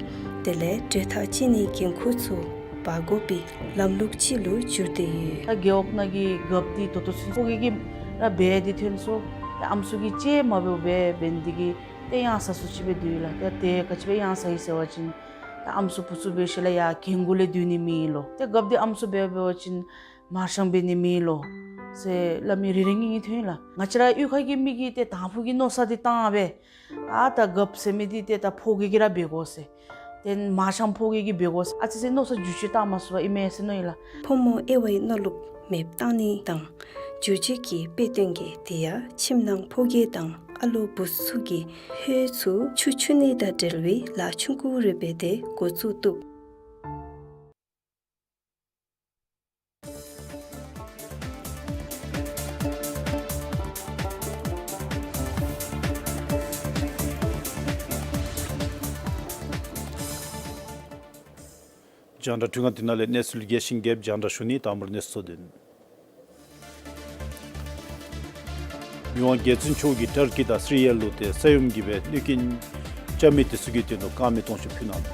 དེ་ལས་གྲོས་ཐག་བཅད་ནིའི་འགན་ཁུར་ཚུ་འབག་དགོ་པའི་ལམ་ལུགས་ཅིག་ལུ་གྱུར་ཏེ་ཡོད། ད་རྒེད་འོག་ནང་གི་རྒཔོ་འདི་ད་ལྟོ་ཚུན་ཕོ་རྒྱས་ཀྱིས་ར་འབད་དེ་ཐོན་སོ། ད་ཨམ་སྲུ་གིས་ཅིག་མ་འབདཝ་སྦེ་འབད་ནི་འདི་གིས་ཏེ་གཡང་ས་སུ་ཅིག་སྦེ་སྡོད་ཡི་ལགས། ད་ཏེ་ག་ཅི་སྦེ་གཡང་ས་ཡི་ཟེར་བ་ཅིན་ད་ཨམ་སྲུ་བུ་ཚུ་འབད་ཞིནམ་ལས་ཡར་གྱལ་མགུ་ལས་སྡོད་ནི་མེད་ལོ། ཏེ་རྒཔོ་འདི་ཨམ་སྲུ་འབད་འབད་བ་ཅིན་མར་ཤང་འབད་ནི་མེད་ལོ་ཟེར་སླབ་མི་རེ་རེ་གཉིས་གཉིས་ཐོན་ཡི་ལགས། ང་བཅས་ར་གཡུས་ཁ་གི་མི་གིས་ཏེ་དང་ཕུ་གི་མནོ་བསམ་འདི་བཏང་སྦེ་ཨ་ད་རྒཔོ་ཟེར་མི་འདི་ཏེ་ད་ཕོ་རྒྱས་ཀྱིས་ར་འབད་དགོ་ཟེར། ཏེ་མར་ཤང་ཕོ་རྒྱས་ཀྱིས་འབད་དགོ་ཟེར་ཨ་ཙི་ཙི་མནོ་བསམ་འགྱུར་བཅོས་བཏང་མ་ཚུགས་པར་ཨིན་མས་ཟེར་མནོ་ཡི་ལགས། ཕོ་མོ་དབྱེ་བའི་མནོ་ལུགས་མེདཔ་བཏང་ནི་དང་འགྱུར་བཅོས་ཀྱི་དཔེ་སྟོན་གྱི་དེ་ཡང་ཁྱིམ་ནང་ཕོ་རྒྱས་དང་ཨ་ལོ་བུ་ཚུ་གི་ཧོད་ཚུ་ཆུ་འཁྱུ་ནི་དང་འབྲེལ་བའི་ལཱ་ཆུང་ཀུ་རེ་འབད་དེ་འགོ་བཙུགས་བཏུབ། རྒྱང་བསྒྲགས་དྲི་བ་འདི་ནང་ལས་གནས་ཚུལ་རྒྱས་ཤིང་རྒྱསཔ་རྒྱང་བསྒྲགས་ཞུ་ནི། དང་པ་ར་གནས་ཚུལ་དོན། མི་དབང་རྒྱལ་བཙུན་མཆོག་གིས་ཏར་ཀི་དང་སི་རི་ཡ་ལུ་ཏེ་ས་ཡོམ་གྱིས་སྦེ་གནོད་སྐྱོན་རྐྱབ་མི་དེ་ཚུ་གི་དོན་ལུ་དཀར་མེ་སྟོང་མཆོད་ཕུལ་གནང་ནུག།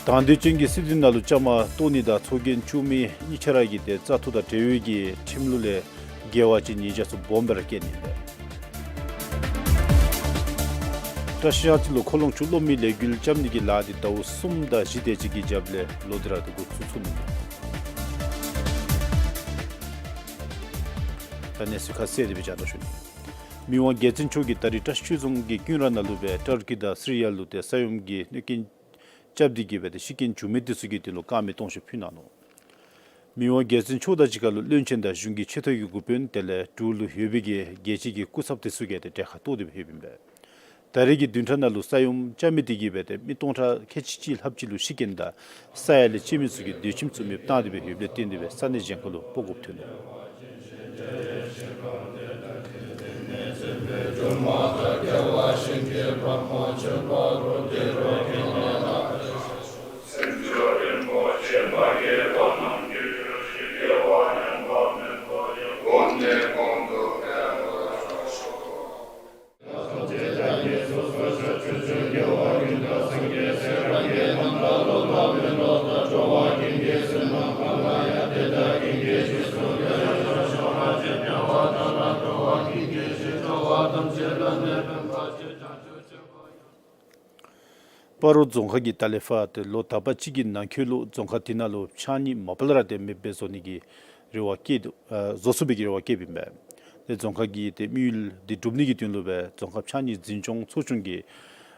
དང་འདོད་ཅན་གྱི་སྲིད་དོན་ནང་ལུ་བཅའ་མར་གཏོགས་ནི་དང་ཚོགས་རྒྱན་བཙུགས་མི་གཉིས་ཆ་ར་གིས་ཏེ་བཙག་འཐུ་དང་འབྲེལ་བའི་གི་ཁྲིམས་ལུགས་ལས་འགལ་བ་ཅིན་ཉེས་བྱ་ཚུ་སྦོམ་སྦེ་ར་བཀལ་ནི་ཨིན་པས། བཀྲ་ཤིས་ཤར་རྩེ་ལུ་ཁོ་ལོང་ཆུ་གློག་མེའི་ལས་འགུལ་རྐྱབ་ནི་གི་ལཱ་འདི་ཟླཝ་གསུམ་དང་བཞི་དེ་ཅིག་གི་རྒྱབ་ལས་ལོག་སྟེ་ར་ཏེ་འགོ་བཙུགས་ཚུགས་ནི་ཨིན་པས། ད་གནས་ཚུལ་ཁ་གསལ་དེ་སྦེ་རྒྱང་བསྒྲགས་ཞུ་ནི། མི་དབང་རྒྱལ་བཙུན་མཆོག་གིས་ད་རིས་བཀྲ་ཤིས་ཆོས་རྫོང་གི་ཀུན་ར་ནང་ལུ་སྦེ་ཏར་ཀི་དང་སི་རི་ཡ་ལུ་ཏེ་ས་ཡོམ་གྱིས་གནོད་སྐྱོན་རྐྱབ་སྟེ་གིས་སྦེ་ཏེ་ཤི་རྐྱེན་བྱུང་མི་དེ་ཚུ་གི་དོན་ལུ་དཀར་མེ་སྟོང་མཆོད་ཕུལ་གནང་ནུག། མི་དབང་རྒྱལ་བཙུན་མཆོག་དང་གཅིག་ཁར་ལུ་བློན་ཆེན་དང་གཞུང་གི་ཆེ་མཐོ་གི་འགོ་དཔོན་དེ་ལས་འབྲུག་ལུ་ཡོད་པའི་གི་རྒྱལ་སྤྱི་གི་སྐུ་ཚབ་དེ་ཚུ་གིས་ཏེ་གྲལ་ཁར་གཏོགས་ཏེ་སྦེ་ཡོདཔ་ཨིན་པས། ད་རེས་ཀྱི་བདུན་ཕྲག་ནང་ལུ་ས་ཡོམ་རྐྱབ་མི་དེ་གིས་སྦེ་ཏེ་མི་སྟོང་ཕྲག་ཁལ་གཅིག་གཅིག་ལྷགཔ་ཅིག་ལུ་ཤི་རྐྱེན་དང་ས་ཡ་ལས་སྐྱེས་མི་ཚུ་གི་སྡོད་ཁྱིམ་ཚུ་མེདཔ་བཏང་སྟེ་སྦེ་ཡོདཔ་ལས་བརྟེན་ཏེ་སྦེ་ས་གནས་གཞན་ཁར་ལུ་སྤོ་དགོཔ་ཐོན་ནུག། སྤ་རོ་རྫོང་ཁག་གིས་ད་ལས་ཕར་ཏེ་ལོ་དག་པ་ཅིག་གི་ནང་འཁོད་ལུ་རྫོང་ཁག་དེ་ནང་ལུ་ཕྱགས་སྙིགས་མ་པ་ལས་ར་ཏེ་མེདཔ་སྦེ་བཟོ་ནི་གི་རེ་བ་བསྐྱེད་དོ། ཨ་བཟོ་ཚུགས་པའི་གི་རེ་བ་བསྐྱེདཔ་ཨིན་པས། ཏེ་རྫོང་ཁག་གི་ཏེ་དམིགས་ཡུལ་འདི་སྒྲུབ་ནི་གི་དོན་ལུ་སྦེ་རྫོང་ཁག་ཕྱགས་སྙིགས་འཛིན་སྐྱོང་ཚོགས་ཆུང་གིས་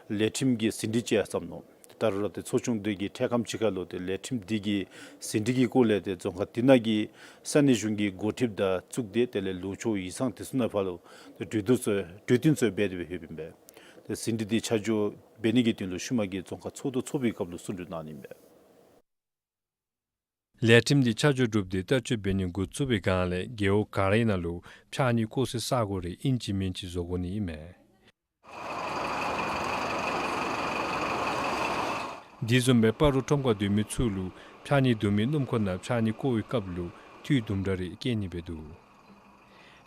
ལས་ཁྲིམས་ཀྱི་ཟིན་བྲིས་ཅིག་ཡང་བརྩམས་ནུག། ད་རུང་ར་ཏེ་ཚོགས་ཆུང་འདི་གི་འཕྲལ་ཁམས་ཅིག་ཁར་ལུ་ཏེ་ལས་ཁྲིམས་འདི་གི་ཟིན་བྲིས་ཀྱི་སྐོར་ལས་ཏེ་རྫོང་ཁག་དེ་ནང་གི་ས་གནས་གཞུང་གི་འགོ་ཁྲིདཔ་དང་གཙུག་སྡེ་དེ་ལས་ལུགས་ཕྱོགས་ཡིག་ཚང་དེ་ཚུ་ནང་ཕར་ལུ་ཏེ་གྲོས་བསྡུར་ཚུ་གྲོས་བསྟུན་ཚུ་འབད་དེ་སྦེ་ཡོདཔ་ཨིན་པས། ཏེ་ཟིན་བྲིས་འདི་ཆ་འཇོག་འབད་ནི་གི་དོན་ལུ་ཤུལ་མ་གི་རྫོང་ཁག་ཚོགས་འདུ་ཚོགས་པའི་སྐབས་ལུ་གསུང་གྲོས་གནང་ནི་ཨིན་པས། ལས་ཁྲིམས་འདི་ཆ་འཇོག་གྲུབ་སྟེ་བསྟར་སྤྱོད་འབད་ནི་འགོ་བཙུགས་པའི་སྒང་ལས་རྒེད་འོག་ག་རའི་ནང་ལུ་ཕྱགས་སྙིགས་བཀོ་སའི་ས་གོ་རེ་ཨིན་ཅི་མིན་ཅི་བཟོ་དགོ་ནི་ཨིན་མས། དེ་བཟུམ་སྦེ་སྤ་རོ་ཁྲོམ་ཁར་སྡོད་མི་ཚུ་ལུ་ཕྱགས་སྙིགས་བསྡུ་མིའི་སྣུམ་འཁོར་ནང་ཕྱགས་སྙིགས་བཀོ་བའི་སྐབས་ལུ་འཐུས་དུམ་གྲ་རེ་བཀལ་ནི་སྦེ་འདུག།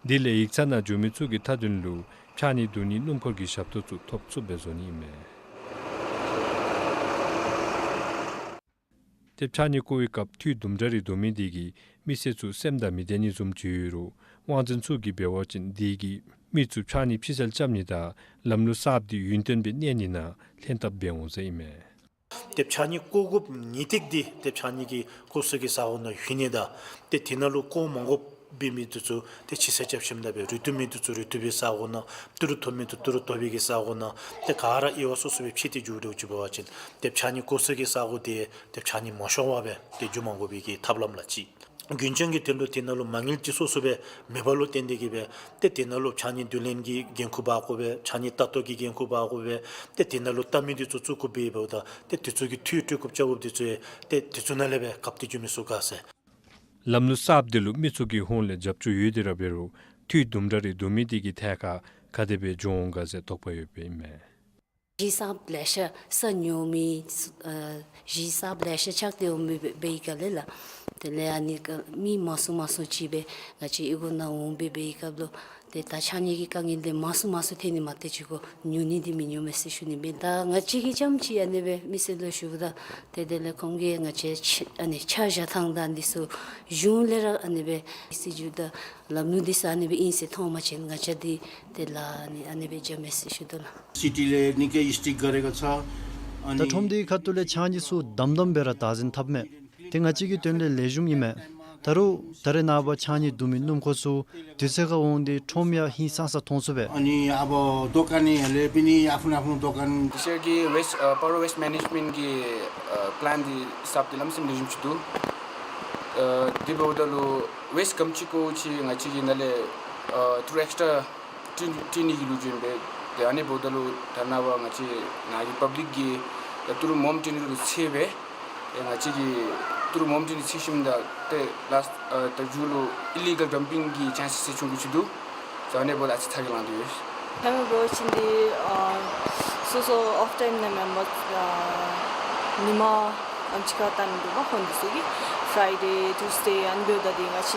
དེ་ལས་ཡིག་ཚང་ནང་འགྱོ་མི་ཚུ་གི་མཐའ་དོན་ལུ་ཕྱགས་སྙིགས་བསྡུ་ནིའི་སྣུམ་འཁོར་གྱི་ཞབས་ཏོག་ཚུ་ཐོབ་ཚུགསཔ་སྦེ་བཟོ་ནི་ཨིན་མས། ཏེ་ཕྱགས་སྙིགས་བཀོ་བའི་སྐབས་འཐུས་དུམ་གྲ་རེ་བསྡུ་མི་དེ་གིས་མི་སེར་ཚུ་སེམས་དང་མི་བདེ་ནི་བཟུམ་ཅིག་ཡོད་རུང་དབང་འཛིན་ཚུ་གིས་འབད་བ་ཅིན་དེ་གིས་མི་ཚུ་ཕྱགས་སྙིགས་ཕྱི་སེལ་རྐྱབ་ནི་དང་ལམ་ལུགས་གསརཔ་དེ་ཡུན་བརྟན་སྦེ་གནས་ནི་ནང་ལྷན་ཐབས་འབད་འོང་ཟེར་ཨིན་མས། ཏེ་ཕྱགས་སྙིགས་བཀོ་དགོཔ་ངེས་ཏིག་འདི་ཏེ་ཕྱགས་སྙིགས་ཀྱི་བཀོ་ས་གི་ས་གོ་ནང་ལྷོད་ནི་དང་ཏེ་དེ་ནང་ལུ་བཀོ་མ་དགོཔ་འབད་མི་འདི་ཚུ་ཏེ་ཕྱི་སེལ་རྐྱབ་ཞིནམ་ད་སྦེ་རུལ་བཏུབ་མི་འདི་ཚུ་རུལ་བཏུབ་པའི་ས་གོ་ནང་ཏི་རུ་ཐོབ་མི་འདི་ཏི་རུ་ཐོབ་པའི་གི་ས་གོ་ནང་ཏེ་ག་ར་དབྱེ་བ་སོ་སོ་སྦེ་ཕྱེ་སྟེ་འགྱོ་དོ་ཅིག་འབད་བ་ཅིན་ཏེ་ཕྱགས་སྙིགས་བཀོ་ས་གི་ས་གོ་དེ་ཏེ་ཕྱགས་སྙིགས་མ་ཤོར་བར་སྦེ་ཏེ་འགྱོ་མ་དགོ་པའི་གི་ཐབས་ལམ་ལ་ཅིག། རྒྱུན་འཁྱོངས་ཀྱི་དོན་ལུ་དེ་ནང་ལུ་མ་དངུལ་ཅིག་སོ་སོ་སྦེ་མེད་པ་ལུ་བརྟེན་ཏེ་གིས་སྦེ་ཏེ་དེ་ནང་ལུ་ཕྱགས་སྙིགས་བསྡུ་ལེན་གྱི་འགན་ཁུར་འབག་དགོ་པས། ཕྱགས་སྙིགས་ལྟ་རྟོག་གི་འགན་ཁུར་འབག་དགོ་པས། ཏེ་དེ་ནང་ལུ་ལྟ་མི་འདི་ཚུ་བཙུགས་དགོ་པས། འབདཝ་ད་ཏེ་དེ་ཚུ་གིས་འཐུས་སྤྲོད་དགོཔ་རྐྱབ་དགོཔ་འདི་ཚུ་ཡང་ཏེ་དེ་ཚུ་ནང་ལས་སྦེ་བཀབ་སྟེ་འགྱོ་མི་ཚུགས་ག་ཟེར། ལམ་ལུགས་གསརཔ་དེ་ལུ་མི་ཚུ་གི་ཧོངས་ལས་རྒྱབ་སྐྱོར་ཡོད་དེ་ར་འབད་རུང་འཐུས་དུམ་གྲ་རེ་བསྡུ་མི་དེ་གི་ཐད་ཁར་ག་དེ་སྦེ་འགྱོ་འོང་ག་ཟེར་དོགས་པ་ཡོདཔ་ཨིན་མས། གཞི་གསརཔ་ལེ་ཤ་ས་ཉོ་མི་ཨ་གཞི་གསརཔ་ལེ་ཤ་ཆགས་ཏེ་འོང་མི་འབད་འབད་བའི་སྐབས་ལས་ལགས། དེ་ལས་ཨ་ནི་ཀ་མི་མང་སུ་མང་སུ་ཅིག་སྦེ་ང་བཅས་ཨི་གུ་ནང་འོང་སྦེ་འབད་བའི་སྐབས་ལུ་ཏེ་ད་ཕྱགས་སྙིགས་ཀྱི་དཀའ་ངལ་འདི་མང་སུ་མང་སུ་ཐོན་ནི་མ་གཏོགས་ཅིག་གུ་ཉོ་ནི་འདི་མི་ཉོ་མས་ཟེར་ཞུ་ནི་མེན། ད་ང་བཅས་ཀྱིས་རྐྱངམ་ཅིག་ཨ་ནི་སྦེ་མི་སེར་ལུ་ཞུཝ་ད་ཏེ་དེ་ལས་ཁོང་གིས་ང་བཅས་ཆ་ཨ་ནི་ཆ་བཞག་ཐངས་དང་འདི་ཚུ་གཞུང་ལས་ར་ཨ་ནི་སྦེ་སྲིད་བྱུས་དང་ལམ་ལུགས་འདི་ཚུ་ཨ་ནི་སྦེ་ཨིན་ཟེར་མཐོང་པ་ཅིན་ང་བཅས་འདི་དེ་ལས་ཨ་ནི་ཨ་ནི་སྦེ་འགྱོ་མས་ཟེར་ཞུ་དོ་ལགས། City ལས་ནི་ཀེ་ཡིས་ཏིག་ག་རེ་ག་ཚ་ཨ་ད་ནི་ཁྲོམ་འདི་ཁ་ཐུག་ལས་ཕྱགས་སྙིགས་ཚུ་དམ་དམ་སྦེ་ར་བདག་འཛིན་འཐབ་མས། ཏེ་ང་བཅས་ཀྱི་དོན་ལས་ལེགས་ཤོམ་ཨིན་མས། ད་རུང་ད་རེས་ནངས་པ་ཕྱགས་སྙིགས་བསྡུ་མི་སྣུམ་འཁོར་ཚུ་དུས་ཚོད་ཁར་འོང་སྟེ་ཁྲོམ་ཡང་ཧིང་སངས་ས་མཐོང་ཚུགས་པས། ཨ་ནི་ཨ་བོ་དོ་ཀན་ནི་ལས་པི་ནི་ཨ་ཕུ་ན་ཨ་ཕུ་དོ་ཀན། དེ་ཤུལ་གྱི་ཝེསཊ་ཨ་སྤ་རོ་ཝེསཊ་མེ་ནེཇ་མེནཊ་གི་ཨ་པི་ལཱན་འདི་གསརཔ་འདི་ལམ་སེང་ལེགས་ཤོམ་ཅིག་འདུག། ཨ་དེ་འབདཝ་ད་ལུ་ཝེསཊ་ག་དེམ་ཅིག་བཀོཝ་ཅིག་ང་བཅས་ཀྱིས་ནཱ་ལས་ཨ་ཏི་རུ་ཨེགསི་ཊ་བཀྲིན་བཀྲིན་ནི་གི་ལུགས་བྱོན་སྦེ། ཏེ་ཨ་ནི་འབདཝ་ད་ལུ་ད་ནངས་པ་ང་བཅས་ནཱ་གི་པབ་ལིཀ་གིས་ད་ཏི་རུ་མོམ་བཀྲིན་ནི་ལུ་འཚེར་སྦེ། ཏེ་ང་བཅས་ཀྱིས་ཏི་རུ་མོམ་བཀྲིན་ནི་འཚེར་ཞིནམ་ད་ཏེ་ལཱསཊ་ཨ་ད་མཇུག་ལུ་ཨི་ལི་གཱལ་ཌམ་པིང་གི་ཅཱནསི་ཅིག་བྱུང་དགོཔ་ཅིག་འདུག། ད་ཨ་ནི་འབདཝ་ད་ཨ་ཙི་ཐག་གིས་ལང་དོ་ཡོད། ཧེ་མ་འབད་བ་ཅིན་འདི་ཨ་སོ་སོ་ཨོཕ་ཊའིམ་ནང་མེན་པར་ཨ་ཉིན་མ་ཨམ་ཅིག་ཁར་བཏང་ནི་འདུག་པ། ཁོང་འདི་ཚུ་གིས་ཕི་རའི་ཌེ་ཊིའུ་སི་ཌེ་ཨ་ནི་འབདཝ་ད་འདི་ང་བཅས་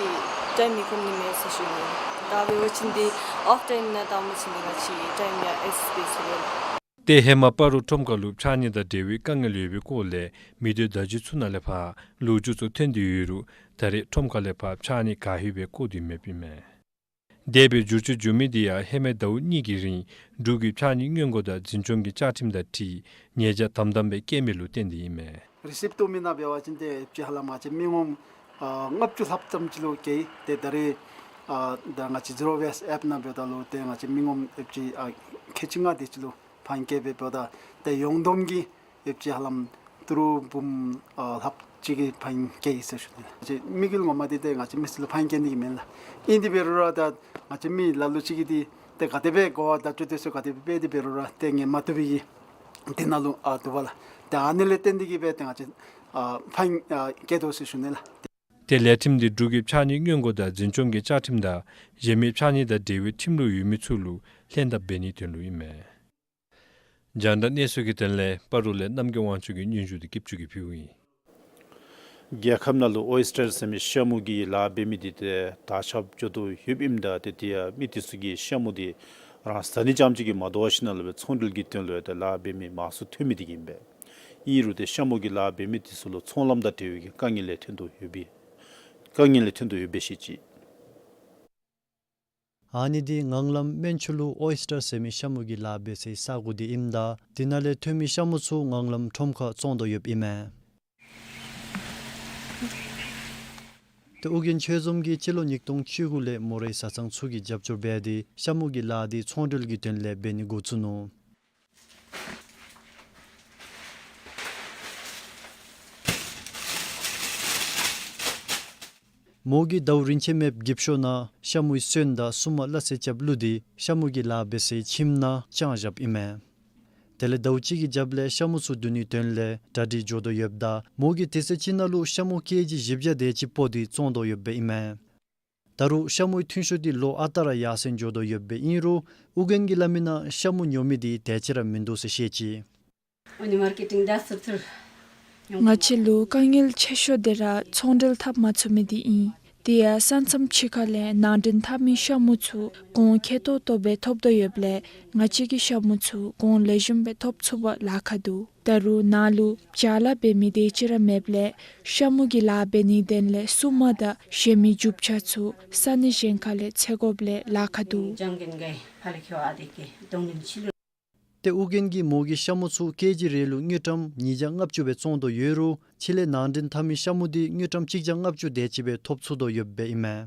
ཊའིམ་མི་ཁོམ་ནི་མས་ཟེར་ཞུ་ནི། ད་འབད་བ་ཅིན་འདི་ཨོཕ་ཊའིམ་ནང་བཏང་བ་ཅིན་འདི་ང་བཅས་ཊའིམ་ཡང་ཨེག་སི་པེནཌ་འབད་ཚུགས་པས། ཏེ་ཧེ་མ་སྤ་རོ་ཁྲོམ་ཁ་ལུ་ཕྱགས་སྙིགས་དང་འབྲེལ་བའི་དཀའ་ངལ་ཡོད་པའི་སྐོར་ལས་མི་སྡོད་བརྡ་བརྒྱུད་ཚུ་ནང་ལས་ཕར་ལོ་རྒྱུས་ཚུ་ཐོན་ཏེ་ཡོད་རུང་ད་རེས་ཁྲོམ་ཁ་ལས་ཕར་ཕྱགས་སྙིགས་ག་ཧེ་སྦེ་བཀོ་དོ་མེདཔ་ཨིན་མས། དེ་སྦེ་བསྒྱུར་བཅོས་འགྱོ་མི་དེ་ཡང་ཧེ་མའི་ཟླཝ་གཉིས་ཀྱི་རིང་འབྲུག་གི་ཕྱགས་སྙིགས་སྔོན་འགོག་དང་འཛིན་སྐྱོང་གི་བཅའ་ཁྲིམས་དང་འཁྲིལ་ཉེས་བྱ་དམ་དམ་སྦེ་བཀལ་མི་ལུ་བརྟེན་ཏེ་ཨིན་མས། རི་སིབཊ་བཏོན་མི་ནང་འབད་བ་ཅིན་ཏེ་ཅིག་ཧ་ལམ་ང་བཅས་མི་ངོམ་ཨ་ལྔ་བཅུ་ལྷགཔ་ཙམ་ཅིག་ལུ་བཀལ། ཏེ་ད་རེས་ཨ་ད་ང་བཅས་ཛི་རོ་ཝེསཊ་ཨེཔ་ནང་འབདཝ་ད་ལུ་ཏེ་ང་བཅས་མི་ངོམ་ཨེཔ་ཅིག་ཨ་ཁལ་གཅིག་ལྔ་དེ་ཅིག་ལུ་ཕའིན་བཀལ་སྦེ་འབདཝ་ད་ཏེ་ཡོངས་བསྡོམས་ཀྱི་ཨེཔ་ཅིག་ཧ་ལམ་ཏི་རུ་འབུམ་ཨ་ལྷགཔ་ཅིག་གི་ཕའིན་བཀལ་ཡི་ཟེར་ཞུ་ནི། ང་བཅས་དམིགས་ཡུལ་ངོ་མ་འདི་ཏེ་ང་བཅས་མི་སེར་ལུ་ཕའིན་བཀལ་ནི་གི་མེན་ལགས། ཨིན་ཏེ་འབད་རུང་ར་ད་ང་བཅས་མི་ལ་ལུ་ཅིག་གིས་འདི་ཏེ་ག་དེ་སྦེ་གོ་བ་བརྡ་སྤྲོད་དེ་ཚུ་ག་དེ་སྦེ་འབད་དེ་འབད་རུང་ར་ཏེ་ངེས་མ་བཏུབ་པའི་གི་དེ་ནང་ལུ་ཨ་འདུག་པ་ལགས། ཏེ་ཨ་ནི་ལས་བརྟེན་ཏེ་གིས་སྦེ་ཏེ་ང་བཅས་ཨ་ཕའིན་ཨ་བཀལ་དོ་ཟེར་ཞུ་ནི་ལགས། ཏེ་ལས་ཁྲིམས་འདི་འབྲུག་གི་ཕྱགས་སྙིགས་སྔོན་འགོག་དང་འཛིན་སྐྱོང་གི་བཅའ་ཁྲིམས་དང་གཞན་མི་ཕྱགས་སྙིགས་དང་འབྲེལ་བའི་ཁྲིམས་ལུགས་ཡོད་མི་ཚུ་ལུ་ལྷན་ཐབས་འབད་ནིའི་དོན་ལུ་ཨིན་མས། རྒྱང་བསྒྲགས་གནས་ཚུལ་གྱི་དོན་ལས་སྤ་རོ་ལས་རྣམ་རྒྱལ་དབང་ཕྱུག་གི་སྙན་ཞུ་འདི་སྐྱིད་ཆུ་གིས་ཕུལཝ་ཨིན། རྒྱལ་ཁབ་ནང་ལུ་ཨོའི་སི་ཊར་ཟེར་མི་ཤ་མུ་གི་ལཱ་འབད་མི་འདི་ཏེ་དར་ཁྱབ་འགྱོ་དོ་ཡོདཔ་ཨིནམ་ད་ཏེ་དེ་ཡང་མི་དེ་ཚུ་གིས་ཤ་མུ་འདི་རང་ཟ་ནི་རྐྱངམ་ཅིག་གིས་མ་དོ་བར་ཞིནམ་ལས་སྦེ་ཚོང་འབྲེལ་གྱི་དོན་ལུ་ཡང་ཏེ་ལཱ་འབད་མི་མང་སུ་ཐོན་མི་འདི་གིས་ཨིན་པས། ཨིན་རུང་ཏེ་ཤ་མུ་གི་ལཱ་འབད་མི་དེ་ཚུ་ལུ་ཚོང་ལམ་དང་འབྲེལ་བའི་གི་དཀའ་ངལ་ལས་ཐོན་དོ་ཡོད་པའི་དཀའ་ངལ་ལས་ཐོན་དོ་ཡོད་པའི་ཤེས་ཅི། ཨ་ནི་འདི་ངང་ལམ་སྨན་ཆུ་ལུ་ཨོའི་སི་ཊར་ཟེར་མི་ཤ་མུ་གི་ལཱ་འབད་སའི་ས་གོ་འདི་ཨིནམ་ད་དེ་ནང་ལས་ཐོན་མི་ཤ་མུ་ཚུ་ངང་ལམ་ཁྲོམ་ཁར་བཙོང་དོ་ཡོདཔ་ཨིན་མས། ཏེ་ཨོ་རྒྱན་ཆོས་འཛོམས་ཀྱིས་སྤྱི་ལོ་ཉིས་སྟོང་བཅུ་དགུ་ལས་མོ་རའི་བཟའ་ཚང་ཚུ་གིས་རྒྱབ་སྐྱོར་འབད་དེ་ཤ་མུ་གི་ལཱ་འདི་ཚོང་འབྲེལ་གྱི་དོན་ལས་འབད་ནི་འགོ་བཙུགས་ནུག། མོ་གིས་ཟླཝ་རིམ་ཆད་མེདཔ་གི་ཤུལ་ནང་ཤ་མུའི་སོན་དང་སྲུ་མ་སླ་བསྲེ་རྐྱབ་བླུགས་ཏེ་ཤ་མུ་གི་ལཱ་འབད་སའི་ཁྱིམ་ནང་བཅང་བཞགཔ་ཨིན་མས། དེ་ལས་ཟླཝ་གཅིག་གི་རྒྱབ་ལས་ཤ་མུ་ཚུ་བསྡུ་ནིའི་དོན་ལས་གྲ་སྒྲིག་འགྱོ་དོ་ཡོདཔ་ད་མོ་གིས་དེ་ཚེ་ཅིག་ནང་ལུ་ཤ་མུ་ཀེ་ཇི་བཞི་བརྒྱ་དེ་ཅིག་སྤོ་སྟེ་བཙོང་དོ་ཡོདཔ་ཨིན་མས། ད་རུང་ཤ་མུའི་ཐོན་ཤུགས་འདི་ལོ་ཨ་རྟག་ར་ཡར་སེང་འགྱོ་དོ་ཡོདཔ་ཨིན་རུང་ཨོ་རྒྱན་གྱིས་སླབ་མི་ནང་ཤ་མུ་ཉོ་མི་འདི་དེ་ཅིག་ར་མིན་འདུག་ཟེར་བཤད་ཅི། ང་བཅས་ལུ་དཀའ་ངལ་ཆེ་ཤོས་འདི་ར་ཚོང་འབྲེལ་འཐབ་མ་ཚུགས་མི་འདི་ཨིན། དེ་ཡང་ས་མཚམས་ཕྱི་ཁ་ལས་ནང་འདྲེན་འཐབ་མི་ཤ་མུ་ཚུ་གོང་ཁེ་ཏོག་ཏོ་སྦེ་ཐོབ་དོ་ཡོདཔ་ལས་ང་བཅས་ཀྱིས་ཤ་མུ་ཚུ་གོང་ལེགས་ཤོམ་སྦེ་ཐོབ་ཚུགས་པར་ལཱ་ཁག་འདུག། ད་རུང་ནཱ་ལུ་བྱཱ་ལཱ་འབད་མི་དེ་ཅིག་ར་མེདཔ་ལས་ཤ་མུ་གི་ལཱ་འབད་ནིའི་དོན་ལས་སྲུ་མ་དང་གཞན་མི་རྒྱུ་ཆ་ཚུ་ས་གནས་གཞན་ཁ་ལས་འཚོལ་དགོཔ་ལས་ལཱ་ཁག་འདུག། ཏེ་ཨོ་རྒྱན་གྱིས་མོ་གིས་ཤ་མུ་ཚུ་ཀེ་ཇི་རེ་ལུ་དངུལ་ཀྲམ་ཉིས་བརྒྱ་ལྔ་བཅུ་སྦེ་བཙོང་དོ་ཡོད་རུང་ཕྱི་ལས་ནང་འདྲེན་འཐབ་མི་ཤ་མུ་འདི་དངུལ་ཀྲམ་གཅིག་བརྒྱ་ལྔ་བཅུ་དེ་ཅིག་སྦེ་ཐོབ་ཚུགས་དོ་ཡོདཔ་ཨིན་མས།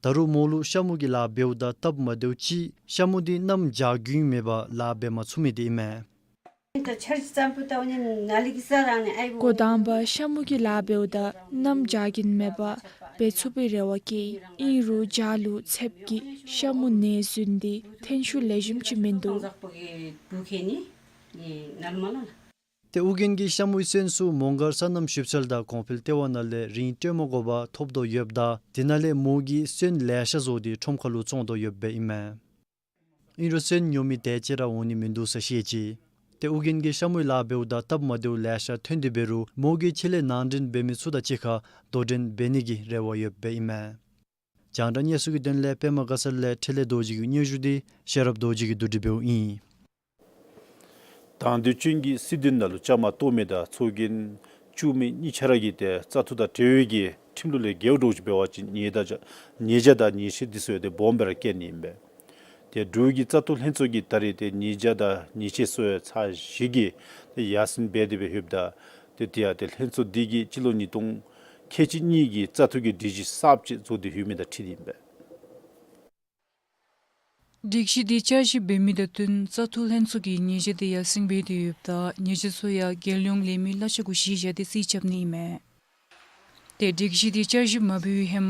ད་རུང་མོ་ལུ་ཤ་མུ་གི་ལཱ་འབདཝ་ད་སྟབས་མ་བདེཝ་ཅིག་ཤ་མུ་འདི་གནམ་བྱཱར་རྒྱུན་མེད་པར་ལཱ་འབད་མ་ཚུགས་མི་འདི་ཨིན་མས། འགོ་དང་པ་ཤ་མུ་གི་ལཱ་འབདཝ་ད་གནམ་བྱཱར་རྒྱུན་མེད་པར་འབད་ཚུགས་པའི་རེ་བ་བསྐྱེད། ཨིན་རུང་བྱཱ་ལུ་ཚདཔ་གིས་ཤ་མུ་ནད་ཟུན་ཏེ་ཐོན་ཤུགས་ལེགས་ཤོམ་ཅིག་མིན་འདུག། ཏེ་ཨོ་རྒྱན་གྱིས་ཤ་མུའི་སོན་ཚུ་མོང་སྒར་སོ་ནམ་ཞིབ་འཚོལ་དང་གོང་འཕེལ་ལྟེ་བ་ནང་ལས་རིན་སྤྲོད་མ་དགོ་པར་ཐོབ་དོ་ཡོདཔ་ད་དེ་ནང་ལས་མོ་གིས་སོན་ལེ་ཤ་བཟོ་སྟེ་ཁྲོམ་ཁ་ལུ་བཙོང་དོ་ཡོདཔ་ཨིན་མས། ཨིན་རུང་སོན་ཉོ་མི་དེ་ཅིག་ར་འོང་ནི་མིན་འདུག་ཟེར་བཤད་ཅི། ཏེ་ཨོ་རྒྱན་གྱིས་ཤ་མུའི་ལཱ་འབདཝ་ད་སྟབས་མ་བདེཝ་ལེ་ཤ་ཐོན་ཏེ་འབད་རུང་མོ་གིས་ཕྱི་ལས་ནང་འདྲེན་འབད་མི་ཚུ་དང་གཅིག་ཁར་དོ་འགྲན་འབད་ནི་གི་རེ་བ་ཡོདཔ་ཨིན་མས། རྒྱང་བསྒྲགས་གནས་ཚུལ་གྱི་དོན་ལས་པདྨ་དགའ་ཚལ་ལས་འཕྲིན་ལས་རྡོ་རྗེ་གི་སྙན་ཞུ་འདི་ཤེས་རབ་རྡོ་རྗེ་གིས་བསྡུ་སྒྲིག་འབདཝ་ཨིན། དང་འདོད་ཅན་གྱི་སྲིད་དོན་ནང་ལུ་བཅའ་མར་གཏོགས་མི་དང་ཚོགས་རྒྱན་བཙུགས་མི་གཉིས་ཆ་ར་གིས་ཏེ་བཙག་འཐུ་དང་འབྲེལ་བའི་གི་ཁྲིམས་ལུགས་ལས་འགལཝ་འདྲཝ་ཅིག་འབད་བ་ཅིན་ཉེས་དང་ཉེས་བྱ་དང་ཉེས་ཆད་འདི་ཚུ་ཡང་ཏེ་སྦོམ་སྦེ་ར་བཀལ་ནི་ཨིན་པས། ཏེ་འབྲུག་གི་བཙག་འཐུ་ལྷན་ཚོགས་ཀྱིས་ད་རེས་ཏེ་ཉེས་བྱ་དང་ཉེས་ཆད་ཚུ་ཡང་ཚར་བཞི་གི་ཏེ་ཡར་སེང་འབད་དེ་སྦེ་ཡོདཔ་ད་ཏེ་དེ་ཡང་ཏེ་ལྷན་ཚོགས་འདི་གིས་སྤྱི་ལོ་ཉིས་སྟོང་ཁལ་གཅིག་གཉིས་ཀྱི་བཙག་འཐུ་གི་སྒྲིག་གཞི་གསརཔ་ཅིག་བཟོ་སྟེ་ཡོད་མི་དང་འཁྲིལ་ཏེ་ཨིན་པས། སྒྲིག་གཞི་འདི་བསྐྱར་ཞིབ་འབད་མི་དང་བསྟུན་བཙག་འཐུ་ལྷན་ཚོགས་ཀྱིས་ཉེས་བྱ་འདི་ཡར་སེང་འབད་དེ་ཡོདཔ་ད་ཉེས་བྱ་ཚུ་ཡང་རྒྱལ་ཡོངས་ལས་མི་གླ་ཆ་གུ་གཞི་བཞག་སྟེ་རྩིས་རྐྱབ་ནི་ཨིན་མས། ཏེ་སྒྲིག་གཞི་འདི་བསྐྱར་ཞིབ་མ་འབད་བའི་ཧེ་མ་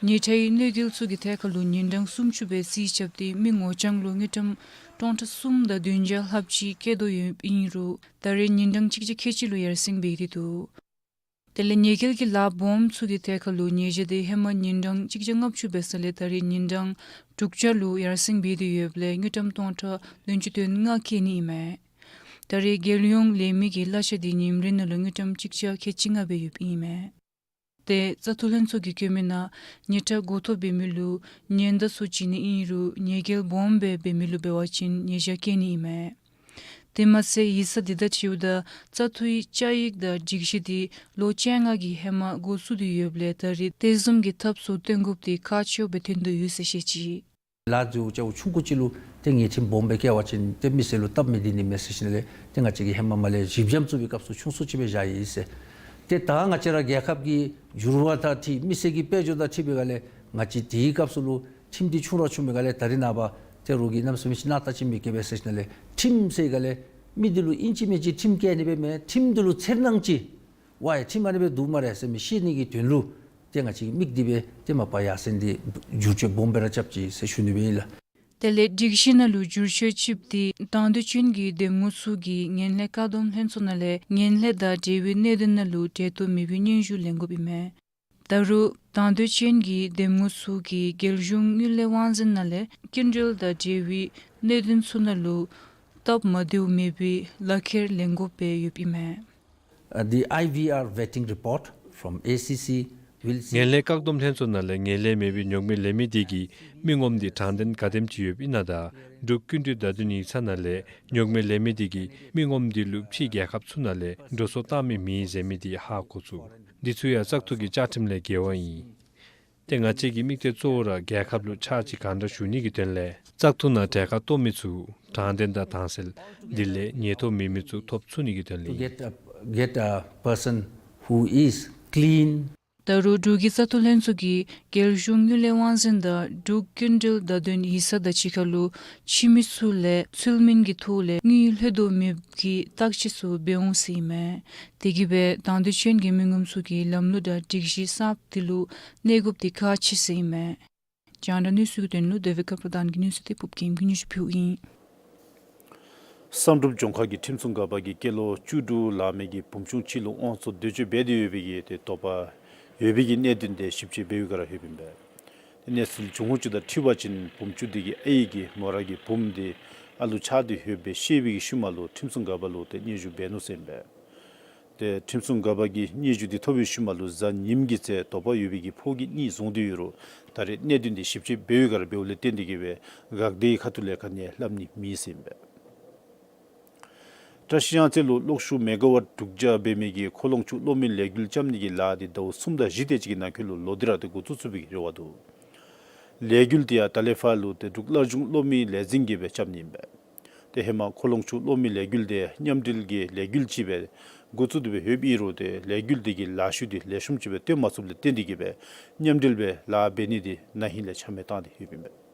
ཉེས་ཁྲའི་གནོད་འགེལ་ཚུ་གི་ཐད་ཁར་ལུ་ཉིན་གྲངས་སུམ་ཅུ་སྦེ་རྩིས་རྐྱབ་སྟེ་མི་ངོ་རྐྱང་ལུ་དངུལ་ཀྲམ་སྟོང་ཕྲག་གསུམ་དང་བདུན་བརྒྱ་ལྷགཔ་ཅིག་བཀལ་དོ་ཡོདཔ་ཨིན་རུང་ད་རེས་ཉིན་གྲངས་གཅིག་བརྒྱ་ཁལ་གཅིག་ལུ་ཡར་སེང་འབད་དེ་འདུག། དེ་ལས་ཉེས་འགེལ་གྱི་ལཱ་སྦོམ་ཚུ་གི་ཐད་ཁར་ལུ་ཉེས་བྱ་འདི་ཧེ་མ་ཉིན་གྲངས་གཅིག་བརྒྱ་ལྔ་བཅུ་འབད་ས་ལས་ད་རེས་ཉིན་གྲངས་དྲུག་བརྒྱ་ལུ་ཡར་སེང་འབད་དེ་ཡོདཔ་ལས་དངུལ་ཀྲམ་སྟོང་ཕྲག་བདུན་ཅུ་དོན་ལྔ་བཀལ་ནི་ཨིན་མས། ད་རེས་རྒྱལ་ཡོངས་ལས་མི་གི་གླ་ཆ་འདི་ཉིནམ་རེ་ནང་ལུ་དངུལ་ཀྲམ་གཅིག་བརྒྱ་ཁལ་གཅིག་ལྔ་སྦེ་ཡོདཔ་ཨིན་མས། ཏེ་བཙག་འཐུ་ལྷན་ཚོགས་ཀྱིས་བཀོད་མི་ནང་ཉེས་ཁྲ་འགོ་ཐོག་འབད་མི་ལུ་ཉེན་བརྡ་ཚུ་བྱིན་ནི་ཨིན་རུང་ཉེས་འགེལ་སྦོམ་སྦེ་འབད་མི་ལུ་འབད་བ་ཅིན་ཉེས་བྱ་བཀལ་ནི་ཨིན་མས། དེ་མ་ཚད་ཡིག་ཚང་འདི་དང་འཁྲིལཝ་ད་བཙག་འཐུའི་བཅའ་ཡིག་དང་སྒྲིག་གཞི་འདི་ལོ་བཅོ་ལྔ་གི་ཧེ་མ་འགོ་བཙུགས་ཏེ་ཡོདཔ་ལས་ད་རེས་དེ་བཟུམ་གྱི་ཐབས་ཚུ་སྟོན་དགོཔ་འདི་ཁག་ཆེཝ་སྦེ་ཐོན་དོ་ཡོད་ཟེར་བཤད་ཅི། ལཱ་འདི་ཆུང་ཀུ་ཅིག་ལུ་ཏེ་ཉེས་ཁྲིམས་སྦོམ་སྦེ་བཀལ་བ་ཅིན་ཏེ་མི་སེར་ལུ་སྟབས་མི་བདེ་ནི་མས་ཟེར་ཞིནམ་ལས་ཏེ་ང་བཅས་ཀྱིས་ཧེ་མ་མར་ལས་གཞི་འགྱམ་བཙུགས་པའི་སྐབས་སུ་ཆུང་སུ་ཅིག་སྦེ་བཞག་ཡི་ཟེར། ཏེ་ད་ང་བཅས་ར་རྒྱལ་ཁབ་ཀྱི་འགྱུར་བ་དང་འཁྲིལ་མི་སེར་གྱི་དཔལ་འབྱོར་དང་འཁྲིལ་བའི་སྒང་ལས་ང་བཅས་དེའི་སྐབས་སུ་ལུ་ཁྲིམས་འདི་ཆུང་ར་ཆུང་བའི་སྒང་ལས་ད་རེས་ནངས་པ་ཏེ་རོགས་ཀྱིས་གནམ་མེད་ས་མེད་ཅིག་སྣང་དག་ཅིག་མི་བཀལ་བས་ཟེར་ཞིནམ་ལས་ཁྲིམས་ཟེར་སྒང་ལས་མི་འདི་ལུ་ཨིན་ཅི་མིན་ཅི་ཁྲིམས་བཀལ་ནི་སྦེ་མེན། ཁྲིམས་འདི་ལུ་འཚེར་སྣང་ཅིག་ཝའི་ཁྲིམས་ཨ་ནི་སྦེ་འདུག་སྨ་རེ་ཟེར་མི་ཤེས་ནི་གི་དོན་ལུ་ཏེ་ང་བཅས་ཀྱིས་དམིགས་ཏེ་སྦེ་ཏེ་མ་པ་ཡར་སེང་འདི་བསྒྱུར་བཅོས་སྦོམ་སྦེ་ར་རྐྱབ་ཅི་ཟེར་ཞུ་ནི་སྦེ་ཨིན་ལགས། དེ་ལས་སྒྲིག་གཞི་ནང་ལུ་བསྒྱུར་བཅོས་ཅིག་འདི་དང་འདོད་ཅན་གྱི་འདེམས་ངོ་ཚུ་གིས་ངན་ལྷད་བཀག་སྡོམ་ལྷན་ཚོགས་ནང་ལས་ངན་ལྷད་དང་འབྲེལ་བའི་གནད་དོན་ནང་ལུ་འབྲེལ་གཏོགས་མེད་པའི་སྙན་ཞུ་ལེན་དགོཔ་ཨིན་མས། ད་རུང་དང་འདོད་ཅན་གྱི་འདེམས་ངོ་ཚུ་གིས་རྒྱལ་གཞུང་དངུལ་ལས་དབང་འཛིན་ནང་ལས་སྐྱིན་འགྲུལ་དང་འབྲེལ་བའི་གནད་དོན་ཚུ་ནང་ལུ་སྟབས་མ་བདེཝ་མེད་པའི་ལག་ཁྱེར་ལེན་དགོཔ་སྦེ་ཡོདཔ་ཨིན་མས། Uh, the I V R vetting report from A C C will see. ངན་ལྷད་བཀག་སྡོམ་ལྷན་ཚོགས་ནང་ལས་ངན་ལྷད་མེད་པའི་རྙོག་མེད་ལས་མི་དེ་གིས་མི་ངོམ་དེ་དྲང་བདེན་ག་དེམ་ཅིག་ཡོདཔ་ཨིན་ན་དང་འབྲུག་སྐྱིན་འགྲུལ་བརྡ་དོན་ཡིག་ཚང་ནང་ལས་རྙོག་མེད་ལས་མི་དེ་གིས་མི་ངོམ་དེ་ལུ་ཕྱི་རྒྱལ་ཁབ་ཚུ་ནང་ལས་འགྲོ་སོང་བཏང་མི་མེད་ཟེར་མི་དེ་ཧ་གོ་ཚུགས། འདི་ཚུ་ཡང་བཙག་འཐུ་གི་བཅའ་ཁྲིམས་ལས་འགལ་བ་ཨིན། ཏེ་ང་བཅས་ཀྱི་དམིགས་གཏད་གཙོ་བོ་ར་རྒྱལ་ཁབ་ལུ་ཕྱག་ཅིག་གང་དྲག་ཞུ་ནི་གི་དོན་ལས་བཙག་འཐུ་ནང་གྲལ་ཁར་གཏོགས་མི་ཚུ་དྲང་བདེན་དང་དྭངས་གསལ་དེ་ལས་ཉེན་རྟོག་མེད་མི་ཚུ་ཐོབ་ཚུགས་ནི་གི་དོན་ལས་ཨིན། Get a, get a person who is clean. ད་རུང་འབྲུག་གི་བཙག་འཐུ་ལྷན་ཚོགས་ཀྱིས་རྒྱལ་གཞུང་དངུལ་ལས་དབང་འཛིན་དང་འབྲུག་སྐྱིན་འགྲུལ་བརྡ་དོན་ཡིག་ཚང་དང་གཅིག་ཁར་ལུ་ཕྱི་མི་ཚུ་ལས་ཚུལ་མིན་གྱི་ཐོག་ལས་དངུལ་ལྷོད་དོ་མེདཔ་གི་བརྟག་དཔྱད་ཚུ་འབད་འོང་ཟེར་ཨིན་མས། དེ་གིས་སྦེ་དང་འདོད་ཅན་གྱི་མི་ངོམ་ཚུ་གིས་ལམ་ལུགས་དང་སྒྲིག་གཞི་གསརཔ་དེ་ལུ་གནས་དགོཔ་དེ་ཁག་ཆེ་ཟེར་ཨིན་མས། རྒྱང་བསྒྲགས་གནས་ཚུལ་གྱི་དོན་ལུ་དེ་བི་ཀ་པྲ་དཱན་གྱི་གནས་ཚུལ་དེ་ཕུབ་རྒྱལམོ་གིས་སྙན་ཞུ་ཕུལཝ་ཨིན། བསམ་གྲུབ་ལྗོངས་མཁར་གྱི་ཁྲིམས་སྲུང་འགག་པ་གིས་སྐྱེས་ལོ་བཅུ་དྲུག་ལང་མི་གི་བུམོ་ཆུང་ཅིག་ལུ་དབང་བཙོང་འདོད་སྤྱོད་འབད་དེ་ཡོད་པའི་གི་ཏེ་དོགས་པ་ཡོད་པའི་གི་གནད་དོན་དེ་ཞིབ་དཔྱད་འབད་བའི་སྒང་ར་ལྷོདཔ་ཨིན་པས། ཏེ་གནས་ཚུལ་བྱུང་ངོ་ཅིག་དང་འཁྲིལ་བ་ཅིན་བུམོ་ཆུང་དེ་གི་ཨའི་གིས་མོ་ར་གི་བུམོ་དེ་ཨ་ལུ་ཆགས་ཏེ་ཡོདཔ་སྦེ་ཤེས་པའི་གི་ཤུལ་མ་ལུ་ཁྲིམས་སྲུང་འགག་པ་ལུ་ཏེ་སྙན་ཞུ་འབད་ནུག་ཟེར་ཨིན་པས། ཏེ་ཁྲིམས་སྲུང་འགག་པ་གིས་སྙན་ཞུ་དེ་ཐོབ་པའི་ཤུལ་མ་ལུ་གཟའ་ཉིམ་གི་ཚེ་དོགས་པ་ཡོད་པའི་གི་ཕོ་སྐྱེས་གཉིས་བཟུང་སྟེ་ཡོད་རུང་ད་རེས་གནད་དོན་དེ་ཞིབ་དཔྱད་འབད་བའི་སྒང་ར་འབདཝ་ལས་བརྟེན་ཏེ་གིས་སྦེ་འགག་སྡེའི་ཁ་ཐུག་ལས་ག་ནི་ཡང་སླབ་ནི་མེད་ཟེར་ཨིན་པས། བཀྲ་ཤིས་གཡང་རྩེ་ལུ་གློག་ཤུགས་མེ་ག་ཝཊ་དྲུག་བརྒྱ་འབད་མི་གི་ཁོ་ལོང་ཆུ་གློག་མེ་ལས་འགུལ་རྐྱབ་ནི་གི་ལཱ་དེ་ཟླཝ་གསུམ་དང་བཞི་དེ་ཅིག་གི་ནང་འཁོད་ལུ་ལོག་སྟེ་ར་ཏེ་འགོ་བཙུགས་ཚུགས་པའི་རེ་བ་འདུག། ལས་འགུལ་དེ་ཡང་ད་ལས་ཕར་ལུ་ཏེ་འབྲུག་སླར་འབྱུང་གློག་མེ་ལས་འཛིན་གྱིས་སྦེ་རྐྱབ་ནི་ཨིན་པས། ཏེ་ཧེ་མ་ཁོ་ལོང་ཆུ་གློག་མེ་ལས་འགུལ་དེ་མཉམ་འབྲེལ་གྱི་ལས་འགུལ་ཅིག་སྦེ་འགོ་བཙུགས་ཏེ་སྦེ་ཡོདཔ་ཨིན་རུང་ཏེ་ལས་འགུལ་དེ་གི་ལཱ་ཤུལ་དེ་ལེགས་ཤོམ་ཅིག་སྦེ་སྟོན་མ་ཚུགསཔ་ལས་བརྟེན་ཏེ་གིས་སྦེ་མཉམ་འབྲེལ་སྦེ་ལཱ་འབད་ནི་དེ་ན་ཧིང་ལས་ཆ་མེད་བཏང་སྟེ་ཡོདཔ་ཨིན་པས།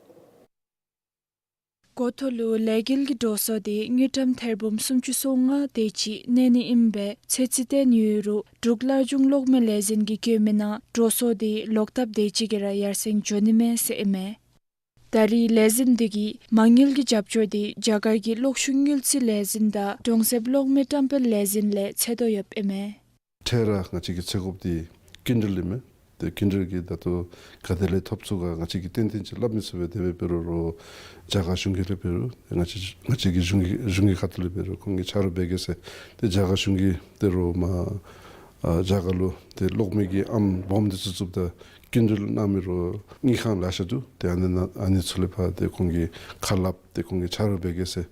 འགོ་ཐོག་ལུ་ལས་འགུལ་གྱི་འགྲོ་སོང་དེ་དངུལ་ཀྲམ་ཐེར་འབུམ་སུམ་ཅུ་སོ་ལྔ་དེ་ཅིག་གནས་ནི་ཨིན་པའི་ཚོད་རྩིས་བཏོན་ཡོད་རུང་འབྲུག་སླར་འབྱུང་གློག་མེ་ལས་འཛིན་གྱིས་བཀོད་མི་ནང་འགྲོ་སོང་དེ་ལོག་ལྟབ་དེ་ཅིག་གིས་ར་ཡར་སེང་འགྱོ་ནི་མས་ཟེར་ཨིན་མས། ད་རེས་ལས་འཛིན་དེ་གིས་མ་དངུལ་གྱི་རྒྱབ་སྐྱོར་དེ་རྒྱ་གར་གྱི་གློག་ཤུགས་དངུལ་རྩིས་ལས་འཛིན་དང་གྲོང་གསེབ་གློག་མེ་བཀྲམ་སྤེལ་ལས་འཛིན་ལས་འཚོལ་དོ་ཡོདཔ་ཨིན་མས། འཕྲལ་ར་ང་བཅས་ཀྱིས་འཚོལ་དགོཔ་དེ་སྐྱིན་འགྲུལ་ཨིན་མས། ཏེ་སྐྱིན་འགྲུལ་གྱིས་ད་ལྟོ་ག་ཏེ་ལས་ཐོབ་ཚུགས་ག་ང་བཅས་ཀྱིས་ཏན་ཏན་ཅིག་སླབ་མི་ཚུགས་པས། དེ་སྦེ་འབད་རུང་རོགས་རྒྱ་གར་གཞུང་གིས་ལས་འབད་རུང་ང་བཅས་ང་བཅས་ཀྱི་གཞུང་གི་གཞུང་གི་ཁ་ཐུག་ལས་འབད་རུང་ཁོང་གིས་ཆ་རོགས་འབད་གེ་ཟེར། ཏེ་རྒྱ་གར་གཞུང་གིས་ཏེ་རོགས་མ་ཨ་རྒྱ་གར་ལུ་ཏེ་གློག་མེ་གི་ཨམ་སྦོམ་དེ་ཚུ་བཙུགསཔ་ད་སྐྱིན་འགྲུལ་གནང་མི་རོགས་དངུལ་ཁང་ལེ་ཤ་འདུག། ཏེ་ཨ་ནི་ནང་ཨ་ནི་ཚུ་ལས་ཕར་ཏེ་ཁོང་གིས་ཁ་སླབ་ཏེ་ཁོང་གིས་ཆ་རོགས་འབད་གེ་ཟེར།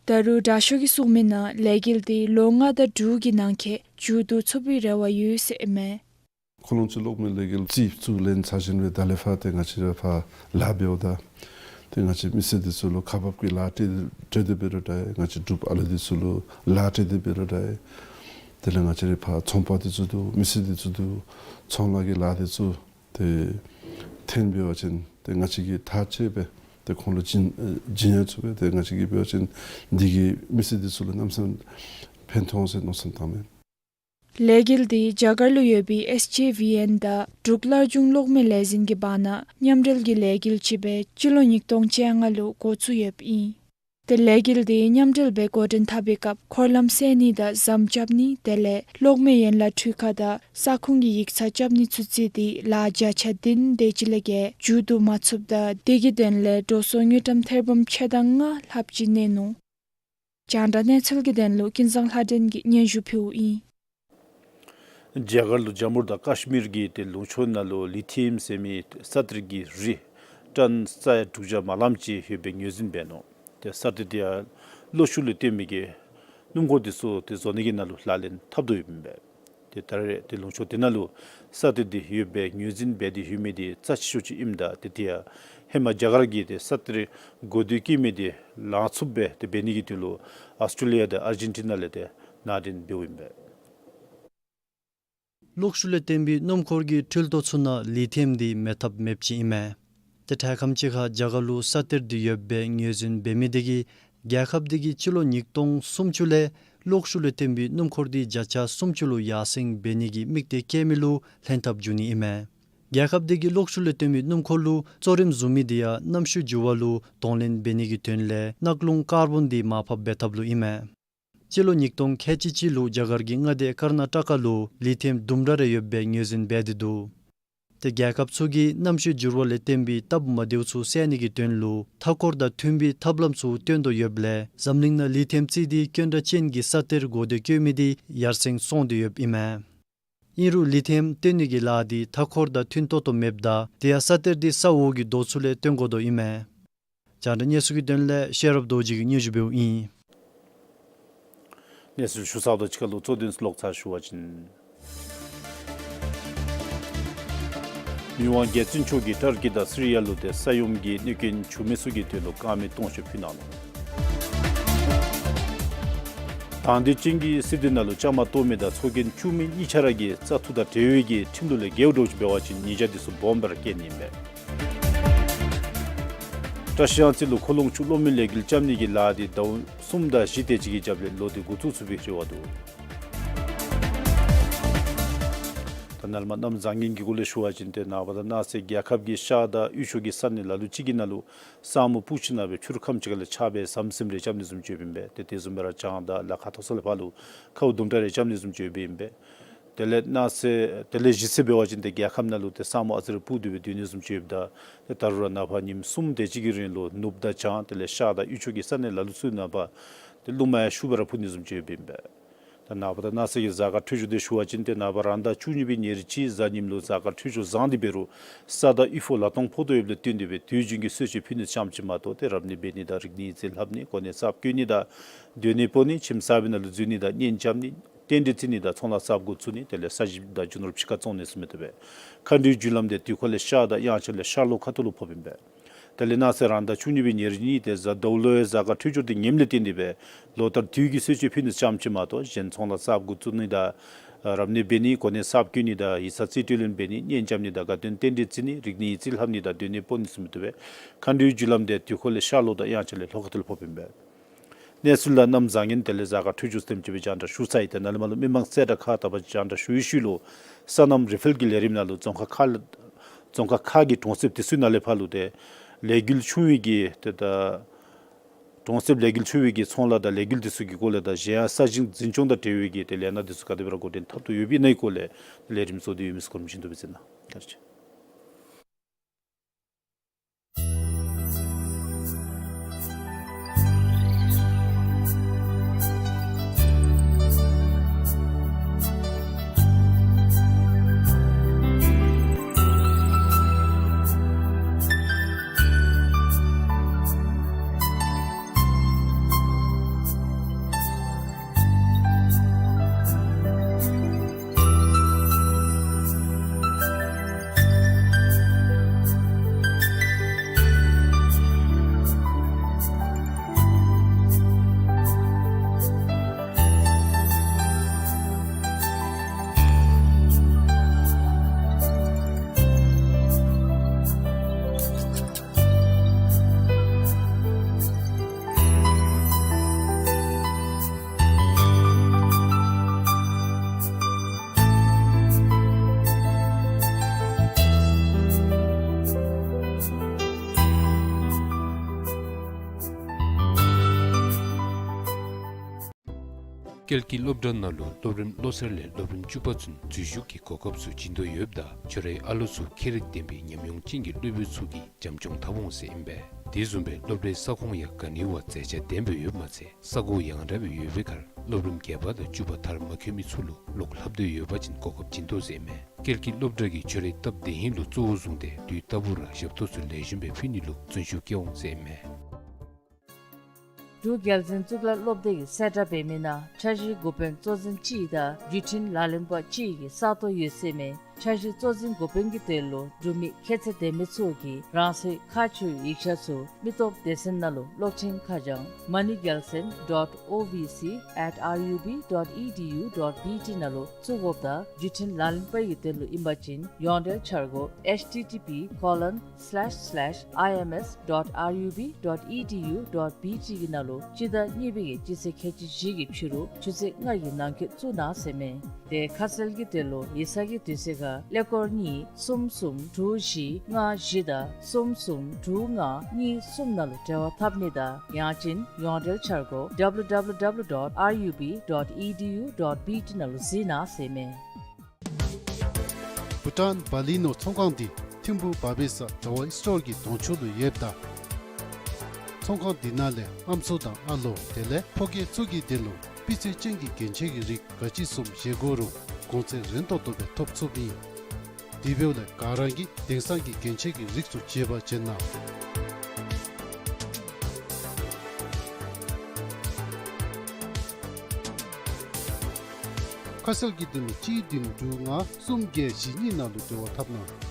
ད་རུང་དྲག་ཤོས་ཀྱིས་གསུངས་མི་ནང་ལས་འགུལ་དེ་ལོ་ལྔ་དང་དྲུག་གི་ནང་འཁོད་མཇུག་བསྡུ་ཚུགས་པའི་རེ་བ་ཡོད་ཟེར་ཨིན་མས། ཁོ་ལོང་ཆུ་གློག་མེ་ལས་འགུལ་རྩིས་བཙུགས་ལེན་ཚར་བཞིན་སྦེ་ད་ལས་ཕར་ཏེ་ང་བཅས་ར་ཕར་ལཱ་འབདཝ་ད་ཏེ་ང་བཅས་མི་སེར་འདི་ཚུ་ལུ་ཁག་འབག་གི་ལཱ་སྤྲོད་སྤྲོད་དེ་འབད་རུང་འདྲ་ང་བཅས་འབྲུགཔ་ཨ་ལུ་འདི་ཚུ་ལུ་ལཱ་སྤྲོད་དེ་འབད་རུང་འདྲ། དེ་ལས་ང་བཅས་ར་ཕར་ཚོང་པ་འདི་ཚུ་འདུག། མི་སེར་འདི་ཚུ་འདུག། ཚོང་ལཱ་གི་ལཱ་འདི་ཚུ་ཏེ་འཐོན་འབད་བ་ཅིན་ཏེ་ང་བཅས་ཀྱིས་ཐག་བཅད་སྦེ་ཏེ་ཁོང་ལུ་བྱིན་ཨེ་བྱིན་ཡང་ཚུགས་པས། ཏེ་ང་བཅས་ཀྱིས་འབད་བ་ཅིན་འདི་གིས་མི་སེར་འདི་ཚུ་ལུ་གནམ་མེད་ས་མེད་ཕན་ཐོགས་ཟེར་མནོ་བསམ་བཏངམ་མས། ལས་འགུལ་དེ་རྒྱ་གར་ལུ་ཡོད་པའི་ཨེས་ཇེ་ཝི་ཨེན་དང་འབྲུག་སླར་འབྱུང་གློག་མེ་ལས་འཛིན་གྱི་བར་ན་མཉམ་འབྲེལ་གྱི་ལས་འགུལ་ཅིག་སྦེ་སྤྱི་ལོ་ཉིས་སྟོང་བཅོ་ལྔ་ལུ་འགོ་བཙུགས་ཡོདཔ་ཨིན། ཏེ་ལས་འགུལ་དེ་མཉམ་འབྲེལ་སྦེ་འགོ་འདྲེན་འཐབ་པའི་སྐབས་འཁོར་ལམ་བསལ་ནི་དང་ཟམ་རྐྱབ་ནི་དེ་ལས་གློག་མེ་ཡན་ལག་འཕྲུལ་ཁང་དང་ས་ཁོངས་ཀྱི་ཡིག་ཚང་རྐྱབ་ནི་ཚུ་བརྩིས་ཏེ་ལཱ་བརྒྱ་ཆ་བདུན་དེ་ཅིག་ལས་བརྒལ་མཇུག་བསྡུ་མ་ཚུགསཔ་ད་དེ་གི་དོན་ལས་འགྲོ་སོང་དངུལ་ཀྲམ་ཐེར་འབུམ་ཕྱེད་དང་ལྔ་ལྷགཔ་ཅིག་གནས་ནུག། རྒྱང་བསྒྲགས་གནས་ཚུལ་གྱི་དོན་ལུ་ཀུན་བཟང་ལྷ་སྒྲོན་གྱིས་སྙན་ཞུ་ཕུལཝ་ཨིན། རྒྱ་གར་ལུ་ཇམ་མུ་དང་ཀཱཤ་མིར་གྱི་ཏེ་ལུང་ཕྱོགས་ནང་ལུ་ལི་ཐི་ཡམ་ཟེར་མི་ས་ཏེར་གྱི་རིགས་ཊཱན་ས་ཡ་དྲུག་བརྒྱ་མ་ལངམ་ཅིག་ཡོད་པའི་ངོས་འཛིན་འབད་ནུག། ཏེ་ས་ཏེར་དེ་ཡང་གློག་ཤུགས་ལས་བཏོན་མི་གི་སྣུམ་འཁོར་དེ་ཚུ་ཏེ་བཟོ་ནི་གི་ནང་ལུ་ལག་ལེན་འཐབ་དོ་ཡོདཔ་ཨིན་པས། ཏེ་ད་རེས་ཏེ་ལུང་ཕྱོགས་དེ་ནང་ལུ་ས་ཏེར་དེ་ཡོད་པའི་ངོས་འཛིན་འབད་དེ་ཡོད་མི་དེ་རྩ་ཆེ་ཤོས་ཅིག་ཨིནམ་ད་ཏེ་དེ་ཡང་ཧེ་མ་རྒྱ་གར་གྱིས་ཏེ་ས་ཏེར་གོ་བསྡུར་བཀོད་མི་དེ་ལང་ཚུགསཔ་སྦེ་ཏེ་འབད་ནི་གི་དོན་ལུ་ཨཱོས་ཊྲེ་ལི་ཡ་དང་ཨར་ཇེན་ཊི་ན་ལས་ཏེ་ནང་འདྲེན་འབདཝ་ཨིན་པས། གློག་ཤུགས་ལས་བཏོན་པའི་སྣུམ་འཁོར་གྱི་འཕྲུལ་ཏོག་ཚུ་ནང་ལི་ཐི་ཡམ་དེ་མེད་ཐབས་མེདཔ་ཅིག་ཨིན་མས། ཏེ་དྲོ་ཁམས་ཅིག་ཁར་རྒྱ་གར་ལུ་ས་ཏེར་དེ་ཡོད་པའི་ངོས་འཛིན་འབད་མི་དེ་གིས་རྒྱལ་ཁབ་དེ་གིས་སྤྱི་ལོ་ཉིས་སྟོང་སུམ་ཅུ་ལས་གློག་ཤུགས་ལས་བཏོན་པའི་སྣུམ་འཁོར་དེ་བརྒྱ་ཆ་སུམ་ཅུ་ལུ་ཡར་སེང་འབད་ནི་གི་དམིགས་གཏད་བསྐྱེད་མི་ལུ་ལྷན་ཐབས་འབྱུང་ནི་ཨིན་མས། རྒྱལ་ཁབ་དེ་གིས་གློག་ཤུགས་ལས་བཏོན་པའི་སྣུམ་འཁོར་ལུ་གཙོ་རིམ་བཟུང་མི་དེ་ཡང་གནམ་གཤིས་འགྱུར་བ་ལུ་གདོང་ལེན་འབད་ནི་གི་དོན་ལས་གནག་རླུང་ཀར་བོན་དེ་མར་ཕབ་འབད་ཐབས་ལུ་ཨིན་མས། སྤྱི་ལོ་ཉིས་སྟོང་ཁལ་གཅིག་གཅིག་ལུ་རྒྱ་གར་གྱི་མངའ་སྡེ་ཀར་ན་ཊ་ཀ་ལུ་ལི་ཐི་ཡམ་དུམ་གྲ་རེ་ཡོད་པའི་ངོས་འཛིན་འབད་དེ་འདུག། ཏེ་རྒྱལ་ཁབ་ཚུ་གིས་གནམ་གཤིས་འགྱུར་བ་ལས་བརྟེན་པའི་སྟབས་མ་བདེཝ་ཚུ་བསལ་ནི་གི་དོན་ལུ་མཐའ་འཁོར་དང་མཐུན་པའི་ཐབས་ལམ་ཚུ་བཏོན་དོ་ཡོདཔ་ལས་འཛམ་གླིང་ནང་ལི་ཐི་ཡམ་རྩིས་ཏེ་དཀོན་དྲགས་ཅན་གྱི་ས་ཏེར་གོ་བསྡུར་བཀོད་མི་དེ་ཡར་སེང་སོང་སྟེ་ཡོདཔ་ཨིན་མས། ཨིན་རུང་ལི་ཐི་ཡམ་བཏོན་ནི་གི་ལཱ་དེ་མཐའ་འཁོར་དང་མཐུན་ཏོག་ཏོ་མེདཔ་ད་དེ་ཡང་ས་ཏེར་དེ་ས་འོག་གི་རྡོ་ཚུ་ལས་བཏོན་དགོ་དོ་ཨིན་མས། རྒྱང་བསྒྲགས་གནས་ཚུལ་གྱི་དོན་ལས་ཤེས་རབ་རྡོ་རྗེ་གིས་སྙན་ཞུ་འབདཝ་ཨིན། གནས་ཚུལ་ཞུ་ཚརཝ་དང་གཅིག་ཁར་ལུ་གཙོ་དོན་ཚུ་ལོག་ཚར་ཞུ་བ་ཅིན། མི་དབང་རྒྱལ་བཙུན་མཆོག་གིས་ཏར་ཀི་དང་སི་རི་ཡ་ལུ་ཏེ་ས་ཡོམ་གྱི་གནོད་སྐྱོན་བྱུང་མི་ཚུ་གི་དོན་ལུ་དཀར་མེ་སྟོང་མཆོད་ཕུལ་གནང་ནུག། དང་འདོད་ཅན་གྱི་སྲིད་དོན་ནང་ལུ་བཅའ་མར་གཏོགས་མི་དང་ཚོགས་རྒྱན་བཙུགས་མི་གཉིས་ཆ་ར་གིས་བཙག་འཐུ་དང་འབྲེལ་བའི་གི་ཁྲིམས་ལུགས་ལས་འགལཝ་འདྲཝ་ཅིག་འབད་བ་ཅིན་ཉེས་བྱ་འདི་ཚུ་སྦོམ་སྦེ་ར་བཀལ་ནི་ཨིན་པས། བཀྲིས་གཡང་རྩེ་ལུ་མཁོ་ལོང་ཆུ་གློག་མེ་ལས་འགུལ་རྐྱབ་ནི་གི་ལཱ་འདི་ཟླཝ་གསུམ་དང་བཞི་དེ་ཅིག་གི་རྒྱབ་ལས་ལོག་སྟེ་འགོ་བཙུགས་ཚུགས་པའི་རེ་བ་འདུག། ད་ནཱ་ལས་མར་གནམ་བཟང་ངན་གྱི་སྐོར་ལས་ཞུ་བ་ཅིན་ཏེ་ནངས་པ་དང་གནངས་ཚེ་རྒྱལ་ཁབ་ཀྱི་ཤར་དང་དབུས་ཕྱོགས་ཀྱི་ས་གནས་ལ་ལུ་ཅིག་གི་ནང་ལུ་ས་སྨུག་སྤུབས་ཞིནམ་སྦེ་ཕྱི་རུ་ཁམས་ཅིག་ཁ་ལས་ཆརཔ་ཟམ་ཟིམ་རེ་རྐྱབ་ནི་བཟུམ་ཅིག་ཡོདཔ་ཨིན་པས། ཏེ་དེ་བཟུམ་སྦེ་ར་བྱང་དང་ལ་ཁ་མཐོ་ས་ལས་ཕར་ལུ་ཁཝ་དུམ་གྲ་རེ་རྐྱབ་ནི་བཟུམ་ཅིག་ཡོདཔ་ཨིན་པས། དེ་ལས་གནངས་ཚེ་དེ་ལས་གཞེས་ཚེ་འབད་བ་ཅིན་ཏེ་རྒྱལ་ཁབ་ནང་ལུ་ཏེ་ས་སྨུག་ཨ་ཙི་རེ་སྤུབས་ཏེ་སྦེ་སྡོད་ནི་བཟུམ་ཅིག་ཡོདཔ་ད་ཏེ་ད་རུང་ར་ནངས་པ་ཉིནམ་གསུམ་དེ་ཅིག་གི་རིང་ལུ་ནུབ་དང་བྱང་དེ་ལས་ཤར་དང་དབུས་ཕྱོགས་ཀྱི་ས་གནས་ལ་ལུ་ཚུ་ནང་ཕར་ཏེ་རླུང་མ་ཡང་ཤུགས་སྦེ་ར་འཕུ་ནི་བཟུམ་ཅིག་ཡོདཔ་ཨིན་པས། ད་ནངས་པ་དང་གནངས་ཚེ་གི་གཟའ་སྐར་འཕྲོད་སྦྱོར་འདི་ཞུ་བ་ཅིན་ཏེ་ནངས་པ་རང་ཟླ་བཅུ་གཉིས་པའི་ཉེར་གཅིག་གཟའ་ཉིམ་ལུ་གཟའ་སྐར་འཕྲོད་སྦྱོར་བཟང་སྟེ་འབད་རུང་ས་དང་དབུལ་ཕོངས་ལ་སྟོང་ཕོག་དོ་ཡོདཔ་ལས་བརྟེན་ཏེ་སྦེ་དུས་རྒྱུན་གྱི་གསོལ་མཆོད་ཕུལ་ནི་ཙམ་ཅིག་མ་གཏོགས་ཏེ་རབ་གནས་འབད་ནི་དང་རིག་གནས་ཡིག་རྩིས་ལྷབ་ནི་གོ་གནས་གསརཔ་བསྐོ་ནི་དང་སྡོད་གནས་སྤོ་ནི་ཁྱིམ་གསར་པའི་ནང་ལུ་འཛུལ་ནི་དང་གཉེན་རྐྱབ་ནི་རྟེན་འབྲེལ་བརྩི་ནི་དང་ཚོང་ལཱ་གསརཔ་འགོ་བཙུགས་ནི་དེ་ལས་ས་ཞིང་དང་རྒྱུ་ནོར་ཕྱི་ཁར་བཙོང་ནི་ཟེར་མི་འདི་སྦེ་མཁའ་འགྲོའི་རྒྱུ་ལམ་འདི་དུས་འཁོར་ལས་ཤར་དང་དབྱངས་འཆར་ལས་ཤར་ལྷོ་ཁ་ཐུག་ལུ་ཕོགཔ་ཨིན་པས། དེ་ལས་གནངས་ཚེ་རང་ཟླ་བཅུ་གཉིས་པའི་ཉེར་གཉིས་ཏེ་གཟའ་ཟླཝ་ལུ་ཡང་གཟའ་སྐར་འཕྲོད་སྦྱོར་འདི་ངནམ་ལས་བརྟེན་ཏེ་སྦེ་ལོ་ལྟར་དུས་ཀྱི་གསོལ་མཆོད་ཕུལ་ནི་ཙམ་ཅིག་མ་གཏོགས་གཞན་ཚོང་ལཱ་གསརཔ་འགོ་བཙུགས་ནི་དང་རབ་གནས་འབད་ནི་གོ་གནས་གསརཔ་བསྐོ་ནི་དང་ཡིག་ཚང་རྩིས་སྤྲོད་ལེན་འབད་ནི་གཉེན་རྐྱབ་ནི་དང་དགའ་སྟོན་རྟེན་འབྲེལ་བརྩི་ནི་རིག་གནས་ཡིག་རྩིས་ལྷབ་ནི་དང་སྡོད་གནས་སྤོ་ནི་ཟེར་མི་འདི་སྦེ་མཁའ་འགྲོའི་རྒྱུ་ལམ་འདི་དུས་འཁོར་ལས་ཤར་ལྷོ་དང་དབྱངས་འཆར་ལས་ལྷོ་ཁ་ཐུག་ལུ་ཕོགཔ་ཨིན་པས། གནས་ཚུལ་ལ་གནམ་བཟང་ངན་དེ་ལས་གཟའ་སྐར་འཕྲོད་སྦྱོར་ཟེར་དེམ་ཅིག་སྦེ་རྒྱང་བསྒྲགས་ཞུ་ཚར་ཡི། ཏེ་ནཱ་ལས་མར་ལུ་མི་མང་གསལ་བསྒྲགས་ཁག་དག་པ་རྒྱང་བསྒྲགས་ཞུ་བའི་ཤུལ་ལུ་སོ་ནམ་རི་ཕེལ་གྱི་ལས་རིམ་ནང་ལུ་རྫོང་ཁག་ཁག་རྫོང་ཁག་ཁག་གི་གྲོང་གསེབ་དེ་ཚུ་ནང་ལས་ཕར་ལུ་ཏེ་ལས་འགུལ་ཆུང་བའི་གི་ཏེ་ད་གྲོང་གསེབ་ལས་འགུལ་ཆུང་བའི་གི་ཚོང་ལཱ་དང་ལས་འགུལ་དེ་ཚུ་གི་སྐོར་ལས་དང་གཞན་ཡང་ས་ཞིང་འཛིན་སྐྱོང་དང་འབྲེལ་བའི་གི་ཏེ་ལས་སྣ་དེ་ཚུ་ག་དེ་སྦེ་ར་འགོ་འདྲེན་འཐབ་དོ་ཡོདཔ་ཨིན་ན་གི་སྐོར་ལས་ལས་རིམ་ཚུ་འདི་ཡོད་མི་ཚུ་སྐོར་མི་ཤེས་འདུག་པས་ཟེར་ན། བཀའ་དྲིན་ཆེ། ཀལ་གྱི་སློབ་གྲྭ་ནང་ལུ་སློབ་རིམ་བློ་གསར་ལས་སློབ་རིམ་བཅུ་པ་ཚུན་འཛུལ་ཞུགས་ཀྱི་གོ་སྐབས་ཚུ་བྱིན་དོ་ཡོདཔ་ད་ཁྱོད་རའི་ཨ་ལོ་ཚུ་ཁྱད་རིག་ལྡན་པའི་ཉམས་མྱོང་ཅན་གྱི་སློབ་དཔོན་ཚུ་གིས་བྱམས་སྐྱོང་འཐབ་འོང་ཟེར་ཨིན་པས། དེ་བཟུམ་སྦེ་སློབ་གྲྭའི་ས་ཁོངས་ཡང་ག་ནི་བ་མཛེས་ཆ་ལྡན་པའི་ཡོདཔ་མ་ཚད་ས་གོ་ཡང་དག་པའི་ཡོད་པའི་ཁར་སློབ་རིམ་བརྒྱད་པ་དང་བཅུ་པ་མཐར་མ་འཁྱོལ་མི་ཚུ་ལུ་ལོག་ལྷབ་སྟེ་ཡོད་པ་ཅིན་གོ་སྐབས་བྱིན་དོ་ཟེར་ཨིན་མས། ཀལ་གྱི་སློབ་གྲྭ་གིས་ཁྱོད་རའི་སྟབས་བདེ་ཧིང་ལུ་གཙོ་བོར་བཟུང་སྟེ་དུས་རྟག་བུ་ར་ཞབས་ཏོག་ཚུ་ལེགས་ཤོམ་སྦེ་ཕུལ་ནི་ལུ་བརྩོན་ཤུགས་བསྐྱེད་འོང་ཟེར་ཨིན་མས། འབྲུག་རྒྱལ་བཙུན་གཙུག་ལག་སློབ་སྡེ་གིས་གསལ་བསྒྲགས་འབད་མི་ནང་འཆར་གཞིའི་འགོ་དཔོན་གཙོ་འཛིན་གཅིག་དང་བརྒྱུད་འཕྲིན་ལག་ལེན་པ་གཅིག་གི་ས་སྟོང་ཡོད་ཟེར་ཨིན་མས། འཆར་གཞི་གཙོ་འཛིན་འགོ་དཔོན་གྱི་དོན་ལུ་འབྲུག་མི་ཁྱད་ཚད་ལྡན་མི་ཚུ་གིས་རང་སོའི་ཁག་ཆེ་བའི་ཡིག་ཆ་ཚུ་མི་སྟོབས་སྡེ་ཚན་ནང་ལུ་གློག་འཕྲིན་ཁ་བྱང་མ་ནི་རྒྱལ་མཚན་dot O V C at R U B dot E D U dot B T ནང་ལུ་བཙུགས་དགོཔ་དང་བརྒྱུད་འཕྲིན་ལག་ལེན་པ་གི་དོན་ལུ་ཨིན་པ་ཅིན་ཡོངས་འབྲེལ་འཆར་སྒོ་H T T P colon slash slash I M S dot R U B dot E D U dot B T གི་ནང་ལུ་སྤྱི་ཟླ་གཉིས་པའི་གི་སྤྱི་ཚེས་ཁལ་གཅིག་བཞི་གི་ཕྱི་རུ་ཆུ་ཚོད་ལྔ་གི་ནང་འཁོད་བཙུགས་གནང་ཟེར་ཨིན་མས། དེ་ཁ་གསལ་གྱི་དོན་ལུ་ཡིག་ཚང་གི་དུས་ཚོད་ཁར་ཀླད་ཀོར་གཉིས་གསུམ་གསུམ་དྲུག་བཞི་ལྔ་བཞི་དང་གསུམ་གསུམ་དྲུག་ལྔ་གཉིས་གསུམ་ནང་ལུ་འབྲེལ་བ་འཐབ་ནི་དང་ཡང་ཅིན་ཡོངས་འབྲེལ་འཆར་སྒོ W W W dot R U B dot E D U dot B T ནང་ལུ་གཟིགས་གནང་ཟེར་ཨིན་མས། བྷུ་ཊཱན་བ་ལི་ནོར་ཚོང་ཁང་འདི་ཐིམ་ཕུག་བ་བེ་ས་ཇ་ཝ་སི་ཊོར་གྱི་གདོང་ཕྱོགས་ལུ་ཡོདཔ་ད་ཚོང་ཁང་འདི་ནང་ལས་ཨམ་སྲུ་དང་ཨ་ལོ་དེ་ལས་ཕོ་སྐྱེས་ཚུ་གི་དོན་ལུ་སྤུས་ཚད་ཅན་གྱི་རྒྱན་ཆ་གི་རིགས་ག་ཅི་བཟུམ་བཞེས་དགོ་རུང་གོང་ཚད་རན་ཏོག་ཏོ་སྦེ་ཐོབ་ཚུགསཔ་ཨིན། དེ་འབདཝ་ལས་ག་ར་གིས་དེང་སང་གི་རྒྱན་ཆ་གི་རིགས་ཚུ་བརྗེ་བར་བྱེད་གནང་། ཁ་གསལ་གྱི་དོན་ལུ་གཅིག་བདུན་དྲུག་ལྔ་གསུམ་བརྒྱད་བཞི་གཉིས་ནང་ལུ་འབྲེལ་བ་འཐབ་གནང་།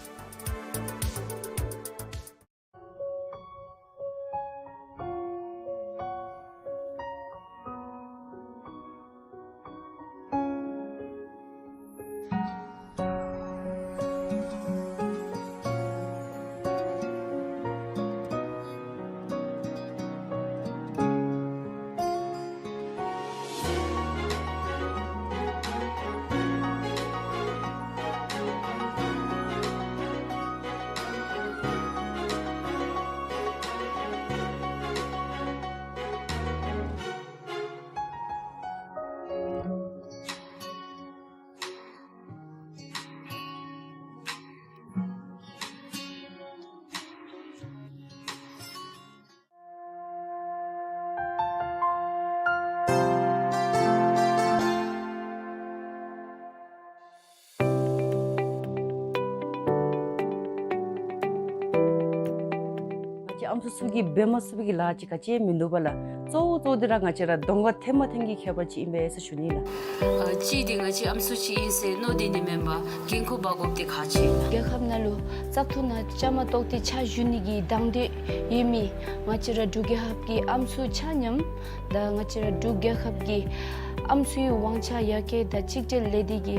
ཨམ་སྲུ་ཚུ་གིས་འབད་མ་ཚུགས་པའི་གི་ལཱ་ཅིག་ག་ཅི་ཡང་མིན་འདུག་པ་ལགས། གཙོ་བོ་གཙོ་བོ་འདི་ར་ང་བཅས་ར་གདོང་ཁར་ཐོན་མ་ཐོན་གྱི་ཁྱད་པར་ཅིག་ཨིན་པས་ཟེར་ཞུ་ནི་ལགས། ཨ་གཅིག་འདི་ང་བཅས་ཨམ་སྲུ་ཅིག་ཨིན་ཟེར་མནོ་སྟེ་ནི་མེན་པར་འགན་ཁུར་འབག་དགོཔ་འདི་ཁག་ཆེ། རྒྱལ་ཁབ་ནང་ལུ་བཙག་འཐུ་ནང་བཅའ་མར་གཏོགས་ཏེ་ཕྱག་ཞུ་ནི་གི་དང་འདོད་ཡོད་མི་ང་བཅས་ར་འབྲུག་རྒྱལ་ཁབ་ཀྱི་ཨམ་སྲུ་ཆ་མཉམ་དང་ང་བཅས་ར་འབྲུག་རྒྱལ་ཁབ་ཀྱི་ཨམ་སྲུའི་དབང་ཆ་ཡར་རྒྱས་དང་གཅིག་སྒྲིལ་ལས་སྡེ་གི་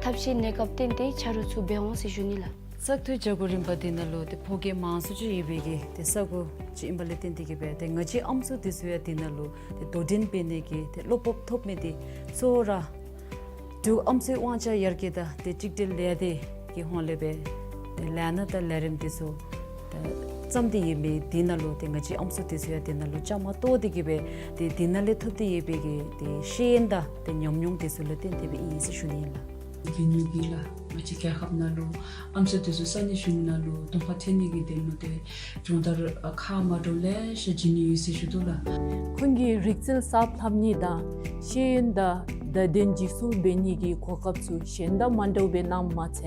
ཐབས་ཤེས་གནས་སྐབས་བརྟེན་ཏེ་ཆ་རོགས་ཚུ་འབད་འོང་ཟེར་ཞུ་ནི་ལགས། བཙག་འཐུའི་བྱ་སྒོ་རིམ་པ་འདི་ནང་ལུ་ཏེ་ཕོ་རྒྱས་མང་སུ་ཅིག་ཡོད་པའི་གི་ཏེ་ས་གོ་ཅིག་ཨིན་པ་ལས་བརྟེན་ཏེ་གི་སྦེ་ཏེ་ང་བཅས་ཨམ་སྲུ་འདི་ཚུ་ཡང་འདི་ནང་ལུ་ཏེ་དོ་འགྲན་འབད་ནི་གི་ཏེ་བློ་སྤོབས་ཐོབ་མི་འདི་གཙོ་བོ་ར་འབྲུག་ཨམ་སྲུའི་དབང་ཆ་ཡར་རྒྱས་དང་ཏེ་གཅིག་སྒྲིལ་ལས་སྡེ་གི་ཧོངས་ལས་སྦེ་ཏེ་ལས་སྣ་དང་ལས་རིམ་འདི་ཚུ་ཏེ་བརྩམས་ཏེ་ཡོད་མི་འདི་ནང་ལུ་ཏེ་ང་བཅས་ཨམ་སྲུ་འདི་ཚུ་ཡང་འདི་ནང་ལུ་བཅའ་མར་གཏོགས་ཏེ་གི་སྦེ་ཏེ་འདི་ནང་ལས་ཐོབ་སྟེ་ཡོད་པའི་གི་ཏེ་ཤེས་ཡོན་དང་ཏེ་ཉམས་མྱོང་འདི་ཚུ་ལུ་བརྟེན་ཏེ་སྦེ་ཨིན་ཟེར་ཞུ་ནི་ཨིན་ལགས། གི་ནུས་པ་ལགས། ང་བཅས་རྒྱལ་ཁབ་ནང་ལུ་ཨམ་སྲུ་འདི་ཚུ་ས་གནས་གཞུང་ནང་ལུ་གདོང་ཁར་ཐོན་ནི་གི་དོན་ལུ་ཏེ་སྦྱོང་བརྡར་ཁག་མ་འདྲཝ་ལེ་ཤ་བྱིན་ནི་ཡོད་ཟེར་ཞུ་དོ་ལགས། ཁོང་གི་རིག་རྩལ་གསརཔ་ལྷབ་ནི་དང་ཤེས་ཡོན་དང་བརྡ་དོན་འཇིགས་སུ་འབད་ནི་གི་གོ་སྐབས་ཚུ་གཞན་དང་མ་འདྲཝ་སྦེ་གནངམ་མ་ཚད་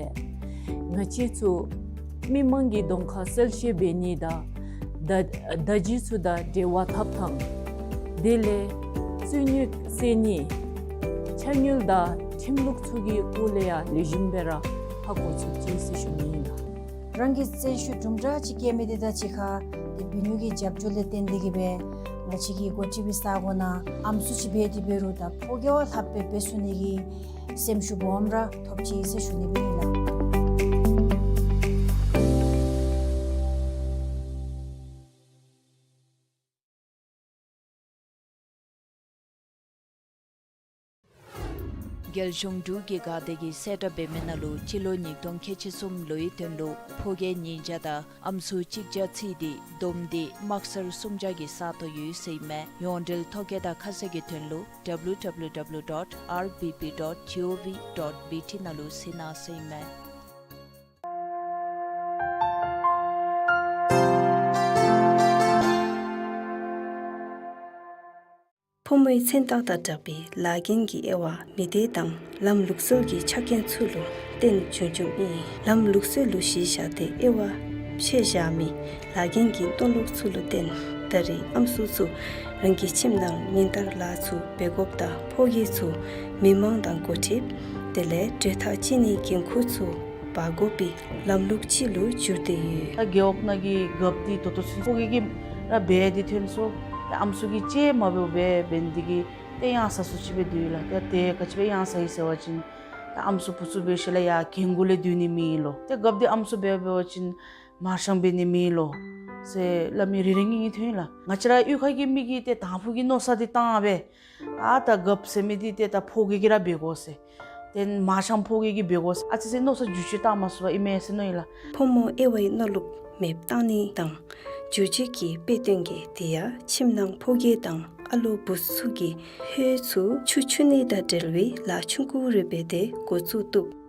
ང་བཅས་ཚུ་མི་མང་གི་གདོང་ཁར་གསལ་བཤད་འབད་ནི་དང་བརྡ་བརྡ་བརྒྱུད་ཚུ་དང་འབྲེལ་བ་འཐབ་ཐངས་དེ་ལས་རྩོད་རྙོགས་སེལ་ནི་ཕྱག་དངུལ་དང་ཁྲིམས་ལུགས་ཚུ་གི་སྐོར་ལས་ཡང་ལེགས་ཤོམ་སྦེ་ར་ཧ་གོ་ཚུགས་ཅི་ཟེར་ཞུ་ནི་ཨིན་ལགས། རང་གི་བརྩོན་ཤུགས་དུམ་གྲ་ཅིག་བསྐྱེད་མི་འདི་དང་གཅིག་ཁར་ཏེ་འབད་ནུས་ཀྱི་རྒྱབ་སྐྱོར་ལས་བརྟེན་ཏེ་གི་སྦེ་ང་བཅས་ཀྱི་འགོ་ཁྲིདཔ་ས་གོ་ནང་ཨམ་སྲུ་ཅིག་འབད་དེ་འབད་རུང་ད་ཕོ་རྒྱས་བ་ལྷགཔ་སྦེ་འབད་ཚུགས་ནི་གི་སེམས་ཤུགས་སྦོམ་ར་ཐོབ་ཅི་ཟེར་ཞུ་ནི་སྦེ་ཨིན་ལགས། རྒྱལ་གཞུང་འབྲུག་གི་འགག་སྡེ་གིས་གསལ་བསྒྲགས་འབད་མི་ནང་ལུ་སྤྱི་ལོ་ཉིས་སྟོང་ཁལ་གཅིག་གསུམ་ལོའི་དོན་ལུ་ཕོ་རྒྱས་ཉིས་བརྒྱ་དང་ཨམ་སྲུ་གཅིག་བརྒྱ་ཚུད་དེ་བསྡོམས་ཏེ་དམག་སར་སུམ་བརྒྱ་གི་ས་སྟོང་ཡོད་ཟེར་ཨིན་མས། ཡོངས་འབྲེལ་ཐོ་བཀོད་དང་ཁ་གསལ་གྱི་དོན་ལུ་W W W dot R B B dot G O V dot B T ནང་ལུ་གཟིགས་གནང་ཟེར་ཨིན་མས། ཕོ་མོའི་མཚན་རྟགས་དང་སྦྲགས་པའི་ལཱ་འགན་གྱི་དབྱེ་བ་མི་སྡེ་དང་ལམ་ལུགས་སྲོལ་གྱི་ཆ་རྐྱེན་ཚུ་ལུ་བརྟེན་བྱུང་བྱུངམ་ཨིན། ལམ་ལུགས་སྲོལ་ལུ་གཞི་བཞག་སྟེ་དབྱེ་བ་ཕྱེ་བཞག་མི་ལཱ་འགན་གྱི་མཐོ་ལོག་ཚུ་ལུ་བརྟེན་ད་རེས་ཨམ་སྲུ་ཚུ་རང་གི་ཁྱིམ་ནང་ཉིན་ལྟར་ལཱ་ཚུ་འབད་དགོཔ་དང་ཕོ་རྒྱས་ཚུ་མི་མང་དང་འགོ་ཁྲིདཔ་དེ་ལས་གྲོས་ཐག་བཅད་ནིའི་འགན་ཁུར་ཚུ་འབག་དགོ་པའི་ལམ་ལུགས་ཅིག་ལུ་གྱུར་ཏེ་ཡོད། ད་རྒེད་འོག་ནང་གི་རྒཔོ་འདི་ད་ལྟོ་ཚུན་ཕོ་རྒྱས་ཀྱིས་ར་འབད་དེ་ཐོན་སོང་། ད་ཨམ་སྲུ་གིས་ཅིག་མ་འབདཝ་སྦེ་འབད་ནི་འདི་གིས་ཏེ་གཡང་ས་སུ་ཅིག་སྦེ་སྡོད་ཡི་ལགས། ཏེ་ཏེ་ག་ཅི་སྦེ་གཡང་ས་ཡི་ཟེར་བ་ཅིན་ད་ཨམ་སྲུ་བུ་ཚུ་འབད་ཞིནམ་ལས་ཡར་གྱལ་མགུ་ལས་སྡོད་ནི་མེད་ལོ། ཏེ་རྒཔོ་འདི་ཨམ་སྲུ་འབད་འབད་བ་ཅིན་མར་ཤང་འབད་ནི་མེད་ལོ་ཟེར་སླབ་མི་རེ་རེ་གཉིས་གཉིས་ཐོན་ཡི་ལགས། ང་བཅས་ར་གཡུས་ཁ་གི་མི་གིས་ཏེ་དང་ཕུ་གི་མནོ་བསམ་འདི་བཏང་སྦེ་ཨ་ད་རྒཔོ་ཟེར་མི་འདི་ཏེ་ད་ཕོ་རྒྱས་ཀྱིས་ར་འབད་དགོ་ཟེར། ཏེ་མར་ཤང་ཕོ་རྒྱས་ཀྱིས་འབད་དགོ་ཟེར་ཨ་ཙི་ཙི་མནོ་བསམ་འགྱུར་བཅོས་བཏང་མ་ཚུགས་པར་ཨིན་མས་ཟེར་མནོ་ཡི་ལགས། ཕོ་མོ་དབྱེ་བའི་མནོ་ལུགས་མེདཔ་བཏང་ནི་དང་འགྱུར་བཅོས་ཀྱི་དཔེ་སྟོན་གྱི་དེ་ཡང་ཁྱིམ་ནང་ཕོ་རྒྱས་དང་ཨ་ལོ་བུ་ཚུ་གི་ཧོད་ཚུ་ཆུ་འཁྱུ་ནི་དང་འབྲེལ་བའི་ལཱ་ཆུང་ཀུ་རེ་འབད་དེ་འགོ་བཙུགས་བཏུབ།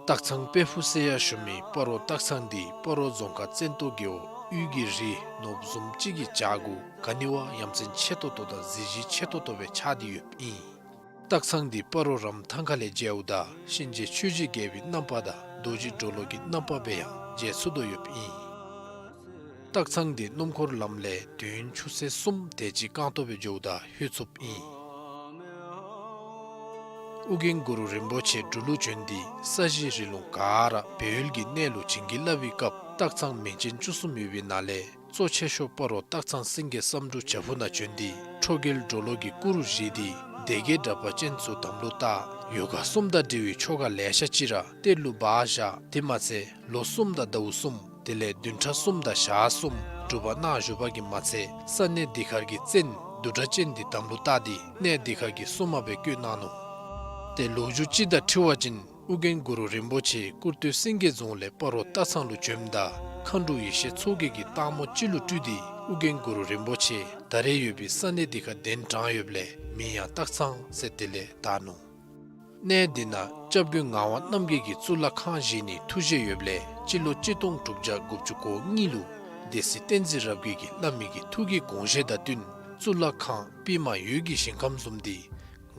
སྟག་ཚང་དཔལ་ཕུག་ཟེར་ཡང་ཞུ་མི་སྤ་རོ་སྟག་ཚང་འདི་སྤ་རོ་རྫོང་ཁག་བཙན་ཏོ་རྒེད་འོག་དབུས་ཀྱི་རི་ནོར་བུ་བཟུམ་ཅིག་གི་བྱག་གུ་ག་ནི་བ་ཡ་མཚན་ཆེ་ཏོག་ཏོ་དང་གཟི་བརྗིད་ཆེ་ཏོག་ཏོ་སྦེ་ཆགས་ཏེ་ཡོདཔ་ཨིན། སྟག་ཚང་འདི་སྤ་རོ་རམ་ཐང་ཁ་ལས་མཇལཝ་ད་གཤིན་རྗེ་ཆོས་ཀྱི་རྒྱལ་པོའི་རྣམ་པ་དང་རྡོ་རྗེ་གྲོ་ལོད་ཀྱི་རྣམ་པ་སྦེ་ཡང་མཇལ་ཚུགས་དོ་ཡོདཔ་ཨིན། སྟག་ཚང་འདི་སྣུམ་འཁོར་ལམ་ལས་དུས་ཡུན་ཆུ་ཚོད་གསུམ་དེ་ཅིག་རྐང་སྟོང་སྦེ་འགྱོཝ་ད་ལྷོད་ཚུགསཔ་ཨིན། ཨོ་རྒྱན་གུ་རུ་རིན་པོ་ཆེ་འབྲུག་ལུ་བྱོན་ཏེ་ས་གཞི་རི་ལུང་ག་ར་སྦས་ཡུལ་གྱི་གནས་ལུ་བྱིན་གྱིས་བརླབས་པའི་སྐབས་སྟག་ཚང་མིང་ཅན་བཅུ་གསུམ་ཡོད་པའི་ནང་ལས་གཙོ་ཆེ་ཤོས་སྤ་རོ་སྟག་ཚང་སེང་གེ་བསམ་འགྲུབ་བྱག་ཕུག་ནང་བྱོན་ཏེ་ཁྲོ་རྒྱལ་གྲོ་ལོད་ཀྱི་སྐུ་རུ་བཞེངས་ཏེ་སྡེ་བརྒྱད་དྲེགས་པ་ཅན་ཚུ་དམ་ལུ་བཏགས། ཡོ་ག་གསུམ་དང་འབྲེལ་བའི་ཆོ་ག་ལེ་ཤ་ཅིག་ར་གཏེར་ལུ་སྦ་བཞག། དེ་མ་ཚད་ལོ་གསུམ་དང་ཟླཝ་གསུམ་དེ་ལས་བདུན་ཕྲག་གསུམ་དང་ཞག་གསུམ་སྒྲུབ་པ་གནང་བཞུགས་པ་གིས་མ་ཚད་ས་གནས་འདི་ཁར་གྱི་བཙན་བདུད་དྲེགས་ཅན་འདི་དམ་ལུ་བཏགས་ཏེ་གནས་འདི་ཁར་གྱི་སྲུང་མ་སྦེ་བསྐོས་གནང་ནུག། ཏེ་ལོ་རྒྱུས་ཅིག་དང་འཁྲིལ་བ་ཅིན་ཨོ་རྒྱན་གུ་རུ་རིན་པོ་ཆེ་སྐུར་སྟོད་སེང་གེ་རྫོང་ལས་སྤ་རོ་སྟག་ཚང་ལུ་བྱོནམ་ད་མཁའ་འགྲོ་ཡེ་ཤེས་མཚོ་རྒྱལ་གྱིས་སྟག་མོ་ཅིག་ལུ་སྤྲུལ་ཏེ་ ཨོ་རྒྱན་གུ་རུ་རིན་པོ་ཆེ་ད་རེས་ཡོད་པའི་ས་གནས་འདི་ཁར་གདན་དྲངས་ཡོདཔ་ལས་མིང་ཡང་སྟག་ཚང་ཟེར་དེ་ལས་བཏགས་ནུག། གནས་འདི་ནང་སྐྱབས་མགོན་ངག་དབང་རྣམ་རྒྱལ་གྱིས་གཙུག་ལག་ཁང་བཞེངས་ནིའི་ཐུགས་བཞེད་ཡོདཔ་ལས་སྤྱི་ལོ་གཅིག་སྟོང་དྲུག་བརྒྱ་དགུ་བཅུ་གོ་གཉིས་ལུ་སྡེ་སྲིད་བསྟན་འཛིན་རབ་རྒྱས་ཀྱིས་བླ་མའི་གི་ཐུགས་ཀྱི་དགོངས་བཞེད་དང་བསྟུན་གཙུག་ལག་ཁང་པདྨ་འོད་ཀྱི་ཞིང་ཁམས་བཟུམ་འདི་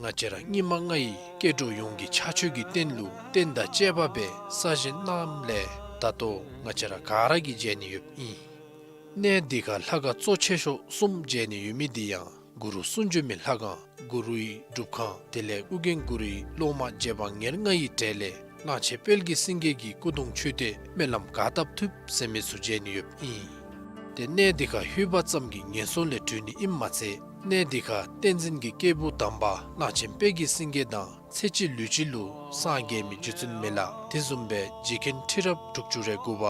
ང་བཅས་ར་སྙིགས་མ་ལྔ་ཡི་སྐྱེ་འགྲོ་ཡོངས་ཀྱི་ཕྱག་མཆོད་ཀྱི་རྟེན་ལུ་རྟེན་དང་བཅས་པ་སྦེ་གསར་བཞེངས་གནངམ་ལས་ད་ལྟོ་ང་བཅས་ར་ག་ར་གིས་མཇལ་ནི་ཡོདཔ་ཨིན། གནས་འདི་ཁར་ལྷ་ཁང་གཙོ་ཆེ་ཤོས་གསུམ་མཇལ་ནི་ཡོད་མི་འདི་ཡང་གུ་རུ་གསུང་བྱོན་མའི་ལྷ་ཁང་གུ་རུའི་སྒྲུབ་ཁང་དེ་ལས་ཨོ་རྒྱན་གུ་རུའི་སློབ་མ་རྗེ་འབངས་ཉེར་ལྔ་ཡི་གྲས་ལས་གླང་ཆེན་དཔལ་གྱི་སེང་གེ་གི་སྐུ་གདུང་མཆོད་རྟེན་སྨོན་ལམ་ག་བཏབ་ཐུབ་ཟེར་མི་ཚུ་མཇལ་ནི་ཡོདཔ་ཨིན། ཏེ་གནས་འདི་ཁར་ལྷོད་པ་ཙམ་གྱིས་ངན་སོང་ལས་གྲོལ་ནི་ཨིནམ་མ་ཚད་གནས་འདི་ཁར་བསྟན་འཛིན་གྱི་སྐྱེས་བུ་དམ་པ་གླང་ཆེན་དཔལ་གྱི་སེང་གེ་དང་ཚེ་གཅིག་ལུས་གཅིག་ལུ་སངས་རྒྱས་མི་རྗེ་བཙུན་མི་ལ་དེ་བཟུམ་སྦེ་རྗེ་མཁན་ཁྲི་རབས་དྲུག་ཅུ་རེ་དགུ་པ་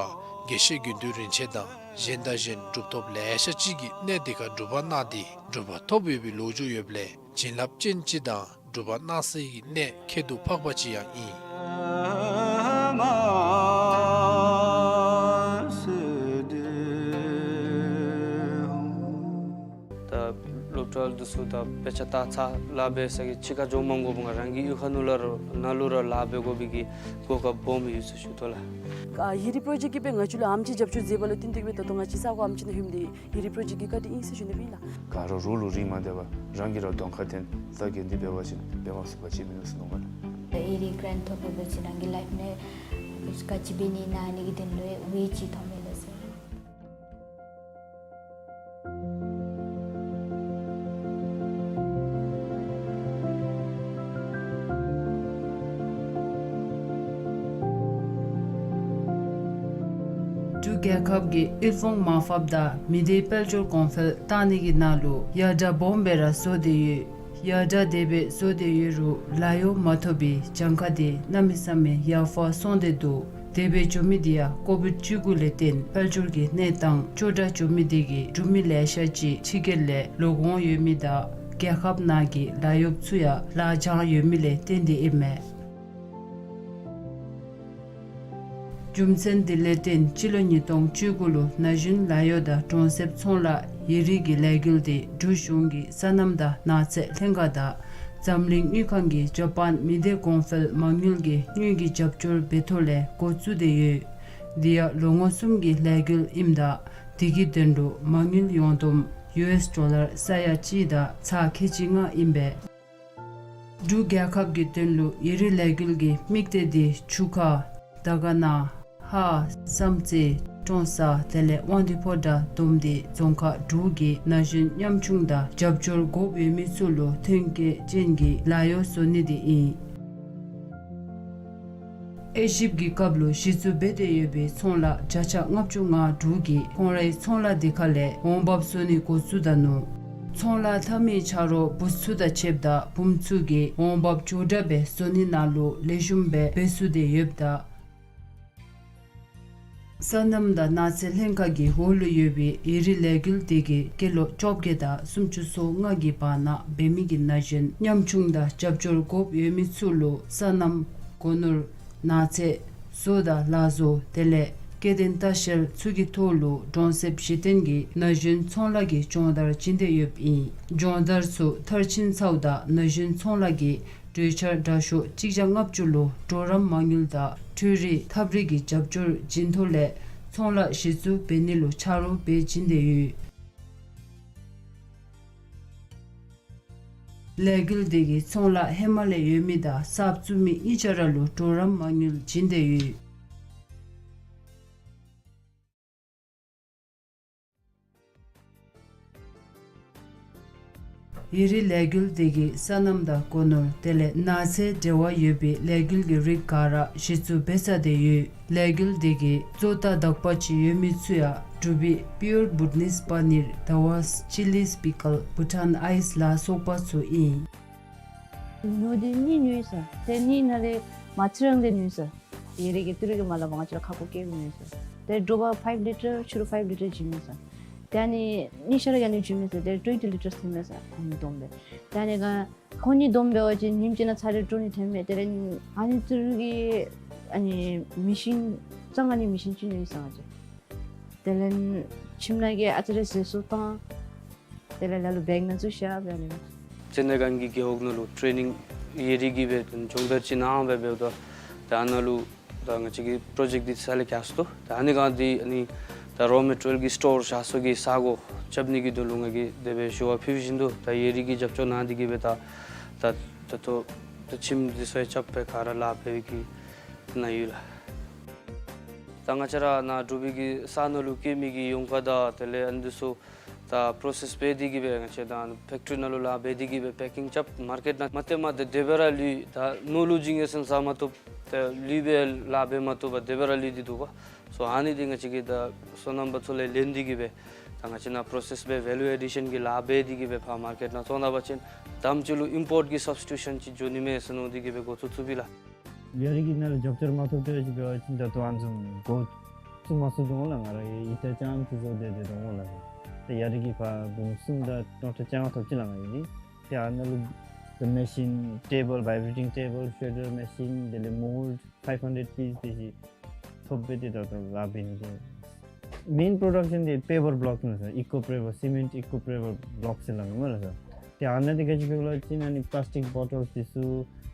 དགེ་བཤེས་དགེ་འདུན་རིན་ཆེན་དང་གཞན་དང་གཞན་གྲུབ་ཐོབ་ལེ་ཤ་ཅིག་གིས་གནས་འདི་ཁར་སྒྲུབ་པ་གནང་སྟེ་གྲུབ་པ་ཐོབ་ཡོད་པའི་ལོ་རྒྱུས་ཡོདཔ་ལས་བྱིན་རླབས་ཅན་ཅིག་དང་སྒྲུབ་པ་གནང་སའི་གནས་ཁྱད་དུ་འཕགས་པ་ཅིག་ཡང་ཨིན། ད་སློབ་གྲྭ་འདི་ཚུ་དང་དཔེ་ཆ་ལྟ་ཚར་ལཱ་འབད་ས་གི་ཕྱི་ཁར་འགྱོ་མ་དགོ་པར་རང་གི་གཡུས་ཁ་ནང་ལུ་ར་ནང་ལུ་ར་ལཱ་འབད་དགོ་པའི་གི་གོ་སྐབས་སྦོམ་ཡོད་ཟེར་ཞུ་དོ་ལགས། ཨ་ཡི་རི་པྲོ་ཇེཀཊ་ཀྱིས་སྦེ་ང་བཅས་ལུ་ཨེམ་ཆི་རྒྱབ་སྐྱོར་མཛད་པ་ལུ་བརྟེན་ཏེ་སྦེ་ད་ལྟོ་ང་བཅས་ས་གོ་ཨེམ་ཆི་ནང་ལྷོདཔ་འདི་ཡི་རི་པྲོ་ཇེཀཊ་ཀྱི་བཀའ་དྲིན་ཨིན་ཟེར་ཞུ་ནི་ཨིན་ལགས། ག་ར་རོགས་ལུ་རིན་མ་བཏབ་པར་རང་གིས་ར་གདོང་ཁར་བསྟན་ས་གི་འདི་འབད་བ་ཅིན་འབད་མ་ཚུགས་པ་ཅིག་མིན་འདུག་ཟེར་མནོཝ་མས་ལགས། ཨེ་རི་གྲཱནཊ་ཐོབ་པའི་ཕྱི་ནང་གི་ལཱའིཕ་ནང་ག་ཅི་འབད་ནི་ཨིན་ན་ཨ་ནི་གི་དོན་ལུ་ཝེ་ཅིག་མཐོངམ་མས་ལགས་ཟེར། འབྲུག་རྒྱལ་ཁབ་ཀྱིས་དབུལ་ཕོངས་མར་ཕབ་དང་མི་སྡེ་དཔལ་འབྱོར་གོང་འཕེལ་བཏང་ནི་གི་ནང་ལུ་ཡར་དྲག་སྦོམ་སྦེ་ར་བཟོ་སྟེ་ཡོད། ཡར་དྲག་དེ་སྦེ་བཟོ་སྟེ་ཡོད་རུང་ལཱ་གཡོག་མ་ཐོབ་པའི་གྱངས་ཁ་དེ་གནམ་མེད་ས་མེད་ཡར་འཕར་སོང་སྟེ་འདུག། དེ་སྦེ་འགྱོ་མི་དེ་ཡང་ཀོ་བིཌ་བཅུ་དགུ་ལས་བརྟེན་དཔལ་འབྱོར་གྱི་གནས་སྟངས་སྐྱོ་དྲགས་འགྱོ་མི་དེ་གིས་འབྲུག་མི་ལེ་ཤ་ཅིག་ཕྱི་རྒྱལ་ལས་ལོག་འོང་ཡོད་མི་དང་རྒྱལ་ཁབ་ནང་གི་ལཱ་གཡོགཔ་ཚུ་ཡང་ལཱ་འགྱངས་ཡོད་མི་ལས་བརྟེན་ཏེ་ཨིན་མས། རྒྱུ་མཚན་དེ་ལས་བརྟེན་སྤྱི་ལོ་ཉིས་སྟོང་བཅུ་དགུ་ལུ་ན་གཞོན་ལཱ་གཡོག་དང་གྲོང་གསེབ་ཚོང་ལཱ་ཡི་རིགས་ཀྱི་ལས་འགུལ་དེ་འབྲུག་གཞུང་གི་སོ་ནམ་དང་ནགས་ཚལ་ལྷན་ཁག་དང་འཛམ་གླིང་དངུལ་ཁང་གིས་ཇ་པཱན་མི་སྡེ་གོང་འཕེལ་མ་དངུལ་གྱི་དངུལ་གྱི་རྒྱབ་སྐྱོར་འབད་ཐོག་ལས་འགོ་བཙུགས་ཏེ་ཡོད། དེ་ཡང་ལོ་ངོ་གསུམ་གྱི་ལས་འགུལ་ཨིནམ་ད་དེ་གི་དོན་ལུ་མ་དངུལ་ཡོངས་བསྡོམས་ཡུ་ཨེསི་ཌོ་ལར་ས་ཡ་གཅིག་དང་ཚག་ཁལ་གཅིག་ལྔ་ཨིན་པས། འབྲུག་རྒྱལ་ཁབ་ཀྱི་དོན་ལུ་ཡི་རིགས་ལས་འགུལ་གྱི་དམིགས་གཏད་དེ་ཆུ་ཁ་དར་དཀར་ན་ཧཱ་བསམ་རྩེ་ཀྲོང་གསར་དེ་ལས་དབང་འདུས་ཕོ་བྲང་བསྡོམས་ཏེ་རྫོང་ཁག་དྲུག་གི་ན་གཞོན་ཉམ་ཆུང་དང་རྒྱབ་སྐྱོར་དགོཔ་ཡོད་མི་ཚུ་ལུ་ཐོན་སྐྱེད་ཅན་གྱི་ལཱ་གཡོག་བཟོ་ནི་དེ་ཨིན། དབྱེ་ཞིབ་ཀྱི་སྐབས་ལུ་གཞི་བཙུགས་འབད་དེ་ཡོད་པའི་ཚོང་ལཱ་བརྒྱ་ཆ་ལྔ་བཅུ་ང་དྲུག་གིས་ཁོང་རའི་ཚོང་ལཱ་དེ་ཁ་ལས་འོང་འབབ་བཟོ་ནི་འགོ་བཙུགས་ད་ནུག། ཚོང་ལཱ་འཐབ་མི་ཆ་རོགས་བུཚ་ཚུ་དང་ཕྱདཔ་ད་བུམོ་ཚུ་གིས་འོང་འབབ་མགྱོགས་དྲགས་སྦེ་བཟོ་ནི་ནང་ལུ་ལེགས་ཤོམ་སྦེ་འབད་ཚུགས་ཏེ་ཡོདཔ་ད། སོ་ནམ་དང་ནགས་ཚལ་ལྷན་ཁག་གི་འོག་ལུ་ཡོད་པའི་ཡི་རིགས་ལས་འགུལ་དེ་གིས་སྐྱེས་ལོ་བཅོ་བརྒྱད་དང་སུམ་ཅུ་སོ་ལྔ་གི་བར་ན་འབད་མི་གི་ན་གཞོན་ཉམ་ཆུང་དང་རྒྱབ་སྐྱོར་དགོཔ་ཡོད་མི་ཚུ་ལུ་སོ་ནམ་སྒོ་ནོར་ནགས་ཚལ་བཟོ་དང་ལག་བཟོ་དེ་ལས་སྐྱེ་ལྡན་ལྟ་བཤལ་ཚུ་གི་ཐོག་ལུ་གྲོང་གསེབ་གཞི་རྟེན་གྱི་ན་གཞོན་ཚོང་ལཱ་གི་སྦྱོང་བརྡར་བྱིན་ཏེ་ཡོདཔ་ཨིན། སྦྱོང་བརྡར་ཚུ་མཐར་ཕྱིན་ཚརཝ་ད་ན་གཞོན་ཚོང་ལཱ་གི་གྲོས་འཆར་དྲག་ཤོས་གཅིག་བརྒྱ་ལྔ་བཅུ་ལུ་གྲོགས་རམ་མ་དངུལ་དང་འཕྲུལ་རིག་ཐབས་རིག་གི་རྒྱབ་སྐྱོར་བྱིན་ཐོག་ལས་ཚོང་ལཱ་གཞི་བཙུགས་འབད་ནི་ལུ་ཆ་རོགས་འབད་བྱིན་ཏེ་ཡོད། ལས་འགུལ་དེ་གིས་ཚོང་ལཱ་ཧེ་མ་ལས་ཡོད་མི་དང་གསརཔ་བཙུགས་མི་གཉིས་ཆ་ར་ལུ་གྲོགས་རམ་མ་དངུལ་བྱིན་ཏེ་ཡོད། ཡི་རིགས་ལས་འགུལ་དེ་གིས་སོ་ནམ་དང་སྒོ་ནོར་དེ་ལས་ནགས་ཚལ་འབྲེལ་བ་ཡོད་པའི་ལས་འགུལ་གྱི་རིགས་ག་ར་གཞི་བཙུགས་འབད་ཚར་ཏེ་ཡོད། ལས་འགུལ་དེ་གིས་བཙོག་ཐག་དག་པ་ཅིག་ཡོད་མི་ཚུ་ཡང་འབྲུག་པའི་པིའུར་བུཌ་ནིསཊ་པ་ནིར་ད་བཱས་ཅི་ལིས་པི་ཀལ་བྷུ་ཊཱན་ཨའིས་ལ་སོགས་པ་ཚུ་ཨིན། ཉོ་དེ་གཉིས་ཉོ་ཡི་ཟེར། དེ་གཉིས་ནང་ལས་མ་ཚིག་རང་དེ་ཉོ་ཡི་ཟེར། ཡི་རིགས་ཀྱི་ཏི་རུ་གི་མ་ལ་བ་ང་བཅས་ལུ་ཁ་སྐོམ་སྐྱེ་མི་ཉོ་ཡི་ཟེར། དེ་དྲོ་པ་ཕའིབ་ལི་ཊར་ཕྱི་རུ་ཕའིབ་ལི་ཊར་བྱིན་མི་ཟེར། དེ་ཨ་ནི་གཉིས་ཆ་ར་ཨ་ནི་བྱིན་མི་ཟེར། དེ་ཊུ་ཝེན་ཊི་ལི་ཊར་བྱིན་མི་ཟེར། ཨ་ནི་བསྡོམས་སྦེ། དེ་ཨ་ནི་ག་ཁོང་གཉིས་བསྡོམས་འབད་བ་ཅིན་ཉིནམ་གཅིག་ནང་ཚར་རེ་དྲོ་ནི་ཐོན་མས། དེ་ལས་ཨ་ནི་ཏི་རུ་གི་ཨ་ནི་མི་ཤིན་གཙང་ཨ་ནི་མི་ཤིན་ཅིག་ཉོ་ཡི་ཟེར་ང་བཅས། དེ་ལས་ཁྱིམ་ནང་གི་ཨ་ཙི་རེ་བཟོ་ཚོང་བཏང་། དེ་ལས་ལ་ལུ་བེག་ནང་བཙུགས་བཞག་སྦེ་ཨ་ནི་སྦེ། ཙན་དན་གང་གི་རྒེད་འོག་ནང་ལུ་ཊེ་ནིང་ཡེ་རི་གི་སྦེ་སྦྱོང་བརྡར་ཅིག་གནང་སྦེ་འབདཝ་ད་ད་ཨ་ནཱ་ལུ་ད་ང་བཅས་ཀྱི་པྲོ་ཇེཀཊ་འདི་ས་ལས་རྐྱབ་སོ་ད། ཨ་ནི་གང་འདི་ཨ་ནི་ད་རོ་མེ་ཊི་རི་ཡལ་གྱི་སི་ཊོར་བཞག་ས་གི་ས་སྒོ་རྐྱབ་ནི་གི་དོན་ལུ་ང་གིས་དེ་སྦེ་ཞུ་བ་ཕུལ་བཞིན་དུ་ད་ཡེ་རི་གིས་རྒྱབ་སྐྱོར་གནང་སྟེ་གི་སྦེ་ད་ད་ད་ལྟོ་ད་ཁྱིམ་འདི་ཚུ་ཡང་རྐྱབ་སྦེ་ག་ར་ལཱ་འབད་བའི་གི་ནང་ཡོད་ལགས། ད་ང་བཅས་ར་ནཱ་འབྲུག་པའི་གི་ས་ནང་ལུ་སྐྱེ་མི་གི་ཡོང་ཁ་དང་དེ་ལས་ཨ་ནི་འདི་ཚུ་ད་པྲོ་སེསི་འབད་དེ་གི་སྦེ་ང་བཅས་ད་ཕེཀ་ཊི་རི་ནང་ལུ་ལཱ་འབད་དེ་གི་སྦེ་པེ་ཀིང་རྐྱབ་མར་ཀེཊ་ནང་མ་སྟེར་མ་ད་དེ་སྦེ་ར་ལུས། ད་ནོར་ལུ་བྱིན་ཡི་ཟེར་ཟ་མ་བཏུབ། ད་ལུས་སྦེ་ལཱ་འབད་མ་བཏུབ་པར་དེ་སྦེ་ར་ལུས་ཏེ་འདུག་པ། སོ་ཨ་ནི་འདི་ང་བཅས་ཀྱིས་ད་སོ་ནམ་པ་ཚུ་ལས་ལེན་ཏེ་གི་སྦེ་ད་ང་བཅས་ནཱ་པྲོ་སེསི་འབད་ཝེ་ལུ་ཨེ་ཌི་ཤན་གྱི་ལཱ་འབད་དེ་གི་སྦེ་ཕར་མར་ཀེཊ་ནང་བཙོང་ད་པ་ཅིན་དེམ་ཅིག་ལུ་ཨིམ་པོརཊ་གི་སབ་སི་ཊི་ཊུ་ཤན་ཅིག་འགྱོ་ནི་མས་ཟེར་མནོ་སྟེ་གི་སྦེ་འགོ་བཙུགས་བཙུགསཔ་ཨིན་ལགས། ཡ་རི་གི་ནང་ལུ་རྒྱབ་སྐྱོར་མ་ཐོབ་སྟེ་ཅིག་འབད་བ་ཅིན་ད་ལྟོ་ཨ་ནི་བཟུམ་འགོ་བཙུགས་མ་ཚུགས་དོ་འོང་ལགས། ང་ར་གིས་ཡིག་ཆ་རྐྱངམ་ཅིག་བཟོ་སྡོད་སྡོདཔ་འོང་ལགས། ད་ཡ་རི་གིས་ཕར་འབུམ་གསུམ་དང་ཀྲོ་ཊ་བཅོ་ལྔ་ཐོབ་ཅི་ལགས་ང་གིས། ཏེ་ཨ་ནཱ་ལུ་ད་མེ་ཤིན་ཊེ་བཱལ་བའི་བེ་རེ་ཊིང་ཊེ་བཱལ་ཤྲེ་ཌར་མེ་ཤིན་དེ་ལས་མོལཌ་ཕའིབ་ཧན་ཌེཌ་པིས་དེ་ཅིག་ཐོབ་སྦེ་ཏེ་ད་ལྟོ་ལཱ་འབད་ནི་དེ། མེན་པྲོ་ཌག་ཤན་འདི་པེ་བར་བློག་ཨིན་ལགས་སར། ཨི་ཀོ་པེ་བར་སི་མེནཊ་ཨི་ཀོ་པེ་བར་བློག་ཟེར་སླབ་མས་ལགས་སར། ཏེ་ཨ་ནཱ་འདི་ག་ཅི་འབད་བ་ཅིན་ཨ་ནི་པ་ལཱསི་ཊིཀ་བོ་ཊལ་འདི་ཚུ་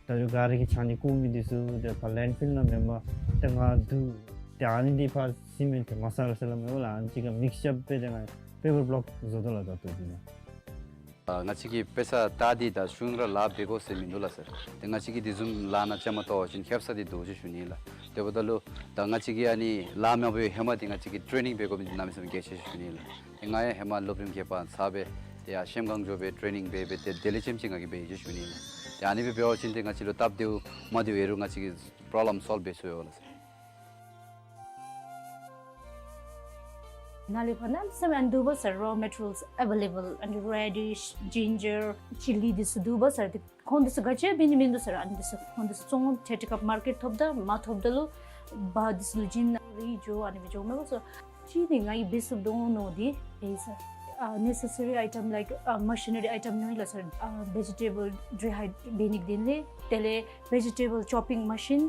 ད་རུང་ག་ར་གིས་ཆང་ནི་བཀོ་མི་འདི་ཚུ་ཏེ་ཕར་ལེནཌ་ཕིལ་ནང་མེན་པར་ཏེ་ང་བསྡུ། ཏེ་ཨ་ནི་འདི་ཕར་སི་མེནཊ་མ་ས་ར་ཟེར་སླབ་མས་ལགས། ཨ་ནི་ཅིག་ཁར་མིགསི་ཅར་འབད་དེ་ང་པེ་བར་བློག་བཟོ་དོ་ལགས་ད་ལྟོ་འདི་ནང་། ཨ་ང་བཅས་ཀྱིས་དཔེ་ཆ་ལྟ་སྟེ་ད་གཞུང་ར་ལཱ་འབད་དགོ་ཟེར་མིན་འདུག་ལགས་སར། ཏེ་ང་བཅས་ཀྱིས་དེ་བཟུམ་ལཱ་ནང་བཅའ་མར་གཏོགས་པ་ཅིན་ཁེབ་ས་འདི་འདུག་ཟེར་ཞུ་ནི་ལགས། དེ་འབདཝ་ད་ལུ་ད་ང་བཅས་ཀྱིས་ཨ་ནི་ལཱ་མ་འབད་བའི་ཧེ་མ་འདི་ང་བཅས་ཀྱིས་ཊེ་ནིང་འབད་དགོ་མི་འདི་གནམ་མེད་ས་མེད་གལ་ཆེ་ཟེར་ཞུ་ནི་ལགས། ཏེ་ང་ཡང་ཧེ་མ་སློབ་རིམ་བརྒྱད་པ་ཚར་སྦེ་ཏེ་ཡར་གཤམ་གངས་ལྗོངས་སྦེ་ཊེ་ནིང་འབད་འབད་ཏེ་དེ་ལས་ལྕེམ་ཅིག་ང་གིས་འབད་ཡི་ཟེར་ཞུ་ནི་ལགས། ཏེ་ཨ་ནི་སྦེ་འབད་བ་ཅིན་ཏེ་ང་བཅས་ལུ་སྟབས་བདེཝ་མ་བདེཝ་ཨིན་རུང་ང་བཅས་ཀྱིས་པྲོབ་ལེམ་སོལབ་འབད་ཚུགས་ཡོད་ལགས་སར། ནཱ་ལས་ཕར་གནམ་མེད་ས་མེད་ཨ་ནི་འདུག་པ་སར། རོ་མེ་ཊི་རི་ཡལསི་ཨེ་བེ་ལེ་བཱལ། ཨ་ནི་རེ་ཌིཤ་ཇིན་ཇར་ཅི་ལི་འདི་ཚུ་འདུག་པ་སར། ཏེ་ཁོང་འདི་ཚུ་ག་ཅི་འབད་ནི་མིན་འདུག་སར། ཨ་ནི་འདི་ཚུ་ཁོང་འདི་ཚུ་བཙོང་ཏེ་ཏེ་ཁར་མར་ཀེཊ་ཐོབ་ད་མ་ཐོབ་ད་ལུ་བ་འདི་ཚུ་ལུ་བྱིན་རེ་འགྱོ་ཨ་ནི་སྦེ་འགྱོཝ་མས་པ་སར། ཅིག་འདི་ང་གིས་འབད་ཚུགས་དོ་མནོ་སྟེ་འབད་ཡི་སར། ཨ་ནེ་སེ་སི་རི་ཨའི་ཊམ་ལའིཀ་ཨ་མ་ཤི་ནེ་རི་ཨའི་ཊམ་ནང་ལགས་སར། ཨ་ཝེ་ཇི་ཊེ་བཱལ་ཌི་རའི་ཧའིཌ་འབད་ནི་གི་དོན་ལས་དེ་ལས་ཝེ་ཇི་ཊེ་བཱལ་ཅོ་པིང་མ་ཤིན་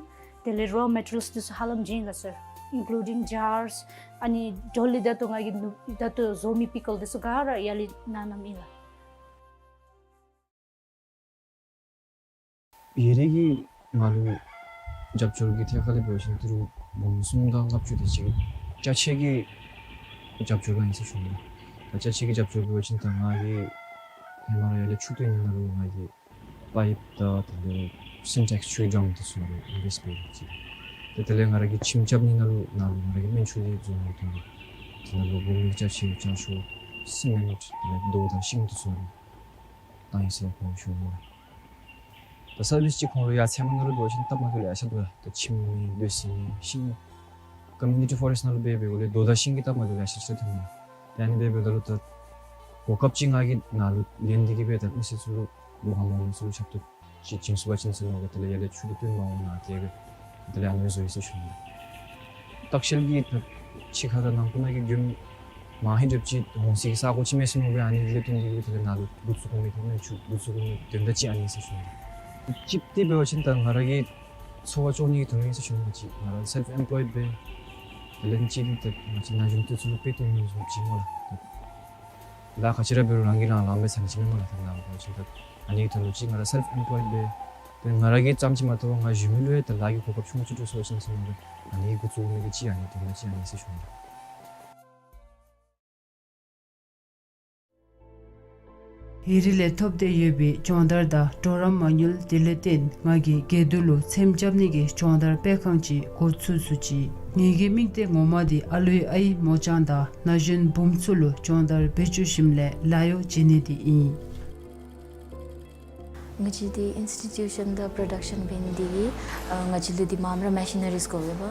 དེ་ལས་རོ་མེ་ཊི་རི་ཡལསི་འདི་ཚུ་ཧ་ལམ་བྱིན་ཡི་ལགས་སར། ཨིན་ཀུ་ལུ་ཌིང་ཇརསི་ཨ་ནི་དོ་ལི་ད་ལྟོ་ང་གིས་ནུ་ད་ལྟོ་བཟོ་མི་པི་ཀལ་འདི་ཚུ་ག་ར་ཡར་ལས་ནཱ་བསྣམས་ཡི་ལགས། ཡེ་རི་གིས་ང་ལུ་རྒྱབ་སྐྱོར་གྱི་ཐད་ཁར་ལས་འབད་བ་ཅིན་ཏི་རུ་འབུམ་གསུམ་དང་ལྔ་བཅུ་དེ་ཅིག་ཅ་ཆས་ཀྱི་རྒྱབ་སྐྱོར་གནང་ཡི་ཟེར་ཞུ་ནི། ད་ཅ་ཆས་ཀྱི་རྒྱབ་སྐྱོར་འབད་བ་ཅིན་ད་ང་གིས་ཧེ་མ་ར་ཡར་ལས་ཆུ་བཏོན་ནི་ནང་ལུ་ང་གིས་པའིཔ་དང་དེ་ལས་སིན་ཊེགསི་ཆུའི་ཌམ་འདི་ཚུ་ནང་ལུ་ཨིན་ཝེསཊ་འབད་ཡི་ཟེར། ཏེ་དེ་ལས་ང་ར་གིས་ཁྱིམ་རྐྱབ་ནི་ནང་ལུ་ནཱ་ལུ་ང་ར་གིས་སྨན་ཆུ་འདི་བཟོ་ནི་དོན་ལུ་དེ་ནང་ལུ་འབུམ་གཉིས་ཅ་ཆས་ཅ་ཆས་སི་མེནཊ་དེ་ལས་རྡོ་དང་ཤིང་འདི་ཚུ་ནང་ལུ་བཏང་ཡི་ཟེར་ཁོང་ཞུ་ནི། ད་སར་བིསི་ཅིག་ཁོང་ལུ་ཡར་ཚལ་མ་ནང་ལུ་འབད་བ་ཅིན་སྟབས་མ་བདེཝ་ལེ་ཤ་འདུག་ལགས། ད་ཁྱིམ་ནི་ལུས་ནི་ཤིང་ཀོ་མིའུ་ནི་ཊི་ཕོ་རེསཊ་ནང་ལུ་འབད་འབདཝ་ལས་རྡོ་དང་ཤིང་གི་སྟབས་མ་བདེཝ་ལེ་ཤ་ཅིག་ར་ཐོན་ནི། ཏེ་ཨ་ནི་འབད་འབདཝ་ད་ལུ་ད་གོ་སྐབས་ཅིག་ང་གིས་ནཱ་ལུ་ལེན་ཏེ་གི་སྦེ་ད་མི་སེར་ཚུ་ལུ་ལོ་ཧ་མ་མི་ཚུ་ལུ་ཆབ་ཏུ་ཅིག་བྱིན་ཚུགས་པ་ཅིན་ཟེར་མནོ་སྦེ་དེ་ལས་ཡར་ལས་ཆུ་འདི་བཏོན་མ་འོང་ན་དེ་སྦེ་དེ་ལས་ཨ་ནི་བཟོ་ཡི་ཟེར་ཞུ་ནི། ལྟ་བཤལ་གྱི་ད་ཕྱི་ཁ་དང་ནང་ཁུག་ནང་གི་མགྱོནམ་མ་ཧིང་སྒྲིབ་ཅིག་འོང་ས་གི་ས་སྒོ་ཅིག་མས་ཟེར་མནོ་སྦེ་ཨ་ནི་ལས་བརྟེན་ཏེ་གི་དེ་ལས་ནཱ་ལུ་འགོ་བཙུགས་དགོ་མི་དེ་ནང་ཆུ་འགོ་བཙུགས་དགོ་མི་དོན་དག་ཅིག་ཨ་ནི་ཟེར་ཞུ་ནི། གཅིག་འདི་འབད་བ་ཅིན་ད་ང་ར་གི་འཚོ་བ་སྐྱོང་ནི་གི་དོན་ལུ་ཨིན་ཟེར་ཞུ་ནི། ང་བཅས་ང་ར་སེལཕ་ཨེམ་པོལོའིཌ་སྦེ་དེ་ལས་གཅིག་འདི་ད་ང་བཅས་ན་གཞོན་འདི་ཚུ་ལུ་དཔེ་སྟོན་མི་བཟུམ་ཅིག་སྨོ་ལགས། ལཱ་ག་ཅི་ར་འབད་རུང་རང་གིས་རང་ལངམ་སྦེ་ཚར་ནི་ཅིག་མེན་སྨོ་ལགས། ད་ནཱ་འབད་བ་ཅིན་ད་ཨ་ནི་གི་དོན་ལུ་ཅིག་ང་ར་སེལཕ་ཨེམ་པོལོའིཌ་སྦེ་ཏེ་ང་ར་གིས་ཙམ་ཅིག་མ་གཏོགས་ང་གཞན་མི་ལུ་ཡང་ད་ལཱ་གི་གོ་སྐབས་ཆུང་ཀུ་ཅིག་སྤྲོད་ཚུགས་པ་ཅིན་ཟེར་མནོ་སྦེ་ཨ་ནི་གིས་འགོ་བཙུགས་མི་གི་ཅིག་ཨ་ནི་དོན་དག་ཅིག་ཨ་ནི་ཟེར་ཞུ་ནི། ཡེ་རི་ལས་ཐོབ་སྟེ་ཡོད་པའི་སྦྱོང་བརྡར་དང་གྲོགས་རམ་མ་དངུལ་དེ་ལས་བརྟེན་ང་གིས་སྒེར་དུ་ལུ་ཚེམ་རྐྱབ་ནི་གི་སྦྱོང་བརྡར་སྤེལ་ཁང་ཅིག་འགོ་བཙུགས་ཚུགས་ཅི། ངེ་གི་དམིགས་གཏད་ངོ་མ་འདི་ཨ་ལུའི་ཨའི་མོ་གཅང་དང་ན་གཞོན་བུམོ་ཚུ་ལུ་སྦྱོང་བརྡར་འབད་བཅུག་ཞིནམ་ལས་ལཱ་གཡོག་བྱིན་ནི་འདི་ཨིན། ང་བཅས་འདི་ཨིནསི་ཊི་ཊུ་ཤཱན་དང་པྲོ་ཌག་ཤཱན་འབད་ནི་འདི་གིས་ཨ་ང་བཅས་ལུ་འདི་མངམ་ར་མེ་ཤི་ནི་རིསི་དགོ་པས་པ།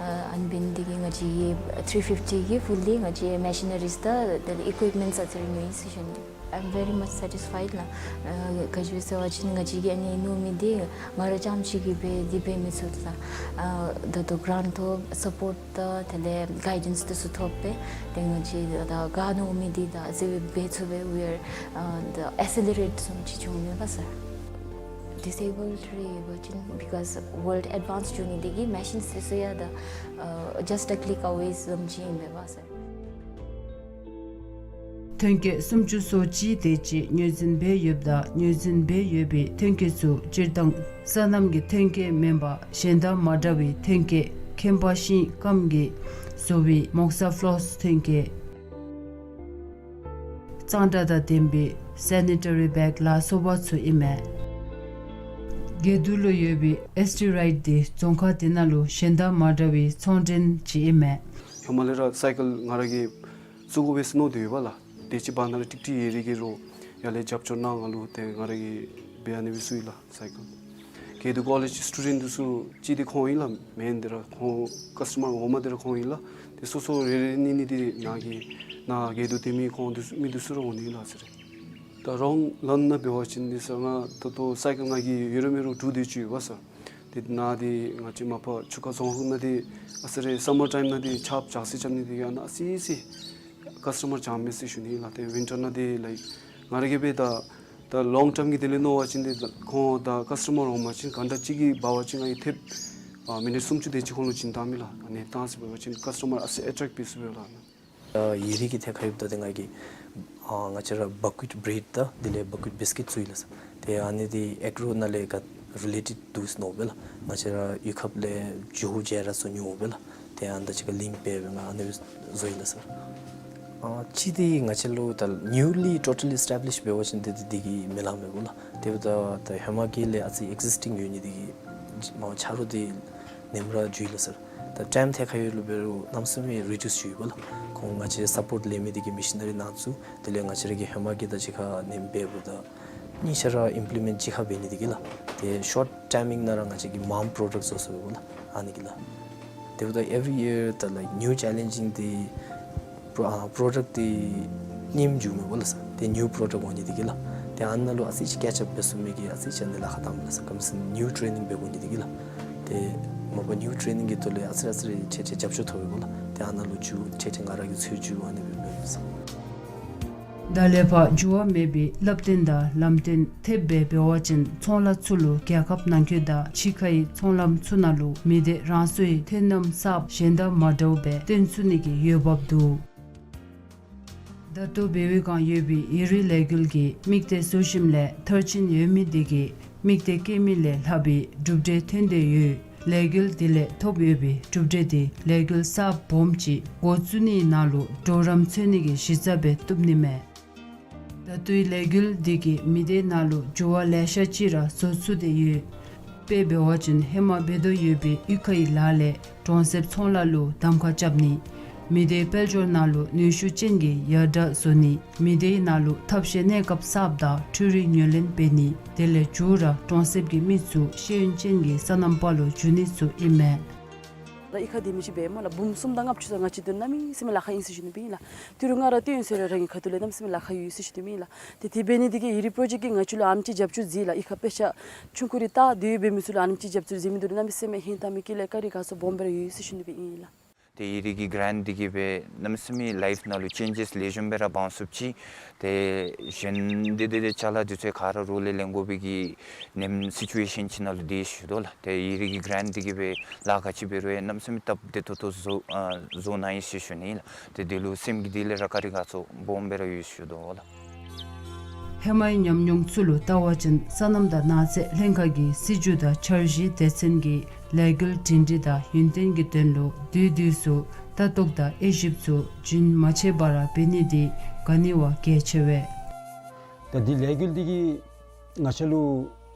ཨ་ཨ་ནི་འབད་ནི་འདི་གིས་ང་བཅས་ཀྱིས་ཐིརི་ཕིཕ་ཊི་གི་ཕུལ་ལི་ང་བཅས་མེ་ཤི་ནི་རིསི་དང་དེ་ལས་ཨི་ཀུའིཔ་མེནཊསི་ཨ་ཙི་རེ་ཉོ་ཡི་ཟེར་ཞུ་ནི། I'm very much satisfied ལགས། ཨ་ག་ཅི་སྦེ་ཟེར་བ་ཅིན་ང་བཅས་ཀྱིས་ཨ་ནི་ཉོ་མི་འདི་ང་ར་རྐྱངམ་ཅིག་གིས་འབད་དེ་འབད་མི་ཚུགས་ལགས། ཨ་ད་ལྟོ་གྲཱནཊ་ཐོབ་སཔོརཊ་དང་དེ་ལས་གའི་ཌེནསི་འདི་ཚུ་ཐོབ་སྦེ་ཏེ་ང་བཅས་ད་ག་ཉོ་མི་འདི་ད་ཨ་ཙི་སྦེ་འབད་ཚུགས་པས། We are uh, the accelerate བཟུམ་ཅིག་བྱུང་མས་པ་སར། ཌིསི་ཨེ་བཱལཌ་རེ་ཡོད་པ་ཅིན་because world advance འགྱོ་ནི་འདི་གིས་མེ་ཤིནསི་འདི་ཚུ་ཡང་ད་ཨ་just a click away བཟུམ་ཅིག་ཨིན་པས་པ་སར། ཐོན་སྐྱེད་སུམ་ཅུ་སོ་གཅིག་དེ་ཅིག་ངོས་འཛིན་འབད་ཡོདཔ་ད་ངོས་འཛིན་འབད་ཡོད་པའི་ཐོན་སྐྱེད་ཚུ་སྤྱིར་བཏང་སོ་ནམ་གྱི་ཐོན་སྐྱེད་མེན་པར་གཞན་དང་མ་འདྲ་བའི་ཐོན་སྐྱེད་ཁྱིམ་པ་ཤིང་སྐམ་གྱིས་བཟོ་བའི་མོག་ས་ཕོ་ལོསི་ཐོན་སྐྱེད། གཙང་སྦྲ་དང་ལྡན་པའི་སེ་ནི་ཊ་རི་བེག་ལ་སོགས་པ་ཚུ་ཨིན་མས། དགེ་འདུན་ལུ་ཡོད་པའི་ཨེས་ཊི་རའིཊ་འདི་རྫོང་ཁག་འདི་ནང་ལུ་གཞན་དང་མ་འདྲ་བའི་ཚོང་འདྲེན་ཅིག་ཨིན་མས། ཧེ་མ་ལས་ར་སའི་ཀལ་ང་ར་གིས་བཙུགས་དགོ་པས་ཟེར་མནོ་སྟེ་ཡོད་པ་ལགས། དེ་ཅིག་བར་ན་ར་ཀྲིག་ཀྲི་ཡོད་རིགས་ཀྱིས་རོགས་ཡར་ལས་རྒྱབ་སྐྱོར་གནང་ང་ལུ། ཏེ་ང་ར་གིས་འབད་ཨ་ནི་སྦེ་བཙུགས་ཡི་ལགས་སའི་ཀལ། དགེ་འདུན་ཀོ་ལེཇ་སི་ཊུ་ཌེནཊ་འདི་ཚུ་གཅིག་འདི་ཁོང་ཨིན་ལགས། མེན་འདི་ར་ཁོང་ཀཱསི་ཊ་མར་འོག་མ་འདི་ར་ཁོང་ཨིན་ལགས། ཏེ་སོ་སོ་རེ་རེ་གཉིས་གཉིས་འདི་ནཱ་གི་ནཱ་དགེ་འདུན་སྡེ་མི་ཁོང་འདི་ཚུ་མི་འདི་ཚུ་ར་འོང་ནི་ཨིན་ལགས་ཟེར་རེ། ད་རོང་ལཱན་ནང་འབད་བ་ཅིན་འདི་ས་ང་ད་ལྟོ་སའི་ཀལ་ང་གིས་ཡོད་རུང་མེད་རུང་དྲུག་དེ་ཅིག་ཡོད་པ་ས། ཏེ་ནཱ་འདི་ང་བཅས་མ་པ་ཆུ་ཁ་རྫོང་ཁག་ནང་འདི་ཨ་ཙི་རེ་སམ་མར་ཊའིམ་ནང་འདི་ཆརཔ་འཇགས་སི་རྐྱབ་ནི་འདི་ཡང་ན་ཨ་ཙི་ཅིག་ཀཱསི་ཊ་མར་འཇགས་མས་ཟེར་ཞུ་ནི་ལགས། ཏེ་ཝིན་ཊར་ནང་འདི་ལའིཀ་ང་ར་གིས་འབད་ད་ད་ལོང་ཊརམ་གྱི་དོན་ལས་མནོ་བ་ཅིན་འདི་ཁོང་ད་ཀཱསི་ཊ་མར་འོང་པ་ཅིན་གཱན་ཊ་གཅིག་གིས་འབད་བ་ཅིན་ང་གིས་ཐེབས་ཨ་མི་ནིཊ་སུམ་ཅུ་དེ་ཅིག་ཁོང་ལུ་བྱིན་བཏང་མས་ལགས། ཨ་ནི་བཏང་ཟེར་འབད་བ་ཅིན་ཀཱསི་ཊ་མར་ཨ་ཙི་ཨེ་ཊེཀཊ་འབད་ཚུགས་པས་ལགས། ཨ་ཡི་རིགས་ཀྱི་ཐད་ཁར་ཡོདཔ་ད་ཏེ་ང་གིས་ཨ་ང་བཅས་ར་བ་ཀུ་ཨིཊ་བྲེཌ་དང་དེ་ལས་བ་ཀུ་ཨིཊ་བིསི་ཀིཊ་བཙུགས་ཡི་ལགས་སོ། ཏེ་ཨ་ནི་འདི་ཨེག་རོ་ནང་ལས་ག་རི་ལེ་ཊེཌ་འདུག་ཟེར་མནོ་བས་ལགས། ང་བཅས་ར་གཡུས་ཁབ་ལས་ཇོ་བོ་རྗེ་ར་བཟོ་ནི་འོང་པས་ལགས། ཏེ་ཨ་ནི་དང་གཅིག་ཁར་ལིངཀ་འབད་སྦེ་ང་ཨ་ནི་བཟོ་ཡི་ལགས་སོ། ཨ་གཅིག་འདི་ང་བཅས་ལུ་ད་ནིའུ་ལི་ཊོ་ཊ་ལི་ཨེས་ཊེབ་ལིཤ་འབད་བ་ཅིན་ཏེ་འདི་གིས་མི་ལང་མས་སྨོ་ལགས། དེ་འབདཝ་ད་ད་ཧེ་མ་གི་ལས་ཨ་ཙི་ཨེག་ཛིསི་ཊིང་ཡོད་ནི་འདི་གིས་མ་ཆ་རོགས་འདི་ནེམ་ར་འགྱོ་ཡི་ལགས་སོ། ད་ཊའིམ་ཐད་ཁར་ཡོད་ལུ་འབད་རུང་གནམ་མེད་ས་མེད་རི་ཌིའུསི་འགྱོ་ཡི་སྨོ་ལགས། ཁོང་ང་བཅས་སཔོརཊ་ལེན་མི་འདི་གིས་མེ་ཤི་ནི་རི་ནང་བཙུགས། དེ་ལས་ང་བཅས་ར་གི་ཧེ་མ་གི་དང་གཅིག་ཁར་ནེམ་འབདཝ་ད་གཉིས་ཆ་ར་ཨིམ་པི་ལི་མེནཊ་གཅིག་ཁར་འབད་ནི་འདི་གིས་ལགས། ཏེ་ཤོཊ་ཊའིམ་ནང་ར་ང་བཅས་ཀྱིས་མངམ་པྲོ་ཌཀཊ་བཟོ་ཚུགས་པས་སྨོ་ལགས། ཨ་ནི་གིས་ལགས། དེ་འབདཝ་ད་ཨེ་བི་རི་ཡར་ད་ལའིཀ་ནིའུ་ཅེ་ལེནཇིང་འདི་པྲོ་ཨ་པྲོ་ཌཀཊ་འདི་རྙིངམ་འགྱོཝ་མས་སྨོ་ལགས་སོ། ཏེ་ནིའུ་པྲོ་ཌཀཊ་འོང་ནི་འདི་གིས་ལགས། ཏེ་ཨ་ནཱ་ལུ་ཨ་ཙི་ཅིག་ཀེཆ་ཨཔ་འབད་ཚུགས་མི་གི་ཨ་ཙི་ཅིག་ཨ་ནི་ལཱ་ཁག་བཏངམ་མས་ལགས་སོ། ག་ཅི་སྨོ་ཟེར་ན་ནིའུ་ཊེ་ནིང་འབད་དགོ་ནི་འདི་གིས་ལགས། ཏེ་མ་པ་ནིའུ་ཊེ་ནིང་གི་ཐོག་ལས་ཨ་ཙི་རེ་ཨ་ཙི་རེ་ཆེ་ཆེ་རྒྱབ་སྐྱོར་ཐོབ་པས་སྨོ་ལགས། ཏེ་ཨ་ནཱ་ལུ་འགྱོ་ཆེ་ཆེ་ང་ར་གིས་འཚོལ་འགྱོ་ཨ་ནི་སྦེ་འབདཝ་མས་ལགས་སོ། ད་ལས་ཕར་འགྱུར་བ་མེད་པའི་བསླབ་སྟོན་དང་ལམ་སྟོན་ཐེབས་སྦེ་འབད་བ་ཅིན་ཚོང་ལཱ་ཚུ་ལུ་རྒྱལ་ཁབ་ནང་འཁོད་དང་ཕྱི་ཁའི་ཚོང་ལམ་ཚུ་ནང་ལུ་མི་སྡེ་རང་སོའི་ཐོན་རྣམ་གསརཔ་གཞན་དང་མ་འདྲཝ་སྦེ་སྟོན་ཚུགས་ནི་གི་འོས་འབབ་འདུག། ད་ལྟོ་བལ་པོའི་སྒང་ཡོད་པའི་ཡུན་རིང་ལས་འགུལ་གྱི་དམིགས་གཏད་བཟོ་ཞིནམ་ལས་མཐར་ཕྱིན་ཡོད་མི་འདི་གིས་དམིགས་གཏད་བསྐྱེད་མི་ལས་ལྷག་པའི་གྲུབ་འབྲས་ཐོན་ཏེ་ཡོད། ལས་འགུལ་འདི་ལས་ཐོབ་ཡོད་པའི་གྲུབ་འབྲས་འདི་ལས་འགུལ་གསརཔ་སྦོམ་ཅིག་འགོ་བཙུགས་ནིའི་ནང་ལུ་གྲོགས་རམ་འཚོལ་ནི་གི་གཞི་རྩ་སྦེ་བཏུབ་ནི་མས། ད་ལྟོའི་ལས་འགུལ་འདི་གིས་མི་སྡེ་ནང་ལུ་འགྱུར་བ་ལེ་ཤ་ཅིག་ར་བཟོ་ཚུགས་ཏེ་ཡོད། དཔེ་འབད་བ་ཅིན་ཧེ་མ་འབད་དོ་ཡོད་པའི་གཡུས་ཁའི་ལཱ་ལས་གྲོང་གསེབ་ཚོང་ལཱ་ལུ་གདམ་ཁ་རྐྱབ་ནི། མི་སྡེ་དཔལ་འབྱོར་ནང་ལུ་ནུས་ཤུགས་ཅན་གྱི་ཡར་དྲག་བཟོ་ནི། མི་སྡེའི་ནང་ལུ་ཐབས་ཤེས་གནས་སྐབས་གསརཔ་དང་འཕྲུལ་རིག་ཉོ་ལེན་འབད་ནི། དེ་ལས་མཇུག་ར་གྲོང་གསེབ་ཀྱི་མི་ཚུ་ཤེས་ཡོན་ཅན་གྱི་སོ་ནམ་པ་ལུ་འགྱུར་ནི་ཚུ་ཨིན་མས། ད་གཡུས་ཁར་སྡོད་མི་ཅིག་འབད་སྨོ་ལགས། འབུམ་གསུམ་དང་ལྔ་བཅུ་དང་ལྔ་བཅུ་དོན་གནམ་མེད་ས་མེད་ལཱ་ཁག་ཨིན་ཟེར་ཞུ་ནི་སྦེ་ཨིན་ལགས། ཏི་རུ་ང་ར་སྟོན་ཟེར་རུང་རང་གི་ཁ་ཐུག་ལས་གནམ་མེད་ས་མེད་ལཱ་ཁག་ཡོད་ཟེར་ཞུ་ནི་སྦེ་ཨིན་ལགས། ཏེ་དེ་འབད་ནི་འདི་གིས་ཡུན་རིང་པྲོ་ཇེཀཊ་ཀྱིས་ང་བཅས་ལུ་ཨ་ནེམ་ཅིག་རྒྱབ་སྐྱོར་མཛད་ལགས། གཡུས་ཁར་དཔེ་ཆ་ཆུང་ཀུ་རེ་ད་དེ་སྦེ་མི་ཚུ་ལུ་ཨ་ནེམ་ཅིག་རྒྱབ་སྐྱོར་མཛད་མི་འདི་ལུ་གནམ་མེད་ས་མེད་ཧིང་དྭངས་མི་དཀྱིལ་ལས་བཀའ་དྲིན་དགའ་ཚོར་སྦོམ་སྦེ་ར་ཡོད་ཟེར་ཞུ་ནི་སྦེ་ཨིན་ལགས། ཏེ་ཡུན་རིང་གི་གྲཱནཊ་འདི་གིས་སྦེ་གནམ་མེད་ས་མེད་ལའིཕ་ནང་ལུ་ཅེན་ཇེསི་ལེགས་ཤོམ་སྦེ་ར་འབྱུང་ཚུགསཔ་ཅིག། ཏེ་གཞན་འདི་འདི་འདི་ཅ་ལ་འདི་ཚུ་ག་ར་རོགས་ལས་ལེན་དགོ་པའི་གི་ནེམ་སི་ཅུ་ཨེ་ཤཱན་ཅིག་ནང་ལུ་སྡོད་ཅི་དོ་ལགས། ཏེ་ཡུན་རིང་གི་གྲཱནཊ་འདི་གིས་སྦེ་ལཱ་ག་ཅི་འབད་རུང་ཡང་གནམ་མེད་ས་མེད་སྟབས་བདེ་ཏོག་ཏོ་བཟོ་ཨ་བཟོ་གནང་ཡི་ཟེར་ཞུ་ནི་ལགས། ཏེ་འདི་ལུ་སེམས་ཀྱི་གཏིང་ལས་ར་བཀའ་དྲིན་དགའ་ཚོར་སྦོམ་སྦེ་ར་ཡོད་ཟེར་ཞུ་དོ་ལགས། ཧེ་མའི་ཉམས་མྱོང་ཚུ་ལུ་བལྟ་བ་ཅིན་སོ་ནམ་དང་ནགས་ཚལ་ལྷན་ཁག་གིས་སྲིད་བྱུས་དང་འཆར་གཞིའི་སྡེ་ཚན་གྱི་ལས་འགུལ་སྒྲིང་སྒྲི་དང་ཡུན་བརྟན་གྱི་དོན་ལུ་དུས་དུས་སུ་ལྟ་རྟོག་དང་དབྱེ་ཞིབ་ཚུ་རྒྱུན་མ་ཆད་པར་འབད་ནི་འདི་ག་ནི་བ་གལ་ཆེ་བས། ད་འདི་ལས་འགུལ་འདི་གིས་ང་བཅས་ལུ་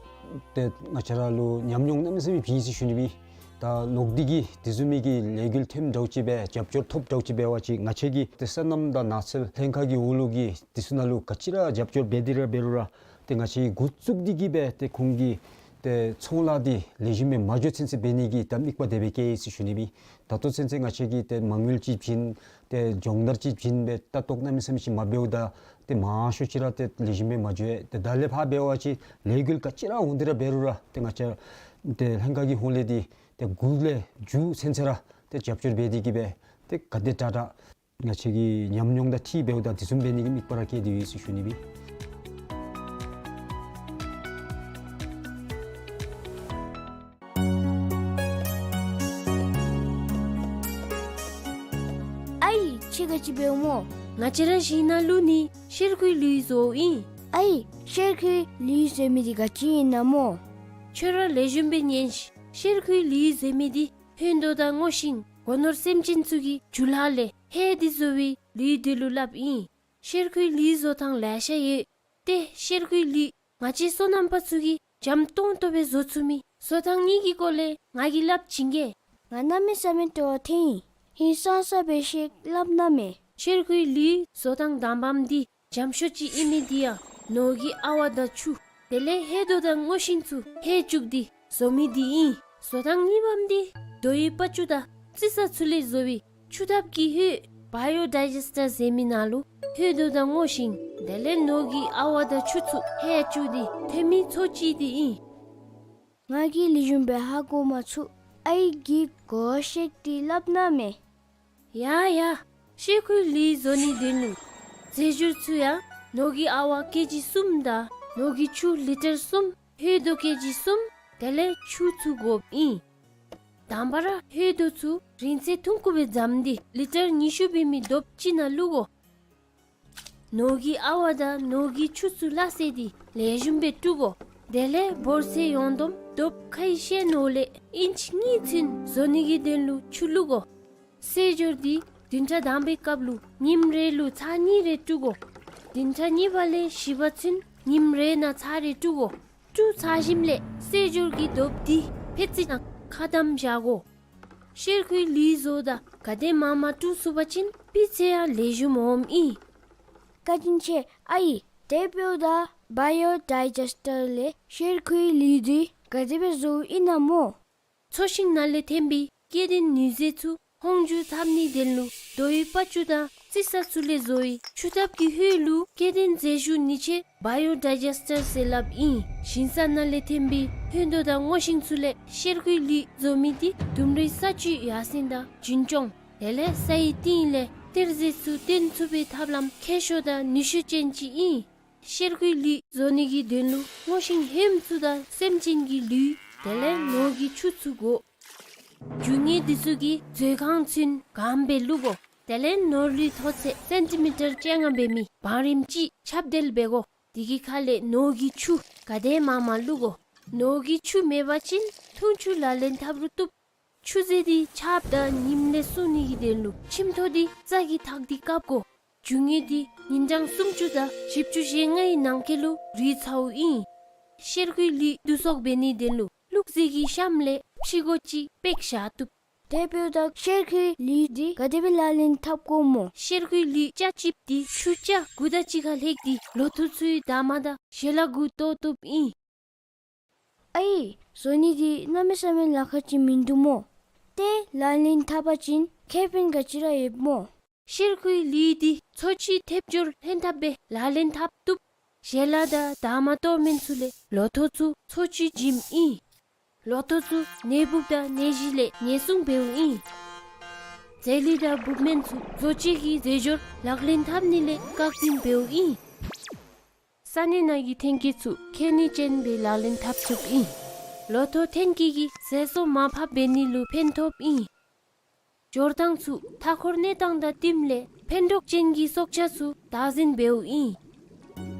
ཏེ་ང་བཅས་ར་ལུ་ཉམས་མྱོང་གནམ་མེད་ས་མེད་བྱིན་ཡི་ཟེར་ཞུ་ནི་སྦེ། ད་ལོག་སྟེ་གི་དེ་བཟུམ་མའི་གི་ལས་འགུལ་ཐོནམ་འདྲཝ་ཅིག་སྦེ་རྒྱབ་སྐྱོར་ཐོབ་འདྲཝ་ཅིག་འབད་བ་ཅིན་ང་བཅས་ཀྱིས་ཏེ་སོ་ནམ་དང་ནགས་ཚལ་ལྷན་ཁག་གི་འོག་ལུ་གི་དེ་ཚུ་ནང་ལུ་ག་ཅི་ར་རྒྱབ་སྐྱོར་འབད་དེ་ར་འབད་རུང་ར་ཏེ་ང་བཅས་ཀྱིས་འགོ་བཙུགས་ཏེ་གི་སྦེ་ཏེ་ཁོང་གི་ཏེ་ཚོང་ལཱ་འདི་ལེགས་ཤོམ་སྦེ་མ་འགྱོ་ཚུན་ཚོད་འབད་ནི་གི་ད་དམིགས་པ་དེ་སྦེ་བསྐྱེད་ཡི་ཟེར་ཞུ་ནི་སྦེ། ད་ལྟོ་ཚུན་ཚོད་ང་བཅས་ཀྱིས་ཏེ་མ་དངུལ་ཅིག་བྱིན་ཏེ་སྦྱོང་བརྡར་ཅིག་བྱིན་སྦེ་ལྟ་རྟོག་གནམ་མེད་ས་མེད་ཅིག་མ་འབདཝ་ད་ཏེ་མང་ཤོས་ཅིག་ར་ཏེ་ལེགས་ཤོམ་སྦེ་མ་འགྱོ་ཡི། ཏེ་ད་ལས་ཕར་འབད་བ་ཅིན་ལས་འགུལ་ག་ཅི་ར་འོང་སྟེ་ར་འབད་རུང་ར་ཏེ་ང་བཅས་ཏེ་ལྷན་ཁག་གི་ཧོངས་ལས་འདི་ཏེ་འགོ་ལས་མཇུག་ཚུན་ཚོད་ར་ཏེ་རྒྱབ་སྐྱོར་འབད་དེ་གི་སྦེ་ཏེ་ག་དེ་དྲག་དྲག་ང་བཅས་ཀྱི་ཉམས་མྱོང་དང་འཁྲིལ་འབདཝ་ད་དེ་བཟུམ་འབད་ནི་གི་དམིགས་པ་ར་བསྐྱེད་དེ་ཡོད་ཟེར་ཞུ་ནི་སྦེ། ཨའི་ཁྱོད་ག་ཅི་འབདཝ་སྨོ། ང་བཅས་ར་ཞིང་ནང་ལུ་ནི་གཤེར་ཁུའི་ལུད་བཟོཝ་ཨིན། ཨའི་གཤེར་ཁུའི་ལུད་བཟོ་མི་འདི་ག་ཅི་ཨིན་ན་སྨོ། ཁྱོད་ར་ལེགས་ཤོམ་སྦེ་ཉན་ཤིག། གཤེར་ཁུའི་ལུད་བཟོ་མི་འདི་ཧོད་དོ་དང་སྔོ་ཤིང་སྒོ་ནོར་སེམས་ཅན་ཚུ་གི་རྒྱུ་ལྷག་ལས་ཧེ་འདི་བཟོ་བའི་ལུད་འདི་ལུ་སླབ་ཨིན། གཤེར་ཁུའི་ལུད་བཟོ་ཐངས་ལེ་ཤ་ཡོད། ཏེ་གཤེར་ཁུའི་ལུད་ང་བཅས་སོ་ནམ་པ་ཚུ་གིས་འཇམ་ཏོང་ཏོ་སྦེ་བཟོ་ཚུགས་མི་བཟོ་ཐངས་གཉིས་ཀྱི་སྐོར་ལས་ང་གིས་སླབ་བྱིན་གེ། ང་གནམ་མེད་ས་མེད་སྤྲོ་བ་ཐོན་ཡི། ཧིང་སངས་ས་སྦེ་ཤེས་སླབ་གནང་མས། གཤེར་ཁུའི་ལུད་བཟོ་ཐངས་དང་པམ་འདི་འཇམ་ཤོས་ཅིག་ཨིན་མི་འདི་ཡང་ནོར་གྱི་ཨ་ཝ་དང་ཆུ་དེ་ལས་ཧོད་དོ་དང་སྔོ་ཤིང་ཚུ་ཧེ་བཅུག་སྟེ་བཟོ་མི་འདི་ཨིན། བཟོ་ཐངས་གཉིས་པམ་འདི་རྡོའི་པ་ཅུ་དང་རྩི་ས་ཚུ་ལས་བཟོ་བའི་ཆུ་ཐབ་ཀྱི་ཧོད་བ་ཡོ་ཌའི་ཇེས་ཊར་ཟེར་མི་ནང་ལུ་ཧོད་དོ་དང་སྔོ་ཤིང་དེ་ལས་ནོར་གྱི་ཨ་ཝ་དང་ཆུ་ཚུ་ཧེ་བཅུག་སྟེ་ཐོན་མི་ཚོ་ཅིག་འདི་ཨིན། ང་གིས་ལེགས་ཤོམ་སྦེ་ཧ་གོ་མ་ཚུགས། ཨའི་གིས་གོ་བ་བཤད་དེ་སླབ་གནང་མས། ཡ་ཡ། གཤེར་ཁུའི་ལུད་བཟོ་ནིའི་དོན་ལུ་རྫས་སྦྱོར་ཚུ་ཡང་ནོར་གྱི་ཨ་ཝ་ཀེ་ཇི་གསུམ་དང་ནོར་གྱི་ཆུ་ལི་ཊར་གསུམ་ཧོད་དོ་ཀེ་ཇི་གསུམ་དེ་ལས་ཆུ་ཚུ་དགོཔ་ཨིན། དང་པ་ར་ཧོད་དོ་ཚུ་རིང་ཚད་ཐུང་ཀུ་སྦེ་བཟུམ་སྟེ་ལི་ཊར་ཉི་ཤུ་འབད་མི་དོབ་ཅིག་ནང་བླུག་དགོ། ནོར་གྱི་ཨ་ཝ་དང་ནོར་གྱི་ཆུ་ཚུ་སླ་བསྲེ་སྟེ་ལེགས་ཤོམ་སྦེ་བཀྲུ་དགོ། དེ་ལས་འབོར་ཚད་ཡོངས་བསྡོམས་དོབ་ཁའི་ཤེལ་ནོར་ལས་ཨིན་ཅི་གཉིས་ཚུན་བཟོ་ནིའི་དོན་ལུ་ཆུ་བླུག་དགོ། བསྲེ་སྦྱོར་འདི་བདུན་ཕྲག་དང་པའི་སྐབས་ལུ་ཉིནམ་རེ་ལུ་ཚར་གཉིས་རེ་བཀྲུ་དགོ། བདུན་ཕྲག་གཉིས་པ་ལས་བཞི་པ་ཚུན་ཉིནམ་རེ་ནང་ཚར་རེ་བཀྲུ་དགོ། བཀྲུ་ཚར་ཞིནམ་ལས་བསྲེ་སྦྱོར་གྱི་དོབ་འདི་ཕད་ཙི་ནང་ཁ་བསྡམ་བཞག་དགོ། གཤེར་ཁུའི་ལུད་བཟོཝ་ད་ག་དེ་མང་མང་བཀྲུ་ཚུགས་པ་ཅིན་སྤུས་ཚད་ཡང་ལེགས་ཤོམ་འོངམ་ཨིན། བཀའ་དྲིན་ཆེ་ཨའི། དེ་འབདཝ་ད་བ་ཡོ་ཌའི་ཇེས་ཊར་ལས་གཤེར་ཁུའི་ལུད་འདི་ག་དེ་སྦེ་བཟོཝ་ཨིན་ན་སྨོ། ཚོས་ཤིང་ནང་ལས་ཐོན་པའི་སྐྱེ་ལྡན་ནུས་རྫས་ཚུ་ཧོང་འཇུ་འཐབ་ནིའི་དོན་ལུ་རྡོའི་པ་ཅུ་དང་རྩི་ས་ཚུ་ལས་བཟོ་བའི་ཆུ་ཐབ་ཀྱི་ཧོད་ལུ་སྐྱེ་ལྡན་རྫས་ཞུ་ནུས་ཆེ་བ་ཡོ་ཌའི་ཇེས་ཊར་ཟེར་སླབ་ཨིན། ཞིང་ས་ནང་ལས་ཐོན་པའི་ཧོད་དོ་དང་སྔོ་ཤིང་ཚུ་ལས་གཤེར་ཁུའི་ལུད་བཟོ་མི་འདི་ལྡུམ་རའི་ས་བཅུད་ཡར་སེང་དང་རྒྱུན་སྐྱོང་དེ་ལས་སའི་གཏིང་ལས་གཏེར་རྫས་ཚུ་བཏོན་ཚུགས་པའི་ཐབས་ལམ་མཁས་ཤོས་དང་ནུས་ཤུགས་ཅན་ཅིག་ཨིན། གཤེར་ཁུའི་ལུད་བཟོ་ནིའི་དོན་ལུ་སྔོ་ཤིང་ཧོནམ་ཚུ་དང་སེམས་ཅན་གྱི་ལུད་དེ་ལས་ནོར་གྱི་ཆུ་ཚུ་དགོ། རྒྱུ་དངོས་འདི་ཚུ་གི་མཛོད་ཁང་ཚུན་གང་སྦེ་བླུག་དགོ། དེ་ལས་ནོར་ལུད་མཐོ་ཚད་སེན་ཊི་མི་ཊར་བཅོ་ལྔ་འབད་མི་བང་རིམ་ཅིག་ཁྱབ་བརྡལ་འབད་དགོ། དེ་གི་ཁ་ལས་ནོར་གྱི་ཆུ་ག་དེ་མང་མང་བླུག་དགོ། ནོར་གྱི་ཆུ་མེད་པ་ཅིན་འཐུང་ཆུ་ལག་ལེན་འཐབ་རུང་བཏུབ། ཆུ་རྫས་འདི་ཆརཔ་དང་ཉིམ་ལས་སྲུང་ནིའི་དོན་ལུ་ཆུམ་ཐོག་འདི་རྩྭ་གིས་བཏགས་ཏེ་བཀབ་དགོ། རྒྱུ་དངོས་འདི་ཉིན་གྲངས་སུམ་ཅུ་དང་བཞི་བཅུ་ཞེ་ལྔའི་ནང་འཁོད་ལུ་རུལ་ཚརཝ་ཨིན། གཤེར་ཁུའི་ལུད་བསྡུ་གསོག་འབད་ནིའི་དོན་ལུ་བླུགས་རྫས་ཀྱི་གཤམ་ལས་ཕྱི་སྒོ་ཅིག་སྤེག་བཞག་བཏུབ། དེ་འབདཝ་ད་གཤེར་ཁུའི་ལུད་འདི་ག་དེ་སྦེ་ལག་ལེན་འཐབ་དགོཔ་སྨོ། གཤེར་ཁུའི་ལུད་ཆ་གཅིགཔོ་འདི་ཆུ་རྐྱང་དགུ་དང་གཅིག་ཁར་ལྷོད་དེ་ལོ་ཐོག་ཚུའི་འདབ་མ་དང་ཞལ་ལག་གུ་གཏོར་བཏུབ་ཨིན། ཨའི། བཟོ་ནི་འདི་གནམ་མེད་ས་མེད་ལཱ་ཁག་ཅིག་མིན་འདུག་སྨོ། ཏེ་ལག་ལེན་འཐབ་པ་ཅིན་ཁེ་ཕན་ག་ཅི་ར་ཡོདཔ་སྨོ། གཤེར་ཁུའི་ལུད་འདི་ཚོས་ཅིག་ཐེབས་སྦྱོར་ལྷན་ཐབས་སྦེ་ལག་ལེན་འཐབ་བཏུབ། ཞལ་ལག་དང་འདབ་མ་གཏོར་སྨན་ཚུ་ལས་ལོ་ཐོག་ཚུ་ཚོས་ཅིག་འཇིམ་ཨིན། ལོ་ཐོག་ཚུ་ནད་འབུཔ་དང་ནད་གཞི་ལས་ཉེན་སྲུང་འབདཝ་ཨིན། ཟས་ལུད་དང་འབུཔ་སྨན་ཚུ་བཟོ་བཅོས་ཀྱི་རྫས་སྦྱོར་ལག་ལེན་འཐབ་ནི་ལས་བཀག་འཛིན་འབདཝ་ཨིན། ས་གནས་ནང་གི་ཐོན་སྐྱེད་ཚུ་ཁེ་ནུས་ཅན་སྦེ་ལག་ལེན་འཐབ་ཚུགསཔ་ཨིན། ལོ་ཐོག་ཐོན་སྐྱེད་ཀྱིས་ཟས་སོ་མར་ཕབ་འབད་ནི་ལུ་ཕན་ཐོགསཔ་ཨིན། སྦྱོར་སྟངས་ཚུ་མཐའ་འཁོར་གནས་སྟངས་དང་བསྟུནམ་ལས་ཕན་གྲོགས་ཅན་གྱི་སྲོག་ཆགས་ཚུ་བདག་འཛིན་འབདཝ་ཨིན།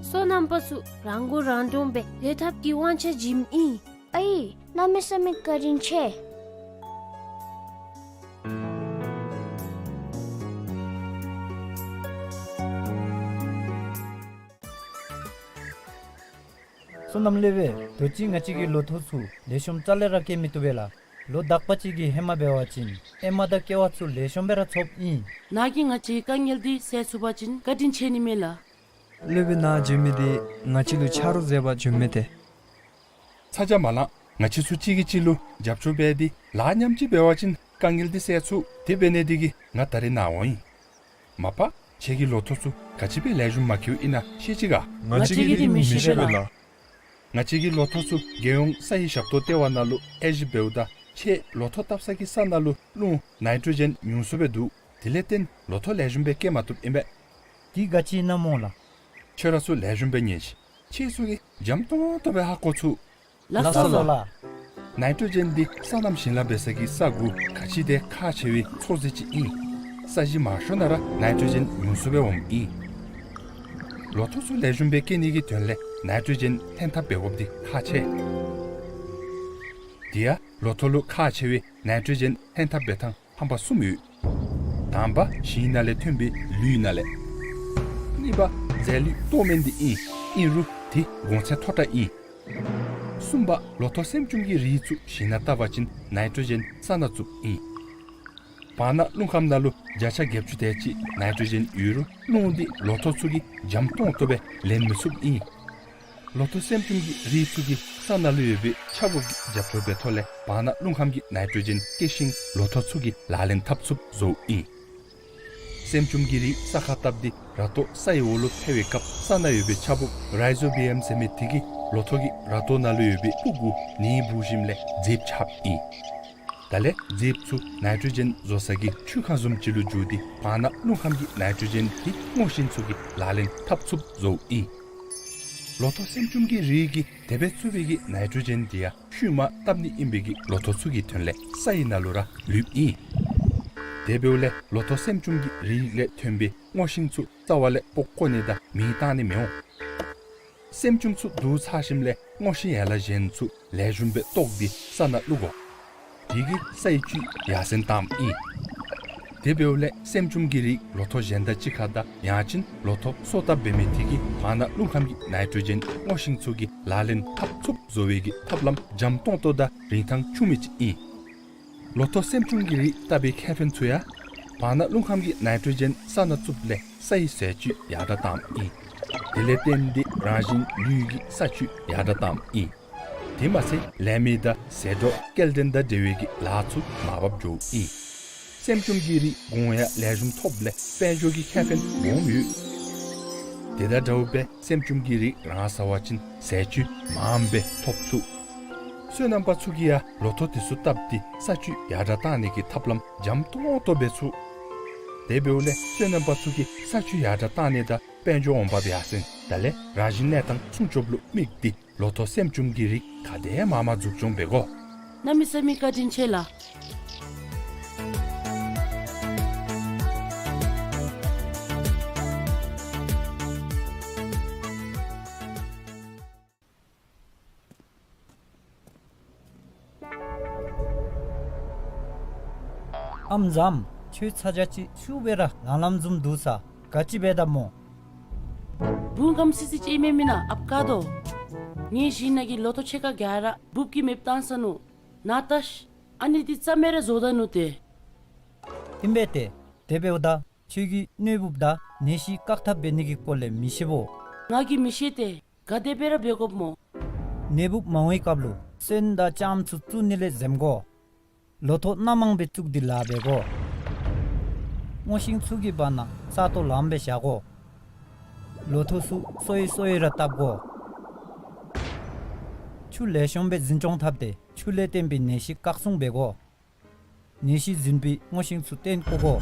སོ་ནམ་པ་ཚུ་རང་མགོ་རང་འདྲོངས་སྦེ་ལས་ཐབས་ཀྱི་དབང་ཆ་འཇིམ་ཨིན། ཨའི། གནམ་མེད་ས་མེད་བཀའ་དྲིན་ཆེ། སོ་ནམ་ལས་འབད་དུས་ཅི་ང་བཅས་ཀྱི་ལོ་ཐོག་ཚུ་ལེགས་ཤོམ་རྩ་ལས་ར་སྐྱེ་མི་བཏུབ་པས་ལགས། ལོ་དག་པ་ཅིག་གི་ཧེ་མ་འབད་བ་ཅིན་ཨེ་མ་དང་ཀེ་བ་ཚུ་ལེགས་ཤོམ་སྦེ་ར་ཚོགསཔ་ཨིན། ནཱ་གིས་ང་བཅས་དཀའ་ངལ་འདི་སེལ་ཚུགས་པ་ཅིན་བཀའ་དྲིན་ཆེ་ནི་མས་ལགས། ལས་འབད་ནཱ་བྱོན་མི་འདི་ང་བཅས་ལུ་ཆ་རོགས་མཛད་པར་བྱོན་མི་ཏེ། ཚ་གྱང་མ་ལང་། ང་བཅས་ཚུ་གཅིག་གིས་གཅིག་ལུ་རྒྱབ་སྐྱོར་འབད་དེ་ལཱ་མཉམ་གཅིག་འབད་བ་ཅིན་དཀའ་ངལ་འདི་སེལ་ཚུགས། དེ་འབད་ནི་དེ་གིས་ང་ད་རིས་ནཱ་འོང་ཡི། མ་པ་ཁྱེད་ཀྱི་ལོ་ཐོག་ཚུ་ག་ཅི་སྦེ་ལེགས་ཤོམ་མ་སྐྱེཝ་ཨིན་ན་ཤེས་ཅི་ག། ང་བཅས་ཀྱིས་འདི་མི་ཤེས་པས་ལགས། ང་བཅས་ཀྱི་ལོ་ཐོག་ཚུ་རྒྱལ་ཡོངས་ས་ཡི་ཞབས་ཏོག་ལྟེ་བ་ནང་ལུ་དབྱེ་ཞིབ་འབདཝ་ད་ཁྱེད་ལོ་ཐོག་བཏབ་ས་གི་ས་ནང་ལུ་རླུང་ནའི་ཊྲོ་ཇེན་ཉུང་སུ་སྦེ་འདུག། དེ་ལས་བརྟེན་ལོ་ཐོག་ལེགས་ཤོམ་སྦེ་སྐྱེ་མ་བཏུབ་ཨིན་པས། དེ་ག་ཅི་ཨིན་ན་སྨོ་ལགས། ཁྱོད་ར་ཚུ་ལེགས་ཤོམ་སྦེ་ཉན་ཤིག། ཁྱེད་ཚུ་གིས་འཇམ་ཏོང་ཏོ་སྦེ་ཧ་གོ་ཚུགས། ལགས་སོ་ལགས། ནའི་ཊྲོ་ཇེན་འདི་སོ་ནམ་ཞིང་ལཱ་འབད་ས་གི་ས་གུ་ག་ཅི་དེ་ཁག་ཆེ་བའི་ཚོད་བསྲེ་ཅིག་ཨིན། ས་གཞི་མང་ཤོས་ནང་ར་ནའི་ཊྲོ་ཇེན་ཉུང་སུ་སྦེ་འོངམ་ཨིན། ལོ་ཐོག་ཚུ་ལེགས་ཤོམ་སྦེ་སྐྱེ་ནི་གི་དོན་ལས་ནའི་ཊྲོ་ཇེན་ལྷན་ཐབས་འབད་དགོཔ་འདི་ཁག་ཆེ། དེ་ཡང་ལོ་ཐོག་ལུ་ཁག་ཆེ་བའི་ནའི་ཊྲོ་ཇེན་ལྷན་ཐབས་འབད་ཐངས་ཧམ་པ་གསུམ་ཡོད། དང་པ་ཞིང་ནང་ལས་ཐོན་པའི་ལུད་ནང་ལས། གཉིས་པ་རྫས་ལུད་ལྟོ་སྨན་འདི་ཨིན། ཨིན་རུང་དེ་གོང་ཚད་མཐོ་དྲགས་ཨིན། གསུམ་པ་ལོ་ཐོག་སྲན་ཅུང་གི་རིགས་ཚུ་ཞིང་ནང་བཏབ་པ་ཅིན་ནའི་ཊྲོ་ཇེན་ས་ནང་བཙུགསཔ་ཨིན། བར་ན་རླུང་ཁམས་ནང་ལུ་བརྒྱ་ཆ་བརྒྱད་ཅུ་དེ་ཅིག་ནའི་ཊྲོ་ཇེན་ཡོད་རུང་རླུང་འདི་ལོ་ཐོག་ཚུ་གིས་འཇམ་ཏོང་ཏོ་སྦེ་ལེན་མི་ཚུགསཔ་ཨིན། ལོ་ཐོག་སྲན་ཅུང་གི་རིགས་ཚུ་གིས་ས་ནང་ལུ་ཡོད་པའི་ཆརཔ་གི་རྒྱབ་སྐྱོར་འབད་ཐོག་ལས་བར་ན་རླུང་ཁམས་ཀྱི་ནའི་ཊྲོ་ཇེན་སྐྱེ་ཤིང་ལོ་ཐོག་ཚུ་གིས་ལག་ལེན་འཐབ་ཚུགསཔ་བཟོཝ་ཨིན། སྲན་ཅུང་གི་རིགས་ས་ཁར་བཏབ་སྟེ་ར་ཏོ་སའི་འོག་ལུ་འཕེལ་བའི་སྐབས་ས་ནང་ཡོད་པའི་ཆརཔ་རའི་ཛོ་བི་ཡམ་ཟེར་མི་དེ་གིས་ལོ་ཐོག་གི་ར་ཏོ་ནང་ལུ་ཡོད་པའི་ཕུག་གུ་ནད་འབུ་ཞིནམ་ལས་མཛེསཔ་ཆགསཔ་ཨིན། དེ་ལས་མཛེསཔ་ཚུ་ནའི་ཊྲོ་ཇེན་བཟོ་ས་གི་ཆུ་ཁང་བཟུམ་ཅིག་ལུ་འགྱུར་ཏེ་བར་ན་རླུང་ཁམས་ཀྱི་ནའི་ཊྲོ་ཇེན་དེ་སྔོ་ཤིང་ཚུ་གིས་ལག་ལེན་འཐབ་ཚུགསཔ་བཟོཝ་ཨིན། ལོ་ཐོག་སྲན་ཅུང་གི་རིགས་ཀྱིས་དེ་སྦེ་བཙུགས་པའི་གི་ནའི་ཊྲོ་ཇེན་དེ་ཡང་ཤུལ་མ་བཏབ་ནི་ཨིན་པའི་གི་ལོ་ཐོག་ཚུ་གི་དོན་ལས་སའི་ནང་ལུ་ར་ལུསཔ་ཨིན། དེ་འབདཝ་ལས་ལོ་ཐོག་སྲན་ཅུང་གི་རིགས་ལས་ཐོན་པའི་སྔོ་ཤིང་ཚུ་རྩ་བ་ལས་སྤོ་བཀོ་ནི་དང་མེ་བཏང་ནི་མི་འོང་། སྲན་ཅུང་ཚུ་བསྡུ་ཚར་ཞིནམ་ལས་སྔོ་ཤིང་ཡན་ལག་གཞན་ཚུ་ལེགས་ཤོམ་སྦེ་བཏོག་སྟེ་ས་ནང་བླུག་དགོ། དེ་གིས་སའི་བཅུད་ཡར་སེང་བཏངམ་ཨིན། དེ་འབདཝ་ལས་སྲན་ཅུང་གི་རིགས་ལོ་ཐོག་གཞན་དང་གཅིག་ཁར་དང་ཡང་ཅིན་ལོ་ཐོག་སོ་བཏབ་འབད་མི་དེ་གིས་བར་ན་རླུང་ཁམས་ཀྱི་ནའི་ཊྲོ་ཇེན་སྔོ་ཤིང་ཚུ་གིས་ལག་ལེན་འཐབ་ཚུགསཔ་བཟོ་བའི་གི་ཐབས་ལམ་འཇམ་ཏོང་ཏོ་དང་རིན་ཐང་ཆུང་མི་ཅིག་ཨིན། ལོ་ཐོག་སྲན་ཅུང་གི་རིགས་བཏབ་པའི་ཁེ་ཕན་ཚུ་ཡང་བར་ན་རླུང་ཁམས་ཀྱི་ནའི་ཊྲོ་ཇེན་ས་ནང་བཙུགསཔ་ལས་སའི་ཟས་བཅུད་ཡར་དྲགས་བཏངམ་ཨིན། དེ་ལས་བརྟེན་ཏེ་རང་བཞིན་ལུད་ཀྱི་ས་བཅུད་ཡར་དྲགས་བཏངམ་ཨིན། དེ་མ་ཚད་ལས་མི་དང་ཟད་འགྲོ་སྐྱེལ་འདྲེན་དང་འབྲེལ་བའི་གི་ལཱ་ཚུ་མར་བབས་འགྱོཝ་ཨིན། སྲན་ཅུང་གི་རིགས་གོང་ཡང་ལེགས་ཤོམ་ཐོབ་ལས་དཔལ་འབྱོར་གྱི་ཁེ་ཕན་སྦོམ་ཡོད། དེ་དང་འདྲཝ་སྦེ་སྲན་ཅུང་གི་རིགས་རང་ཟ་བ་ཅིན་ཟས་བཅུད་མངམ་སྦེ་ཐོབ་ཚུགས། སོ་ནམ་པ་ཚུ་གིས་ཡང་ལོ་ཐོག་དེ་ཚུ་བཏབ་སྟེ་ས་བཅུད་ཡར་དྲགས་བཏང་ནི་གི་ཐབས་ལམ་འཇམ་ཏོང་ཏོ་འབད་ཚུགས། དེ་འབདཝ་ལས་སོ་ནམ་པ་ཚུ་གིས་ས་བཅུད་ཡར་དྲགས་བཏང་ནི་དང་དཔལ་འབྱོར་འོང་འབབ་ཡར་སེང་ད་ལས་རང་བཞིན་གནས་སྟངས་སྲུང་སྐྱོབ་ལུ་དམིགས་ཏེ་ལོ་ཐོག་སྲན་ཅུང་གི་རིགས་ག་དེ་མང་མང་འཛུགས་སྐྱོང་འབད་དགོ། གནམ་མེད་ས་མེད་བཀའ་དྲིན་ཆེ་ལགས། ཨམ་བཟངམ། ཁྱོད་ཚ་གྱང་ཅིག་ཤུགས་སྦེ་ར་ལངམ་ལངམ་བཟུམ་འདུག་ས། ག་ཅི་འབད་དཝ་སྨོ། བུམོ་གནམ་མེད་ས་མེད་ཅིག་ཨིན་མས་མེན་ན་ཨཔ་ཀ་དོ། ངེའི་ཞིང་ནང་གི་ལོ་ཐོག་ཕྱེད་ཀ་ག་ར་འབུཔ་གིས་མེདཔ་བཏང་ཚར་ནུག། ནཱ་བལྟ་ཤིག། ཨ་ནི་འདི་རྩ་མེད་ར་བཟོ་ད་ནུག་ཏེ། ཨིན་པས་ཏེ། དེ་འབདཝ་ད་ཁྱོད་ཀྱིས་གནོད་འབུཔ་དང་ནད་གཞི་བཀག་ཐབས་འབད་ནི་གི་སྐོར་ལས་མི་ཤེས་བོ། ང་གིས་མི་ཤེས་ཏེ། ག་དེ་སྦེ་ར་འབད་དགོཔ་སྨོ། ནད་འབུཔ་མང་བའི་སྐབས་ལུ་སོན་དང་ལྕངམ་ཚུ་བཙུགས་ནི་ལས་འཛེམ་དགོ། ལོ་ཐོག་སྣ་མང་སྦེ་བཙུགས་ཏེ་ལཱ་འབད་དགོ། སྔོ་ཤིང་ཚུ་གི་བར་ན་ས་སྟོང་ལངམ་སྦེ་བཞག་དགོ། ལོ་ཐོག་ཚུ་སོ་ཡི་སོ་ཡི་ར་བཏབ་དགོ། ཆུ་ལེགས་ཤོམ་སྦེ་འཛིན་སྐྱོང་འཐབ་སྟེ་ཆུ་ལས་བརྟེན་པའི་ནད་གཞི་བཀག་སྲུང་འབད་དགོ། ནད་གཞི་འཛིན་པའི་སྔོ་ཤིང་ཚུ་བཏོན་བཀོ་དགོ།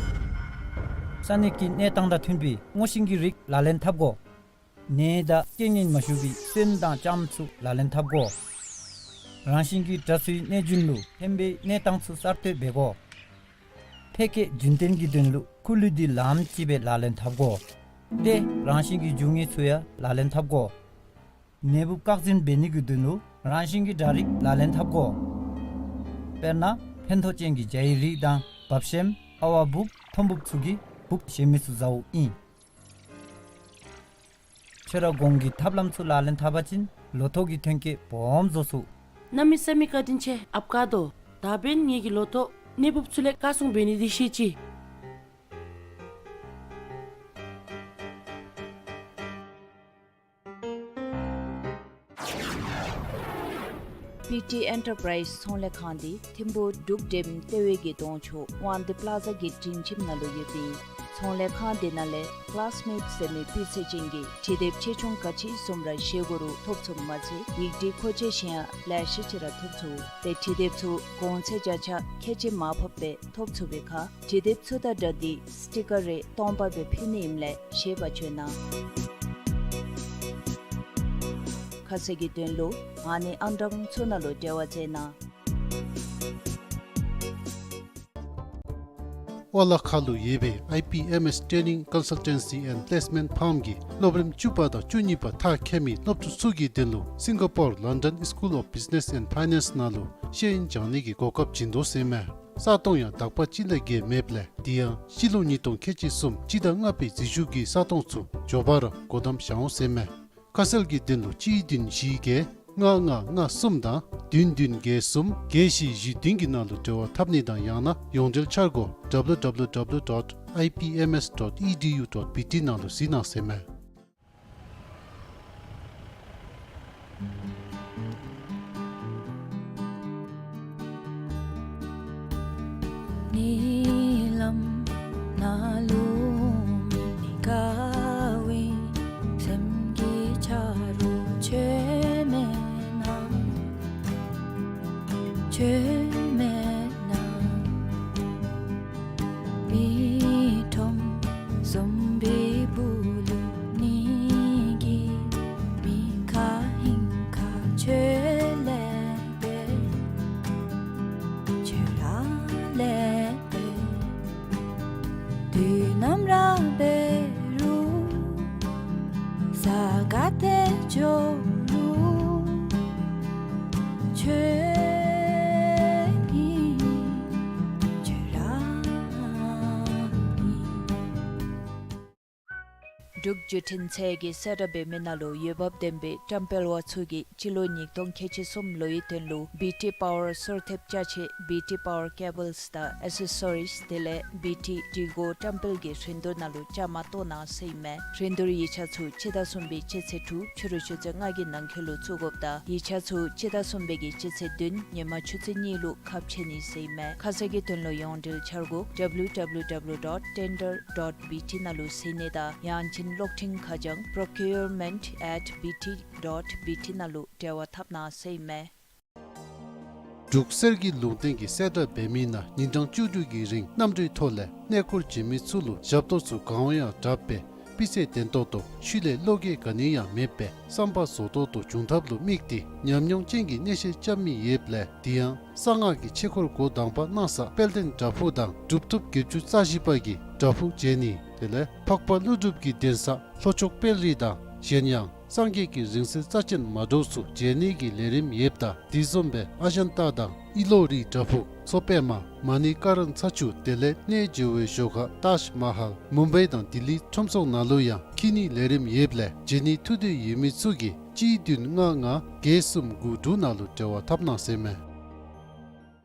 ས་གནས་ཀྱི་གནས་སྟངས་དང་མཐུན་པའི་སྔོ་ཤིང་གི་རིགས་ལག་ལེན་འཐབ་དགོ། ནད་དང་རྐྱེན་ངན་མ་ཞུགས་པའི་སོན་དང་ལྕངམ་ཚུ་ལག་ལེན་འཐབ་དགོ། རང་བཞིན་གྱིས་དྲག་སུའི་གནོད་སྦྱིན་ལུ་ཕན་པའི་གནས་སྟངས་ཚུ་གསར་གཏོད་འབད་དགོ། ཕལ་སྐད་རྒྱུན་བརྟན་གྱི་དོན་ལུ་ཁུ་ལུད་འདི་ལངམ་ཅིག་སྦེ་ལག་ལེན་འཐབ་དགོ། ཏེ་རང་བཞིན་གྱི་རྒྱུ་དངོས་ཚུ་ཡང་ལག་ལེན་འཐབ་དགོ། ནད་འབུཔ་བཀག་འཛིན་འབད་ནི་གི་དོན་ལུ་རང་བཞིན་གྱི་དགྲ་རིགས་ལག་ལེན་འཐབ་དགོ། དཔེར་ན་ཕན་ཐོགས་ཅན་གྱི་བྱ་ཡི་རིགས་དང་འབབ་ཤེམ་ཨ་ཝ་འབུཔ་ཐོམ་འབུཔ་ཚུ་གིས་འབུཔ་གཞན་མི་ཚུ་ཟཝ་ཨིན། ཁྱོད་ར་གོང་གི་ཐབས་ལམ་ཚུ་ལག་ལེན་འཐབ་པ་ཅིན་ལོ་ཐོག་གི་ཐོན་སྐྱེད་སྦོམ་བཟོ་ཚུགས། གནམ་མེད་ས་མེད་བཀའ་དྲིན་ཆེ་ཨཔ་ཀ་དོ། ད་འབདན་ངེ་གི་ལོ་ཐོག་ནད་འབུཔ་ཚུ་ལས་བཀག་སྲུང་འབད་ནི་འདི་ཤེས་ཅི། པི་ཊི་ཨེན་ཊར་པ་རའིཛ་ཚོང་ལས་ཁང་འདི་ཐིམ་ཕུག་འབྲུག་ཌེམ་ལྟེ་བའི་གི་གདོང་ཕྱོགས་དབང་འདུས་པ་ལ་ཛ་གི་སྒྲིང་ཁྱིམ་ནང་ལུ་ཡོད་པའི་ཚོང་ལས་ཁང་འདི་ནང་ལས་ཀ་ལཱས་མེཊ་ཟེར་མི་སྤུས་ཚད་ཅན་གྱི་བྲིས་དེབ་ཆེ་ཆུང་ག་ཅི་བཟུམ་ར་བཞེས་དགོ་རུང་ཐོབ་ཚུགསཔ་མ་ཚད་ཡིག་བྲིས་མཁོ་ཆས་གཞན་ཡང་ལེ་ཤ་ཅིག་ར་ཐོབ་ཚུགས། ཏེ་བྲིས་དེབ་ཚུ་གོང་ཚད་བརྒྱ་ཆ་ཁལ་གཅིག་མར་ཕབ་སྦེ་ཐོབ་ཚུགས་པའི་ཁར་བྲིས་དེབ་ཚུ་དང་སྦྲགས་ཏེ་སི་ཊི་ཀར་རེ་སྟོང་པ་སྦེ་ཕུལ་ནི་ཨིནམ་ལས་ཤེས་པ་བཅོས་གནང་། ཁ་གསལ་གྱི་དོན་ལུ་ཨ་ནི་ཨང་གྲངས་ཚུ་ནང་ལུ་འབྲེལ་བ་མཛད་གནང་། ཝ་ལ་ཁ་ལུ་ཡོད་པའི་ཨའི་པི་ཨེམ་ཨེས་Training Consultancy and Placement Firm གི་སློབ་རིམ་བཅུ་པ་དང་བཅུ་གཉིས་པ་མཐར་འཁྱོལ་མི་སློབ་ཕྲུག་ཚུ་གི་དོན་ལུ་སིང་ག་པོར་London School of Business and Finance ནང་ལུ་ཤེས་ཡོན་སྦྱང་ནི་གི་གོ་སྐབས་བྱིན་དོ་ཟེར་མས། ས་སྟོང་ཡང་དག་པ་ཅིག་ལས་བརྒལ་མེདཔ་ལས་དེ་ཡང་སྤྱི་ལོ་ཉིས་སྟོང་ཁལ་གཅིག་གསུམ་སྤྱི་ཟླ་ལྔ་པའི་འཛུལ་ཞུགས་ཀྱི་ས་སྟོང་ཚུ་མགྱོགས་པ་ར་སྒོ་བསྡམ་བཞག་འོང་ཟེར་མས། ཁ་གསལ་གྱི་དོན་ལུ་གཅིག་བདུན་བཞི་བརྒྱད་ལྔ་ལྔ་ལྔ་གསུམ་དང་བདུན་བདུན་བརྒྱད་གསུམ་བརྒྱད་བཞི་བཞི་བདུན་གྱི་ནང་ལུ་འབྲེལ་བ་འཐབ་ནི་དང་ཡང་ན་ཡོངས་འབྲེལ་འཆར་སྒོ་W W W dot I P M S dot E D U dot B T ནང་ལུ་གཟིགས་གནང་ཟེར་མས། ཉི་ལམ་ནང་ལུ་མི་དགའ་བའི་སེམས་ཀྱི་ཆ་རོགས་ཁྱོད་མེད་ན། ཁྱོད་མེད་ན། མི་ཁྲོམ་ཟོམ་པའི་སྦུག་ལུ་ཉིན་གྱི་མི་ཁ་ཧིང་ཁ་ཁྱོད་ལས་འབད། ཁྱོད་ར་ལས་འབད། དུས་ནམ་ར་འབད་རུང་ས་ག་ཏེ་འགྱོ་རུང་ཁྱོད་ཨིན། ཁྱོད་ར་ཨིན། འབྲུག་བརྒྱུད་འཕྲིན་ཚད་ཀྱིས་གསལ་བསྒྲགས་འབད་མི་ནང་ལུ་འོས་འབབ་ལྡན་པའི་བཀྲམ་སྤེལ་པ་ཚུ་གིས་སྤྱི་ལོ་ཉིས་སྟོང་ཁལ་གཅིག་གསུམ་ལོ་ཡི་དོན་ལུ་བི་ཊི་པ་ཝར་སོར་ཐེབས་ཅ་ཆས་བི་ཊི་པ་ཝར་ཀེ་བཱལསི་དང་ཨེ་སེ་སོ་རིསི་དེ་ལས་བི་ཊི་དྲི་གོང་བཀྲམ་སྤེལ་གྱི་རིན་བསྡུར་ནང་ལུ་བཅའ་མར་གཏོགས་གནང་ཟེར་ཨིན་མས། རིན་བསྡུར་ཡིག་ཆ་ཚུ་སྤྱི་ཟླ་གསུམ་པའི་སྤྱི་ཚེས་དྲུག་ཕྱི་རུ་ཆུ་ཚོད་ལྔ་གི་ནང་འཁོད་ལུ་བཙུགས་དགོཔ་དང་ཡིག་ཆ་ཚུ་སྤྱི་ཟླ་གསུམ་པའི་གི་སྤྱི་ཚེས་བདུན་ཉིན་མ་ཆུ་ཚོད་གཉིས་ལུ་ཁ་ཕྱེ་ནི་ཟེར་ཨིན་མས། ཁ་གསལ་གྱི་དོན་ལུ་ཡོངས་འབྲེལ་འཆར་སྒོ་W W W dot tender dot B T ནང་ལུ་གཟིགས་ནི་དང་ཡང་ཅིན་གློག་འཕྲིན་ཁ་བྱང་procurement at B T dot B T ནང་ལུ་འབྲེལ་བ་འཐབ་གནང་ཟེར་ཨིན་མས། འབྲུག་གསེར་གྱི་ལུང་བསྟན་གྱིས་གསལ་བསྒྲགས་འབད་མི་ནང་ཉིན་གྲངས་བཅུ་དྲུག་གི་རིང་གནམ་གྲུའི་ཐོག་ལས་གནས་སྐོར་བྱོན་མི་ཚུ་ལུ་ཞབས་ཏོག་ཚུ་གང་ཡང་དྲག་པས་སྤུས་ཚད་ལྡན་ཏོག་ཏོ་ཤུལ་ལས་བློ་འགྱོད་ག་ནི་ཡང་མེད་པས་བསམ་པ་རྫོགས་ཏོག་ཏོ་འབྱུང་ཐབས་ལུ་དམིགས་ཏེ་ཉམས་མྱོང་ཅན་གྱི་གནས་བཤད་རྐྱབ་མི་ཡོདཔ་ལས་དེ་ཡང་གསང་སྔགས་ཀྱི་ཆོས་འཁོར་འགོ་དང་པ་གནང་ས་དཔལ་ལྡན་བྲག་ཕུག་དང་གྲུབ་ཐོབ་བརྒྱད་ཅུ་རྩ་བཞི་པ་གིས་བྲག་ཕུག་མཇལ་ནི་དེ་ལས་འཕགས་པ་ཀླུ་སྒྲུབ་ཀྱི་གདན་ས་ལྷོ་ཕྱོགས་དཔལ་རི་དང་གཞན་ཡང་སངས་རྒྱས་ཀྱི་རིང་བསྲེལ་རྩ་ཅན་མ་འདྲཝ་ཚུ་མཇལ་ནི་གི་ལས་རིམ་ཡོདཔ་ད་དེ་བཟུམ་སྦེ་ཨ་ཇན་ཏ་དང་ཨི་ལོ་རི་བྲག་ཕུག་མཚོ་པདྨ་མ་ཎི་ཀ་རན་ཚ་ཆུ་དེ་ལས་གནས་མཇལ་བའི་ཞོར་ཁར་ཏཱཇ་མ་ཧཱལ་མུམ་བའི་དང་ལྡི་ལི་ཁྲོམ་ཚོགས་ནང་ལུ་ཡང་འཁྱིད་ནི་ལས་རིམ་ཡོདཔ་ལས་མཇལ་ནི་ཐུགས་འདོད་ཡོད་མི་ཚུ་གིས་གཅིག་བདུན་ལྔ་ལྔ་བརྒྱད་གསུམ་དགུ་དྲུག་ནང་ལུ་འབྲེལ་བ་འཐབ་གནང་ཟེར་མས།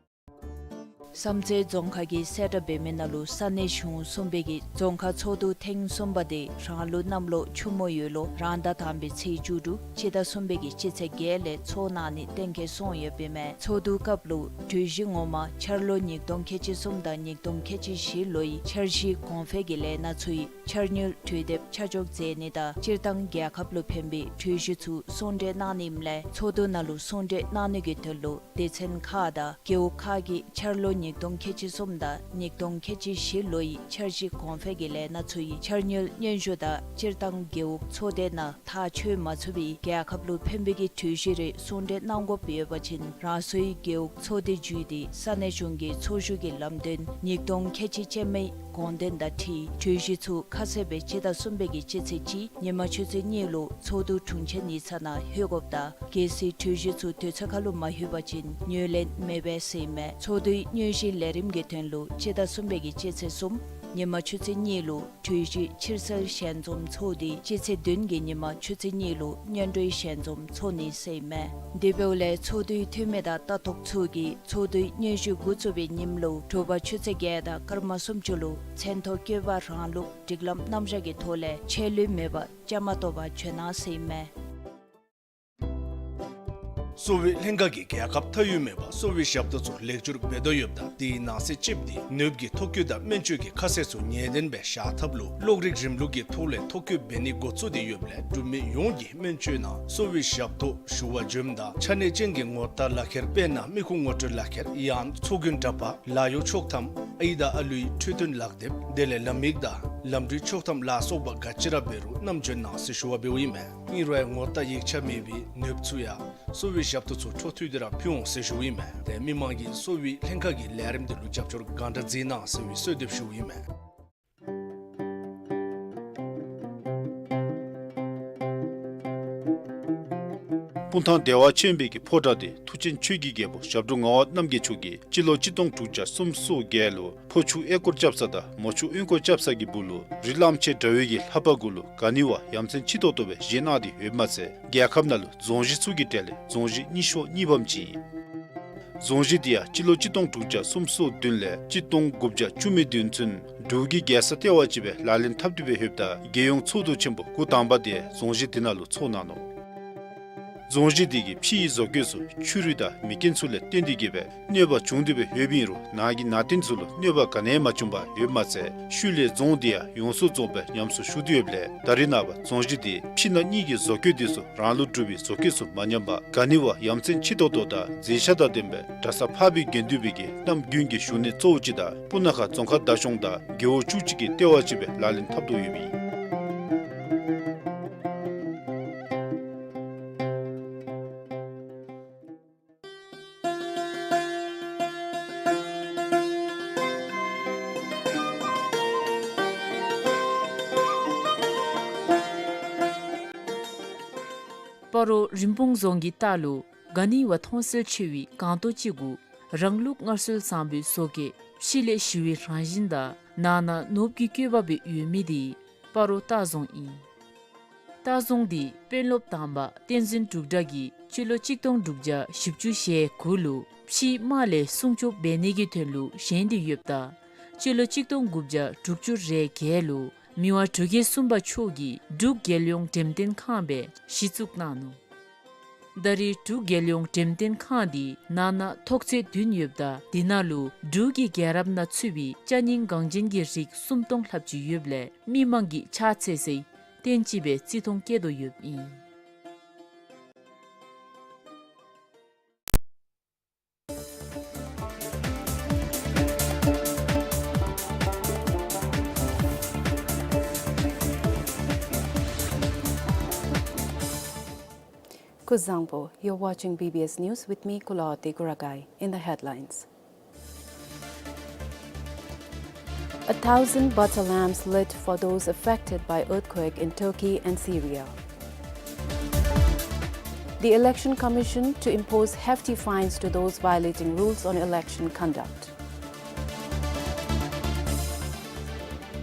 བསམ་རྩེ་རྫོང་ཁག་གིས་གསལ་བསྒྲགས་འབད་མི་ནང་ལུ་ས་གནས་གཞུང་གསུམ་པའི་གི་རྫོང་ཁག་ཚོགས་འདུ་ཐེངས་གསུམ་པ་དེ་རང་ལུགས་གནམ་ལོ་ཆུ་མོ་ཡོས་ལོ་རང་ཟླ་དང་པའི་ཚེས་བཅུ་དྲུག་སྤྱི་ཟླ་གསུམ་པའི་གི་སྤྱི་ཚེས་བརྒྱད་ལས་ཚོགས་གནང་ནི་གཏན་འཁེལ་སོང་ཡོདཔ་ཨིན་མས། ཚོགས་འདུའི་སྐབས་ལུ་གྲོས་གཞི་ངོ་མ་འཆར་ལོ་ཉིས་སྟོང་ཁལ་གཅིག་གསུམ་དང་ཉིས་སྟོང་ཁལ་གཅིག་བཞི་ལོའི་འཆར་གཞི་གོང་འཕེལ་གྱི་ལས་སྣ་ཚུ་ཡི་འཆར་དངུལ་གྲོས་འདེབས་ཆ་འཇོག་མཛད་ནི་དང་སྤྱིར་བཏང་རྒྱལ་ཁབ་ལུ་ཕན་པའི་གྲོས་གཞི་ཚུ་གསུང་གྲོས་གནང་ནི་ཨིནམ་ལས་ཚོགས་འདུ་ནང་ལུ་གསུང་གྲོས་གནང་ནི་གི་དོན་ལུ་སྡེ་ཚན་ཁག་དང་རྒེད་འོག་ཁག་གིས་འཆར་ལོ་ཉིས་སྟོང་ཁལ་གཅིག་གསུམ་དང་ཉིས་སྟོང་ཁལ་གཅིག་བཞི་ལོའི་འཆར་གཞི་གོང་འཕེལ་གྱི་ལས་སྣ་ཚུ་ཡི་འཆར་དངུལ་སྙན་ཞུ་དང་སྤྱིར་བཏང་རྒེད་འོག་ཚོགས་སྡེ་ནང་ཐག་ཆོད་མ་ཚུགས་པའི་རྒྱལ་ཁབ་ལུ་ཕན་པའི་གི་གྲོས་གཞི་རེ་གསུང་གྲོས་གནང་དགོཔ་ཡོད་པ་ཅིན་རང་སོའི་རྒེད་འོག་ཚོགས་སྡེ་བརྒྱུད་དེ་ས་གནས་གཞུང་གི་ཚོགས་ཞུགས་ཀྱི་ལམ་སྟོན་ཉིས་སྟོང་ཁལ་གཅིག་ཅན་མའི་དགོངས་དོན་དང་འཁྲིལ་གྲོས་གཞི་ཚུ་ཁ་གསལ་སྦེ་སྤྱི་ཟླ་གསུམ་པའི་གི་སྤྱི་ཚེས་གཅིག་ཉིན་མ་ཆུ་ཚོད་གཉིས་ལུ་ཚོགས་འདུ་དྲུང་ཆེན་ཡིག་ཚང་ནང་ལྷོད་དགོཔ་དང་གལ་སྲིད་གྲོས་གཞི་ཚུ་དུས་ཚོད་ཁར་ལུ་མ་ལྷོད་པ་ཅིན་ངོས་ལེན་མེད་པས་ཟེར་ཨིན་མས། ཚོགས་འདུའི་དངོས་གཞིའི་ལས་རིམ་གྱི་དོན་ལུ་སྤྱི་ཟླ་གསུམ་པའི་གི་སྤྱི་ཚེས་གསུམ་ཉིན་མ་ཆུ་ཚོད་གཉིས་ལུ་གྲོས་གཞི་ཕྱིར་སེལ་ཞལ་འཛོམས་ཚོགས་ཏེ་སྤྱི་ཚེས་བདུན་གྱི་ཉིན་མ་ཆུ་ཚོད་གཉིས་ལུ་སྙན་སྒྲོན་ཞལ་འཛོམས་ཚོགས་ནི་ཟེར་ཨིན་མས། དེ་འབདཝ་ལས་ཚོགས་འདུའི་འཐུས་མི་དང་ལྟ་རྟོག་ཚུ་གིས་ཚོགས་འདུའི་དངོས་གཞི་འགོ་བཙུགས་པའི་ཉིནམ་ལུ་དྲོ་པ་ཆུ་ཚོད་བརྒྱད་དང་སྐར་མ་སུམ་ཅུ་ལུ་མཚན་ཐོ་བཀོད་པ་རང་ལུགས་སྒྲིག་ལམ་རྣམ་གཞག་གི་ཐོག་ལས་ཆད་ལུས་མེད་པར་བཅའ་མར་གཏོགས་པར་བྱོན་གནང་ཟེར་ཨིན་མས། གསོ་བའི་ལྷན་ཁག་གིས་རྒྱལ་ཁབ་མཐའ་དབུས་མེད་པར་གསོ་བའི་ཞབས་ཏོག་ཚུ་ལེགས་བསྒྱུར་འབད་དོ་ཡོདཔ་ད་དེའི་ནང་གསེས་གཅིགཔོ་དེ་ནུབ་ཀྱི་ཐོག་བཀོད་དང་སྨན་བཅོས་ཀྱི་ཁ་གསལ་ཚུ་ངེས་བདེན་སྦེ་བཞག་ཐབས་ལུ་གློག་རིག་རིམ་ལུགས་ཀྱི་ཐོག་ལས་ཐོ་བཀོད་འབད་ནི་འགོ་བཙུགས་ཏེ་ཡོདཔ་ལས་འབྲུག་མི་ཡོངས་ཀྱིས་སྨན་བཅོས་ནང་གསོ་བའི་ཞབས་ཏོག་ཞུ་བར་འབྱོནམ་ད་ཆ་གནས་ཅན་གྱི་ངོ་རྟགས་ལག་ཁྱེར་དཔེར་ན་མི་ཁུངས་ངོ་སྤྲོད་ལག་ཁྱེར་ཡང་ཚོགས་རྒྱུན་འདྲ་པར་ལཱ་གཡོག་ཆོག་ཐམ་ཨའི་དང་ཨ་ལུའི་འཕྲོད་བསྟེན་ལག་དེབ་དེ་ལས་ལམ་ཡིག་དང་ལམ་འགྲུལ་ཆོག་ཐམ་ལ་སོགས་པ་ག་ཅི་ར་འབད་རུང་བསྣམས་འབྱོན་གནང་ཟེར་ཞུ་བ་འབདཝ་ཨིན་མས། ཨིན་རུང་ངོ་རྟགས་ཡིག་ཆ་མེད་པའི་ནུབ་ཚུ་ཡང་ གསོ་བའི་ཞབས་ཏོག་ཚུ་འཕྲོ་མཐུད་དེ་ར་ཕུལ་འོང་ཟེར་ཞུཝ་ཨིན་མས། ཏེ་མི་མང་གིས་གསོ་བའི་ལྷན་ཁག་གི་ལས་རིམ་འདི་ལུ་རྒྱབ་སྐྱོར་གང་དྲག་མཛད་གནང་ཟེར་བའི་གསོལ་འདེབས་ཞུཝ་ཨིན་མས། སྤུངས་ཐང་བདེ་བ་ཆེན་པོའི་གི་ཕོ་བྲང་འདི་མཐུ་ཆེན་ཆོས་ཀྱི་རྒྱལ་པོ་ཞབས་དྲུང་ངག་དབང་རྣམ་རྒྱལ་མཆོག་གིས་སྤྱི་ལོ་གཅིག་སྟོང་དྲུག་བརྒྱ་སུམ་ཅུ་སོ་བརྒྱད་ལུ་ཕོ་ཆུ་གཡས་སྐོར་རྐྱབ་ས་དང་མོ་ཆུ་གཡོན་སྐོར་རྐྱབ་ས་གི་སྦུག་ལུ་རི་གླང་ཆེན་དྲ་བའི་གི་ལྷ་པ་གུ་ལུ་ག་ནི་བ་ཡ་མཚན་ཆེ་ཏོག་ཏོ་སྦེ་བཞེངས་གནང་སྟེ་ཡོདཔ་མ་ཚད་རྒྱལ་ཁབ་ནང་ལུ་རྫོང་གཞི་ཚུ་གི་གྲས་ལས་རྫོང་གཞི་རྙིང་ཤོས་གཉིས་པམ་ཅིག་ཨིན། རྫོང་གཞི་འདི་ཡང་སྤྱི་ལོ་གཅིག་སྟོང་དྲུག་བརྒྱ་སུམ་ཅུ་སོ་བདུན་ལས་གཅིག་སྟོང་དགུ་བརྒྱ་བཅུ་མེད་བདུན་ཚུན་འབྲུག་གི་རྒྱལ་ས་ལྟེ་བ་ཅིག་སྦེ་ལག་ལེན་འཐབ་སྟེ་སྦེ་ཡོདཔ་ད་རྒྱལ་ཡོངས་ཚོགས་འདུ་ཆེན་པོ་འགོ་དང་པ་དེ་རྫོང་གཞི་འདི་ནང་ལུ་ཚོགས་གནང་ནུག། རྫོང་གཞི་འདི་གི་ཕྱི་ཡི་བཟོ་བཀོད་ཚུ་ཆུ་རུད་དང་མེ་རྐྱེན་ཚུ་ལས་བརྟེན་ཏེ་གིས་སྦེ་གནོད་པ་བྱུང་སྟེ་སྦེ་ཡོདཔ་ཨིན་རུང་ནང་གི་ནང་རྟེན་ཚུ་ལུ་གནོད་པ་ག་ནི་ཡང་མ་བྱུང་བར་ཡོདཔ་མ་ཚད་ཤུལ་ལས་རྫོང་འདི་ཡང་ཡོངས་སུ་རྫོགས་པའི་ཉམས་གསོ་ཞུ་སྟེ་ཡོདཔ་ལས་ད་རེས་ནངས་པ་རྫོང་གཞི་འདི་ཕྱི་ནང་གཉིས་ཀྱི་བཟོ་བཀོད་འདི་ཚུ་རང་ལུགས་གྲུབ་པའི་བཟོ་བཀོད་ཚུ་མ་ཉམས་པར་ག་ནི་བ་ཡ་མཚན་ཆེ་ཏོག་ཏོ་དང་མཛེས་ཆ་དང་ལྡན་པའི་གྲྭ་ས་འཕགས་པའི་དགེ་འདུན་པའི་གི་རྣམ་རྒྱུན་གྱི་བཞུགས་གནས་གཙོ་བོ་ཅིག་དང་སྤུ་ན་ཁ་རྫོང་ཁག་བདག་སྐྱོང་དང་རྒེད་འོག་བཅུ་གཅིག་གི་ལྟེ་བ་ཅིག་སྦེ་ལག་ལེན་འཐབ་དོ་ཡོདཔ་ཨིན། སྤ་རོ་རིན་སྤུངས་རྫོང་གི་ལྟག་ལུ་ག་ནི་བ་མཐོང་གསལ་ཆེ་བའི་སྒང་ཏོག་ཅིག་གུ་རང་ལུགས་སྔར་སྲོལ་བཟང་པོའི་བཟོ་བཀོད་ཕྱི་ལས་ཞི་བའི་རང་བཞིན་དང་ནང་ན་ནོར་བུ་གི་བཀོད་པ་སྦེ་ཡོད་མི་འདི་སྤ་རོ་ལྟ་རྫོང་ཨིན། ལྟ་རྫོང་འདི་དཔོན་སློབ་དང་པ་བསྟན་འཛིན་འབྲུག་སྒྲ་གིས་སྤྱི་ལོ་གཅིག་སྟོང་དྲུག་བརྒྱ་བཞི་བཅུ་ཞེ་དགུ་ལུ་ཕྱིའི་དམག་ལས་སྲུང་སྐྱོབ་འབད་ནི་གི་དོན་ལུ་བཞེངས་ཏེ་ཡོདཔ་ད་སྤྱི་ལོ་གཅིག་སྟོང་དགུ་བརྒྱ་དྲུག་ཅུ་རེ་བརྒྱད་ལུ་མི་དབང་འབྲུག་རྒྱལ་གསུམ་པ་མཆོག་གིས་འབྲུག་རྒྱལ་ཡོངས་འགྲེམས་སྟོན་ཁང་སྦེ་གཞི་བཙུགས་གནང་ནུག། ད་རེས་འབྲུག་རྒྱལ་ཡོངས་འགྲེམས་སྟོན་ཁང་འདི་ནང་ན་ཐོག་ཚད་བདུན་ཡོདཔ་ད་འདི་ནང་ལུ་འབྲུག་གི་རྒྱལ་རབས་ནང་ཚུད་པའི་ཅ་རྙིང་འགངས་ཅན་གྱི་རིགས་སུམ་སྟོང་ལྷགཔ་ཅིག་ཡོདཔ་ལས་མི་མང་གིས་ཕྱག་འཚལ་སའི་རྟེན་ཅིག་སྦེ་བརྩི་མཐོང་བསྐྱེད་དོ་ཡོདཔ་ཨིན། སྐུ་གཟུགས་བཟང་པོ། You're watching B B S News with me, Kulawarti Kuragai. In the headlines, a thousand butter lamps lit for those affected by earthquake in Turkey and Syria. The Election Commission to impose hefty fines to those violating rules on election conduct.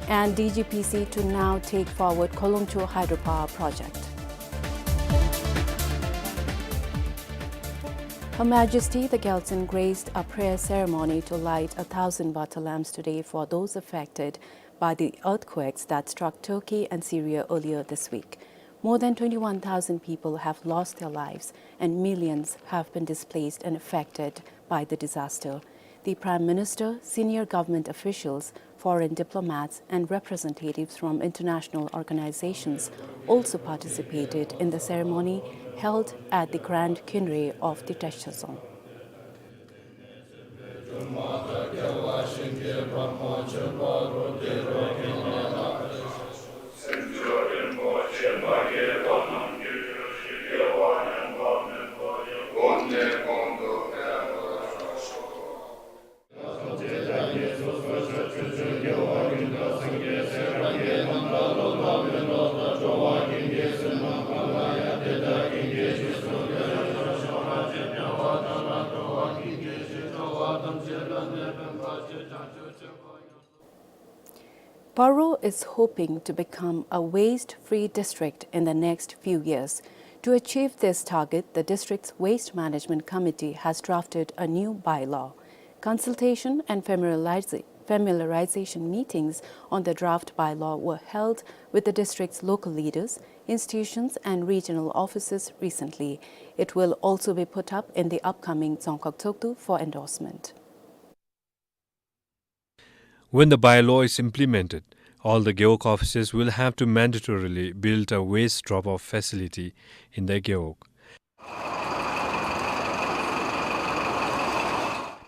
And D G P C to now take forward Kolongcho hydropower project. Her Majesty the Gyaltsuen graced a prayer ceremony to light a thousand butter lamps today for those affected by the earthquakes that struck Turkey and Syria earlier this week. More than twenty-one thousand people have lost their lives and millions have been displaced and affected by the disaster. The Prime Minister, senior government officials, foreign diplomats and representatives from international organizations also participated in the ceremony held at the Grand Khinre of the Teshazong. Paro is hoping to become a waste-free district in the next few years. To achieve this target, the district's Waste Management Committee has drafted a new bylaw. Consultation and familiariza-, familiarization meetings on the draft bylaw were held with the district's local leaders, institutions, and regional offices recently. It will also be put up in the upcoming Dzongkhag Tshogdu for endorsement. When the bylaw is implemented, all the Gewog offices will have to mandatorily build a waste drop-off facility in their Gewog.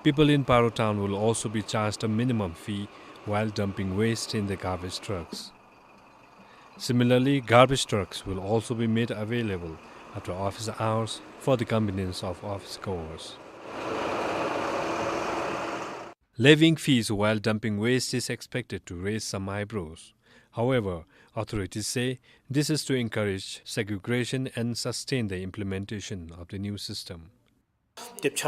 People in Paro town will also be charged a minimum fee while dumping waste in the garbage trucks. Similarly, garbage trucks will also be made available after office hours for the convenience of office goers. Levying fees while dumping waste is expected to raise some eyebrows. However, authorities say this is to encourage segregation and sustain the implementation of the new system. This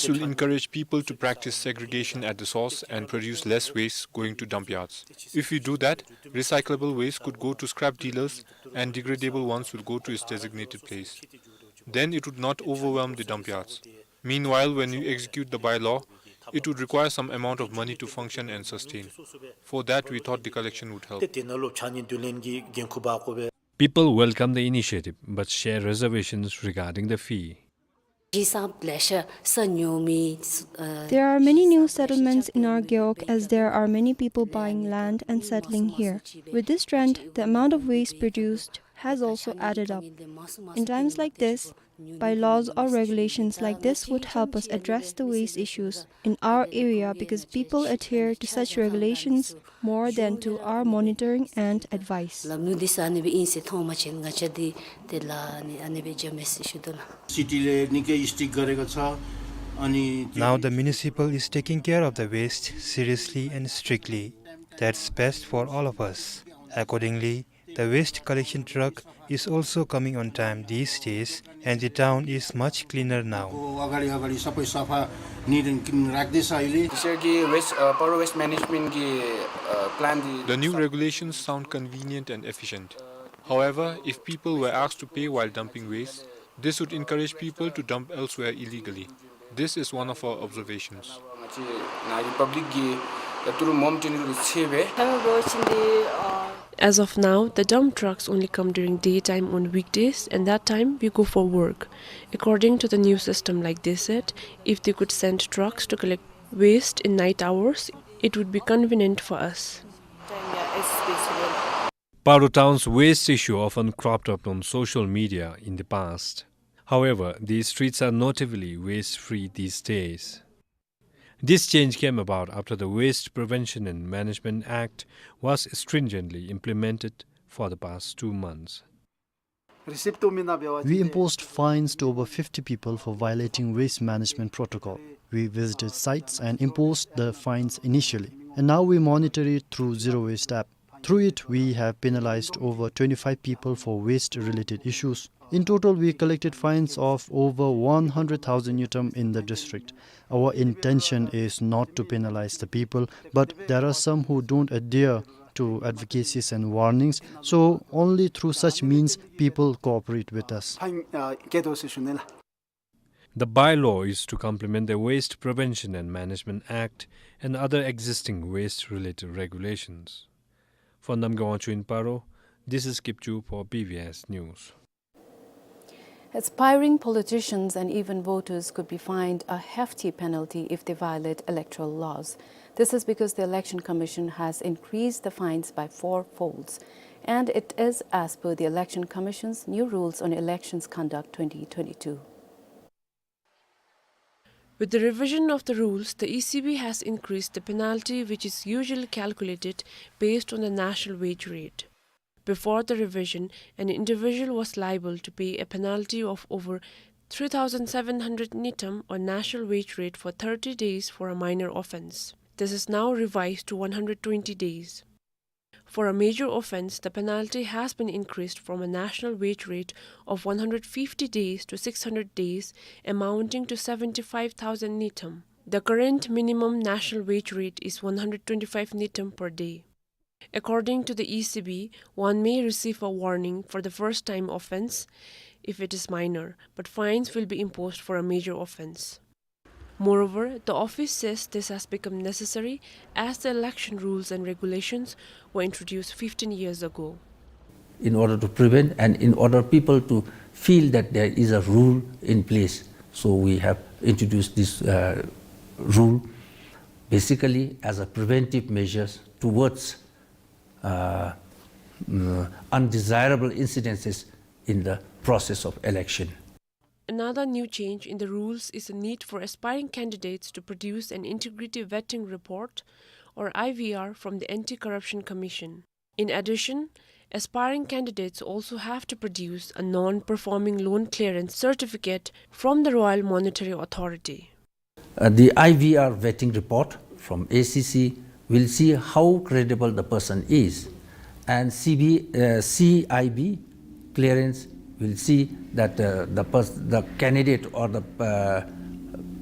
will encourage people to practice segregation at the source and produce less waste going to dump yards. If we do that, recyclable waste could go to scrap dealers and degradable ones will go to its designated place. Then it would not overwhelm the dump yards. Meanwhile, when you execute the bylaw, it would require some amount of money to function and sustain. For that, we thought the collection would help. People welcome the initiative but share reservations regarding the fee. There are many new settlements in our gewog as there are many people buying land and settling here. With this trend, the amount of waste produced has also added up. In times like this, bylaws or regulations like this would help us address the waste issues in our area because people adhere to such regulations more than to our monitoring and advice. Now the municipal is taking care of the waste seriously and strictly. That's best for all of us. Accordingly, the waste collection truck is also coming on time these days, and the town is much cleaner now. अगाडि अगाडि सबै सफा, neat and clean राख्दैछ अहिले। त्यसरी कि waste, अ, Paro waste management कि, अ, plan दि- The new regulations sound convenient and efficient. However, if people were asked to pay while dumping waste, this would encourage people to dump elsewhere illegally. This is one of our observations. As of now, the dump trucks only come during daytime on weekdays, and that time we go for work. According to the new system, like they said, if they could send trucks to collect waste in night hours, it would be convenient for us. Paro town's waste issue often cropped up on social media in the past. However, these streets are notably waste-free these days. This change came about after the Waste Prevention and Management Act was stringently implemented for the past two months. We imposed fines to over fifty people for violating waste management protocol. We visited sites and imposed the fines initially. And now we monitor it through Zero Waste app. Through it, we have penalized over twenty-five people for waste-related issues. In total, we collected fines of over one hundred thousand ngultrum in the district. Our intention is not to penalize the people, but there are some who don't adhere to advocacies and warnings, so only through such means people cooperate with us. The bylaw is to complement the Waste Prevention and Management Act and other existing waste-related regulations. For Namgay Wangchuk in Paro, this is Kipchu for B B S News. Aspiring politicians and even voters could be fined a hefty penalty if they violate electoral laws. This is because the Election Commission has increased the fines by four folds, and it is as per the Election Commission's new rules on elections conduct twenty twenty-two. With the revision of the rules, the E C B has increased the penalty, which is usually calculated based on the national wage rate. Before the revision, an individual was liable to pay a penalty of over three thousand seven hundred ngultrum or national wage rate for thirty days for a minor offence. This is now revised to one hundred twenty days. For a major offence, the penalty has been increased from a national wage rate of one hundred fifty days to six hundred days, amounting to seventy-five thousand ngultrum. The current minimum national wage rate is one hundred twenty-five ngultrum per day. According to the E C B, one may receive a warning for the first time offence if it is minor, but fines will be imposed for a major offence. Moreover, the office says this has become necessary as the election rules and regulations were introduced fifteen years ago. In order to prevent and in order people to feel that there is a rule in place, so we have introduced this, uh, rule basically as a preventive measures towards, uh, mm, undesirable incidences in the process of election. Another new change in the rules is the need for aspiring candidates to produce an integrity vetting report, or I V R, from the Anti-Corruption Commission. In addition, Aspiring candidates also have to produce a non-performing loan clearance certificate from the Royal Monetary Authority. Uh, the I V R vetting report from A C C will see how credible the person is, and C B, uh, C I B clearance will see that, uh, the pers-, the candidate or the, uh,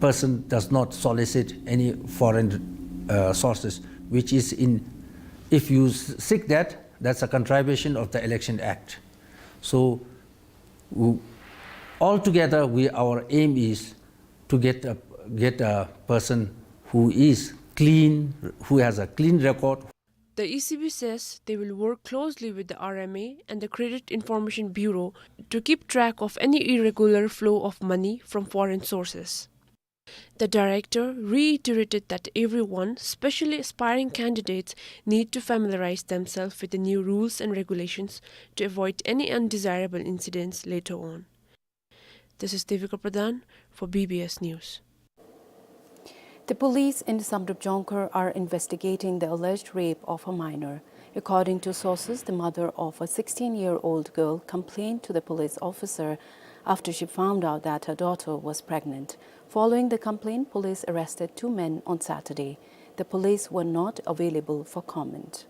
person does not solicit any foreign, uh, sources, which is in, if you s-, seek that, that's a contravention of the Election Act. So, w-, altogether, we, our aim is to get a, get a person who is clean, who has a clean record. The E C B says they will work closely with the R M A and the Credit Information Bureau to keep track of any irregular flow of money from foreign sources. The director reiterated that everyone, especially aspiring candidates, need to familiarize themselves with the new rules and regulations to avoid any undesirable incidents later on. This is Devika Pradhan for B B S News. The police in Samdrup Jongkhar are investigating the alleged rape of a minor. According to sources, the mother of a sixteen-year-old girl complained to the police officer after she found out that her daughter was pregnant. Following the complaint, police arrested two men on Saturday. The police were not available for comment.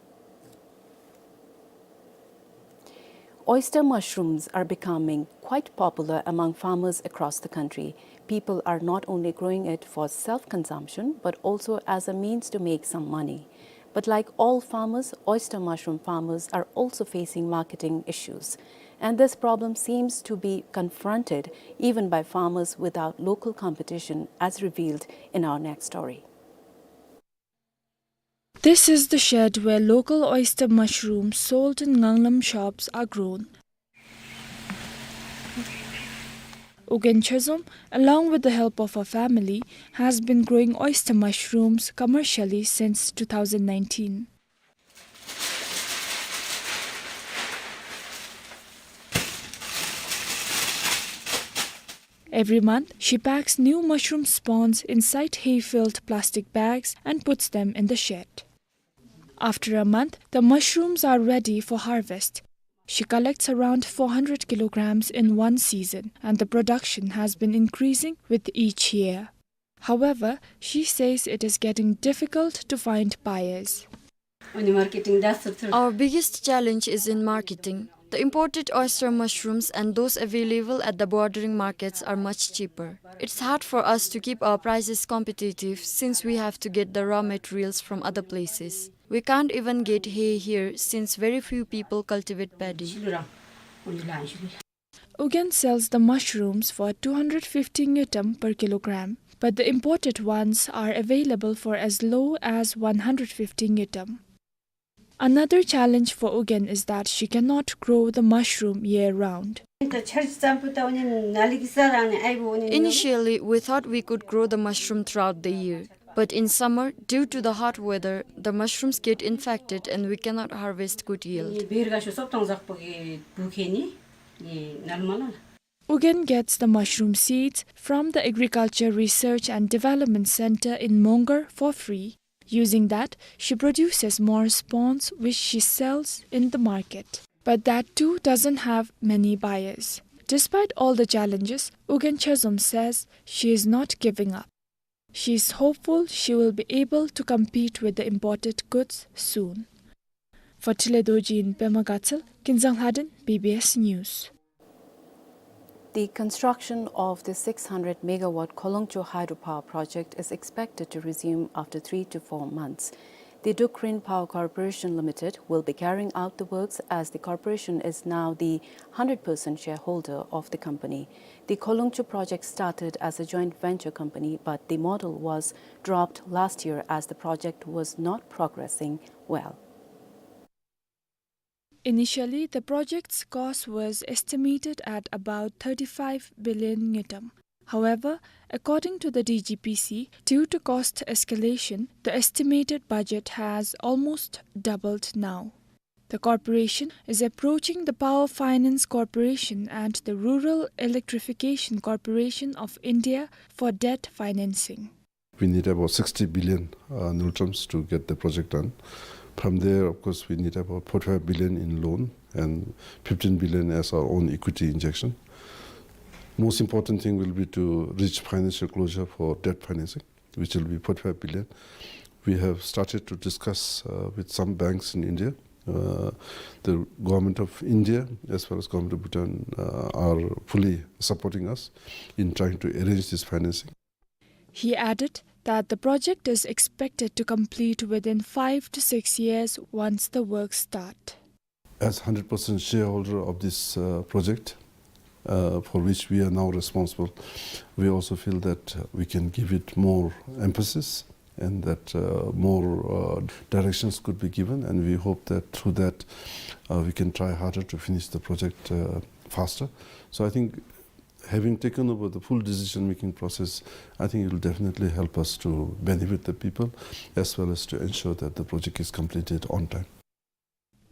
Oyster mushrooms are becoming quite popular among farmers across the country. People are not only growing it for self-consumption, but also as a means to make some money. But like all farmers, oyster mushroom farmers are also facing marketing issues. And this problem seems to be confronted even by farmers without local competition, as revealed in our next story. This is the shed where local oyster mushrooms sold in Nganglam shops are grown. Ugyen Chezom, along with the help of her family, has been growing oyster mushrooms commercially since two thousand nineteen. Every month, she packs new mushroom spawns inside hay-filled plastic bags and puts them in the shed. After a month, the mushrooms are ready for harvest. She collects around four hundred kilograms in one season, and the production has been increasing with each year. However, she says it is getting difficult to find buyers. Our biggest challenge is in marketing. The imported oyster mushrooms and those available at the bordering markets are much cheaper. It's hard for us to keep our prices competitive since we have to get the raw materials from other places. We can't even get hay here since very few people cultivate paddy. Ugyen sells the mushrooms for two hundred fifty ngultrum per kilogram, but the imported ones are available for as low as one hundred fifty ngultrum. Another challenge for Ugyen is that she cannot grow the mushroom year-round. Initially, we thought we could grow the mushroom throughout the year, but in summer, due to the hot weather, the mushrooms get infected and we cannot harvest good yield. Ugyen gets the mushroom seeds from the Agriculture Research and Development Center in Mongar for free. Using that, she produces more spawns, which she sells in the market. But that too doesn't have many buyers. Despite all the challenges, Ugyen Chezom says she is not giving up. She is hopeful she will be able to compete with the imported goods soon. For Tile Dorji in Pema Gatshel, Kinzang Lhaden, B B S News. The construction of the six hundred megawatt Kholongcho hydropower project is expected to resume after three to four months. The Dukh Rin Power Corporation Limited will be carrying out the works, as the corporation is now the hundred percent shareholder of the company. The Kholongcho project started as a joint venture company, but the model was dropped last year as the project was not progressing well. Initially, the project's cost was estimated at about thirty-five billion ngultrum. However, according to the D G P C, due to cost escalation, the estimated budget has almost doubled now. The corporation is approaching the Power Finance Corporation and the Rural Electrification Corporation of India for debt financing. We need about sixty billion, uh, ngultrums to get the project done. From there, of course, we need about forty-five billion in loan and fifteen billion as our own equity injection. Most important thing will be to reach financial closure for debt financing, which will be forty-five billion. We have started to discuss, uh, with some banks in India. Uh, the government of India as well as government of Bhutan, uh, are fully supporting us in trying to arrange this financing. He added that the project is expected to complete within five to six years once the works start. As hundred percent shareholder of this, uh, project, uh, for which we are now responsible, we also feel that, uh, we can give it more emphasis and that, uh, more, uh, directions could be given, and we hope that through that, uh, we can try harder to finish the project, uh, faster. So I think having taken over the full decision-making process, I think it will definitely help us to benefit the people as well as to ensure that the project is completed on time.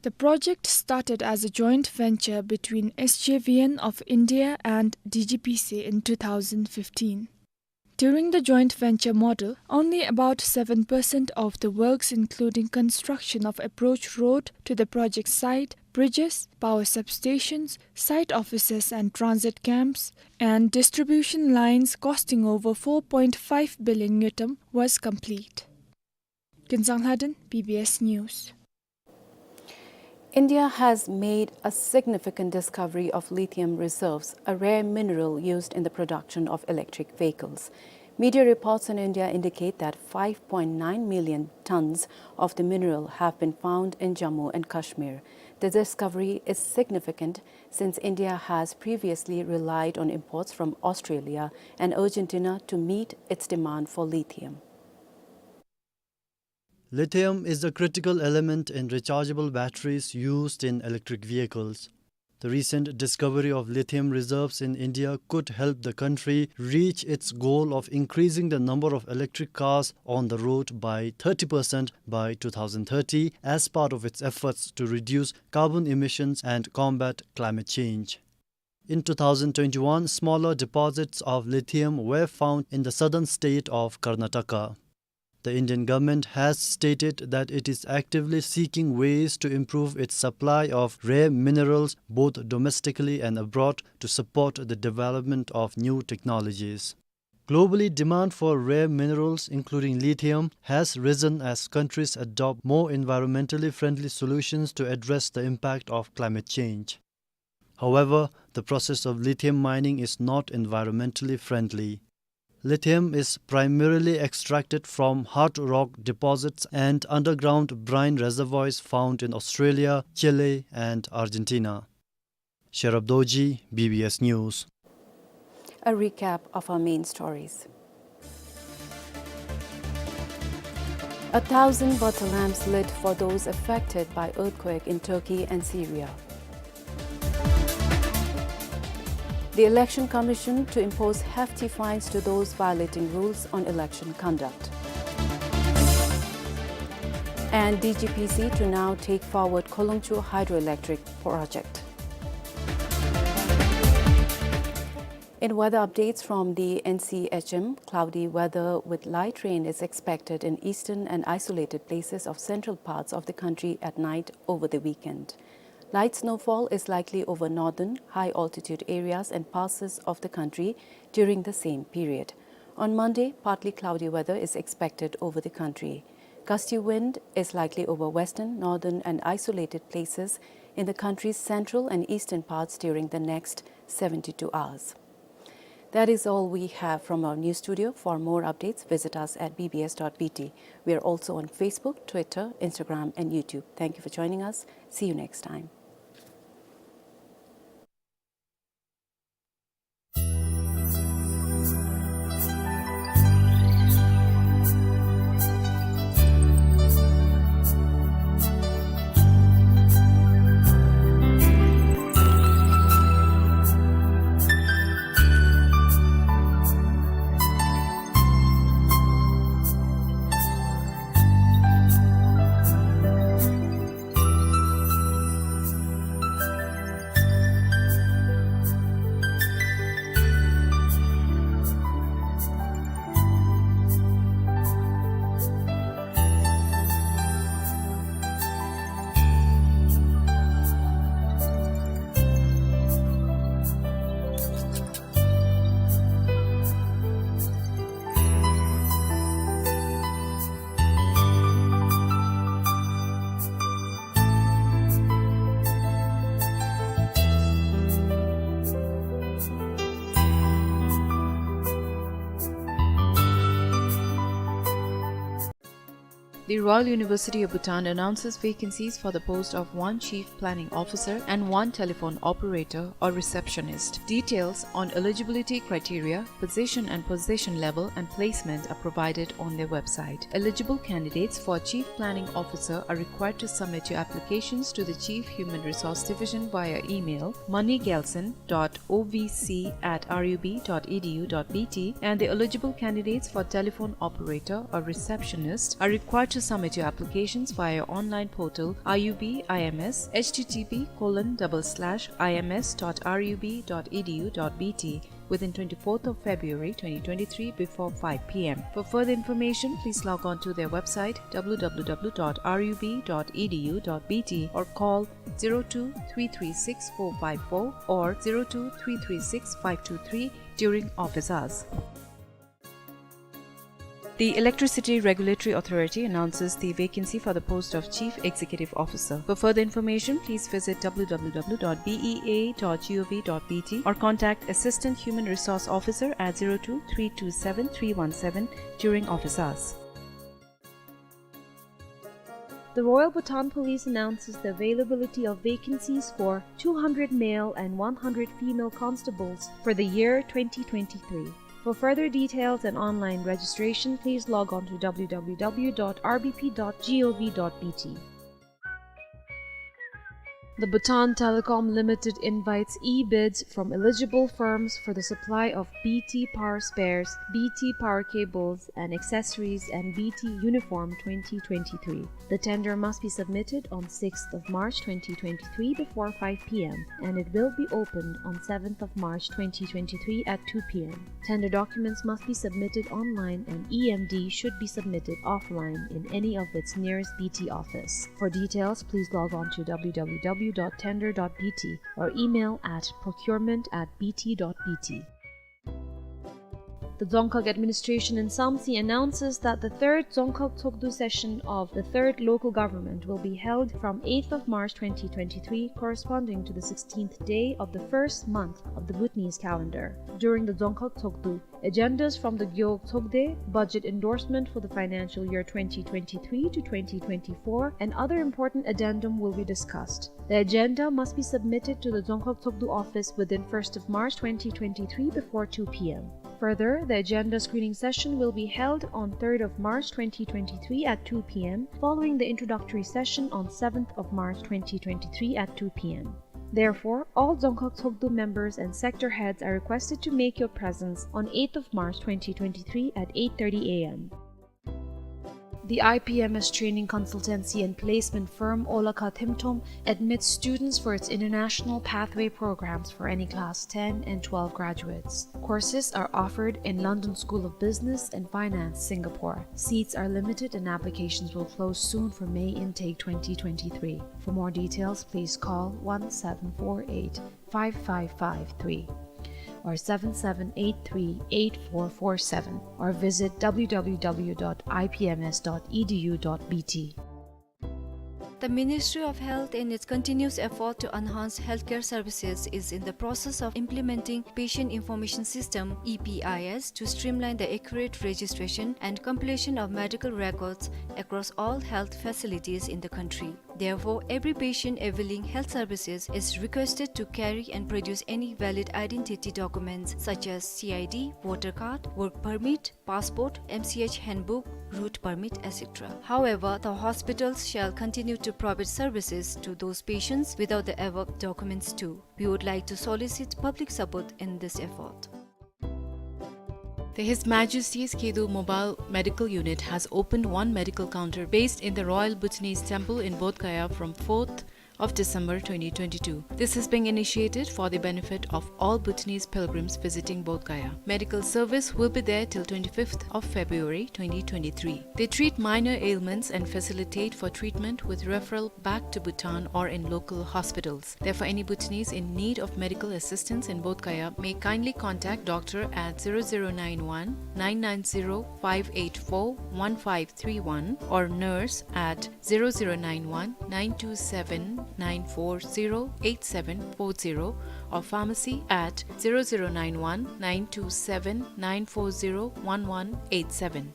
The project started as a joint venture between S J V N of India and D G P C in two thousand fifteen. During the joint venture model, only about seven percent of the works, including construction of approach road to the project site, bridges, power substations, site offices and transit camps, and distribution lines costing over four point five billion ngultrum, was complete. Kinzang Lhaden, B B S News. India has made a significant discovery of lithium reserves, a rare mineral used in the production of electric vehicles. Media reports in India indicate that five point nine million tons of the mineral have been found in Jammu and Kashmir. The discovery is significant since India has previously relied on imports from Australia and Argentina to meet its demand for lithium. Lithium is a critical element in rechargeable batteries used in electric vehicles. The recent discovery of lithium reserves in India could help the country reach its goal of increasing the number of electric cars on the road by thirty percent by two thousand thirty as part of its efforts to reduce carbon emissions and combat climate change. In two thousand twenty-one, smaller deposits of lithium were found in the southern state of Karnataka. The Indian government has stated that it is actively seeking ways to improve its supply of rare minerals, both domestically and abroad, to support the development of new technologies. Globally, demand for rare minerals, including lithium, has risen as countries adopt more environmentally friendly solutions to address the impact of climate change. However, the process of lithium mining is not environmentally friendly. Lithium is primarily extracted from hard rock deposits and underground brine reservoirs found in Australia, Chile, and Argentina. Sherab Dorji, B B S News. A recap of our main stories. A thousand water lamps lit for those affected by earthquake in Turkey and Syria. The Election Commission to impose hefty fines to those violating rules on election conduct. And D G P C to now take forward Kholongchu hydroelectric project. In weather updates from the N C H M, cloudy weather with light rain is expected in eastern and isolated places of central parts of the country at night over the weekend. Light snowfall is likely over northern, high-altitude areas and parts of the country during the same period. On Monday, partly cloudy weather is expected over the country. Gusty wind is likely over western, northern, and isolated places in the country's central and eastern parts during the next seventy-two hours. That is all we have from our news studio. For more updates, visit us at B B S dot B T. We are also on Facebook, Twitter, Instagram, and YouTube. Thank you for joining us. See you next time. The Royal University of Bhutan announces vacancies for the post of one Chief Planning Officer and one telephone operator or receptionist. Details on eligibility criteria, position and position level, and placement are provided on their website. Eligible candidates for Chief Planning Officer are required to submit your applications to the Chief Human Resource Division via email, moneygelson dot O V C at R U B dot E D U dot B T, and the eligible candidates for telephone operator or receptionist are required to submit your applications via online portal R U B I M S, H T T P colon double slash I M S dot R U B dot E D U dot B T, within twenty-fourth of February twenty twenty-three before five P M. For further information, please log on to their website W W W dot R U B dot E D U dot B T or call zero two three three six four five four or zero two three three six five two three during office hours. The Electricity Regulatory Authority announces the vacancy for the post of Chief Executive Officer. For further information, please visit W W W dot B E A dot G O V dot B T or contact Assistant Human Resource Officer at zero two three two seven three one seven during office hours. The Royal Bhutan Police announces the availability of vacancies for two hundred male and one hundred female constables for the year twenty twenty-three. For further details and online registration, please log on to W W W dot R B P dot G O V dot B T. The Bhutan Telecom Limited invites e-bids from eligible firms for the supply of B T power spares, B T power cables and accessories, and B T uniform twenty twenty-three. The tender must be submitted on sixth of March twenty twenty-three before five P M, and it will be opened on seventh of March twenty twenty-three at two P M. Tender documents must be submitted online and E M D should be submitted offline in any of its nearest B T office. For details, please log on to W W W dot tender dot B T or email at procurement at B T dot B T. The Dzongkhag administration in Samtse announces that the third Dzongkhag Tshogdu session of the third local government will be held from eighth of March twenty twenty-three, corresponding to the sixteenth day of the first month of the Bhutanese calendar. During the Dzongkhag Tshogdu, agendas from the Gewog Tshogde, budget endorsement for the financial year twenty twenty-three to twenty twenty-four, and other important addendum will be discussed. The agenda must be submitted to the Dzongkhag Tshogdu office within first of March twenty twenty-three before two P M. Further, the agenda screening session will be held on third of March twenty twenty-three at two P M, following the introductory session on seventh of March twenty twenty-three at two P M. Therefore, all Dzongkhag Tshogdu members and sector heads are requested to make your presence on eighth of March twenty twenty-three at eight thirty A M. The I P M S training consultancy and placement firm Olakha Themthom admits students for its international pathway programs for any class ten and twelve graduates. Courses are offered in London School of Business and Finance, Singapore. Seats are limited and applications will close soon for May intake twenty twenty-three. For more details, please call one seven four eight, five five five three or seven seven eight three, eight four four seven, or visit W W W dot I P M S dot E D U dot B T. The Ministry of Health, in its continuous effort to enhance healthcare services, is in the process of implementing Patient Information System, E P I S, to streamline the accurate registration and completion of medical records across all health facilities in the country. Therefore, every patient availing health services is requested to carry and produce any valid identity documents such as C I D, voter card, work permit, passport, M C H handbook, route permit, et cetera. However, the hospitals shall continue to provide services to those patients without the above documents too. We would like to solicit public support in this effort. The His Majesty's Khedu Mobile Medical Unit has opened one medical counter based in the Royal Bhutanese Temple in Bodh Gaya from fourth of December twenty twenty-two. This is being initiated for the benefit of all Bhutanese pilgrims visiting Bodh Gaya. Medical service will be there till twenty-fifth of February twenty twenty-three. They treat minor ailments and facilitate for treatment with referral back to Bhutan or in local hospitals. Therefore, any Bhutanese in need of medical assistance in Bodh Gaya may kindly contact doctor at zero zero nine one, nine nine zero, five eight four, one five three one or nurse at zero zero nine one, nine two seven, nine four zero, eight seven four zero or pharmacy at zero zero nine one, nine two seven, nine four zero, one one eight seven.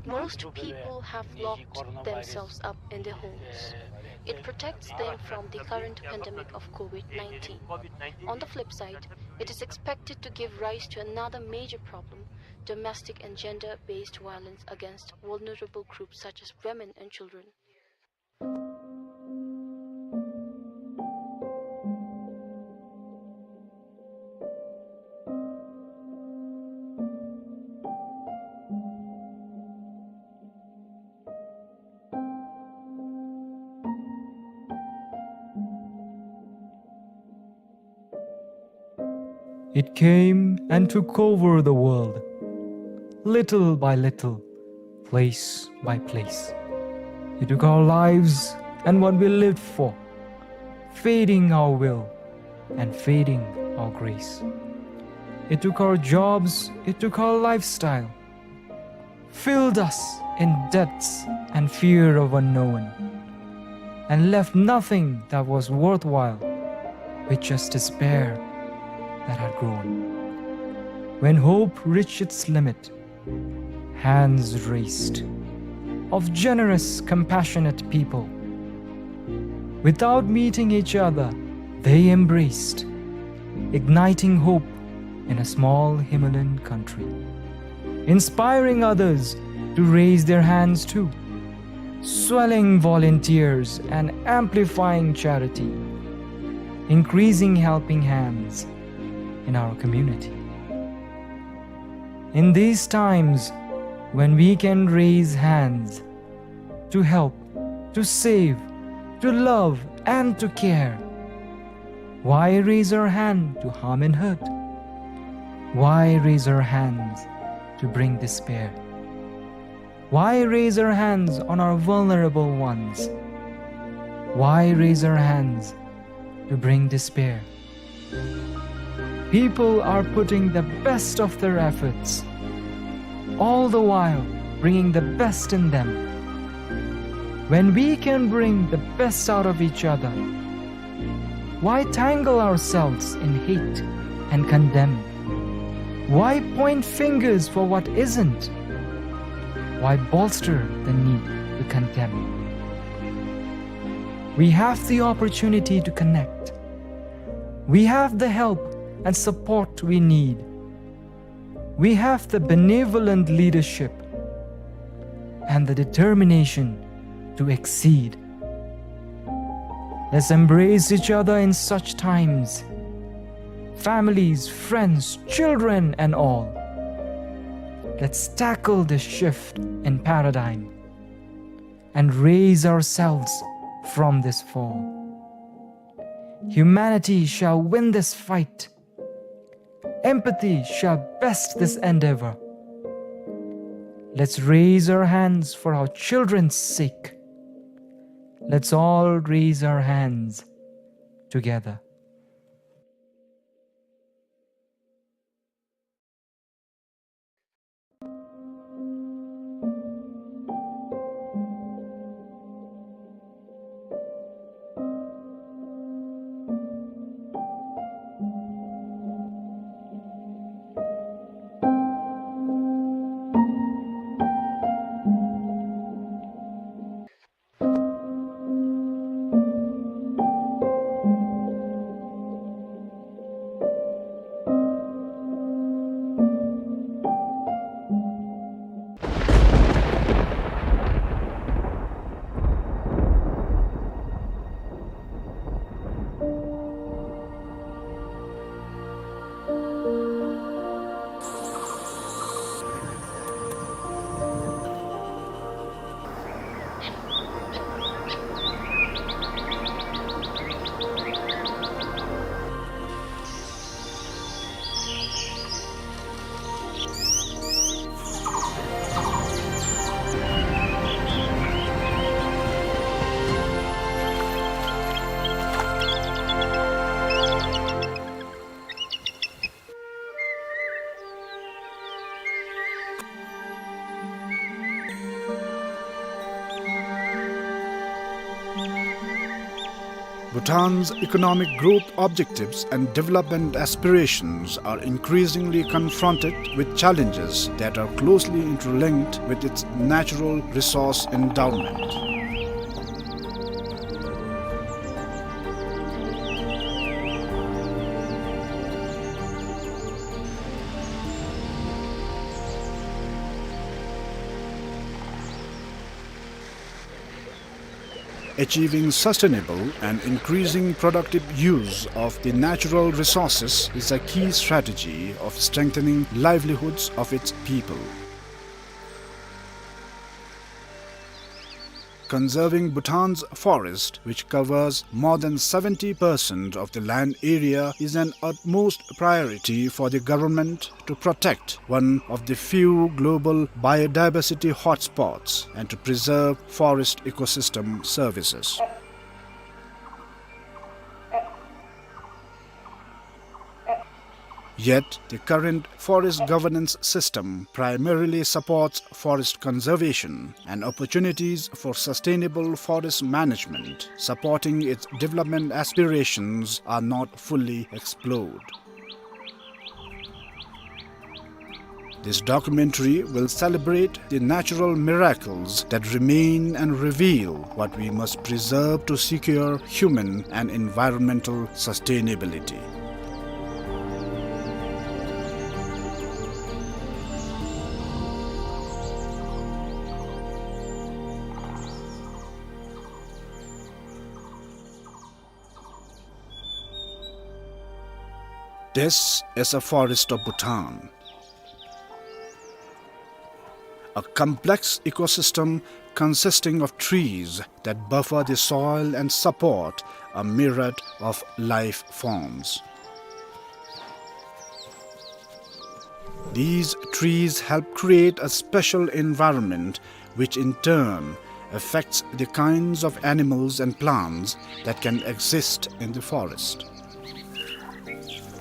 Most people have locked themselves up in their homes. It protects them from the current pandemic of COVID nineteen. On the flip side, it is expected to give rise to another major problem, domestic and gender-based violence against vulnerable groups such as women and children. It came and took over the world, little by little, place by place. It took our lives and what we lived for, feeding our will and feeding our grace. It took our jobs, it took our lifestyle, filled us in debts and fear of unknown, and left nothing that was worthwhile, with just despair that had grown. When hope reached its limit, hands raised of generous, compassionate people. Without meeting each other, they embraced, igniting hope in a small Himalayan country, inspiring others to raise their hands too, swelling volunteers and amplifying charity, increasing helping hands in our community. In these times when we can raise hands to help, to save, to love, and to care, why raise our hand to harm and hurt? Why raise our hands to bring despair? Why raise our hands on our vulnerable ones? Why raise our hands to bring despair? People are putting the best of their efforts, all the while bringing the best in them. When we can bring the best out of each other, why tangle ourselves in hate and condemn? Why point fingers for what isn't? Why bolster the need to condemn? We have the opportunity to connect. We have the help and support we need. We have the benevolent leadership and the determination to exceed. Let's embrace each other in such times. Families, friends, children, and all. Let's tackle this shift in paradigm and raise ourselves from this fall. Humanity shall win this fight. Empathy shall best this endeavor. Let's raise our hands for our children's sake. Let's all raise our hands together. Bhutan's economic growth objectives and development aspirations are increasingly confronted with challenges that are closely interlinked with its natural resource endowment. Achieving sustainable and increasing productive use of the natural resources is a key strategy of strengthening livelihoods of its people. Conserving Bhutan's forest, which covers more than seventy percent of the land area, is an utmost priority for the government to protect one of the few global biodiversity hotspots and to preserve forest ecosystem services. Yet, the current forest governance system primarily supports forest conservation, and opportunities for sustainable forest management supporting its development aspirations are not fully explored. This documentary will celebrate the natural miracles that remain and reveal what we must preserve to secure human and environmental sustainability. This is a forest of Bhutan, a complex ecosystem consisting of trees that buffer the soil and support a myriad of life forms. These trees help create a special environment which in turn affects the kinds of animals and plants that can exist in the forest.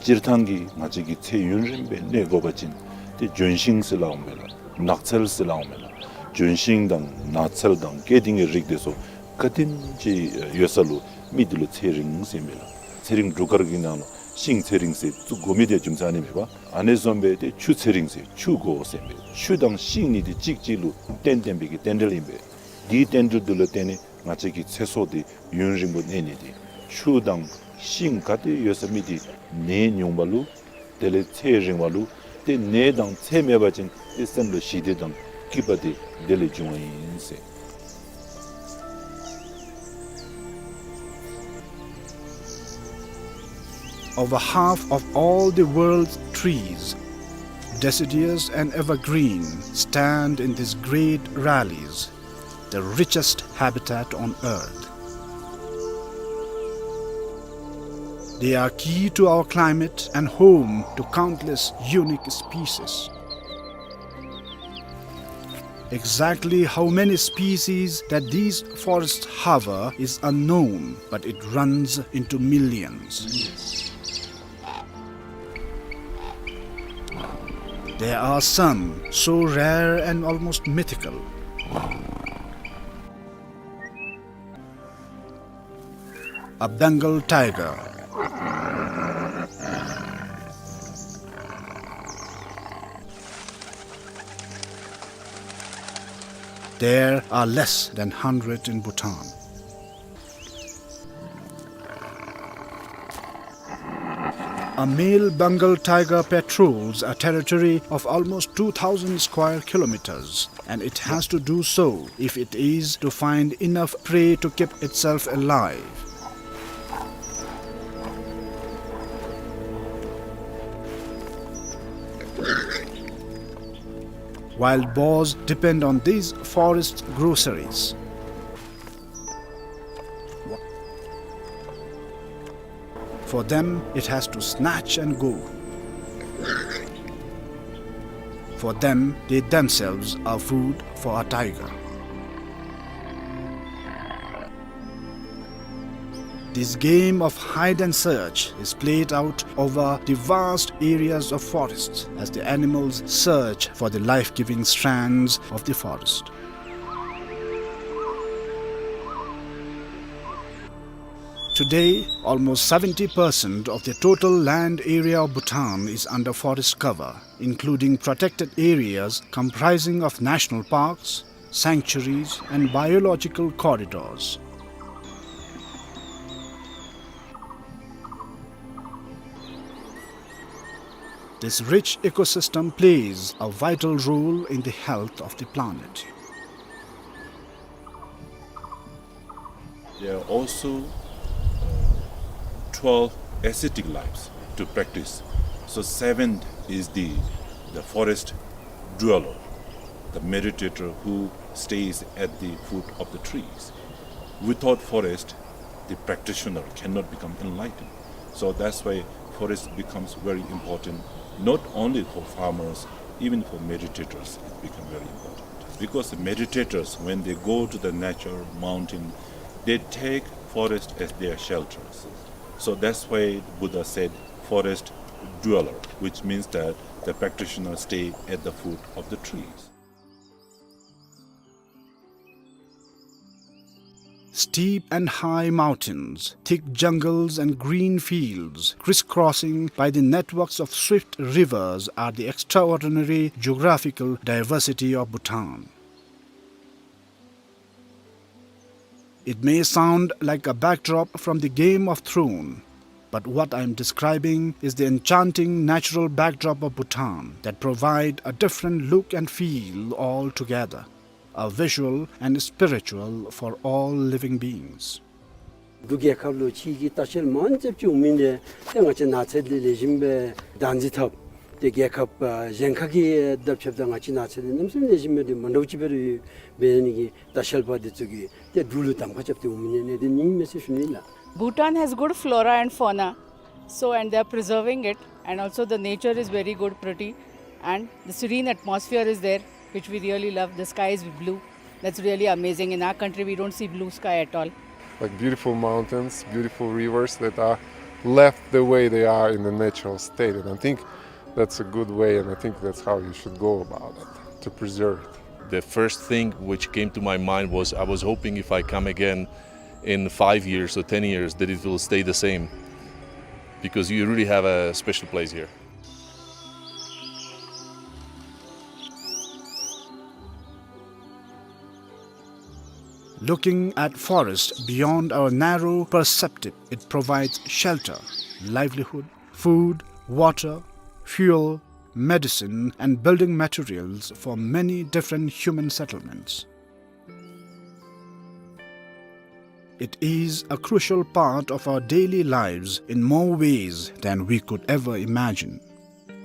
སྤྱིར་བཏང་གི་ང་བཅས་ཀྱི་ཚེ་ཡུན་རིངམོ་སྦེ་གནས་དགོ་པ་ཅིན་ཏེ་ལྗོན་ཤིང་ཟེར་སླབ་འོང་མས་ལགས། ནགས་ཚལ་ཟེར་སླབ་འོང་མས་ལགས། ལྗོན་ཤིང་དང་ནགས་ཚལ་དང་སྐྱེ་ལྡན་གྱི་རིགས་དེ་ཚུ་ག་དེམ་ཅིག་ཡོད་ས་ལུ་མི་དེ་ལུ་ཚེ་རིང་ཟེར་མས་ལགས། ཚེ་རིང་འབྲུག་སྐར་གྱི་ནང་ལུ་ཤིང་ཚེ་རིང་ཟེར་བཙུགས་དགོ་མི་དེ་རྒྱུ་མཚན་ཨ་ནི་མས་པ། ཨ་ནི་བཟུམ་སྦེ་ཏེ་ཆུ་ཚེ་རིང་ཟེར་ཆུ་དགོ་ཟེར་མས། ཆུ་དང་ཤིང་གཉིས་དེ་གཅིག་གཅིག་ལུ་བརྟེན་བརྟེན་པའི་གི་རྟེན་འབྲེལ་ཨིན་པས། དེའི་རྟེན་འབྲེལ་དེ་ལུ་བརྟེན་ནས་ང་བཅས་ཀྱི་ཚེ་སྲོག་དེ་ཡུན་རིང་པོ་གནས་ནི་དེ། ཆུ་དང་ཤིང་ག་ཏེ་ཡོད་ས་མི་དེ་ནད་ཉུང་བ་ལུ་དེ་ལས་ཚེ་རིང་བ་ལུ་ཏེ་ནད་དང་ཚེ་མེད་པ་ཅིན་ཏེ་སེམས་ལུ་ཞི་བདེ་དང་སྐྱིད་པ་དེ་དེ་ལས་འབྱུང་བ་ཨིན་ཟེར། Over half of all the world's trees, deciduous and evergreen, stand in these great valleys, the richest habitat on earth. They are key to our climate and home to countless unique species. Exactly how many species that these forests harbor is unknown, but it runs into millions. There are some so rare and almost mythical. A Bengal tiger. There are less than hundred in Bhutan. A male Bengal tiger patrols a territory of almost two thousand square kilometers, and it has to do so if it is to find enough prey to keep itself alive. Wild boars depend on these forest groceries. For them, it has to snatch and go. For them, they themselves are food for a tiger. This game of hide and search is played out over the vast areas of forests as the animals search for the life-giving strands of the forest. Today, almost seventy percent of the total land area of Bhutan is under forest cover, including protected areas comprising of national parks, sanctuaries, and biological corridors. This rich ecosystem plays a vital role in the health of the planet. There are also twelve ascetic lives to practice. So seventh is the, the forest dweller, the meditator who stays at the foot of the trees. Without forest, the practitioner cannot become enlightened. So that's why forest becomes very important, not only for farmers, even for meditators, it becomes very important. Because the meditators, when they go to the nature, mountain, they take forest as their shelters. So that's why Buddha said, "Forest dweller," which means that the practitioners stay at the foot of the trees. Steep and high mountains, thick jungles and green fields, crisscrossing by the networks of swift rivers, are the extraordinary geographical diversity of Bhutan. It may sound like a backdrop from the Game of Thrones, but what I am describing is the enchanting natural backdrop of Bhutan that provide a different look and feel altogether, a visual and spiritual for all living beings. འབྲུག་རྒྱལ་ཁབ་ལུ་ཕྱི་གི་ལྟ་བཤལ་མང་ཙམ་ཅིག་འོང་མི་འདི་ཏེ་ང་བཅས་ནགས་ཚལ་འདི་ལེགས་ཤོམ་སྦེ་བདག་འཛིན་འཐབ། ཏེ་རྒྱལ་ཁབ་ཨ་གཞན་ཁ་གི་དང་ཕྱདཔ་ད་ང་བཅས་ནགས་ཚལ་འདི་གནམ་མེད་ས་མེད་ལེགས་ཤོམ་སྦེ་འདི་མ་འདྲཝ་ཅིག་སྦེ་ར་ཡོད། འབད་ནི་གི་ལྟ་བཤལ་པ་འདི་ཚུ་གིས་ཏེ་འབྲུག་ལུ་གདམ་ཁ་རྐྱབ་སྟེ་འོང་མི་འདི་ཨ་ནི་འདི་ཨིན་མས་ཟེར་ཞུ་ནི་ལགས། Bhutan has good flora and fauna, so, and they are preserving it, and also the nature is very good, pretty, and the serene atmosphere is there, which we really love. The sky is blue. That's really amazing. In our country, we don't see blue sky at all. Like beautiful mountains, beautiful rivers that are left the way they are in the natural state. And I think that's a good way, and I think that's how you should go about it, to preserve it. The first thing which came to my mind was, I was hoping if I come again in five years or ten years, that it will stay the same, because you really have a special place here. Looking at forest beyond our narrow perspective, it provides shelter, livelihood, food, water, fuel, medicine, and building materials for many different human settlements. It is a crucial part of our daily lives in more ways than we could ever imagine.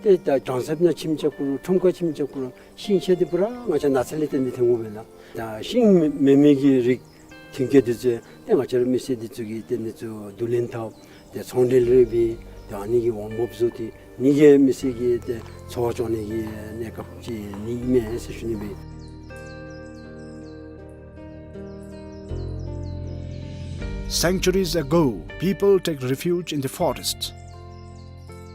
ཏེ་ད་གྲོང་གསེབ་ནང་ཁྱིམ་རྐྱབ་དགོ་རུང་ཁྲོམ་ཁར་ཁྱིམ་རྐྱབ་དགོ་རུང་ཤིང་ཆས་འདི་པུ་ར་ང་བཅས་ནགས་ཚལ་ལས་བརྟེན་ཏེ་ཐོན་དགོ་པས་ལགས། ད་ཤིང་མེད་མི་གི་རིགས་མཐུན་རྐྱེན་འདི་ཚུ་ཏེ་ང་བཅས་ར་མི་སེར་འདི་ཚུ་གིས་ཏེ་འདི་ཚུ་བསྡུ་ལེན་འཐབ། ཏེ་ཚོང་འབྲེལ་རེ་འབད། ཏེ་ཨ་ནི་གི་འོང་འབབ་བཟོ་སྟེ་ནི་གི་མི་སེར་གྱི་ཏེ་འཚོ་བ་སྐྱོང་ནི་གི་གནས་སྐབས་ཅིག་ཨིན་མས་ཟེར་ཞུ་ནི་སྦེ། Centuries ago, people take refuge in the forests.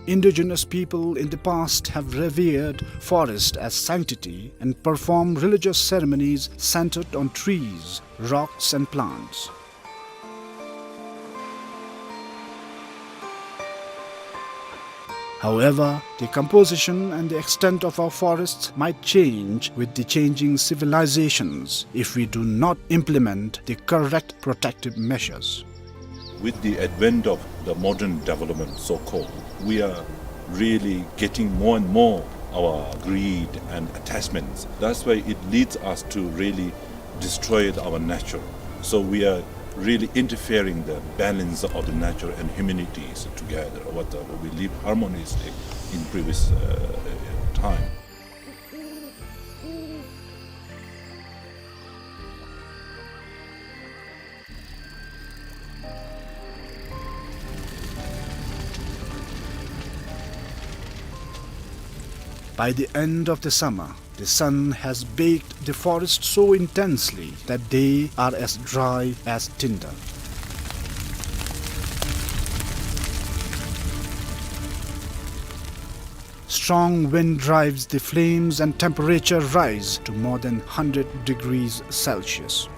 Indigenous people in the past have revered forest as sanctity and performed religious ceremonies centered on trees, rocks, and plants. However, the composition and the extent of our forests might change with the changing civilizations if we do not implement the correct protective measures. With the advent of the modern development, so-called, we are really getting more and more our greed and attachments. That's why it leads us to really destroy our nature. So we are really interfering the balance of the nature and humanities together. What, uh, we live harmoniously in previous, uh, time. By the end of the summer, the sun has baked the forest so intensely that they are as dry as tinder. Strong wind drives the flames and temperature rise to more than hundred degrees Celsius.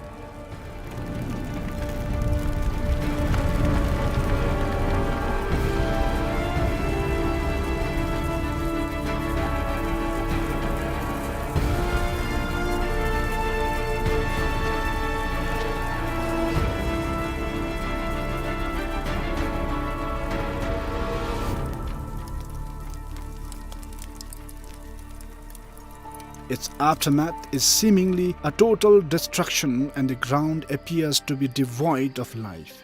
Its aftermath is seemingly a total destruction, and the ground appears to be devoid of life.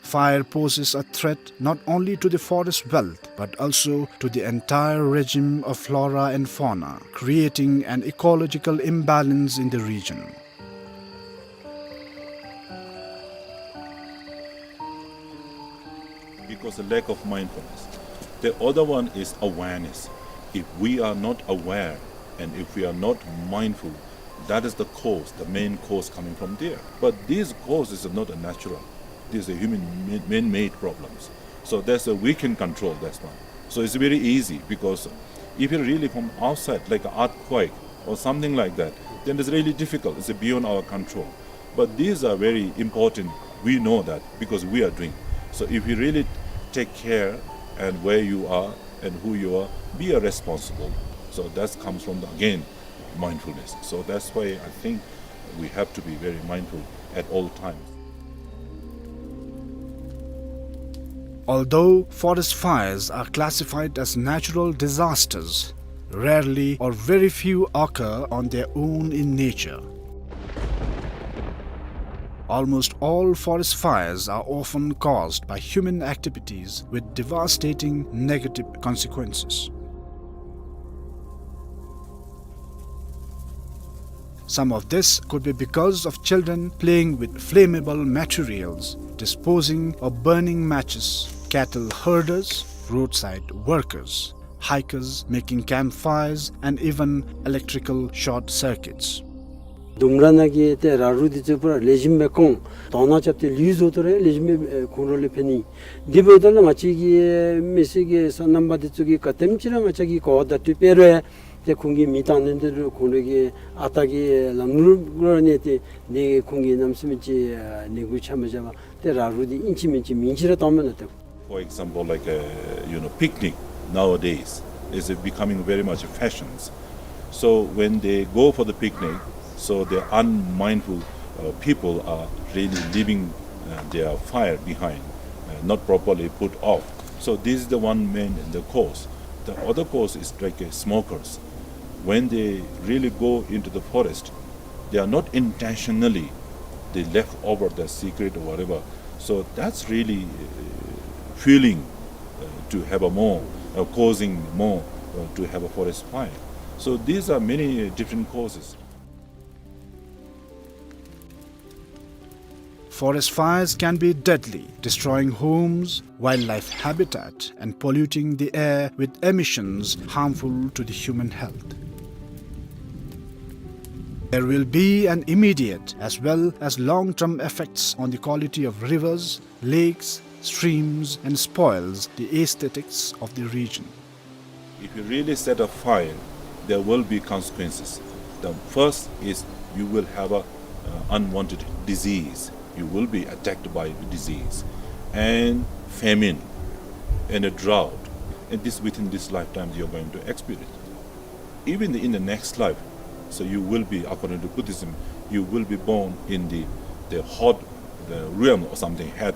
Fire poses a threat not only to the forest wealth, but also to the entire regime of flora and fauna, creating an ecological imbalance in the region. Because the lack of mindfulness. The other one is awareness. If we are not aware and if we are not mindful, that is the cause, the main cause coming from there. But these causes are not a natural. These are human ma-, man-made problems. So that's a, we can control that one. So it's very easy, because if you really from outside, like an earthquake or something like that, then it's really difficult. It's beyond our control. But these are very important. We know that because we are doing. So if you really take care and where you are and who you are, be a responsible. So that comes from the, again, mindfulness. So that's why I think we have to be very mindful at all times. Although forest fires are classified as natural disasters, rarely or very few occur on their own in nature. Almost all forest fires are often caused by human activities with devastating negative consequences. Some of this could be because of children playing with flammable materials, disposing or burning matches, cattle herders, roadside workers, hikers making campfires, and even electrical short circuits. ལྡུམ་ར་ནང་གི་ཏེ་ར་རུ་འདི་ཚུ་པུ་ར་ལེགས་ཤོམ་སྦེ་བཀང་དོ་ན་རྐྱབ་སྟེ་ལུད་བཟོ་སྟེ་ར་ལེགས་ཤོམ་སྦེ་ཁོང་ར་ལུ་ཕན་ནི། འདི་འབདཝ་ད་ལུ་ང་བཅས་ཀྱི་མི་སེར་གྱི་སོ་ནམ་པ་འདི་ཚུ་གིས་ག་དེམ་ཅིག་ར་ང་བཅས་ཀྱིས་གོ་བ་བརྡ་སྤྲོད་འབད་རུང་ཏེ་ཁོང་གིས་མེ་བཏང་ནི་འདི་རུང་ཁོང་ར་གི་ཨ་རྟག་གི་ལམ་ལུགས་ལུ་གནས་ཏེ་འདི་ཁོང་གིས་གནམ་མེད་ས་མེད་ཅིག་ནད་འབུ་ཆ་མི་བཞག་པར་ཏེ་ར་རུ་འདི་ཨིན་ཅི་མིན་ཅི་མིང་ཅིག་ར་བཏངམ་མས་ལགས་ཏེ། For example, like, uh, you know, picnic nowadays is becoming very much fashions. So when they go for the picnic, so the unmindful, uh, people are really leaving, uh, their fire behind, uh, not properly put off. So this is the one main, the cause. The other cause is like, uh, smokers. When they really go into the forest, they are not intentionally, they left over the cigarette or whatever. So that's really, uh, fueling, uh, to have a more, uh, causing more, uh, to have a forest fire. So these are many, uh, different causes. Forest fires can be deadly, destroying homes, wildlife habitat, and polluting the air with emissions harmful to the human health. There will be an immediate as well as long-term effects on the quality of rivers, lakes, streams, and spoils the aesthetics of the region. If you really set a fire, there will be consequences. The first is you will have a, uh, unwanted disease. You will be attacked by disease, and famine, and a drought. And this, within this lifetime, you're going to experience. Even in the next life, so you will be, according to Buddhism, you will be born in the, the hot, the realm or something, hell,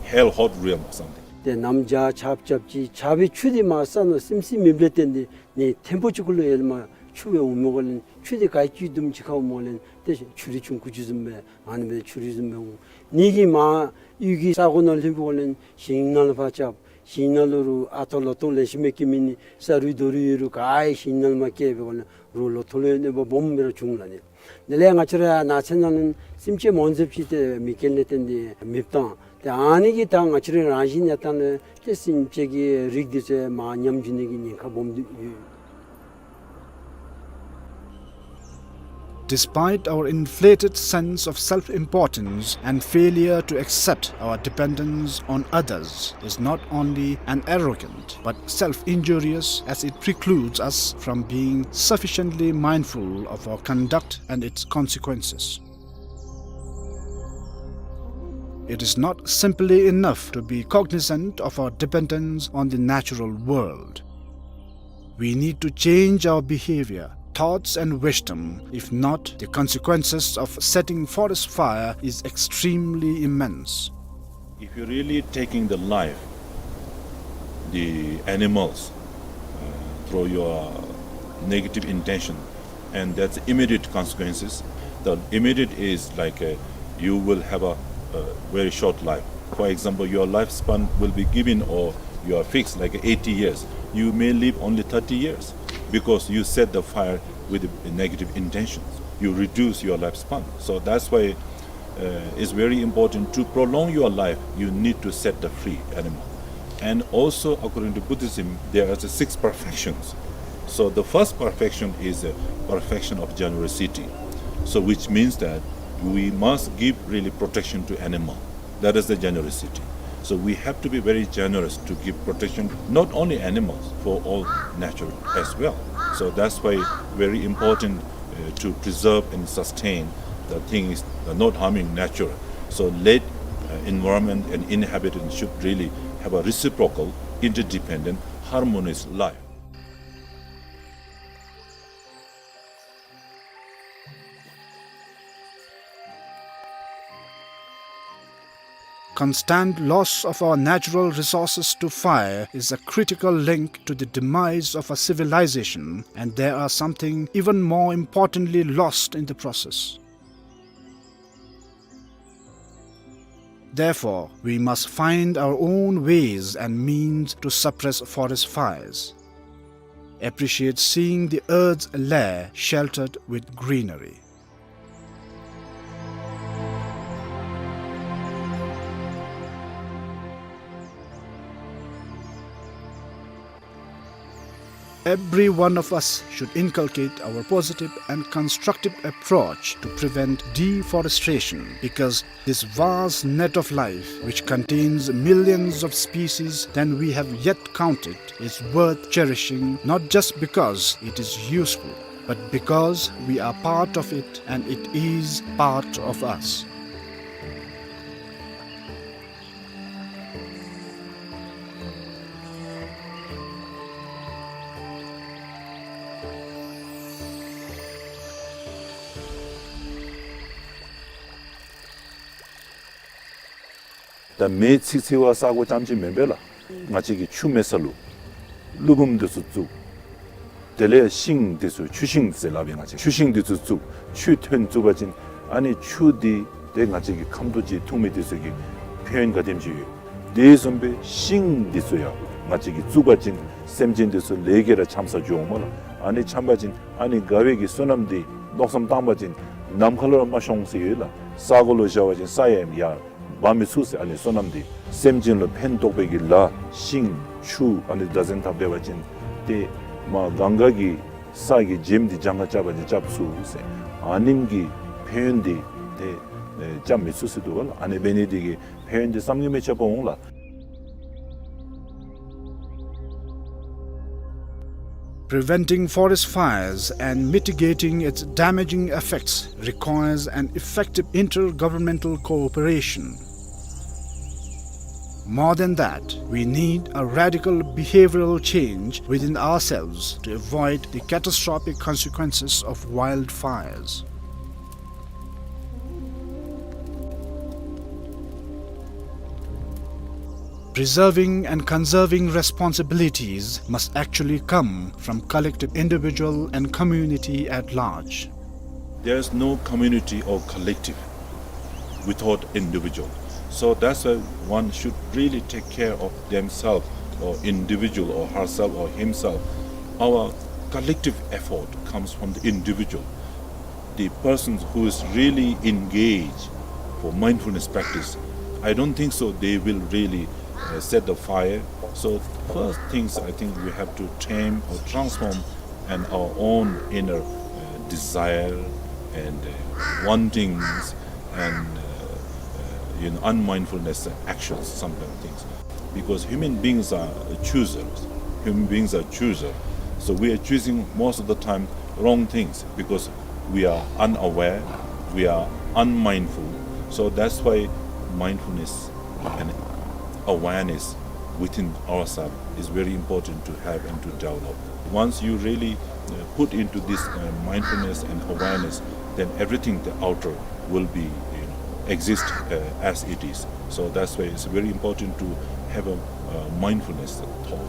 hell hot realm or something. ཏེ་གནམ་བྱཱར་ཆརཔ་རྐྱབ་ཅི། ཆར་པའི་ཆུ་འདི་མར་ས་ནང་སིམ་སིམ་མེདཔ་ལས་བརྟེན་ཏེ་ནི་ཐེམ་པོ་ཅིག་གུ་ལུ་ཡར་ལས་མར་ཆུ་སྦེ་འོངམ་འོང་ལས་ཆུ་འདི་ག་ཅི་དུམ་ཅིག་ཁར་འོངམ་འོང་ལས་ཏེ་ཆུ་རུད་ཆུང་ཀུ་ཅིག་བཟུམ་སྦེ་ཨ་ནི་སྦེ་ཆུ་རུད་བཟུམ་སྦེ་འོང་། ནི་གིས་མར་གཡུས་ཀྱི་ས་གོ་ནང་ལྷོདཔ་འོང་ལས་ཞིང་ནང་ལུ་ཕར་རྐྱབ། ཞིང་ནང་ལུ་རུང་ཨ་ཐོ་ལོ་ཐོ་ལེགས་ཤོམ་སྦེ་སྐྱེ་མི་ནི་ས་རུད་རྡོ་རུད་ཡོད་རུང་ག་ཡང་ཞིང་ནང་མར་སྐྱེ་འབད་འོང་ལས་རུང་ལོ་ཐོ་ལུ་ཡང་གནོད་པ་སྦོམ་སྦེ་ར་འབྱུང་ལགས་ནི། དེ་ལས་ང་བཅས་ར་ནགས་ཚལ་ནང་ལུ་སེམས་ཅན་མང་ཟེར་ཅིག་ཏེ་མེ་རྐྱེན་ལས་བརྟེན་ཏེ་མེདཔ་བཏང་། ཏེ་ཨ་ནི་གིས་ད་ང་བཅས་ར་རང་བཞིན་གནས་སྟངས་ལུ་ཏེ་སེམས་ཅན་གྱི་རིགས་འདི་ཚུ་མར་ཉམས་འགྱོ་ནི་གི་ཉེན་ཁ་སྦོམ་འདུག་ཡོད། Despite our inflated sense of self-importance and failure to accept our dependence on others is not only an arrogant but self-injurious, as it precludes us from being sufficiently mindful of our conduct and its consequences. It is not simply enough to be cognizant of our dependence on the natural world. We need to change our behavior, thoughts and wisdom. If not, the consequences of setting forest fire is extremely immense. If you're really taking the life, the animals, uh, through your negative intention, and that's immediate consequences. The immediate is like, uh, you will have a, a very short life. For example, your lifespan will be given or you are fixed like eighty years. You may live only thirty years because you set the fire with the negative intentions. You reduce your lifespan. So that's why uh, it's very important to prolong your life, you need to set the free animal. And also, according to Buddhism, there are the six perfections. So the first perfection is a perfection of generosity. So which means that we must give really protection to animal. That is the generosity. So we have to be very generous to give protection, not only animals, for all nature as well. So that's why very important uh, to preserve and sustain the thing is, uh, not harming nature. So let, uh, environment and inhabitants should really have a reciprocal, interdependent, harmonious life. Constant loss of our natural resources to fire is a critical link to the demise of a civilization, and there are something even more importantly lost in the process. Therefore, we must find our own ways and means to suppress forest fires. Appreciate seeing the earth's lair sheltered with greenery. Every one of us should inculcate our positive and constructive approach to prevent deforestation, because this vast net of life, which contains millions of species than we have yet counted, is worth cherishing, not just because it is useful, but because we are part of it and it is part of us. ད་མེ་འཚིག་འཚིག་པ་ས་གོ་རྐྱངམ་ཅིག་མེན་པས་ལགས། ང་བཅས་ཀྱིས་ཆུ་མེད་ས་ལུ་ཀླུ་འབུམ་འདི་ཚུ་བཙུགས། དེ་ལས་ཤིང་འདི་ཚུ་ཆུ་ཤིང་ཟེར་སླབ་པས། ང་བཅས་ཆུ་ཤིང་འདི་ཚུ་བཙུགས། ཆུ་ཐོན་བཙུགས་པ་ཅིན་ཨ་ནི་ཆུ་འདི་ཏེ་ང་བཅས་ཀྱི་ཁམ་ཐོག་ཅིག་འཐུང་མི་འདི་ཚུ་གི་ཕན་ཡོན་ག་དེམ་ཅིག་ཡོད། དེ་བཟུམ་སྦེ་ཤིང་འདི་ཚུ་ཡང་ང་བཅས་ཀྱིས་བཙུགས་པ་ཅིན་སེམས་ཅན་འདི་ཚུ་ལས་ཀྱི་ར་ཆམ་ས་འགྱོཝ་སྨོ་ལགས། ཨ་ནི་ཆམ་པ་ཅིན་ཨ་ནི་དགའ་བའི་གི་བསོད་ནམས་འདི་མནོ་བསམ་བཏང་པ་ཅིན་ནམ་མཁའ་ལུ་ར་མ་ཤོང་ཟེར་ཡོད་ལགས། ས་གོ་ལུ་བཞག་པ་ཅིན་ས་ཡང་ཡར་འབབ་མི་ཚུགས་ཟེར། ཨ་ནི་བསོད་ནམས་འདི་སེམས་ཅན་ལུ་ཕན་ཐོགས་པའི་གི་ལཱ་ཤིང་ཆུ་ཨ་ནི་བདག་འཛིན་འཐབ་སྡོད་པ་ཅིན་ཏེ་མར་གངྒཱ་གི་ས་གི་བྱེམ་འདི་གྱངས་ཁ་རྐྱབ་པ་ཅིན་རྐྱབ་ཚུགས་ཟེར། ཨ་ནེམ་གི་ཕན་ཡོན་འདི་ཏེ་ཨེ་རྐྱབ་མི་ཚུགས་ཟེར་འདུག་པ་ལགས། ཨ་ནི་འབད་ནི་འདི་གིས་ཕན་ཡོན་འདི་བསམ་གྱིས་མི་ཁྱབ་པ་འོང་ལགས། Preventing forest fires and mitigating its damaging effects requires an effective intergovernmental cooperation. More than that, we need a radical behavioral change within ourselves to avoid the catastrophic consequences of wildfires. Preserving and conserving responsibilities must actually come from collective individual and community at large. There is no community or collective without individual. So that's why one should really take care of themselves or individual or herself or himself. Our collective effort comes from the individual, the persons who is really engaged for mindfulness practice. I don't think so they will really uh, set the fire. So first things, I think we have to tame or transform and our own inner uh, desire and uh, wantings and uh, uh, you know, unmindfulness actions, some kind of things. Because human beings are choosers. Human beings are choosers. So we are choosing most of the time wrong things because we are unaware, we are unmindful. So that's why mindfulness and awareness within ourselves is very important to have and to develop. Once you really uh, put into this uh, mindfulness and awareness, then everything the outer will be, you know, exist, uh, as it is. So that's why it's very important to have a, uh, mindfulness thought.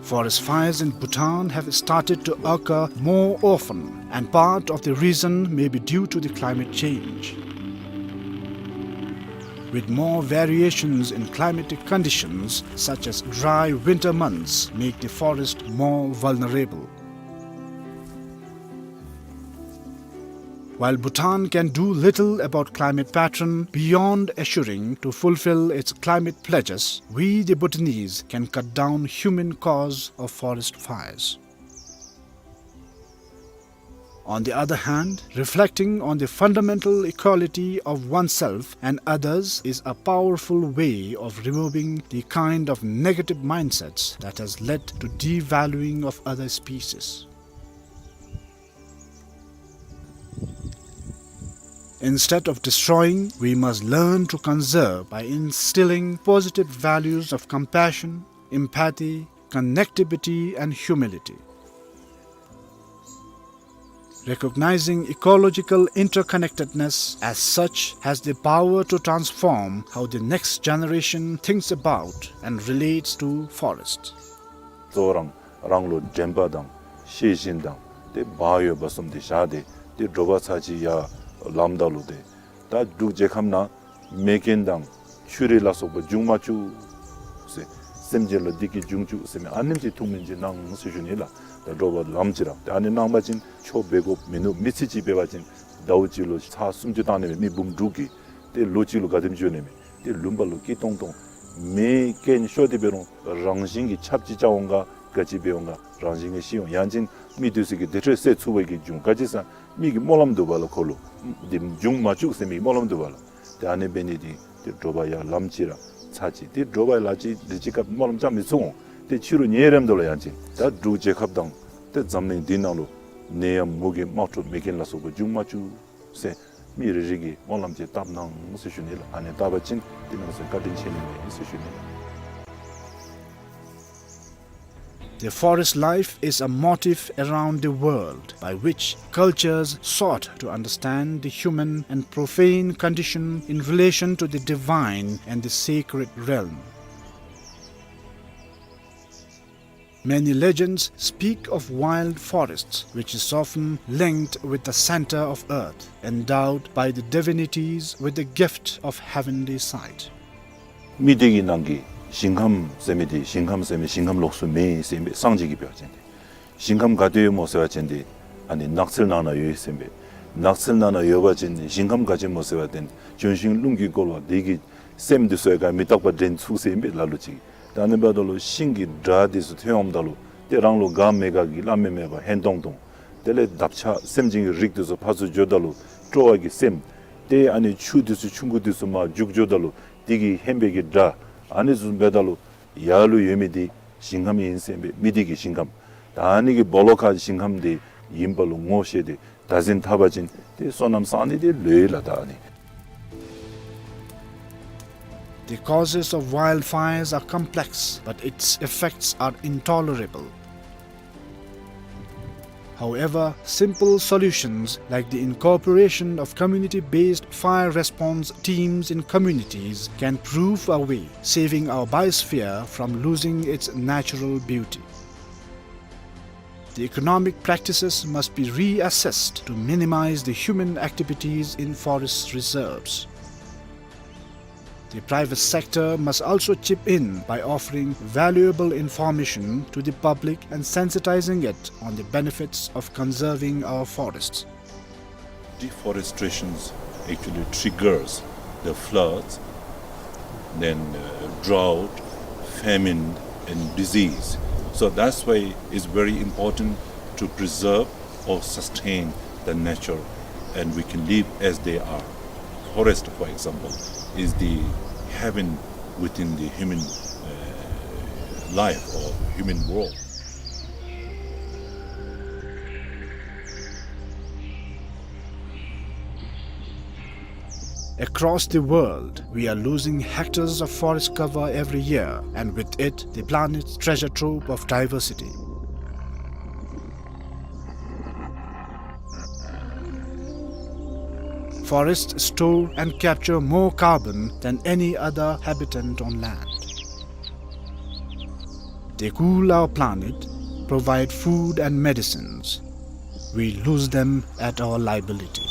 Forest fires in Bhutan have started to occur more often, and part of the reason may be due to the climate change, with more variations in climatic conditions, such as dry winter months, make the forest more vulnerable. While Bhutan can do little about climate pattern beyond assuring to fulfill its climate pledges, we the Bhutanese can cut down human cause of forest fires. On the other hand, reflecting on the fundamental equality of oneself and others is a powerful way of removing the kind of negative mindsets that has led to devaluing of other species. Instead of destroying, we must learn to conserve by instilling positive values of compassion, empathy, connectivity, and humility. Recognizing ecological interconnectedness as such has the power to transform how the next generation thinks about and relates to forests. གཙོ་བོ་རང་རང་ལུ་དྲན་པ་དང་ཤེས་བཞིན་དང་ཏེ་བག་ཡོད་པ་བཟུམ་ཏེ་བཞག་སྟེ་ཏེ་དྲོ་པ་ཚར་ཅིག་ཡར་ལངམ་ད་ལུ་ཏེ་ད་འབྲུག་རྒྱལ་ཁབ་ནང་མེ་རྐྱེན་དང་ཆུ་རུད་ལ་སོགས་པ་འབྱུང་མ་བཅུག་ཟེར། སེམས་ཅན་ལུ་བདེ་སྐྱིད་འབྱུང་བཅུག་ཟེར་མི་ཨ་ནེམ་ཅིག་ཐུགས་སྨོན་ཅིག་གནང་ཟེར་ཞུ་ནི་ལགས། ད་དྲོ་པ་ལངམ་ཅིག་ར་ཏེ་ཨ་ནི་གནང་པ་ཅིན་ཆོ་འབད་དགོཔ་མིན་འདུག། མི་ཚེ་གཅིག་འབད་བ་ཅིན་ཟླཝ་གཅིག་ལུ་ཚར་སུམ་ཅུ་བཏང་ནི་མས། མི་འབུམ་དྲུག་གིས་ཏེ་ལོ་གཅིག་ལུ་ག་དེམ་འགྱོ་ནི་མས། ཏེ་ལུང་པ་ལུ་སྐྱིད་ཏོང་ཏོ། མེ་རྐྱེན་ཤོར་ཏེ་འབད་རུང་རང་བཞིན་གྱིས་ཆརཔ་ཅིག་རྐྱབ་འོང་ག་ག་ཅི་འབད་འོང་ག་རང་བཞིན་གྱིས་ཤི་འོང་། ཡང་ཅིན་མི་དེ་ཚུ་གིས་དེ་འཕྲོ་བསད་ཚུགས་པའི་གི་འབྱུང་། ག་ཅི་ཟེར་མི་གིས་སྨོན་ལམ་འདུག་པ་ལགས། ཁོ་ལུ་དེ་འབྱུང་མ་བཅུག་ཟེར་མི་གིས་སྨོན་ལམ་འདུག་པ་ལགས། ཏེ་ཨ་ནི་འབད་ནི་དེ་ཏེ་དྲོ་པ་ཡར་ལངམ་ཅིག་ར་ཚར་ཅིག་ཏེ་དྲོ་པ་ལ་ཅིག་དེ་ཅིག་སྐབས་སྨོན་ལམ་རྐྱབ་མི་ཚུགས་འོང་། ཏེ་ཕྱི་རུ་ཉལ་རནམ་ད་ལུ་ཡང་ཅིན་ད་འབྲུག་རྒྱལ་ཁབ་དང་ཏེ་འཛམ་གླིང་འདི་ནང་ལུ་ནད་ཡམས་མུ་གེ་དམག་འཁྲུག་མེ་རྐྱེན་ལ་སོགས་པ་འབྱུང་མ་བཅུག་ཟེར་མི་རེ་རེ་གིས་སྨོན་ལམ་ཅིག་བཏབ་གནང་ཟེར་ཞུ་ནི་ལགས། ཨ་ནི་བཏབ་པ་ཅིན་ཏེ་གནམ་མེད་ས་མེད་བཀའ་དྲིན་ཆེ་ནི་མས་ཟེར་ཞུ་ནི་ལགས། The forest life is a motif around the world by which cultures sought to understand the human and profane condition in relation to the divine and the sacred realm. Many legends speak of wild forests, which is often linked with the center of earth, endowed by the divinities with the gift of heavenly sight. མི་སྡེ་གི་ནང་གི་ཞིང་ཁམས་ཟེར་མི་དེ་ཞིང་ཁམས་ཟེར་མི་ཞིང་ཁམས་ལོགས་སུ་མེད་ཟེར་མི་སངས་རྒྱས་ཀྱིས་འབད་བ་ཅིན་ཏེ་ཞིང་ཁམས་ག་ཏེ་ཡོད་སྨོ་ཟེར་བ་ཅིན་ཏེ་ཨ་ནི་ནགས་ཚལ་ནང་ན་ཡོད་ཟེར་མི། ནགས་ཚལ་ནང་ན་ཡོད་པ་ཅིན་ཞིང་ཁམས་ག་ཅི་སྨོ་ཟེར་བ་ཅིན་ལྗོན་ཤིང་རླུང་གིས་བསྐོར་བ་དེ་གི་སེམས་དེ་ཚུ་ཡང་ག་མི་རྟག་པ་འདྲེན་ཚུགས་ཟེར་མི་ལ་ལུ་ཅིག། ད་ཨ་ནི་འབདཝ་ད་ལུ་ཤིང་གི་སྒྲ་དེ་ཚུ་ཐོན་འོངམ་ད་ལུ་ཏེ་རང་ལུ་དགའ་མི་དགའ་གི་སླབ་མི་མེད་པར་ཧན་ཏོང་ཏོ། དེ་ལས་འདབ་ཆགས་སེམས་ཅན་གྱི་རིགས་དེ་ཚུ་ཕར་ཚུར་འགྱོཝ་ད་ལུ་སྤྲོ་བ་གི་སེམས། ཏེ་ཨ་ནི་ཆུ་དེ་ཚུ་ཆུང་ཀུ་དེ་ཚུ་མར་རྒྱུག་འགྱོཝ་ད་ལུ་དེ་གི་ཧན་པའི་གི་སྒྲ། ཨ་ནི་ཚུ་འབདཝ་ད་ལུ་ཡར་ལུ་ཡོད་མི་དེ་ཞིང་ཁམས་ཨིན་ཟེར་མི་མི་སྡེ་གི་ཞིང་ཁམས། ད་ཨ་ནི་གི་སྦོ་ལོགས་ཁར་ཞིང་ཁམས་དེ་ཨིནམ་ལུ་ངོ་ཤེས་ཏེ་བདག་འཛིན་འཐབ་པ་ཅིན་ཏེ་བསོད་ནམས་བསག་ནི་དེ་ལོས་ལགས། ད་ཨ་ནི། The causes of wildfires are complex, but its effects are intolerable. However, simple solutions like the incorporation of community-based fire response teams in communities can prove a way, saving our biosphere from losing its natural beauty. The economic practices must be reassessed to minimize the human activities in forest reserves. The private sector must also chip in by offering valuable information to the public and sensitizing it on the benefits of conserving our forests. Deforestation actually triggers the floods, then, uh, drought, famine, and disease. So that's why it's very important to preserve or sustain the nature, and we can live as they are. Forest, for example, is the heaven within the human, uh, life or human world. Across the world, we are losing hectares of forest cover every year, and with it, the planet's treasure trove of diversity. Forests store and capture more carbon than any other habitant on land. They cool our planet, provide food and medicines. We lose them at our liability.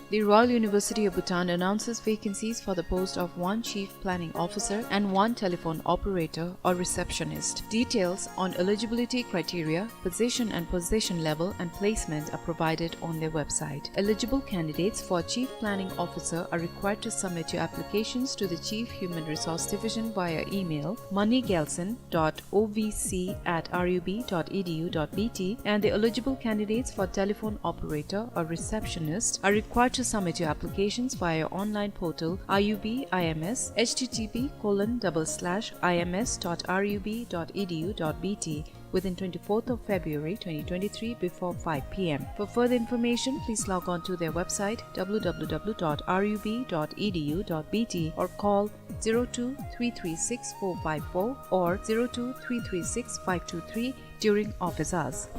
The Royal University of Bhutan announces vacancies for the post of one Chief Planning Officer and one telephone operator or receptionist. Details on eligibility criteria, position and position level, and placement are provided on their website. Eligible candidates for Chief Planning Officer are required to submit your applications to the Chief Human Resource Division via email, money gyaltshen dot O V C at R U B dot E D U dot B T, and the eligible candidates for telephone operator or receptionist are required to submit your applications via online portal R U B I M S, H T T P colon double slash I M S dot R U B dot E D U dot B T, within twenty-fourth of February twenty twenty-three before five P M. For further information, please log on to their website, W W W dot R U B dot E D U dot B T, or call zero two three three six four five four or zero two three three six five two three during office hours.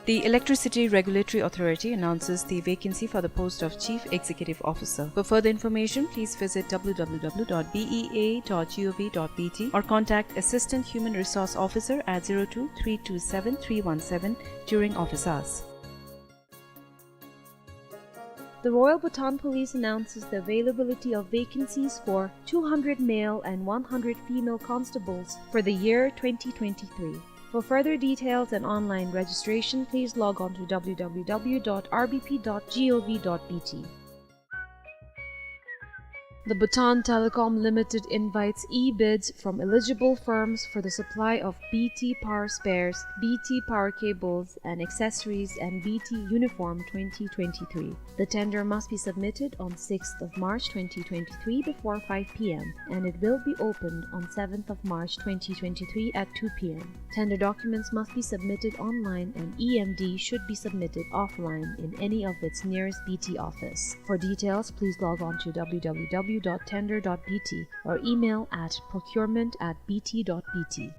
The Electricity Regulatory Authority announces the vacancy for the post of Chief Executive Officer. For further information, please visit W W W dot B E A dot G O V dot B T or contact Assistant Human Resource Officer at zero two three two seven three one seven during office hours. The Royal Bhutan Police announces the availability of vacancies for two hundred male and one hundred female constables for the year twenty twenty-three. For further details and online registration, please log on to W W W dot R B P dot G O V dot B T. The Bhutan Telecom Limited invites e-bids from eligible firms for the supply of B T power spares, B T power cables, and accessories, and B T Uniform twenty twenty-three. The tender must be submitted on sixth of March twenty twenty-three before five P M, and it will be opened on seventh of March twenty twenty-three at two P M. Tender documents must be submitted online, and E M D should be submitted offline in any of its nearest B T office. For details, please log on to W W W dot tender dot B T or email at procurement at B T dot B T.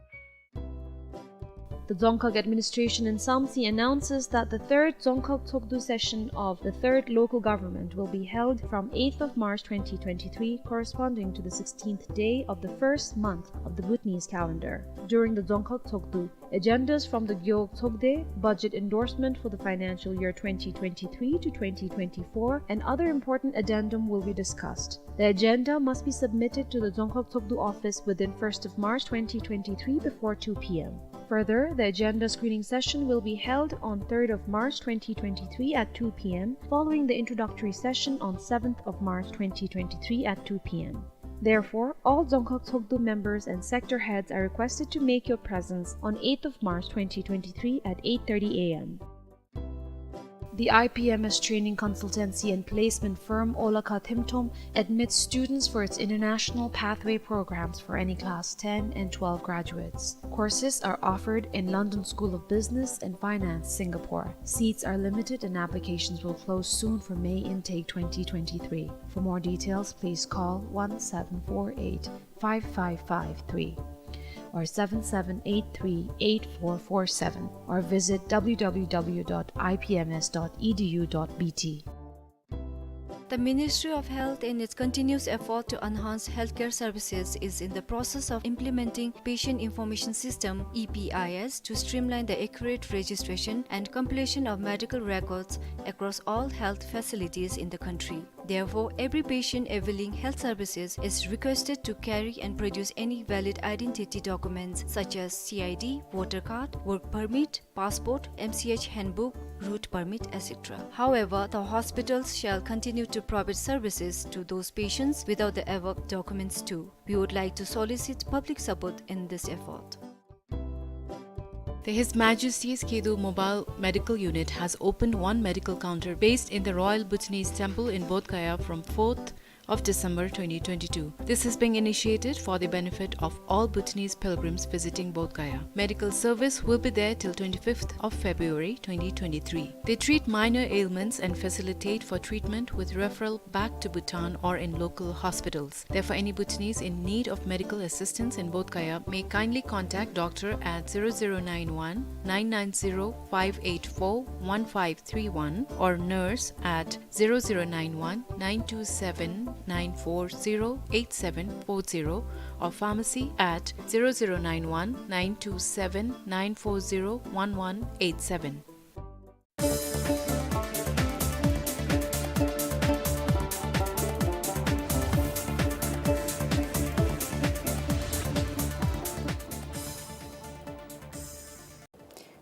The Dzongkhag Administration in Samtse announces that the third Dzongkhag Tshogdu session of the third local government will be held from eighth of March twenty twenty-three, corresponding to the sixteenth day of the first month of the Bhutanese calendar. During the Dzongkhag Tshogdu, agendas from the Gewog Tshogde, budget endorsement for the financial year twenty twenty-three to twenty twenty-four, and other important addendum will be discussed. The agenda must be submitted to the Dzongkhag Tshogdu office within first of March twenty twenty-three before two P M. Further, the agenda screening session will be held on third of March twenty twenty-three at two P M, following the introductory session on seventh of March twenty twenty-three at two P M. Therefore, all Dzongkhag Tshogdu members and sector heads are requested to make your presence on eighth of March twenty twenty-three at eight thirty A M. The I P M S training consultancy and placement firm Olakha Themthoom admits students for its international pathway programs for any class ten and twelve graduates. Courses are offered in London School of Business and Finance, Singapore. Seats are limited and applications will close soon for May intake twenty twenty-three. For more details, please call one seven four eight, five five five three or seven seven eight three, eight four four seven, or visit W W W dot I P M S dot E D U dot B T. The Ministry of Health, in its continuous effort to enhance healthcare services, is in the process of implementing Patient Information System, E P I S, to streamline the accurate registration and completion of medical records across all health facilities in the country. Therefore, every patient availing health services is requested to carry and produce any valid identity documents such as C I D, voter card, work permit, passport, M C H handbook, route permit, et cetera. However, the hospitals shall continue to provide services to those patients without the above documents too. We would like to solicit public support in this effort. The His Majesty's Khedo Mobile Medical Unit has opened one medical counter based in the Royal Bhutanese Temple in Bodh Gaya from fourth of December twenty twenty-two. This is being initiated for the benefit of all Bhutanese pilgrims visiting Bodh Gaya. Medical service will be there till twenty-fifth of February twenty twenty-three. They treat minor ailments and facilitate for treatment with referral back to Bhutan or in local hospitals. Therefore, any Bhutanese in need of medical assistance in Bodh Gaya may kindly contact doctor at zero zero nine one, nine nine zero, five eight four, one five three one or nurse at zero zero nine one, nine two seven, nine four zero, eight seven four zero or pharmacy at zero zero nine one, nine two seven, nine four zero, one one eight seven.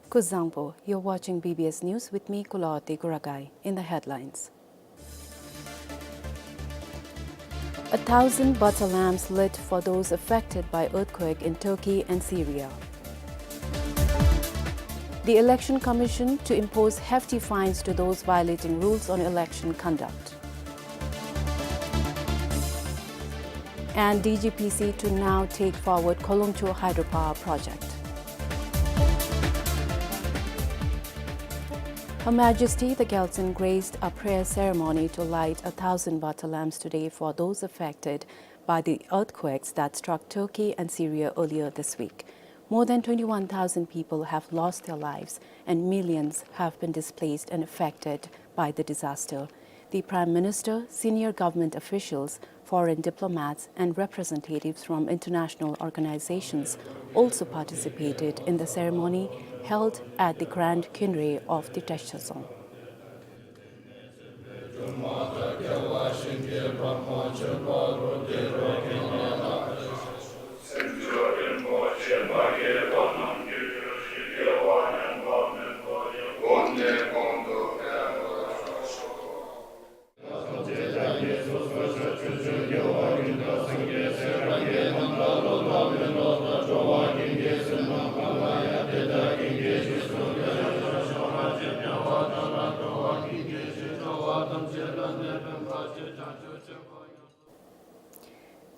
Kuzuzangpo, you're watching B B S News with me, Kulaoti Kuragai. In the headlines: A thousand butter lamps lit for those affected by earthquake in Turkey and Syria. The Election Commission to impose hefty fines to those violating rules on election conduct. And D G P C to now take forward Kholongcho hydropower project. Her Majesty the Gyaltsuen graced a prayer ceremony to light a thousand butter lamps today for those affected by the earthquakes that struck Turkey and Syria earlier this week. More than twenty-one thousand people have lost their lives and millions have been displaced and affected by the disaster. The Prime Minister, senior government officials, foreign diplomats, and representatives from international organizations also participated in the ceremony held at the Grand Khinre of the Tesh Shesong.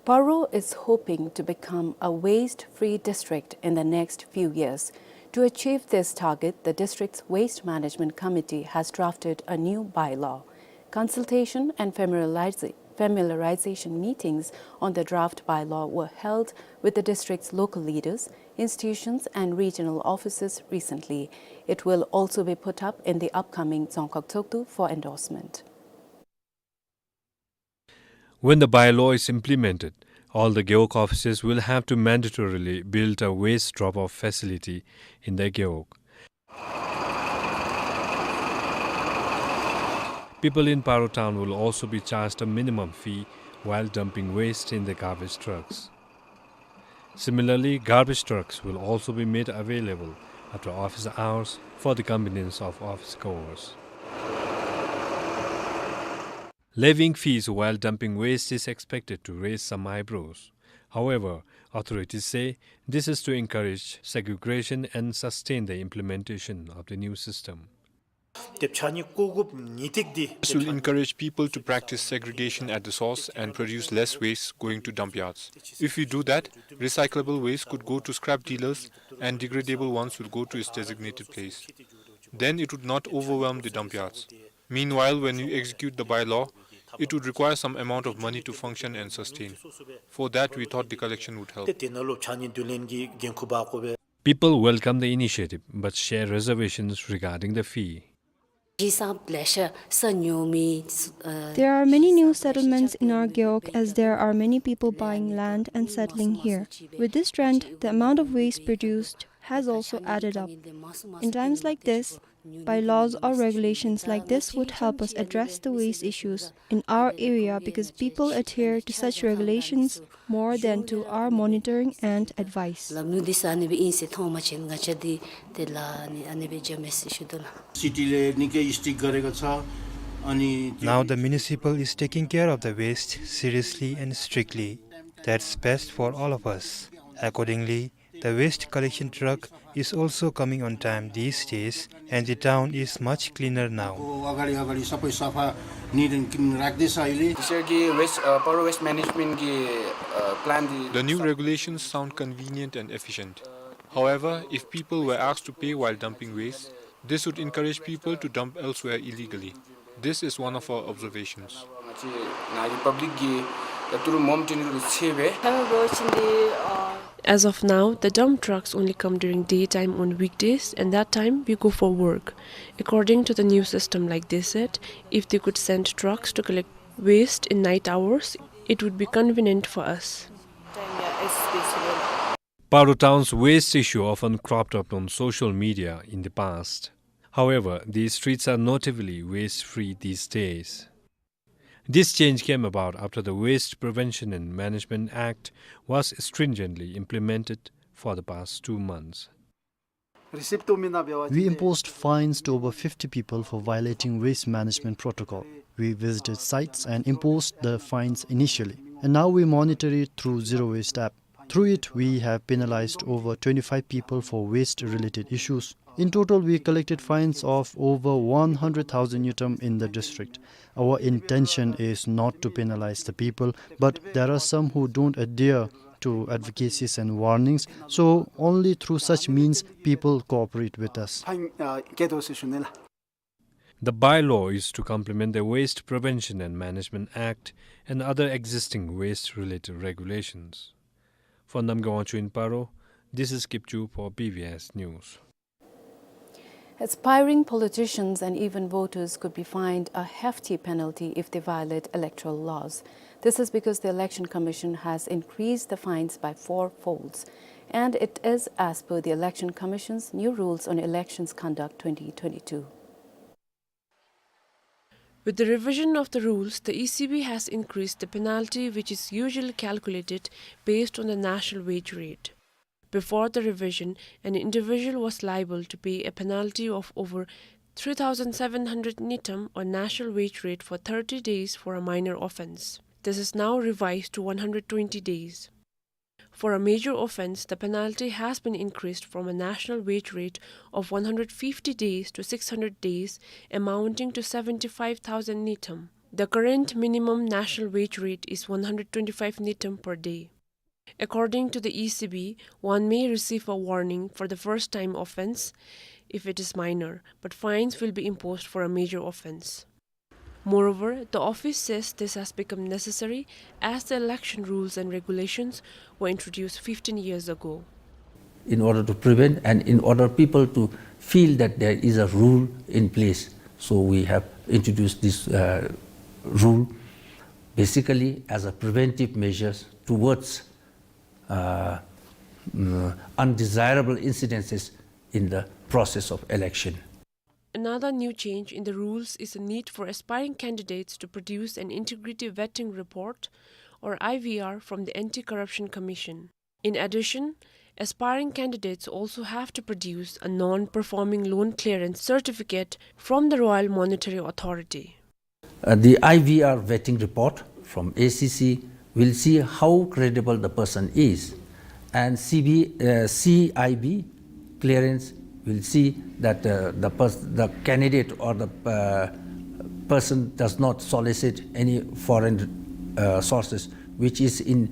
Paro is hoping to become a waste-free district in the next few years. To achieve this target, the district's Waste Management Committee has drafted a new bylaw. Consultation and familiariza-, familiarization meetings on the draft bylaw were held with the district's local leaders, institutions, and regional offices recently. It will also be put up in the upcoming Dzongkhag Tshogdu for endorsement. When the bylaw is implemented, all the Gewog offices will have to mandatorily build a waste drop-off facility in their Gewog. People in Paro town will also be charged a minimum fee while dumping waste in the garbage trucks. Similarly, garbage trucks will also be made available after office hours for the convenience of office goers. Levying fees while dumping waste is expected to raise some eyebrows. However, authorities say this is to encourage segregation and sustain the implementation of the new system. This will encourage people to practice segregation at the source and produce less waste going to dump yards. If we do that, recyclable waste could go to scrap dealers and degradable ones will go to its designated place. Then it would not overwhelm the dump yards. Meanwhile, when you execute the bylaw, it would require some amount of money to function and sustain. For that, we thought the collection would help. People welcome the initiative but share reservations regarding the fee. There are many new settlements in our gewog as there are many people buying land and settling here. With this trend, the amount of waste produced has also added up. In times like this, bylaws or regulations like this would help us address the waste issues in our area because people adhere to such regulations more than to our monitoring and advice. City ले निकै स्ट्रिक्ट गरेको छ। अनि त्यो Now the municipal is taking care of the waste seriously and strictly. That's best for all of us. Accordingly, the waste collection truck is also coming on time these days, and the town is much cleaner now. अगाडि अगाडि सबै सफा, knit end clean राख्दैछ अहिले। त्यसरी कि वेस्ट, अ, पारो waste management कि, अ, प्लान दि- The new regulations sound convenient and efficient. However, if people were asked to pay while dumping waste, this would encourage people to dump elsewhere illegally. This is one of our observations. As of now, the dump trucks only come during daytime on weekdays, and that time we go for work. According to the new system, like they said, if they could send trucks to collect waste in night hours, it would be convenient for us. Paro town's waste issue often cropped up on social media in the past. However, these streets are notably waste-free these days. This change came about after the Waste Prevention and Management Act was stringently implemented for the past two months. We imposed fines to over fifty people for violating waste management protocol. We visited sites and imposed the fines initially. And now we monitor it through Zero Waste app. Through it, we have penalized over twenty-five people for waste-related issues. In total, we collected fines of over one hundred thousand ngultrum in the district. Our intention is not to penalize the people, but there are some who don't adhere to advocacies and warnings, so only through such means people cooperate with us. The bylaw is to complement the Waste Prevention and Management Act and other existing waste-related regulations. For Namgay Wangchuk in Paro, this is Kipchu for B B S News. Aspiring politicians and even voters could be fined a hefty penalty if they violate electoral laws. This is because the Election Commission has increased the fines by four folds, and it is as per the Election Commission's new rules on elections conduct twenty twenty-two. With the revision of the rules, the E C B has increased the penalty, which is usually calculated based on the national wage rate. Before the revision, an individual was liable to pay a penalty of over three thousand seven hundred ngultrum or national wage rate for thirty days for a minor offence. This is now revised to one hundred twenty days. For a major offence, the penalty has been increased from a national wage rate of one hundred fifty days to six hundred days, amounting to seventy-five thousand ngultrum. The current minimum national wage rate is one hundred twenty-five ngultrum per day. According to the E C B, one may receive a warning for the first time offence if it is minor, but fines will be imposed for a major offence. Moreover, the office says this has become necessary as the election rules and regulations were introduced fifteen years ago. In order to prevent and in order people to feel that there is a rule in place, so we have introduced this, uh, rule basically as a preventive measures towards, uh, mm, undesirable incidences in the process of election. Another new change in the rules is the need for aspiring candidates to produce an integrity vetting report, or I V R, from the Anti-Corruption Commission. In addition, aspiring candidates also have to produce a non-performing loan clearance certificate from the Royal Monetary Authority. Uh, the I V R vetting report from A C C will see how credible the person is, and C B, uh, C I B clearance will see that, uh, the pers-, the candidate or the, uh, person does not solicit any foreign, uh, sources, which is in,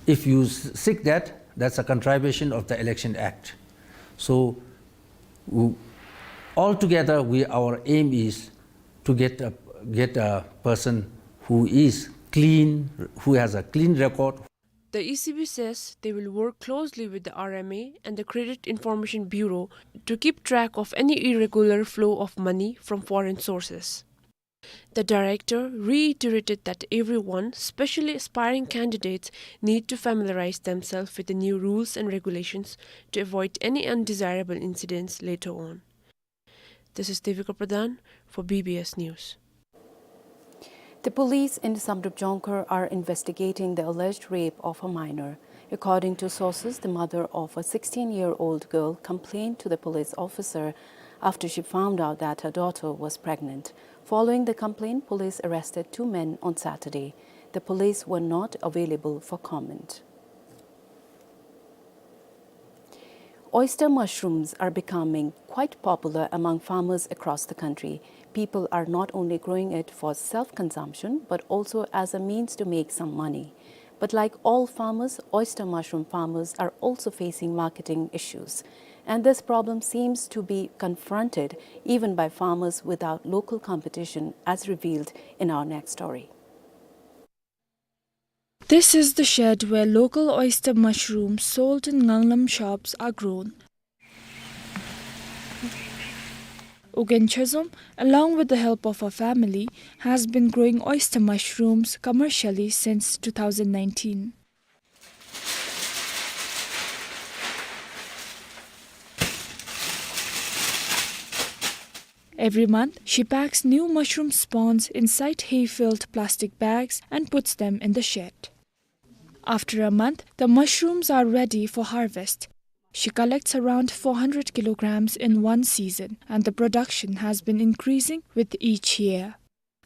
if you s-, seek that, that's a contravention of the Election Act. So, w-, altogether, we, our aim is to get a, get a person who is clean, who has a clean record. The E C B says they will work closely with the R M A and the Credit Information Bureau to keep track of any irregular flow of money from foreign sources. The director reiterated that everyone, especially aspiring candidates, need to familiarize themselves with the new rules and regulations to avoid any undesirable incidents later on. This is Devika Pradhan for B B S News. The police in Samdrup Jongkhar are investigating the alleged rape of a minor. According to sources, the mother of a sixteen-year-old girl complained to the police officer after she found out that her daughter was pregnant. Following the complaint, police arrested two men on Saturday. The police were not available for comment. Oyster mushrooms are becoming quite popular among farmers across the country. People are not only growing it for self-consumption, but also as a means to make some money. But like all farmers, oyster mushroom farmers are also facing marketing issues. And this problem seems to be confronted even by farmers without local competition, as revealed in our next story. This is the shed where local oyster mushrooms sold in Nganglam shops are grown. Ugyen Chezom, along with the help of her family, has been growing oyster mushrooms commercially since two thousand nineteen. Every month, she packs new mushroom spawns inside hay-filled plastic bags and puts them in the shed. After a month, the mushrooms are ready for harvest. She collects around four hundred kilograms in one season, and the production has been increasing with each year.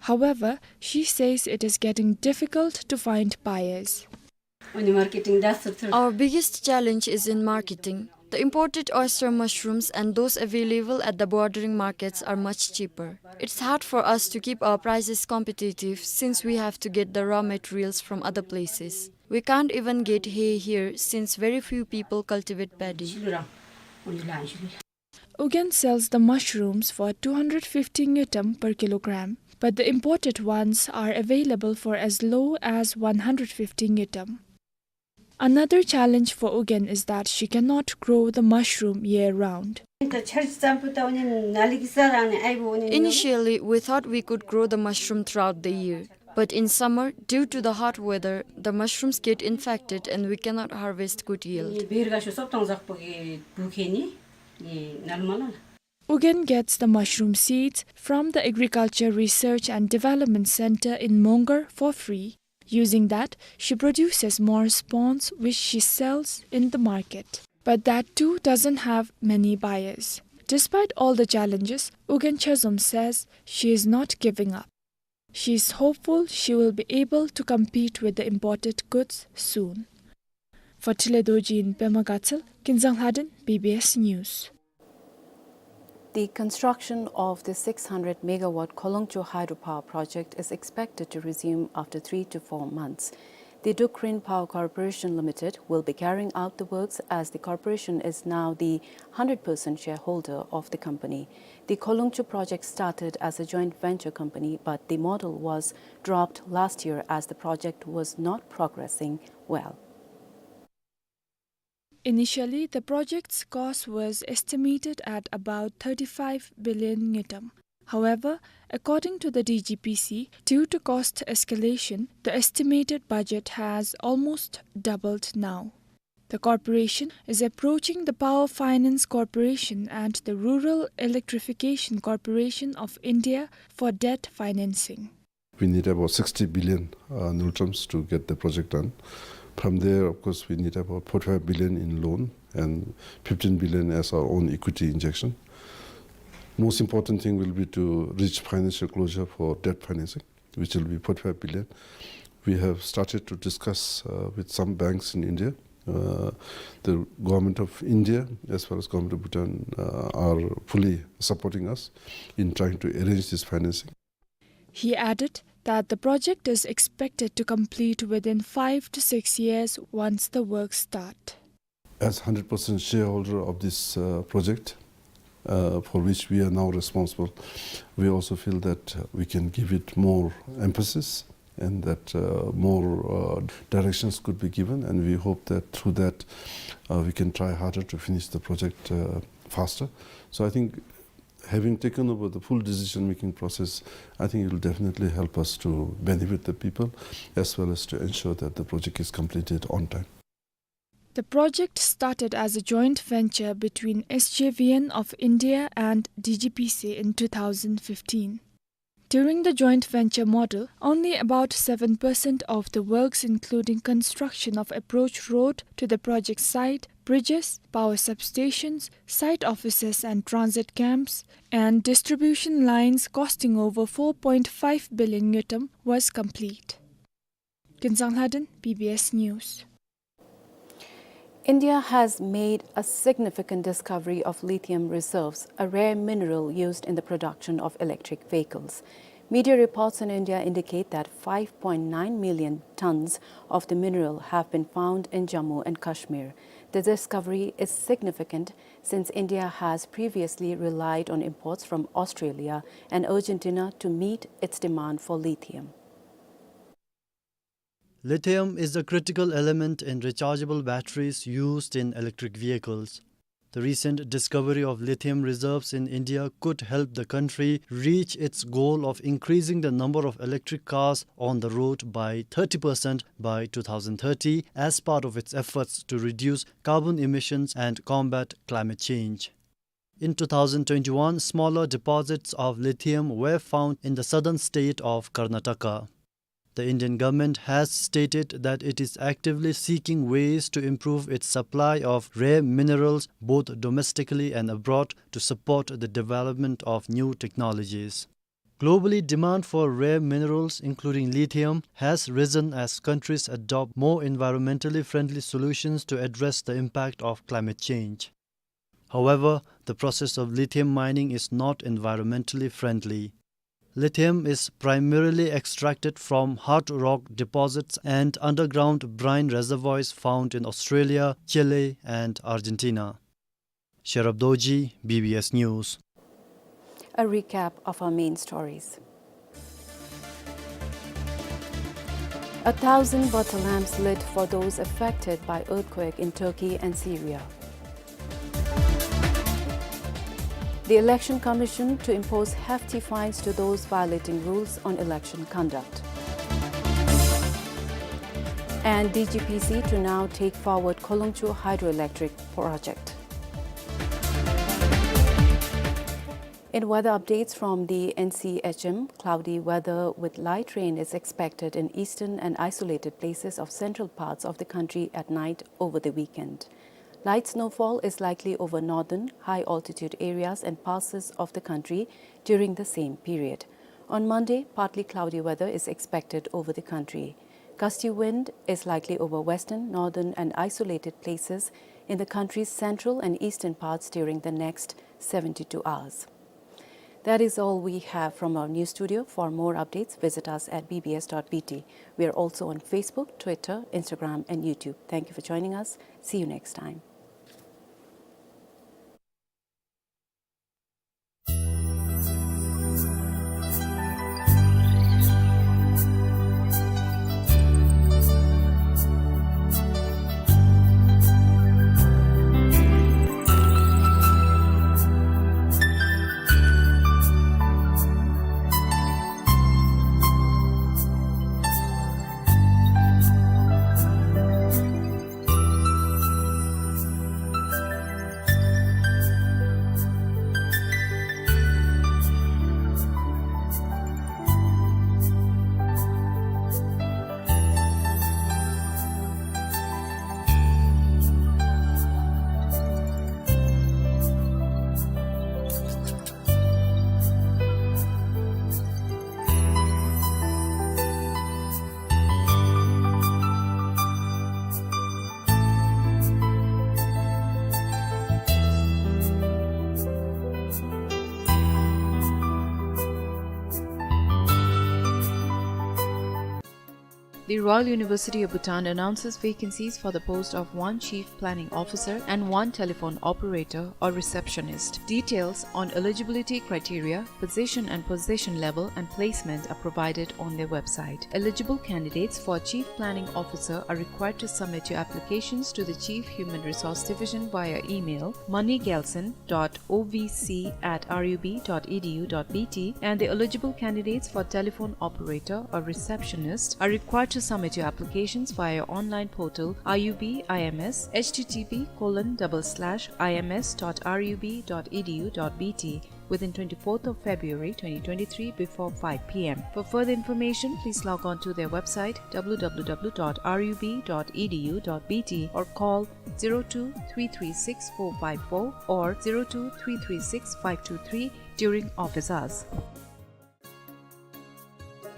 However, she says it is getting difficult to find buyers. Our biggest challenge is in marketing. The imported oyster mushrooms and those available at the bordering markets are much cheaper. It's hard for us to keep our prices competitive since we have to get the raw materials from other places. We can't even get hay here since very few people cultivate paddy. Ugyen sells the mushrooms for two hundred fifty ngultrum per kilogram, but the imported ones are available for as low as one hundred fifty ngultrum. Another challenge for Ugyen is that she cannot grow the mushroom year-round. Initially, we thought we could grow the mushroom throughout the year, but in summer, due to the hot weather, the mushrooms get infected and we cannot harvest good yield. Ugyen gets the mushroom seeds from the Agriculture Research and Development Center in Mongar for free. Using that, she produces more spawns, which she sells in the market. But that too doesn't have many buyers. Despite all the challenges, Ugyen Chezom says she is not giving up. She is hopeful she will be able to compete with the imported goods soon. For Tile Dorji in Pema Gatshel, Kinzang Lhaden, B B S News. The construction of the six hundred megawatt Kholongcho hydropower project is expected to resume after three to four months. The Dukrin Power Corporation Limited will be carrying out the works, as the corporation is now the hundred percent shareholder of the company. The Kholongcho project started as a joint venture company, but the model was dropped last year as the project was not progressing well. Initially, the project's cost was estimated at about thirty-five billion ngultrum. However, according to the D G P C, due to cost escalation, the estimated budget has almost doubled now. The corporation is approaching the Power Finance Corporation and the Rural Electrification Corporation of India for debt financing. We need about sixty billion, uh, ngultrums to get the project done. From there, of course, we need about forty-five billion in loan and fifteen billion as our own equity injection. Most important thing will be to reach financial closure for debt financing, which will be forty-five billion. We have started to discuss, uh, with some banks in India. Uh, the government of India as well as government of Bhutan, uh, are fully supporting us in trying to arrange this financing. He added that the project is expected to complete within five to six years once the works start. As hundred percent shareholder of this, uh, project, uh, for which we are now responsible, we also feel that, uh, we can give it more emphasis And that, uh, more, uh, directions could be given, and we hope that through that, uh, we can try harder to finish the project, uh, faster. So I think having taken over the full decision-making process, I think it will definitely help us to benefit the people as well as to ensure that the project is completed on time. The project started as a joint venture between S J V N of India and D G P C in two thousand fifteen. During the joint venture model, only about seven percent of the works, including construction of approach road to the project site, bridges, power substations, site offices and transit camps, and distribution lines costing over four point five billion ngultrum, was complete. Kinzang Lhaden, B B S News. India has made a significant discovery of lithium reserves, a rare mineral used in the production of electric vehicles. Media reports in India indicate that five point nine million tons of the mineral have been found in Jammu and Kashmir. The discovery is significant since India has previously relied on imports from Australia and Argentina to meet its demand for lithium. Lithium is a critical element in rechargeable batteries used in electric vehicles. The recent discovery of lithium reserves in India could help the country reach its goal of increasing the number of electric cars on the road by thirty percent by two thousand thirty as part of its efforts to reduce carbon emissions and combat climate change. In two thousand twenty-one, smaller deposits of lithium were found in the southern state of Karnataka. The Indian government has stated that it is actively seeking ways to improve its supply of rare minerals both domestically and abroad to support the development of new technologies. Globally, demand for rare minerals, including lithium, has risen as countries adopt more environmentally friendly solutions to address the impact of climate change. However, the process of lithium mining is not environmentally friendly. Lithium is primarily extracted from hard rock deposits and underground brine reservoirs found in Australia, Chile, and Argentina. Sherab Dorji, B B S News. A recap of our main stories. A thousand water lamps lit for those affected by earthquake in Turkey and Syria. The Election Commission to impose hefty fines to those violating rules on election conduct. And D G P C to now take forward Kholongchu Hydroelectric Project. In weather updates from the N C H M, cloudy weather with light rain is expected in eastern and isolated places of central parts of the country at night over the weekend. Light snowfall is likely over northern, high altitude areas and parts of the country during the same period. On Monday, partly cloudy weather is expected over the country. Gusty wind is likely over western, northern and isolated places in the country's central and eastern parts during the next seventy-two hours. That is all we have from our news studio. For more updates, visit us at B B S dot B T. We are also on Facebook, Twitter, Instagram and YouTube. Thank you for joining us. See you next time. The Royal University of Bhutan announces vacancies for the post of one Chief Planning Officer and one telephone operator or receptionist. Details on eligibility criteria, position and position level, and placement are provided on their website. Eligible candidates for Chief Planning Officer are required to submit your applications to the Chief Human Resource Division via email, moneygelson dot O V C at R U B dot E D U dot B T, and the eligible candidates for telephone operator or receptionist are required to submit your applications via online portal R U B I M S, H T T P colon double slash I M S dot R U B dot E D U dot B T, within twenty-fourth of February twenty twenty-three before five P M. For further information, please log on to their website W W W dot R U B dot E D U dot B T or call zero two three three six four five four or zero two three three six five two three during office hours.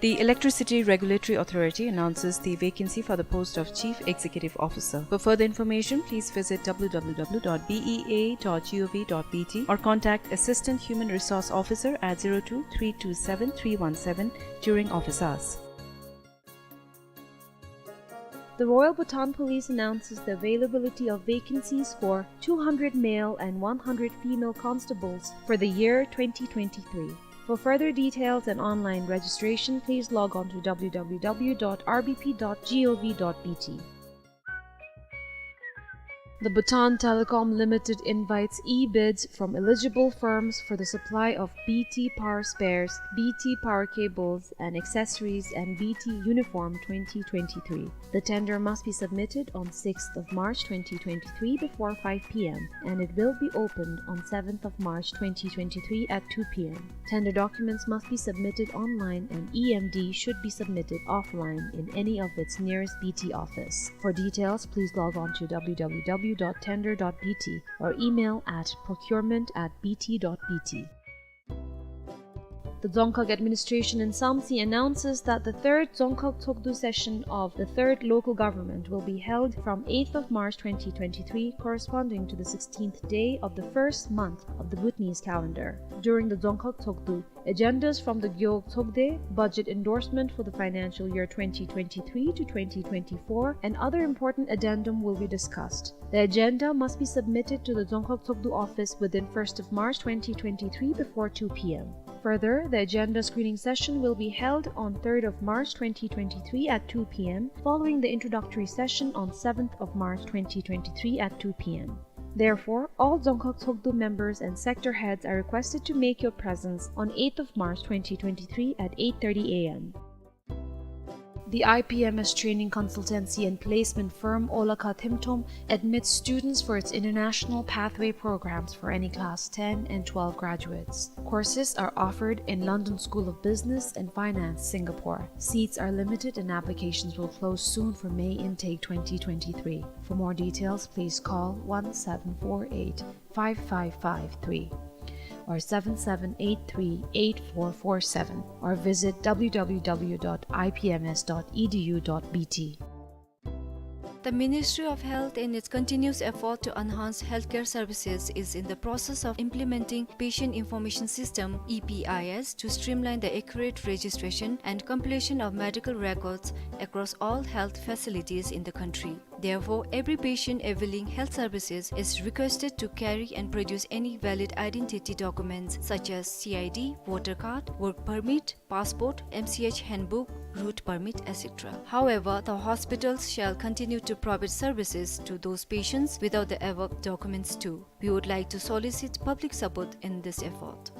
The Electricity Regulatory Authority announces the vacancy for the post of Chief Executive Officer. For further information, please visit W W W dot B E A dot G O V dot B T or contact Assistant Human Resource Officer at zero two three two seven three one seven during office hours. The Royal Bhutan Police announces the availability of vacancies for two hundred male and one hundred female constables for the year twenty twenty-three. For further details and online registration, please log on to W W W dot R B P dot G O V dot B T. The Bhutan Telecom Limited invites e-bids from eligible firms for the supply of B T power spares, B T power cables and accessories, and B T uniform twenty twenty-three. The tender must be submitted on sixth of March twenty twenty-three before five P M, and it will be opened on seventh of March twenty twenty-three at two P M. Tender documents must be submitted online and E M D should be submitted offline in any of its nearest B T office. For details, please log on to W W W dot tender dot B T or email at procurement at B T dot B T. The Dzongkhag administration in Samtse announces that the third Dzongkhag Tshogdu session of the third local government will be held from eighth of March twenty twenty-three, corresponding to the sixteenth day of the first month of the Bhutanese calendar. During the Dzongkhag Tshogdu, agendas from the Gewog Tshogde, budget endorsement for the financial year twenty twenty-three to twenty twenty-four, and other important addendum will be discussed. The agenda must be submitted to the Dzongkhag Tshogdu office within first of March twenty twenty-three before two P M. Further, the agenda screening session will be held on third of March twenty twenty-three at two P M, following the introductory session on seventh of March twenty twenty-three at two P M. Therefore, all Dzongkhag Tshogdu members and sector heads are requested to make your presence on eighth of March twenty twenty-three at eight thirty A M. The I P M S training consultancy and placement firm Olakha Themthom admits students for its international pathway programs for any class ten and twelve graduates. Courses are offered in London School of Business and Finance, Singapore. Seats are limited and applications will close soon for May intake twenty twenty-three. For more details, please call one seven four eight, five five five three or seven seven eight three, eight four four seven, or visit W W W dot I P M S dot E D U dot B T. The Ministry of Health, in its continuous effort to enhance healthcare services, is in the process of implementing Patient Information System, E P I S, to streamline the accurate registration and completion of medical records across all health facilities in the country. Therefore, every patient availing health services is requested to carry and produce any valid identity documents such as C I D, voter card, work permit, passport, M C H handbook, route permit, et cetera. However, the hospitals shall continue to provide services to those patients without the above documents too. We would like to solicit public support in this effort.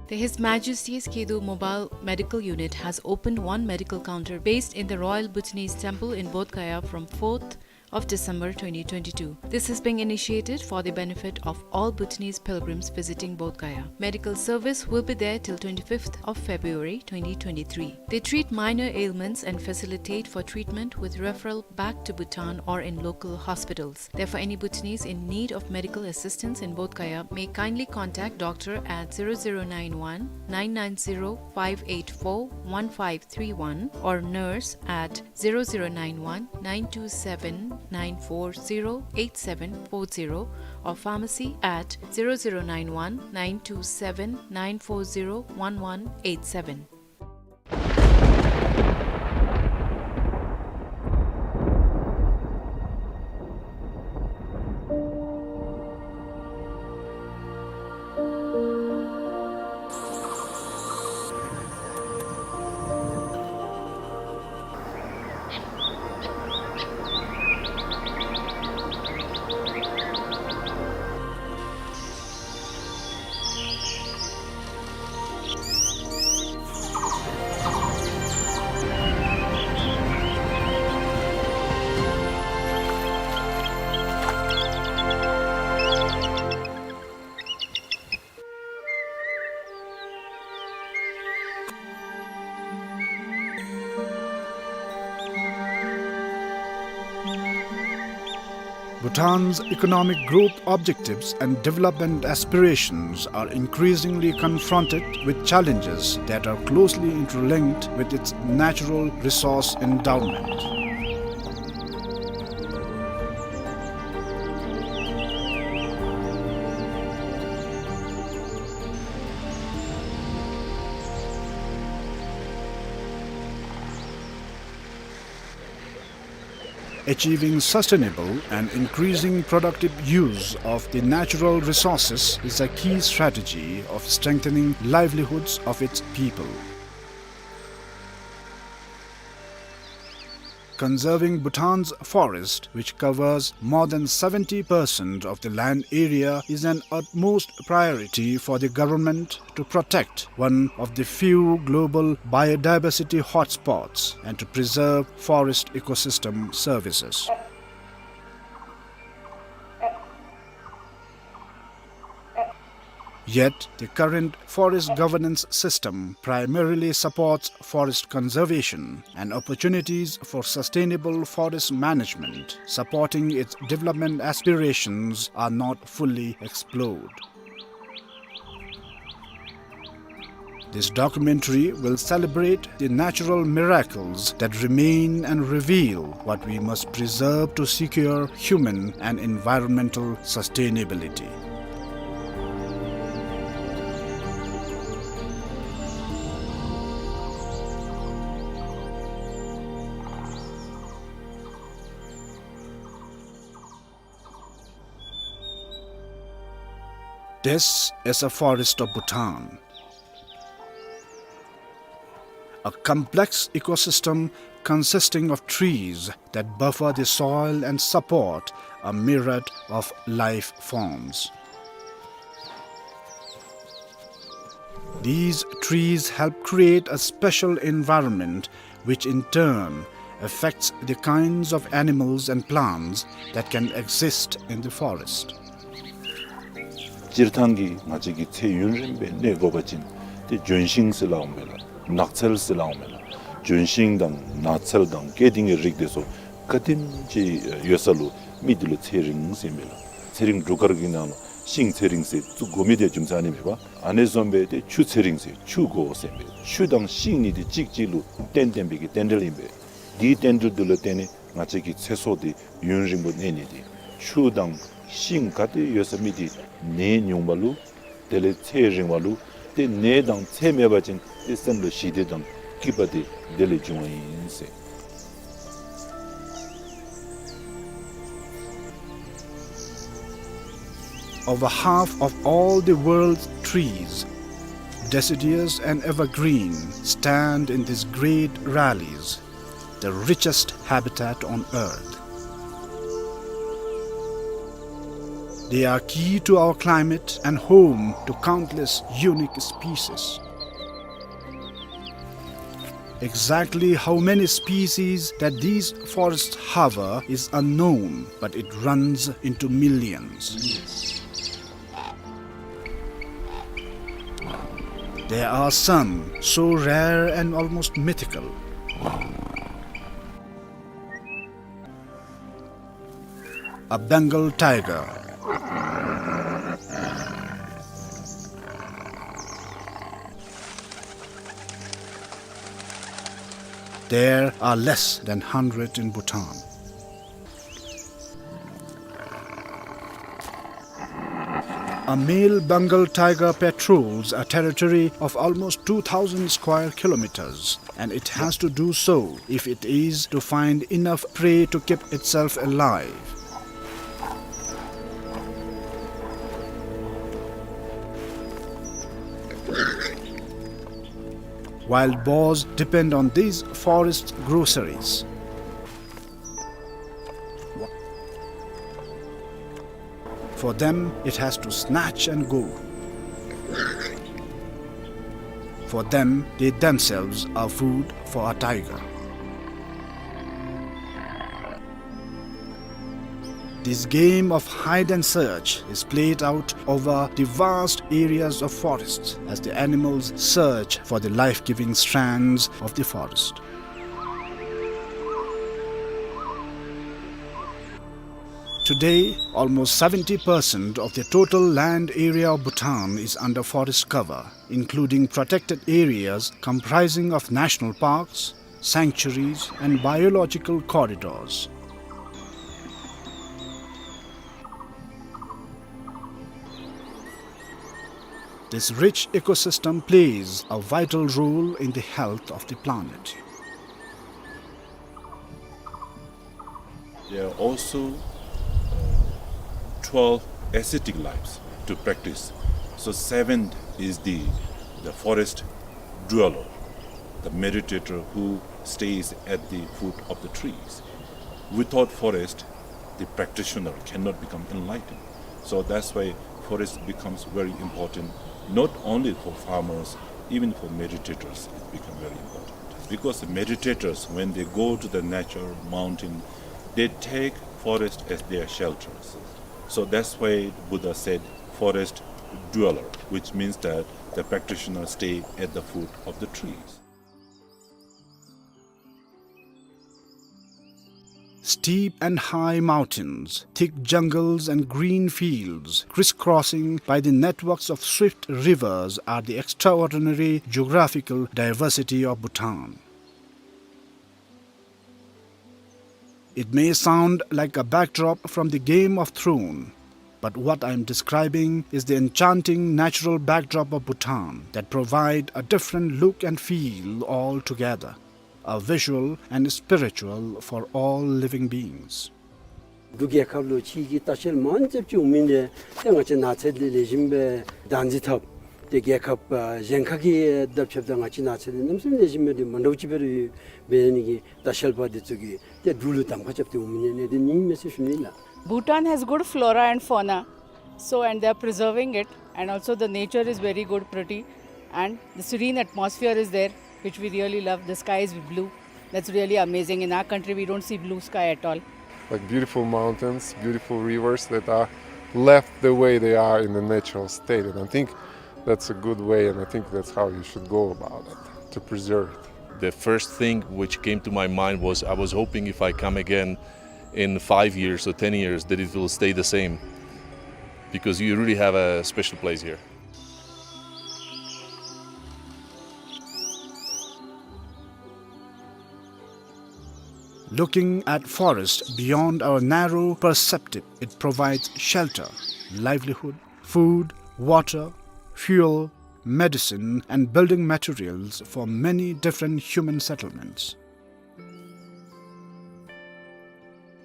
The His Majesty's Kedu Mobile Medical Unit has opened one medical counter based in the Royal Bhutanese Temple in Bodh Gaya from fourth of December twenty twenty-two. This is being initiated for the benefit of all Bhutanese pilgrims visiting Bodh Gaya. Medical service will be there till twenty-fifth of February twenty twenty-three. They treat minor ailments and facilitate for treatment with referral back to Bhutan or in local hospitals. Therefore, any Bhutanese in need of medical assistance in Bodh Gaya may kindly contact doctor at zero zero nine one, nine nine zero, five eight four, one five three one or nurse at zero zero nine one, nine two seven, nine four zero, eight seven four zero or pharmacy at zero zero nine one, nine two seven, nine four zero, one one eight seven. Bhutan's economic growth objectives and development aspirations are increasingly confronted with challenges that are closely interlinked with its natural resource endowment. Achieving sustainable and increasing productive use of the natural resources is a key strategy of strengthening livelihoods of its people. Conserving Bhutan's forest, which covers more than seventy percent of the land area, is an utmost priority for the government to protect one of the few global biodiversity hotspots and to preserve forest ecosystem services. Yet, the current forest governance system primarily supports forest conservation, and opportunities for sustainable forest management supporting its development aspirations are not fully explored. This documentary will celebrate the natural miracles that remain and reveal what we must preserve to secure human and environmental sustainability. This is a forest of Bhutan, a complex ecosystem consisting of trees that buffer the soil and support a myriad of life forms. These trees help create a special environment, which in turn affects the kinds of animals and plants that can exist in the forest. སྤྱིར་བཏང་གི་ང་བཅས་ཀྱིས་ཚེ་ཡུན་རིང་པོ་གནས་དགོ་པ་ཅིན་ཏེ་ལྗོན་ཤིང་ཟེར་སླབ་འོང་མས་ལགས། ནགས་ཚལ་ཟེར་སླབ་འོང་མས་ལགས། ལྗོན་ཤིང་དང་ནགས་ཚལ་དང་སྐྱེ་ལྡན་གྱི་རིགས་དེ་ཚུ་ག་དེམ་ཅིག་ཡོད་ས་ལུ་མི་དེ་ལུ་ཚེ་རིང་ཟེར་མས་ལགས། ཚེ་རིང་འབྲུག་སྐར་གྱི་ནང་ལུ་ཤིང་ཚེ་རིང་ཟེར་བཙུགས་དགོ་མི་དེ་རྒྱུ་མཚན་ཨ་ནི་མས་པ། ཨ་ནི་བཟུམ་སྦེ་ཏེ་ཆུ་ཚེ་རིང་ཟེར་ཆུ་དགོ་ཟེར་མས། ཆུ་དང་ཤིང་གཉིས་དེ་གཅིག་གཅིག་ལུ་བརྟེན་བརྟེན་པའི་གི་རྟེན་འབྲེལ་ཨིན་པས། དེའི་རྟེན་འབྲེལ་དེ་ལུ་བརྟེན་ནས་ང་བཅས་ཀྱི་ཚེ་སྲོག་དེ་ཡུན་རིང་པོ་གནས་ནི་དེ། ཆུ་དང་ཤིང་ག་ཏེ་ཡོད་ས་མི་དེ་ནད་ཉུང་བ་ལུ་དེ་ལས་ཚེ་རིང་བ་ལུ། ཏེ་ནད་དང་ཚེ་མེད་པ་ཅིན་ཏེ་སེམས་ལུ་ཞི་བདེ་དང་སྐྱིད་པ་དེ་དེ་ལས་འབྱུང་བ་ཨིན་ཟེར། Over half of all the world's trees, deciduous and evergreen, stand in these great valleys, the richest habitat on earth. They are key to our climate and home to countless unique species. Exactly how many species that these forests harbor is unknown, but it runs into millions. There are some so rare and almost mythical. A Bengal tiger. There are less than hundred in Bhutan. A male Bengal tiger patrols a territory of almost two thousand square kilometers, and it has to do so if it is to find enough prey to keep itself alive. Wild boars depend on these forest groceries. For them, it has to snatch and go. For them, they themselves are food for a tiger. This game of hide and search is played out over the vast areas of forests as the animals search for the life-giving strands of the forest. Today, almost seventy percent of the total land area of Bhutan is under forest cover, including protected areas comprising of national parks, sanctuaries, and biological corridors. This rich ecosystem plays a vital role in the health of the planet. There are also, uh, twelve ascetic lives to practice. So seventh is the, the forest dweller, the meditator who stays at the foot of the trees. Without forest, the practitioner cannot become enlightened. So that's why forest becomes very important, not only for farmers, even for meditators, it becomes very important. Because the meditators, when they go to the nature, mountain, they take forest as their shelters. So that's why Buddha said, "Forest dweller," which means that the practitioners stay at the foot of the trees. Steep and high mountains, thick jungles and green fields, crisscrossing by the networks of swift rivers, are the extraordinary geographical diversity of Bhutan. It may sound like a backdrop from the Game of Thrones, but what I am describing is the enchanting natural backdrop of Bhutan that provide a different look and feel altogether, a visual and spiritual for all living beings. འབྲུག་རྒྱལ་ཁབ་ལུ་ཕྱི་གི་ལྟ་བཤལ་མང་ཙམ་ཅིག་འོང་མི་འདི་ཏེ་ང་བཅས་ནགས་ཚལ་འདི་ལེགས་ཤོམ་སྦེ་བདག་འཛིན་འཐབ། ཏེ་རྒྱལ་ཁབ་ཨ་གཞན་ཁ་གི་དང་ཕྱདཔ་ད་ང་བཅས་ནགས་ཚལ་འདི་གནམ་མེད་ས་མེད་ལེགས་ཤོམ་སྦེ་འདི་མ་འདྲཝ་ཅིག་སྦེ་ར་ཡོད་འབད་ནི་གི་ལྟ་བཤལ་པ་འདི་ཚུ་གིས་ཏེ་འབྲུག་ལུ་གདམ་ཁ་རྐྱབ་སྟེ་འོང་མི་འདི་ཨ་ནི་འདི་ཨིན་མས་ཟེར་ཞུ་ནི་ལགས། Bhutan has good flora and fauna, so, and they are preserving it, and also the nature is very good, pretty, and the serene atmosphere is there, which we really love. The sky is blue. That's really amazing. In our country, we don't see blue sky at all. Like beautiful mountains, beautiful rivers that are left the way they are in the natural state. And I think that's a good way, and I think that's how you should go about it, to preserve it. The first thing which came to my mind was, I was hoping if I come again in five years or ten years that it will stay the same, because you really have a special place here. Looking at forest beyond our narrow perspective, it provides shelter, livelihood, food, water, fuel, medicine, and building materials for many different human settlements.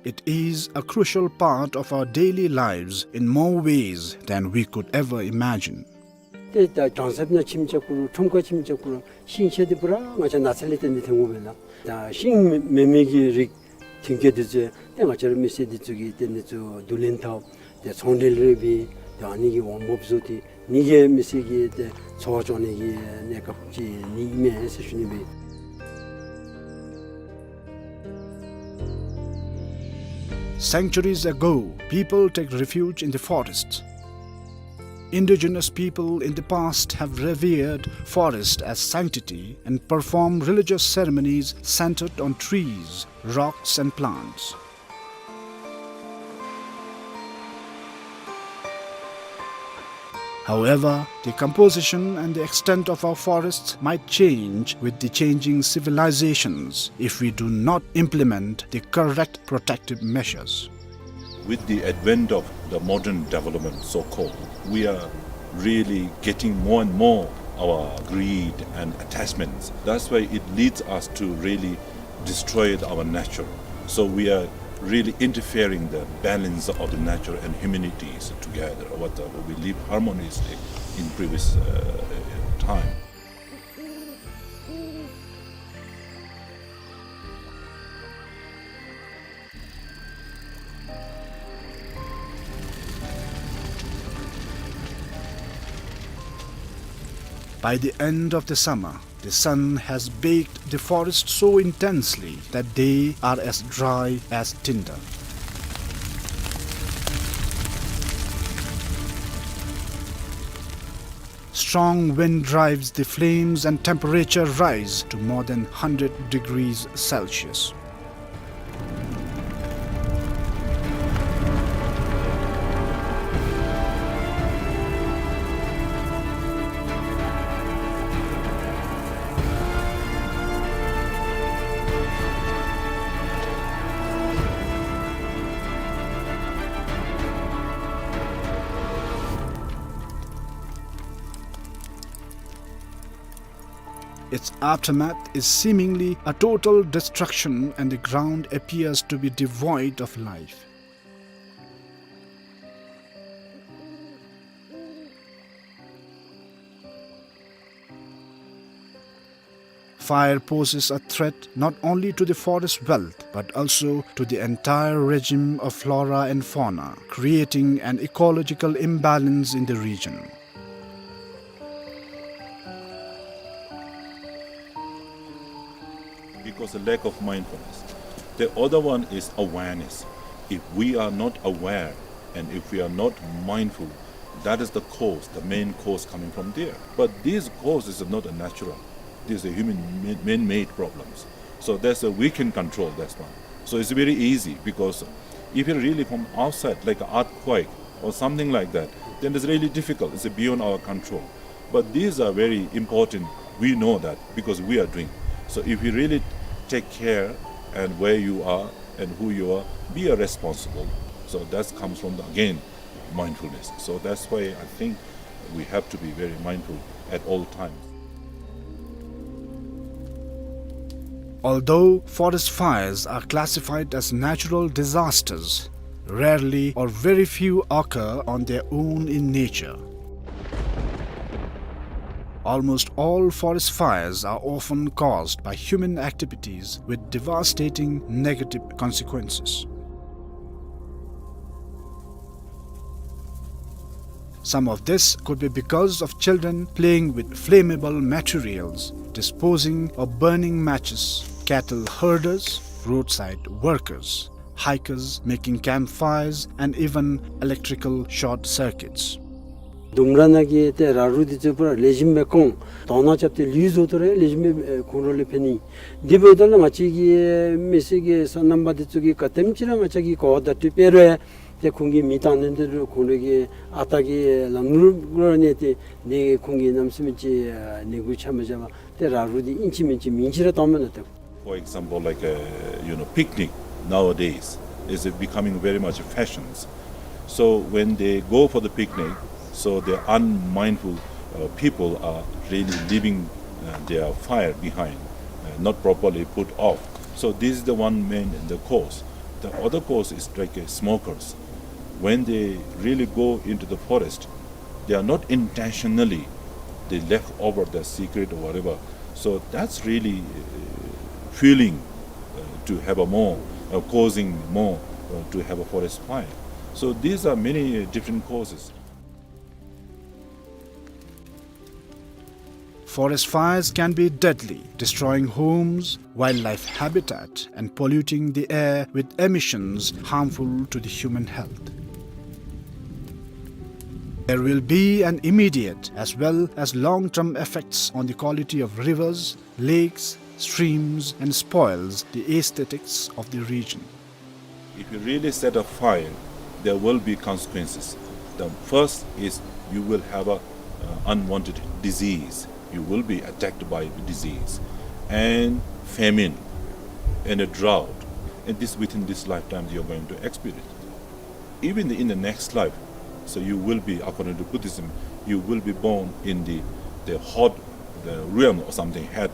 It is a crucial part of our daily lives in more ways than we could ever imagine. ཏེ་ད་གྲང་ཟམ་ནང་ཁྱིམ་རྐྱབ་དགོ་རུང་ཁྲོམ་ཁར་ཁྱིམ་རྐྱབ་དགོ་རུང་ཤིང་ཆས་འདི་པུ་ར་ང་བཅས་ནགས་ཚལ་ལས་བརྟེན་ཏེ་ཐོན་དགོ་པས་ལགས། ད་ཤིང་མེད་མི་གི་རིགས་མཐུན་རྐྱེན་འདི་ཚུ་ཏེ་ང་བཅས་ར་མི་སེར་འདི་ཚུ་གིས་ཏེ་འདི་ཚུ་བསྡུ་ལེན་འཐབ། ཏེ་ཚོང་འབྲེལ་རེ་འབད། ཏེ་ཨ་ནི་གི་འོང་འབབ་བཟོ་སྟེ་ནི་གི་མི་སེར་གྱི་ཏེ་འཚོ་བ་སྐྱོང་ནི་གི་གནས་སྐབས་ཅིག་ནི་ཨིན་མས་ཟེར་ཞུ་ནི་སྦེ། Centuries ago, people take refuge in the forests. Indigenous people in the past have revered forest as sanctity and performed religious ceremonies centered on trees, rocks, and plants. However, the composition and the extent of our forests might change with the changing civilizations if we do not implement the correct protective measures. With the advent of the modern development, so-called, we are really getting more and more our greed and attachments. That's why it leads us to really destroy our nature. So we are really interfering the balance of the nature and humanities together. What, uh, we live harmoniously in previous, uh, time. By the end of the summer, the sun has baked the forest so intensely that they are as dry as tinder. Strong wind drives the flames and temperature rise to more than hundred degrees Celsius. Its aftermath is seemingly a total destruction, and the ground appears to be devoid of life. Fire poses a threat not only to the forest wealth, but also to the entire regime of flora and fauna, creating an ecological imbalance in the region. Because the lack of mindfulness. The other one is awareness. If we are not aware and if we are not mindful, that is the cause, the main cause coming from there. But these causes are not a natural. These are human ma-, man-made problems. So that's a, we can control that one. So it's very easy because if you're really from outside, like an earthquake or something like that, then it's really difficult. It's beyond our control. But these are very important. We know that because we are doing. So if you really take care and where you are and who you are, be a responsible. So that comes from the, again, mindfulness. So that's why I think we have to be very mindful at all times. Although forest fires are classified as natural disasters, rarely or very few occur on their own in nature. Almost all forest fires are often caused by human activities with devastating negative consequences. Some of this could be because of children playing with flammable materials, disposing or burning matches, cattle herders, roadside workers, hikers making campfires, and even electrical short circuits. ལྡུམ་ར་ནང་གི་ཏེ་ར་རུ་འདི་ཚུ་པུ་ར་ལེགས་ཤོམ་སྦེ་བཀང་དོ་ནང་རྐྱབ་སྟེ་ལུད་བཟོ་དོ་རུང་ལེགས་ཤོམ་སྦེ་ཁོང་ར་ལུ་ཕན་ནི། དེ་འབདཝ་ད་ལུ་ང་བཅས་ཀྱི་མི་སེར་གྱི་སོ་ནམ་པ་འདི་ཚུ་གིས་ག་དེམ་ཅིག་ར་ང་བཅས་ཀྱིས་གོ་བ་བརྡ་སྤྲོད་འབད་རུང་ཏེ་ཁོང་གིས་མེ་བཏང་ནི་འདི་རུང་ཁོང་ར་གི་ཨ་རྟག་གི་ལམ་ལུགས་ལུ་གནས་ཏེ་ནི་ཁོང་གིས་གནམ་མེད་ས་མེད་ཅིག་ནད་འབུ་ཆ་མ་བཞག་པར་ཏེ་ར་རུ་འདི་ཨིན་ཅི་མིན་ཅི་མིང་ཅིག་ར་བཏངམ་མས་ལགས་ཏེ། For example, like, uh, you know, picnic nowadays is becoming very much fashions. So when they go for the picnic, so the unmindful, uh, people are really leaving, uh, their fire behind, uh, not properly put off. So this is the one main, the cause. The other cause is like, uh, smokers. When they really go into the forest, they are not intentionally, they left over the cigarette or whatever. So that's really, uh, fueling, uh, to have a more, uh, causing more, uh, to have a forest fire. So these are many, uh, different causes. Forest fires can be deadly, destroying homes, wildlife habitat, and polluting the air with emissions harmful to the human health. There will be an immediate as well as long-term effects on the quality of rivers, lakes, streams, and spoils the aesthetics of the region. If you really set a fire, there will be consequences. The first is you will have a, uh, unwanted disease. You will be attacked by disease and famine and a drought. And this, within this lifetime, you're going to experience. Even in the next life, so you will be, according to Buddhism, you will be born in the, the hot, the realm or something, hell,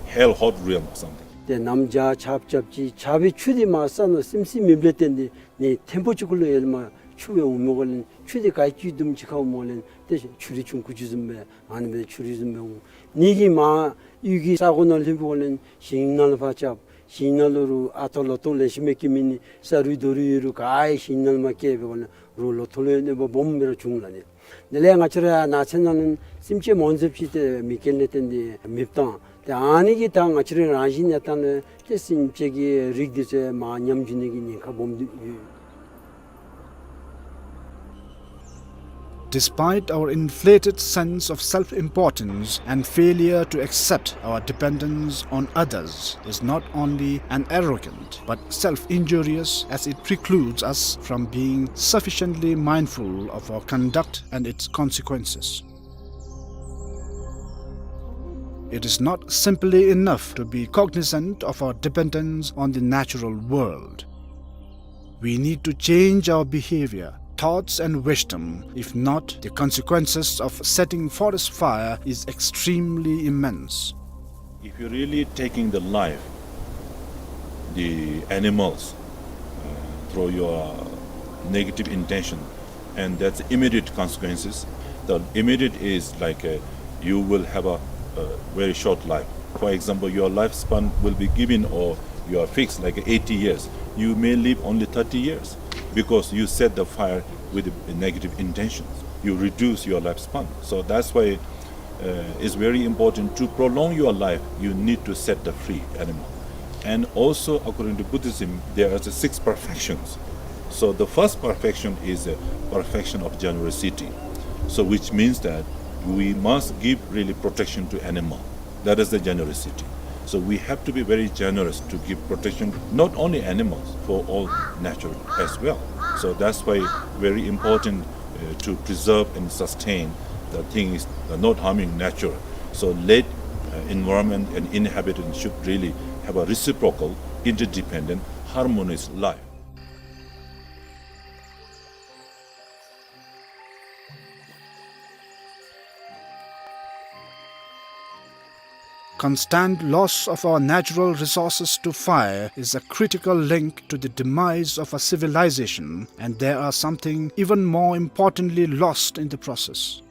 hell hot realm or something. ཏེ་གནམ་བྱཱར་ཆརཔ་རྐྱབ་ཅི། ཆར་པའི་ཆུ་འདི་མར་ས་ནང་སིམ་སིམ་མེདཔ་ལས་བརྟེན་ཏེ་ནི་ཐེམ་སྤུ་ཅིག་གུ་ལུ་ཡར་ལས་མར་ཆུ་སྦེ་འོངམ་འོང་ལས་ཆུ་འདི་ག་ཅི་དུམ་ཅིག་ཁར་འོངམ་འོང་ལས་ཏེ་ཆུ་རུད་ཆུང་ཀུ་ཅིག་བཟུམ་སྦེ་ཨ་ནི་སྦེ་ཆུ་རུད་བཟུམ་སྦེ་འོང་། ནི་གིས་མར་གཡུས་ཀྱི་ས་གོ་ནང་ལྷོདཔ་འོང་ལས་ཞིང་ནང་ལུ་ཕར་རྐྱབ། ཞིང་ནང་ལུ་རུང་ཨ་རྟག་ལོ་ཐོག་ལེགས་ཤོམ་སྦེ་སྐྱེ་མི་ནི་ས་རུད་རྡོ་རུད་ཡོད་རུང་ག་ཡང་ཞིང་ནང་ལུ་མར་སྐྱེ་འབད་འོང་ལས་རུང་ལོ་ཐོག་ལུ་ཡང་གནོད་པ་སྦོམ་སྦེ་ར་འབྱུང་ལགས་ནི། དེ་ལས་ང་བཅས་ར་ནགས་ཚལ་ནང་ལུ་སེམས་ཅན་མང་ཙམ་ཅིག་ཏེ་མེ་རྐྱེན་ལས་བརྟེན་ཏེ་མེདཔ་བཏང་། ཏེ་ཨ་ནི་གིས་ད་ང་བཅས་ར་རང་བཞིན་གནས་སྟངས་ལུ་ཏེ་སེམས་ཅན་གྱི་རིགས་འདི་ཚུ་མར་ཉམས་འགྱོ་ནི་གི་ཉེན་ཁ་སྦོམ་འདུག་ཡོད། Despite our inflated sense of self-importance and failure to accept our dependence on others is not only an arrogant but self-injurious, as it precludes us from being sufficiently mindful of our conduct and its consequences. It is not simply enough to be cognizant of our dependence on the natural world. We need to change our behavior, thoughts and wisdom. If not, the consequences of setting forest fire is extremely immense. If you're really taking the life, the animals, uh, through your negative intention, and that's immediate consequences. The immediate is like, uh, you will have a, a very short life. For example, your lifespan will be given or you are fixed like eighty years. You may live only thirty years because you set the fire with the negative intentions. You reduce your lifespan. So that's why uh, it's very important to prolong your life. You need to set the free animal. And also, according to Buddhism, there are the six perfections. So the first perfection is a perfection of generosity. So which means that we must give really protection to animal. That is the generosity. So we have to be very generous to give protection, not only animals, for all nature as well. So that's why very important uh, to preserve and sustain the thing is, uh, not harming nature. So let, uh, environment and inhabitants should really have a reciprocal, interdependent, harmonious life. Constant loss of our natural resources to fire is a critical link to the demise of a civilization, and there are something even more importantly lost in the process.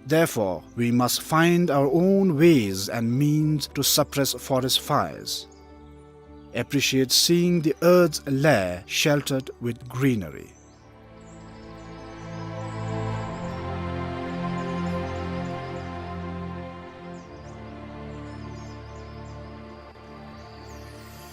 Therefore, we must find our own ways and means to suppress forest fires. Appreciate seeing the earth's lair sheltered with greenery.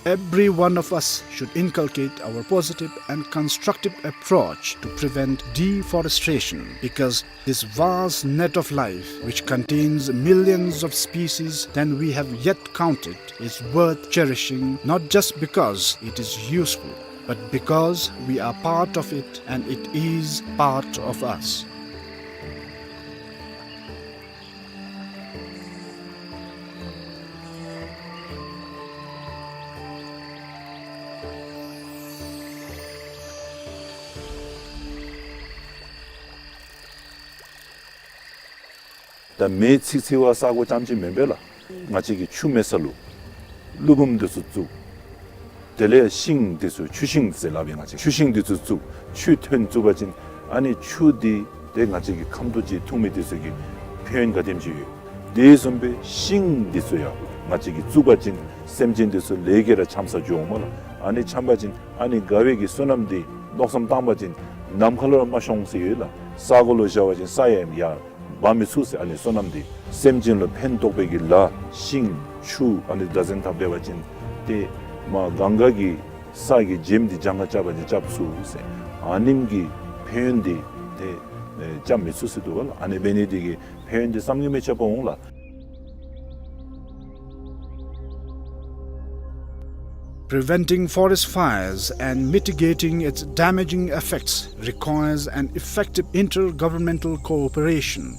Every one of us should inculcate our positive and constructive approach to prevent deforestation, because this vast net of life, which contains millions of species than we have yet counted, is worth cherishing, not just because it is useful, but because we are part of it and it is part of us. ད་མེ་འཚིག་འཚིག་པ་ས་གོ་རྐྱངམ་ཅིག་མེན་པས་ལགས། ང་བཅས་ཀྱིས་ཆུ་མེད་ས་ལུ་ཀླུ་འབུམ་འདི་ཚུ་བཙུགས། དེ་ལས་ཤིང་འདི་ཚུ་ཆུ་ཤིང་ཟེར་སླབ་ཨིན། ང་བཅས་ཆུ་ཤིང་འདི་ཚུ་བཙུགས། ཆུ་ཐོན་བཙུགས་པ་ཅིན་ཨ་ནི་ཆུ་འདི་ཏེ་ང་བཅས་ཀྱི་ཁམ་ཐོག་ཅིག་འཐུང་མི་འདི་ཚུ་གི་ཕན་ཡོན་ག་དེམ་ཅིག་ཡོད། དེ་བཟུམ་སྦེ་ཤིང་འདི་ཚུ་ཡང་ང་བཅས་ཀྱིས་བཙུགས་པ་ཅིན་སེམས་ཅན་འདི་ཚུ་ལས་ཀྱི་ར་ཆམ་ས་འགྱོཝ་མས་ལགས། ཨ་ནི་ཆམ་པ་ཅིན་ཨ་ནི་དགའ་བའི་གི་བསོད་ནམས་འདི་མནོ་བསམ་བཏང་པ་ཅིན་ནམ་མཁའ་ལུ་ར་མ་ཤོང་ཟེར་ཡོད་ལགས། ས་གོ་ལུ་བཞག་པ་ཅིན་ས་ཡང་ཡར་འབབ་མི་ཚུགས་ཟེར། ཨ་ནི་བསོད་ནམས་འདི་སེམས་ཅན་ལུ་ཕན་ཐོགས་པའི་གི་ལཱ་ཤིང་ཆུ་ཨ་ནི་བདག་འཛིན་འཐབ་སྡོད་པ་ཅིན་ཏེ་མར་གངྒཱ་གི་ས་གི་རྗེམ་འདི་གྱངས་ཁ་རྐྱབ་པ་ཅིན་རྐྱབ་ཚུགས་ཟེར། ཨ་ནེམ་གི་ཕན་ཡོན་འདི་ཏེ་ཨེ་རྐྱབ་མི་ཚུགས་ཟེར་འདུག་པ་ལགས། ཨ་ནི་འབད་ནི་འདི་གིས་ཕན་ཡོན་འདི་བསམ་གྱིས་མི་ཁྱབ་པ་འོང་ལགས། Preventing forest fires and mitigating its damaging effects requires an effective intergovernmental cooperation.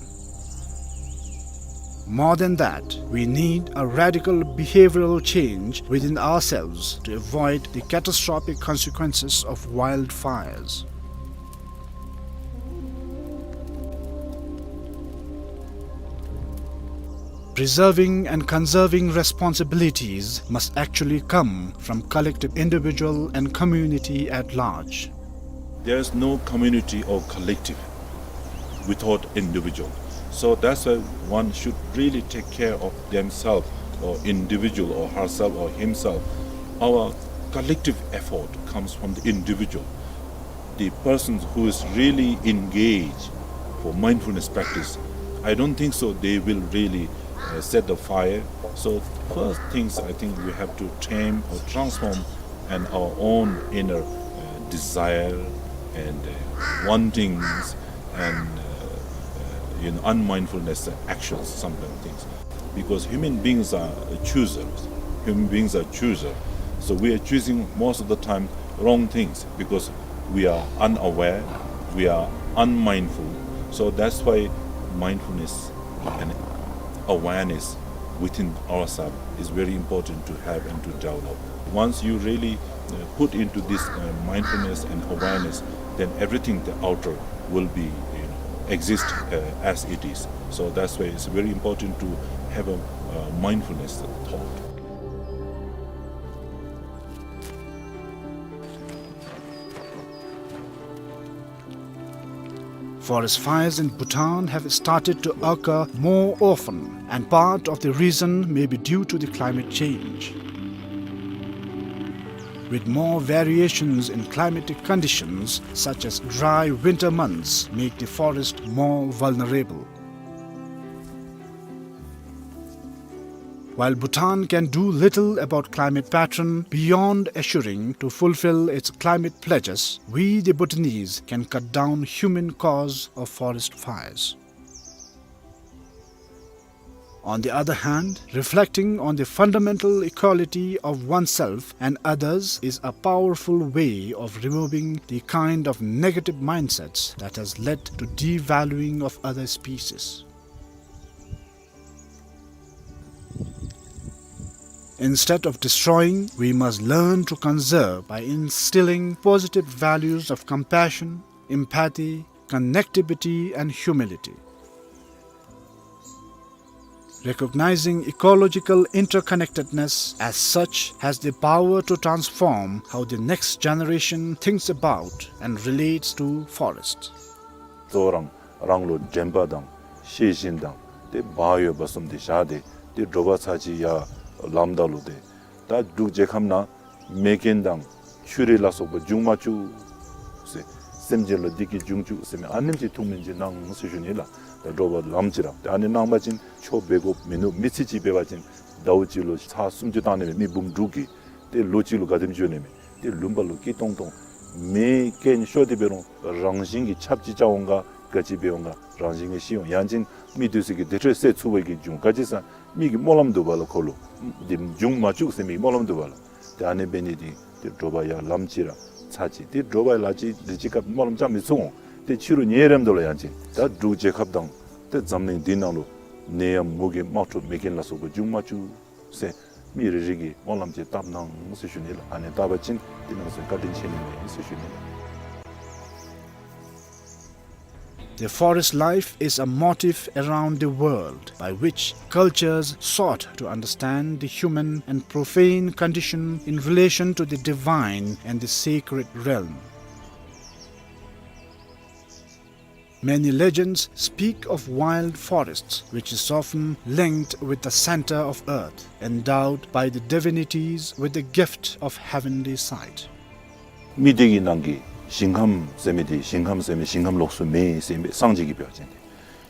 More than that, we need a radical behavioral change within ourselves to avoid the catastrophic consequences of wildfires. Preserving and conserving responsibilities must actually come from collective individual and community at large. There is no community or collective without individual. So that's why one should really take care of themselves or individual or herself or himself. Our collective effort comes from the individual, the persons who is really engaged for mindfulness practice. I don't think so they will really uh, set the fire. So first things, I think we have to tame or transform and our own inner uh, desire and uh, wantings and uh, uh, you know, unmindfulness actions, something things. Because human beings are choosers. Human beings are choosers. So we are choosing most of the time wrong things because we are unaware, we are unmindful. So that's why mindfulness and awareness within ourselves is very important to have and to develop. Once you really uh, put into this uh, mindfulness and awareness, then everything the outer will be, you know, exist, uh, as it is. So that's why it's very important to have a, uh, mindfulness thought. Forest fires in Bhutan have started to occur more often, and part of the reason may be due to the climate change, with more variations in climatic conditions, such as dry winter months, make the forest more vulnerable. While Bhutan can do little about climate pattern beyond assuring to fulfill its climate pledges, we the Bhutanese can cut down human cause of forest fires. On the other hand, reflecting on the fundamental equality of oneself and others is a powerful way of removing the kind of negative mindsets that has led to devaluing of other species. Instead of destroying, we must learn to conserve by instilling positive values of compassion, empathy, connectivity, and humility. Recognizing ecological interconnectedness as such has the power to transform how the next generation thinks about and relates to forests. གཙོ་བོ་རང་རང་ལུ་དྲན་པ་དང་ཤེས་བཞིན་དང་ཏེ་བག་ཡོད་པ་གསུམ་དེ་བཞག་སྟེ་ཏེ་དྲོ་པ་ཚར་གཅིག་ཡར་ལངམ་ད་ལུ་ཏེ་ད་འབྲུག་རྒྱལ་ཁབ་ནང་མེ་རྐྱེན་དང་ཆུ་རུད་ལ་སོགས་པ་འབྱུང་མ་བཅུག་ཟེར། སེམས་ཅན་ལུ་བདེ་སྐྱིད་འབྱུང་བཅུག་ཟེར་མི་ཨ་ནེམ་ཅིག་ཐུགས་སྨོན་ཅིག་གནང་ཟེར་ཞུ་ནི་ལགས། ད་དྲོ་པ་ལངམ་ཅིག་ར་ཏེ་ཨ་ནི་གནང་པ་ཅིན་ཆོས་འབད་དགོཔ་མིན་ནུག། མི་ཚེ་གཅིག་འབད་བ་ཅིན་ཟླཝ་གཅིག་ལུ་ཚར་སུམ་ཅུ་བཏང་ནི་མས། མི་འབུམ་དྲུག་གིས་ཏེ་ལོ་གཅིག་ལུ་ག་དེམ་འགྱོ་ནི་མས། ཏེ་ལུང་པ་ལུ་སྐྱིད་ཏོང་ཏོ། མེ་རྐྱེན་ཤོར་ཏེ་འབད་རུང་རང་བཞིན་གྱིས་ཆརཔ་ཅིག་རྐྱབ་འོང་ག་ག་ཅི་འབད་འོང་ག་རང་བཞིན་གྱིས་ཤི་འོང་། ཡང་ཅིན་མི་དེ་ཚུ་གིས་དེ་འཕྲོ་བསད་ཚུགས་པའི་གི་འབྱུང་ག་ཅི་ཟེར་མི་གི་སྨོན་ལམ་འདུག་པ་ལགས། ཁོ་ལུ་དེ་འབྱུང་མ་བཅུག་ཟེར་མི་གི་སྨོན་ལམ་འདུག་པ་ལགས། ཏེ་ཨ་ནི་འབད་ནི་དེ་ཏེ་དྲོ་པ་ཡར་ལངམ་ཅིག་ར་ཚར་གཅིག་ཏེ་དྲོ་པ་ལ་ཅིག་དེ་ཅིག་སྐབས་སྨོན་ལམ་རྐྱབ་མི་ཚུགས་འོང་། ཏེ་ཕྱི་རུ་ཉལ་རནམ་ད་ལུ་ཡང་ཅིན་ད་འབྲུག་རྒྱལ་ཁབ་དང་ཏེ་འཛམ་གླིང་འདི་ནང་ལུ་ནད་ཡམས་མུ་གེ་དམག་འཁྲུག་མེ་རྐྱེན་ལ་སོགས་པ་འབྱུང་མ་བཅུག་ཟེར་མི་རེ་རེ་གིས་སྨོན་ལམ་ཅིག་བཏབ་གནང་ཟེར་ཞུ་ནི་ལགས། ཨ་ནི་བཏབ་པ་ཅིན་ཏེ་ནང་སོ་བཀའ་དྲིན་ཆེ་ནི་མས་ཟེར་ཞུ་ནི་ལགས། The forest life is a motif around the world by which cultures sought to understand the human and profane condition in relation to the divine and the sacred realm. Many legends speak of wild forests, which is often linked with the center of earth, endowed by the divinities with the gift of heavenly sight. མི་སྡེ་གི་ནང་གི་ཞིང་ཁམས་ཟེར་མི་དེ་ཞིང་ཁམས་ཟེར་མི་ཞིང་ཁམས་ལོགས་སུ་མེད་ཟེར་ཨིན་པས། སངས་རྒྱས་ཀྱིས་འབད་བ་ཅིན་ཏེ་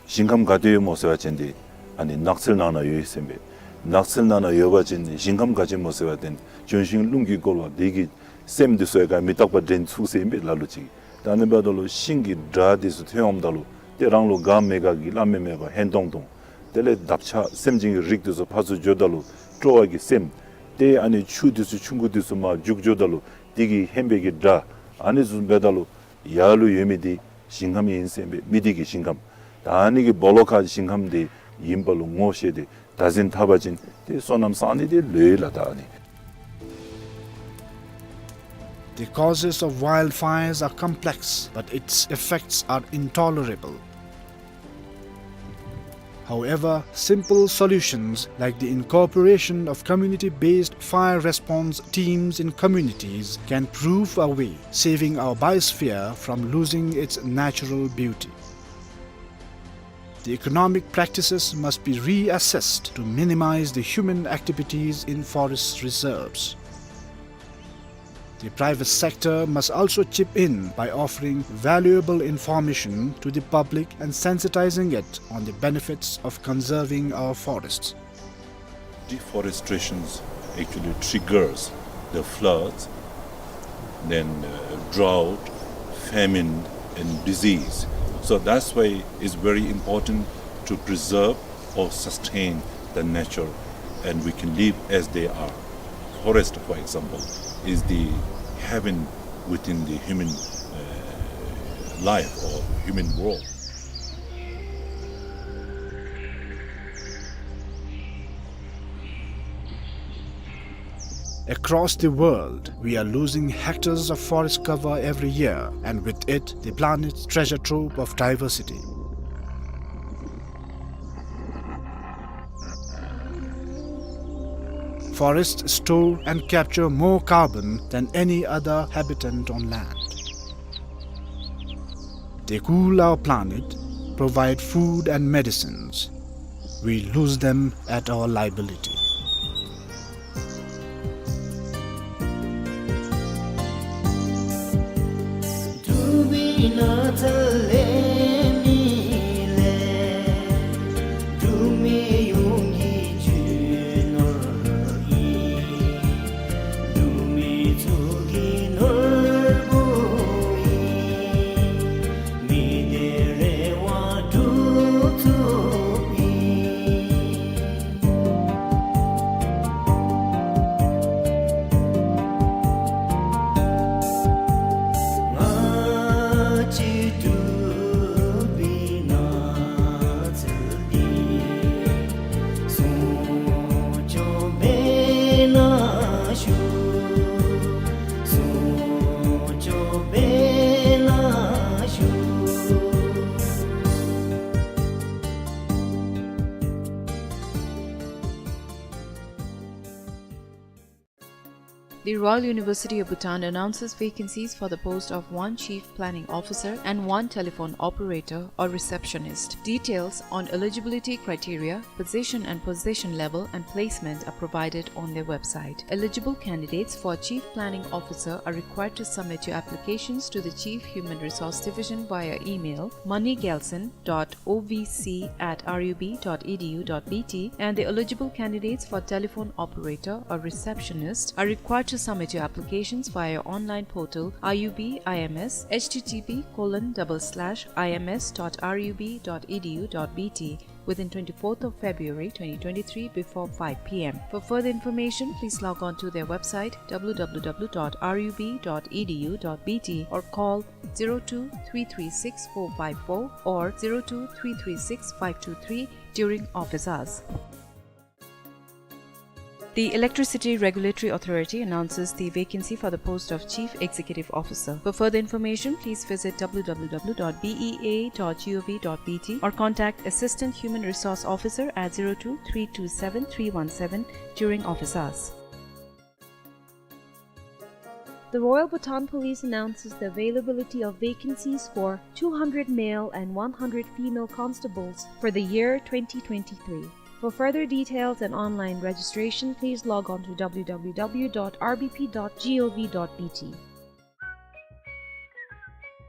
ཞིང་ཁམས་ག་ཏེ་ཡོདཔ་སྨོ་ཟེར་བ་ཅིན་ཏེ་ཨ་ནི་ནགས་ཚལ་ནང་ན་ཡོད་ཟེར་ཨིན་པས། ནགས་ཚལ་ནང་ན་ཡོད་པ་ཅིན་ཞིང་ཁམས་ག་ཅི་སྨོ་ཟེར་བ་ཅིན་ལྗོན་ཤིང་རླུང་གིས་བསྐོར་བ་དེ་གི་སྲནམ་དེ་ཚུ་ཡང་ག་མི་རྟག་པ་འདྲེན་ཚུགས་ཟེར་ཨིན་པས་ལ་ལུ་ཅིག། ད་ཨ་ནི་འབདཝ་ད་ལུ་ཤིང་གི་སྒྲ་དེ་ཚུ་ཐོན་འོངམ་ད་ལུ་ཏེ་རང་ལུ་དགའ་མི་དགའ་གི་སླབ་མི་མེད་པར་ཧན་ཏོང་ཏོ། དེ་ལས་འདབ་ཆགས་སེམས་ཅན་གྱི་རིགས་དེ་ཚུ་ཕར་ཚུར་འགྱོཝ་ད་ལུ་སྤྲོ་བ་གི་སེམས། ཏེ་ཨ་ནི་ཆུ་དེ་ཚུ་ཆུང་ཀུ་དེ་ཚུ་མར་རྒྱུག་འགྱོཝ་ད་ལུ་དེ་གི་ཧན་པའི་གི་སྒྲ། ཨ་ནི་ཚུ་འབདཝ་ད་ལུ་ཡར་ལུ་ཡོད་མི་དེ་ཞིང་ཁམས་ཨིན་ཟེར་ཨིན་པས། མི་སྡེ་གི་ཞིང་ཁམས། ད་ཨ་ནི་གི་སྦོ་ལོགས་ཁར་ཞིང་ཁམས་དེ་ཨིནམ་ལུ་ངོ་ཤེས་ཏེ་བདག་འཛིན་འཐབ་པ་ཅིན་ཏེ་བསོད་ནམས་བསག་ནི་དེ་ལོས་ལགས། ད་ཨ་ནི། The causes of wildfires are complex, but its effects are intolerable. However, simple solutions like the incorporation of community-based fire response teams in communities can prove a way, saving our biosphere from losing its natural beauty. The economic practices must be reassessed to minimize the human activities in forest reserves. The private sector must also chip in by offering valuable information to the public and sensitizing it on the benefits of conserving our forests. Deforestation actually triggers the floods, then, uh, drought, famine, and disease. So that's why it's very important to preserve or sustain the nature, and we can live as they are. Forest, for example, is the heaven within the human, uh, life or human world. Across the world, we are losing hectares of forest cover every year, and with it, the planet's treasure trove of diversity. Forests store and capture more carbon than any other habitat on land. They cool our planet, provide food and medicines. We lose them at our liability. The Royal University of Bhutan announces vacancies for the post of one Chief Planning Officer and one telephone operator or receptionist. Details on eligibility criteria, position and position level, and placement are provided on their website. Eligible candidates for Chief Planning Officer are required to submit your applications to the Chief Human Resource Division via email, money gyaltshen dot O V C at R U B dot E D U dot B T, and the eligible candidates for telephone operator or receptionist are required to submit your applications via online portal R U B I M S, H T T P colon double slash I M S dot R U B dot E D U dot B T, within twenty-fourth of February twenty twenty-three before five P M. For further information, please log on to their website, W W W dot R U B dot E D U dot B T, or call zero two three three six four five four or zero two three three six five two three during office hours. The Electricity Regulatory Authority announces the vacancy for the post of Chief Executive Officer. For further information, please visit W W W dot B E A dot G O V dot B T or contact Assistant Human Resource Officer at zero two three two seven three one seven during office hours. The Royal Bhutan Police announces the availability of vacancies for two hundred male and one hundred female constables for the year twenty twenty-three. For further details and online registration, please log on to W W W dot R B P dot G O V dot B T.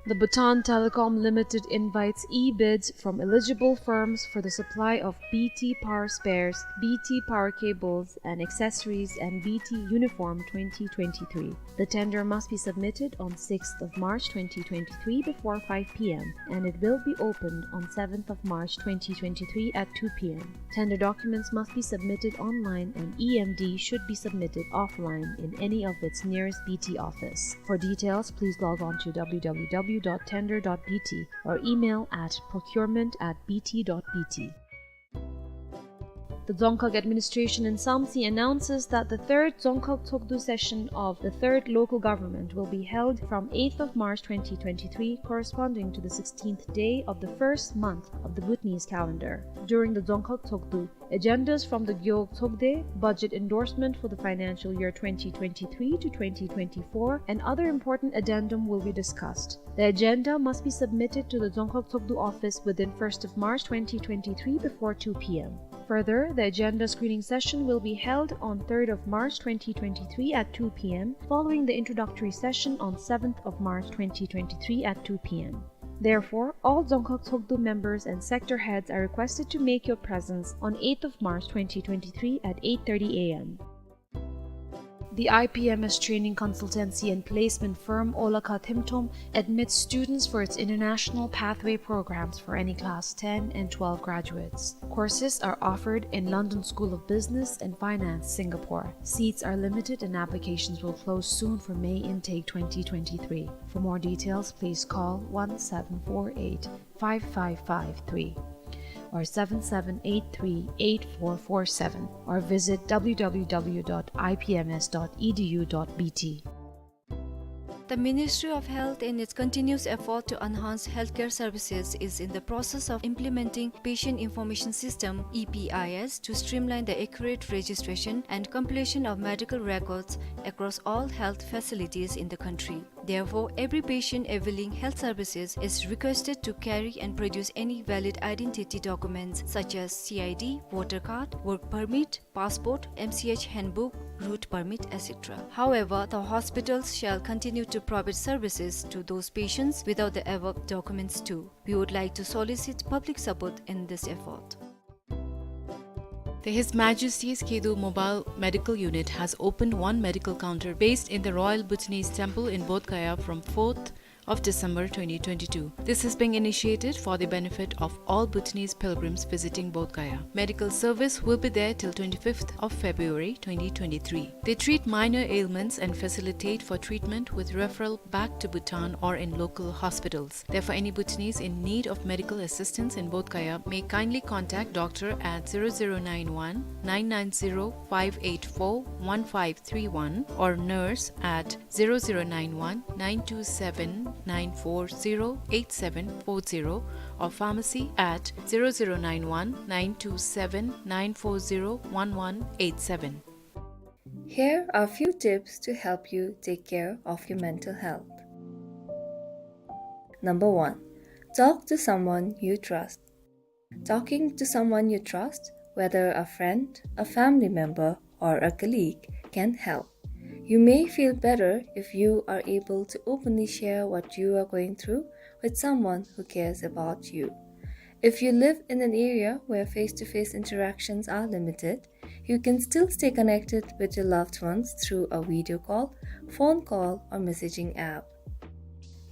The Bhutan Telecom Limited invites e-bids from eligible firms for the supply of B T power spares, B T power cables, and accessories, and B T uniform twenty twenty-three. The tender must be submitted on sixth of March twenty twenty-three before five P M, and it will be opened on seventh of March twenty twenty-three at two P M. Tender documents must be submitted online, and E M D should be submitted offline in any of its nearest B T office. For details, please log on to W W W dot tender dot B T or email at procurement at B T dot B T. The Dzongkhag administration in Samtse announces that the third Dzongkhag Tshogdu session of the third local government will be held from eighth of March twenty twenty-three, corresponding to the sixteenth day of the first month of the Bhutanese calendar. During the Dzongkhag Tshogdu, agendas from the Gewog Tshogde, budget endorsement for the financial year twenty twenty-three to twenty twenty-four, and other important addendum will be discussed. The agenda must be submitted to the Dzongkhag Tshogdu office within first of March twenty twenty-three before two P M. Further, the agenda screening session will be held on third of March twenty twenty-three at two P M, following the introductory session on seventh of March twenty twenty-three at two P M. Therefore, all Dzongkhag Tshogdu members and sector heads are requested to make your presence on eighth of March twenty twenty-three at eight thirty A M. The I P M S training consultancy and placement firm Olakha Themthoom admits students for its international pathway programs for any class ten and twelve graduates. Courses are offered in London School of Business and Finance, Singapore. Seats are limited and applications will close soon for May intake twenty twenty-three. For more details, please call one seven four eight, five five five three or seven seven eight three, eight four four seven, or visit W W W dot I P M S dot E D U dot B T. The Ministry of Health, in its continuous effort to enhance healthcare services, is in the process of implementing Patient Information System, E P I S, to streamline the accurate registration and compilation of medical records across all health facilities in the country. Therefore, every patient availing health services is requested to carry and produce any valid identity documents such as C I D, voter card, work permit, passport, M C H handbook, route permit, et cetera. However, the hospitals shall continue to provide services to those patients without the above documents too. We would like to solicit public support in this effort. The His Majesty's Khedo Mobile Medical Unit has opened one medical counter based in the Royal Bhutanese Temple in Bodh Gaya from fourth of December twenty twenty-two. This is being initiated for the benefit of all Bhutanese pilgrims visiting Bodh Gaya. Medical service will be there till twenty-fifth of February twenty twenty-three. They treat minor ailments and facilitate for treatment with referral back to Bhutan or in local hospitals. Therefore, any Bhutanese in need of medical assistance in Bodh Gaya may kindly contact doctor at zero zero nine one nine nine zero five eight four one five three one or nurse at zero zero nine one nine two seven nine four zero eight seven four zero or pharmacy at zero zero nine one nine two seven nine four zero one one eight seven. Here are few tips to help you take care of your mental health. Number one, talk to someone you trust. Talking to someone you trust, whether a friend, a family member, or a colleague, can help. You may feel better if you are able to openly share what you are going through with someone who cares about you. If you live in an area where face-to-face interactions are limited, you can still stay connected with your loved ones through a video call, phone call, or messaging app.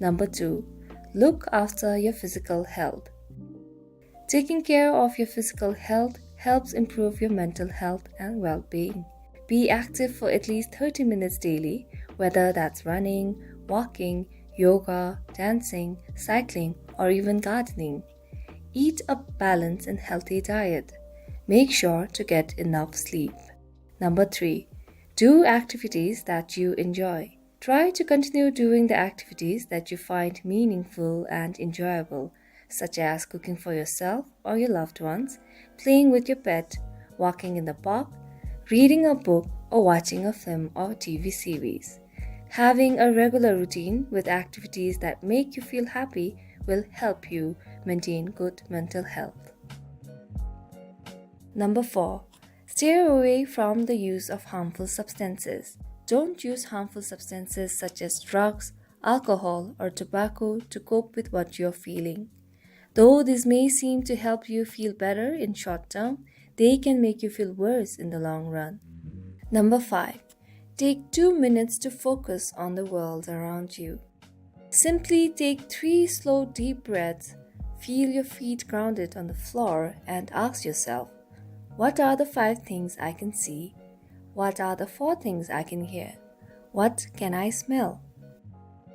Number two, look after your physical health. Taking care of your physical health helps improve your mental health and well-being. Be active for at least thirty minutes daily, whether that's running, walking, yoga, dancing, cycling, or even gardening. Eat a balanced and healthy diet. Make sure to get enough sleep. Number three, do activities that you enjoy. Try to continue doing the activities that you find meaningful and enjoyable, such as cooking for yourself or your loved ones, playing with your pet, walking in the park, reading a book, or watching a film or T V series. Having a regular routine with activities that make you feel happy will help you maintain good mental health. Number four, steer away from the use of harmful substances. Don't use harmful substances such as drugs, alcohol, or tobacco to cope with what you're feeling. Though this may seem to help you feel better in short term, they can make you feel worse in the long run. Number five, take two minutes to focus on the world around you. Simply take three slow, deep breaths, feel your feet grounded on the floor, and ask yourself, "What are the five things I can see? What are the four things I can hear? What can I smell?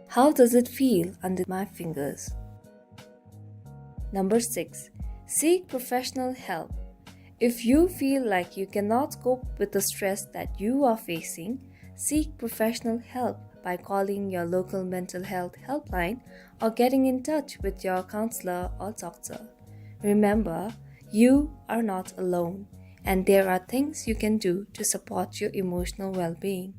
How does it feel under my fingers?" Number six, seek professional help. If you feel like you cannot cope with the stress that you are facing, seek professional help by calling your local mental health helpline or getting in touch with your counselor or doctor. Remember, you are not alone, and there are things you can do to support your emotional well-being.